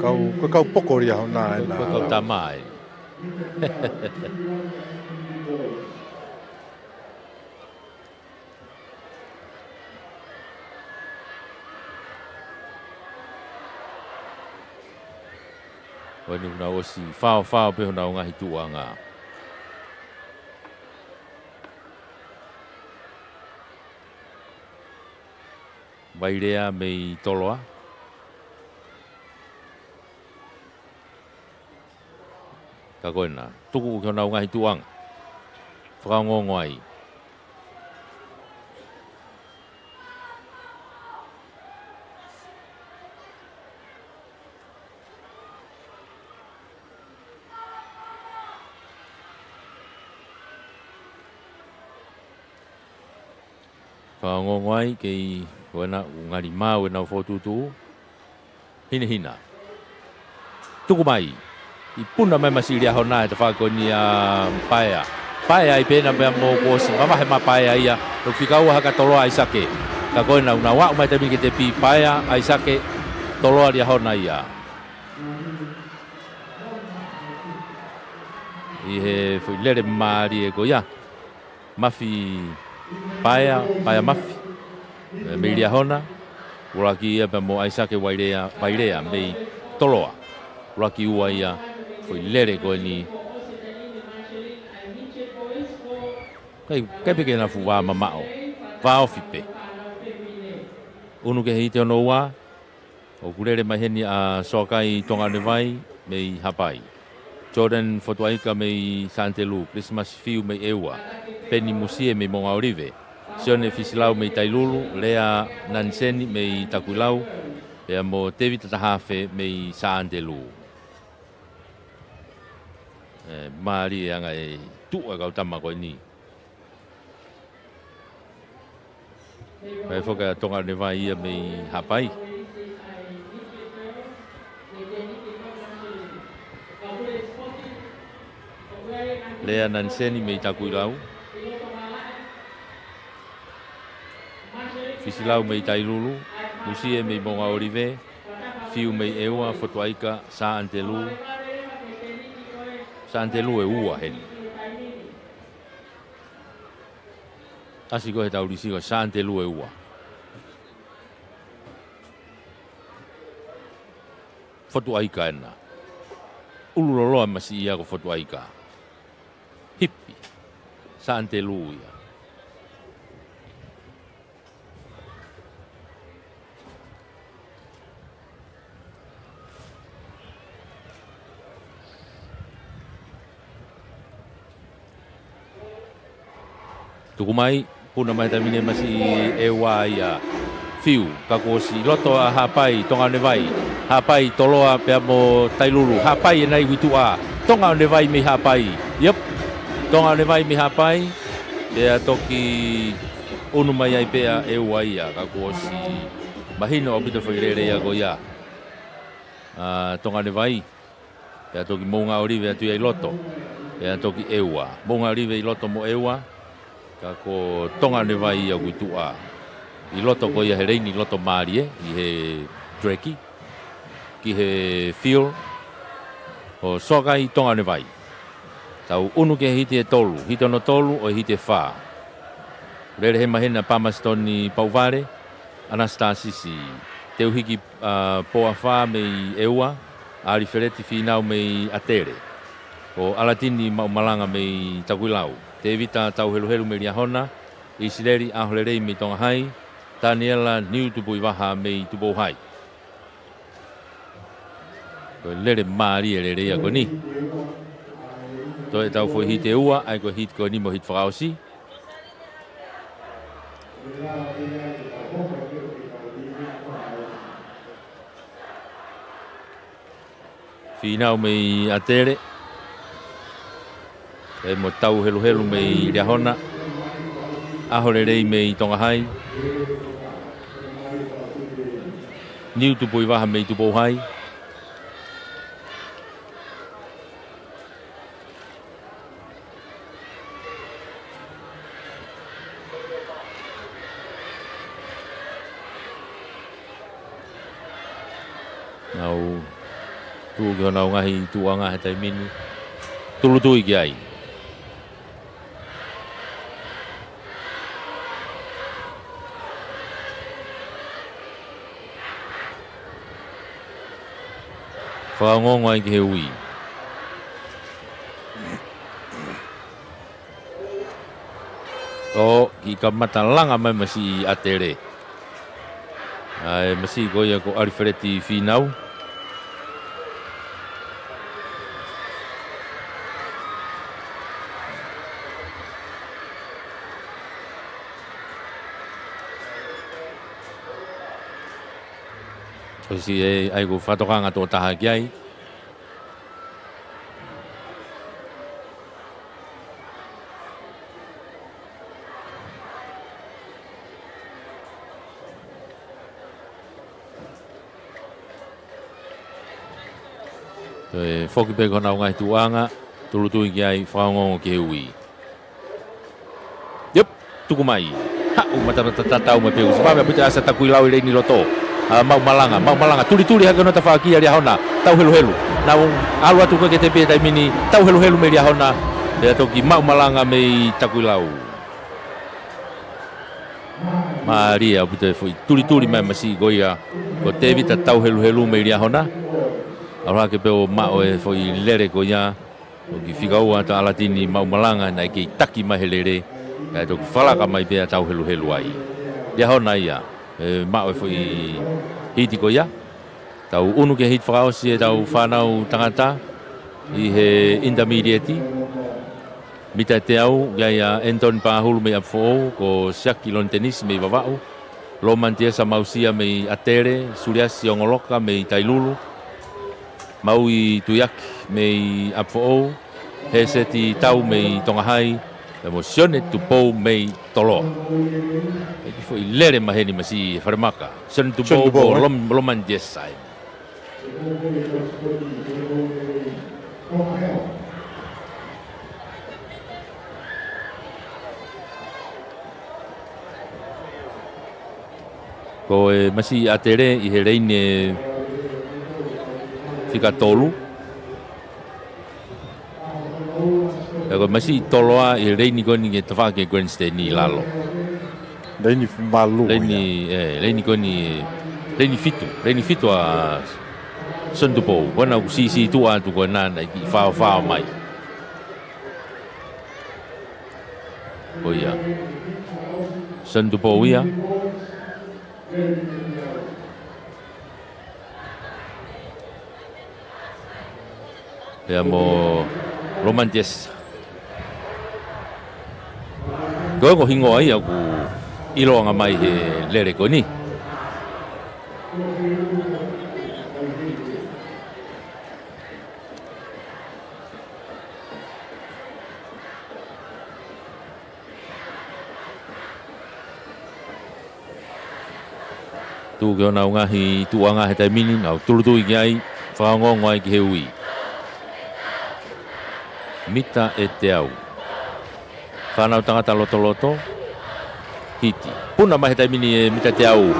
Kau, ko e kau poko Liahona ē, ko e kau tama ē. Ko eni ʻoku nau ʻosi faofao pē honau ngaahi tuʻuʻanga. Vailea mei Toloa. Ka ko ena, tuku ki honau ngaahi tuʻuʻanga. Fakaongoongo ai. Fakaongoongo ai kei ko ena ʻoku ngali maau ʻenau fokotuʻutuʻu. Hinehina. Tuku mai. ʻI puna mai masiʻi Liahona e tafaʻaki ko eni ʻa Paea. Paea ai pē ena pea mo kuo ʻosi mavahe mai Paea ia. ʻOku fika ua hake ʻa Toloa ʻAisake. Ka ko ena ʻoku nau aʻu mai taimi ni ki he tepi Paea, ʻAisake, Toloa Liahona ia. ʻI he foʻi lele mālie ko ia. Mafi Paea, Paea Mafi. ʻE, mei Liahona, ʻuluaki ia pea mo ʻAisake Vailea, Vailea, mei Toloa. ʻUluaki ua ia, foʻi lele ko eni. ʻIkai, ʻikai pē ke na fuʻu vā mamaʻo. Vā ofi pē. ʻUnu ki he hiti hono ua, ʻoku lele mai heni ʻa Soakai Tongaʻonevai mei Haʻapai. Jordan Fotuaika mei Sānitelū, Christmas Fiu mei ʻEua, Peni Musie mei Moʻungaʻolive, Sione Fisilau mei Tailulu, Lea Naniseni mei Takuilau, pea mo Tevita Tahafe mei Sānitelū. ʻE, mālie ʻa e anga e tuʻu ʻa e kau tama ko eni. Mai foki ʻa Tongaʻonevai ia mei Haʻapai. Lea Naniseni mei Takuilau. Fisilau mei Tailulu. Musie mei Moʻungaʻolive. Fiu mei ʻEua, Fotuaika, Sānitelū. Sānitelū ʻe ua heni. ʻAsi ko ē heʻetau lisi ko Sānitelū ʻe ua. Fotuaika ena. ʻUlu loloa masiʻi ia ko Fotuaika. Hipi. Sānitelū ia. Tuku mai, puna mai taimi ni masiʻi ʻEua ia. Fiu, ka kuo ʻosi loto ʻa Haʻapai, Tongaʻonevai. Haʻapai, Toloa, pea mo Tailulu. Haʻapai ʻena iku ʻi tuʻa. Tongaʻonevai mei Haʻapai. Iep. Tongaʻonevai mei Haʻapai. Pea toki ʻunu mai ai pē ʻa ʻEua ia, ka kuo ʻosi mahino ʻaupito foʻi lele ia ko ia. ʻA Tongaʻonevai. Pea toki Moʻungaʻolive atu ia ʻi loto. Pea toki ʻEua. Moʻungaʻolive ʻi loto mo ʻEua. Ka ko Tonga ʻo ne Vai ia ʻoku tuʻa ʻi loto ko ia he leini loto mālie, ʻi he dreki, ki he field, ʻo soakai Tonga ʻo ne Vai. Tau ʻunu ki he hiti ʻe tolu, hiti hono tolu ʻo e hiti ʻe fā. Lele he maheni ʻa Pamasitoni Pauvale, ʻAnasitasisi Teuhiki, ʻa, Poafa mei ʻEua, ʻAlifeleti Fīnau mei ʻAtele, ko ʻAlatini Maʻumalanga mei Takuilau, Tevita Tauheluhelu mei Liahona, ʻIsileli ʻAholelei mei Tonga Hai, Taniela Niutupuivaha mei Tupou Hai. Ko e lele mālie lele ia ko eni. Toe tau foʻi hiti ʻe ua, ʻa ia ko e hiti ko eni mo e hiti fakaʻosi. Fīnau mei ʻAtele, ʻa ia mo Tauheluhelu mei Liahona, ʻAholelei mei Tonga Hai, Niutupuivaha mei Tupou Hai. Nau tuʻu ki honau ngaahi tuʻuʻanga he taimi ni. Tūʻulutui ki ai. Fakaongoongo ai ki he ui. ʻO kiʻi kamata langa mai masiʻi ʻAtele. ʻA e masiʻi ko ia ko ʻAlifeleti Fīnau. ʻOsi ē, ʻa ia ko e fakatokanga tō taha ki ai. Toe foki pē ki honau ngaahi tuʻuʻanga, tūʻulutui ki ai, fakaongoongo ki he ui. Yep, tuku mai. Haʻu matapata tatau mai pē ʻosi. Pea mei ʻapi ʻa Takuilau ʻi leini loto. ʻA, Maʻumalanga, Maʻumalanga, tulituli hake hono tafaʻaki ʻa Liahona, Tauheluhelu. Nau ʻalu atu ko e ke tepi he taimi ni, Tauheluhelu mei Liahona. Pea toki Maʻumalanga mei Takuilau. Mālie ʻaupito e foʻi tulituli mai masiʻi ko ia ko Tevita Tauheluhelu mei Liahona. ʻAlu hake pē ʻo maʻu e foʻi lele ko ia. Toki fika ua ʻa ʻAlatini Maʻumalanga naʻe kei taki mai he lele. Kae toki falaka mai pē ʻa Tauheluhelu ai. Liahona ia, ʻe maʻu e foʻi hiti ko ia. Tau ʻunu ki he hiti fakaʻosi ʻetau fānau tangata ʻi he intermediate. Mita ʻe teau, ʻi ai ʻa Anton Pahulu mei ʻApifoʻou, ko Siaki Lontenisi mei Vavaʻu, Loman Tiesa Mausia mei ʻAtele, Suliasi Ongoloka mei Tailulu, Maui Tuiaki mei ʻApifoʻou, Heseti Tau mei Tonga Hai, pea mo Sione Tupou mei Toloa. ʻE kiʻi foʻi lele maheni masiʻi he falemaka. Sione Tupou mo Lom-, Loman Tiesa. Ko e masiʻi ʻAtele ʻi he leini fika tolu. Pea ko e masiʻi Toloa ʻi he leini ko eni ke tafaʻaki e grandstand ʻi lalo. Leini f-, valu ia. Leini, ē, leini ko eni, leini fitu, leini fitu ʻa Sione Tupou. Ko ena ʻoku siʻisiʻi tuʻa atu ko ena naʻe kiʻi faofao mai. Ko ia. Sione Tupou ia. Pea mo Loman Tiesa. Ko e ongo hingoa ia ʻoku ʻiloʻanga mai he lele ko eni. Tuʻu ki honau ngaahi tuʻuʻanga he taimi ni, nau tūʻulutui ki ai, fakaongoongo ai ki he ui. Mita ʻe teau. Fānau tangata lotoloto. Hiti. Puna mai he taimi ni e mita teau.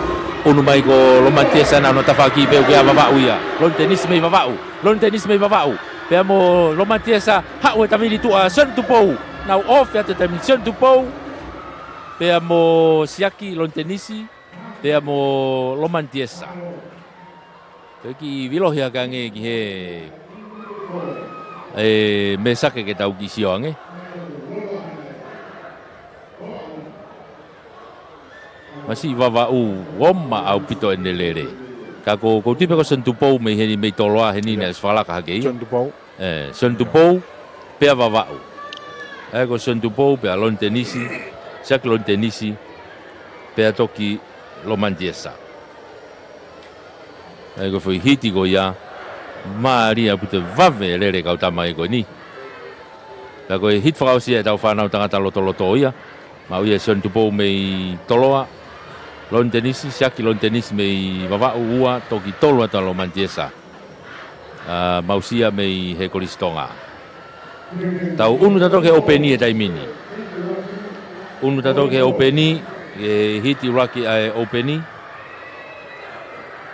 ʻUnu mai ko Lomani Tiesa, naʻa nau tafaʻaki pē, ʻoku ʻia Vavaʻu ia. Loni Tenisi mei Vavaʻu. Loni Tenisi mei Vavaʻu. Pea mo Lomani Tiesa, haʻu he taimi ni tuʻa Sione Tupou. Nau ofi atu he taimi ni Sione Tupou. Pea mo Siaki Loni Tenisi. Pea mo Lomani Tiesa. Toe kiʻi vilohi hake ange ki he, e, meʻa sake ke tau kiʻi sio ange. Masiʻi Vavaʻu, ʻoku ʻoma ʻaupito ʻene lele. Ka ko, ko u tui pē ko Sione Tupou mei heni, mei Toloa heni, naʻe ʻosi fakalaka hake ia. Sione Tupou. E, Sione Tupou, pea Vavaʻu. E, ko Sione Tupou, pea Loni Tenisi, Siaki Loni Tenisi, pea toki Lomani Tiesa. E, ko e foʻi hiti ko ia, mālie ʻaupito, vave e lele e kau tama ko eni. Ka ko e hiti fakaʻosi ia ʻetau fānau tangata lotoloto ia. Maʻu ia ʻe Sione Tupou mei Toloa, Loni Tenisi, Siaki Loni Tenisi mei Vavaʻu, ua, toki tolu atu ʻa Lomani Tiesa. A, maʻu sia mei he Kolisi Tonga. Tau ʻunu tautolu ki he ʻoupeni he taimi ni. ʻUnu tautolu ki he ʻoupeni, e hiti ʻuluaki ʻa e ʻoupeni.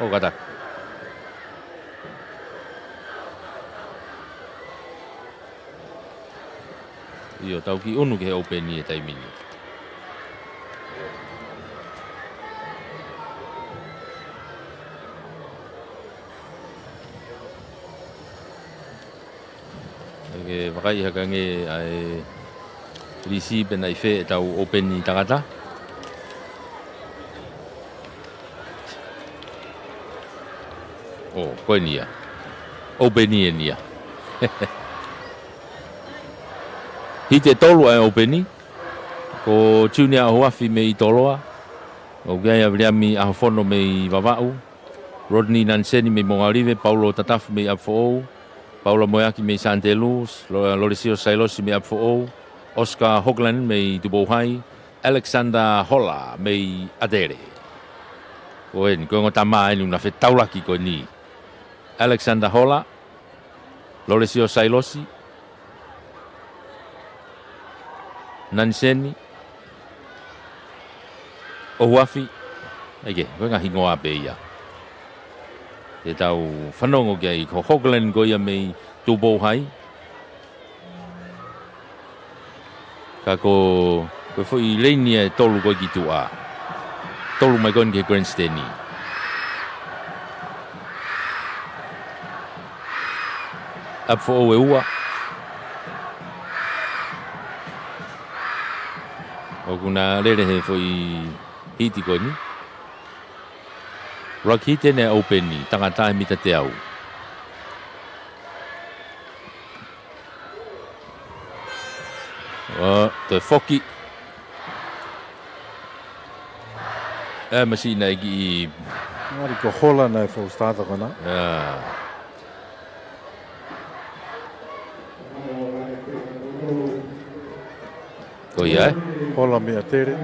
ʻO kātaki. ʻIo, tau kiʻi ʻunu ki he ʻoupeni he taimi ni. Ke vakai hake ange ʻa e lisi pe naʻe ʻi fē ʻetau ʻoupeni tangata. ʻO, ko eni ia. ʻOupeni eni ia. Hiti ʻe tolu ʻa e ʻoupeni. Ko Junior ʻOhuafi mei Toloa. ʻOku ʻi ai ʻa Viliami ʻAhofono mei Vavaʻu. Rodney Naniseni mei Moʻungaʻolive, Paulo Tatafu mei ʻApifoʻou, Paula Moeaki mei Sānitelū, Lo-, Lolesio Sailosi mei ʻApifoʻou, Oscar Hoagland mei Tupou Hai, Alexander Hola mei ʻAtele. Ko eni, ko e ongo tama eni naʻa nau fetaulaki ko eni. Alexander Hola, Lolesio Sailosi, Naniseni, ʻOhuafi, ʻai ke, ko e ngaahi hingoa pē ia. Te tau fanongo ki ai, ko Hoagland ko ia mei Tupou Hai. Ka ko, ko e foʻi leini ʻe tolu ko ē ki tuʻa. Tolu mai ko eni ki he grandstand. ʻApifoʻou ʻe ua. ʻOku na lele he foʻi hiti ko eni. ʻUluaki hiti eni ʻa e ʻoupeni, tangata he mita teau. ʻO, toe foki. E, masiʻi naʻe kiʻi. Ngari ko Hola naʻe fou stata kona. ʻIa. Ko ia, e? Hola mei ʻAtele.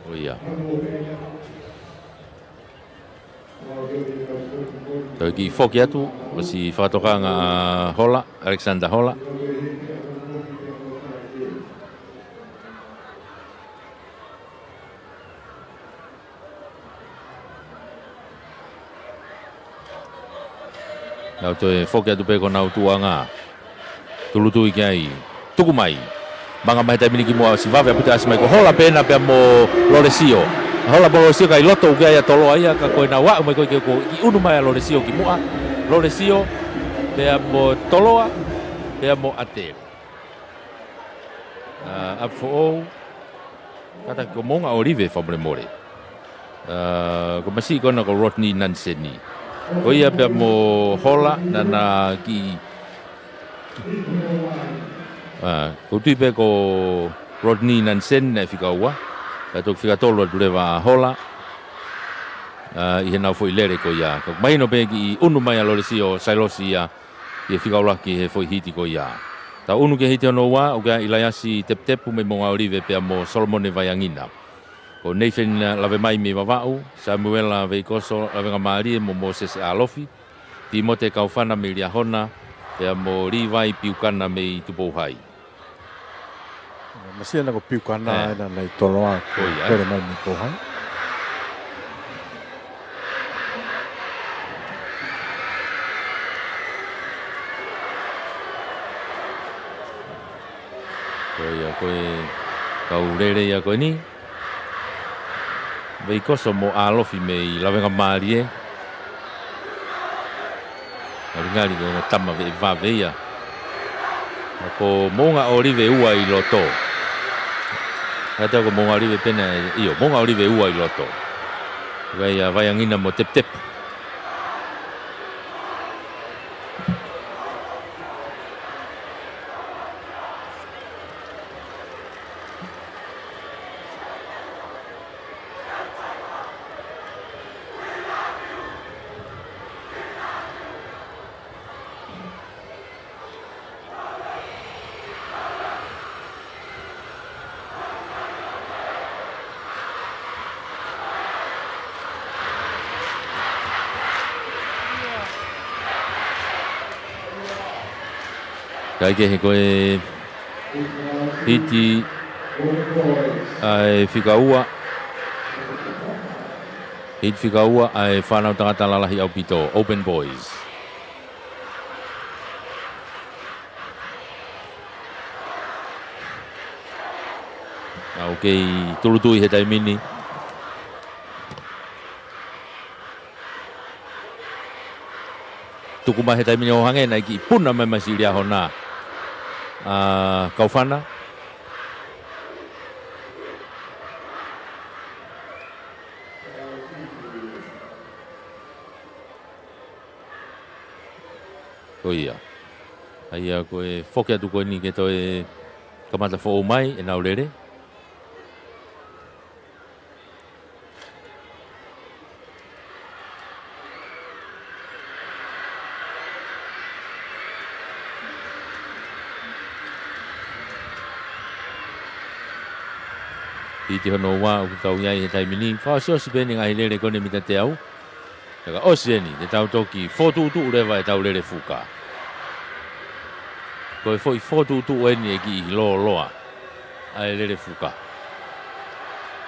Ko ia. Toe kiʻi foki atu, ʻosi fakatokanga ʻa Hola, Alexander Hola. Nau toe foki atu pē ko honau tuʻuʻanga. Tūʻulutui ki ai. Tuku mai. Manga mai he taimi ni kimuʻa ʻosi vave ʻaupito ʻasi mai ko Hola pē ena pea mo Lolesio. Hola mo Lolesio ka ʻi loto ʻoku ʻi ai ʻa Toloa ia ka ko ʻenau aʻu mai ko ē ke ko ʻi ʻunu mai ʻa Lolesio kimuʻa. Lolesio pea mo Toloa pea mo ʻAtele. A, ʻApifoʻou. Kātaki ko Moʻungaʻolive fakamolemole. A, ko e masiʻi ko ena ko Rodney Naniseni. Ko ia pea mo Hola naʻa na kiʻi. A, ko u tui pē ko Rodney Naniseni naʻe fika ua. Pea toki fika tolu atu leva ʻa Hola. A, ʻi heʻenau foʻi lele ko ia. Ka ʻoku mahino pē kiʻi ʻunu mai ʻa Lolesio Sailosi ia. ʻI he fika ʻuluaki he foʻi hiti ko ia. Tau ʻunu ki he hiti hono ua, ʻoku ʻi ai ʻa ʻIlaiasi Teputepu mei Moʻungaʻolive pea mo Solomone Vaiangina. Ko Nathan Lavemai mei Vavaʻu, Samuela Veikoso Lavengamālie mo Mōsese ʻAlofi, Timote Kaufana mei Liahona, Pea mo Livai Piukana mei Tupou Hai. Masiʻi ena ko Piukana ʻena naʻe toloa ko ia. Pele mai mei Tupou Hai. Ko ia, ko e kau lele ia ko eni. Veikoso mo ʻAlofi mei Lavengamālie. Ngalingali ko e tama veʻe vave ia. Ko Moʻungaʻolive ua ʻi loto. Kātaki ko Moʻungaʻolive pē ena, ʻio, Moʻungaʻolive ua ʻi loto. Vai ʻa Vaiangina mo Teputepu. Kae kehe ko e hiti ʻa e fika ua. Hiti fika ua ʻa e Fānau Tangata Lalahi ʻAupito, Open Boys. ʻOku kei tūʻulutui he taimi ni. Tuku mai he taimi ni ʻo hangē naʻe kiʻi puna mai masiʻi Liahona ʻa Kaufana. Ko ia. ʻA ia ko e foki atu ko eni ke toe kamata foʻou mai ʻenau lele. Hiti hono ua ʻoku tau ʻi ai he taimi ni. Fakaʻosiʻosi pē eni ngaahi lele ko eni mita teau. Pea ka ʻosi eni, te tau toki fokotuʻutuʻu leva ʻetau lele fuka. Ko e foʻi fokotuʻutuʻu eni e kiʻi lōloa ʻa e lele fuka.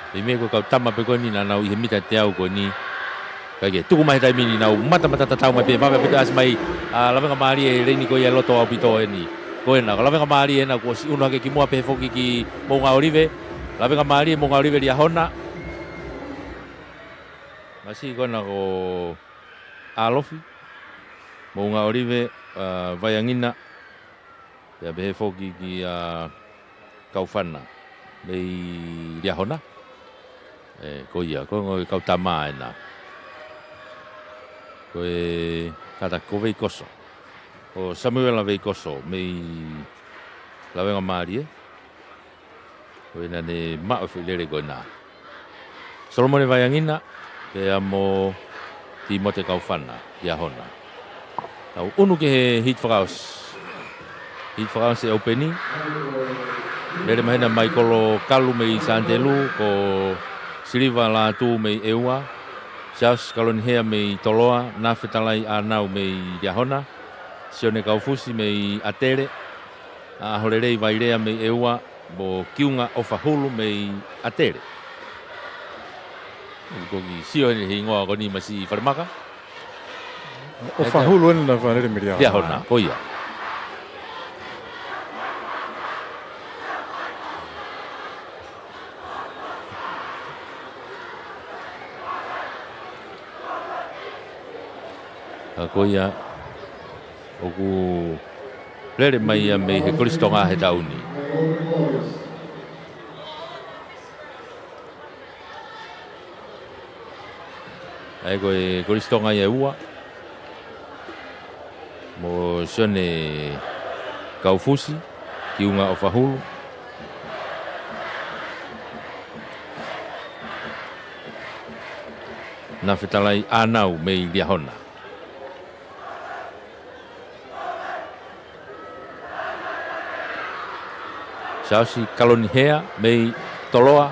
Pea ʻi he meʻa ko e kau tama pē ko eni naʻa nau ʻi he mita teau ko eni. Kae kehe, tuku mai he taimi ni nau matamata tatau mai pē vave ʻaupito ʻasi mai ʻa Lavengamālie he leini ko ia ʻi loto ʻaupito eni. Ko ena, ko Lavengamālie ena kuo ʻosi ʻunu hake ki muʻa pē foki ki Moʻungaʻolive. Lavengamālie, Moʻungaʻolive, Liahona. Masiʻi ko ena ko ʻAlofi, Moʻungaʻolive, ʻa, Vaiangina, pea pehē foki kia Kaufana mei Liahona. ʻE, ko ia, ko e ongo kau tama ena. Ko e kātaki ko Veikoso. Ko Samuela Veikoso mei Lavengamālie. Ko ena ne maʻu e foʻi lele ko ena. Solomone Vaiangina, pea mo Timote Kaufana, Liahona. Tau ʻunu ki he hiti fakaʻosi. Hiti fakaʻosi e ʻaupeni. Lele mai hena Maikolo Kalu mei Santelu, ko Siliva Lātū mei ʻEua, Siaosi Kalonihea mei Toloa, Nafetalai ʻAnau mei Liahona, Sione Kaufusi mei ʻAtele, ʻa ʻAholelei Vailea mei ʻEua, mo Kiunga ʻOfahulu mei ʻAtele. Ko e kiʻi sio heni he hingoa ko eni masiʻi Falemaka. ʻOfahulu ena naʻe fānele mei Liahona. Liahona, ko ia. Ka ko ia, ʻoku lele mai ia mei he Kolisi Tonga he taʻu ni. ʻA ia ko e Kolisi Tonga ia ʻe ua. Mo Sione Kaufusi, Kiunga ʻOfahulu. Nafetalai ʻAnau mei Liahona. Siaosi Kalonihea mei Toloa.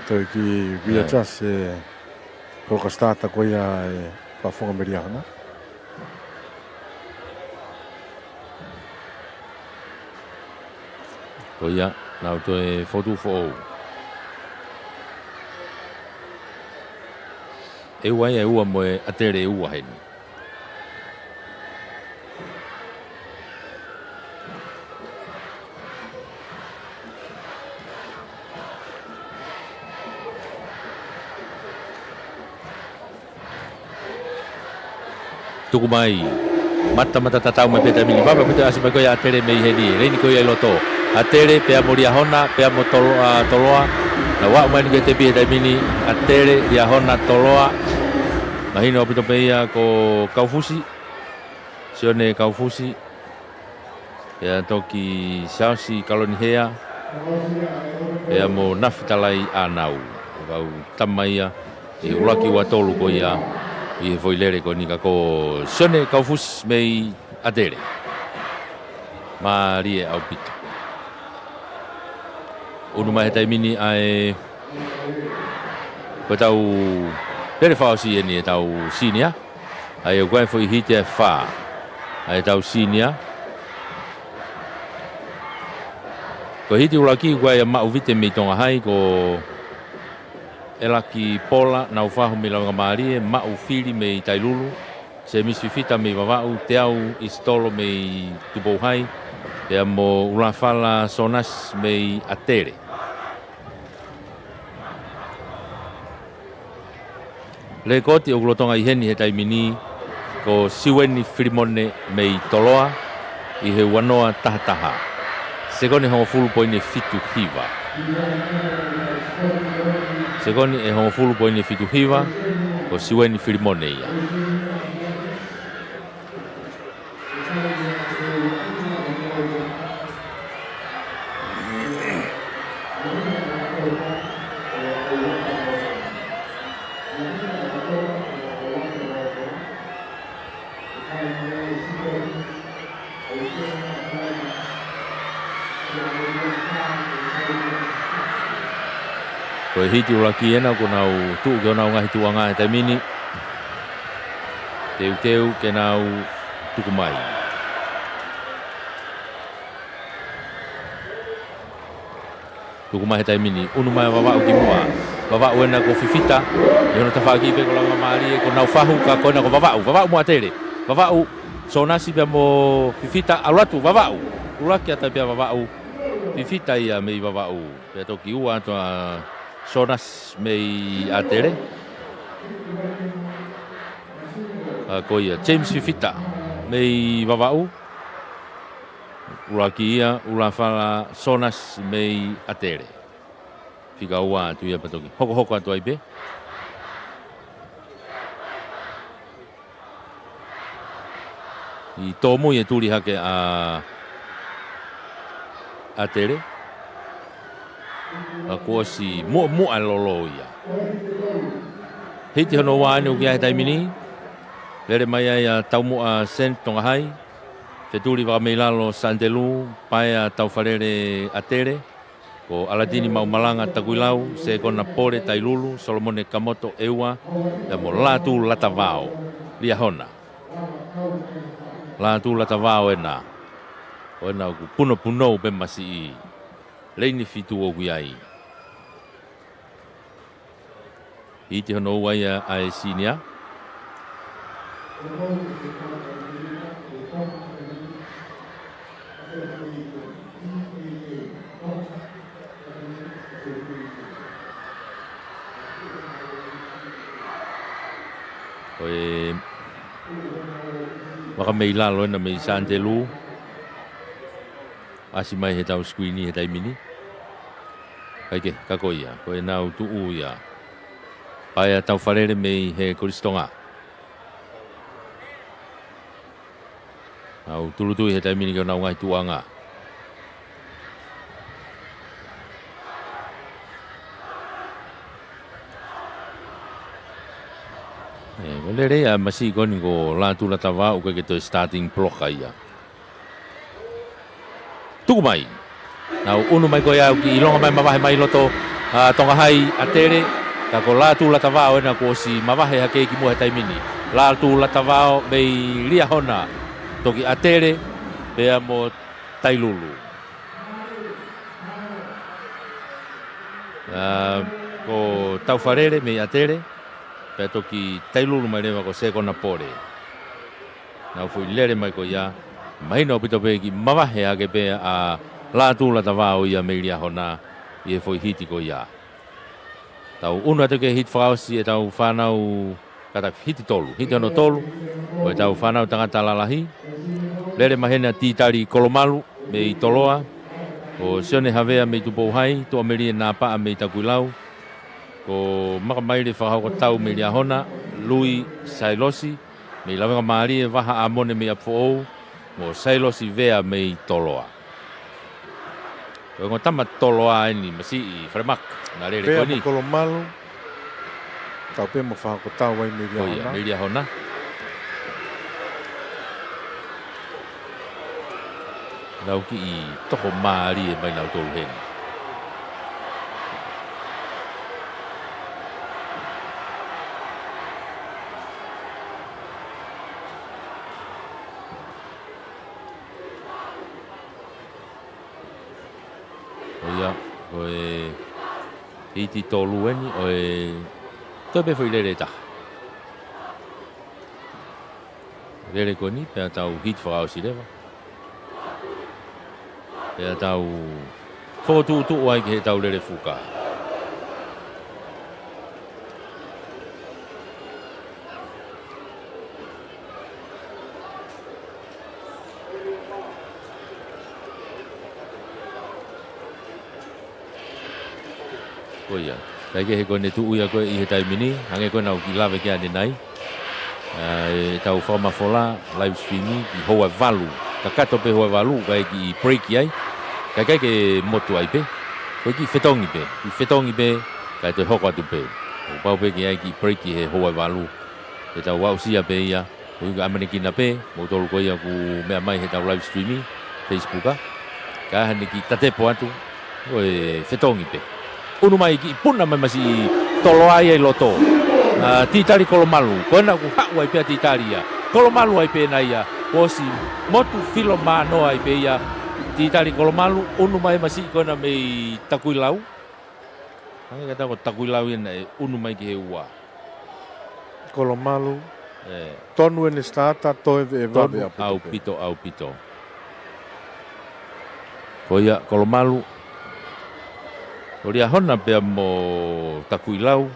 Toe kiʻi via ē. Just e poloka start ko ia e Faʻafonga mei Liahona. Ko ia, nau toe fotu foʻou. ʻE ua ia ʻe ua mo e ʻAtele ʻe ua heni. Tuku mai. Matamata tatau mai pē taimi ni. Vave pē te ʻasi mai ko ia ʻAtele mei heni. Leini ko ia ʻi loto. ʻAtele pea mo Liahona, pea mo Tolo-, ʻa, Toloa. Naʻa nau aʻu mai ni ki he tepi he taimi ni. ʻAtele, Liahona, Toloa. Mahino ʻaupito pē ia ko Kaufusi. Sione Kaufusi. Pea toki Siaosi Kalonihea. Pea mo Nafitalai ʻAnau. Kau tama ia ʻi he ʻuluaki ua tolu ko ia ʻi he foʻi lele ko eni ka ko Sione Kaufusi mei ʻAtele. Mālie ʻaupito. ʻUnu mai he taimi ni ʻa e, ko ʻetau lele fakaʻosi eni ʻetau senior. ʻA ia ko e foʻi hiti ʻe fā ʻa ʻetau senior. Ko e hiti ʻuluaki ko ia maʻu vite mei Tonga Hai ko ʻElaki Pola Naufahu mei Lavengamālie, maʻu fili mei Tailulu, Semisi Fifita mei Vavaʻu, Teau ʻIsitolo mei Tupou Hai, pea mo ʻUlafala Sonasi mei ʻAtele. Lēkooti ʻoku lolotonga ʻi heni he taimi ni ko Siueni Filimone mei Toloa ʻi he ua noa taha taha. Sekoni hongofulu poini fitu hiva. Sekoni ʻe hongofulu poini fitu hiva, ko Siueni Filimone ia. Ko e hiti ʻuluaki ena kuo nau tuʻu ki honau ngaahi tuʻuʻanga he taimi ni. Teuteu ke nau tuku mai. Tuku mai he taimi ni, ʻunu mai ʻa Vavaʻu ki muʻa. Vavaʻu ena ko Fifita, ʻi hono tafaʻaki pē ko Lavengamālie, ko Naufahu ka ko ena ko Vavaʻu. Vavaʻu mo ʻAtele. Vavaʻu, Sonasi pea mo Fifita, ʻalu atu, Vavaʻu. ʻUluaki atu pē ʻa Vavaʻu, Fifita ia mei Vavaʻu. Pea toki ua atu ʻa Sonasi mei ʻAtele. ʻA ko ia, James Fifita mei Vavaʻu. ʻUluaki ia, ʻUlafala Sonasi mei ʻAtele. Fika ua atu ia pea toki hokohoko atu ai pē. ʻI tōmui e tuli hake ʻa ʻAtele. Ka kuo ʻosi muʻomuʻa e lolo ia. Hiti hono ua eni ʻoku ʻi ai he taimi ni. Lele mai ai ʻa Taumuʻa Saint Tonga Hai. Fetuli vaka mei lalo Santelu, paea Taufalele ʻAtele, ko ʻAlatini Maumalanga Takuilau, Sekona Pole Tailulu, Solomone Kamoto ʻEua, pea mo Lātū Latavao, Liahona. Lātū Latavao ena. Ko ena ʻoku punopunou pē masiʻi. Leini fitu ʻoku ʻi ai. Hiti hono ua ia ʻa e senior. Ko e vaka mei lalo ena mei Santelu. ʻAsi mai he tau screen he taimi ni. Kae kehe, ka ko ia, ko ʻenau tuʻu ia. Paea Taufalele mei he Kolisi Tonga. Nau tūʻulutui he taimi ni ki honau ngaahi tuʻuʻanga. ʻE, ko e lelei ʻa e masiʻi ko eni ko Lātū Latavao ʻoku ʻikai ke toe starting blocker ia. Tuku mai. Nau ʻunu mai ko ia ʻoku ʻilonga mai mavahe mai loto. ʻa Tonga Hai ʻa Tele, ka ko Lātū Latavao ena kuo ʻosi mavahe hake ki muʻa he taimi ni. Lātū Latavao mei Liahona, toki ʻa Tele, pea mo Tailulu. ʻA, ko Taufalele mei ʻa Tele, pea toki Tailulu mai leva ko Sekona Pole. Nau foʻi lele mai ko ia, mahino ʻaupito pē kiʻi mavahe hake pē ʻa Lātū Latavao ia mei Liahona ʻi he foʻi hiti ko ia. Tau ʻunu atu ki he hiti fakaʻosi ʻetau fānau kātaki, hiti tolu, hiti hono tolu, ʻo ʻetau fānau tangata lalahi. Lele mai heni ʻa Titali Kolomalu mei Toloa, ko Sione Havea mei Tupou Hai, Tuʻamelie Napaʻa mei Takuilau, ko Makamaile Fakahokotau mei Liahona, Lui Sailosi mei Lavengamālie, Vaha ʻAmone mei ʻApifoʻou, mo Sailosi Vea mei Toloa. Ko e ongo tama Toloa eni, masiʻi Fale Maka, naʻe lele ko eni. Vea mo Kolomalu, tau pē mo Fakahokotau ai mei Liahona. Ko ia, mei Liahona. Nau kiʻi toko mālie mai nautolu heni. ʻO ia, ko e hiti tolu eni, ʻo e toe pē foʻi lele ʻe taha. Lele ko eni, pea tau hiti fakaʻosi leva. Pea tau fokotuʻutuʻu ai ki heʻetau lele fuka. Ko ia. Kae kehe ko ʻene tuʻu ia ko ē ʻi he taimi ni, hangē ko ē naʻa ku kiʻi lave ki ai ʻanenai. ʻA, ʻetau fakamafola, live stream, ki he houa ʻe valu. Kakato pē houa ʻe valu, kae kiʻi break ai. Kae ʻikai ke motu ai pē. Ko e kiʻi fetongi pē. Kiʻi fetongi pē, kae toe hoko atu pē. Kuo pau pē ke ʻai kiʻi break ʻi he houa ʻe valu. Ke tau aʻusia pē ia. Ko e ʻuhinga ʻamanekina pē, moutolu ko ia ʻoku meʻa mai heʻetau live stream, Facebook ā. Ka ʻi heʻene kiʻi tatepo atu, ko e fetongi pē. ʻUnu mai kiʻi puna mai masiʻi Toloa ia ʻi loto. ʻA, Titali Kolomalu, ko ena ʻoku haʻu ai pē ʻa Titali ia. Kolomalu ai pē ena ia, kuo ʻosi motu filo manoa ai pē ia. Titali Kolomalu, ʻunu mai masiʻi ko ena mei Takuilau. Hangē ka tau ko Takuilau ia naʻe ʻunu mai ki he ua. Kolomalu. ʻE. Tonu ʻene sitaata, toe veʻe vave ʻaupito pē. ʻAupito, ʻaupito. Ko ia, Kolomalu. Ko Liahona pea mo Takuilau.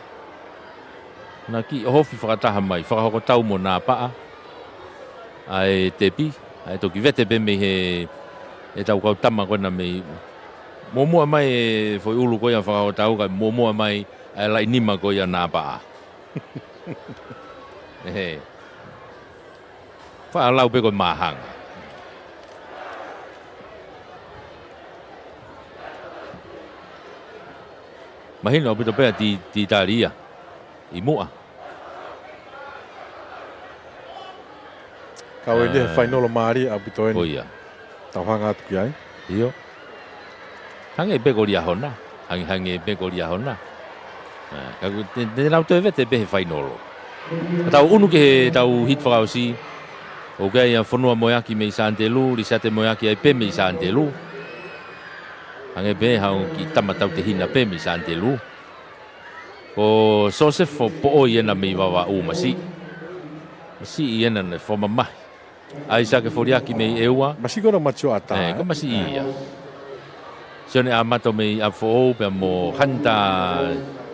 Naʻe kiʻi ʻohofi fakataha mai, Fakahokotau mo Napaʻa. ʻA e tepi, ʻa e toki vete pē mei he, ʻetau kau tama ko ena mei, muʻomuʻa mai e foʻi ʻulu ko ia Fakahokotau kae muʻomuʻa mai ʻa e laʻi nima ko ia Napaʻa. ʻEhē. Faʻa lau pē ko e māhanga. Mahino ʻaupito pē ʻa Ti-, Titali ia. ʻI muʻa. Ka ʻoku ʻi ai ʻa e fainolo mālie ʻaupito eni. Ko ia. Tau hanga atu ki ai. ʻIo. Hangē pē ko Liahona. Hangē, hangē pē ko Liahona. ʻA, ka ko e, te, te nau toe vete pē he fainolo. Ka tau ʻunu ki heʻetau hiti fakaʻosi. ʻOku ʻi ai ʻa Fonua Moeaki mei Santelu, Lisiate Moeaki ai pē mei Santelu. Hangē pē haʻo kiʻi tama tautehina pē mei Santelu. Ko Sosefo Poʻoi ena mei Vavaʻu masiʻi. Masiʻi ena naʻe fakamamahi. ʻAisake Foliaki mei ʻEua. Masiʻi ko ena Matioʻata, ʻe, ē? Ko e masiʻi ia. Sione ʻAmato mei ʻApifoʻou pea mo Hanta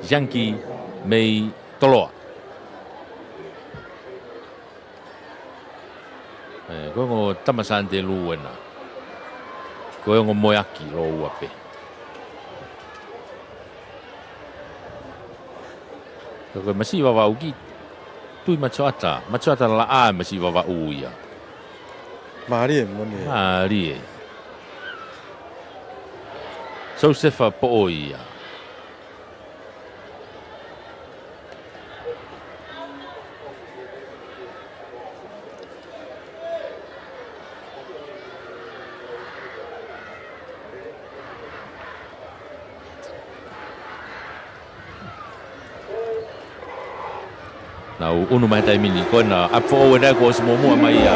Zianki mei Toloa. ʻE, ko e ongo tama Santelu ena. Ko e ongo Moeaki lōua pē. Ka ko e masiʻi Vavaʻu kiʻi tui Matioʻata, Matioʻata laʻā masiʻi Vavaʻu ia. Mālie moʻoni. Mālie. Sosefa Poʻoi ia. Nau unu mai he taimi ni, ko ena ʻApifoʻou ena kuo ʻosi muʻomuʻa mai ia.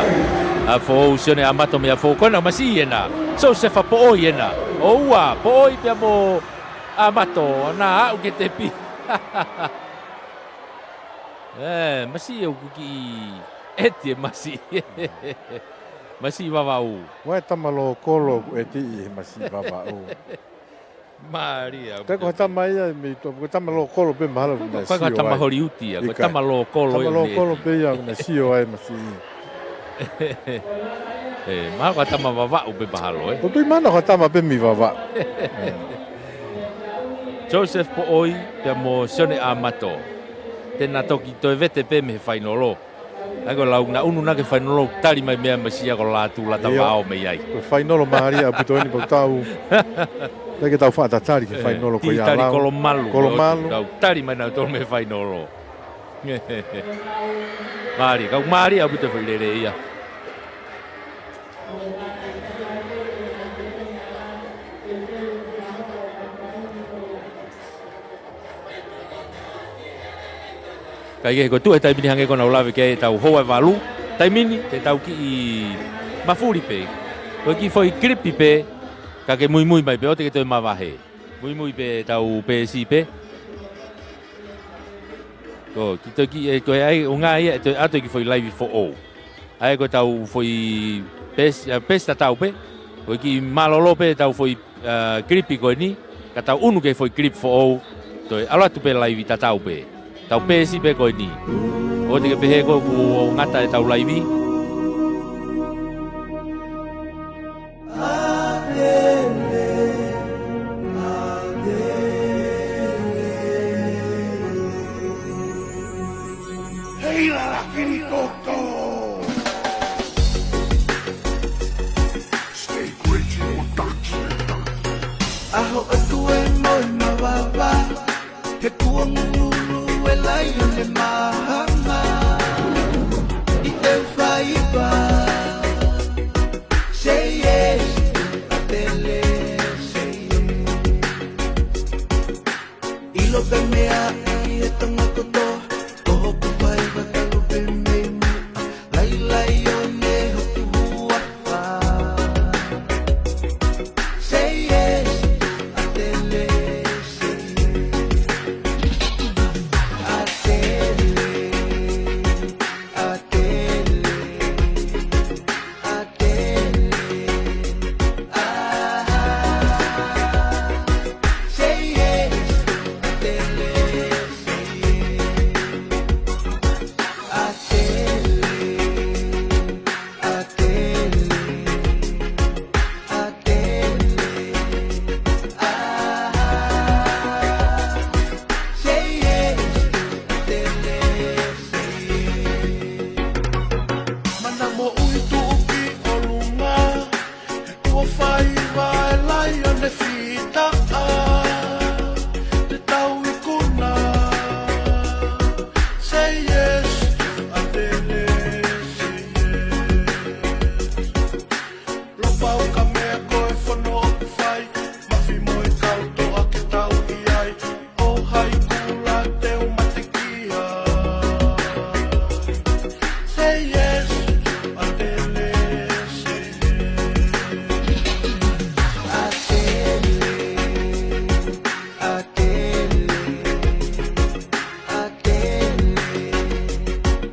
ʻApifoʻou, Sione ʻAmato mei ʻApifoʻou, ko ena masiʻi ena. Siosefa Poʻoi ena. ʻOua, Poʻoi pea mo ʻAmato, na aʻu ki he tepi. ʻE, masiʻi ʻoku kiʻi ʻeti e masiʻi. Masiʻi Vavaʻu. Ko e tama lōkolo ʻoku ʻeti ʻi he masiʻi Vavaʻu. Mālie. Ka ko e tama ia mei to, ko e tama lōkolo pē mahalo. Ko e tama Holiuti ia, ko e tama lōkolo ia. Tama lōkolo pē ia naʻe sio ai masiʻi. ʻE, mahalo ko e tama Vavaʻu pē mahalo, ē? Ko e tui mana ko e tama pē mei Vavaʻu. Siosefa Poʻoi pea mo Sione ʻAmato. Te na toki toe vete pē mei he fainolo. ʻA ia ko e lau na unu na ki he fainolo, tali mai meia masiʻi ia ko Lātū Latavao mei ai. Ko e fainolo mālie ʻaupito eni pea tau. Te ke tau fakatatali ki he fainolo ko ia tali lau. Kolomalu. Kolomalu. Tau tali mai nautolu mei he fainolo. Mālie, kau mālie ʻaupito e foʻi lele ia. Kae kehe ko e tuʻu he taimi ni hangē ko ʻenau lave ki ai ʻetau houa ʻe valu, taimi ni te tau kiʻi mafuli pē. Ko e kiʻi foʻi kilipi pē, ka ke muimui mai pē ʻo te ke toe mavahe. Muimui pē ʻetau peesi pē. Ko, ki te kiʻi, ʻe, ko e ʻai, ʻo ngā ia, ʻe toe ʻatu e kiʻi foʻi laivi foʻou. ʻA ia ko ʻetau foʻi peesi, ʻa, peesi tatau pē. Ko e kiʻi mālōlō pē ʻetau foʻi, ʻa, kilipi ko eni. Ka tau unu ki he foʻi kilipi foʻou. Toe ʻalu atu pē laivi tatau pē. ʻEtau peesi pē ko eni. ʻO te ke pehē ko ē kuo ngata ʻetau laivi. Hei lala kiri toto. Stay great, you are touch. ʻAho atu e moe mavava. He kuo ngungulu e laione mahanga ʻi ʻEu faiva. Say yes, ʻatele, say yes. ʻIlo pē meʻa ʻi he Tonga kotoa, ko hoku faiva talu pē mei muʻa. Lailai ʻo ne hoku huafa. Say yes, ʻatele, say yes. ʻAtele, ʻatele, ʻatele. Ah, say yes, ʻatele, say yes. ʻAtele, ʻatele, ʻatele, ah, say yes, ʻatele, say yes. Mana moʻui tuʻu ki ʻolunga, kuo faiva e laione fitaʻa, te tau ikuna. Say yes, ʻatele, say yes. Lopau ka meʻa ko e fono ʻoku fai, mafi mo e kau toʻa ke tau ʻi ai. ʻO hai kula te u matekia. Say yes, ʻatele, say yes. ʻAtele, ʻatele, ʻatele,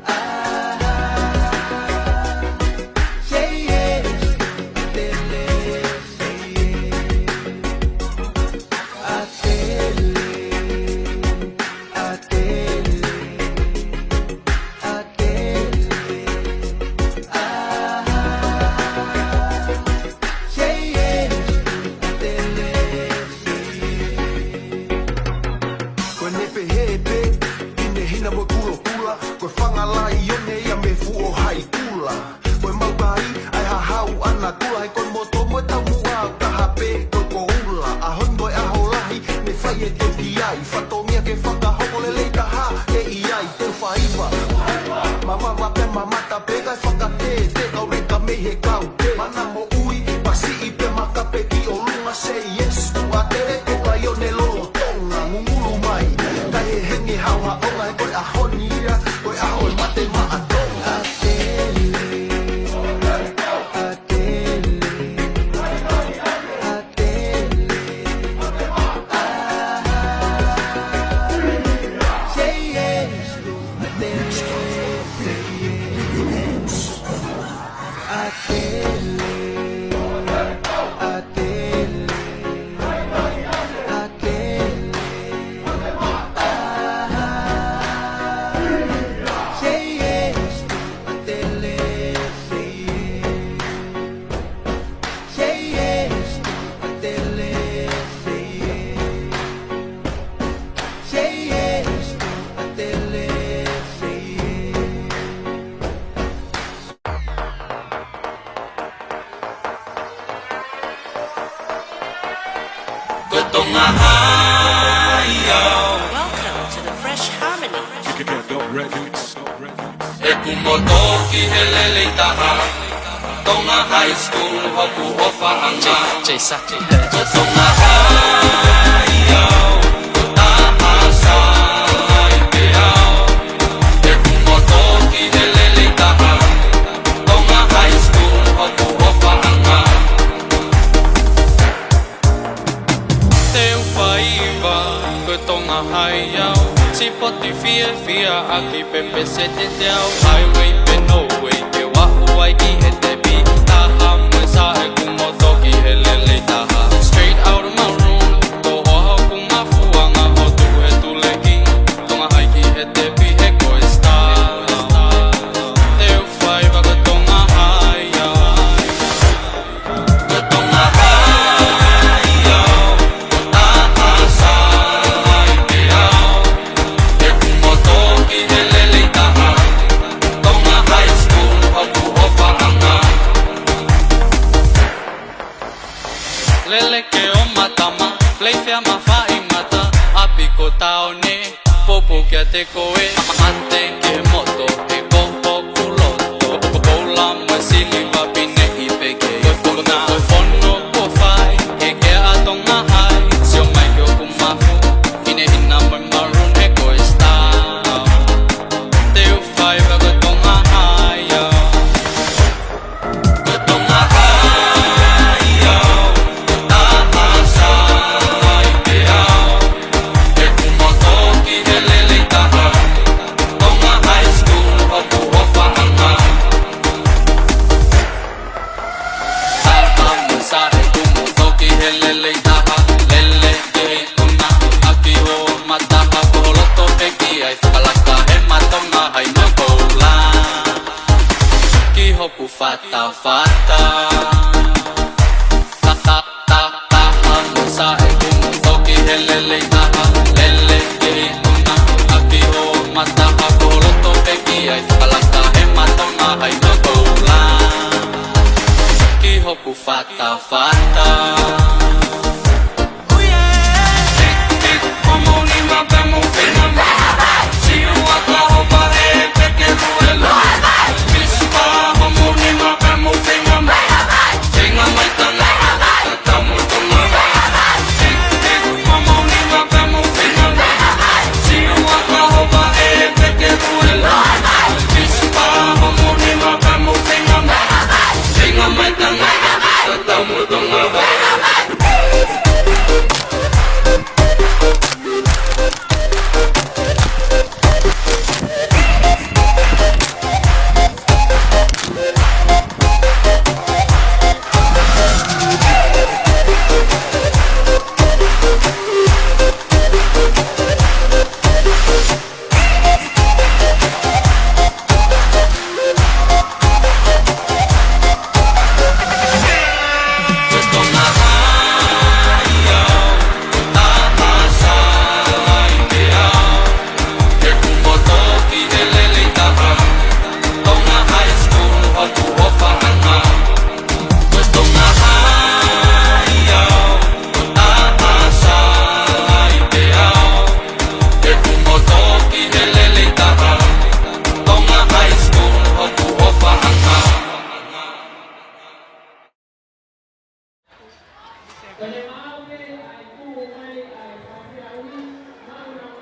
ah, say yes, ʻatele, say yes. ʻAtele, ʻatele, ʻatele, ah, say yes, ʻatele, say yes. Ko ʻene pehē pē, ʻi heʻene hina mo e kulokula, ko e fanga laione ia mei fuʻu ʻo hai kula. Ko e maukai, ʻa e hahau ʻana kula, he ko e moto mo e taumuʻa ʻoku taha pē ko e koula. ʻAho ni ko e ʻaho lahi, ne fai e teu ki ai. Fatongia ke fakahoko lelei taha, ʻe ʻi ai te u faiva. Mavava pē mamata pē kae fakatētē, kau leka mei he kau tē. Mana moʻui, masiʻi pē maka pē ki ʻolunga, say yes, kuo ʻatele ko e laione lolotonga. Ngungulu mai, kae he henge hauhaʻonga, he ko e ʻaho ni ia, ko e ʻaho Ko e Tonga High Yaau. Welcome to the Fresh Harmony. Kick it up, Records. ʻEku moto ki he lelei taha. Tonga High School hoku ʻofaʻanga. J-, J-Saki. Ko e Tonga High Yaau, ko e taha sai pē au. ʻEku moto ki he lelei taha. Tonga High School hoku ʻofaʻanga. Te u faiva, ko e Tonga High Yaau. Sipoti fiefia ʻaki pē pēseti te au. Highway pe no way, ke u aʻu ai ki he tepi. Taha mo e sā ʻeku moto ki he lelei taha. Straight out of my room, ko hoku mafuaʻanga ʻo tuʻu he tuleki. Tonga High ki he tepi he ko e star. Te u faiva ko e Tonga High Yaau. Ko e Tonga High Yaau, ko e taha sai pē au. ʻEku moto ki he lelei taha. Tonga High School hoku ʻofaʻanga. Lele ke ʻo matama, leifea ma faʻi mata, ʻapi ko taone, poupou kiate koe, mate ki he moto, he ko hoku loto, koula mo e siliva pine i peke, ko e kona, ko e fono kuo fai, he ke a Tonga High, sio mai ki hoku mafu, hinehina mo e maroon he ko e star. Te u faiva ko e Tonga High Yaau. Ko e Tonga High Yaau, ko e taha sai pē au. ʻEku moto ki he lelei taha. Tonga High School hoku ʻofaʻanga. Taha mo e sā ʻeku moto ki he lelei taha. Lele ke ʻi kona, ʻaki ho mataha ko ho loto pē ki ai. Fakalaka he matonga hai no koula. Ki hoku fatafata. Ta, ta, ta, taha mo e sā ʻeku moto ki he lelei taha. Lele ke ʻi kona, ʻaki ho mataha ko ho loto pē ki ai. Fakalaka he matonga hai no koula. Ki hoku fatafata.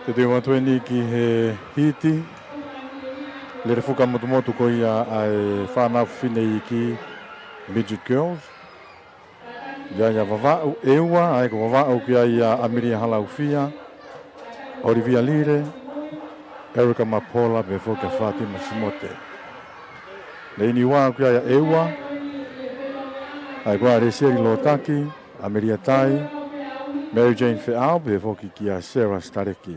Te teu atu eni ki he hiti lele fuka motumotu ko ia ʻa e fānau fefine iiki, midget girls. ʻI ai ʻa Vavaʻu ʻEua, ʻa ia ko Vavaʻu ki ai ʻa ʻAmilia Halaufia, ʻOlivia Lile, Erika Mapola pehē foki kia Fatima Simote. Leini ua ʻoku ʻi ai ʻa ʻEua, ʻa ia ko Lesieli Lotaki, ʻAmelia Tai, Mary Jane Feʻao pehē foki kia Sarah Stareki.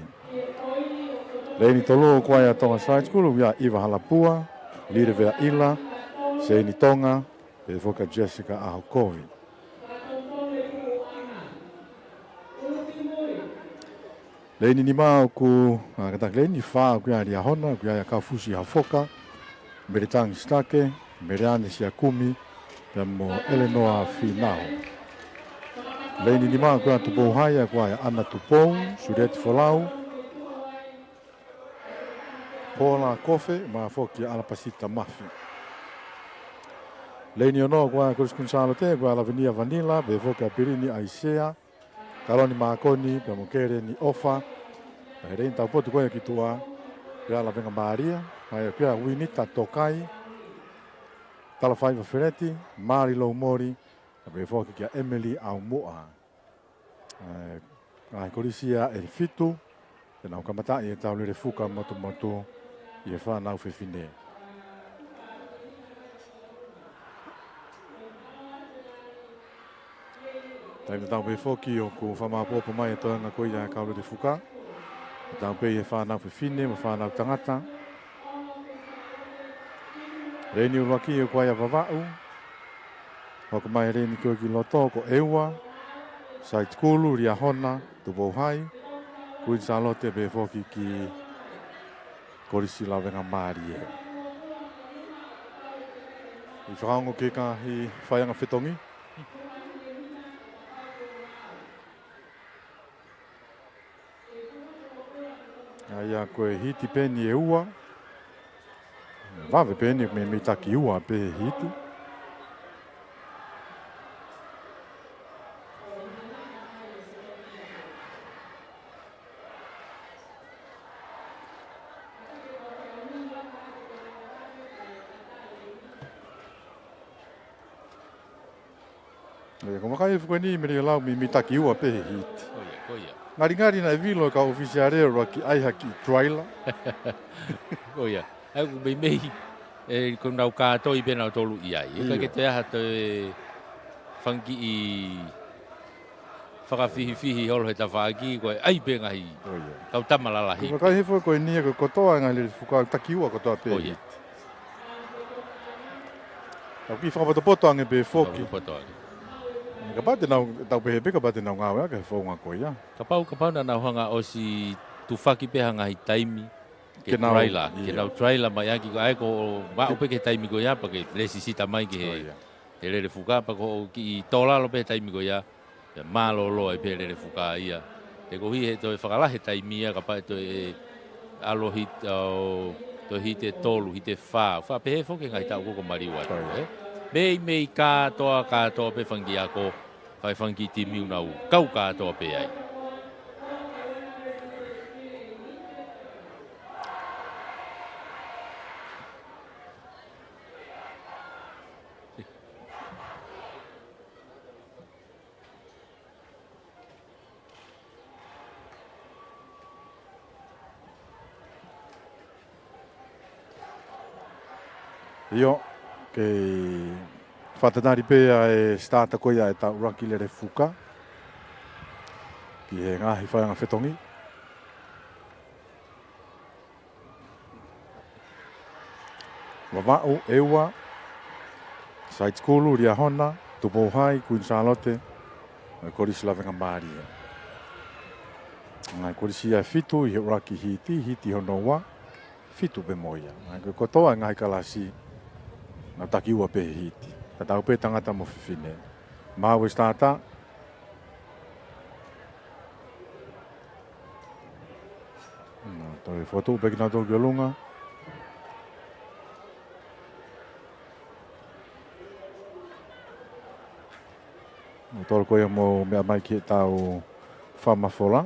Leini tolu ʻoku ʻi ai ʻa Tonga Side School, ʻoku ʻi ai ʻa ʻIva Halapua, Lile Veaʻila, Seini Tonga, pehē foki kia Jessica ʻAhokovi. Leini nima ʻoku, ʻa, kātaki leini fā ʻoku ʻi ai ʻa Liahona, ʻoku ʻi ai ʻa Kaufusi Hafoka, Meletangi Sitake, Meleane Siakumi, pea mo Elenoa Finau. Leini nima ʻoku ʻi ai ʻa Tupou Hai, ʻoku ʻi ai ʻa ʻAna Tupou, Sulieti Folau, Pola Kofe, pea mo foki ʻa ʻAlapasita Mafi. Leini ono ʻoku ʻi ai ʻa Kolisi Kuini Sālote, ʻoku ʻi ai ʻa Lavenia Vanila, pehē foki ʻa Pilini ʻAisea, Kaloni Makoni, pea mo Keleni ʻOfa. Pea he leini taupotu ko ia ki tuʻa, ʻoku ʻi ai ʻa Lavenga Malia, pea ʻoku ʻi ai ʻa Uinita Tokai, Talafaiva Feleti, Mali Loumoli, pea pehē foki kia Emily ʻAumuʻa. ʻA e, ʻa e kolisi ia ʻe fitu, te nau kamataʻi ʻetau lele fuka motumotu ʻi he fānau fefine. Taimi tatau pē foki ʻoku fakamāʻopoʻopo mai e toenga ko ia e kau lele fuka. Tatau pē ʻi he fānau fefine mo e fānau tangata. Leini ʻuluaki ʻoku ʻi ai ʻa Vavaʻu. Hoko mai leini ko ē ki loto ko ʻEua, Side School, Liahona, Tupou Hai, Kuini Sālote pehē foki ki Kolisi Lavenga Malie. ʻI fakaongo ki he ngaahi faiʻanga fetongi. ʻA ia ko e hiti pē eni ʻe ua. Vave pē eni, meimei taki ua pē he hiti. ʻIo, ko e vakai ʻe fuku eni meimei lau meimei taki ua pē he hiti. Ko ia, ko ia. Ngalingali naʻe vilo e kau ʻōfisiale ʻo ʻuluaki ʻai ha kiʻi try la. Ko ia. ʻA ia ʻoku meimei, ʻe, ko ʻenau kātoi pē nautolu ʻi ai. ʻIo. ʻIkai ke toe ʻi ai ha toe fanga kiʻi fakafihifihi holo he tafaʻaki, ko e ʻai pē ngaahi, ko ia, kau tama lalahi. Ko e vakai hifo ko eni ko e kotoa ngaahi lele fuka ʻoku taki ua kotoa pē. Ko ia. Tau kiʻi fakapotopoto ange pē foki. Fakapotopoto ange. Kapau te nau, tau pehē pē kapau te nau ngāueʻaki e founga ko ia. Kapau, kapau naʻa nau hanga ʻosi tufaki pē ha ngaahi taimi ke, ke nau, try la, ke, ʻio, nau try la mai ʻaki, ko e ʻai ko e maʻu pē ki he taimi ko ia, pea ke lēsisita mai ki he, ko ia, he lele fuka, pea ko e kiʻi tō lalo pē he taimi ko ia, pea mālōlō ai pē lele fuka ia. He koeʻuhi he toe fakalahi e taimi ia, kapau ʻe toe ʻalu hit-, ʻo, toe hiti ʻe tolu, hiti ʻe fā, fā pehē foki he ngaahi taʻu ko ē ʻoku maliu atu, ko ia, ē? Meimei kātoa, kātoa pē fanga kiʻi ako, fai fanga kiʻi timi ʻoku nau kau kātoa pē ai. ʻIo, kei fakatatali pē ʻa e starter ko ia ʻetau ʻuluaki lele fuka ki he ngaahi faiʻanga fetongi. Vavaʻu, ʻEua, Side School, Liahona, Tupou Hai, Kuini Sālote, mo e Kolisi Lavengamālie. Ngaahi kolisi ia ʻe fitu ʻi he ʻuluaki hiti, hiti hono ua, fitu pē mo ia. Ngaahi ko e kotoa e ngaahi kalasi, nau taki ua pē he hiti. Tatau pē tangata mo fefine. Maʻu e starter. Nau toe fokotuʻu pē kinautolu ki ʻolunga. Nau tolo ko ia mo meʻa mai ki heʻetau fakamafola.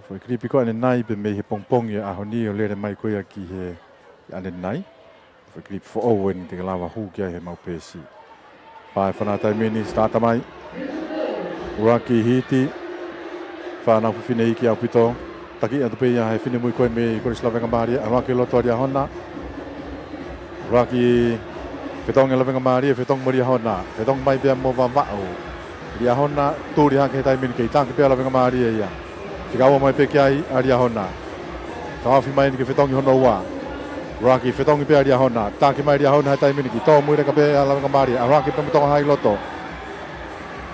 Foʻi kilipi ko ē ʻanenai pē mei he pongipongi ʻo e ʻaho ni ʻo lele mai ko ia ki he ʻanenai. Foʻi kilipi foʻou eni te ke lava hū ki ai he mau peesi. Pea ʻe fana taimi ni starter mai. ʻUluaki hiti. Fānau fefine iiki ʻaupito. Taki atu pē ia he finemui ko ē mei Kolisi Lavengamālie, ʻalu hake loto ʻa Liahona. ʻUluaki fetongi Lavengamālie, fetongi mo Liahona. Fetongi mai pea mo Vavaʻu. Liahona, tuli hake he taimi ni, kei taki pē ʻa Lavengamālie ia. Fika ua mai pē ki ai ʻa Liahona. Fakaofi mai eni ki he fetongi hono ua. ʻUluaki fetongi pē ʻa Liahona. Taki mai Liahona he taimi ni, kiʻi tōmui leka pē ʻa Lavengamālie. ʻAlu hake pē mo Tonga High loto.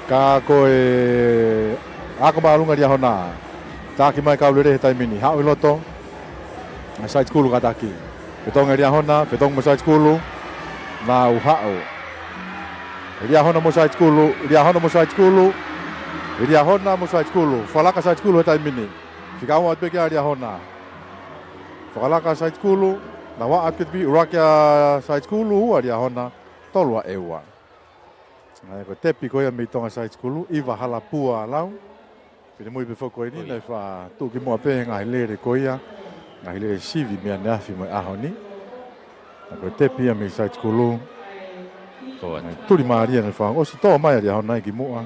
Ka ko e ako māʻolunga ʻa Liahona. Taki mai kau lele he taimi ni. Haʻu ʻi loto. ʻA Saitikulu kātaki. Fetongi ʻa Liahona, fetongi mo Saitikulu. Nau haʻu. Liahona mo Saitikulu, Liahona mo Saitikulu. Liahona mo Saitikulu. Fakalaka Saitikulu he taimi ni. Fika ua atu pē ki ai ʻa Liahona. Fakalaka Saitikulu. Nau haʻu atu ki he tepi, ʻuluaki ʻa Saitikulu, ua ʻa Liahona, tolu ʻa ʻEua. ʻA ia ko e tepi ko ia mei Tonga Saitikulu, ʻIva Halapua Lau. Finemui pē foki ko eni, naʻe faʻa tuʻu ki muʻa pē he ngaahi lele ko ia, ngaahi lele sivi mei ʻaneafi mo e ʻaho ni. ʻA ia ko e tepi ia mei Saitikulu. Ko e tuli mālie naʻe faʻa ʻosi tō mai ʻa Liahona ki muʻa.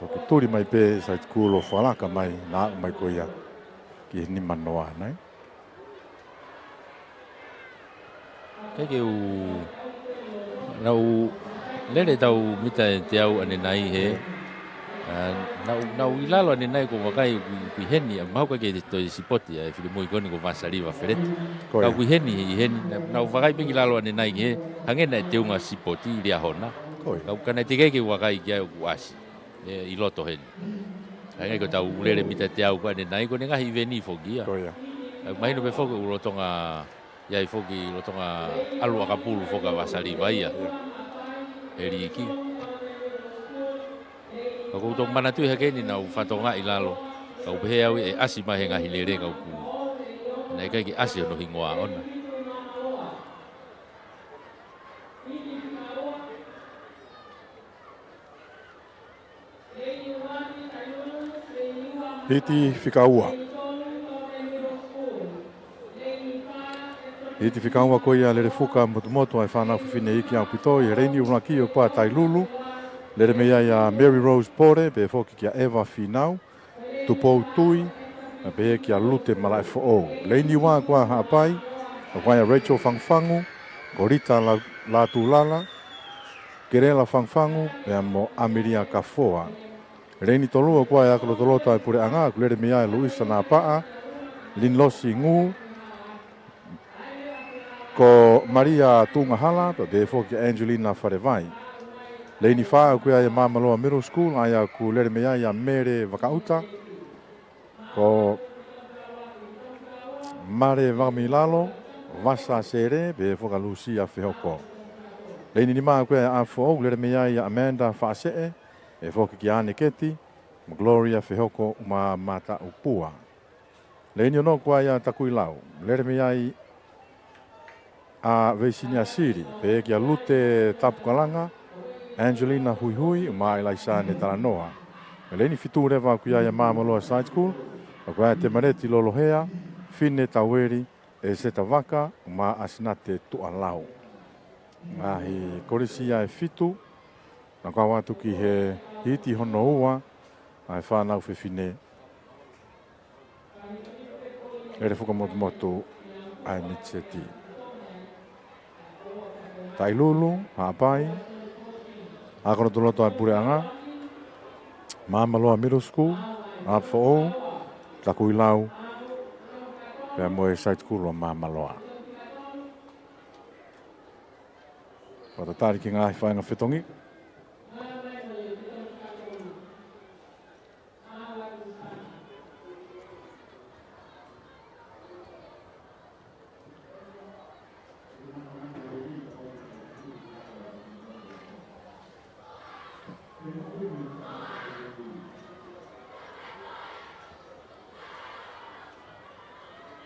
Toki tuli mai pē Saitikulu ʻo fakalaka mai, naʻa aʻu mai ko ia ki he nima noa, nai. Kae ke u, naʻu lele tau mita ʻe teau ʻanenai he, ʻa, naʻu, naʻu ʻi lalo ʻanenai ko e vakai ʻoku ʻi, ʻoku ʻi heni, ʻa, mahalo ʻikai ke toe sipoti ʻa e finemui ko eni ko Vasaliva Feleti. Ko ia. Ka ʻoku ʻi heni, ʻi heni, naʻu, naʻu vakai pē ki lalo ʻanenai ki he, hangē naʻe teunga sipoti Liahona. Ko ia. Ka ʻoku ʻikai ke u vakai ki ai ʻoku ʻasi ʻe, ʻi loto heni. ʻA ia ko ʻetau lele mita teau ko ē ʻanenai ko e ngaahi ʻiveni foki ia. Ko ia. ʻA ia mahino pē foki ʻoku lolotonga, ʻi ai foki lolotonga ʻalu ʻakapulu foki ʻa Vasaliva ia. Ia. He liiki. Ka ʻoku ou toki manatuʻi hake eni naʻu fatongia ʻi lalo. Ka ʻoku pehē au ʻe ʻasi mai he ngaahi lele ka ʻoku. Naʻe ʻikai ke ʻasi hono hingoa ʻona. Hiti fika ua. Hiti fika ua ko ia lele fuka motumotu ʻa e fānau fefine iiki ʻaupito ʻi he leini ʻuluaki ʻoku ʻa Tailulu. Lele mei ai ʻa Mary Rose Pole, pehē foki kia Eva Finau. Tupou Tui, pea pehē kia Lute Malaʻefoʻou. Leini ua ko ʻa Haʻapai, ʻoku ʻi ai ʻa Rachel Fangufangu, Kolita La-, Latulala, Kelela Fangufangu, pea mo ʻAmilia Kafoa. Leini tolu ʻoku ʻi ai ʻa e ako lotoloto ʻa e puleʻanga, ʻoku lele mei ai ʻa Luisa Napaʻa, Linilosi Ngū, ko Malia Tungahala, pea pehē foki kia Angelina Falevai. Leini fā ʻoku ʻi ai ʻa Māmaloa Middle School, ʻa ia ʻoku lele mei ai ʻa Mele Vakaʻuta, ko Male Vakamilalo, Vasa Sele, pehē foki kia Lusia Fehoko. Leini nima ʻoku ʻi ai ʻa ʻApifoʻou, lele mei ai ʻa Amanda Faʻaseʻe, pehē foki kia Aneketi, mo Gloria Fehoko Umamataʻupua. Leini ono ʻoku ʻi ai ʻa Takuilau, lele mei ai ʻa Veisinia Sili, pehē kia Lute Tapukalanga, Angelina Huihui, mo ʻIlaisane Talanoa. Leini fitu leva ʻoku ʻi ai ʻa Māmaloa Side School, ʻoku ʻi ai ʻa Temaleti Lolohea, Fine Taueli, ʻEseta Vaka, mo ʻAsinate Tuʻalau. Ngaahi kolisi ia ʻe fitu, naʻa nau kau atu ki he hiti hono ua, ʻa e fānau fefine. Lele fuka motumotu ʻa e Mitiseti. Tailulu, Haʻapai, ako lotoloto ʻa e puleʻanga, Māmaloa Middle School, ʻApifoʻou, Takuilau, pea mo e Side School ʻo Māmaloa. Fakatatali ki he ngaahi faʻahinga fetongi.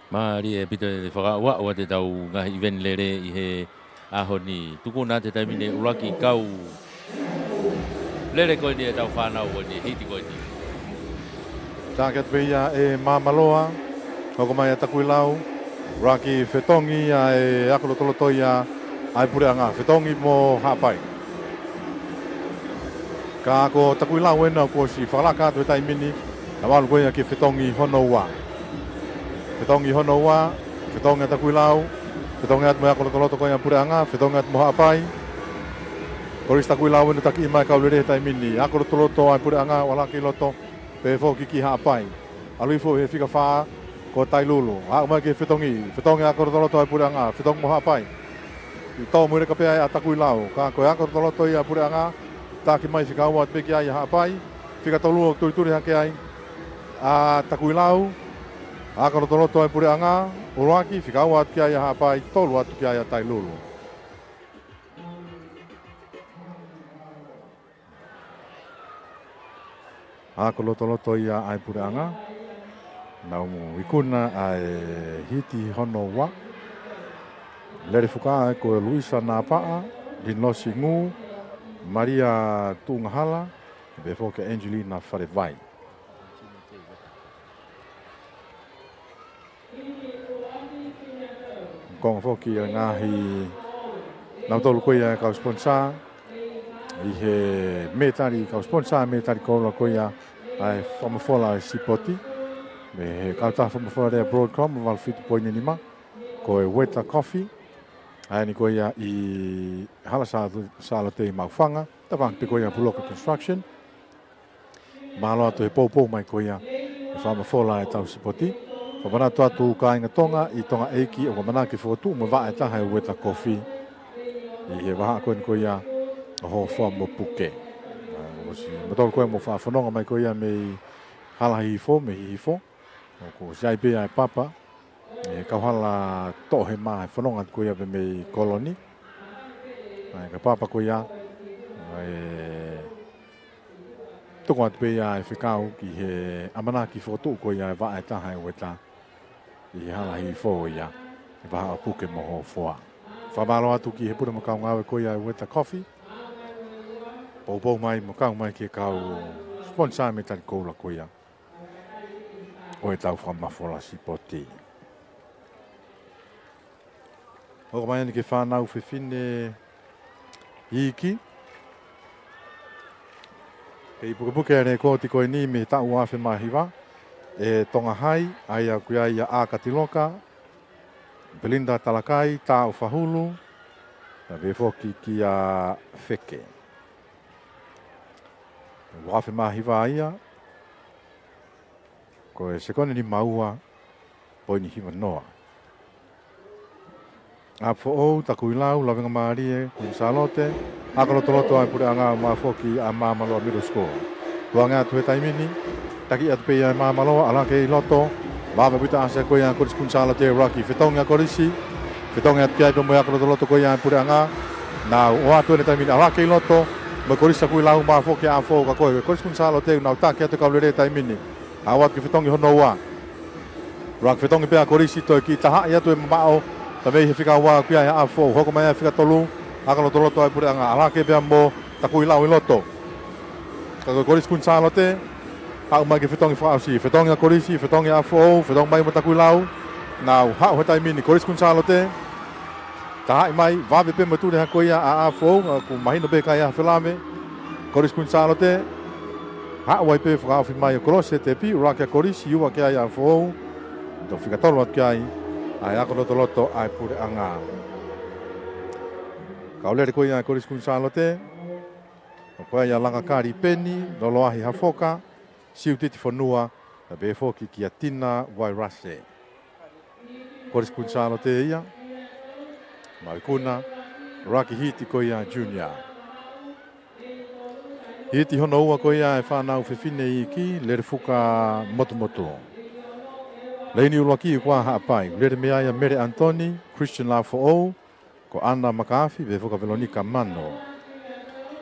Mālie ʻaupito e fakaʻuaʻu ʻa ʻetau ngaahi ʻiveni lele ʻi he ʻaho ni. Tuku na te taimi ni ʻuluaki kau lele ko eni ʻetau fānau ko eni, hiti ko eni. Taki atu pē ia ʻe Māmaloa, hoko mai ʻa Takuilau, ʻuluaki fetongi ʻa e ako lotoloto ia ʻa e puleʻanga, fetongi mo Haʻapai. Ka ko Takuilau ena kuo ʻosi fakalaka atu he taimi ni, naʻa nau ʻalu ko ia ki he fetongi hono ua. Fetongi hono ua, fetongi ʻa Takuilau, fetongi atu mo e ako lotoloto ko ia ʻa e Puleʻanga, fetongi atu mo Haʻapai. Kolisi Takuilau ʻeni ʻoku taki mai e kau lele he taimi ni, ako lotoloto ʻa e Puleʻanga, ʻo ʻalu hake ʻi loto, pehē foki ki Haʻapai. ʻAlu hifo he fika fā, ko Tailulu. Haʻu mai ki he fetongi, fetongi ako lotoloto ʻa e Puleʻanga, fetongi mo Haʻapai. ʻI tō mo e leka pē ʻa Takuilau, ka ko e ako lotoloto ia ʻa e Puleʻanga, taki mai fika ua atu pē ki ai ʻa Haʻapai, fika tolu ʻoku tulituli hake ai ʻa Takuilau, ako lotoloto ʻa e Puleʻanga, ʻuluaki, fika ua atu ki ai ʻa Haʻapai, tolu atu ki ai ʻa Tailulu. Ako lotoloto ia ʻa e Puleʻanga. Nau ikuna ʻa e hiti hono ua. Lele fuka ai ko Luisa Napaʻa, Linosi Ngū, Malia Tuʻungahala, pehē foki Angelina Falevai. Konga foki ʻa e ngaahi, nautolu ko ia e kau sponsor ʻi he mētali, kau sponsor mētali koula ko ia ʻa e fakamafola ʻa e sipoti. Mei he kautaha fakamafola lea Broadcom, valu fitu poini nima, ko e Weta Coffee. ʻA eni ko ia ʻi Hala Sa-, Sālote ʻi Maʻufanga, tafaʻaki pē ko ia Puloka Construction. Mālō atu he poupou mai ko ia e fakamafola ʻetau sipoti. Fakamanatu atu kāinga Tonga ʻi Tonga ʻEiki, ʻoku ʻamanaki ke fokotuʻu mo e vaʻa ʻe taha e Weta Coffee ʻi he vahaʻa ko eni ko ia ʻo Hofoa mo Puke. ʻA, ʻosi mautolu ko ē ʻoku mou faʻa fononga mai ko ia mei Hala Hihifo, mei Hihifo. ʻOku ʻosi ʻi ai pē ʻa e papa ʻe he kauhala toʻohema he fononga atu ko ia pē mei Koloni. ʻA e ka papa ko ia, ʻe tuku atu pē ia e fekau ki he ʻamanaki fokotuʻu ko ia e vaʻa ʻe taha e Weta ʻi he Hala Hihifo ia, ʻi he vahaʻa ʻo Puke mo Hofoa. Fakamālō atu ki he pule mo e kau ngāue ko ia e Weta Coffee. Poupou mai mo kau mai ki he kau sponsor mētali koula ko ia ʻo ʻetau fakamafola sipoti. Hoko mai eni ki he fānau fefine iiki. Kei pukepuke ʻa e lēkooti ko eni mei he taʻu ua afe mā hiva ʻe Tonga Hai, ʻa ia ʻoku ʻi ai ʻa ʻAkati Loka, Belinda Talakai, Tao Fahulu, pea pehē foki kia Feke. Ua afe mā hiva ia, ko e sekoni nima ua poini hiva noa. ʻApifoʻou, Takuilau, Lavengamālie, Kuini Sālote, ako lotoloto ʻa e Puleʻanga, ʻo maʻu foki ʻa Māmaloa Middle School. Tuʻu ange atu he taimi ni, taki atu pē ia ʻe Māmaloa, ʻalu hake ʻi loto, vave ʻaupito ʻa e ʻasi ko ia ʻa Kolisi Kuini Sālote, ʻuluaki, fetongi ʻa Kolisi, fetongi atu ki ai pea mo e ako lotoloto ko ia ʻa e Puleʻanga. Nau ō atu he taimi ni, ʻalu hake ʻi loto, mo e Kolisi Takuilau, maʻu foki ʻa Haʻafoʻou, ka ko e Kolisi Kuini Sālote, nau taki atu e kau lele he taimi ni. Haʻu atu ki he fetongi hono ua. ʻUluaki fetongi pē ʻa Kolisi, toe kiʻi tahaʻi atu e mamaʻo, pea mei he fika ua ʻoku ʻi ai ʻa Haʻafoʻou, hoko mai ʻa e fika tolu, ako lotoloto ʻa e Puleʻanga, ʻalu hake pea mo Takuilau ʻi loto. Ka ko e Kolisi Kuini Sālote, haʻu mai ki he fetongi fakaʻosi, fetongi ʻa Kolisi, fetongi ʻa Haʻafoʻou, fetongi mai mo Takuilau, nau haʻu he taimi ni, Kolisi Kuini Sālote, tahaʻi mai, vave pē mo e tuli hake ko ia ʻa Haʻafoʻou, ʻoku mahino pē ʻikai ha felāveʻi. Kolisi Kuini Sālote, haʻu ai pē fakaofi mai ʻo kolosi e tepi, ʻuluaki ʻa Kolisi, ua ki ai ʻa Haʻafoʻou, toe fika tolu atu ki ai ʻa e ako lotoloto ʻa e Puleʻanga. Kau lele ko ia ʻa e Kolisi Kuini Sālote, ʻoku ʻi ai ʻa Langakali Peni, Loloahi Hafoka, Siutiti Fonua, pea pehē foki kia Tina Vairase. Kolisi Kuini Sālote ia, maʻu ikuna, ʻuluaki hiti ko ia Junior. Hiti hono ua ko ia e fānau fefine iiki, Lelefuka Motumotu. Leini ʻuluaki ʻoku ʻa Haʻapai, lele mei ai ʻa Mele ʻAnitoni, Christian Lafoʻou, ko ʻAna Makaafi, pehē foki ʻa Velonika Mano.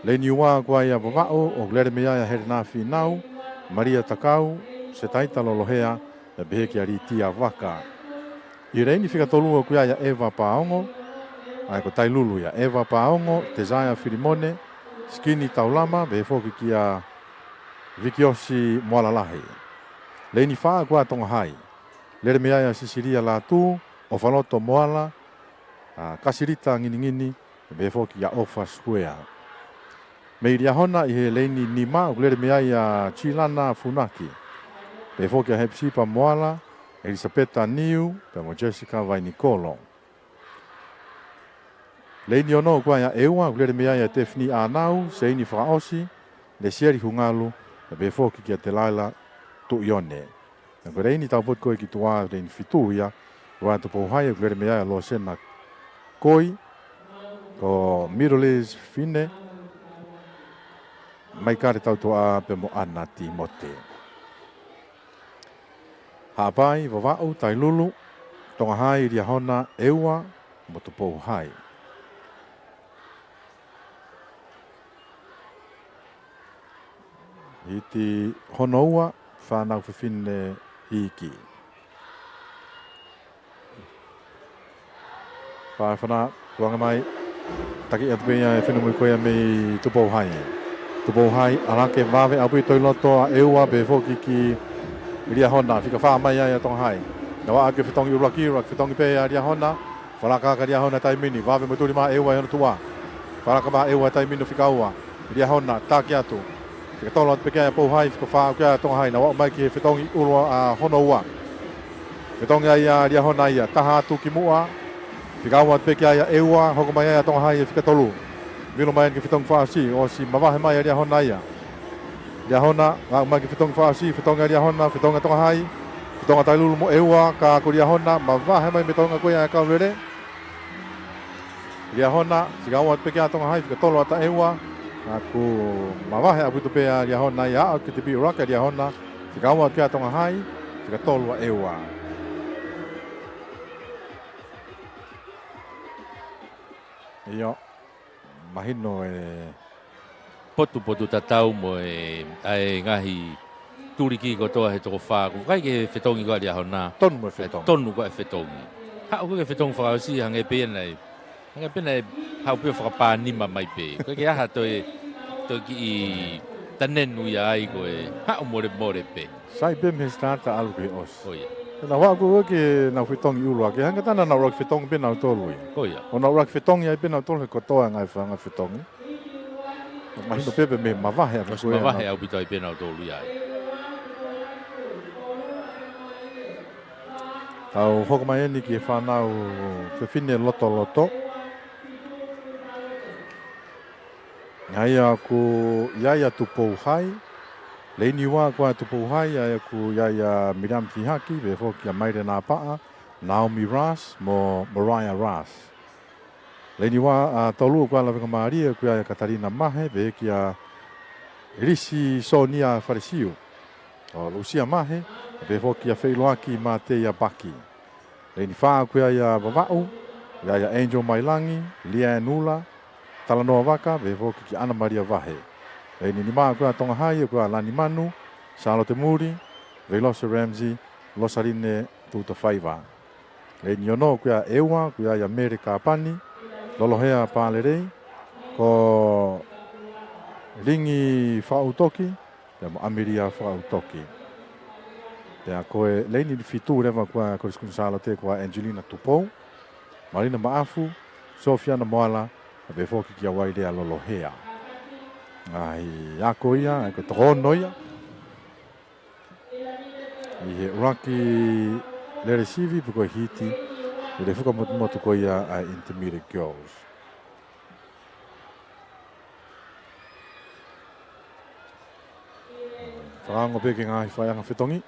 Leini ua ʻoku ʻi ai ʻa Vavaʻu, ʻoku lele mei ai ʻa Helena Fīnau, Malia Takau, Setaita Lolohea, pea pehē kia Litia Vaka. ʻI he leini fika tolu ʻoku ʻi ai ʻa Eva Paongo, ʻa ia ko Tailulu ia, Eva Paongo, Tesaia Filimone, Sikini Taulama, pehē foki kia Vikiosi Moalalahi. Leini fā ʻoku ʻa Tonga Hai. Lele mei ai ʻa Sisilia Lātū, ʻOfaloto Moala, ʻa Kasilita Nginingini, pehē foki ʻa ʻOfa Suea. Mei Liahona ʻi he leini nima, ʻoku lele mei ai ʻa Chilana Funaki, pehē foki ʻa Hepisipa Moala, ʻElisapeta Niu, pea mo Jessica Vainikolo. Leini ono ʻoku ʻi ai ʻa ʻEua, ʻoku lele mei ai ʻa Tefini ʻAnau, Seini Fakaʻosi, Lesieli Hungalu, pea pehē foki kia Telaila Tuʻione. Pea ko e leini taupotu ko ē ki tuʻa, leini fitu ia, ʻoku ʻi ai ʻa Tupou Hai, ʻoku lele mei ai ʻa Losena Koi, ko Middle East Fine, Maikale Tautuʻa pea mo ʻAna Timote. Haʻapai, Vavaʻu, Tailulu, Tonga Hai, Liahona, ʻEua, mo Tupou Hai. Hiti hono ua, fānau fefine iiki. Pā fana, tuanga mai. Taki atu pē ia ʻe Finemui ko ia mei Tupou Hai. Tupou Hai, ʻalake vave ʻaupito ʻi loto ʻa ʻEua pehē foki ki Liahona. Fika fā mai ai ʻa Tonga Hai. Naʻa ʻoatu e fetongi ʻuluaki, ʻuluaki fetongi pē ʻa Liahona. Falaka ʻa Liahona taimi ni, vave mo tuli mai ʻEua ʻi hono tuʻa. Falaka mai ʻEua taimi ni fika ua. Liahona, taki atu. Fika tolu atu pē ki ai ʻa Tupou Hai, fika fā ʻoku ʻi ai ʻa Tonga Hai, naʻa ʻoatu mai ki he fetongi ʻuluaki ʻa hono ua. Fetongi ai ʻa Liahona ia, taha atu ki muʻa. Fika ua atu pē ki ai ʻa ʻEua, hoko mai ai ʻa Tonga Hai ʻe fika tolu. Vilo mai eni ki he fetongi fakaʻosi, ʻosi mavahe mai ʻa Liahona ia. Liahona, aʻu mai ki he fetongi fakaʻosi, fetongi ʻa Liahona, fetongi ʻa Tonga Hai, fetongi ʻa Tailulu mo ʻEua, ka ko Liahona, mavahe mai mei he toenga ko ia ʻa e kau lele. Liahona, fika ua atu pē ki ai ʻa Tonga Hai, fika tolu atu ʻa ʻEua, ʻoku mavahe ʻaupito pē ʻa Liahona ia, aʻu ki he tipi ʻuluaki ʻa Liahona, fika ua atu ki ai ʻa Tonga Hai, fika tolu ʻa ʻEua. ʻIo, mahino e potupotutatau mo e, ʻa e ngaahi tuliki kotoa he toko fā. Ko e vakai ki he fetongi ko ē ʻa Liahona. Tonu mo e fetongi. Tonu ko ē fetongi. Haʻu ko ē ki he fetongi fakaʻosi hangē pē ia naʻe, hangē pē naʻe haʻu pē ʻo fakapānima mai pē. Ko e ke aha toe, toe kiʻi tanenu ia ai ko e haʻu molemole pē. Sai pē mei he sitata ʻalu ki he ʻosi. Ko ia. Pea naʻa ku ʻoatu ko ē ke nau fetongi ʻuluaki. Hangē ko ʻenau ʻuluaki fetongi pē nautolu ia. Ko ia. ʻO nau ʻuluaki fetongi ai pē nautolu he kotoa e ngaahi fanga fetongi. Mahino pē pē mei he mavahe ʻaupito. ʻOsi mavahe ʻaupito ai pē nautolu ia. Tau hoko mai eni ki he fānau fefine lotoloto. ʻA ia ʻoku ʻi ai ʻa Tupou Hai. Leini ua ko ē ʻa Tupou Hai, ʻa ia ʻoku ʻi ai ʻa Miriam Fihaki, pehē foki kia Maile Napaʻa, Naomi Ras, mo Mariah Ras. Leini ua, ʻa tolu ʻoku ʻi ai ʻa Lavengamālie, ʻoku ʻi ai ʻa Katalina Mahe, pehē kia Lisi Sonia Falesiu. ʻO Lusia Mahe, pehē foki kia Feiloaki Mateia Paki. Leini fā ʻoku ʻi ai ʻa Vavaʻu, ʻi ai ʻa Angel Mailangi, Lianula, Talanoa Vaka, pehē foki kia ʻAna Malia Vahe. Leini nima ʻoku ʻi ai ʻa Tonga Hai, ʻoku ʻi ai ʻa Lani Manu, Sālote Muli, Veilose Ramsey, Losaline Tutafaiva. Leini ono ʻoku ʻi ai ʻa ʻEua, ʻoku ʻi ai ʻa Mele Kapani, Lolohea Palelei, ko Lingi Fautoki, pea mo ʻAmelia Fautoki. Pea ko e leini fitu leva ʻoku ʻi ai ʻa Kolisi Kuini Sālote ʻoku ʻi ai ʻa Angelina Tupou, Malina Maʻafu, Sofiana Moala, pea pehē foki kia Wailea Lolohea. ʻA ia ko ia, ʻa ia ko e toko ono ia. ʻI he ʻuluaki lele sivi pe ko e hiti, lele fuka motumotu ko ia ʻa e Intermediate Girls. Fakaongo pē ki he ngaahi faiʻanga fetongi.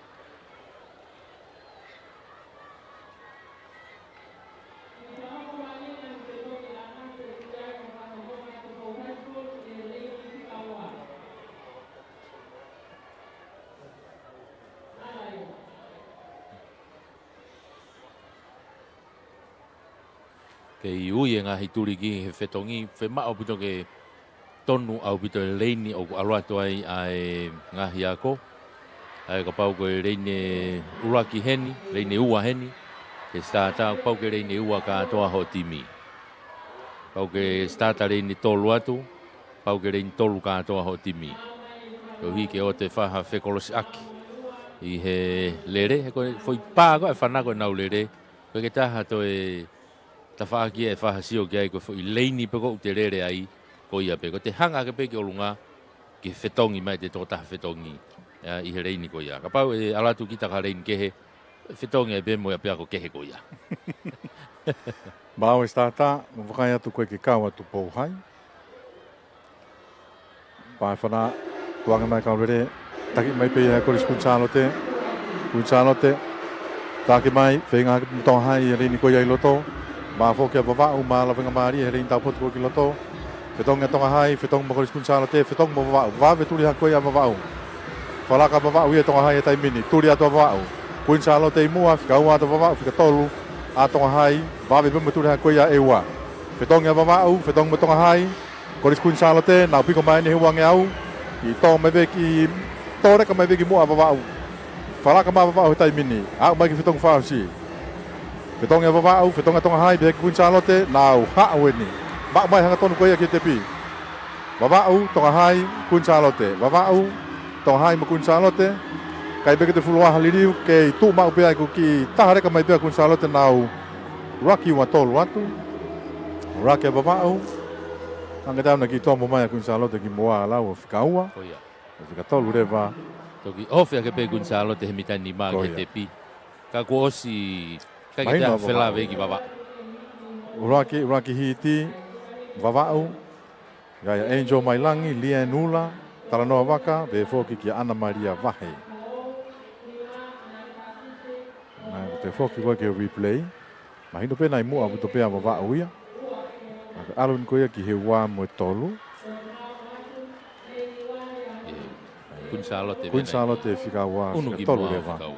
Kei ui e ngaahi tuliki he fetongi, fiemaʻu ʻaupito ke tonu ʻaupito e leini ʻoku ʻalu atu ai ʻa e ngaahi ako. ʻA ia kapau ko e leini ʻuluaki heni, leini ua heni, ke sitata, kapau ko e leini ua kātoa hoʻo timi. Kapau ke sitata leini tolu atu, kapau ko e leini tolu kātoa hoʻo timi. Koeʻuhi ke ʻoua te faʻa fekolosiʻaki ʻi he lele, he ko e foʻi pā ko ē ʻa e fānau ko ē ʻoku nau lele, ʻoku ʻikai ke taha toe tafaʻaki ʻe faʻa sio ki ai ko e foʻi leini pē ʻoku te lele ai, ko ia pē. Ko ʻete hanga hake pē ki ʻolunga, ke fetongi mai ʻete tokotaha fetongi, ʻa, ʻi he leini ko ia. Kapau ʻe ʻalu atu kita ki ha leini kehe, Fetongi ai pē mo e ʻapiako kehe ko ia. Maʻu e sitata, ʻoku vakai atu ko e ke kau atu Pouhai. Pae fana, tuanga mai kau lele, taki mai pē ia Kolisi Kuini Sālote. Kuini Sālote, taki mai, feinga hake mo Tonga Hai, e lini ko ia ʻi loto. Mafoki ʻa Vavaʻu, ma lavenga mālie, he lini taupotu ko ē ki loto. Fetongi ʻa Tonga Hai, fetongi mo Kolisi Kuini Sālote, fetongi mo Vavaʻu. Vave tuli hake ko ia ʻa Vavaʻu. Falaka Vavaʻu ia Tonga Hai he taimi ni, tuli atu ʻa Vavaʻu. Kuini Sālote ʻi muʻa, fika ua ʻa Vavaʻu, fika tolu ʻa Tonga Hai, vave pē mo tuli hake ko ia ʻe ua. Fetongi ʻa Vavaʻu, fetongi mo Tonga Hai, Kolisi Kuini Sālote, nau piko mai ʻeni he uangeau, ʻi tō mai pē ki, tō leka mai pē ki muʻa ʻa Vavaʻu. Falaka mai ʻa Vavaʻu he taimi ni, aʻu mai ki fetongi fakaʻosi. Fetongi ʻa Vavaʻu, fetongi ʻa Tonga Hai, pehē ki Kuini Sālote, nau haʻu ʻeni. Maʻu mai hangatonu ko ia ki he tepi. Vavaʻu, Tonga Hai, Kuini Sālote. Vavaʻu, Tonga Hai mo Kuini Sālote. Kai pē ke te fuloa ha liliu, kei tuʻu maʻu pē ai ko e kiʻi taha leka mai pē ʻa Kuini Sālote nau ʻuluaki ua tolu atu. ʻUluaki ʻa Vavaʻu. Hangē tau na kiʻi tomo mai ʻa Kuini Sālote ki muʻa lau ʻo fika ua. Ko ia. ʻO fika tolu leva. Toki ofi hake pē Kuini Sālote he mita nima ki he tepi. Ka kuo ʻosi, ka ke Mahino te ʻa Vavaʻu. Felave ki Vavaʻu. ʻUluaki, ʻuluaki hiti, Vavaʻu. Ia ia Angel Mailangi, Lian Ula, Talanoa Vaka, pehē foki kia Ana Malia Vahe. Na, te foki ko ē ki he replay. Mahino pē naʻe ʻi muʻa ʻaupito pē ʻa Vavaʻu ia. ʻA ke ʻalu ʻeni ko ia ki he ua mo e tolu. ʻE, Kuini Sālote Kuini Sālote fika ua, unu fika ki tolu muʻa leva. Fika ua.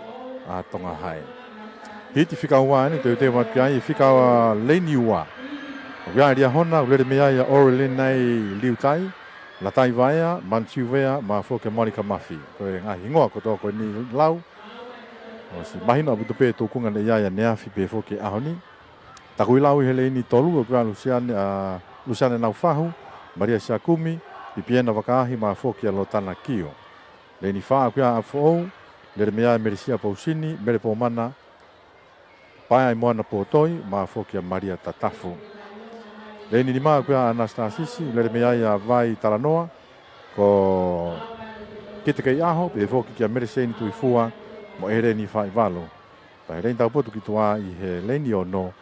ʻA Tonga Hai. Hiti fika ua ʻeni, teuteu atu ki ai, fika ua leni ua. ʻOku ʻi ai Liahona, ʻoku lele mei ai ʻa Ore Lenai Liutai, Latai Vaea, Mansiu Vea, mafoki ʻa Monica Mafi. Ko e ngaahi hingoa kotoa ko eni lau. ʻOsi mahino ʻaupito pē tūkunga naʻe ʻi ai ʻaneafi pehē foki ʻaho ni. Takuilau ʻi he leni tolu, ʻoku ʻi ai Lusiane, ʻa, Lusiane Naufahu, Malia Siakumi, Pipiena Vakaahi, mafoki ʻa Lotana Kio. Leni fā ʻoku ʻi ai ʻa Foʻou, lele mei ai Melisia Pousini, Mele Pomana, Paea ʻi Moana Potoi, mafoki ʻa Malia Tatafu. Leni nima ʻoku ʻi ai ʻa Anastasisi, lele mei ai ʻa Vai Talanoa, ko Kite Keiʻaho, pehē foki kia Mele Seini Tuifua, mo ʻEleni Faʻivalu. Pea he leni taupotu ki tuʻa ʻi he leni ono,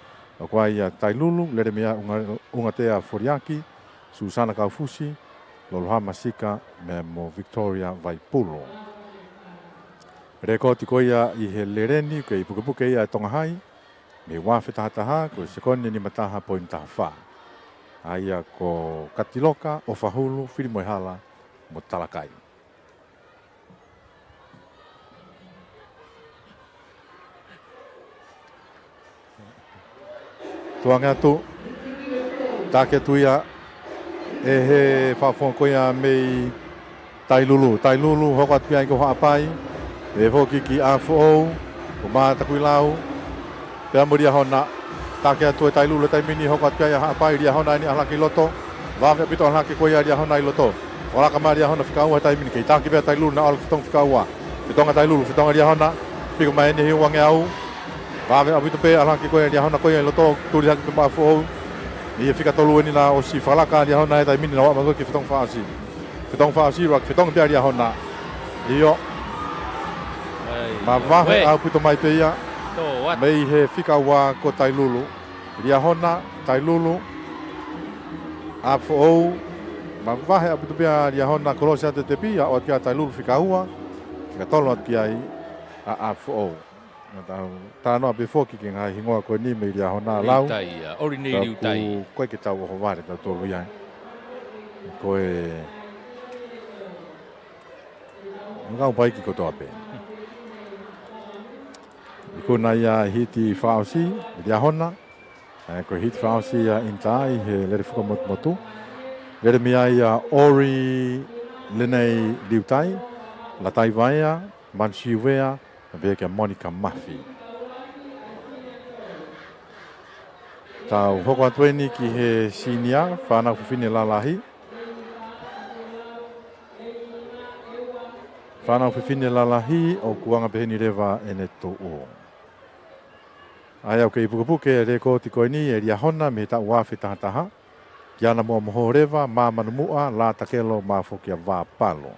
ʻoku ʻi ai ʻa Tailulu, lele mei ai ʻa Unga-, Ungatea Foliaki, Susana Kaufusi, Lolohama Sika, pea mo Victoria Vaipulo. Lekooti ko ia ʻi he lele ni, ʻoku kei pukepuke ia ʻe Tonga Hai, mei he ua afe taha taha, ko e sekoni ʻe nima taha poini taha fā. ʻA ia ko Katiloka, ʻOfahulu, Filimoehala, mo Talakai. Tuanga atu. Taki atu ia ʻe he fakafofonga ko ia mei Tailulu. Tailulu, hoko atu ki ai ko Haʻapai. Pehē foki kia Foʻou, ko Matakuilau. Pea mo Liahona, taki atu ʻe Tailulu he taimi ni, hoko atu ki ai ʻa Haʻapai, Liahona ʻeni ʻalu hake ʻi loto. Vave ʻaupito ʻalu hake ko ia Liahona ʻi loto. Falaka mai Liahona fika ua he taimi ni, kei taki pē ʻa Tailulu naʻe ʻalu ki fetongi fika ua. Fetongi ʻa Tailulu, fetongi ʻa Liahona. Piko mai ʻeni he uangeau. Vave ʻaupito pē ʻalu hake ko ia Liahona ko ia ʻi loto, tuli hake pē maʻa Foʻou. ʻI he fika tolu ʻeni naʻe ʻosi falaka ʻa Liahona he taimi ni naʻe ʻalu mai ko ē ki fetongi fakaʻosi. Fetongi fakaʻosi, ʻuluaki fetongi pē ʻa Liahona. ʻIo. Ai, mavahe ʻaupito mai pē ia. Tō atu. Mei he fika ua ko Tailulu. Liahona, Tailulu, ʻa Foʻou. Mavahe ʻaupito pē ʻa Liahona, kolosi atu e tepi, ʻa ʻoatu ki ai ʻa Tailulu fika ua. Fika tolu atu ki ai ʻa, ʻa Foʻou. Naʻa tau talanoa pē foki ki he ngaahi hingoa ko eni mei Liahona lau. Liutai ia, ʻOlinei Liutai. Ka ʻoku ʻikai ke tau ʻohovale tautolu ia. Ko e ngau paiki kotoa pē. Ikuna ia hiti fakaʻosi, Liahona. ʻE, ko e hiti fakaʻosi ia ʻInitai he lele fuka motumotu. Lele mei ai ʻa ʻOri Lenei Liutai, Latai Vaea, Mansiu Vea, pea kia Monica Mafi. Tau hoko atu ʻeni ki he senior, fānau fefine lalahi. Fānau fefine lalahi ʻoku anga peheni leva ʻene tuʻu. ʻA ia ʻoku kei pukepuke e lekooti ko eni ʻe Liahona mei he taʻu ua afe taha taha. Kiana Moʻomoholeva, Mā Manumuʻa, Lā Takelo, mafoki ʻa Vāpalu.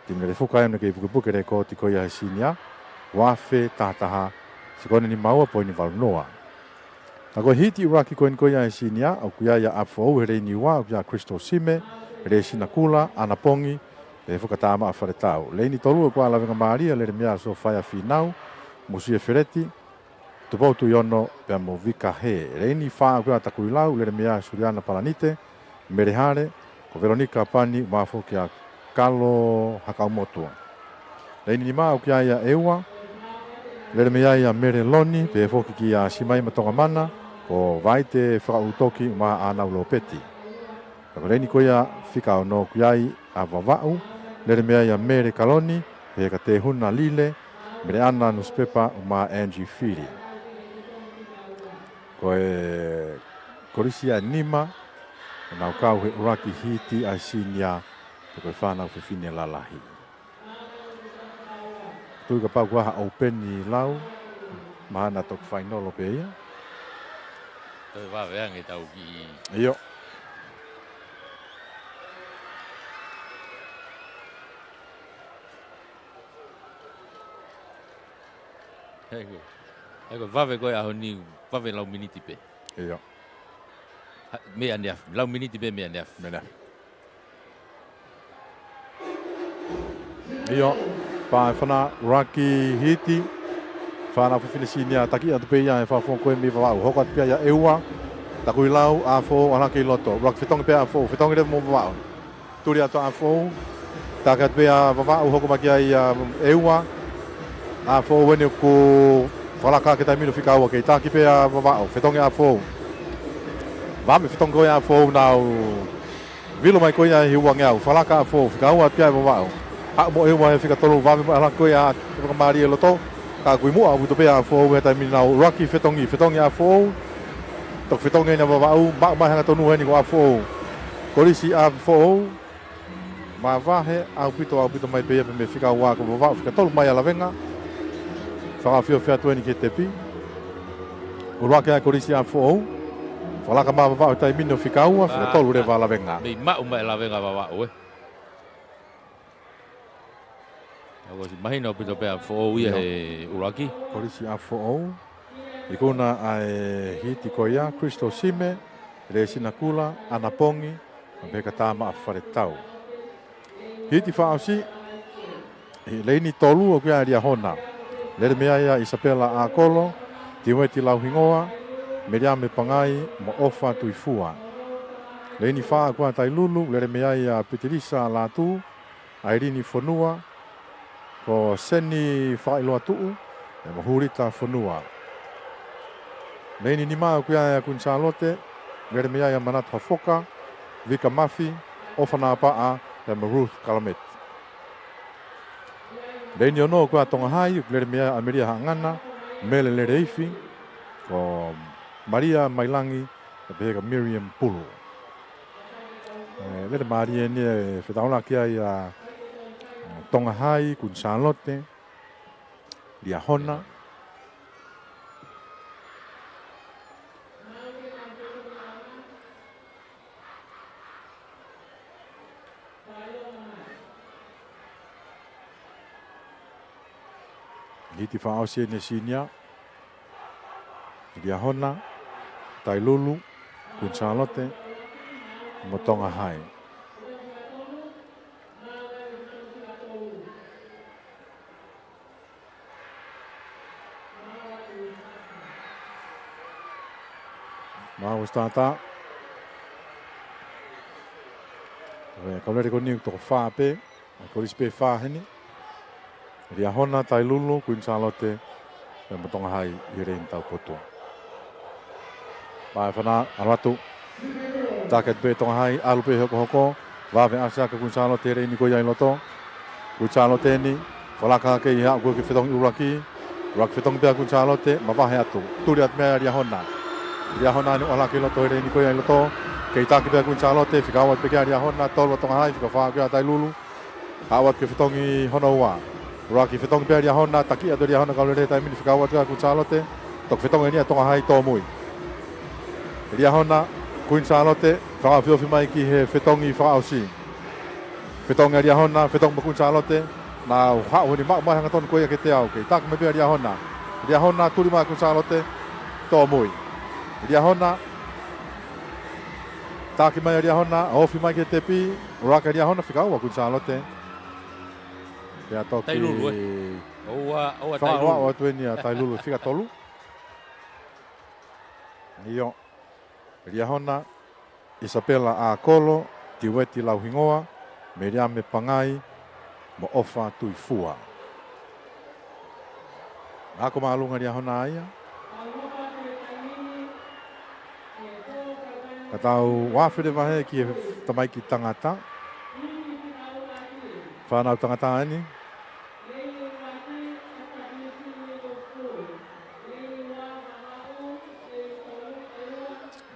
Timi lele fuka ʻeni kei pukepuke e lekooti ko ia he senior. ua afe taha taha, sikoeni nima ua poini valu noa. Ka ko e hiti ʻuluaki ko eni ko ia ʻa e senior, ʻoku ʻi ai ʻa ʻApifoʻou he leini ua, ʻoku ʻi ai ʻa Crystal Sime, Lesina Kula, ʻAna Pongi, pehē foki kia Tama ʻa Faletau. Leini tolu ʻoku ʻi ai ʻa Lavengamālie, lele mei ai ʻa Sofaia Fīnau, Musie Feleti, Tupou Tuʻiono, pea mo Vika Hē. Leini fā ʻoku ʻi ai ʻa Takuilau, lele mei ai ʻa Suliana Palanite, Mele Hale, ko Veronika Pani, mo foki ʻa Kalo Hakaumotu. Leini nima ʻoku ʻi ai ʻa ʻEua, lele mei ai ʻa Mele Loni, pehē foki kia Simaima Tongamana, ko Vaite Fakaʻutoki mo ʻAnau Lopeti. Ka ko e leini ko ia fika ono ʻoku ʻi ai ʻa Vavaʻu, lele mei ai ʻa Mele Kaloni, pehē kia Tēhuna Lile, Mele ʻAna Nusipepa mo Angie Fili. Ko e kolisi ʻe nima, ʻoku nau kau he ʻuluaki hiti ʻa e senior, pe ko e fānau fefine lalahi. Tui kapau ko ha open ʻi lau, mahalo ʻe toki fainolo pē ia. Toe vave ange tau ki. ʻIo. Hei ko. Hei ko, vave ko e ʻaho ni, vave lau miniti pē. ʻIo. Ha, mei ʻaneafi, lau miniti pē mei ʻaneafi. Mei ʻaneafi. ʻIo, pea ʻe fana ʻuluaki hiti, fānau fefine senior, taki atu pē ia he fakafofonga ko ē mei Vavaʻu. Hoko atu pē ia ʻEua, Takuilau, ʻApifoʻou, ʻalu hake ʻi loto. ʻUluaki fetongi pē ʻApifoʻou, fetongi leva mo Vavaʻu. Tuli atu ʻApifoʻou, taki atu pē ʻa Vavaʻu, hoko mai ki ai ʻa ʻEua. ʻApifoʻou eni ʻoku fakalaka hake taimi ni ʻo fika ua, kei taki pē ʻa Vavaʻu, fetongi ʻApifoʻou. Vave fetongi ko ia ʻApifoʻou, nau vilo mai ko ia he uangeau, fakalaka ʻApifoʻou, fika ua atu pē ʻa Vavaʻu. Haʻu mo ʻEua he fika tolu, vave mo e ʻalu hake ko ia ʻa Lavengamālie ʻi loto, ka ʻoku ʻi muʻa ʻaupito pē ʻApifoʻou he taimi ni. Nau ʻuluaki fetongi, fetongi ʻApifoʻou, toki fetongi ʻeni ʻa Vavaʻu, maʻu mai hangatonu heni ko ʻApifoʻou. Kolisi ʻApifoʻou, mavahe ʻaupito, ʻaupito mai pē ia pea mei he fika ua ko Vavaʻu, fika tolu mai ʻa Lavenga. Fakaʻofiʻofi atu eni ki he tepi. ʻUluaki ʻa e kolisi ʻApifoʻou. Fakalaka mai ʻa Vavaʻu he taimi ni ʻo fika ua, fika tolu leva ʻa Lavenga. Mei maʻu mai ʻa Lavenga Vavaʻu, ē. ʻOku ʻosi mahino ʻaupito pē ʻApifoʻou ia he ʻuluaki. Kolisi ʻApifoʻou. Ikuna ʻa e hiti ko ia, Crystal Sime, Lesina Kula, ʻAna Pongi, pehē kia Tama ʻa Faletau. Hiti fakaʻosi, he leini tolu ʻoku ʻi ai ʻa Liahona. Lele mei ai ʻa Isapela ʻAkolo, Tiueti Lauhingoa, Meliame Pangai, mo ʻOfa Tuifua. Leini fā ʻoku ʻi ai ʻa Tailulu, lele mei ai ʻa Pitilisa Lātū, ʻAilini Fonua, ko Seni Fakailoatuʻu, pea mo Hulita Fonua. Leini nima ʻoku ʻi ai ʻa Kuini Sālote, lele mei ai ʻa Manatu Hafoka, Vika Mafi, ʻOfa Napaʻa, pea mo Ruth Kalamet. Leini ono ʻoku ʻi ai ʻa Tonga Hai, lele mei ai ʻa ʻAmelia Haʻangana, Mele Leleifi, ko Malia Mailangi, pea pehē kia Miriam Pulu. ʻE, lele mālie eni ʻe fetaulaki ai ʻa Tonga Hai, Kuini Sālote, Liahona. Hiti fakaʻosi eni ʻa e senior. Liahona, Tailulu, Kuini Sālote, mo Tonga Hai. Mau ʻosi tātā. Ko e kau lele ko eni ʻoku toko fā pē, ʻa e kolisi pē fā heni. Liahona, Tailulu, Kuini Sālote, pea mo Tonga Hai ʻi he leini taupotu. Pea ʻe fana, ʻalu atu. Taki atu pē Tonga Hai, ʻalu pē hokohoko. Vave ʻa e ʻasi ʻa Kuini Sālote he leini ko ia ʻi loto. Kuini Sālote eni, fakalaka hake ʻi he aʻu ko ē ki he fetongi ʻuluaki. ʻUluaki fetongi pē ʻa Kuini Sālote, mavahe atu. Tuli atu mei ai ʻa Liahona. Liahona eni ʻalu hake ʻi loto he leini ko ia ʻi loto. Kei taki pē ʻa Kuini Sālote, fika ua atu pē ki ai ʻa Liahona, tolu ʻa Tonga Hai, fika fā ʻa Tailulu. Haʻu atu ki he fetongi hono ua. ʻUluaki fetongi pē ʻa Liahona, taki atu ʻa Liahona kau lele he taimi ni, fika ua atu ʻa Kuini Sālote. Toki fetongi eni ʻa Tonga Hai tōmui. Liahona, Kuini Sālote, fakaʻofiʻofi mai ki he fetongi fakaʻosi. Fetongi ʻa Liahona, fetongi mo Kuini Sālote, Nau haʻu heni maʻu mai hangatonu ko ia ke teau, kei taki mai pē ʻa Liahona. Liahona tuli mai ʻa Kuini Sālote, tōmui. Liahona, taki mai ʻa Liahona, ofi mai ki he tepi, ʻuluaki ʻa Liahona, fika ua ʻa Kuini Sālote. Pea toki Tailulu, ē? ʻOua, ʻoua Tailulu. Fakaʻoaʻoa atu eni ʻa Tailulu, fika tolu. ʻIo. Liahona, Isapela ʻAkolo, Tiueti Lauhingoa, Meliame Pangai, mo ʻOfa Tuifua. Ako māʻolunga Liahona ia. Ka tau afe leva hē ki he tamaiki tangata. Fānau tangata eni.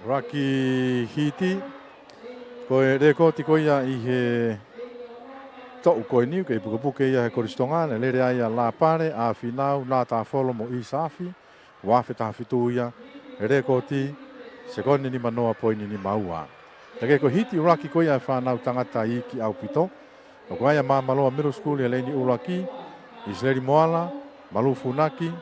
ʻUluaki hiti, ko e lēkooti ko ia ʻi he toʻu ko eni, kei pukepuke ia he Kolisi Tonga, naʻe lele ai ʻa Lāpale, ʻa Fīnau, Lātafolo mo ʻIsaafi, ua afe taha fitu ia, e lēkooti, sekoni nima noa poini nima ua. Ka ko e hiti ʻuluaki ko ia e fānau tangata iiki ʻaupito, ʻoku ʻi ai ʻa Māmaloa Middle School ʻi he leini ʻuluaki, ʻIsileli Moala, Malū Funaki,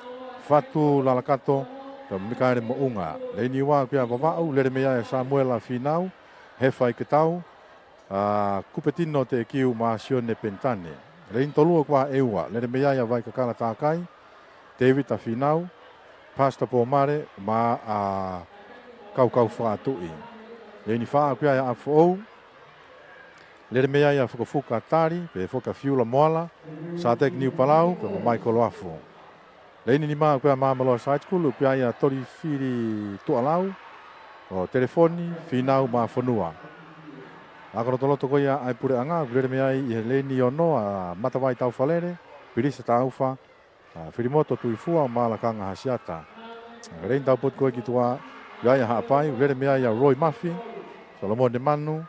Fatu Lalakato, pea mo Mikaele Moʻunga. Leini ua ʻoku ʻi ai ʻa Vavaʻu, lele mei ai ʻa Samuela Fīnau, Hefa Iketau, ʻa Kupetino Teʻekiu mo Sione Penitane. Leini tolu ʻoku ʻi ai ʻa ʻEua, lele mei ai ʻa Vaikakala Takai, Tēvita Fīnau, Pastor Pōmale, mo ʻa Kaukau Fakatuʻi. Leini fā ʻoku ʻi ai ʻa ʻApifoʻou, lele mei ai ʻa Fukafuka Tali, pea foki ʻa Fiula Moala, Sāteki Niupalau, pea mo Maikolo Afu. Leini nima ʻoku ʻi ai ʻa Māmaloa High School, ʻoku ʻi ai ʻa Tolifili Tuʻalau, ʻo Telefoni, Fīnau mo Fonua. Ako lotoloto ko ia ʻa e puleʻanga, ʻoku lele mei ai ʻi he leini ono ʻa Matavai Taufalele, Pilisa Taufa, ʻa Filimoto Tuifua mo Malakanga Hasiata. Leini taupotu ko ē ki tuʻa, ʻoku ʻi ai ʻa Haʻapai, ʻoku lele mei ai ʻa Roy Mafi, Solomone Manu,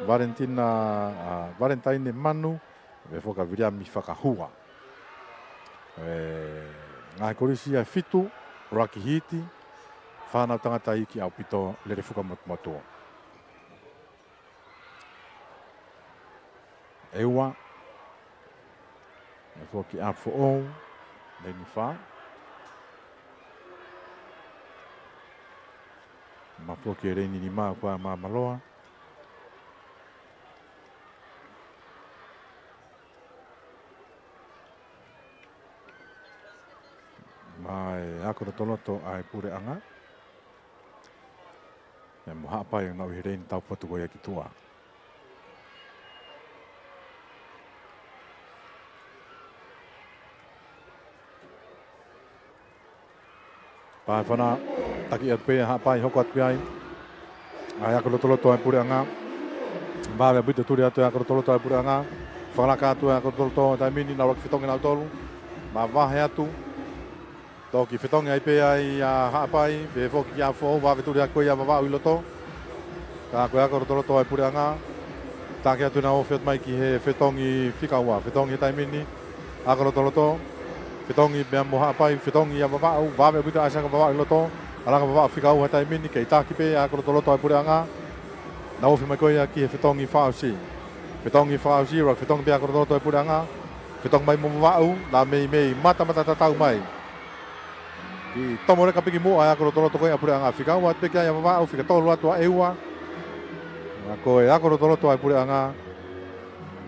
Valentina, ʻa Valentine Manu, pea foki ʻa Viliami Fakahua. E, ngaahi kolisi ia ʻe fitu, ʻuluaki hiti, fānau tangata iiki ʻaupito, lele fuka motumotu. ʻEua. Mo foki ʻApifoʻou, leini fā. Mo foki e leini nima ʻoku ʻi ai ʻa Māmaloa. Mo e ako lotoloto ʻa e puleʻanga. Pea mo Haʻapai ʻoku nau ʻi he leini taupotu ko ia ki tuʻa. Pea fana, taki atu pē ʻa Haʻapai, hoko atu ki ai. ʻA e ako lotoloto ʻa e puleʻanga. Vave ʻaupito tuli atu e ako lotoloto ʻa e puleʻanga. Fakalaka atu e ako lotoloto he taimi ni, nau ʻuluaki fetongi nautolu. Mavahe atu. Toki fetongi ai pē ai ʻa Haʻapai, pea foki ki ʻApifoʻou, vave tuli atu ko ia ʻa Vavaʻu ʻi loto. Ka ko e ako lotoloto ʻa e puleʻanga. Taki atu nau ofi atu mai ki he fetongi fika ua, fetongi he taimi ni. Ako lotoloto, fetongi pea mo Haʻapai, fetongi ʻa Vavaʻu, vave ʻaupito ʻa e saka Vavaʻu ʻi loto, ʻa e langa Vavaʻu fika ua he taimi ni, kei taki pē ako lotoloto ʻa e puleʻanga. Nau ofi mai ko ia ki he fetongi fakaʻosi. Fetongi fakaʻosi, ʻuluaki fetongi pē ako lotoloto ʻa e puleʻanga. Fetongi mai mo Vavaʻu, naʻe meimei matamata tatau mai. Kiʻi tomo leka piki muʻa e ako lotoloto ko ia ʻa e puleʻanga, fika ua atu pē ki ai ʻa Vavaʻu, fika tolu atu ʻa ʻEua. Ka ko e ako lotoloto ʻa e puleʻanga.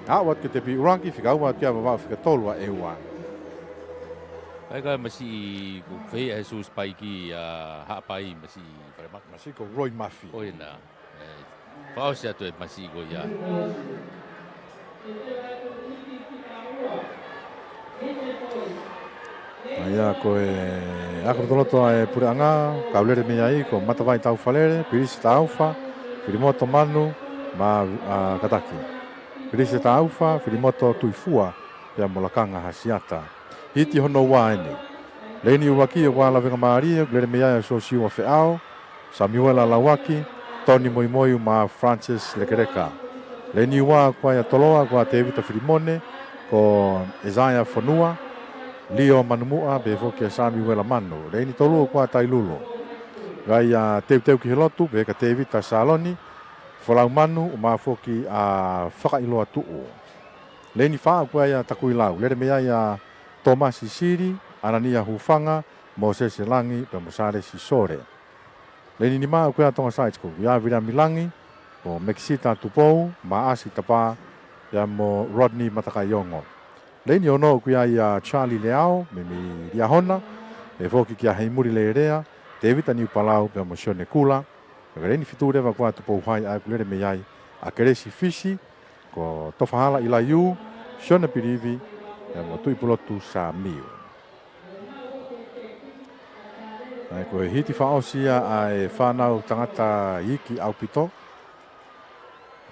Aʻu atu ki he tepi ʻuluaki, fika ua atu ki ai ʻa Vavaʻu, fika tolu ʻa ʻEua. Kai ka masiʻi ko fei ʻa Hesus Paiki ʻa Haʻapai masiʻi fale maka. Masiʻi ko Roy Mafi. ʻOi nā. ʻE, fakaʻosi atu e masiʻi ko ia. ʻA ia ko e ako lotoloto ʻa e puleʻanga, kau lele mei ai ko Matavai Taufalele, Pilisi Taufa, Filimoto Manu, mo, ʻa, Kataki. Pilisi Taufa, Filimoto Tuifua, pea mo Lakanga Hasiata. Hiti hono ua eni. Leini ʻuluaki ʻoku ʻi ai ʻa Lavengamālie, lele mei ai ʻa Sosiua Feʻao, Samiuela Lauaki, Toni Moimoi mo Francis Lekeleka. Leini ua ʻoku ʻi ai ʻa Toloa, ʻoku ʻi ai ʻa Tēvita Filimone, ko ʻAisea Fonua, Lio Manumuʻa, pea foki ʻa Samiuela Manu. Leini tolu ʻoku ʻi ai ʻa Tailulu. ʻOku ʻi ai ʻa Teuteu ki he Lotu, pea kia Tēvita Saloni, Folau Manu, mo foki ʻa Fakaʻiloa Tuʻu. Leini fā ʻoku ʻi ai ʻa Takuilau. Lele mei ai ʻa Tomasi Sili, ʻAnania Hufanga, Mosese Langi, pea mo Salesi Sole. Leini nima ʻoku ʻi ai ʻa Tonga Side School, ʻa Viliami Langi, ko Mekisita Tupou, Maasi Tapa, pea mo Rodney Matakaiongo. Leini ono ʻoku ʻi ai ʻa Charlie Leao, mei, mei Liahona, pehē foki kia Heimuli Lelea, Tevita Niupalau, pea mo Sione Kula. Pea ko e leini fitu leva ʻoku ʻi ai ʻa Tupou High, ʻa ia ʻoku lele mei ai ʻa Kelesi Fisi, ko Tofahala ʻIlaiū, Sione Pilivi, pea mo Tuʻipulotu Samiu. ʻA ia ko e hiti fakaʻosi ia ʻa e fānau tangata iiki ʻaupito,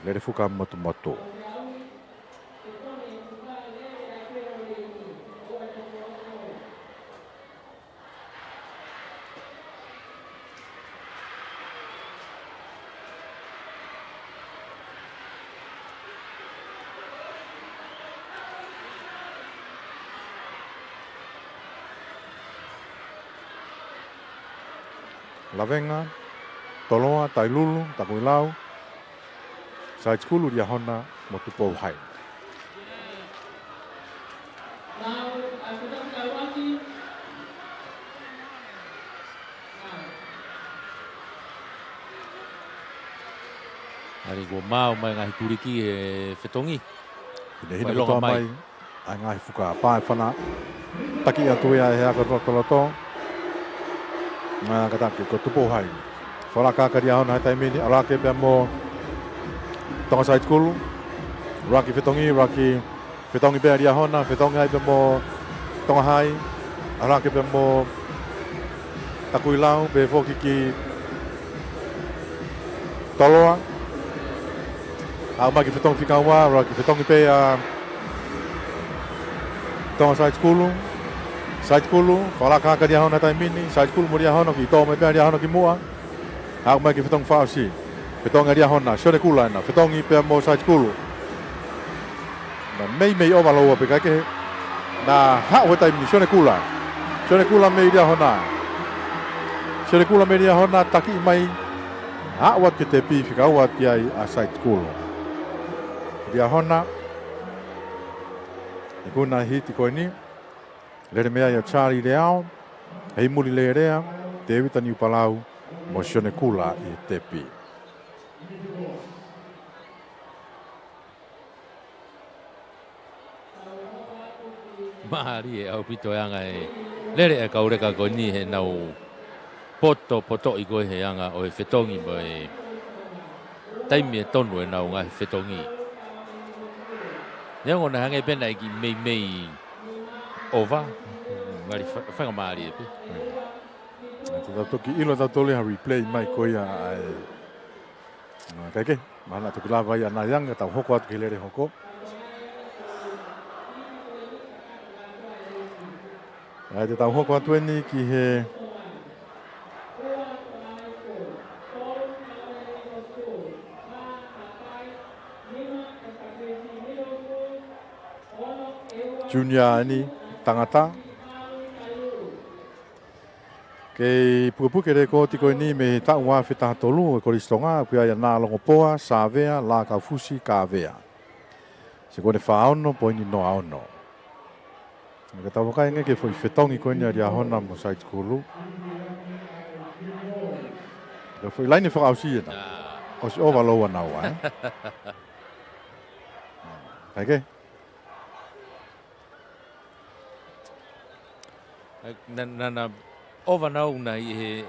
Lelefuka Motumotu. Lavenga, Toloa, Tailulu, Takuilau, Side School, Liahona, mo Tupou High. ʻAli kuo maau mai ngaahi tuliki he fetongi. Hinehina Failonga kotoa mai. Mai ʻa e ngaahi fuka, pā e fana. Taki atu ia he ako tolotolo. Ngā kataki ko Tupou High. Fakalaka ʻaki ʻa Liahona he taimi ni, ʻalu hake pea mo Tonga Side School. ʻUluaki fetongi, ʻuluaki fetongi pē ʻa Liahona, fetongi ai pea mo Tonga High. ʻAlu hake pea mo Takuilau, pehē foki ki Toloa. Aʻu mai ki he fetongi fika ua, ʻuluaki fetongi pē ʻa Tonga Side School. Side School, fakalaka ʻaki ʻa Liahona he taimi ni, Side School mo Liahona, kiʻi tō mai pē ʻa Liahona ki muʻa. Aʻu mai ki he fetongi fakaʻosi. Fetongi ʻa Liahona, Sione Kula ena, fetongi pea mo Side School. Naʻe meimei ʻova lōua pē kae kehe. Naʻe haʻu he taimi ni, Sione Kula. Sione Kula mei Liahona. Sione Kula mei Liahona, taki mai. Aʻu atu ki he tepi, fika ua atu ki ai ʻa Side School. Liahona. Ikuna hiti ko eni. Lele mei ai ʻa Charlie Leao, Heimuli Lelea, Tevita Niupalau, mo Sione Kula ʻi he tepi. Mālie ʻaupito e anga e lele e kau leka ko eni heʻenau potopotoʻi ko ē he anga ʻo e fetongi mo e taimi ʻe tonu ʻenau ngaahi fetongi. Neongo naʻe hangē pē naʻe kiʻi meimei ʻova. Ngali fa-, faingamālie pē. Te tau toki ʻilo tautolu ia ha replay mai ko ia ʻa e. Kae kehe, mahalo naʻa toki lava ia ʻanai ange, tau hoko atu ki he lele hoko. ʻA ia te tau hoko atu eni ki he Junior eni, tangata. Kei pukepuke lēkooti ko eni mei he taʻu ua afe taha tolu ʻa e Kolisi Tonga, ʻoku ʻi ai ʻa Nālongopoa, Sāvea, Lākaufusi, Kāvea. Sēkondi fā ono, poini noa ono. Ka tau vakai ange ki he foʻi fetongi ko eni ʻa Liahona mo Side School. Ka foʻi laine fakaʻosi ena. ʻOsi ʻova lōua naua, ē? Kae kehe. Naʻa, naʻa, naʻa ʻova naua ʻi he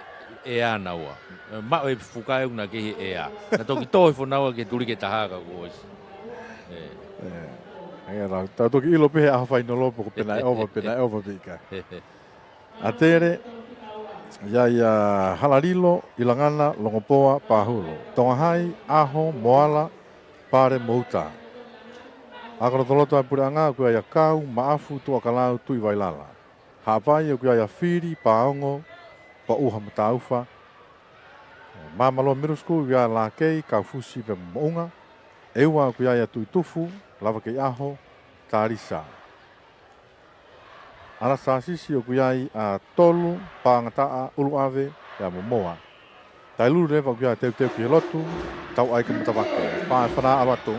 ʻea naua. Maʻu e fuka ʻoku na kei he ʻea. Naʻa toki tō hifo naua ki he tuliki ʻe taha ka kuo ʻosi. ʻE. ʻE. ʻE, la, tau toki ʻilo pē he ʻaho fainolo pe ko e pē naʻe ʻova, pē naʻe ʻova pe ʻikai. ʻAtele, ʻi ai ʻa Halalilo, ʻIlangana, Longopoa, Pahulu. Tonga High, ʻAho, Moala, Pale mo Uta. Ako lotoloto ʻa e puleʻanga ʻoku ʻi ai ʻa Kau, Maʻafu, Tuʻakalau, Tuʻivailala. Haʻapai ʻoku ʻi ai ʻa Fili, Paongo, Paʻuha mo Taufa. Māmaloa Middle School ʻoku ʻi ai ʻa Lākei, Kaufusi pea mo Moʻunga. ʻEua ʻoku ʻi ai ʻa Tuʻitufu, Lavakeiʻaho, Talisa. ʻAlasāsisi ʻoku ʻi ai ʻa Tolu, Pāngataʻa, ʻUluʻave, pea mo Moa. Tailulu leva ʻoku ʻi ai ʻa Teuteu ki he Lotu, Tauʻaiki mo Tavake. Pā e fana ʻalu atu.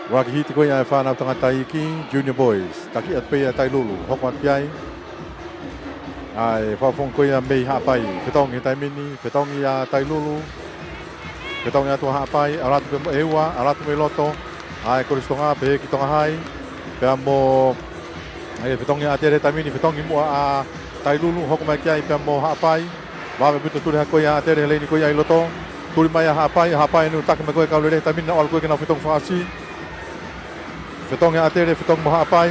ʻUluaki hiti ko ia ʻa e fānau tangata iiki, Junior Boys. Taki atu pē ʻa Tailulu, hoko atu ki ai. ʻA e fakafofonga ko ia mei Haʻapai, fetongi he taimi ni, fetongi ʻa Tailulu. Fetongi atu ʻa Haʻapai, ʻalu atu pē mo ʻEua, ʻalu atu mei loto. ʻA e kolisi Tonga, pehē ki Tonga Hai. Pea mo, ʻa e fetongi ʻa ʻAtele he taimi ni, fetongi muʻa ʻa Tailulu, hoko mai ki ai pea mo Haʻapai. Vave ʻaupito tuli hake ko ia ʻa ʻAtele he leini ko ia ʻi loto. Tuli mai ʻa Haʻapai, ʻa Haʻapai ʻoku taki mai ko e kau lele he taimi ni, ʻo ʻalu ko ē ke nau fetongi fakaʻosi. Fetongi ʻa ʻAtele, fetongi mo Haʻapai.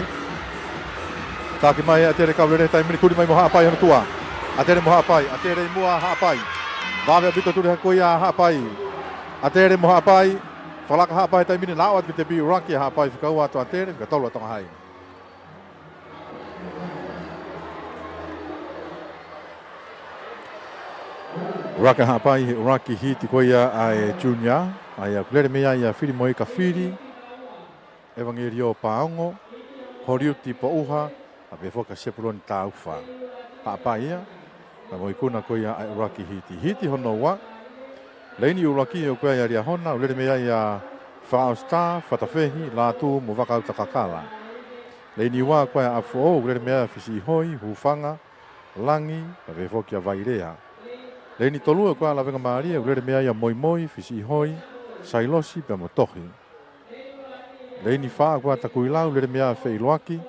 Taki mai ʻa ʻAtele kau lele he taimi ni, tuli mai mo Haʻapai hono tuʻa. ʻAtele mo Haʻapai, ʻAtele ʻi muʻa Haʻapai. Vave ʻaupito tuli hake ko ia ʻa Haʻapai. ʻAtele mo Haʻapai, fakalaka ʻa Haʻapai he taimi ni, lao atu ki te pī, ʻuluaki ʻa Haʻapai, fika ua atu ʻa ʻAtele, fika tolu ʻa Tonga Hai. ʻUluaki ʻa Haʻapai, he ʻuluaki hiti ko ia ʻa e Junior, ʻa ia ʻoku lele mei ai ʻa Filimoika Fili, ʻEvangelio Paongo, Holiuti Pouha, pea pehē foki ʻa Sepuloni Taufa. Haʻapai ia, pea mo e ikuna ko ia ʻa e ʻuluaki hiti. Hiti hono ua, leini ʻuluaki ʻoku ʻi ai ʻa Liahona, ʻoku lele mei ai ʻa Fakaʻosi Tā, Fatafehi, Lātū mo Vakauta Kakala. Leini ua ʻoku ʻi ai ʻa ʻApifoʻou, ʻoku lele mei ai ʻa Fisiʻihoi, Hūfanga, Langi, pea pehē foki ʻa Vailea. Leini tolu ʻoku ʻi ai ʻa Lavengamālie, ʻoku lele mei ai ʻa Moimoi, Fisiʻihoi, Sailosi pea mo Tohi. Leini fā ʻoku ʻi ai ʻa Takuilau, lele mei ai ʻa Feʻiloaki,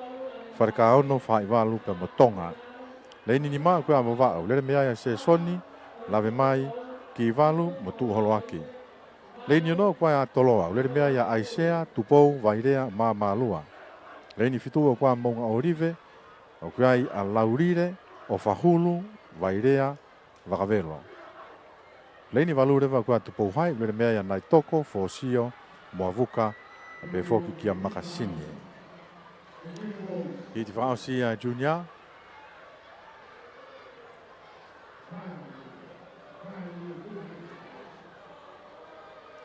Falekaono, Faʻaivalu pea mo Tonga. Leini nima ʻoku ʻi ai ʻa Vavaʻu, lele mei ai ʻa Sēsoni, Lavemai, Kivalu mo Tuʻuholoaki. Leini ono ʻoku ʻi ai ʻa Toloa, lele mei ai ʻa ʻAisea, Tupou, Vailea, Māmālua. Leini fitu ʻoku ʻi ai ʻa Moʻunga ʻŌlive, ʻoku ʻi ai ʻa Laulile, ʻOfahulu, Vailea, Vakavelo. Leini valu leva ʻoku ʻi ai ʻa Tupou Hai, lele mei ai ʻa Naitoko, Fōsio mo Avuka, pea pehē foki kia Makasini. Hiti fakaʻosi ʻa e Junior.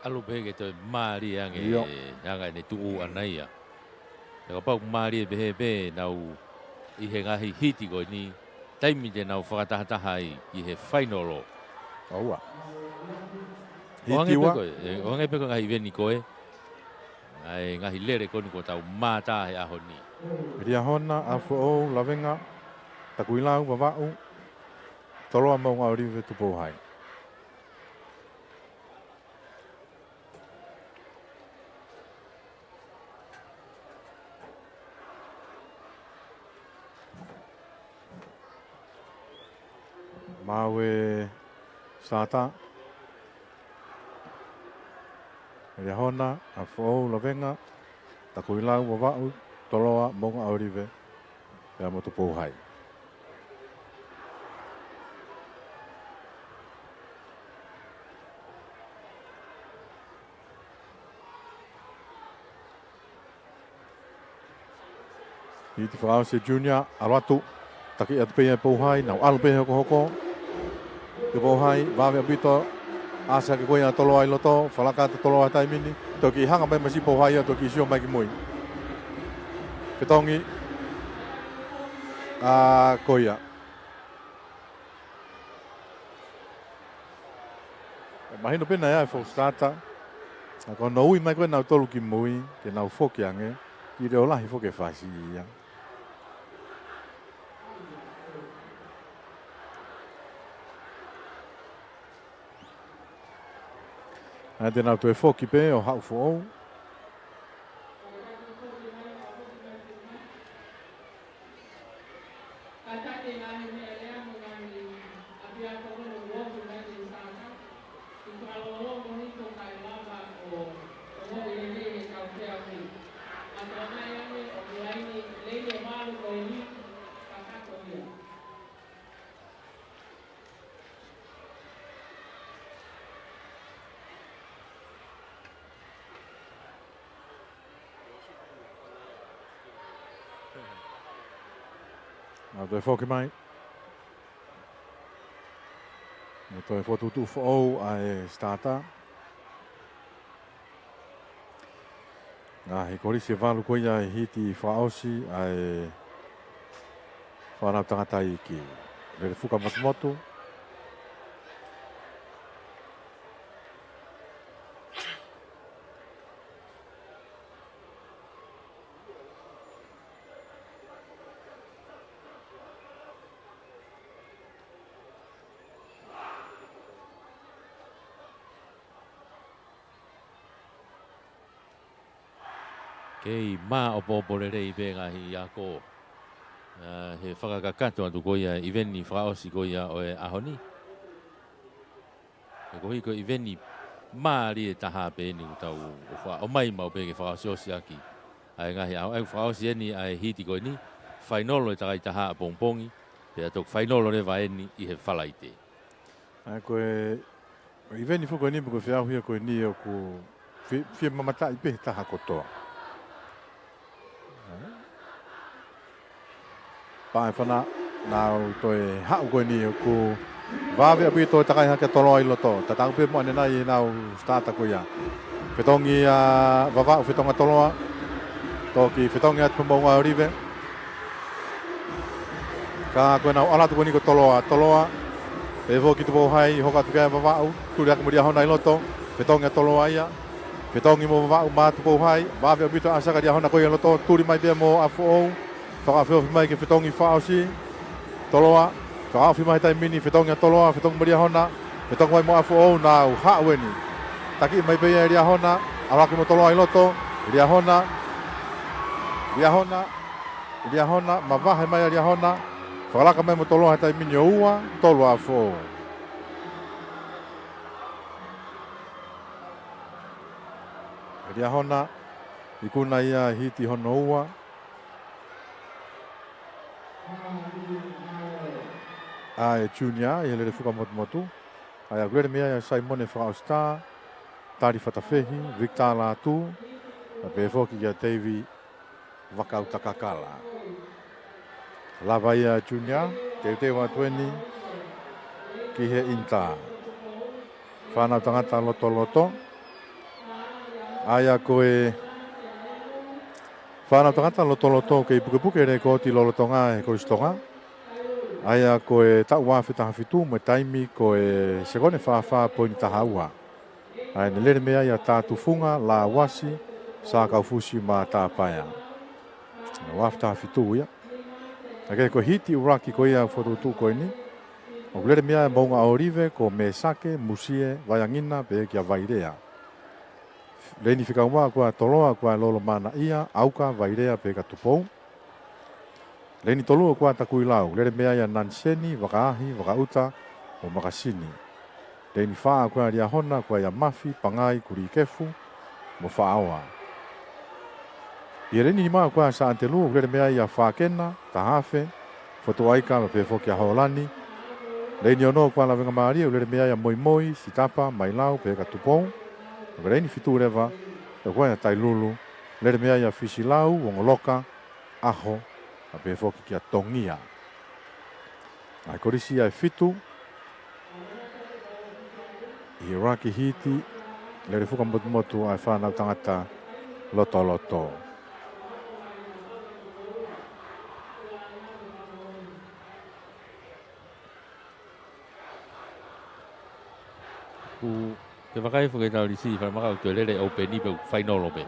ʻAlu pē ke toe mālie ange, ʻio, ʻa ʻene tuʻu ʻana ia. He kapau mālie pehē pē ʻenau ʻi he ngaahi hiti ko eni, taimi te nau fakatahataha ai ʻi he fainolo. ʻOua. ʻO hangē pē ko ē, ʻo hangē pē ko e ngaahi ʻiveni ko ē, ʻa e ngaahi lele ko eni kuo tau mātā he ʻaho ni. Liahona, ʻApifoʻou, Lavenga, Takuilau, Vavaʻu, Toloa, Moʻunga ʻŌlive, Tupou Hai. Maʻu e sāta. Liahona, ʻApifoʻou, Lavenga, Takuilau, Vavaʻu, Toloa, Moʻunga ʻŌlive, pea mo Tupou Hai. Hiti fakaʻosi e Junior, ʻalu atu, taki atu pē ia ʻe Pouhai, nau ʻalu pē he hokohoko. Tupou Hai, vave ʻaupito, ʻasi hake ko ia ʻa Toloa ʻi loto, fakalaka atu ʻa Toloa he taimi ni, toki hanga mai masi ʻa Pouhai ia ʻo toki sio mai ki mui. Fetongi, ʻa, ko ia. Mahino pē naʻe ʻi ai e false starter. Ka ko hono ui mai ko ē ʻa nautolu ki mui, ke nau foki ange, ʻikai ke lahi foki e fasi ia. ʻA ia te nau toe foki pē ʻo haʻu foʻou. Nau toe foki mai. Nau toe fokotuʻutuʻu foʻou ʻa e starter. Ngaahi kolisi ʻe valu ko ia ʻi he hiti fakaʻosi ʻa e fānau tangata iiki. Lele fuka motumotu. Kei māʻopoʻopo lelei pē ngaahi ako. ʻA, he fakakakato atu ko ia ʻi he ʻiveni fakaʻosi ko ia ʻo e ʻaho ni. He koeʻuhi ko e ʻiveni mālie taha pē eni ʻoku tau ʻo fa-, ʻomai maʻu pē ke fakaʻosiʻosi ʻaki ʻa e ngaahi ʻaho. ʻA ia fakaʻosi eni ʻa e hiti ko eni, fainolo ʻe takai taha ʻapongipongi, pea toki fainolo leva eni ʻi he Falaite. ʻA ia ko e, ko e ʻiveni foki ko eni, pe ko e feʻauhi ko eni ʻoku fi-, fie mamataʻi pē he taha kotoa. Pea ʻe fana, nau toe haʻu ko eni ʻoku vave ʻaupito e takai hake ʻa Toloa ʻi loto. Tatau pē mo ʻanenai ʻenau sitata ko ia. Fetongi ʻa Vavaʻu, fetongi ʻa Toloa. Toki fetongi atu pē Moʻunga ʻOlive. Ka ko ʻenau ʻalu atu ko eni ko Toloa, Toloa. Pehē foki Tupou Hai, hoko atu ki ai ʻa Vavaʻu, tuli hake mo Liahona ʻi loto, fetongi ʻa Toloa ia. Fetongi mo Vavaʻu maʻa Tupou Hai, vave ʻaupito ʻa e saka ʻa Liahona ko ia ʻi loto, tuli mai pē ia mo ʻAfoʻou, fakaʻofoʻofi mai ki he fetongi fakaʻosi. Toloa, fakaʻofoʻofi mai he taimi ni, fetongi ʻa Toloa, fetongi mo Liahona, fetongi mai mo ʻAfoʻou, nau haʻu eni. Taki mai pē ia ʻe Liahona, ʻalu hake mo Toloa ʻi loto, Liahona, Liahona, Liahona, mavahe mai ʻa Liahona, fakalaka mai mo Toloa he taimi ni ʻo ua tolu ʻa ʻAfoʻou. Liahona, ikuna ia hiti hono ua ʻa e Junior ʻi he lele fuka motumotu. ʻA ia ʻoku lele mei ai ʻa Saimone Fakaʻositā, Tali Fatafehi, Victor Lātū, pea pehē foki kia Teivi Vakautakakala. Lava ia Junior, teuteu atu eni ki he ʻinitā. Fānau tangata lotoloto. ʻA ia ko e fānau tangata lotoloto kei pukepuke e lekooti lolotonga ʻe he Kolisi Tonga. ʻA ia ko e taʻu ua afe taha fitu mo e taimi ko e sekone fā fā poini taha ua. ʻA ia ne lele mei ai ʻa Tatufunga, Lauasi, Sakaufusi mo Tapaea. Ua afe taha fitu ia. ʻA ia ko e hiti ʻuluaki ko ia fokotuʻutuʻu ko eni. ʻOku lele mei ai ʻa Moʻunga ʻOlive, ko Mēsake, Musie, Vaiangina, pehē kia Vailea. Leini fika ua ko ia ʻa Toloa, ko ia ʻa Lolomanaʻia, ʻAuka, Vailea, pehē kia Tupou. Leini tolu ko ia ʻa Takuilau, lele mei ai ʻa Naniseni, Vakaahi, Vakaʻuta, mo Makasini. Leini fā ko ia ʻa Liahona, ko ia ʻa Mafi, Pangai, Kulikefu, mo Faʻaoa. ʻI he leini nima ko ia ʻa Sātelu, lele mei ai ʻa Fakena, Tahafe, Fotuaika, mo pehē foki ʻa Holani. Leini ono ko ia ʻa Lavengamālie, lele mei ai ʻa Moimoi, Sitapa, Mailau, pehē kia Tupou. Ko e leini fitu leva, ko ia ʻa Tailulu, lele mei ai ʻa Fisilau, Ongoloka, ʻAho, mo pehē foki kia Tongia. ʻA e kolisi ia ʻe fitu ʻi he ʻuluaki hiti lele fuka motumotu ʻa e fānau tangata lotoloto. Ku, ke vakai foki ʻetau lisi, falemaka ʻoku toe lele ʻoupeni pe ʻoku fainolo pē.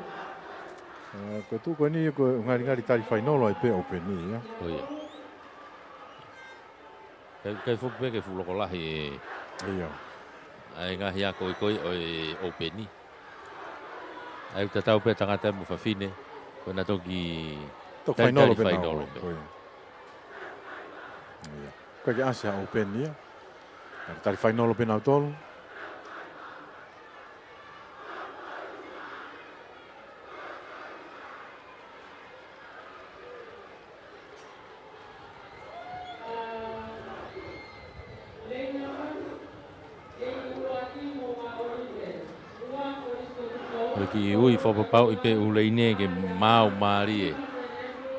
ʻA, ko e tuʻu ko eni ko e ngalingali tali fainolo ai pē ʻoupeni, ia. ʻO ia. Kai, kai foki pē ke fuʻu loko lahi e. Ia. ʻA e ngaahi ako ʻi ko ē ʻo e ʻoupeni. ʻA ia ʻoku tatau pē tangata mo fafine, ko ʻena toki Toki tali, fainolo tali pē fainolo naua, pē. Ko ia. Ia. Ko e ke ʻasi ʻa ʻoupeni ia. Tali fainolo pē nautolu. Ko e kiʻi ui fakapapauʻi pē ʻū leini ke maau mālie.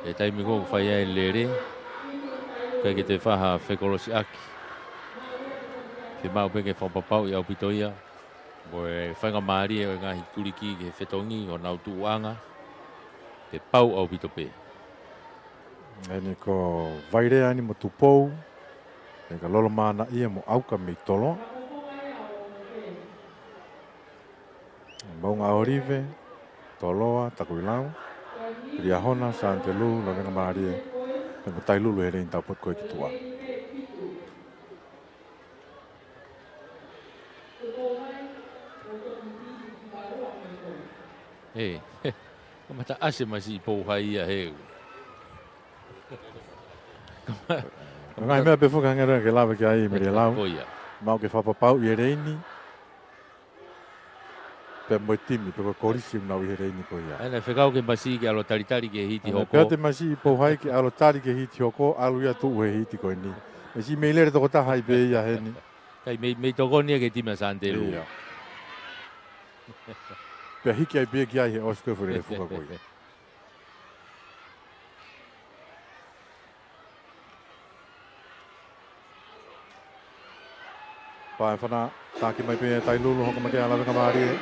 He taimi ko ē ʻoku fai ai e lele, ʻikai ke toe fai ha fekolosiʻaki. Ke maau pē ke fakapapauʻi ʻaupito ia mo e faingamālie ʻo e ngaahi tuliki ki he fetongi ʻo nau tuʻuʻanga ke pau ʻaupito pē. Eni ko Vailea eni mo Tupou, ʻe ka Lolomanaʻia mo ʻAuka mei Toloa. Moʻunga ʻOlive, Toloa, Takuilau, Liahona, Sātelu, Lavengamālie, pea mo Tailulu he leini tapu ko ē ki tuʻa. ʻE, Kamata ʻasi mai siʻi Pouhai ia he. Ngaahi meʻa pē foki hangē ko e lave ki ai Mele Lau. Ko ia. Mau ke fakapapauʻi e leini. Pea mo e timi, pe ko e kolisi ʻoku nau ʻi he leini ko ia. ʻA ia naʻe fekau ke masiʻi ke ʻalu talitali ki he hiti hoko. Pea te masiʻi Pouhai ke ʻalu tali ki he hiti hoko, ʻalu ia tuʻu he hiti ko eni. ʻE siʻi mei lele tokotaha ai pē ia heni. Kai mei, mei tokoni ia ki he timi ʻa Santelu. Ia. Pea hiki ai pē ki ai he ʻosi ko e fuʻu fuka ko ia. Pae fana, taki mai pē Tailulu, hoko mai ki ai ʻa Lavengamālie.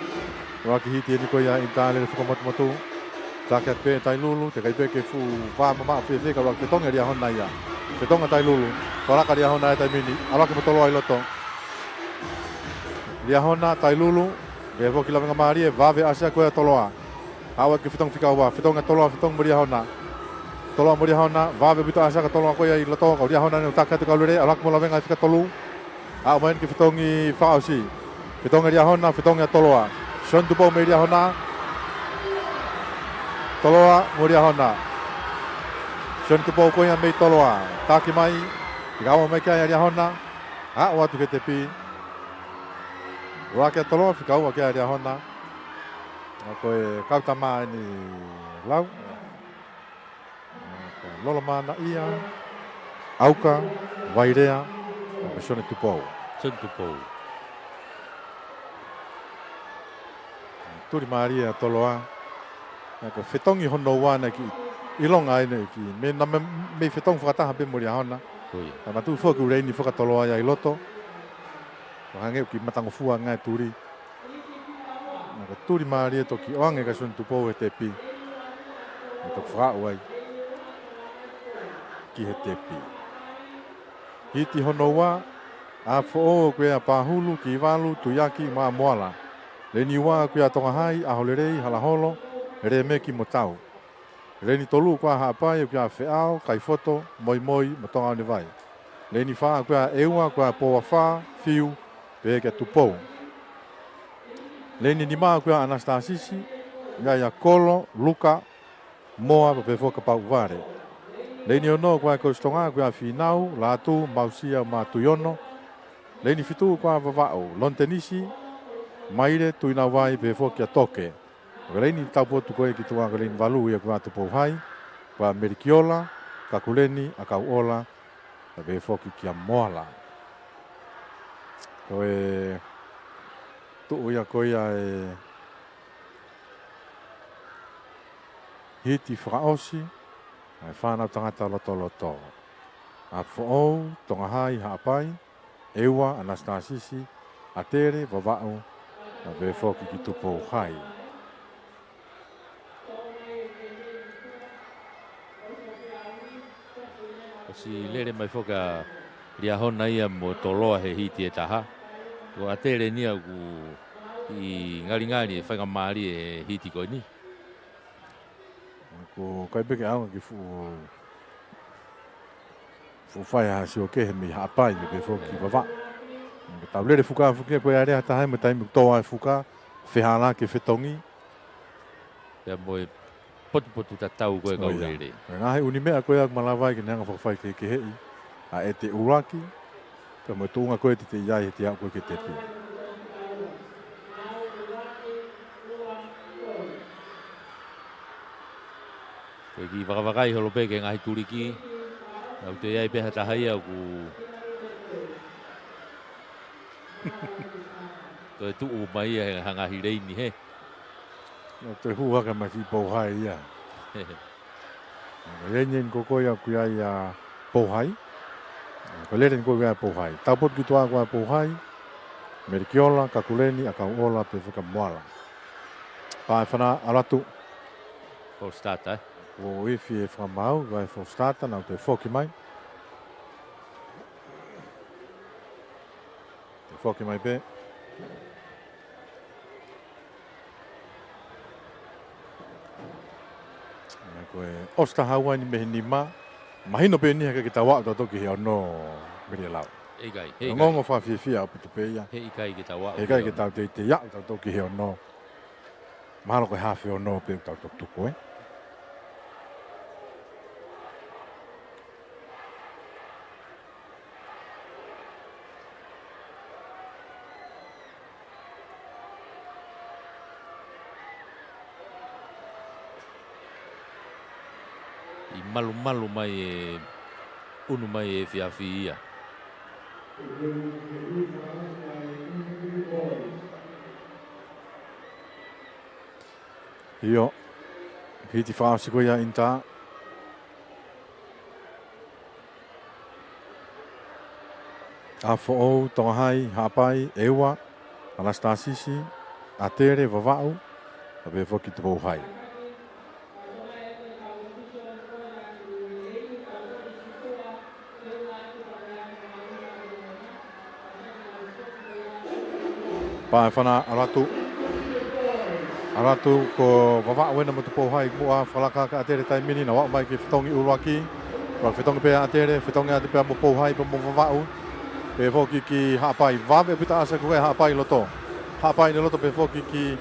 ʻUluaki hiti eni ko ia ʻi he talele fuka motumotu. Taki atu pē Tailulu, teʻeki ai pē ke fuʻu vā mamaʻo fēfē ka ʻuluaki fetongi ʻa Liahona ia. Fetongi ʻa Tailulu, falaka Liahona he taimi ni, ʻalu hake mo Toloa ʻi loto. Liahona, Tailulu, pehē foki Lavengamālie, vave ʻa e ʻasi ko ia ʻa Toloa. Aʻu ki he fetongi fika ua, fetongi ʻa Toloa, fetongi mo Liahona. Toloa mo Liahona, vave ʻaupito ʻa e ʻasi ʻa Toloa ko ia ʻi loto, ko Liahona ʻoku taki atu kau lelei, ʻalu hake mo Lavenga ʻi he fika tolu. Aʻu mai eni ki he fetongi fakaʻosi. Fetongi ʻa Liahona, fetongi ʻa Toloa. Sione Tupou mei Liahona. Toloa mo Liahona. Sione Tupou ko ia mei Toloa. Taki mai, fika ua mai ki ai ʻa Liahona. Aʻu atu ki he tepi. Ua kia Toloa, fika ua kia Liahona. ʻA ia ko e kau tama eni Lau. Lolo Mana ia, ʻAuka, Vailea, mo Sione Tupou. Sione Tupou. Tuli mālie ʻa Toloa. ʻA ia ko e fetongi hono ua naʻe kiʻi ʻilonga ai naʻe kiʻi. Mei, naʻa mei, mei fetongi fakataha pē mo Liahona. Ko ia. Naʻe matuʻu foki ʻa e leini faka-Toloa ia ʻi loto. Ko e hangē ʻoku kiʻi matangofua ngaahi tuli. Naʻe tuli mālie toki ʻoange kia Sione Tupou he tepi. Naʻe toki fakaaʻu ai ki he tepi. Hiti hono ua, ʻa Foʻou ko ia Pahulu, Kivalu, Tuiaki, mo Moala. Leini ua ko ia Tonga Hai, ʻAholelei, Halaholo, Lemeki mo Tau. Leini tolu ko ia Haʻapai, ko ia Feʻao, Kaifoto, Moimoi, mo Tonga ʻo Nivai. Leini fā ko ia ʻEua, ko ia Pouafa, Fiu, pehē kia Tupou. Leini nima ko ia ʻAnasitasisi, ʻa ia Kolo, Luka, Moa, pea pehē foki kia Pauvale. Leini ono ko ia Kosi Tonga, ko ia Finau, Latu, Mausia, mo Tuiono. Leini fitu ko ia Vavaʻu, Lontenisi, Maile, Tuinauvai, pehē foki kia Toke. Ko e leini taupotu ko ē ki tuʻa ko e leini valu ia ko ia Tupou Hai, ko ia Melikiola, Kakuleni, ʻAkauʻola, pea pehē foki kia Moala. Ko e tuʻu ia ko ia e hiti fakaʻosi, ʻa e fānau tangata lotoloto. ʻA Foʻou, Tonga Hai, Haʻapai, ʻEua, ʻAnasitasisi, ʻAtele, Vavaʻu, pea pehē foki ki Tupou Hai. ʻOsi lele mai foki ʻa Liahona ia mo Toloa he hiti ʻe taha. Ko ʻAtele eni ia ʻoku kiʻi ngalingali e faingamālie he hiti ko eni. Ko e kai pē ke ʻaonga ki he fuʻu, fuʻu fai ha sio kehe mei Haʻapai, pea pehē foki ki Vavaʻu. Ko e tau lele fuka foki ko e ʻalea taha mo e taimi ʻoku tō ai e fuka, fehālaaki e fetongi. Pea mo e potupotu tatau ko ē kau lele. Ko e ngaahi ʻū meʻa ko ia ʻoku malava ai ke ne hanga ʻo fakafaikehekeheʻi ʻa e ʻete ʻuluaki, pea mo e tuʻunga ko ē te te ʻi ai he te aʻu ko ē ki he tepi. Ko e kiʻi vakavakai holo pē ki he ngaahi tuliki, naʻa ʻoku toe ʻi ai pē ha taha ia ʻoku toe tuʻu mai ia he ngaahi leini he. Naʻa toe hū hake mai siʻi Pouhai ia. Ko e leini eni ko ē ia ʻoku ʻi ai ʻa Pouhai. Ko e lele eni ko ē ʻa Pouhai. Taupotu ki tuʻa ko ia Pouhai. Melikiola, Kakuleni, ʻAkauʻola, pehē foki kia Moala. Pae fana, ʻalu atu. Full start, ē? ʻO ifi e fakamaau, ko e full start, naʻa toe foki mai. Toe foki mai pē. Ko e ʻosi taha ua eni mei he nima. Mahino pē eni he ʻikai ke tau aʻu tautolu ki he ono, Mele Lau. ʻIkai, he ʻikai. Ongoongo fakafiefia ʻaupito pē ia. He ʻikai ke tau aʻu ki he ono. He ʻikai ke tau teitei aʻu tautolu ki he ono. Mahalo ko e hafe ono pē ʻoku tau toki tuku, ē? ʻI malumalu mai e ʻunu mai e efiafi ia. ʻIo, hiti fakaʻosi ko ia ʻInitā. ʻApifoʻou, Tonga Hai, Haʻapai, ʻEua, ʻAlastāsisi, ʻAtele, Vavaʻu, pea pehē foki Tupou Hai. Pea ʻe fana ʻalu atu. ʻAlu atu ko Vavaʻu ena mo Tupou Hai muʻa, fakalaka ʻa ʻAtele he taimi ni, naʻa nau aʻu mai ki he fetongi ʻuluaki. Pea fetongi pē ʻa ʻAtele, fetongi atu pē mo Tupou Hai pea mo Vavaʻu. Pehē foki ki Haʻapai, vave ʻaupito ʻa e ʻasi ko ē ʻa Haʻapai ʻi loto. Haʻapai ʻi loto pehē foki ki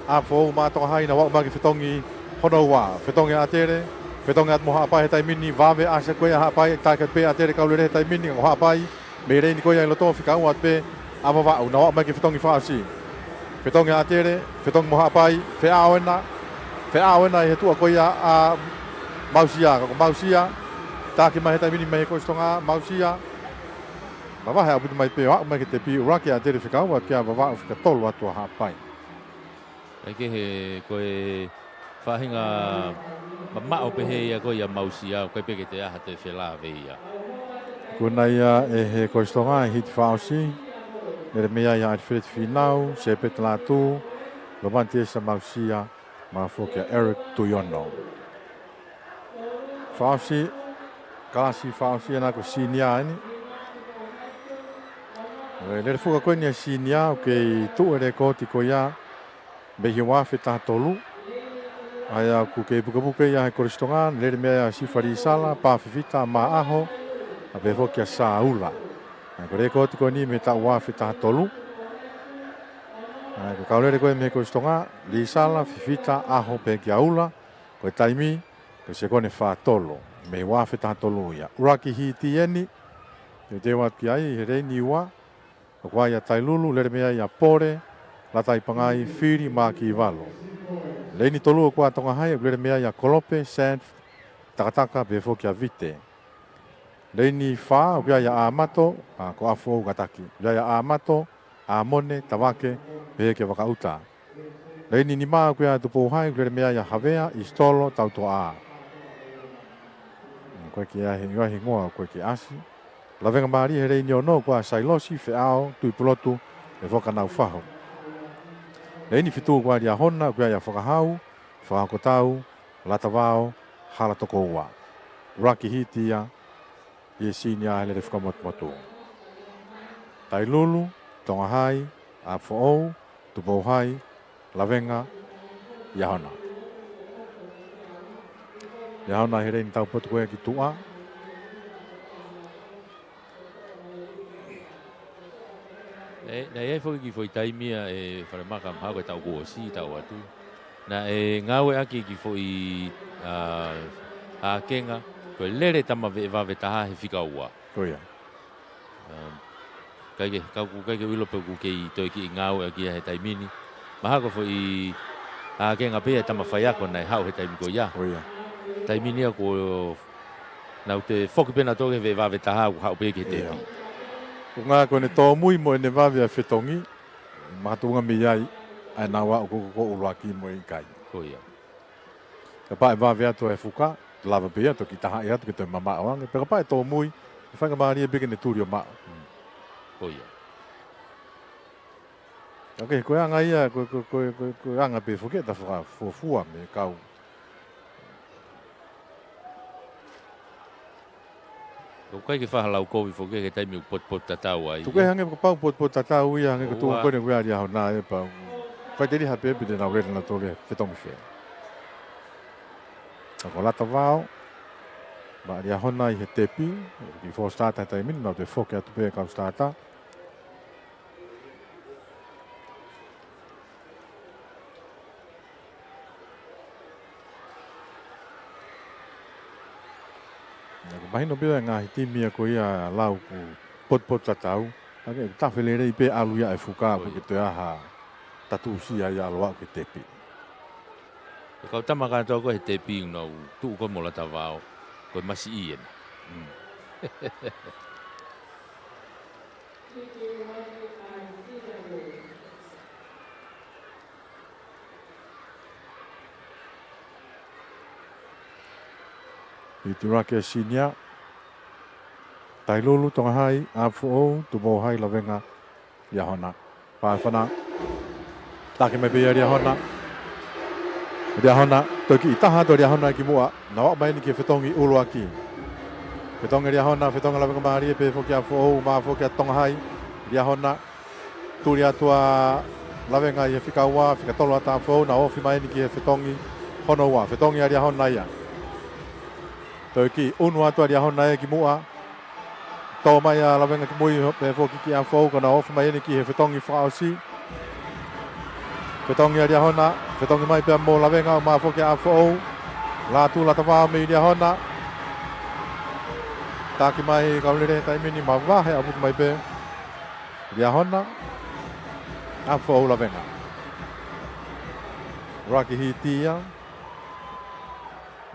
ʻApifoʻou mo Tonga Hai, naʻa nau aʻu mai ki he fetongi hono ua. Fetongi ʻa ʻAtele, fetongi atu mo Haʻapai he taimi ni, vave ʻa e ʻasi ko ē ʻa Haʻapai, taki pē ʻa ʻAtele kau lele he taimi ni, ko Haʻapai mei he leini ko ia ʻi loto, fika ua pē ʻa Vavaʻu, naʻa nau aʻu mai ki he fetongi fakaʻosi. Fetongi ʻa ʻAtele, fetongi mo Haʻapai, feʻao ena, feʻao ena ʻi he tuʻa ko ia ʻa Mausia, ka ko Mausia, taki mai he taimi ni mei he kolisi Tonga, Mausia, mavahe ʻaupito mai pē ʻo aʻu mai ki he tepi, ʻuluaki ʻa ʻAtele fika ua, kia Vavaʻu fika tolu atu ʻa Haʻapai. ʻIkai ke he ko e faʻahinga mamaʻo pehē ia ko ia Mausia, ʻoku ʻikai pē ke toe ʻi ai ha toe felāveʻi ia. Ko ena ia ʻe he kolisi Tonga e hiti fakaʻosi, lele mei ai ʻa ʻAlifeleti Fīnau, Sēpeti Lātū, Lomani Tiesa Mausia, mo foki ʻa Eric Tuiono. Fakaʻosi, kalasi fakaʻosi ena ko e senior eni. ʻE lele fuka ko eni ʻa e senior, ʻoku kei tuʻu e lēkooti ko ia mei he ua afe taha tolu. ʻA ia ʻoku kei pukepuke ia he kolisi Tonga, lele mei ai ʻa Sifa Lisala, Pā Fifita, Maʻaho, pea pehē foki kia Sāula. ʻA ia ko e lēkooti ko eni mei he taʻu ua afe taha tolu. ʻA ia ko e kau lele ko ē mei he kolisi Tonga, Lisala, Fifita, ʻAho pea kia Ula, ko e taimi, ko e sekoni fā tolu, mei he ua afe taha tolu ia. ʻUluaki hiti eni, teuteu atu ki ai, he leini ua, ʻoku ʻi ai ʻa Tailulu, lele mei ai ʻa Pole, Lataipangai, Fili, Mākivalu. Leini tolu ʻoku ʻa Tonga Hai, ʻoku lele mei ai ʻa Kolope, Sanf, Takataka, pehē foki kia Vite. Leini fā, ʻoku ʻi ai ʻa ʻAmato, ʻa, ko ʻApifoʻou kataki. ʻOku ʻi ai ʻa ʻAmato, ʻAmone, Tavake, pehē kia Vakaʻuta. Leini nima ʻoku ʻi ai ʻa Tupou Hai, ʻoku lele mei ai ʻa Havea, ʻIsitolo, Tautoʻā. ʻOku ʻikai ke ʻi ai ha hingoa, ʻoku ʻikai ke ʻasi. Lavengamālie he leini ono ʻoku ʻi ai ʻa Sailosi, Feʻao, Tuʻipulotu, pea foki kia Naufahu. Leini fitu ʻoku ʻi ai ʻa Liahona, ʻoku ʻi ai ʻa Fakahau, Fakahokotau, Latavao, Halatokoua. ʻUluaki hiti ia, ʻi he senior he lele fuka motumotu. Tailulu, Tonga Hai, ʻApifoʻou, Tupou Hai, Lavenga, Liahona. Liahona he leini taupotu ko ē ki tuʻa. ʻE, naʻe ʻi ai foki kiʻi foʻi taimi ia ʻe Falemaka mahalo ko e taʻu kuo ʻosi, taʻu atu. Naʻe ngāueʻaki kiʻi foʻi, ʻa, ʻākenga, ko e lele tama veʻe vave taha he fika ua. Ko ia. Um, ʻikai ke, ka ʻoku ʻikai ke u ʻilo pe ʻoku kei toe kiʻi ngāueʻaki ia he taimi ni. Mahalo ko e foʻi ʻākenga pē ia ʻa e tama faiako naʻe haʻu he taimi ko ia. Ko ia. Taimi ni ia ko e, naʻa nau toe foki pē nautolu ki he veʻe vave taha ʻoku haʻu pē ki he tepi. Ko e ʻuhinga ko ʻene tōmui mo ʻene vave ʻa e fetongi, makatuʻunga mei ai, ʻa ʻenau aʻu ko, ko, ko ʻuluaki mo e ʻikai. Ko ia. Kapau ʻe vave atu ʻa e fuka, lava pē ia, toki tahaʻi atu ke toe mamaʻo ange. Pea kapau ʻe tōmui, ʻe faingamālie pē ke ne tuli ʻo maʻu. Mm. Ko ia. Ka ko e, ko e anga ia, ko e, ko e, ko e, ko e, ko e anga pē foki ʻeta fakafuofua mei he kau. ʻOku ʻikai ke fai ha lau kovi foki he taimi ʻoku potupotutatau ai. Tuku ia. Hangē kapau potupotutatau ia, hangē ko e tuʻu ko eni ʻoku ʻi ai ʻa Liahona ē pea ʻoku ʻikai te liliu ha pepa pe te nau lele nautolu he fetongi fē. Ka ko Latavao, mo Liahona ʻi he tepi, kiʻi false start he taimi ni, nau toe foki atu pē kau starter. Mahino pē ʻa e ngaahi timi ia ko ia lau ʻoku potupotutatau. ʻA ia ke tafe lelei pē ʻalu ia e fuka ʻoku ʻikai ke toe ʻi ai ha tatusia ia ʻalu ʻo aʻu ki he tepi. E kau tama kātoa ko ē he tepi ʻoku nau tuʻu ko ē mo Latavao. Ko e masiʻi ena. Mm. Hiti ʻuluaki ʻa e Senior. Tailulu, Tonga Hai, ʻApifoʻou, Tupou Hai, Lavenga, Liahona. Fāfana. Taki mai pē ia Liahona. Liahona, toe kiʻi taha atu Liahona ki muʻa. Nau aʻu mai eni ki he fetongi ʻuluaki. Fetongi Liahona, fetongi Lavengamālie, pehē foki ʻApifoʻou, mā foki ʻa Tonga Hai. Liahona, tuli atu ʻa Lavenga ʻi he fika ua, fika tolu ʻa ʻApifoʻou, nau ofi mai eni ki he fetongi hono ua, fetongi ʻa Liahona ia. Toe kiʻi ʻunu atu ʻa Liahona ē ki muʻa. Tō mai ʻa Lavenga ki mui, pehē foki kia ʻApifoʻou, ka nau ofi mai eni ki he fetongi fakaʻosi. Fetongi ʻa Liahona, fetongi mai pea mo Lavenga ʻo mā foki ʻa ʻApifoʻou. Lātū Latavao mei Liahona. Taki mai kau lele he taimi ni, mavahe ʻaupito mai pē. Liahona, ʻApifoʻou, Lavenga. ʻUluaki hiti ia.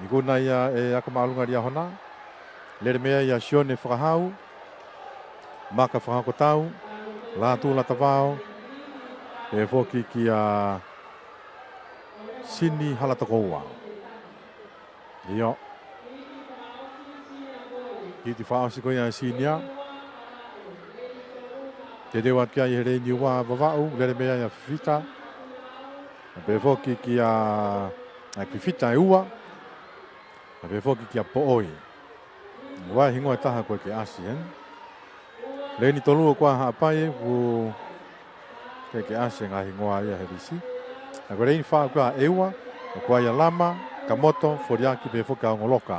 Ikuna ia ʻe Akamāʻolunga Liahona. Lele mei ai ʻa Sione Fakahau, Maka Fakahokotau, Lātū Latavao, pehē foki kia Sini Halatokoua. ʻIo. Hiti fakaʻosi ko ia ʻa e Senior. Teuteu atu ki ai he leini ua Vavaʻu, lele mei ai ʻa Fifita. Pehē foki kia, ʻa Fifita ʻe ua. Pehē foki kia Poʻoi. ʻOku ʻi ai e hingoa ʻe taha ʻoku ʻikai ke ʻasi, ē? Leini tolu ʻoku ʻi ai ʻa Haʻapai, ʻoku ʻikai ke ʻasi e ngaahi hingoa ia he lisi. Ka ko e leini fā ʻoku ʻi ai ʻa ʻEua, ʻoku ʻi ai ʻa Lama, Kamoto, Foliaki, pehē foki ʻa Ongoloka.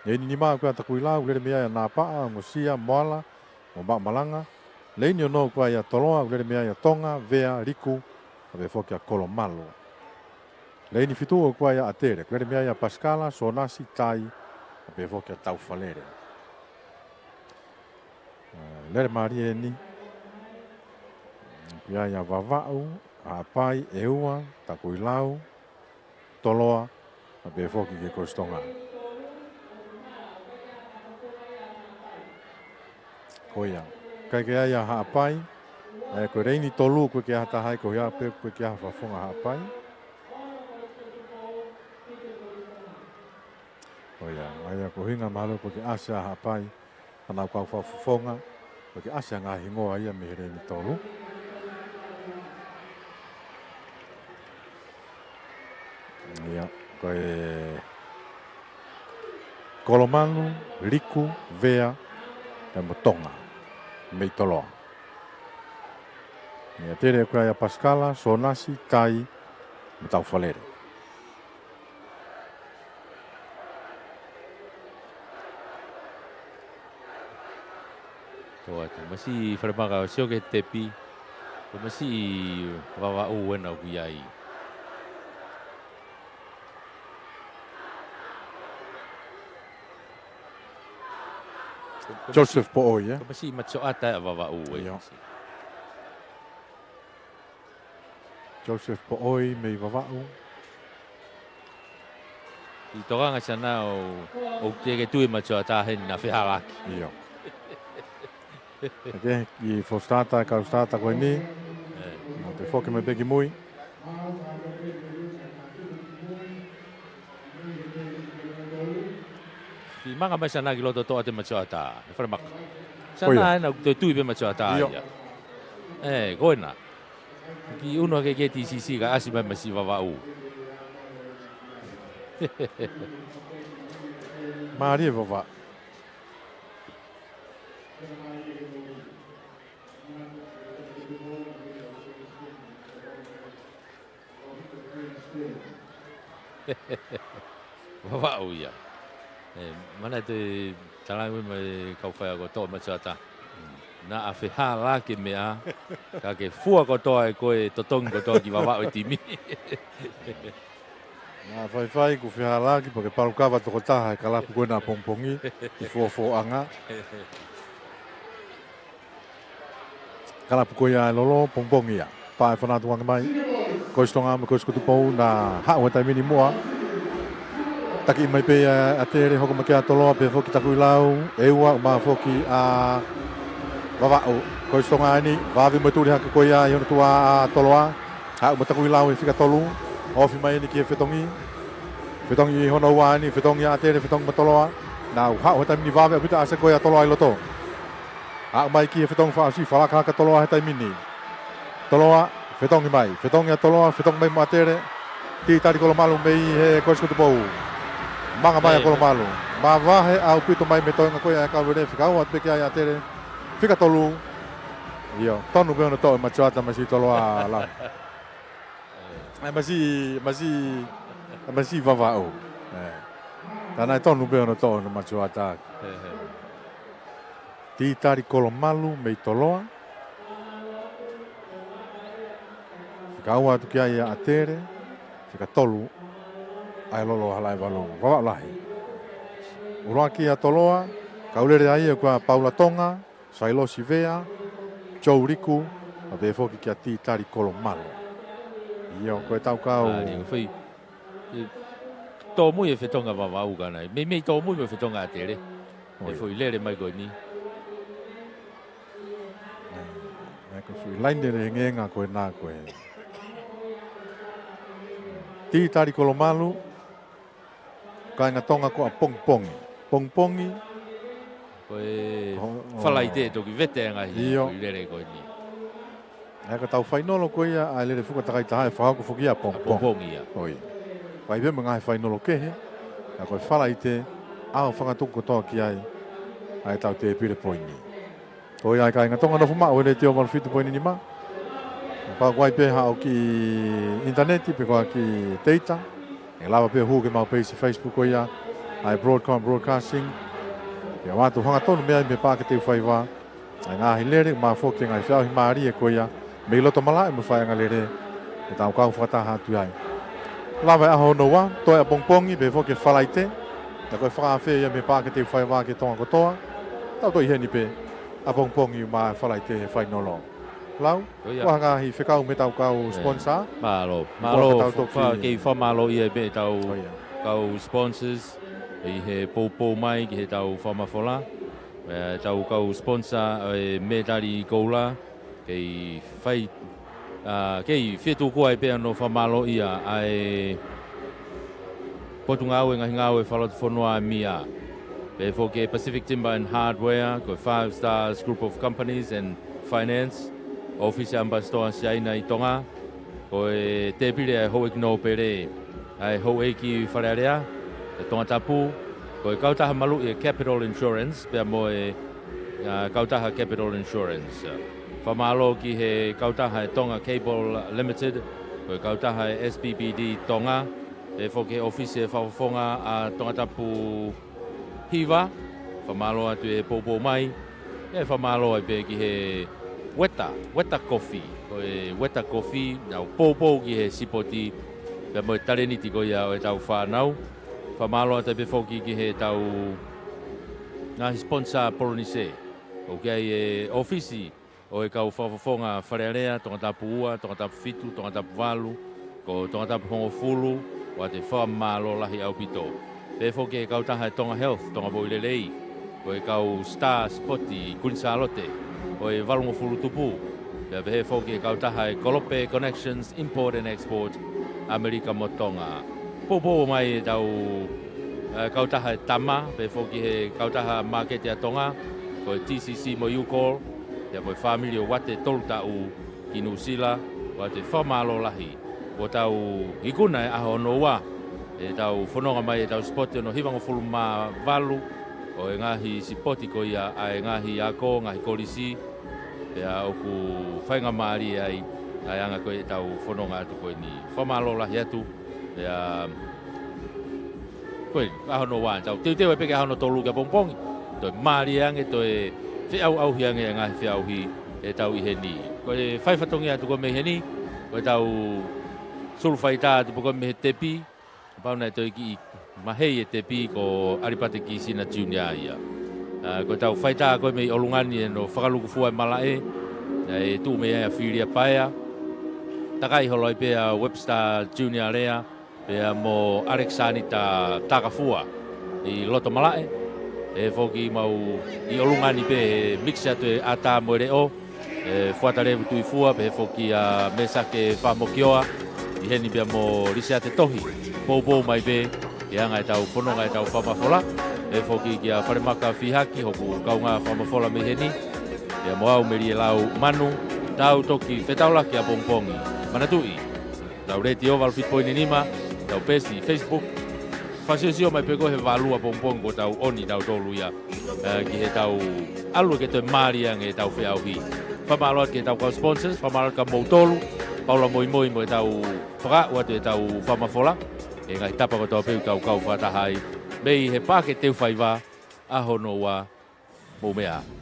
Leini nima ʻoku ʻi ai ʻa Takuilau, lele mei ai ʻa Napaʻa, Ongosia, Moala, mo Maʻumalanga. Leini ono ʻoku ʻi ai ʻa Toloa, lele mei ai ʻa Tonga, Vea, Liku, pehē foki ʻa Kolomalu. Leini fitu ʻoku ʻi ai ʻa ʻAtele, lele mei ai ʻa Pasikala, Sonasi, Tai, pehē foki ʻa Taufalele. ʻE, lele mālie eni. ʻOku ʻi ai ʻa Vavaʻu, Haʻapai, ʻEua, Takuilau, Toloa, pehē foki ki he Kolisi Tonga. Ko ia. ʻIkai ke ʻi ai ʻa Haʻapai. ʻE, ko e leini tolu ʻoku ʻikai ke ʻi ai ha taha ai, ko ia pē ʻoku ʻikai ke ʻi ai ha fakafofonga ʻa Haʻapai. Ko ia, ʻa ia ko e ʻuhinga mahalo ʻoku ʻikai ke ʻasi ʻa Haʻapai, ʻa ʻenau kau fakafofonga, ʻoku ʻikai ke ʻasi ʻa e ngaahi hingoa ia mei he leini tolu. Ia, ko e Kolomalu, Liku, Vea, pea mo Tonga, mei Toloa. Ia, ʻAtele ʻoku ʻi ai ʻa Pasikala, Sonasi, Tai, mo Taufalele. Ko atu, masiʻi Falemaka ʻo sio ki he tepi, ko e masiʻi Vavaʻu ena ʻoku ʻi ai. Joseph Poʻoi, ē? Ko e masiʻi Matiʻoata ʻa Vavaʻu ē. ʻIo. Joseph Poʻoi mei Vavaʻu. ʻI tokanga sana ʻo, ʻoku teʻeki tui Matiʻoata heni naʻa fehalaki. ʻIo. ʻOku ʻi ai e foʻi sitata, kau sitata ko eni. ʻE. Mo te foki mai pē ki mui. Kiʻi manga mai sana ki loto toʻa te Matiʻoata, ʻe Falemaka. Sana ʻoku toe tui pē Matiʻoata ia. ʻE, ko ena. Kiʻi ʻunu hake ki he T C C ka ʻasi mai masiʻi Vavaʻu. Mālie Vavaʻu. Vavaʻu ia. ʻE, mana te talaange mai kau faiako toʻa Matiʻoata. Naʻa fehalaki e meʻa, ka ke fua kotoa ʻe koe totongi kotoa ki Vavaʻu e timi. Naʻe faifai kuo fehālaaki pea ke palukava tokotaha e kalapu ko ena ʻa Pongipongi ʻi he fofoʻanga. Kalapu ko ia ʻa e Lolo, Pongipongi ia. Pea ʻe fanatu ange mai. Kolisi Tonga mo e Kolisi ko Tupou naʻa haʻu he taimi ni muʻa. Taki mai pē ia ʻa ʻAtele, hoko mai ki ai ʻa Toloa, pehē foki Takuilau, ʻEua, ʻumaʻā foki ʻa Vavaʻu. Kolisi Tonga eni, vave mo e tuli hake ko ia ʻi hono tuʻa ʻa Toloa. Haʻu mo Takuilau ʻi he fika tolu, ofi mai eni ki he fetongi. Fetongi ʻi hono ua eni, fetongi ʻa ʻAtele, fetongi mo Toloa. Nau haʻu he taimi ni, vave ʻaupito ʻa e ʻasi ko ia ʻa Toloa ʻi loto. Haʻu mai ki he fetongi fakaʻosi, falakaka Toloa he taimi ni. Toloa, fetongi mai, fetongi ʻa Toloa, fetongi mai mo ʻAtele. Titali Kolomalu mei he Kolisi ko Tupou. Manga mai ʻa Kolomalu. Mavahe ʻaupito mai mei he toenga ko ia ʻa e kau lele, fekau atu pē ki ai ʻa ʻAtele. Fika tolu. ʻIo, tonu pē hono toʻo ʻe Matuata masiʻi Toloa la. ʻE masiʻi, masiʻi, ʻe masiʻi Vavaʻu. ʻE. Ka naʻe tonu pē hono toʻo ʻe Matuata. Titali Kolomalu mei Toloa. Fekau atu ki ai ʻa ʻAtele. Fika tolu ʻa e Lolo Halaevalu. Vavaʻu lahi. ʻUluaki ʻa Toloa, kau lele ai ʻa Paula Tonga, Sailosi Vea, Joe Liku, pea pehē foki kia Titali Kolomalu. ʻIo, ko e tau kau. Mālie, ko e fai. ʻE, tōmui e fetongi ʻa Vavaʻu ka nai. Meimei tōmui mo e fetongi ʻa ʻAtele. ʻE foʻi lele mai ko eni. ʻE, ko e foʻi laine lehengehenge ko ena ko e. Titali Kolomalu, kāinga Tonga ko ʻa Pongipongi. Pongipongi. Ko e Falaite toki vete ʻa e ngaahi foʻi lele ko eni. ʻE ka tau fainolo ko ia ʻa e lele fuka takai taha ʻe fakahoko foki ia ʻa Pongipongi. Pongipongi ia. ʻOi. Fai pē mo e ngaahi fainolo kehe, ka ko e Falaite, ʻaofangatuku kotoa ki ai ʻa e tau tēpile poini. Ko ia ʻa e kāinga Tonga nofo maʻu he Letiō valu fitu poini nima. Pea ko e ʻai pē haʻo kiʻi ʻinitaneti pe ko e kiʻi teita. ʻE lava pē hū ki he mau peisi Facebook ko ia ʻa e Broadcom Broadcasting. Pea ʻoatu hangatonu mei ai mei he Paʻake Teufaiva ʻa e ngaahi lele, ʻumaʻā foki e ngaahi feʻauhi mālie ko ia mei loto malaʻe mo e faiʻanga lele. ʻE tau kau fakataha atu ai. Lava e ʻaho hono ua, toe ʻa Pongipongi, pehē foki e Falaite. Ka ko e fakaafe ia mei he Paʻake Teufaiva ki he Tonga kotoa. Tau toe ʻi heni pē ʻa Pongipongi ʻumaʻā e Falaite he fainolo. Lau, ko ia. Ko e hā e ngaahi fekau mei he tau kau sponsor? Mālō. Mālō, tau toki kei fakamālō ia mei he tau kau sponsors. ʻI he poupou mai ki he tau fakamafola. ʻE tau kau sponsor ʻa e mētali koula. Kei fai, ʻa, kei fie tuku ai pē hono fakamālō ia ʻa e Potungāue Ngaahi Ngāue Fakalotofonua ʻa e M I A. Pehē foki e Pacific Timber and Hardware, ko e Five Stars Group of Companies and Finance, ʻōfisi ʻa e ʻAmipasitoa Siaina ʻi Tonga, ko e tēpile ʻa e Houʻeiki Nōpele, ʻa e Houʻeiki Fale Alea ʻa Tongatapu, ko e kautaha maluʻi ʻa e Capital Insurance, pea mo e, ʻa, kautaha Capital Insurance. Fakamālō ki he kautaha ʻa e Tonga Cable Limited, ko e kautaha ʻa e S B B D Tonga, pehē foki e ʻōfisi ʻa e Fakafofonga ʻa Tongatapu Hiva, fakamālō atu e poupou mai, ʻe fakamālō ai pē ki he Weta, Weta Coffee, ko e Weta Coffee, nau poupou ki he sipoti, pea mo e talēniti ko ia ʻo e tau fānau. Fakamālō atu ai pē foki ki he tau ngaahi sponsor Polinise, ʻoku ʻi ai e ʻōfisi ʻo e kau fakafofonga Fale Alea, Tongatapu ua, Tongatapu fitu, Tongatapu valu, ko Tongatapu hongofulu, ʻoatu e fakamālō lahi ʻaupito. Pehē foki e kautaha ʻa e Tonga Health, Tonga Foʻi Lelei, ko e kau Star Sport ʻi Kuini Sālote, ʻo e valungofulu tupu. Pea pehē foki e kautaha ʻa e Kolope Connections Import and Export, ʻAmelika mo Tonga. Poupou mai e tau, ʻa, kautaha ʻa e Tama, pehē foki he kautaha māketi ʻa Tonga, ko e T C C mo e Ucall, pea mo e fāmili ʻo Uate Tolutaʻu ki Nuʻusila, ʻoatu e fakamālō lahi. Kuo tau ikuna e ʻaho hono ua e tau fononga mai e tau sipoti hono hivangofulu mā valu ʻo e ngaahi sipoti ko ia ʻa e ngaahi ako, ngaahi kolisi, pea ʻoku faingamālie ai ʻa e anga ko ē e tau fononga atu ko eni. Fakamālō lahi atu, pea ko e ʻaho hono ua, tau teuteu ai pē ki he ʻaho hono tolu kia Pongipongi. Toe mālie ange, toe feʻauʻauhi ange e ngaahi feʻauhi ʻe tau ʻi heni. Ko e fai fatongia atu ko ē mei heni, ko e tau sulu faitā atu pē ko ē mei he tepi, Kapau naʻe toe kiʻi maheʻi e tepi ko ʻAlipate Kisina Junior ia. ʻA, ko ʻetau faitā ko ē mei ʻolunga ni ʻi hono fakalukufua e malaʻe, naʻe tuʻu mei ai ʻa Filia Paea. Takai holo ai pē ʻa Webster Junior Lea, pea mo ʻAlekisānita Takafua ʻi loto malaʻe. ʻE foki mau ʻi ʻolunga ni pē he mix atu e ʻatā mo e leʻo, ʻe Fuata Levu Tuifua, pehē foki ʻa Mesake Fakamokioa, ʻi heni pea mo Lisiate Tohi. Poupou mai pē, ke anga ʻetau fononga ʻetau fakamafola, pehē foki kia Falemaka Fihaki, hoku kaungā fakamafola mei heni, pea mo au Melie Lau Manu, tau toki fetaulaki ʻapongipongi. Manatuʻi, tau letiō valu fitu poini nima, tau peesi Facebook, fakasiosio mai pē koe he valu ʻapongipongi kuo tau ʻoni tautolu ia, ē, ki heʻetau ʻalu ke toe mālie ange ʻetau feʻauhi. Fakamālō atu ki heʻetau kau sponsors, fakamālō atu kia moutolu, Paula Moimoi mo ʻetau fakaaʻu atu ʻetau fakamafola, ʻi he ngaahi tapa kotoa pē ʻoku tau kau fakataha ai, mei he Paʻake Teufaiva, ʻAho hono ua, mou meʻa ā.